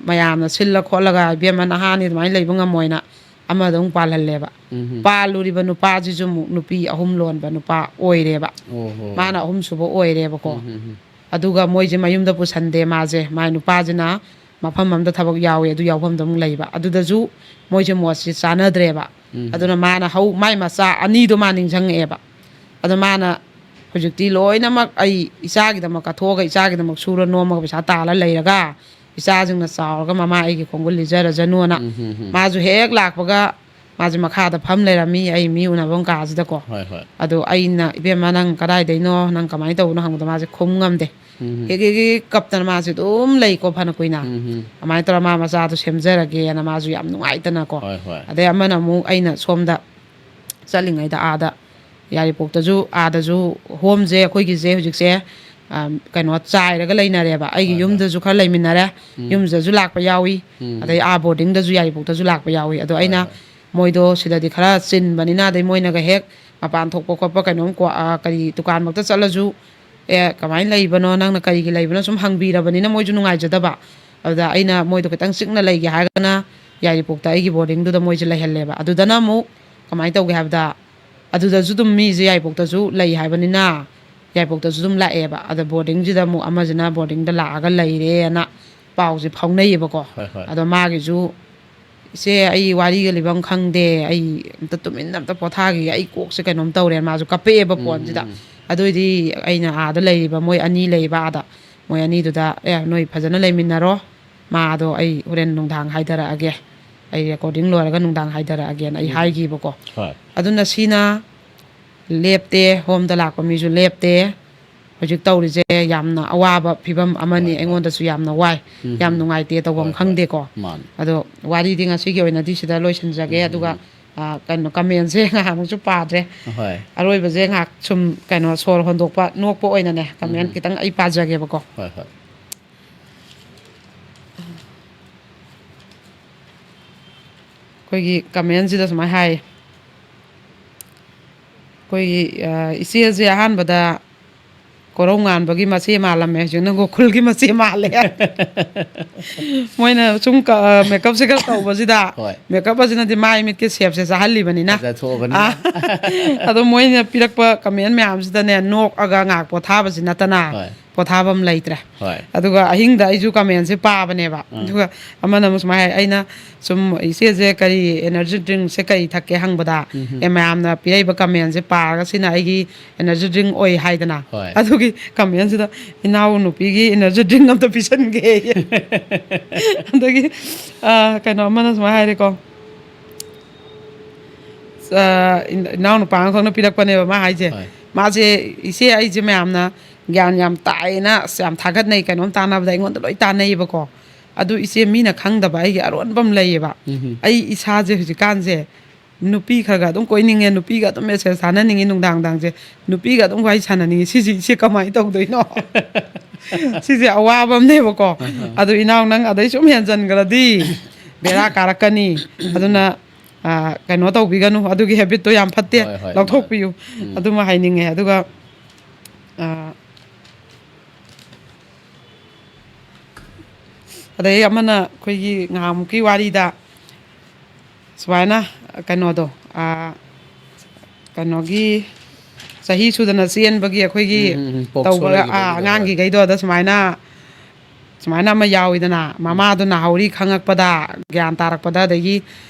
ꯃꯌꯥꯝꯅ ꯁꯤꯜꯂ ꯈꯣꯠꯂꯒ, "ꯏꯕꯦꯝꯃ, ꯅꯍꯥꯅꯤ ꯑꯗꯨꯃꯥꯏꯅ ꯂꯩꯕ ꯉꯝꯃꯣꯏꯅ" ꯑꯃꯗ ꯑꯃꯨꯛ ꯄꯥꯜꯍꯜꯂꯦꯕ꯫ ꯎꯝ꯫ ꯄꯥꯜꯂꯨꯔꯤꯕ ꯅꯨꯄꯥꯁꯤꯁꯨ ꯑꯃꯨꯛ ꯅꯨꯄꯤ ꯑꯍꯨꯝ ꯂꯣꯟꯕ ꯅꯨꯄꯥ ꯑꯣꯏꯔꯦꯕ꯫ ꯑꯣꯍꯣ꯫ ꯃꯥꯅ ꯑꯍꯨꯝꯁꯨꯕ ꯑꯣꯏꯔꯦꯕꯀꯣ꯫ ꯎꯝ, ꯎꯝ, ꯎꯝ꯫ ꯑꯗꯨꯒ ꯃꯣꯏꯁꯦ ꯃꯌꯨꯝꯗ ꯄꯨꯁꯟꯗꯦ ꯃꯥꯁꯦ꯫ ꯃꯥꯏ ꯅꯨꯄꯥꯁꯤꯅ ꯃꯐꯝ ꯑꯃꯗ ꯊꯕꯛ ꯌꯥꯎꯋꯦ, ꯑꯗꯨ ꯌꯥꯎꯐꯝꯗ ꯑꯃꯨꯛ ꯂꯩꯕ꯫ ꯑꯗꯨꯗꯁꯨ ꯃꯣꯏꯁꯦ ꯃꯣꯠꯁꯦ ꯆꯥꯟꯅꯗ꯭ꯔꯦꯕ꯫ ꯎꯝ꯫ ꯑꯗꯨꯅ ꯃꯥꯅ ꯍꯧ-, ꯃꯥꯏ ꯃꯆꯥ ꯑꯅꯤꯗꯣ ꯃꯥ ꯅꯤꯡꯁꯤꯡꯉꯛꯑꯦꯕ꯫ ꯑꯗꯣ ꯃꯥꯅ ꯍꯧꯖꯤꯛꯇꯤ ꯂꯣꯏꯅꯃꯛ ꯑꯩ ꯏꯆꯥꯒꯤꯗꯃꯛ ꯀꯠꯊꯣꯛꯑꯒ, ꯏꯆꯥꯒꯤꯗꯃꯛ ꯁꯨꯔ ꯅꯣꯝꯃꯒ ꯄꯩꯁꯥ ꯇꯥꯜꯂ ꯂꯩꯔꯒ, ꯏꯆꯥꯁꯤꯡꯅ ꯆꯥꯎꯔꯒ ꯃꯃꯥ ꯑꯩꯒꯤ ꯈꯣꯡꯒꯨꯜ ꯂꯤꯖꯔꯖꯅꯨꯅ, ꯎꯝ, ꯍꯝ, ꯍꯝ꯫ ꯃꯥꯁꯨ ꯍꯦꯛ ꯂꯥꯛꯄꯒ ꯃꯥꯁꯦ ꯃꯈꯥꯗ ꯐꯝ ꯂꯩꯔꯝꯃꯤ, ꯑꯩ ꯃꯤ ꯎꯅꯐꯝ ꯀꯥꯁꯤꯗꯀꯣ꯫ ꯍꯣꯏ, ꯍꯣꯏ꯫ ꯑꯗꯣ ꯑꯩꯅ, "ꯏꯕꯦꯝꯃ, ꯅꯪ ꯀꯗꯥꯏꯗꯩꯅꯣ? ꯅꯪ ꯀꯃꯥꯏꯅ ꯇꯧꯕꯅꯣ?" ꯍꯪꯕꯗ ꯃꯥꯁꯦ ꯈꯨꯝ ꯉꯝꯗꯦ꯫ ꯎꯝ, ꯍꯝ꯫ ꯍꯦꯛ, ꯍꯦꯛ, ꯍꯦꯛ ꯀꯞꯇꯅ ꯃꯥꯁꯦ ꯑꯗꯨꯝ ꯂꯩꯀꯣ, ꯐꯅ ꯀꯨꯏꯅ꯫ ꯎꯝ, ꯍꯝ꯫ ꯑꯗꯨꯃꯥꯏꯅ ꯇꯧꯔ ꯃꯥ ꯃꯆꯥꯗꯣ ꯁꯦꯝꯖꯔꯒꯦꯅ ꯃꯥꯁꯨ ꯌꯥꯝ ꯅꯨꯡꯉꯥꯏꯇꯅꯀꯣ꯫ ꯍꯣꯏ, ꯍꯣꯏ꯫ ꯑꯗꯩ ꯑꯃꯅ ꯑꯃꯨꯛ ꯑꯩꯅ ꯁꯣꯝꯗ ꯆꯠꯂꯤꯉꯩꯗ ꯑꯥꯗ ꯌꯥꯏꯔꯤꯄꯣꯛꯇꯁꯨ, ꯑꯥꯗꯁꯨ ꯍꯣꯝꯁꯦ ꯑꯩꯈꯣꯏꯒꯤꯁꯦ ꯍꯧꯖꯤꯛꯁꯦ, ꯑ, ꯀꯩꯅꯣ ꯆꯥꯏꯔꯒ ꯂꯩꯅꯔꯦꯕ꯫ ꯑꯩꯒꯤ ꯍꯣꯏ, ꯍꯣꯏ꯫ ꯌꯨꯝꯗꯁꯨ ꯈꯔ ꯂꯩꯃꯤꯟꯅꯔꯦ, ꯎꯝ꯫ ꯌꯨꯝꯁꯤꯗꯁꯨ ꯂꯥꯛꯄ ꯌꯥꯎꯏ, ꯎꯝ꯫ ꯑꯗꯩ ꯑꯥ ꯕꯣꯔꯗꯤꯡꯗꯁꯨ, ꯌꯥꯏꯔꯤꯄꯣꯛꯇꯁꯨ ꯂꯥꯛꯄ ꯌꯥꯎꯏ꯫ ꯑꯗꯣ ꯍꯣꯏ, ꯑꯩꯅ ꯍꯣꯏ꯫ ꯃꯣꯏꯗꯣ ꯁꯤꯗꯗꯤ ꯈꯔ ꯆꯤꯟꯕꯅꯤꯅ, ꯑꯗꯩ ꯃꯣꯏꯅꯒ ꯍꯦꯛ ꯃꯄꯥꯟ ꯊꯣꯛꯄ ꯈꯣꯠꯄ ꯀꯩꯅꯣꯝ ꯀ꯭ꯋꯥ-, ꯑ, ꯀꯔꯤ ꯗꯨꯀꯥꯟꯃꯛꯇ ꯆꯠꯂꯁꯨ, "ꯑꯦ, ꯀꯃꯥꯏꯅ ꯂꯩꯕꯅꯣ? ꯅꯪꯅ ꯀꯔꯤꯒꯤ ꯂꯩꯕꯅꯣ?" ꯁꯨꯝ ꯍꯪꯕꯤꯔꯕꯅꯤꯅ ꯃꯣꯏꯁꯨ ꯅꯨꯡꯉꯥꯏꯖꯗꯕ꯫ ꯑꯗꯨꯗ ꯑꯩꯅ ꯃꯣꯏꯗꯣ ꯈꯤꯇꯪ ꯆꯤꯛꯅ ꯂꯩꯒꯦ ꯍꯥꯏꯔꯒꯅ ꯌꯥꯏꯔꯤꯄꯣꯛꯇ ꯑꯩꯒꯤ ꯕꯣꯔꯗꯤꯡꯗꯨꯗ ꯃꯣꯏꯁꯦ ꯂꯩꯍꯜꯂꯦꯕ꯫ ꯑꯗꯨꯗꯅ ꯑꯃꯨꯛ ꯀꯃꯥꯏꯅ ꯇꯧꯒꯦ ꯍꯥꯏꯕꯗ, ꯑꯗꯨꯗꯁꯨ ꯑꯗꯨꯝ ꯃꯤꯁꯦ ꯌꯥꯏꯔꯤꯄꯣꯛꯇꯁꯨ ꯂꯩ ꯍꯥꯏꯕꯅꯤꯅ, ꯌꯥꯏꯔꯤꯄꯣꯛꯇꯁꯨ ꯑꯗꯨꯝ ꯂꯥꯛꯑꯦꯕ꯫ ꯑꯗ ꯕꯣꯔꯗꯤꯡꯁꯤꯗ ꯑꯃꯨꯛ ꯑꯃꯁꯤꯅ ꯕꯣꯔꯗꯤꯡꯗ ꯂꯥꯛꯑꯒ ꯂꯩꯔꯦꯅ ꯄꯥꯎꯁꯦ ꯐꯥꯎꯅꯩꯌꯦꯕꯀꯣ꯫ ꯍꯣꯏ, ꯍꯣꯏ꯫ ꯑꯗꯣ ꯃꯥꯒꯤꯁꯨ, "ꯏꯆꯦ, ꯑꯩ ꯋꯥꯔꯤꯒ ꯂꯤꯐꯝ ꯈꯪꯗꯦ, ꯑꯩ ꯑꯝꯇ ꯇꯨꯃꯤꯟꯅ ꯑꯝꯇ ꯄꯣꯊꯥꯈꯤꯒꯦ, ꯑꯩ ꯀꯣꯛꯁꯦ ꯀꯩꯅꯣꯝ ꯇꯧꯔꯦ", ꯃꯥꯁꯨ ꯀꯞꯄꯛꯑꯦꯕ ꯎꯝ, ꯐꯣꯟꯁꯤꯗ꯫ ꯎꯝ, ꯎꯝ꯫ ꯑꯗꯨꯑꯣꯏꯗꯤ ꯑꯩꯅ ꯑꯥꯗ ꯂꯩꯔꯤꯕ ꯃꯣꯏ ꯑꯅꯤ ꯂꯩꯕ ꯑꯥꯗ, ꯃꯣꯏ ꯑꯅꯤꯗꯨꯗ, "ꯑꯦ, ꯅꯣꯏ ꯐꯖꯅ ꯂꯩꯃꯤꯟꯅꯔꯣ, ꯃꯥꯗꯣ ꯑꯩ ꯍꯣꯔꯦꯟ ꯅꯨꯡꯗꯥꯡ ꯍꯥꯏꯊꯔꯛꯑꯒꯦ, ꯑꯩ ꯔꯦꯀꯣꯔꯗꯤꯡ ꯂꯣꯏꯔꯒ ꯅꯨꯡꯗꯥꯡ ꯍꯥꯏꯊꯔꯛꯑꯒꯦꯅ" ꯑꯩ ꯎꯝ꯫ ꯍꯥꯏꯈꯤꯕꯀꯣ꯫ ꯍꯣꯏ꯫ ꯑꯗꯨꯅ ꯁꯤꯅ ꯂꯦꯞꯇꯦ, ꯍꯣꯝꯗ ꯂꯥꯛꯄ ꯃꯤꯁꯨ ꯂꯦꯞꯇꯦ꯫ ꯍꯧꯖꯤꯛ ꯇꯧꯔꯤꯁꯦ ꯌꯥꯝꯅ ꯑꯋꯥꯕ ꯐꯤꯕꯝ ꯑꯃꯅꯤ, ꯍꯣꯏ, ꯍꯣꯏ꯫ ꯑꯩꯉꯣꯟꯗꯁꯨ ꯌꯥꯝꯅ ꯋꯥꯏ, ꯎꯝ, ꯌꯥꯝ ꯎꯝ꯫ ꯅꯨꯡꯉꯥꯏꯇꯦ, ꯇꯧꯐꯝ ꯍꯣꯏ, ꯍꯣꯏ꯫ ꯈꯪꯗꯦꯀꯣ꯫ ꯃꯥꯅꯤ꯫ ꯑꯗꯣ ꯋꯥꯔꯤꯗꯤ ꯉꯁꯤꯒꯤ ꯑꯣꯏꯅꯗꯤ ꯁꯤꯗ ꯂꯣꯏꯁꯤꯟꯖꯒꯦ, ꯎꯝ, ꯑꯗꯨꯒ, ꯎꯝ꯫ ꯑ, ꯀꯩꯅꯣ, ꯀꯃꯦꯟꯁꯦ ꯉꯥꯏꯍꯥꯛꯃꯨꯛꯁꯨ ꯄꯥꯗ꯭ꯔꯦ꯫ ꯍꯣꯏ꯫ ꯑꯔꯣꯏꯕꯁꯦ ꯉꯥꯏꯍꯥꯛ ꯁꯨꯝ, ꯀꯩꯅꯣ, ꯁꯣꯔ ꯍꯣꯟꯗꯣꯛꯄ, ꯅꯣꯛꯄ ꯑꯣꯏꯅꯅꯦ, ꯎꯝ, ꯀꯃꯦꯟ ꯎꯝ꯫ ꯈꯤꯇꯪ ꯑꯩ ꯄꯥꯖꯒꯦꯕꯀꯣ꯫ ꯍꯣꯏ, ꯍꯣꯏ꯫ ꯑꯩꯈꯣꯏꯒꯤ ꯀꯃꯦꯟꯁꯤꯗ ꯁꯨꯃꯥꯏꯅ ꯍꯥꯏ, ꯑꯩꯈꯣꯏꯒꯤ, ꯑ, ꯏꯆꯦꯁꯦ ꯑꯍꯥꯟꯕꯗ ꯀꯣꯔꯧ ꯉꯥꯟꯕꯒꯤ ꯃꯆꯦ ꯃꯥꯜꯂꯝꯃꯦ, ꯍꯧꯖꯤꯛꯅ ꯒꯣꯀꯨꯜꯒꯤ ꯃꯆꯦ ꯃꯥꯜꯂꯦ꯫ ꯃꯣꯏꯅ ꯁꯨꯝ ꯀ-, ꯑ, ꯃꯦꯀꯞꯁꯦ ꯈꯔ ꯇꯧꯕꯁꯤꯗ, ꯍꯣꯏ꯫ ꯃꯦꯀꯞ ꯑꯁꯤꯅꯗꯤ ꯃꯥꯏ ꯃꯤꯠꯀꯤ ꯁꯦꯞꯁꯦ ꯆꯥꯍꯜꯂꯤꯕꯅꯤꯅ꯫ ꯐꯖꯊꯣꯛꯑꯕꯅꯤꯅ꯫ ꯑ, ꯑꯗꯣ ꯃꯣꯏꯅ ꯄꯤꯔꯛꯄ ꯀꯃꯦꯟ ꯃꯌꯥꯝꯁꯤꯗꯅꯦ, ꯅꯣꯛꯑꯒ ꯉꯥꯏꯍꯥꯛ ꯄꯣꯊꯥꯕꯁꯤ ꯅꯠꯇꯅ, ꯍꯣꯏ꯫ ꯄꯣꯊꯥꯐꯝ ꯂꯩꯇ꯭ꯔꯦ꯫ ꯍꯣꯏ꯫ ꯑꯗꯨꯒ ꯑꯍꯤꯡꯗ ꯑꯩꯁꯨ ꯀꯃꯦꯟꯁꯦ ꯄꯥꯕꯅꯦꯕ꯫ ꯑꯥ꯫ ꯑꯗꯨꯒ ꯑꯃꯅ ꯑꯃꯨꯛ ꯁꯨꯃꯥꯏꯅ ꯍꯥꯏ, ꯑꯩꯅ ꯁꯨꯝ, "ꯏꯆꯦꯁꯦ ꯀꯔꯤ energy drinkꯁꯦ ꯀꯔꯤ ꯊꯛꯀꯦ?" ꯍꯪꯕꯗ, ꯎꯝ꯫ "ꯑꯦ, ꯃꯌꯥꯝꯅ ꯄꯤꯔꯛꯏꯕ ꯀꯃꯦꯟꯁꯦ ꯄꯥꯔꯒ ꯁꯤꯅ ꯑꯩꯒꯤ energy drink ꯑꯣꯏ" ꯍꯥꯏꯗꯅ꯫ ꯍꯣꯏ꯫ ꯑꯗꯨꯒꯤ ꯀꯃꯦꯟꯁꯤꯗ, "ꯏꯅꯥꯎ ꯅꯨꯄꯤꯒꯤ energy drink ꯑꯝꯇ ꯄꯤꯁꯟꯒꯦ"꯫ ꯑꯗꯒꯤ, ꯑ, ꯀꯩꯅꯣ ꯑꯃꯅ ꯁꯨꯃꯥꯏꯅ ꯍꯥꯏꯔꯦꯀꯣ꯫ ꯑ, ꯏꯟ-, ꯏꯅꯥꯎ ꯅꯨꯄꯥ ꯑꯃꯈꯛꯅ ꯄꯤꯔꯛꯄꯅꯦꯕ ꯃꯥ ꯍꯥꯏꯁꯦ꯫ ꯍꯣꯏ꯫ ꯃꯥꯁꯦ, "ꯏꯆꯦ, ꯑꯩꯁꯦ ꯃꯌꯥꯝꯅ ꯒ꯭ꯌꯥꯟ ꯌꯥꯝ ꯇꯥꯏꯅ ꯑꯁ ꯌꯥꯝ ꯊꯥꯒꯠꯅꯩ, ꯀꯩꯅꯣꯝ ꯇꯥꯟꯅꯕꯗ ꯑꯩꯉꯣꯟꯗ ꯂꯣꯏ ꯇꯥꯟꯅꯩꯌꯦꯕꯀꯣ꯫ ꯑꯗꯨ ꯏꯆꯦ, ꯃꯤꯅ ꯈꯪꯗꯕ ꯑꯩꯒꯤ ꯑꯔꯣꯟꯕ ꯑꯃ ꯂꯩꯌꯦꯕ꯫ ꯎꯝ꯫ ꯑꯩ ꯏꯁꯥꯁꯦ ꯍꯧꯖꯤꯛꯀꯥꯟꯁꯦ ꯅꯨꯄꯤ ꯈꯔ ꯈꯔ ꯑꯗꯨꯝ ꯀꯣꯏꯅꯤꯡꯉꯦ, ꯅꯨꯄꯤꯒ ꯑꯗꯨꯝ message ꯊꯥꯅꯅꯤꯡꯉꯤ, ꯅꯨꯡꯗꯥꯡ ꯅꯨꯡꯗꯥꯡꯁꯦ ꯅꯨꯄꯤꯒ ꯑꯗꯨꯝ ꯋꯥꯔꯤ ꯁꯥꯟꯅꯅꯤꯡꯉꯤ꯫ ꯁꯤꯁꯤ ꯏꯆꯦ ꯀꯃꯥꯏꯅ ꯇꯧꯗꯣꯏꯅꯣ?" ꯁꯤꯁꯦ ꯑꯋꯥꯕ ꯑꯃꯅꯦꯕꯀꯣ꯫ ꯑꯍ꯫ ꯑꯗꯨ ꯏꯅꯥꯎ, ꯅꯪ ꯑꯗꯩ ꯁꯨꯝ ꯍꯦꯟꯖꯟꯈ꯭ꯔꯗꯤ ꯕꯦꯔꯥ ꯀꯥꯔꯛꯀꯅꯤ꯫ ꯑꯗꯨꯅ, ꯑ, ꯀꯩꯅꯣ ꯇꯧꯕꯤꯒꯅꯨ, ꯑꯗꯨꯒꯤ habitꯇꯣ ꯌꯥꯝ ꯐꯠꯇꯦ, ꯍꯣꯏ, ꯍꯣꯏ, ꯂꯧꯊꯣꯛꯄꯤꯌꯨ꯫ ꯃꯥꯅꯦ꯫ ꯎꯝ꯫ ꯑꯗꯨꯃ ꯍꯥꯏꯅꯤꯡꯉꯦ꯫ ꯑꯗꯨꯒ, ꯑ, ꯑꯗꯩ ꯑꯃꯅ ꯑꯩꯈꯣꯏꯒꯤ ꯉꯍꯥꯟꯃꯨꯛꯀꯤ ꯋꯥꯔꯤꯗ ꯁꯨꯃꯥꯏꯅ, ꯀꯩꯅꯣꯗꯣ, ꯑ, ꯀꯩꯅꯣꯒꯤ ꯆꯍꯤ ꯁꯨꯗꯅ ꯆꯦꯟꯕꯒꯤ ꯑꯩꯈꯣꯏꯒꯤ ꯎꯝ, ꯎꯝ, ꯎꯝ, ꯄꯣꯛꯁꯣ ꯇꯧꯕ, ꯑ, ꯂꯩꯈꯤꯕꯒꯤꯗꯣ, ꯍꯣꯏ꯫ ꯑꯉꯥꯡꯒꯤꯈꯩꯗꯣ, ꯑꯗ ꯁꯨꯃꯥꯏꯅ, ꯁꯨꯃꯥꯏꯅ ꯑꯃ ꯌꯥꯎꯋꯤꯗꯅ, ꯃꯃꯥꯗꯣ ꯅꯥꯍꯧꯔꯤ ꯈꯪꯉꯛꯄꯗ, ꯒ꯭ꯌꯥꯟ ꯇꯥꯔꯛꯄꯗ, ꯑꯗꯒꯤ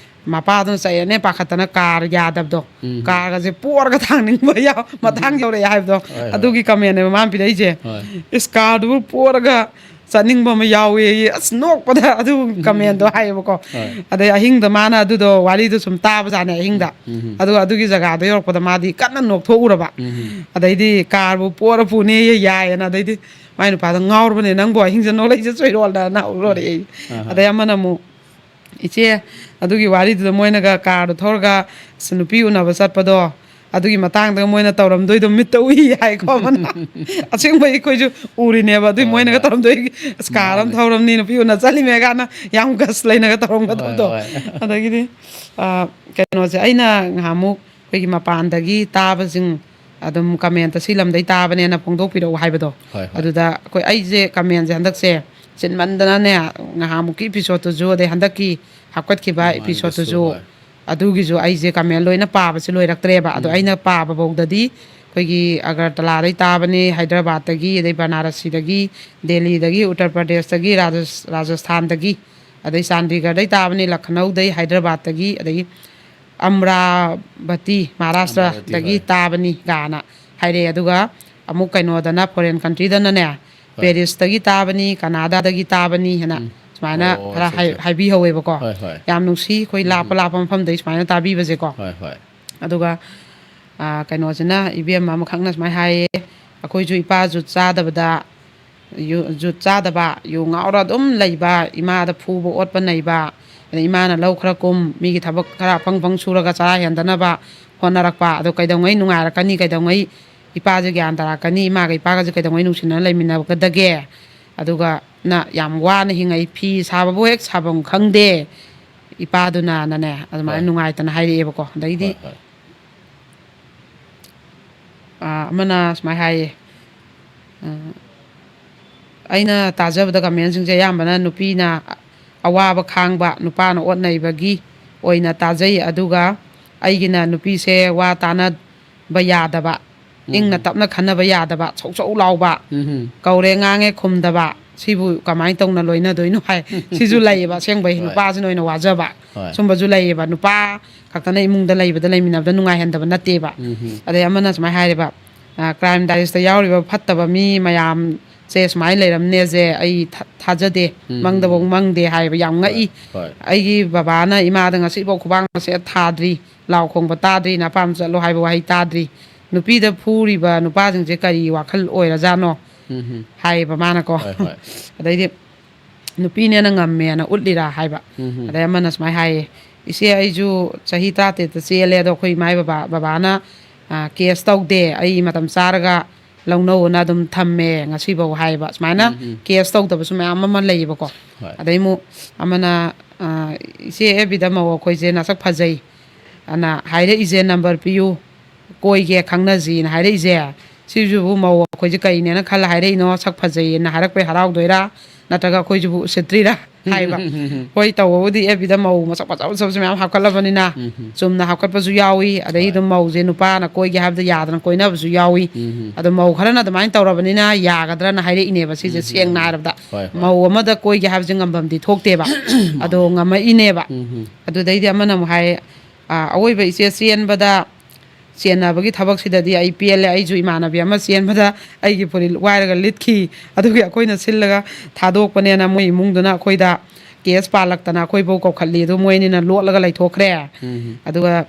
ꯃꯄꯥꯗꯨꯅ ꯆꯩꯔꯅꯦ ꯄꯥꯈꯠꯇꯅ car ꯌꯥꯗꯕꯗꯣ, ꯎꯝ꯫ carꯒꯁꯦ ꯄꯣꯔꯒ ꯊꯥꯡꯅꯤꯡꯕ ꯌꯥꯎ-, ꯃꯇꯥꯡ ꯌꯧꯔꯛꯑꯦ ꯍꯥꯏꯕꯗꯣ, ꯍꯣꯏ, ꯍꯣꯏ꯫ ꯑꯗꯨꯒꯤ commentꯅꯦꯕ ꯃꯥꯅ ꯄꯤꯔꯛꯏꯁꯦ꯫ ꯍꯣꯏ꯫ "ꯏꯁ, carꯗꯨꯕꯨ ꯄꯣꯔꯒ ꯆꯠꯅꯤꯡꯕ ꯑꯃ ꯌꯥꯎꯋꯦꯌꯦ", ꯑꯁ, ꯅꯣꯛꯄꯗ ꯑꯗꯨ commentꯗꯣ ꯍꯥꯏꯌꯦꯕꯀꯣ꯫ ꯍꯣꯏ꯫ ꯑꯗꯩ ꯑꯍꯤꯡꯗ ꯃꯥꯅ ꯑꯗꯨꯗꯣ, ꯋꯥꯔꯤꯗꯣ ꯁꯨꯝ ꯇꯥꯕꯖꯥꯠꯅꯦ ꯑꯍꯤꯡꯗ꯫ ꯎꯝ꯫ ꯑꯗꯨꯒ ꯑꯗꯨꯒꯤ ꯖꯒꯥꯗꯣ ꯌꯧꯔꯛꯄꯗ ꯃꯥꯗꯤ ꯀꯟꯅ ꯅꯣꯛꯊꯣꯛꯎꯔꯕ꯫ ꯎꯝ꯫ ꯑꯗꯩꯗꯤ "carꯕꯨ ꯄꯣꯔ ꯄꯨꯅꯦꯌꯦ" ꯌꯥꯏꯌꯦꯅ꯫ ꯑꯗꯩꯗꯤ ꯃꯥꯏ ꯅꯨꯄꯥꯗꯣ "ꯉꯥꯎꯔꯕꯅꯦ ꯅꯪꯕꯨ, ꯑꯍꯤꯡꯁꯦ ꯅꯣꯛꯂꯛꯏꯁꯦ ꯆꯣꯏꯔꯣꯜꯗꯅ" ꯍꯧꯔꯛꯑꯦ꯫ ꯑꯍ꯫ ꯑꯗꯩ ꯑꯃꯅ ꯑꯃꯨꯛ, "ꯏꯆꯦ, ꯑꯗꯨꯒꯤ ꯋꯥꯔꯤꯗꯨꯗ ꯃꯣꯏꯅꯒ carꯗꯣ ꯊꯧꯔꯒ ꯑꯁ ꯅꯨꯄꯤ ꯎꯅꯕ ꯆꯠꯄꯗꯣ, ꯑꯗꯨꯒꯤ ꯃꯇꯥꯡꯗꯒ ꯃꯣꯏꯅ ꯇꯧꯔꯝꯗꯣꯏꯗꯣ ꯃꯤꯠꯇ ꯎꯏ" ꯍꯥꯏꯀꯣ ꯑꯃꯅ꯫ ꯑꯁꯦꯡꯕꯩ ꯑꯩꯈꯣꯏꯁꯨ ꯎꯔꯤꯅꯦꯕ꯫ ꯑꯗꯨꯏ ꯍꯣꯏ, ꯃꯣꯏꯅꯒ ꯍꯣꯏ꯫ ꯇꯧꯔꯝꯗꯣꯏ, "ꯑꯁ, car ꯑꯃ ꯃꯥꯅꯦ꯫ ꯊꯧꯔꯝꯅꯤ, ꯅꯨꯄꯤ ꯎꯅ ꯆꯠꯂꯤꯃꯦ" ꯀꯥꯏꯅ ꯌꯥꯝ guts ꯂꯩꯅꯒ ꯇꯧꯔꯝꯒꯗꯕꯗꯣ꯫ ꯍꯣꯏ, ꯍꯣꯏ꯫ ꯑꯗꯒꯤꯗꯤ, ꯑ, ꯀꯩꯅꯣꯁꯦ, ꯑꯩꯅ ꯉꯍꯥꯟꯃꯨꯛ ꯑꯩꯈꯣꯏꯒꯤ ꯃꯄꯥꯟꯗꯒꯤ ꯇꯥꯕꯁꯤꯡ ꯑꯗꯨꯝ commentꯇ "ꯁꯤ ꯂꯝꯗꯩ ꯇꯥꯕꯅꯦꯅ ꯐꯣꯡꯗꯣꯛꯄꯤꯔꯛꯎ" ꯍꯥꯏꯕꯗꯣ꯫ ꯍꯣꯏ, ꯍꯣꯏ꯫ ꯑꯗꯨꯗ ꯑꯩꯈꯣꯏ, ꯑꯩꯁꯦ commentꯁꯦ ꯍꯟꯗꯛꯁꯦ ꯆꯤꯟꯃꯟꯗꯅꯅꯦ, ꯉꯍꯥꯟꯃꯨꯛꯀꯤ episodeꯇꯨꯁꯨ, ꯑꯗꯩ ꯍꯟꯗꯛꯀꯤ ꯍꯥꯞꯀꯠꯈꯤꯕ ꯃꯃꯥꯡꯒꯤꯁꯨ, episodeꯇꯨꯁꯨ, ꯍꯣꯏ꯫ ꯑꯗꯨꯒꯤꯁꯨ ꯑꯩꯁꯦ comment ꯂꯣꯏꯅ ꯄꯥꯕꯁꯦ ꯂꯣꯏꯔꯛꯇ꯭ꯔꯦꯕ꯫ ꯑꯗꯣ ꯎꯝ꯫ ꯑꯩꯅ ꯄꯥꯕ ꯐꯥꯎꯗꯗꯤ ꯑꯩꯈꯣꯏꯒꯤ ꯑꯒꯔꯇꯂꯥꯗꯩ ꯇꯥꯕꯅꯤ, ꯍꯥꯏꯗ꯭ꯔꯕꯥꯗꯇꯒꯤ, ꯑꯗꯩ ꯕꯅꯥꯔꯁꯤꯗꯒꯤ, ꯗꯦꯜꯂꯤꯗꯒꯤ, ꯎꯠꯇꯔ ꯄ꯭ꯔꯗꯦꯁꯇꯒꯤ, ꯔꯥꯖꯁ-, ꯔꯥꯖꯁꯊꯥꯟꯗꯒꯤ, ꯑꯗꯩ ꯆꯥꯟꯗꯤꯒꯔꯗꯩ ꯇꯥꯕꯅꯤ, ꯂꯈꯅꯧꯗꯩ, ꯍꯥꯏꯗ꯭ꯔꯕꯥꯗꯇꯒꯤ, ꯑꯗꯒꯤ ꯑꯝꯔꯥꯕꯇꯤ, ꯃꯍꯥꯔꯥꯁꯇ꯭ꯔꯗꯒꯤ, ꯑꯝꯔꯥꯕꯇꯤ, ꯍꯣꯏ꯫ ꯇꯥꯕꯅꯤ ꯀꯥꯏꯅ ꯍꯥꯏꯔꯛꯑꯦ꯫ ꯑꯗꯨꯒ ꯑꯃꯨꯛ ꯀꯩꯅꯣꯗꯅ, ꯐꯣꯔꯦꯟ ꯀꯟꯇ꯭ꯔꯤꯗꯅꯅꯦ, ꯍꯣꯏ꯫ ꯄꯦꯔꯤꯁꯇꯒꯤ ꯇꯥꯕꯅꯤ, ꯀꯅꯥꯗꯥꯗꯒꯤ ꯇꯥꯕꯅꯤ ꯍꯥꯏꯅ ꯎꯝ꯫ ꯁꯨꯃꯥꯏꯅ ꯑꯣ, ꯈꯔ ꯑꯠꯆꯥ, ꯍꯥꯏ-, ꯑꯠꯆꯥ꯫ ꯍꯥꯏꯕꯤꯍꯧꯋꯦꯕꯀꯣ꯫ ꯍꯣꯏ, ꯍꯣꯏ꯫ ꯌꯥꯝ ꯅꯨꯡꯁꯤ, ꯑꯩꯈꯣꯏ ꯎꯝ꯫ ꯂꯥꯞꯄ ꯂꯥꯞꯄ ꯃꯐꯝꯗꯒꯤ ꯁꯨꯃꯥꯏꯅ ꯇꯥꯕꯤꯕꯁꯦꯀꯣ꯫ ꯍꯣꯏ, ꯍꯣꯏ꯫ ꯑꯗꯨꯒ, ꯑ, ꯀꯩꯅꯣꯁꯤꯅ, ꯏꯕꯦꯝꯃ ꯑꯃꯈꯛꯅ ꯁꯨꯃꯥꯏꯅ ꯍꯥꯏꯌꯦ, "ꯑꯩꯈꯣꯏꯁꯨ ꯏꯄꯥ ꯖꯨꯠ ꯆꯥꯗꯕꯗ, ꯌꯨ-, ꯖꯨꯠ ꯆꯥꯗꯕ, ꯌꯨ ꯉꯥꯎꯔ ꯑꯗꯨꯝ ꯂꯩꯕ, ꯏꯃꯥꯗ ꯐꯨꯕ ꯑꯣꯠꯄ ꯅꯩꯕ, ꯑꯗꯩ ꯏꯃꯥꯅ ꯂꯧ ꯈꯔ ꯀꯨꯝ, ꯃꯤꯒꯤ ꯊꯕꯛ ꯈꯔ ꯑꯐꯪ ꯑꯐꯪ ꯁꯨꯔꯒ ꯆꯔꯥ ꯍꯦꯟꯗꯅꯕ ꯍꯣꯠꯅꯔꯛꯄ, ꯑꯗꯣ ꯀꯩꯗꯧꯉꯩ ꯅꯨꯡꯉꯥꯏꯔꯛꯀꯅꯤ, ꯀꯩꯗꯧꯉꯩ ꯏꯄꯥꯁꯦ ꯒ꯭ꯌꯥꯟ ꯇꯥꯔꯛꯀꯅꯤ, ꯏꯃꯥꯒ ꯏꯄꯥꯒꯁꯦ ꯀꯩꯗꯧꯉꯩ ꯅꯨꯡꯁꯤꯅꯅ ꯂꯩꯃꯤꯟꯅꯒꯗꯒꯦ?" ꯑꯗꯨꯒ ꯅ ꯌꯥꯝ ꯋꯥꯅ ꯍꯤꯡꯉꯛꯏ, ꯐꯤ ꯁꯥꯕꯕꯨ ꯍꯦꯛ ꯁꯥꯐꯝ ꯈꯪꯗꯦ ꯏꯄꯥꯗꯨꯅꯅꯦ, ꯑꯗꯨꯃꯥꯏꯅ ꯍꯣꯏ꯫ ꯅꯨꯡꯉꯥꯏꯇꯅ ꯍꯥꯏꯔꯛꯑꯦꯕꯀꯣ꯫ ꯑꯗꯩꯗꯤ ꯍꯣꯏ, ꯍꯣꯏ꯫ ꯑꯥ, ꯑꯃꯅ ꯁꯨꯃꯥꯏꯅ ꯍꯥꯏꯌꯦ, ꯑꯥ, ꯑꯩꯅ ꯇꯥꯖꯕꯗ ꯀꯃꯦꯟꯁꯤꯡꯁꯦ ꯑꯌꯥꯝꯕꯅ ꯅꯨꯄꯤꯅ ꯑꯋꯥꯕ ꯈꯥꯡꯕ, ꯅꯨꯄꯥꯅ ꯑꯣꯠ ꯅꯩꯕꯒꯤ ꯑꯣꯏꯅ ꯇꯥꯖꯩ꯫ ꯑꯗꯨꯒ ꯑꯩꯒꯤꯅ ꯅꯨꯄꯤꯁꯦ ꯋꯥ ꯇꯥꯅꯕ ꯌꯥꯗꯕ, ꯏꯪꯅ ꯎꯝ꯫ ꯇꯞꯅ ꯈꯟꯅꯕ ꯌꯥꯗꯕ, ꯁꯧ ꯁꯧ ꯂꯥꯎꯕ, ꯎꯝ꯫ ꯀꯧꯔꯦ ꯉꯥꯡꯉꯦ ꯈꯨꯝꯗꯕ, ꯁꯤꯕꯨ ꯀꯃꯥꯏꯅ ꯇꯧꯅ ꯂꯣꯏꯅꯗꯣꯏꯅꯣ ꯍꯥꯏ꯫ ꯁꯤꯁꯨ ꯂꯩꯌꯦꯕ ꯑꯁꯦꯡꯕꯩ, ꯍꯣꯏ꯫ ꯅꯨꯄꯥꯁꯤꯅ ꯑꯣꯏꯅ ꯋꯥꯖꯕ꯫ ꯍꯣꯏ꯫ ꯁꯨꯝꯕꯁꯨ ꯂꯩꯌꯦꯕ꯫ ꯅꯨꯄꯥ ꯈꯛꯇꯅ ꯏꯃꯨꯡꯗ ꯂꯩꯕꯗ, ꯂꯩꯃꯤꯟꯅꯕꯗ ꯅꯨꯡꯉꯥꯏꯍꯟꯗꯕ ꯅꯠꯇꯦꯕ꯫ ꯎꯝ꯫ ꯑꯗꯩ ꯑꯃꯅ ꯁꯨꯃꯥꯏꯅ ꯍꯥꯏꯔꯦꯕ, ꯑ, ꯀ꯭ꯔꯥꯏꯝ ꯗꯥꯏꯔꯤꯁꯇ ꯌꯥꯎꯔꯤꯕ ꯐꯠꯇꯕ ꯃꯤ ꯃꯌꯥꯝꯁꯦ ꯁꯨꯃꯥꯏꯅ ꯂꯩꯔꯝꯅꯦꯁꯦ ꯑꯩ ꯊꯥ-, ꯊꯥꯖꯗꯦ, ꯎꯝ, ꯃꯪꯗꯐꯧ ꯎꯝ, ꯎꯝ꯫ ꯃꯪꯗꯦ ꯍꯥꯏꯕ ꯌꯥꯝ ꯉꯛꯏ꯫ ꯍꯣꯏ, ꯍꯣꯏ꯫ ꯑꯩꯒꯤ ꯕꯕꯥꯅ ꯏꯃꯥꯗ ꯉꯁꯤꯐꯥꯎ ꯈꯨꯕꯥꯛ ꯃꯁꯦꯠ ꯊꯥꯗ꯭ꯔꯤ, ꯂꯥꯎ ꯈꯣꯡꯕ ꯇꯥꯗ꯭ꯔꯤ, ꯅꯄꯥꯝ ꯆꯠꯂꯣ ꯍꯥꯏꯕ ꯋꯥꯍꯩ ꯇꯥꯗ꯭ꯔꯤ꯫ ꯅꯨꯄꯤꯗ ꯐꯨꯔꯤꯕ ꯅꯨꯄꯥꯁꯤꯡꯁꯦ ꯀꯔꯤ ꯋꯥꯈꯜ ꯑꯣꯏꯔꯖꯥꯠꯅꯣ? ꯎꯝ, ꯎꯝ꯫ ꯍꯥꯏꯌꯦꯕ ꯃꯥꯅꯀꯣ꯫ ꯍꯣꯏ, ꯍꯣꯏ꯫ ꯑꯗꯩꯗꯤ ꯅꯨꯄꯤꯅꯦꯅ ꯉꯝꯃꯦꯅ ꯎꯠꯂꯤꯔꯥ ꯍꯥꯏꯕ꯫ ꯎꯝ, ꯎꯝ꯫ ꯑꯗꯩ ꯑꯃꯅ ꯁꯨꯃꯥꯏꯅ ꯍꯥꯏꯌꯦ, "ꯏꯆꯦ, ꯑꯩꯁꯨ ꯆꯍꯤ ꯇꯔꯥꯇꯔꯦꯠꯇ ꯆꯦꯜꯂꯦ, ꯑꯗꯣ ꯑꯩꯈꯣꯏ ꯏꯃꯥ ꯕꯕꯥ, ꯕꯕꯥꯅ, ꯑ, ꯀꯦꯁ ꯇꯧꯗꯦ, ꯑꯩ ꯃꯇꯝ ꯆꯥꯔꯒ ꯂꯧꯅꯧꯅ ꯑꯗꯨꯝ ꯊꯝꯃꯦ ꯉꯁꯤꯐꯥꯎ" ꯍꯥꯏꯌꯦꯕ꯫ ꯁꯨꯃꯥꯏꯅ ꯎꯝ, ꯎꯝ꯫ ꯀꯦꯁ ꯇꯧꯗꯕꯁꯨ ꯃꯌꯥꯝ ꯑꯃ ꯂꯩꯌꯦꯕꯀꯣ꯫ ꯍꯣꯏ꯫ ꯑꯗꯩ ꯑꯃꯨꯛ ꯑꯃꯅ, ꯑ, "ꯏꯆꯦ, ꯑꯦꯐ ꯕꯤꯗ ꯃꯧ ꯑꯩꯈꯣꯏꯁꯦ ꯅꯁꯛ ꯐꯖꯩ ꯑꯅ ꯍꯥꯏꯔꯛꯏꯁꯦ, ꯅꯝꯕꯔ ꯄꯤꯌꯨ, ꯀꯣꯏꯒꯦ, ꯈꯪꯅꯁꯤꯅ ꯍꯥꯏꯔꯛꯏꯁꯦ, ꯁꯤꯁꯤꯕꯨ ꯃꯧ ꯑꯩꯈꯣꯏꯁꯦ ꯀꯩꯅꯦꯅ ꯈꯜꯂ ꯍꯥꯏꯔꯛꯏꯅꯣ? ꯁꯛ ꯐꯖꯩꯌꯦꯅ ꯍꯥꯏꯔꯛꯄꯩ ꯍꯔꯥꯎꯗꯣꯏꯔꯥ? ꯅꯠꯇ꯭ꯔꯒ ꯑꯩꯈꯣꯏꯁꯤꯕꯨ ꯎꯁꯤꯠꯇ꯭ꯔꯤꯔꯥ ꯍꯥꯏꯕ꯫ ꯍꯣꯏ, ꯇꯧꯕꯕꯨꯗꯤ ꯑꯦꯐ ꯕꯤꯗ ꯃꯧ ꯃꯁꯛ ꯐꯖ ꯐꯖꯕꯁꯨ ꯃꯌꯥꯝ ꯍꯥꯞꯀꯠꯂꯕꯅꯤꯅ, ꯎꯝ꯫ ꯆꯨꯝꯅ ꯍꯥꯞꯀꯠꯄꯁꯨ ꯌꯥꯎꯏ꯫ ꯑꯗꯩ ꯍꯣꯏ꯫ ꯑꯗꯨꯝ ꯃꯧꯁꯦ ꯅꯨꯄꯥꯅ ꯀꯣꯏꯒꯦ ꯍꯥꯏꯕꯗ ꯌꯥꯗꯅ ꯀꯣꯏꯅꯕꯁꯨ ꯌꯥꯎꯏ꯫ ꯎꯝ꯫ ꯑꯗꯣ ꯃꯧ ꯈꯔꯅ ꯑꯗꯨꯃꯥꯏꯅ ꯇꯧꯔꯕꯅꯤꯅ ꯌꯥꯒꯗ꯭ꯔꯅ ꯍꯥꯏꯔꯛꯏꯅꯦꯕ ꯁꯤꯁꯦ꯫ ꯎꯝ꯫ ꯁꯦꯡꯅ ꯍꯥꯏꯔꯕꯗ, ꯍꯣꯏ, ꯍꯣꯏ꯫ ꯃꯧ ꯑꯃꯗ ꯀꯣꯏꯒꯦ ꯍꯥꯏꯕꯁꯦ ꯉꯝꯐꯝꯗꯤ ꯊꯣꯛꯇꯦꯕ꯫ ꯑꯗꯣ ꯃꯥꯅꯦ꯫ ꯉꯝꯃꯛꯏꯅꯦꯕ꯫ ꯎꯝ꯫ ꯑꯗꯨꯗꯩꯗꯤ ꯑꯃꯅ ꯑꯃꯨꯛ ꯍꯥꯏ, "ꯑ, ꯑꯋꯣꯏꯕ ꯏꯆꯦ, ꯆꯦꯟꯕꯗ ꯆꯦꯟꯅꯕꯒꯤ ꯊꯕꯛꯁꯤꯗꯗꯤ ꯑꯩ ꯄꯦꯜꯂꯦ꯫ ꯑꯩꯁꯨ ꯏꯃꯥꯟꯅꯕꯤ ꯑꯃ ꯆꯦꯟꯕꯗ ꯑꯩꯒꯤ ꯐꯨꯔꯤꯠ ꯋꯥꯏꯔꯒ ꯂꯤꯠꯈꯤ꯫ ꯑꯗꯨꯒꯤ ꯑꯩꯈꯣꯏꯅ ꯁꯤꯜꯂꯒ ꯊꯥꯗꯣꯛꯄꯅꯦꯅ ꯃꯣꯏ ꯏꯃꯨꯡꯗꯨꯅ ꯑꯩꯈꯣꯏꯗ ꯀꯦꯁ ꯄꯥꯜꯂꯛꯇꯅ ꯑꯩꯈꯣꯏꯐꯧ ꯀꯧꯈꯠꯂꯤ꯫ ꯑꯗꯨ ꯃꯣꯏ ꯑꯅꯤꯅ ꯂꯣꯠꯂꯒ ꯂꯩꯊꯣꯛꯈ꯭ꯔꯦ꯫ ꯎꯝ꯫ ꯑꯗꯨꯒ,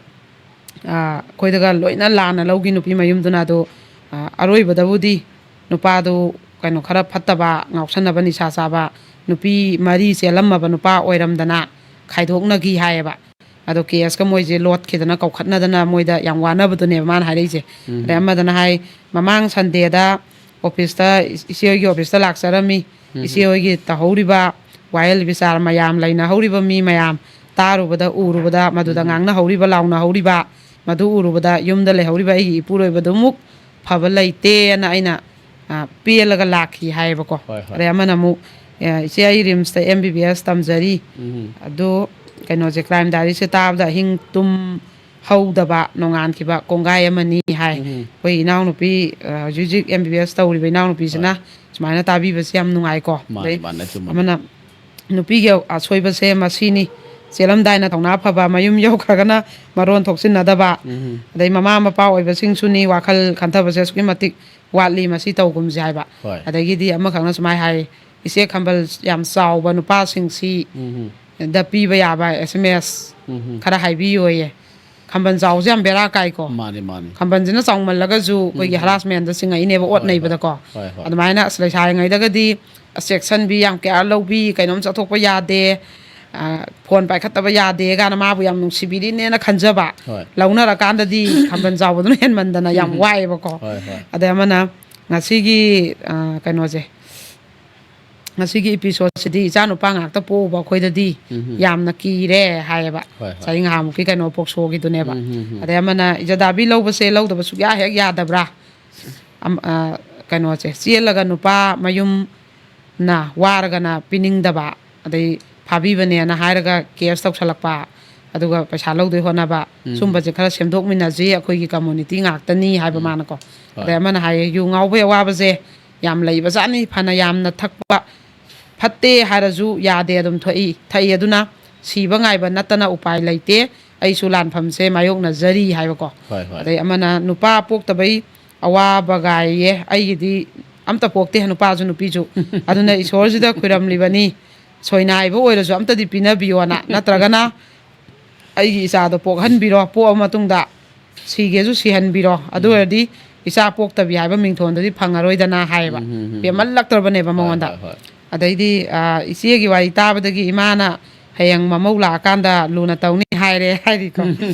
ꯑ, ꯑꯩꯈꯣꯏꯗꯒ ꯂꯣꯏꯅ ꯂꯥꯟꯅ ꯂꯧꯈꯤ ꯅꯨꯄꯤ ꯃꯌꯨꯝꯗꯨꯅ꯫ ꯑꯗꯣ, ꯑ, ꯑꯔꯣꯏꯕꯗꯕꯨꯗꯤ ꯅꯨꯄꯥꯗꯨ ꯀꯩꯅꯣ ꯈꯔ ꯐꯠꯇꯕ, ꯉꯥꯎꯁꯟꯅꯕ, ꯅꯤꯁꯥ ꯆꯥꯕ ꯅꯨꯄꯤ ꯃꯔꯤ ꯆꯦꯜꯂꯝꯃꯕ ꯅꯨꯄꯥ ꯑꯣꯏꯔꯝꯗꯅ ꯈꯥꯏꯗꯣꯛꯅꯈꯤ ꯍꯥꯏꯌꯦꯕ꯫ ꯑꯗꯣ ꯀꯦꯁꯀ ꯃꯣꯏꯁꯦ ꯂꯣꯠꯈꯤꯗꯅ ꯀꯧꯈꯠꯅꯗꯅ ꯃꯣꯏꯗ ꯌꯥꯝ ꯋꯥꯅꯕꯗꯨꯅꯦꯕ ꯃꯥꯅ ꯍꯥꯏꯔꯛꯏꯁꯦ꯫ ꯎꯝ꯫ ꯑꯗꯩ ꯑꯃꯗꯅ ꯍꯥꯏ, "ꯃꯃꯥꯡ ꯁꯟꯗꯦꯗ ꯑꯣꯐꯤꯁꯇ ꯏꯆꯦ ꯍꯣꯏꯒꯤ ꯑꯣꯐꯤꯁꯇ ꯂꯥꯛꯆꯔꯝꯃꯤ꯫ ꯎꯝ꯫ ꯏꯆꯦ ꯍꯣꯏꯒꯤ ꯇꯧꯍꯧꯔꯤꯕ ꯋꯥꯌꯦꯜ ꯕꯤꯆꯥꯔ ꯃꯌꯥꯝ, ꯂꯩꯅꯍꯧꯔꯤꯕ ꯃꯤ ꯃꯌꯥꯝ ꯇꯥꯔꯨꯕꯗ, ꯎꯔꯨꯕꯗ, ꯃꯗꯨꯗ ꯎꯝ꯫ ꯉꯥꯡꯅꯍꯧꯔꯤꯕ, ꯂꯥꯎꯅꯍꯧꯔꯤꯕ, ꯃꯗꯨ ꯎꯔꯨꯕꯗ ꯌꯨꯝꯗ ꯂꯩꯍꯧꯔꯤꯕ ꯑꯩꯒꯤ ꯏꯄꯨꯔꯣꯏꯕꯗꯨꯃꯨꯛ ꯐꯕ ꯂꯩꯇꯦꯅ ꯑꯩꯅ, ꯑ, ꯄꯦꯜꯂꯒ ꯂꯥꯛꯈꯤ" ꯍꯥꯏꯌꯦꯕꯀꯣ꯫ ꯍꯣꯏ, ꯍꯣꯏ꯫ ꯑꯗꯩ ꯑꯃꯅ ꯑꯃꯨꯛ, "ꯑꯦ, ꯏꯆꯦ, ꯑꯩ ꯔꯤꯝꯁꯇ ꯑꯦꯝ ꯕꯤ ꯕꯤ ꯑꯦꯁ ꯇꯝꯖꯔꯤ꯫ ꯎꯝ꯫ ꯑꯗꯨ ꯀꯩꯅꯣꯁꯦ, ꯀ꯭ꯔꯥꯏꯝ ꯗꯥꯏꯔꯤꯁꯦ ꯇꯥꯕꯗ ꯑꯍꯤꯡ ꯇꯨꯝ ꯍꯧꯗꯕ, ꯅꯣꯡꯉꯥꯟꯈꯤꯕ ꯀꯣꯡꯒꯥꯏ ꯑꯃꯅꯤ" ꯍꯥꯏ꯫ ꯎꯝ꯫ ꯑꯩꯈꯣꯏ ꯏꯅꯥꯎꯅꯨꯄꯤ, ꯑ, ꯍꯧꯖꯤꯛ ꯍꯧꯖꯤꯛ ꯑꯦꯝ ꯕꯤ ꯕꯤ ꯑꯦꯁ ꯇꯧꯔꯤꯕ ꯏꯅꯥꯎꯅꯨꯄꯤꯁꯤꯅ ꯍꯣꯏ꯫ ꯁꯨꯃꯥꯏꯅ ꯇꯥꯕꯤꯕꯁꯦ ꯌꯥꯝ ꯅꯨꯡꯉꯥꯏꯀꯣ꯫ ꯃꯥꯅꯦ, ꯑꯗꯩ ꯃꯥꯅꯦ, ꯑꯆꯨꯝꯕꯅꯦ꯫ ꯑꯃꯅ, "ꯅꯨꯄꯤꯒꯤ ꯑꯁꯣꯏꯕꯁꯦ ꯃꯁꯤꯅꯤ꯫ ꯆꯦꯜꯂꯝꯗꯥꯏꯅ ꯊꯧꯅꯥ ꯐꯕ, ꯃꯌꯨꯝ ꯌꯧꯈ꯭ꯔꯒꯅ ꯃꯔꯣꯟ ꯊꯣꯛꯆꯤꯟꯅꯗꯕ, ꯎꯝ꯫ ꯑꯗꯩ ꯃꯃꯥ ꯃꯄꯥ ꯑꯣꯏꯕꯁꯤꯡꯁꯨꯅꯤ ꯋꯥꯈꯜ ꯈꯟꯊꯕꯁꯦ ꯑꯁꯨꯛꯀꯤ ꯃꯇꯤꯛ ꯋꯥꯠꯂꯤ, ꯃꯁꯤ ꯇꯧꯒꯨꯝꯁꯦ" ꯍꯥꯏꯕ꯫ ꯍꯣꯏ꯫ ꯑꯗꯒꯤꯗꯤ ꯑꯃꯈꯛꯅ ꯁꯨꯃꯥꯏꯅ ꯍꯥꯏ, "ꯏꯆꯦ, ꯈꯝꯕꯜ ꯌꯥꯝ ꯆꯥꯎꯕ ꯅꯨꯄꯥꯁꯤꯡꯁꯤ ꯎꯝ꯫ ꯗ ꯄꯤꯕ ꯌꯥꯕ ꯑꯦꯁ ꯑꯦꯝ ꯑꯦꯁ ꯎꯝ꯫ ꯈꯔ ꯍꯥꯏꯕꯤꯌꯣꯌꯦ꯫ ꯈꯝꯕꯜ ꯆꯥꯎꯕꯁꯦ ꯌꯥꯝ ꯕꯦꯔꯥ ꯀꯥꯏꯀꯣ꯫ ꯃꯥꯅꯦ, ꯃꯥꯅꯦ꯫ ꯈꯝꯕꯜꯁꯤꯅ ꯆꯥꯎꯃꯜꯂꯒꯁꯨ ꯑꯩꯈꯣꯏꯒꯤ ꯎꯝ꯫ ꯍꯔꯥꯁꯃꯦꯟꯗ ꯆꯤꯡꯉꯛꯏꯅꯦꯕ, ꯑꯣꯠ ꯍꯣꯏ, ꯍꯣꯏ꯫ ꯅꯩꯕꯗꯀꯣ꯫ ꯍꯣꯏ, ꯍꯣꯏ꯫ ꯑꯗꯨꯃꯥꯏꯅ ꯑꯁ ꯂꯩꯁꯥꯔꯤꯉꯩꯗꯒꯗꯤ ꯑꯁ ꯆꯦꯛꯁꯟꯕꯤ, ꯌꯥꯝ ꯀꯦꯌꯔ ꯂꯧꯕꯤ, ꯀꯩꯅꯣꯝ ꯆꯠꯊꯣꯛꯄ ꯌꯥꯗꯦ, ꯑ, ꯐꯣꯟ ꯄꯥꯏꯈꯠꯇꯕ ꯌꯥꯗꯦ ꯀꯥꯏꯅ ꯃꯥꯕꯨ ꯌꯥꯝ ꯅꯨꯡꯁꯤꯕꯤꯔꯤꯅꯦꯅ ꯈꯟꯖꯕ꯫ ꯍꯣꯏ꯫ ꯂꯧꯅꯔꯀꯥꯟꯗꯗꯤ ꯈꯝꯕꯜ ꯆꯥꯎꯕꯗꯨꯅ ꯍꯦꯟꯃꯟꯗꯅ ꯌꯥꯝ ꯎꯝ꯫ ꯋꯥꯏꯑꯦꯕꯀꯣ꯫ ꯍꯣꯏ, ꯍꯣꯏ꯫ ꯑꯗꯩ ꯑꯃꯅ ꯉꯁꯤꯒꯤ, ꯑ, ꯀꯩꯅꯣꯁꯦ, ꯉꯁꯤꯒꯤ ꯏꯄꯤꯁꯣꯠꯁꯤꯗꯤ ꯏꯆꯥ ꯅꯨꯄꯥ ꯉꯥꯛꯇ ꯄꯣꯛꯎꯕ ꯑꯩꯈꯣꯏꯗꯗꯤ ꯎꯝ꯫ ꯌꯥꯝꯅ ꯀꯤꯔꯦ ꯍꯥꯏꯌꯦꯕ꯫ ꯍꯣꯏ, ꯍꯣꯏ꯫ ꯆꯍꯤ ꯉꯍꯥꯃꯨꯛꯀꯤ ꯀꯩꯅꯣ ꯄꯣꯛꯁꯣꯒꯤꯗꯨꯅꯦꯕ꯫ ꯎꯝ, ꯎꯝ, ꯎꯝ꯫ ꯑꯗꯩ ꯑꯃꯅ, "ꯏꯖꯗꯥꯕꯤ ꯂꯧꯕꯁꯦ ꯂꯧꯗꯕ ꯁꯨꯛꯌꯥ ꯍꯦꯛ ꯌꯥꯗꯕ꯭ꯔꯥ?" ꯑꯝ-, ꯑ, ꯀꯩꯅꯣꯁꯦ, ꯆꯦꯜꯂꯒ ꯅꯨꯄꯥ ꯃꯌꯨꯝ ꯅ ꯋꯥꯔꯒꯅ ꯄꯤꯅꯤꯡꯗꯕ, ꯑꯗꯩ ꯐꯥꯕꯤꯕꯅꯦꯅ ꯍꯥꯏꯔꯒ ꯀꯦꯁ ꯇꯧꯁꯜꯂꯛꯄ, ꯑꯗꯨꯒ ꯄꯩꯁꯥ ꯂꯧꯗꯣꯏ ꯍꯣꯠꯅꯕ, ꯎꯝ꯫ ꯁꯨꯝꯕꯁꯦ ꯈꯔ ꯁꯦꯝꯗꯣꯛꯃꯤꯟꯅꯁꯤ, ꯑꯩꯈꯣꯏꯒꯤ ꯀꯝꯃꯨꯅꯤꯇꯤ ꯉꯥꯛꯇꯅꯤ ꯍꯥꯏꯕ ꯎꯝ꯫ ꯃꯥꯅꯀꯣ꯫ ꯍꯣꯏ꯫ ꯑꯗꯩ ꯑꯃꯅ ꯍꯥꯏꯌꯦ, "ꯌꯨ ꯉꯥꯎꯕꯩ ꯑꯋꯥꯕꯁꯦ ꯌꯥꯝ ꯂꯩꯕꯖꯥꯠꯅꯤ, ꯐꯅ ꯌꯥꯝꯅ ꯊꯛꯄ ꯐꯠꯇꯦ ꯍꯥꯏꯔꯁꯨ ꯌꯥꯗꯦ, ꯑꯗꯨꯝ ꯊꯣꯛꯏ, ꯊꯛꯏ, ꯑꯗꯨꯅ ꯁꯤꯕ ꯉꯥꯏꯕ ꯅꯠꯇꯅ ꯎꯄꯥꯏ ꯂꯩꯇꯦ, ꯑꯩꯁꯨ ꯂꯥꯟꯐꯝꯁꯦ ꯃꯥꯌꯣꯛꯅꯖꯔꯤ" ꯍꯥꯏꯕꯀꯣ꯫ ꯍꯣꯏ, ꯍꯣꯏ꯫ ꯑꯗꯩ ꯑꯃꯅ, "ꯅꯨꯄꯥ ꯄꯣꯛꯇꯕꯩ ꯑꯋꯥꯕ ꯒꯥꯏꯌꯦ, ꯑꯩꯒꯤꯗꯤ ꯑꯝꯇ ꯄꯣꯛꯇꯦ, ꯅꯨꯄꯥꯁꯨ ꯅꯨꯄꯤꯁꯨ, ꯑꯗꯨꯅ ꯏꯁꯣꯔꯁꯤꯗ ꯈꯨꯔꯝꯂꯤꯕꯅꯤ, ꯁꯣꯏꯅꯥꯏꯕ ꯑꯣꯏꯔꯁꯨ ꯑꯝꯇꯗꯤ ꯄꯤꯅꯕꯤꯌꯣꯅ, ꯅꯠꯇ꯭ꯔꯒꯅ ꯑꯩꯒꯤ ꯏꯆꯥꯗꯣ ꯄꯣꯛꯍꯟꯕꯤꯔꯣ, ꯄꯣꯛꯑ ꯃꯇꯨꯡꯗ ꯁꯤꯒꯦꯁꯨ ꯁꯤꯍꯟꯕꯤꯔꯣ, ꯑꯗꯨ ꯎꯝ꯫ ꯑꯣꯏꯔꯗꯤ ꯏꯆꯥ ꯄꯣꯛꯇꯕꯤ ꯍꯥꯏꯕ ꯃꯤꯡꯊꯣꯟꯗꯨꯗꯤ ꯐꯪꯉꯔꯣꯏꯗꯅ" ꯍꯥꯏꯌꯦꯕ꯫ ꯎꯝ, ꯎꯝ, ꯎꯝ꯫ ꯄꯦꯟꯃꯜꯂꯛꯇ꯭ꯔꯕꯅꯦꯕ ꯍꯣꯏ, ꯃꯉꯣꯟꯗ꯫ ꯍꯣꯏ, ꯍꯣꯏ꯫ ꯑꯗꯩꯗꯤ, ꯑ, ꯏꯆꯦꯒꯤ ꯋꯥꯔꯤ ꯇꯥꯕꯗꯒꯤ ꯏꯃꯥꯅ ꯍꯌꯦꯡ ꯃꯃꯧ ꯂꯥꯛꯑꯀꯥꯟꯗ ꯂꯨꯅ ꯇꯧꯅꯤ ꯍꯥꯏꯔꯦ ꯍꯥꯏꯔꯤꯀꯣ꯫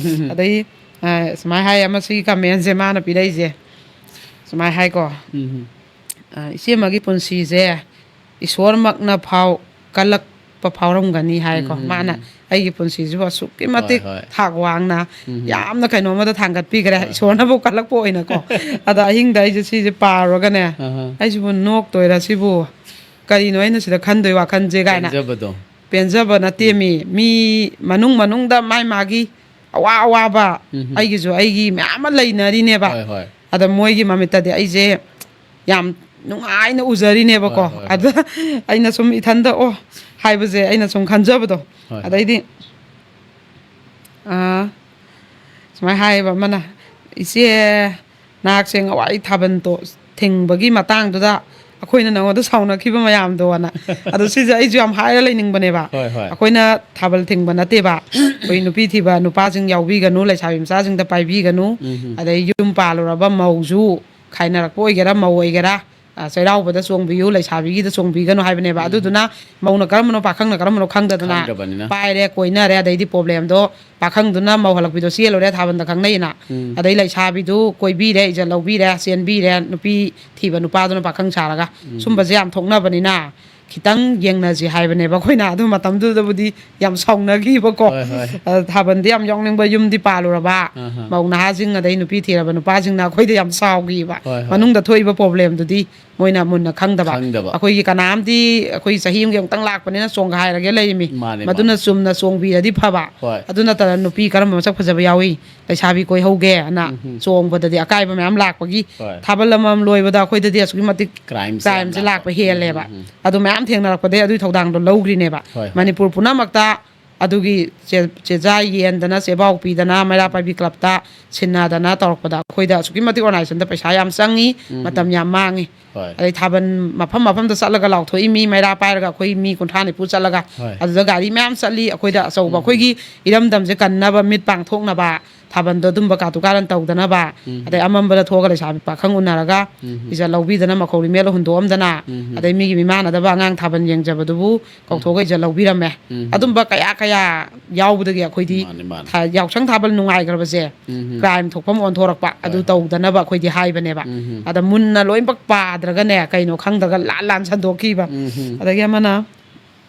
ꯑꯗꯩ, ꯑ, ꯁꯨꯃꯥꯏꯅ ꯍꯥꯏꯌꯦ, ꯃꯁꯤꯒꯤ ꯀꯃꯦꯟꯁꯦ ꯃꯥꯅ ꯄꯤꯔꯛꯏꯁꯦ꯫ ꯁꯨꯃꯥꯏꯅ ꯍꯥꯏꯀꯣ, ꯎꯝ꯫ "ꯑ, ꯏꯆꯦ ꯑꯃꯒꯤ ꯄꯨꯟꯁꯤꯁꯦ ꯏꯁꯣꯔꯃꯛꯅ ꯐꯥꯎ ꯀꯜꯂꯛꯄ ꯐꯥꯎꯔꯝꯒꯅꯤ" ꯍꯥꯏꯀꯣ꯫ ꯎꯝ, ꯎꯝ, ꯃꯥꯅ ꯎꯝ꯫ ꯑꯩꯒꯤ ꯄꯨꯟꯁꯤꯁꯤꯕꯨ ꯑꯁꯨꯛꯀꯤ ꯍꯣꯏ, ꯃꯇꯤꯛ ꯍꯣꯏ꯫ ꯊꯥꯛ ꯋꯥꯡꯅ ꯎꯝ, ꯎꯝ꯫ ꯌꯥꯝꯅ ꯀꯩꯅꯣꯝꯃꯗ ꯊꯥꯡꯒꯠꯄꯤꯈ꯭ꯔꯦ, ꯍꯣꯏ, ꯍꯣꯏ꯫ ꯏꯁꯣꯔꯅꯕꯨ ꯀꯜꯂꯛꯄ ꯑꯣꯏꯅꯀꯣ꯫ ꯑꯗ ꯑꯍꯤꯡꯗ ꯑꯩꯁꯦ ꯁꯤꯁꯦ ꯄꯥꯔꯨꯔꯒꯅꯦ, ꯑꯍ꯫ "ꯑꯩꯁꯤꯕꯨ ꯅꯣꯛꯇꯣꯏꯔꯥ ꯁꯤꯕꯨ? ꯀꯔꯤꯅꯣ ꯑꯩꯅ ꯁꯤꯗ ꯈꯟꯗꯣꯏ ꯋꯥꯈꯜꯁꯦ?" ꯀꯥꯏꯅ꯫ ꯄꯦꯟꯖꯕꯗꯣ꯫ ꯄꯦꯟꯖꯕ ꯅꯠꯇꯦ ꯎꯝ꯫ ꯃꯤ, ꯃꯤ ꯃꯅꯨꯡ ꯃꯅꯨꯡꯗ ꯃꯥꯏ ꯃꯥꯒꯤ ꯑꯋꯥ ꯑꯋꯥꯕ, ꯎꯝ꯫ ꯑꯩꯒꯤꯁꯨ ꯑꯩꯒꯤ ꯃꯌꯥꯝ ꯑꯃ ꯂꯩꯅꯔꯤꯅꯦꯕ꯫ ꯍꯣꯏ, ꯍꯣꯏ꯫ ꯑꯗ ꯃꯣꯏꯒꯤ ꯃꯃꯤꯠꯇꯗꯤ ꯑꯩꯁꯦ ꯌꯥꯝ ꯅꯨꯡꯉꯥꯏꯅ ꯎꯖꯔꯤꯅꯦꯕꯀꯣ꯫ ꯍꯣꯏ, ꯍꯣꯏ, ꯍꯣꯏ꯫ ꯑꯗ ꯑꯩꯅ ꯁꯨꯝ ꯏꯊꯟꯗ "ꯑꯣ" ꯍꯥꯏꯕꯁꯦ ꯑꯩꯅ ꯁꯨꯝ ꯈꯟꯖꯕꯗꯣ꯫ ꯍꯣꯏ, ꯍꯣꯏ꯫ ꯑꯗꯩꯗꯤ, ꯑꯥ, ꯁꯨꯃꯥꯏꯅ ꯍꯥꯏꯌꯦꯕ ꯑꯃꯅ, "ꯏꯆꯦ, ꯅꯍꯥꯛꯁꯦ ꯉꯋꯥꯏ ꯊꯥꯕꯜ ꯇꯣ-, ꯊꯤꯡꯕꯒꯤ ꯃꯇꯥꯡꯗꯨꯗ ꯑꯩꯈꯣꯏꯅ ꯅꯉꯣꯟꯗ ꯁꯥꯎꯅꯈꯤꯕ ꯃꯌꯥꯝꯗꯣꯅ"꯫ ꯑꯗꯣ ꯁꯤꯁꯦ ꯑꯩꯁꯨ ꯌꯥꯝ ꯍꯥꯏꯔ ꯂꯩꯅꯤꯡꯕꯅꯦꯕ꯫ ꯍꯣꯏ, ꯍꯣꯏ꯫ ꯑꯩꯈꯣꯏꯅ ꯊꯥꯕꯜ ꯊꯤꯡꯕ ꯅꯠꯇꯦꯕ, ꯑꯩꯈꯣꯏ ꯅꯨꯄꯤ ꯊꯤꯕ ꯅꯨꯄꯥꯁꯤꯡ ꯌꯥꯎꯕꯤꯒꯅꯨ, ꯂꯩꯁꯥꯕꯤ ꯃꯆꯥꯁꯤꯡꯗ ꯄꯥꯏꯕꯤꯒꯅꯨ, ꯎꯝ, ꯎꯝ꯫ ꯑꯗꯩ ꯌꯨꯝ ꯄꯥꯜꯂꯨꯔꯕ ꯃꯧꯁꯨ ꯈꯥꯏꯅꯔꯛꯄ ꯑꯣꯏꯒꯦꯔꯥ, ꯃꯧ ꯑꯣꯏꯒꯦꯔꯥ, ꯑ, ꯆꯩꯔꯥꯎꯕꯗ ꯆꯣꯡꯕꯤꯌꯨ, ꯂꯩꯁꯥꯕꯤꯒꯤꯗ ꯆꯣꯡꯕꯤꯒꯅꯨ ꯍꯥꯏꯕꯅꯦꯕ꯫ ꯎꯝ꯫ ꯑꯗꯨꯗꯨꯅ ꯃꯧꯅ ꯀꯔꯝꯕꯅꯣ, ꯄꯥꯈꯪꯅ ꯀꯔꯝꯕꯅꯣ ꯈꯪꯗꯗꯅ ꯈꯪꯗ꯭ꯔꯕꯅꯤꯅ꯫ ꯄꯥꯏꯔꯦ, ꯀꯣꯏꯅꯔꯦ, ꯑꯗꯩꯗꯤ ꯄ꯭ꯔꯣꯕ꯭ꯂꯦꯝꯗꯣ ꯄꯥꯈꯪꯗꯨꯅ ꯃꯧ ꯍꯜꯂꯛꯄꯤꯗꯣ ꯆꯦꯜꯂꯨꯔꯦ, ꯊꯥꯕꯜꯗ ꯈꯪꯅꯩꯅ꯫ ꯎꯝ꯫ ꯑꯗꯩ ꯂꯩꯁꯥꯕꯤꯗꯨ ꯀꯣꯏꯕꯤꯔꯦ, ꯏꯖꯠ ꯂꯧꯕꯤꯔꯦ, ꯆꯦꯟꯕꯤꯔꯦ, ꯅꯨꯄꯤ ꯊꯤꯕ ꯅꯨꯄꯥꯗꯨꯅ ꯄꯥꯈꯪ ꯁꯥꯔꯒ꯫ ꯎꯝ꯫ ꯁꯨꯝꯕꯁꯦ ꯌꯥꯝ ꯊꯣꯛꯅꯕꯅꯤꯅ ꯈꯤꯇꯪ ꯌꯦꯡꯅꯁꯤ ꯍꯥꯏꯕꯅꯦꯕ ꯑꯩꯈꯣꯏꯅ꯫ ꯑꯗꯨ ꯃꯇꯝꯗꯨꯗꯕꯨꯗꯤ ꯌꯥꯝ ꯁꯥꯎꯅꯈꯤꯕꯀꯣ꯫ ꯍꯣꯏ, ꯍꯣꯏ꯫ ꯑ, ꯊꯥꯕꯜꯗꯤ ꯌꯥꯝ ꯌꯥꯎꯅꯤꯡꯕ, ꯌꯨꯝꯗꯤ ꯄꯥꯜꯂꯨꯔꯕ꯫ ꯑꯍꯥ꯫ ꯃꯧ ꯅꯍꯥꯁꯤꯡ ꯑꯗꯩ ꯅꯨꯄꯤ ꯊꯤꯔꯕ ꯅꯨꯄꯥꯁꯤꯡꯅ ꯑꯩꯈꯣꯏꯗ ꯌꯥꯝ ꯁꯥꯎꯈꯤꯕ꯫ ꯍꯣꯏ, ꯍꯣꯏ꯫ ꯃꯅꯨꯡꯗ ꯊꯣꯛꯏꯕ problemꯗꯨꯗꯤ ꯃꯣꯏꯅ ꯃꯨꯟꯅ ꯈꯪꯗꯕ꯫ ꯈꯪꯗꯕ꯫ ꯑꯩꯈꯣꯏꯒꯤ ꯀꯅꯥꯝꯗꯤ ꯑꯩꯈꯣꯏ ꯆꯍꯤ ꯑꯃꯒꯤ ꯑꯃꯨꯛꯇꯪ ꯂꯥꯛꯄꯅꯤꯅ ꯆꯣꯡꯒꯥꯏꯔꯒꯦ ꯂꯩꯔꯤꯃꯤ꯫ ꯃꯥꯅꯦ, ꯃꯗꯨꯅ ꯃꯥꯅꯦ꯫ ꯆꯨꯝꯅ ꯆꯣꯡꯕꯤꯔꯗꯤ ꯐꯕ꯫ ꯍꯣꯏ꯫ ꯑꯗꯨ ꯅꯠꯇꯅ ꯅꯨꯄꯤ ꯀꯔꯝꯕ ꯃꯁꯛ ꯐꯖꯕ ꯌꯥꯎꯏ, ꯂꯩꯁꯥꯕꯤ ꯀꯣꯏꯍꯧꯒꯦ ꯑꯅ ꯎꯝ꯫ ꯆꯣꯡꯕꯗ ꯑꯀꯥꯏꯕ ꯃꯌꯥꯝ ꯂꯥꯛꯄꯒꯤ ꯍꯣꯏ꯫ ꯊꯥꯕꯜ ꯑꯃꯃꯝ ꯂꯣꯏꯕꯗ ꯑꯩꯈꯣꯏꯗꯗꯤ ꯑꯁꯨꯛꯀꯤ ꯃꯇꯤꯛ Crimeꯁꯦ ꯌꯥꯝ crimeꯁꯦ ꯂꯥꯛꯄ꯫ ꯂꯥꯛꯄ ꯍꯦꯜꯂꯦꯕ꯫ ꯎꯝ, ꯎꯝ꯫ ꯑꯗꯨ ꯃꯌꯥꯝ ꯊꯦꯡꯅꯔꯛꯄꯗꯒꯤ ꯑꯗꯨꯒꯤ ꯊꯧꯗꯥꯡꯗꯣ ꯂꯧꯈ꯭ꯔꯤꯅꯦꯕ꯫ ꯍꯣꯏ, ꯍꯣꯏ꯫ ꯃꯅꯤꯄꯨꯔ ꯄꯨꯝꯅꯃꯛꯇ ꯑꯗꯨꯒꯤ ꯆꯦ-, ꯆꯦꯖꯥꯏ ꯌꯦꯟꯗꯅ, ꯆꯦꯕꯥꯎ ꯄꯤꯗꯅ, ꯃꯩꯔꯥ ꯄꯥꯏꯕꯤ clubꯇ ꯁꯤꯟꯅꯗꯅ ꯇꯧꯔꯛꯄꯗ ꯑꯩꯈꯣꯏꯗ ꯑꯁꯨꯛꯀꯤ ꯃꯇꯤꯛ organisationꯗ ꯄꯩꯁꯥ ꯌꯥꯝ ꯆꯪꯉꯤ, ꯎꯝ꯫ ꯃꯇꯝ ꯌꯥꯝ ꯃꯥꯡꯉꯤ꯫ ꯍꯣꯏ꯫ ꯑꯗꯩ ꯊꯥꯕꯜ ꯃꯐꯝ ꯃꯐꯝꯗ ꯆꯠꯂꯒ ꯂꯥꯎꯊꯣꯛꯏ, ꯃꯤ ꯃꯩꯔꯥ ꯄꯥꯏꯔꯒ ꯑꯩꯈꯣꯏ ꯃꯤ ꯀꯨꯟꯊ꯭ꯔꯥ ꯅꯤꯐꯨ ꯆꯠꯂꯒ꯫ ꯍꯣꯏ꯫ ꯑꯗꯨꯗ ꯒꯥꯔꯤ ꯃꯌꯥꯝ ꯆꯠꯂꯤ, ꯑꯩꯈꯣꯏꯗ ꯑꯆꯧꯕ ꯎꯝ꯫ ꯑꯩꯈꯣꯏꯒꯤ ꯏꯔꯝꯗꯝꯁꯦ ꯀꯟꯅꯕ, ꯃꯤꯠ ꯄꯥꯡꯊꯣꯛꯅꯕ, ꯊꯥꯕꯜꯗꯣ ꯑꯗꯨꯝꯕ ꯀꯥꯇꯨ ꯀꯥꯔꯟ ꯇꯧꯗꯅꯕ, ꯎꯝ꯫ ꯑꯗꯩ ꯑꯃꯝꯕꯗ ꯊꯣꯛꯑꯒ ꯂꯩꯁꯥꯕꯤ ꯄꯥꯈꯪ ꯎꯅꯔꯒ ꯎꯝ꯫ ꯏꯖꯠ ꯂꯧꯕꯤꯗꯅ, ꯃꯈꯧꯔꯤ ꯃꯦꯠꯂ ꯍꯨꯟꯗꯣꯛꯑꯝꯗꯅ, ꯎꯝ꯫ ꯑꯗꯩ ꯃꯤꯒꯤ ꯃꯤꯃꯥꯟꯅꯗꯕ ꯑꯉꯥꯡ ꯊꯥꯕꯜ ꯌꯦꯡꯖꯕꯗꯨꯕꯨ ꯀꯧꯊꯣꯛꯑꯒ ꯏꯖꯠ ꯂꯧꯕꯤꯔꯝꯃꯦ꯫ ꯎꯝ꯫ ꯑꯗꯨꯝꯕ ꯀꯌꯥ ꯀꯌꯥ ꯌꯥꯎꯕꯗꯒꯤ ꯑꯩꯈꯣꯏꯗꯤ ꯃꯥꯅꯦ, ꯃꯥꯅꯦ꯫ ꯊꯥ-, ꯌꯥꯎꯁꯪ ꯊꯥꯕꯜ ꯅꯨꯡꯉꯥꯏꯈ꯭ꯔꯕꯁꯦ ꯎꯝ꯫ crime ꯊꯣꯛꯐꯝ ꯑꯣꯟꯊꯣꯔꯛꯄ꯫ ꯑꯗꯨ ꯍꯣꯏ, ꯍꯣꯏ꯫ ꯇꯧꯗꯅꯕ ꯑꯩꯈꯣꯏꯗꯤ ꯍꯥꯏꯕꯅꯦꯕ꯫ ꯎꯝ꯫ ꯑꯗ ꯃꯨꯟꯅ ꯂꯣꯏꯅꯃꯛ ꯄꯥꯗ꯭ꯔꯒꯅꯦ, ꯀꯩꯅꯣ ꯈꯪꯗ꯭ꯔꯒ ꯂꯥꯟ ꯂꯥꯟ ꯁꯟꯗꯣꯛꯈꯤꯕ꯫ ꯎꯝ꯫ ꯑꯗꯒꯤ ꯑꯃꯅ,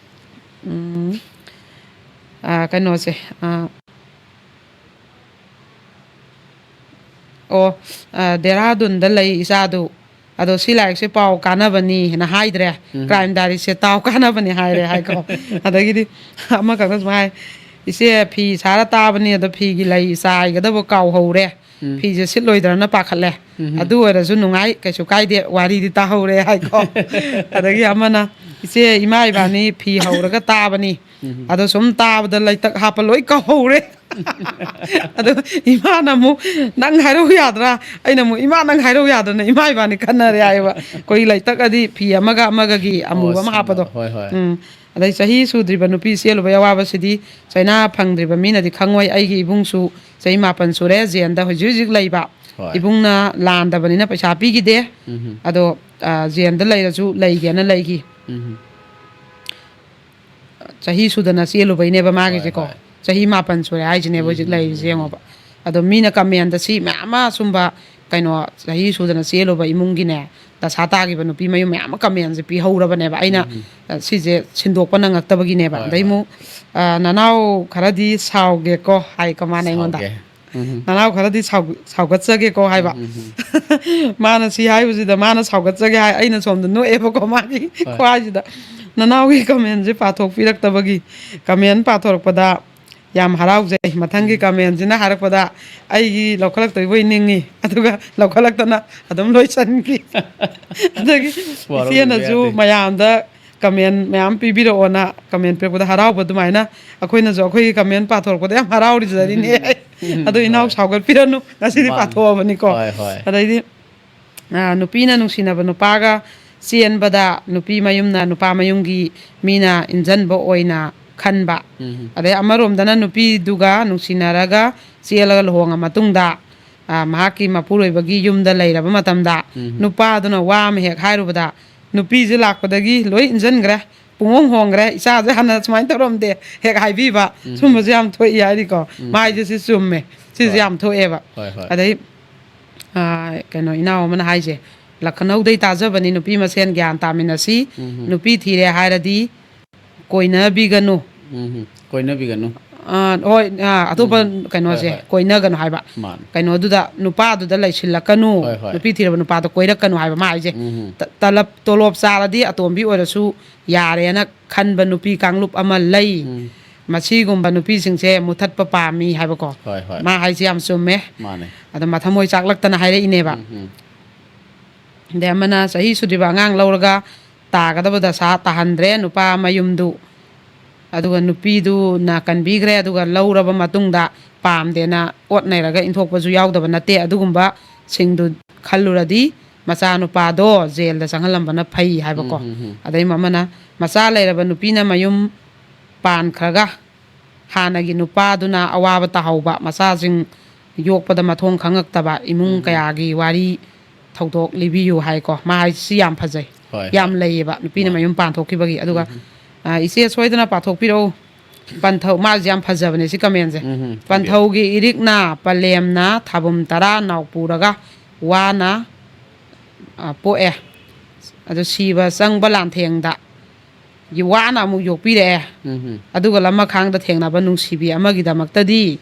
ꯎꯝ, ꯑ, ꯀꯩꯅꯣꯁꯦ, ꯑ, ꯑꯣ, ꯑ, ꯗꯦꯔꯥꯗꯨꯟꯗ ꯂꯩ ꯏꯆꯥꯗꯨ, ꯑꯗꯣ ꯁꯤ ꯂꯥꯏꯔꯤꯛꯁꯦ ꯄꯥꯎ ꯀꯥꯟꯅꯕꯅꯤꯅ ꯍꯥꯏꯗ꯭ꯔꯦ, ꯎꯝ꯫ Crime Diaryꯁꯦ ꯇꯥꯎ ꯀꯥꯟꯅꯕꯅꯤ ꯍꯥꯏꯔꯦ ꯍꯥꯏꯀꯣ꯫ ꯑꯗꯒꯤꯗꯤ ꯑꯃꯈꯛꯅ ꯁꯨꯃꯥꯏ ꯍꯥꯏ, "ꯏꯆꯦ, ꯐꯤ ꯁꯥꯔ ꯇꯥꯕꯅꯤ, ꯑꯗꯣ ꯐꯤꯒꯤ ꯂꯩ ꯆꯥꯏꯒꯗꯕ ꯀꯥꯎꯍꯧꯔꯦ꯫ ꯎꯝ꯫ ꯐꯤꯁꯦ ꯁꯤꯠꯂꯣꯏꯗ꯭ꯔꯅ ꯄꯥꯈꯠꯂꯦ꯫ ꯎꯝ꯫ ꯑꯗꯨ ꯑꯣꯏꯔꯁꯨ ꯅꯨꯡꯉꯥꯏ, ꯀꯩꯁꯨ ꯀꯥꯏꯗꯦ, ꯋꯥꯔꯤꯗꯤ ꯇꯥꯍꯧꯔꯦ" ꯍꯥꯏꯀꯣ꯫ ꯑꯗꯒꯤ ꯑꯃꯅ, "ꯏꯆꯦ, ꯏꯃꯥ ꯏꯕꯥꯅꯤ ꯐꯤ ꯍꯧꯔꯒ ꯇꯥꯕꯅꯤ꯫ ꯎꯝ꯫ ꯑꯗꯣ ꯁꯨꯝ ꯇꯥꯕꯗ ꯂꯩꯇꯛ ꯍꯥꯞꯄ ꯂꯣꯏ ꯀꯥꯎꯍꯧꯔꯦ꯫ ꯑꯗꯣ ꯏꯃꯥꯅ ꯑꯃꯨꯛ, "ꯅꯪ ꯍꯥꯏꯔꯧ ꯌꯥꯗ꯭ꯔꯥ?" ꯑꯩꯅ ꯑꯃꯨꯛ, "ꯏꯃꯥ, ꯅꯪ ꯍꯥꯏꯔꯧ ꯌꯥꯗ꯭ꯔꯅ ꯏꯃꯥ ꯏꯕꯥꯅꯤ ꯈꯟꯅꯔꯦ" ꯍꯥꯏꯌꯦꯕ꯫ ꯑꯩꯈꯣꯏ ꯂꯩꯇꯛ ꯑꯗꯤ ꯐꯤ ꯑꯃꯒ ꯑꯃꯒꯒꯤ ꯑꯃꯨꯕ ꯑꯣ, ꯑꯃ ꯍꯥꯞꯄꯗꯣ꯫ ꯍꯣꯏ, ꯍꯣꯏ꯫ ꯎꯝ꯫ ꯑꯗꯩ ꯆꯍꯤ ꯁꯨꯗ꯭ꯔꯤꯕ ꯅꯨꯄꯤ ꯆꯦꯜꯂꯨꯕ ꯑꯋꯥꯕꯁꯤꯗꯤ ꯆꯩꯅꯥ ꯐꯪꯗ꯭ꯔꯤꯕ ꯃꯤꯅꯗꯤ ꯈꯪꯉꯣꯏ꯫ ꯑꯩꯒꯤ ꯏꯕꯨꯡꯁꯨ ꯆꯍꯤ ꯃꯥꯄꯟ ꯁꯨꯔꯦ ꯖꯦꯜꯗ ꯍꯧꯖꯤꯛ ꯍꯧꯖꯤꯛ ꯂꯩꯕ꯫ ꯍꯣꯏ꯫ ꯏꯕꯨꯡꯅ ꯂꯥꯟꯗꯕꯅꯤꯅ ꯄꯩꯁꯥ ꯄꯤꯈꯤꯗꯦ꯫ ꯎꯝ꯫ ꯑꯗꯣ, ꯑ, ꯖꯦꯜꯗ ꯂꯩꯔꯁꯨ ꯂꯩꯒꯦꯅ ꯂꯩꯈꯤ꯫ ꯎꯝ꯫ ꯆꯍꯤ ꯁꯨꯗꯅ ꯆꯦꯜꯂꯨꯕꯩꯅꯦꯕ ꯃꯥꯒꯤꯁꯦꯀꯣ꯫ ꯍꯣꯏ, ꯍꯣꯏ꯫ ꯆꯍꯤ ꯃꯥꯄꯟ ꯁꯨꯔꯦ ꯍꯥꯏꯁꯤꯅꯦꯕ ꯍꯧꯖꯤꯛ ꯎꯝ, ꯂꯩꯔꯤꯁꯦ ꯎꯝ, ꯌꯦꯡꯉꯣꯕ꯫ ꯑꯗꯣ ꯃꯤꯅ commentꯗ ꯁꯤ ꯃꯌꯥꯝ ꯑꯃ ꯁꯨꯝꯕ ꯀꯩꯅꯣ ꯆꯍꯤ ꯁꯨꯗꯅ ꯆꯦꯜꯂꯨꯕ ꯏꯃꯨꯡꯒꯤꯅꯦ, ꯗꯁꯥ ꯇꯥꯈꯤꯕ ꯅꯨꯄꯤ ꯃꯌꯨꯝ ꯃꯌꯥꯝ ꯑꯃ ꯀꯃꯦꯟꯁꯦ ꯄꯤꯍꯧꯔꯕꯅꯦꯕ꯫ ꯑꯩꯅ ꯎꯝ꯫ ꯑ, ꯁꯤꯁꯦ ꯁꯤꯟꯗꯣꯛꯄ ꯅꯪꯉꯛꯇꯕꯒꯤꯅꯦꯕ꯫ ꯍꯣꯏ, ꯑꯗꯩ ꯍꯣꯏ꯫ ꯑꯃꯨꯛ, ꯑ, "ꯅꯅꯥꯎ ꯈꯔꯗꯤ ꯁꯥꯎꯒꯦꯀꯣ" ꯍꯥꯏꯀꯣ ꯃꯥꯅ ꯑꯩꯉꯣꯟꯗ꯫ ꯁꯥꯎꯒꯦ꯫ ꯎꯝ꯫ "ꯅꯅꯥꯎ ꯈꯔꯗꯤ ꯁꯥꯎ-, ꯁꯥꯎꯒꯠꯆꯒꯦꯀꯣ" ꯍꯥꯏꯕ꯫ ꯎꯝ, ꯎꯝ, ꯎꯝ꯫ ꯃꯥꯅ ꯁꯤ ꯍꯥꯏꯕꯁꯤꯗ ꯃꯥꯅ ꯁꯥꯎꯒꯠꯆꯒꯦ ꯍꯥꯏ, ꯑꯩꯅ ꯁꯣꯝꯗ ꯅꯣꯛꯑꯦꯕꯀꯣ ꯃꯥꯒꯤ ꯍꯣꯏ꯫ ꯈꯨꯍꯥꯏꯁꯤꯗ꯫ ꯅꯅꯥꯎꯒꯤ ꯀꯃꯦꯟꯁꯦ ꯄꯥꯊꯣꯛꯄꯤꯔꯛꯇꯕꯒꯤ ꯀꯃꯦꯟ ꯄꯥꯊꯣꯔꯛꯄꯗ ꯌꯥꯝ ꯍꯔꯥꯎꯖꯩ꯫ ꯃꯊꯪꯒꯤ ꯎꯝ꯫ ꯀꯃꯦꯟꯁꯤꯅ ꯍꯥꯏꯔꯛꯄꯗ ꯑꯩꯒꯤ ꯂꯧꯈꯠꯂꯛꯇꯣꯏꯕꯣꯏ ꯅꯤꯡꯉꯤ, ꯑꯗꯨꯒ ꯂꯧꯈꯠꯂꯛꯇꯅ ꯑꯗꯨꯝ ꯂꯣꯏꯁꯟꯈꯤ꯫ ꯑꯗꯒꯤ ꯋꯥꯔꯧꯕꯤꯕ ꯏꯆꯦꯅꯁꯨ ꯌꯥꯗꯦ꯫ ꯃꯌꯥꯝꯗ ꯀꯃꯦꯟ ꯃꯌꯥꯝ ꯄꯤꯕꯤꯔꯛꯑꯣꯅ ꯀꯃꯦꯟ ꯄꯤꯔꯛꯄꯗ ꯍꯔꯥꯎꯕ ꯑꯗꯨꯃꯥꯏꯅ ꯑꯩꯈꯣꯏꯅꯁꯨ ꯑꯩꯈꯣꯏꯒꯤ ꯀꯃꯦꯟ ꯄꯥꯊꯣꯔꯛꯄꯗ ꯌꯥꯝ ꯍꯔꯥꯎꯔꯤꯖꯔꯤꯅꯦ꯫ ꯎꯝ, ꯑꯗꯣ ꯏꯅꯥꯎ ꯍꯣꯏ꯫ ꯁꯥꯎꯒꯠꯄꯤꯔꯅꯨ, ꯉꯁꯤꯗꯤ ꯃꯥꯅꯤ꯫ ꯄꯥꯊꯣꯛꯑꯕꯅꯤꯀꯣ꯫ ꯍꯣꯏ, ꯍꯣꯏ꯫ ꯑꯗꯩꯗꯤ ꯑ, ꯅꯨꯄꯤꯅ ꯅꯨꯡꯁꯤꯅꯕ ꯅꯨꯄꯥꯒ ꯆꯦꯟꯕꯗ ꯅꯨꯄꯤ ꯃꯌꯨꯝꯅ ꯅꯨꯄꯥ ꯃꯌꯨꯝꯒꯤ ꯃꯤꯅ ꯏꯟꯖꯟꯕ ꯑꯣꯏꯅ ꯈꯟꯕ꯫ ꯎꯝ꯫ ꯑꯗꯩ ꯑꯃꯔꯣꯝꯗꯅ ꯅꯨꯄꯤꯗꯨꯒ ꯅꯨꯡꯁꯤꯅꯔꯒ ꯆꯦꯜꯂꯒ ꯂꯨꯍꯣꯡꯉ ꯃꯇꯨꯡꯗ, ꯑ, ꯃꯍꯥꯛꯀꯤ ꯃꯄꯨꯔꯣꯏꯕꯒꯤ ꯌꯨꯝꯗ ꯂꯩꯔꯕ ꯃꯇꯝꯗ ꯎꯝ꯫ ꯅꯨꯄꯥꯗꯨꯅ ꯋꯥ ꯑꯃ ꯍꯦꯛ ꯍꯥꯏꯔꯨꯕꯗ ꯅꯨꯄꯤꯁꯦ ꯂꯥꯛꯄꯗꯒꯤ ꯂꯣꯏ ꯏꯟꯖꯟꯈ꯭ꯔꯦ, ꯄꯨꯡꯍꯣꯡ ꯍꯣꯡꯈ꯭ꯔꯦ, "ꯏꯆꯥꯁꯦ ꯍꯥꯟꯅ ꯁꯨꯃꯥꯏꯅ ꯇꯧꯔꯝꯗꯦ" ꯍꯦꯛ ꯍꯥꯏꯕꯤꯕ꯫ ꯎꯝ꯫ ꯁꯨꯝꯕꯁꯦ ꯌꯥꯝ ꯊꯣꯛꯏ ꯍꯥꯏꯔꯤꯀꯣ꯫ ꯎꯝ꯫ ꯃꯥꯏꯁꯦ ꯁꯤ ꯆꯨꯝꯃꯦ, ꯁꯤꯁꯦ ꯍꯣꯏ꯫ ꯌꯥꯝ ꯊꯣꯛꯑꯦꯕ꯫ ꯍꯣꯏ, ꯍꯣꯏ꯫ ꯑꯗꯩ ꯑ, ꯀꯩꯅꯣ, ꯏꯅꯥꯎ ꯑꯃꯅ ꯍꯥꯏꯁꯦ, "ꯂꯈꯅꯧꯗꯩ ꯇꯥꯖꯕꯅꯤ, ꯅꯨꯄꯤ ꯃꯁꯦꯟ ꯒ꯭ꯌꯥꯟ ꯇꯥꯃꯤꯟꯅꯁꯤ, ꯎꯝ꯫ ꯅꯨꯄꯤ ꯊꯤꯔꯦ ꯍꯥꯏꯔꯗꯤ ꯀꯣꯏꯅꯕꯤꯒꯅꯨ꯫" ꯎꯝ꯫ ꯀꯣꯏꯅꯕꯤꯒꯅꯨ꯫ ꯑ, ꯍꯣꯏ, ꯑ, ꯑꯇꯣꯞꯄ ꯎꯝ꯫ ꯀꯩꯅꯣꯁꯦ ꯍꯣꯏ, ꯍꯣꯏ꯫ ꯀꯣꯏꯅꯒꯅꯨ ꯍꯥꯏꯕ꯫ ꯃꯥꯅꯤ꯫ ꯀꯩꯅꯣꯗꯨꯗ ꯅꯨꯄꯥꯗꯨꯗ ꯂꯩꯁꯤꯜꯂꯛꯀꯅꯨ, ꯍꯣꯏ, ꯍꯣꯏ꯫ ꯅꯨꯄꯤ ꯊꯤꯔꯕ ꯅꯨꯄꯥꯗꯣ ꯀꯣꯏꯔꯛꯀꯅꯨ ꯍꯥꯏꯕ ꯃꯥ ꯍꯥꯏꯁꯦ꯫ ꯎꯝ꯫ ꯇ-, ꯇꯂꯞ, ꯇꯣꯂꯣꯞ ꯆꯥꯔꯗꯤ ꯑꯇꯣꯝꯕꯤ ꯑꯣꯏꯔꯁꯨ ꯌꯥꯔꯦꯅ ꯈꯟꯕ ꯅꯨꯄꯤ ꯀꯥꯡꯂꯨꯞ ꯑꯃ ꯂꯩ꯫ ꯎꯝ꯫ ꯃꯁꯤꯒꯨꯝꯕ ꯅꯨꯄꯤꯁꯤꯡꯁꯦ ꯃꯨꯊꯠꯄ ꯄꯥꯝꯃꯤ ꯍꯥꯏꯕꯀꯣ꯫ ꯍꯣꯏ, ꯍꯣꯏ꯫ ꯃꯥ ꯍꯥꯏꯁꯦ ꯌꯥꯝ ꯆꯨꯝꯃꯦ꯫ ꯃꯥꯅꯦ꯫ ꯑꯗꯣ ꯃꯊꯃꯣꯏ ꯆꯥꯛꯂꯛꯇꯅ ꯍꯥꯏꯔꯛꯏꯅꯦꯕ꯫ ꯎꯝ, ꯎꯝ꯫ ꯑꯗꯩ ꯑꯃꯅ ꯆꯍꯤ ꯁꯨꯗ꯭ꯔꯤꯕ ꯑꯉꯥꯡ ꯂꯧꯔꯒ ꯇꯥꯒꯗꯕ ꯗꯁꯥ ꯇꯥꯍꯟꯗ꯭ꯔꯦ ꯅꯨꯄꯥ ꯃꯌꯨꯝꯗꯨ꯫ ꯑꯗꯨꯒ ꯅꯨꯄꯤꯗꯨꯅ ꯀꯟꯕꯤꯈ꯭ꯔꯦ, ꯑꯗꯨꯒ ꯂꯧꯔꯕ ꯃꯇꯨꯡꯗ ꯄꯥꯝꯗꯦꯅ ꯑꯣꯠ ꯅꯩꯔꯒ ꯏꯟꯊꯣꯛꯄꯁꯨ ꯌꯥꯎꯗꯕ ꯅꯠꯇꯦ꯫ ꯑꯗꯨꯒꯨꯝꯕꯁꯤꯡꯗꯨ ꯈꯜꯂꯨꯔꯗꯤ ꯃꯆꯥꯅꯨꯄꯥꯗꯣ ꯖꯦꯜꯗ ꯆꯪꯍꯜꯂꯝꯕꯅ ꯐꯩ ꯍꯥꯏꯕꯀꯣ꯫ ꯎꯝ, ꯎꯝ, ꯎꯝ꯫ ꯑꯗꯩ ꯑꯃꯅ ꯃꯆꯥ ꯂꯩꯔꯕ ꯅꯨꯄꯤꯅ ꯃꯌꯨꯝ ꯄꯥꯟꯈ꯭ꯔꯒ ꯍꯥꯟꯅꯒꯤ ꯅꯨꯄꯥꯗꯨꯅ ꯑꯋꯥꯕ ꯇꯥꯍꯧꯕ, ꯃꯆꯥꯁꯤꯡ ꯌꯣꯛꯄꯗ ꯃꯊꯣꯡ ꯈꯪꯉꯛꯇꯕ ꯏꯃꯨꯡ ꯎꯝ꯫ ꯀꯌꯥꯒꯤ ꯋꯥꯔꯤ ꯊꯧꯗꯣꯛ ꯂꯤꯕꯤꯌꯨ ꯍꯥꯏꯀꯣ꯫ ꯃꯥ ꯍꯥꯏꯁꯤ ꯌꯥꯝ ꯐꯖꯩ꯫ ꯍꯣꯏ, ꯌꯥꯝ ꯍꯣꯏ꯫ ꯂꯩꯌꯦꯕ ꯅꯨꯄꯤꯅ ꯃꯥꯅꯤ꯫ ꯃꯌꯨꯝ ꯄꯥꯟꯊꯣꯛꯈꯤꯕꯒꯤ꯫ ꯑꯗꯨꯒ, ꯎꯝ꯫ ꯑ, "ꯏꯆꯦ ꯁꯣꯏꯗꯅ ꯄꯥꯊꯣꯛꯄꯤꯔꯛꯎ꯫ ꯄꯟꯊꯧ", ꯃꯥꯁꯦ ꯌꯥꯝ ꯐꯖꯕꯅꯦ ꯁꯤ ꯀꯃꯦꯟꯁꯦ꯫ ꯎꯝ, ꯎꯝ, ꯊꯝꯕꯤꯌꯨ꯫ "ꯄꯟꯊꯧꯒꯤ ꯏꯔꯤꯛꯅ ꯄꯂꯦꯝꯅ ꯊꯥꯕꯨꯝ ꯇꯔꯥ ꯅꯥꯎ ꯄꯨꯔꯒ ꯋꯥꯅ ꯑ, ꯄꯣꯛꯑꯦ꯫ ꯑꯗꯨ ꯁꯤꯕ ꯆꯪꯕ ꯂꯥꯟꯊꯦꯡꯗ ꯋꯥꯅ ꯑꯃꯨꯛ ꯌꯣꯛꯄꯤꯔꯛꯑꯦ꯫ ꯎꯝ ꯍꯝ꯫ ꯑꯗꯨꯒ ꯂꯃꯈꯥꯡꯗ ꯊꯦꯡꯅꯕ ꯅꯨꯡꯁꯤꯕꯤ ꯑꯃꯒꯤꯗꯃꯛꯇꯗꯤ,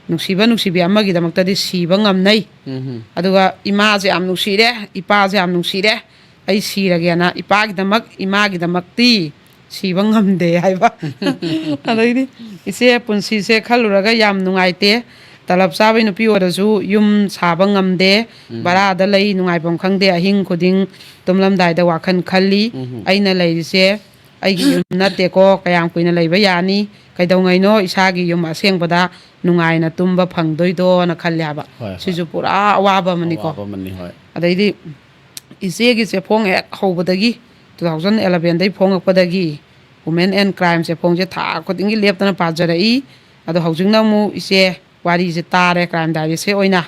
ꯅꯨꯡꯁꯤꯕ ꯅꯨꯡꯁꯤꯕꯤ ꯑꯃꯒꯤꯗꯃꯛꯇꯗꯤ ꯁꯤꯕ ꯉꯝꯅꯩ꯫ ꯎꯝ ꯍꯝ꯫ ꯑꯗꯨꯒ ꯏꯃꯥꯁꯦ ꯌꯥꯝ ꯅꯨꯡꯁꯤꯔꯦ, ꯏꯄꯥꯁꯦ ꯌꯥꯝ ꯅꯨꯡꯁꯤꯔꯦ, ꯑꯩ ꯁꯤꯔꯒꯦꯅ ꯏꯄꯥꯒꯤꯗꯃꯛ, ꯏꯃꯥꯒꯤꯗꯃꯛꯇꯤ ꯁꯤꯕ ꯉꯝꯗꯦ ꯍꯥꯏꯕ꯫ ꯑꯗꯩꯗꯤ, "ꯏꯆꯦ, ꯄꯨꯟꯁꯤꯁꯦ ꯈꯜꯂꯨꯔꯒ ꯌꯥꯝ ꯅꯨꯡꯉꯥꯏꯇꯦ꯫ ꯇꯂꯞ ꯆꯥꯕꯩ ꯅꯨꯄꯤ ꯑꯣꯏꯔꯁꯨ ꯌꯨꯝ ꯁꯥꯕ ꯉꯝꯗꯦ, ꯎꯝ꯫ ꯚꯔꯥꯗ ꯂꯩ, ꯅꯨꯡꯉꯥꯏꯐꯝ ꯈꯪꯗꯦ, ꯑꯍꯤꯡ ꯈꯨꯗꯤꯡ ꯇꯨꯝꯂꯝꯗꯥꯏꯗ ꯋꯥꯈꯜ ꯈꯜꯂꯤ꯫ ꯎꯝ꯫ ꯑꯩꯅ ꯂꯩꯔꯤꯁꯦ ꯑꯩꯒꯤ ꯌꯨꯝ ꯅꯠꯇꯦꯀꯣ, ꯀꯌꯥꯝ ꯀꯨꯏꯅ ꯂꯩꯕ ꯌꯥꯅꯤ? ꯀꯩꯗꯧꯉꯩꯅꯣ ꯏꯁꯥꯒꯤ ꯌꯨꯝ ꯑꯁꯦꯡꯕꯗ ꯅꯨꯡꯉꯥꯏꯅ ꯇꯨꯝꯕ ꯐꯪꯗꯣꯏꯗꯣꯅ ꯈꯜꯂꯦ" ꯍꯥꯏꯕ꯫ ꯍꯣꯏ, ꯍꯣꯏ꯫ ꯁꯤꯁꯨ ꯄꯨꯔꯥ ꯑꯋꯥꯕ ꯑꯃꯅꯤꯀꯣ꯫ ꯑꯋꯥꯕ ꯑꯃꯅꯤ, ꯍꯣꯏ꯫ ꯑꯗꯩꯗꯤ ꯏꯆꯦꯒꯤꯁꯦ ꯐꯣꯡ ꯍꯦꯛ ꯍꯧꯕꯗꯒꯤ, two thousand elevenꯗꯩ ꯐꯣꯡꯉꯛꯄꯗꯒꯤ, Women and Crimeꯁꯦ ꯐꯣꯡꯁꯦ ꯊꯥ ꯈꯨꯗꯤꯡꯒꯤ ꯂꯦꯞꯇꯅ ꯄꯥꯖꯔꯛꯏ꯫ ꯑꯗꯣ ꯍꯧꯖꯤꯛꯅ ꯑꯃꯨꯛ ꯏꯆꯦ ꯋꯥꯔꯤꯁꯦ ꯇꯥꯔꯦ, Crime Diariesꯁꯦ ꯑꯣꯏꯅ꯫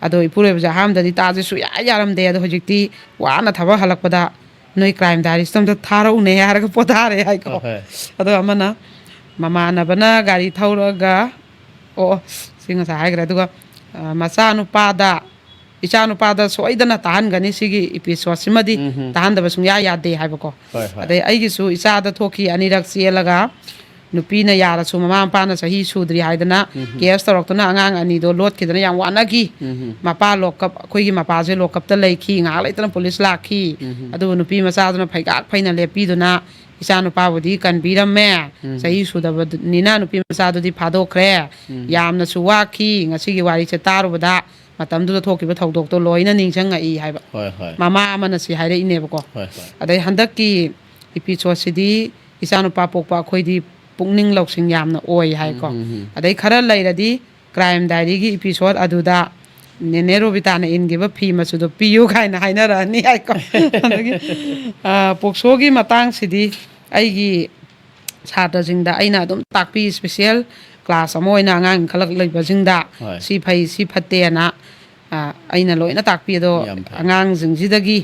ꯑꯗꯣ ꯏꯄꯨꯔꯣꯏꯕꯁꯦ ꯑꯍꯥꯟꯕꯗꯗꯤ ꯇꯥꯁꯦ ꯁꯨꯌꯥ ꯌꯥꯔꯝꯗꯦ꯫ ꯑꯗꯣ ꯍꯧꯖꯤꯛꯇꯤ ꯋꯥꯅ ꯊꯕꯛ ꯍꯜꯂꯛꯄꯗ, "ꯅꯣꯏ Crime Diariesꯇꯣ ꯑꯝꯇ ꯊꯥꯔꯛꯎꯅꯦ" ꯍꯥꯏꯔꯒ ꯄꯣꯊꯥꯔꯦ ꯍꯥꯏꯀꯣ꯫ ꯍꯣꯏ, ꯍꯣꯏ꯫ ꯑꯗꯣ ꯑꯃꯅ ꯃꯃꯥꯟꯅꯕꯅ ꯒꯥꯔꯤ ꯊꯧꯔꯒ, ꯑꯣ, ꯑꯣ, ꯁꯤ ꯉꯁꯥꯏ ꯍꯥꯏꯈ꯭ꯔꯦ꯫ ꯑꯗꯨꯒ, ꯑ, ꯃꯆꯥꯅꯨꯄꯥꯗ, ꯏꯆꯥꯅꯨꯄꯥꯗ ꯁꯣꯏꯗꯅ ꯇꯥꯍꯟꯒꯅꯤ ꯁꯤꯒꯤ episodeꯁꯤꯃꯗꯤ, ꯎꯝ ꯍꯝ꯫ ꯇꯥꯍꯟꯗꯕ ꯁꯨꯡꯌꯥ ꯌꯥꯗꯦ ꯍꯥꯏꯕꯀꯣ꯫ ꯍꯣꯏ, ꯍꯣꯏ꯫ ꯑꯗꯩ ꯑꯩꯒꯤꯁꯨ ꯏꯆꯥꯗ ꯊꯣꯛꯈꯤ, ꯑꯅꯤꯔꯛ ꯆꯦꯜꯂꯒ ꯅꯨꯄꯤꯅ ꯌꯥꯔꯁꯨ ꯃꯃꯥ ꯃꯄꯥꯅ ꯆꯍꯤ ꯁꯨꯗ꯭ꯔꯤ ꯍꯥꯏꯗꯅ ꯎꯝ ꯍꯝ꯫ case ꯇꯧꯔꯛꯇꯨꯅ ꯑꯉꯥꯡ ꯑꯅꯤꯗꯣ ꯂꯣꯠꯈꯤꯗꯅ ꯌꯥꯝ ꯋꯥꯅꯈꯤ꯫ ꯎꯝ ꯍꯝ꯫ ꯃꯄꯥ ꯂꯣꯛꯀꯞ, ꯑꯩꯈꯣꯏꯒꯤ ꯃꯄꯥꯁꯦ ꯂꯣꯛꯀꯞꯇ ꯂꯩꯈꯤ, ꯉꯥꯏꯍꯥꯛ ꯂꯩꯇꯅ ꯄꯨꯂꯤꯁ ꯂꯥꯛꯈꯤ꯫ ꯎꯝ ꯍꯝ꯫ ꯑꯗꯨꯕꯨ ꯅꯨꯄꯤ ꯃꯆꯥꯗꯨꯅ ꯐꯩꯒꯥꯛ ꯐꯩꯅ ꯂꯦꯞꯄꯤꯗꯨꯅ ꯏꯆꯥ ꯅꯨꯄꯥꯕꯨꯗꯤ ꯀꯟꯕꯤꯔꯝꯃꯦ꯫ ꯎꯝ꯫ ꯆꯍꯤ ꯁꯨꯗꯕꯅꯤꯅ ꯅꯨꯄꯤ ꯃꯆꯥꯗꯨꯗꯤ ꯐꯥꯗꯣꯛꯈ꯭ꯔꯦ꯫ ꯎꯝ꯫ ꯌꯥꯝꯅꯁꯨ ꯋꯥꯈꯤ꯫ ꯉꯁꯤꯒꯤ ꯋꯥꯔꯤꯁꯦ ꯇꯥꯔꯨꯕꯗ ꯃꯇꯝꯗꯨꯗ ꯊꯣꯛꯈꯤꯕ ꯊꯧꯗꯣꯛꯇꯣ ꯂꯣꯏꯅ ꯅꯤꯡꯁꯤꯡꯉꯛꯏ ꯍꯥꯏꯕ꯫ ꯍꯣꯏ, ꯍꯣꯏ꯫ ꯃꯃꯥ ꯑꯃꯅ ꯁꯤ ꯍꯥꯏꯔꯛꯏꯅꯦꯕꯀꯣ꯫ ꯍꯣꯏ, ꯍꯣꯏ꯫ ꯑꯗꯩ ꯍꯟꯗꯛꯀꯤ episodeꯁꯤꯗꯤ ꯏꯆꯥꯅꯨꯄꯥ ꯄꯣꯛꯄ ꯑꯩꯈꯣꯏꯗꯤ ꯄꯨꯛꯅꯤꯡ ꯂꯧꯁꯤꯡ ꯌꯥꯝꯅ ꯑꯣꯏ ꯍꯥꯏꯀꯣ꯫ ꯎꯝ, ꯎꯝ, ꯎꯝ꯫ ꯑꯗꯩ ꯈꯔ ꯂꯩꯔꯗꯤ Crime Diaryꯒꯤ episode ꯑꯗꯨꯗ ꯅꯦꯅꯦ ꯔꯣꯕꯤꯇꯥꯅ ꯏꯟꯈꯤꯕ ꯐꯤ ꯃꯆꯨꯗꯣ ꯄꯤꯌꯨ ꯀꯥꯏꯅ ꯍꯥꯏꯅꯔꯛꯑꯅꯤ ꯍꯥꯏꯀꯣ꯫ ꯑꯗꯒꯤ, ꯑ, POCSOꯒꯤ ꯃꯇꯥꯡꯁꯤꯗꯤ ꯑꯩꯒꯤ ꯁꯥꯇ꯭ꯔꯁꯤꯡꯗ ꯑꯩꯅ ꯑꯗꯨꯝ ꯇꯥꯛꯄꯤ, special class ꯑꯃ ꯑꯣꯏꯅ ꯑꯉꯥꯡ ꯏꯟꯈꯠꯂꯛꯂꯤꯕꯁꯤꯡꯗ ꯍꯣꯏ꯫ ꯁꯤ ꯐꯩ, ꯁꯤ ꯐꯠꯇꯦꯅ, ꯑ, ꯑꯩꯅ ꯂꯣꯏꯅ ꯇꯥꯛꯄꯤ꯫ ꯑꯗꯣ ꯌꯥꯝ ꯐꯩ꯫ ꯑꯉꯥꯡꯁꯤꯡꯁꯤꯗꯒꯤ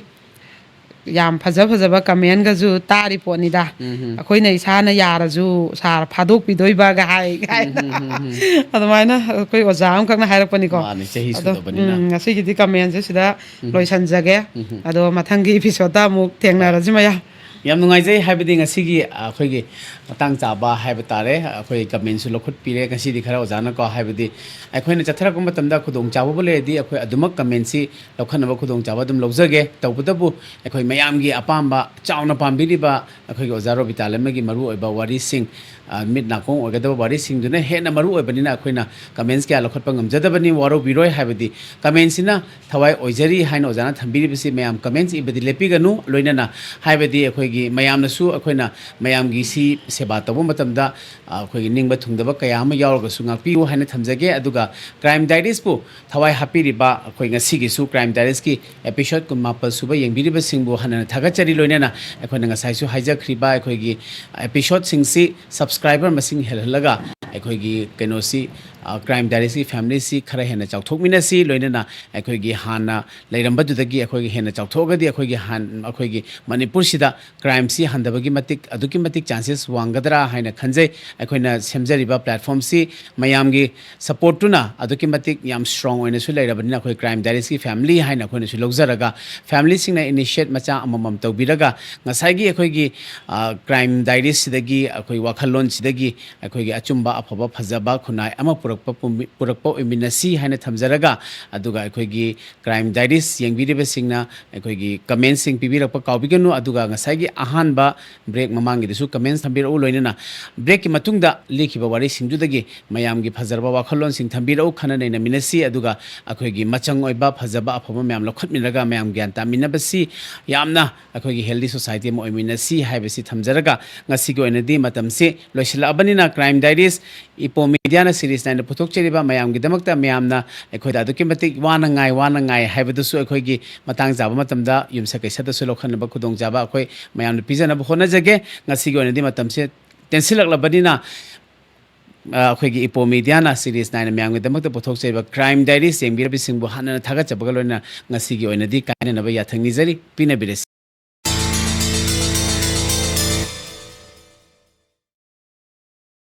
ꯌꯥꯝ ꯐꯖ ꯐꯖꯕ ꯀꯃꯦꯟꯒꯁꯨ ꯇꯥꯔꯤ ꯄꯣꯠꯅꯤꯗ꯫ ꯎꯝ, ꯎꯝ꯫ ꯑꯩꯈꯣꯏꯅ ꯏꯁꯥꯅ ꯌꯥꯔꯁꯨ ꯁꯥꯔ ꯐꯥꯗꯣꯛꯄꯤꯗꯣꯏꯕ ꯀꯥꯏ ꯀꯥꯏꯅ꯫ ꯎꯝ, ꯎꯝ, ꯎꯝ, ꯎꯝ꯫ ꯑꯗꯨꯃꯥꯏꯅ ꯑꯩꯈꯣꯏ ꯑꯣꯖꯥ ꯑꯃꯈꯛꯅ ꯍꯥꯏꯔꯛꯄꯅꯤꯀꯣ꯫ ꯃꯥꯅꯤ, ꯆꯍꯤ ꯑꯗꯣ, ꯁꯨꯗꯕꯅꯤꯅ꯫ ꯎꯝ, ꯉꯁꯤꯒꯤꯗꯤ ꯀꯃꯦꯟꯁꯦ ꯁꯤꯗ ꯎꯝ꯫ ꯂꯣꯏꯁꯟꯖꯒꯦ꯫ ꯎꯝ, ꯎꯝ꯫ ꯑꯗꯣ ꯃꯊꯪꯒꯤ ꯏꯄꯤꯁꯣꯗꯇ ꯑꯃꯨꯛ ꯊꯦꯡꯅꯔꯁꯤ ꯃꯌꯥꯝ꯫ ꯌꯥꯝ ꯅꯨꯡꯉꯥꯏꯖꯩ, ꯍꯥꯏꯕꯗꯤ ꯉꯁꯤꯒꯤ, ꯑ, ꯑꯩꯈꯣꯏꯒꯤ ꯃꯇꯥꯡ ꯆꯥꯕ ꯍꯥꯏꯕ ꯇꯥꯔꯦ, ꯑꯩꯈꯣꯏ ꯀꯃꯦꯟꯁꯨ ꯂꯧꯈꯠꯄꯤꯔꯦ ꯉꯁꯤꯗꯤ ꯈꯔ ꯑꯣꯖꯥꯅꯀꯣ, ꯍꯥꯏꯕꯗꯤ ꯑꯩꯈꯣꯏꯅ ꯆꯠꯊꯔꯛꯄ ꯃꯇꯝꯗ ꯈꯨꯗꯣꯡꯆꯥꯕꯕꯨ ꯂꯩꯔꯗꯤ ꯑꯩꯈꯣꯏ ꯑꯗꯨꯃꯛ ꯀꯃꯦꯟꯁꯤ ꯂꯧꯈꯠꯅꯕ ꯈꯨꯗꯣꯡꯆꯥꯕ ꯑꯗꯨꯝ ꯂꯧꯖꯒꯦ꯫ ꯇꯧꯕꯇꯕꯨ ꯑꯩꯈꯣꯏ ꯃꯌꯥꯝꯒꯤ ꯑꯄꯥꯝꯕ ꯆꯥꯎꯅ ꯄꯥꯝꯕꯤꯔꯤꯕ ꯑꯩꯈꯣꯏꯒꯤ ꯑꯣꯖꯥ ꯔꯣꯕꯤꯇꯥ ꯂꯩꯃꯒꯤ ꯃꯔꯨꯑꯣꯏꯕ ꯋꯥꯔꯤꯁꯤꯡ, ꯑ, ꯃꯤꯠ ꯅꯥꯀꯣꯡ ꯑꯣꯏꯒꯗꯕ ꯋꯥꯔꯤꯁꯤꯡꯗꯨꯅ ꯍꯦꯟꯅ ꯃꯔꯨ ꯑꯣꯏꯕꯅꯤꯅ ꯑꯩꯈꯣꯏꯅ ꯀꯃꯦꯟꯁ ꯀꯌꯥ ꯂꯧꯈꯠꯄ ꯉꯝꯖꯗꯕꯅꯤ, ꯋꯥꯔꯧꯕꯤꯔꯣꯏ꯫ ꯍꯥꯏꯕꯗꯤ ꯀꯃꯦꯟꯁꯤꯅ ꯊꯋꯥꯏ ꯑꯣꯏꯖꯔꯤ ꯍꯥꯏꯅ ꯑꯣꯖꯥꯅ ꯊꯝꯕꯤꯔꯤꯕꯁꯤ ꯃꯌꯥꯝ ꯀꯃꯦꯟꯁ ꯏꯕꯗꯤ ꯂꯦꯞꯄꯤꯒꯅꯨ, ꯂꯣꯏꯅꯅ ꯍꯥꯏꯕꯗꯤ ꯑꯩꯈꯣꯏꯒꯤ ꯃꯌꯥꯝꯅꯁꯨ ꯑꯩꯈꯣꯏꯅ ꯃꯌꯥꯝꯒꯤ ꯁꯤ ꯁꯦꯕꯥ ꯇꯧꯕ ꯃꯇꯝꯗ, ꯑ, ꯑꯩꯈꯣꯏꯒꯤ ꯅꯤꯡꯕ ꯊꯨꯡꯗꯕ ꯀꯌꯥ ꯑꯃ ꯌꯥꯎꯔꯒꯁꯨ ꯉꯥꯛꯄꯤꯌꯨ ꯍꯥꯏꯅ ꯊꯝꯖꯒꯦ꯫ ꯑꯗꯨꯒ ꯀ꯭ꯔꯥꯏꯝ ꯗꯥꯏꯔꯤꯁꯄꯨ ꯊꯋꯥꯏ ꯍꯥꯞꯄꯤꯔꯤꯕ ꯑꯩꯈꯣꯏ ꯉꯁꯤꯒꯤꯁꯨ ꯀ꯭ꯔꯥꯏꯝ ꯗꯥꯏꯔꯤꯁꯀꯤ ꯑꯦꯄꯤꯁꯣꯠ ꯀꯨꯟꯃꯥꯄꯜ ꯁꯨꯕ ꯌꯦꯡꯕꯤꯔꯤꯕꯁꯤꯡꯕꯨ ꯍꯟꯅ ꯍꯟꯅ ꯊꯥꯒꯠꯆꯔꯤ꯫ ꯂꯣꯏꯅꯅ ꯑꯩꯈꯣꯏꯅ ꯉꯁꯥꯏꯁꯨ ꯍꯥꯏꯖꯈ꯭ꯔꯤꯕ ꯑꯩꯈꯣꯏꯒꯤ ꯑꯦꯄꯤꯁꯣꯠꯁꯤꯡꯁꯤ ꯁꯕꯁꯀ꯭ꯔꯥꯏꯕꯔ ꯃꯁꯤꯡ ꯍꯦꯜꯍꯜꯂꯒ ꯑꯩꯈꯣꯏꯒꯤ ꯀꯩꯅꯣꯁꯤ, ꯑ, ꯀ꯭ꯔꯥꯏꯝ ꯗꯥꯏꯔꯤꯁꯀꯤ ꯐꯦꯃꯤꯂꯤꯁꯤ ꯈꯔ ꯍꯦꯟꯅ ꯆꯥꯎꯊꯣꯛꯃꯤꯟꯅꯁꯤ꯫ ꯂꯣꯏꯅꯅ ꯑꯩꯈꯣꯏꯒꯤ ꯍꯥꯟꯅ ꯂꯩꯔꯝꯕꯗꯨꯗꯒꯤ ꯑꯩꯈꯣꯏꯒꯤ ꯍꯦꯟꯅ ꯆꯥꯎꯊꯣꯛꯑꯒꯗꯤ ꯑꯩꯈꯣꯏꯒꯤ ꯍꯥꯟ-, ꯑꯩꯈꯣꯏꯒꯤ ꯃꯅꯤꯄꯨꯔꯁꯤꯗ ꯀ꯭ꯔꯥꯏꯝꯁꯤ ꯍꯟꯊꯕꯒꯤ ꯃꯇꯤꯛ, ꯑꯗꯨꯛꯀꯤ ꯃꯇꯤꯛ ꯆꯥꯟꯁꯦꯁ ꯋꯥꯡꯒꯗ꯭ꯔꯥ ꯍꯥꯏꯅ ꯈꯟꯖꯩ꯫ ꯑꯩꯈꯣꯏꯅ ꯁꯦꯝꯖꯔꯤꯕ ꯄ꯭ꯂꯦꯠꯐꯣꯝꯁꯤ ꯃꯌꯥꯝꯒꯤ ꯁꯄꯣꯔꯠꯇꯨꯅ ꯑꯗꯨꯛꯀꯤ ꯃꯇꯤꯛ ꯌꯥꯝ ꯁ꯭ꯇꯔꯣꯡ ꯑꯣꯏꯅꯁꯨ ꯂꯩꯔꯕꯅꯤꯅ ꯑꯩꯈꯣꯏ ꯀ꯭ꯔꯥꯏꯝ ꯗꯥꯏꯔꯤꯁꯀꯤ ꯐꯦꯃꯤꯂꯤ ꯍꯥꯏꯅ ꯑꯩꯈꯣꯏꯅꯁꯨ ꯂꯧꯖꯔꯒ ꯐꯦꯃꯤꯂꯤꯁꯤꯡꯅ ꯏꯅꯤꯁꯤꯌꯦꯠ ꯃꯆꯥ ꯑꯃꯃꯝ ꯇꯧꯕꯤꯔꯒ ꯉꯁꯥꯏꯒꯤ ꯑꯩꯈꯣꯏꯒꯤ, ꯑ, ꯀ꯭ꯔꯥꯏꯝ ꯗꯥꯏꯔꯤꯁꯁꯤꯗꯒꯤ ꯑꯩꯈꯣꯏ ꯋꯥꯈꯜꯂꯣꯟꯁꯤꯗꯒꯤ ꯑꯩꯈꯣꯏꯒꯤ ꯑꯆꯨꯝꯕ ꯑꯐꯕ ꯐꯖꯕ ꯈꯨꯟꯅꯥꯏ ꯑꯃ ꯄꯨꯔꯛꯄ ꯄꯨꯝꯃꯤ-, ꯄꯨꯔꯛꯄ ꯑꯣꯏꯃꯤꯟꯅꯁꯤ ꯍꯥꯏꯅ ꯊꯝꯖꯔꯒ, ꯑꯗꯨꯒ ꯑꯩꯈꯣꯏꯒꯤ ꯀ꯭ꯔꯥꯏꯝ ꯗꯥꯏꯔꯤꯁ ꯌꯦꯡꯕꯤꯔꯤꯕꯁꯤꯡꯅ ꯑꯩꯈꯣꯏꯒꯤ ꯀꯃꯦꯟꯁꯤꯡ ꯄꯤꯕꯤꯔꯛꯄ ꯀꯥꯎꯕꯤꯒꯅꯨ꯫ ꯑꯗꯨꯒ ꯉꯁꯥꯏꯒꯤ ꯑꯍꯥꯟꯕ ꯕ꯭ꯔꯦꯛ ꯃꯃꯥꯡꯒꯤꯗꯁꯨ ꯀꯃꯦꯟꯁ ꯊꯝꯕꯤꯔꯛꯎ꯫ ꯂꯣꯏꯅꯅ ꯕ꯭ꯔꯦꯛꯀꯤ ꯃꯇꯨꯡꯗ ꯂꯤꯈꯤꯕ ꯋꯥꯔꯤꯁꯤꯡꯗꯨꯗꯒꯤ ꯃꯌꯥꯝꯒꯤ ꯐꯖꯔꯕ ꯋꯥꯈꯜꯂꯣꯟꯁꯤꯡ ꯊꯝꯕꯤꯔꯛꯎ꯫ ꯈꯟꯅ ꯅꯩꯅꯃꯤꯟꯅꯁꯤ꯫ ꯑꯗꯨꯒ ꯑꯩꯈꯣꯏꯒꯤ ꯃꯆꯪ ꯑꯣꯏꯕ ꯐꯖꯕ ꯑꯐꯕ ꯃꯌꯥꯝ ꯂꯧꯈꯠꯃꯤꯟꯅꯔꯒ ꯃꯌꯥꯝ ꯒ꯭ꯌꯥꯟ ꯇꯥꯃꯤꯟꯅꯕꯁꯤ ꯌꯥꯝꯅ ꯑꯩꯈꯣꯏꯒꯤ ꯍꯦꯜꯗꯤ ꯁꯣꯁꯥꯏꯇꯤ ꯑꯃ ꯑꯣꯏꯃꯤꯟꯅꯁꯤ ꯍꯥꯏꯕꯁꯤ ꯊꯝꯖꯔꯒ ꯉꯁꯤꯒꯤ ꯑꯣꯏꯅꯗꯤ ꯃꯇꯝꯁꯤ ꯂꯣꯏꯁꯤꯜꯂꯛꯑꯕꯅꯤꯅ ꯀ꯭ꯔꯥꯏꯝ ꯗꯥꯏꯔꯤꯁ ꯏꯄꯣ ꯃꯤꯗꯤꯌꯥꯅ ꯁꯤꯔꯤꯁ ꯅꯥꯏꯅ ꯄꯨꯊꯣꯛꯆꯔꯤꯕ ꯃꯌꯥꯝꯒꯤꯗꯃꯛꯇ ꯃꯌꯥꯝꯅ ꯑꯩꯈꯣꯏꯗ ꯑꯗꯨꯛꯀꯤ ꯃꯇꯤꯛ ꯋꯥꯅ ꯉꯥꯏ, ꯋꯥꯅ ꯉꯥꯏ ꯍꯥꯏꯕꯗꯨꯁꯨ ꯑꯩꯈꯣꯏꯒꯤ ꯃꯇꯥꯡ ꯆꯥꯕ ꯃꯇꯝꯗ ꯌꯨꯝꯁꯀꯩꯁꯗꯁꯨ ꯂꯧꯈꯠꯅꯕ ꯈꯨꯗꯣꯡꯆꯥꯕ ꯑꯩꯈꯣꯏ ꯃꯌꯥꯝꯅ ꯄꯤꯖꯅꯕ ꯍꯣꯠꯅꯖꯒꯦ꯫ ꯉꯁꯤꯒꯤ ꯑꯣꯏꯅꯗꯤ ꯃꯇꯝꯁꯦ ꯇꯦꯟꯁꯤꯜꯂꯛꯂꯕꯅꯤꯅ, ꯑ, ꯑꯩꯈꯣꯏꯒꯤ ꯏꯄꯣ ꯃꯤꯗꯤꯌꯥꯅ ꯁꯤꯔꯤꯁ ꯅꯥꯏꯅ ꯃꯌꯥꯝꯒꯤꯗꯃꯛꯇ ꯄꯨꯊꯣꯛꯆꯔꯤꯕ ꯀ꯭ꯔꯥꯏꯝ ꯗꯥꯏꯔꯤꯁ ꯌꯦꯡꯕꯤꯔꯕꯁꯤꯡꯕꯨ ꯍꯟꯅ ꯊꯥꯒꯠꯆꯕꯒ ꯂꯣꯏꯅꯅ ꯉꯁꯤꯒꯤ ꯑꯣꯏꯅꯗꯤ ꯀꯥꯏꯅꯅꯕ ꯌꯥꯊꯪ ꯅꯤꯖꯔꯤ꯫ ꯄꯤꯅꯕꯤꯔꯁꯤ꯫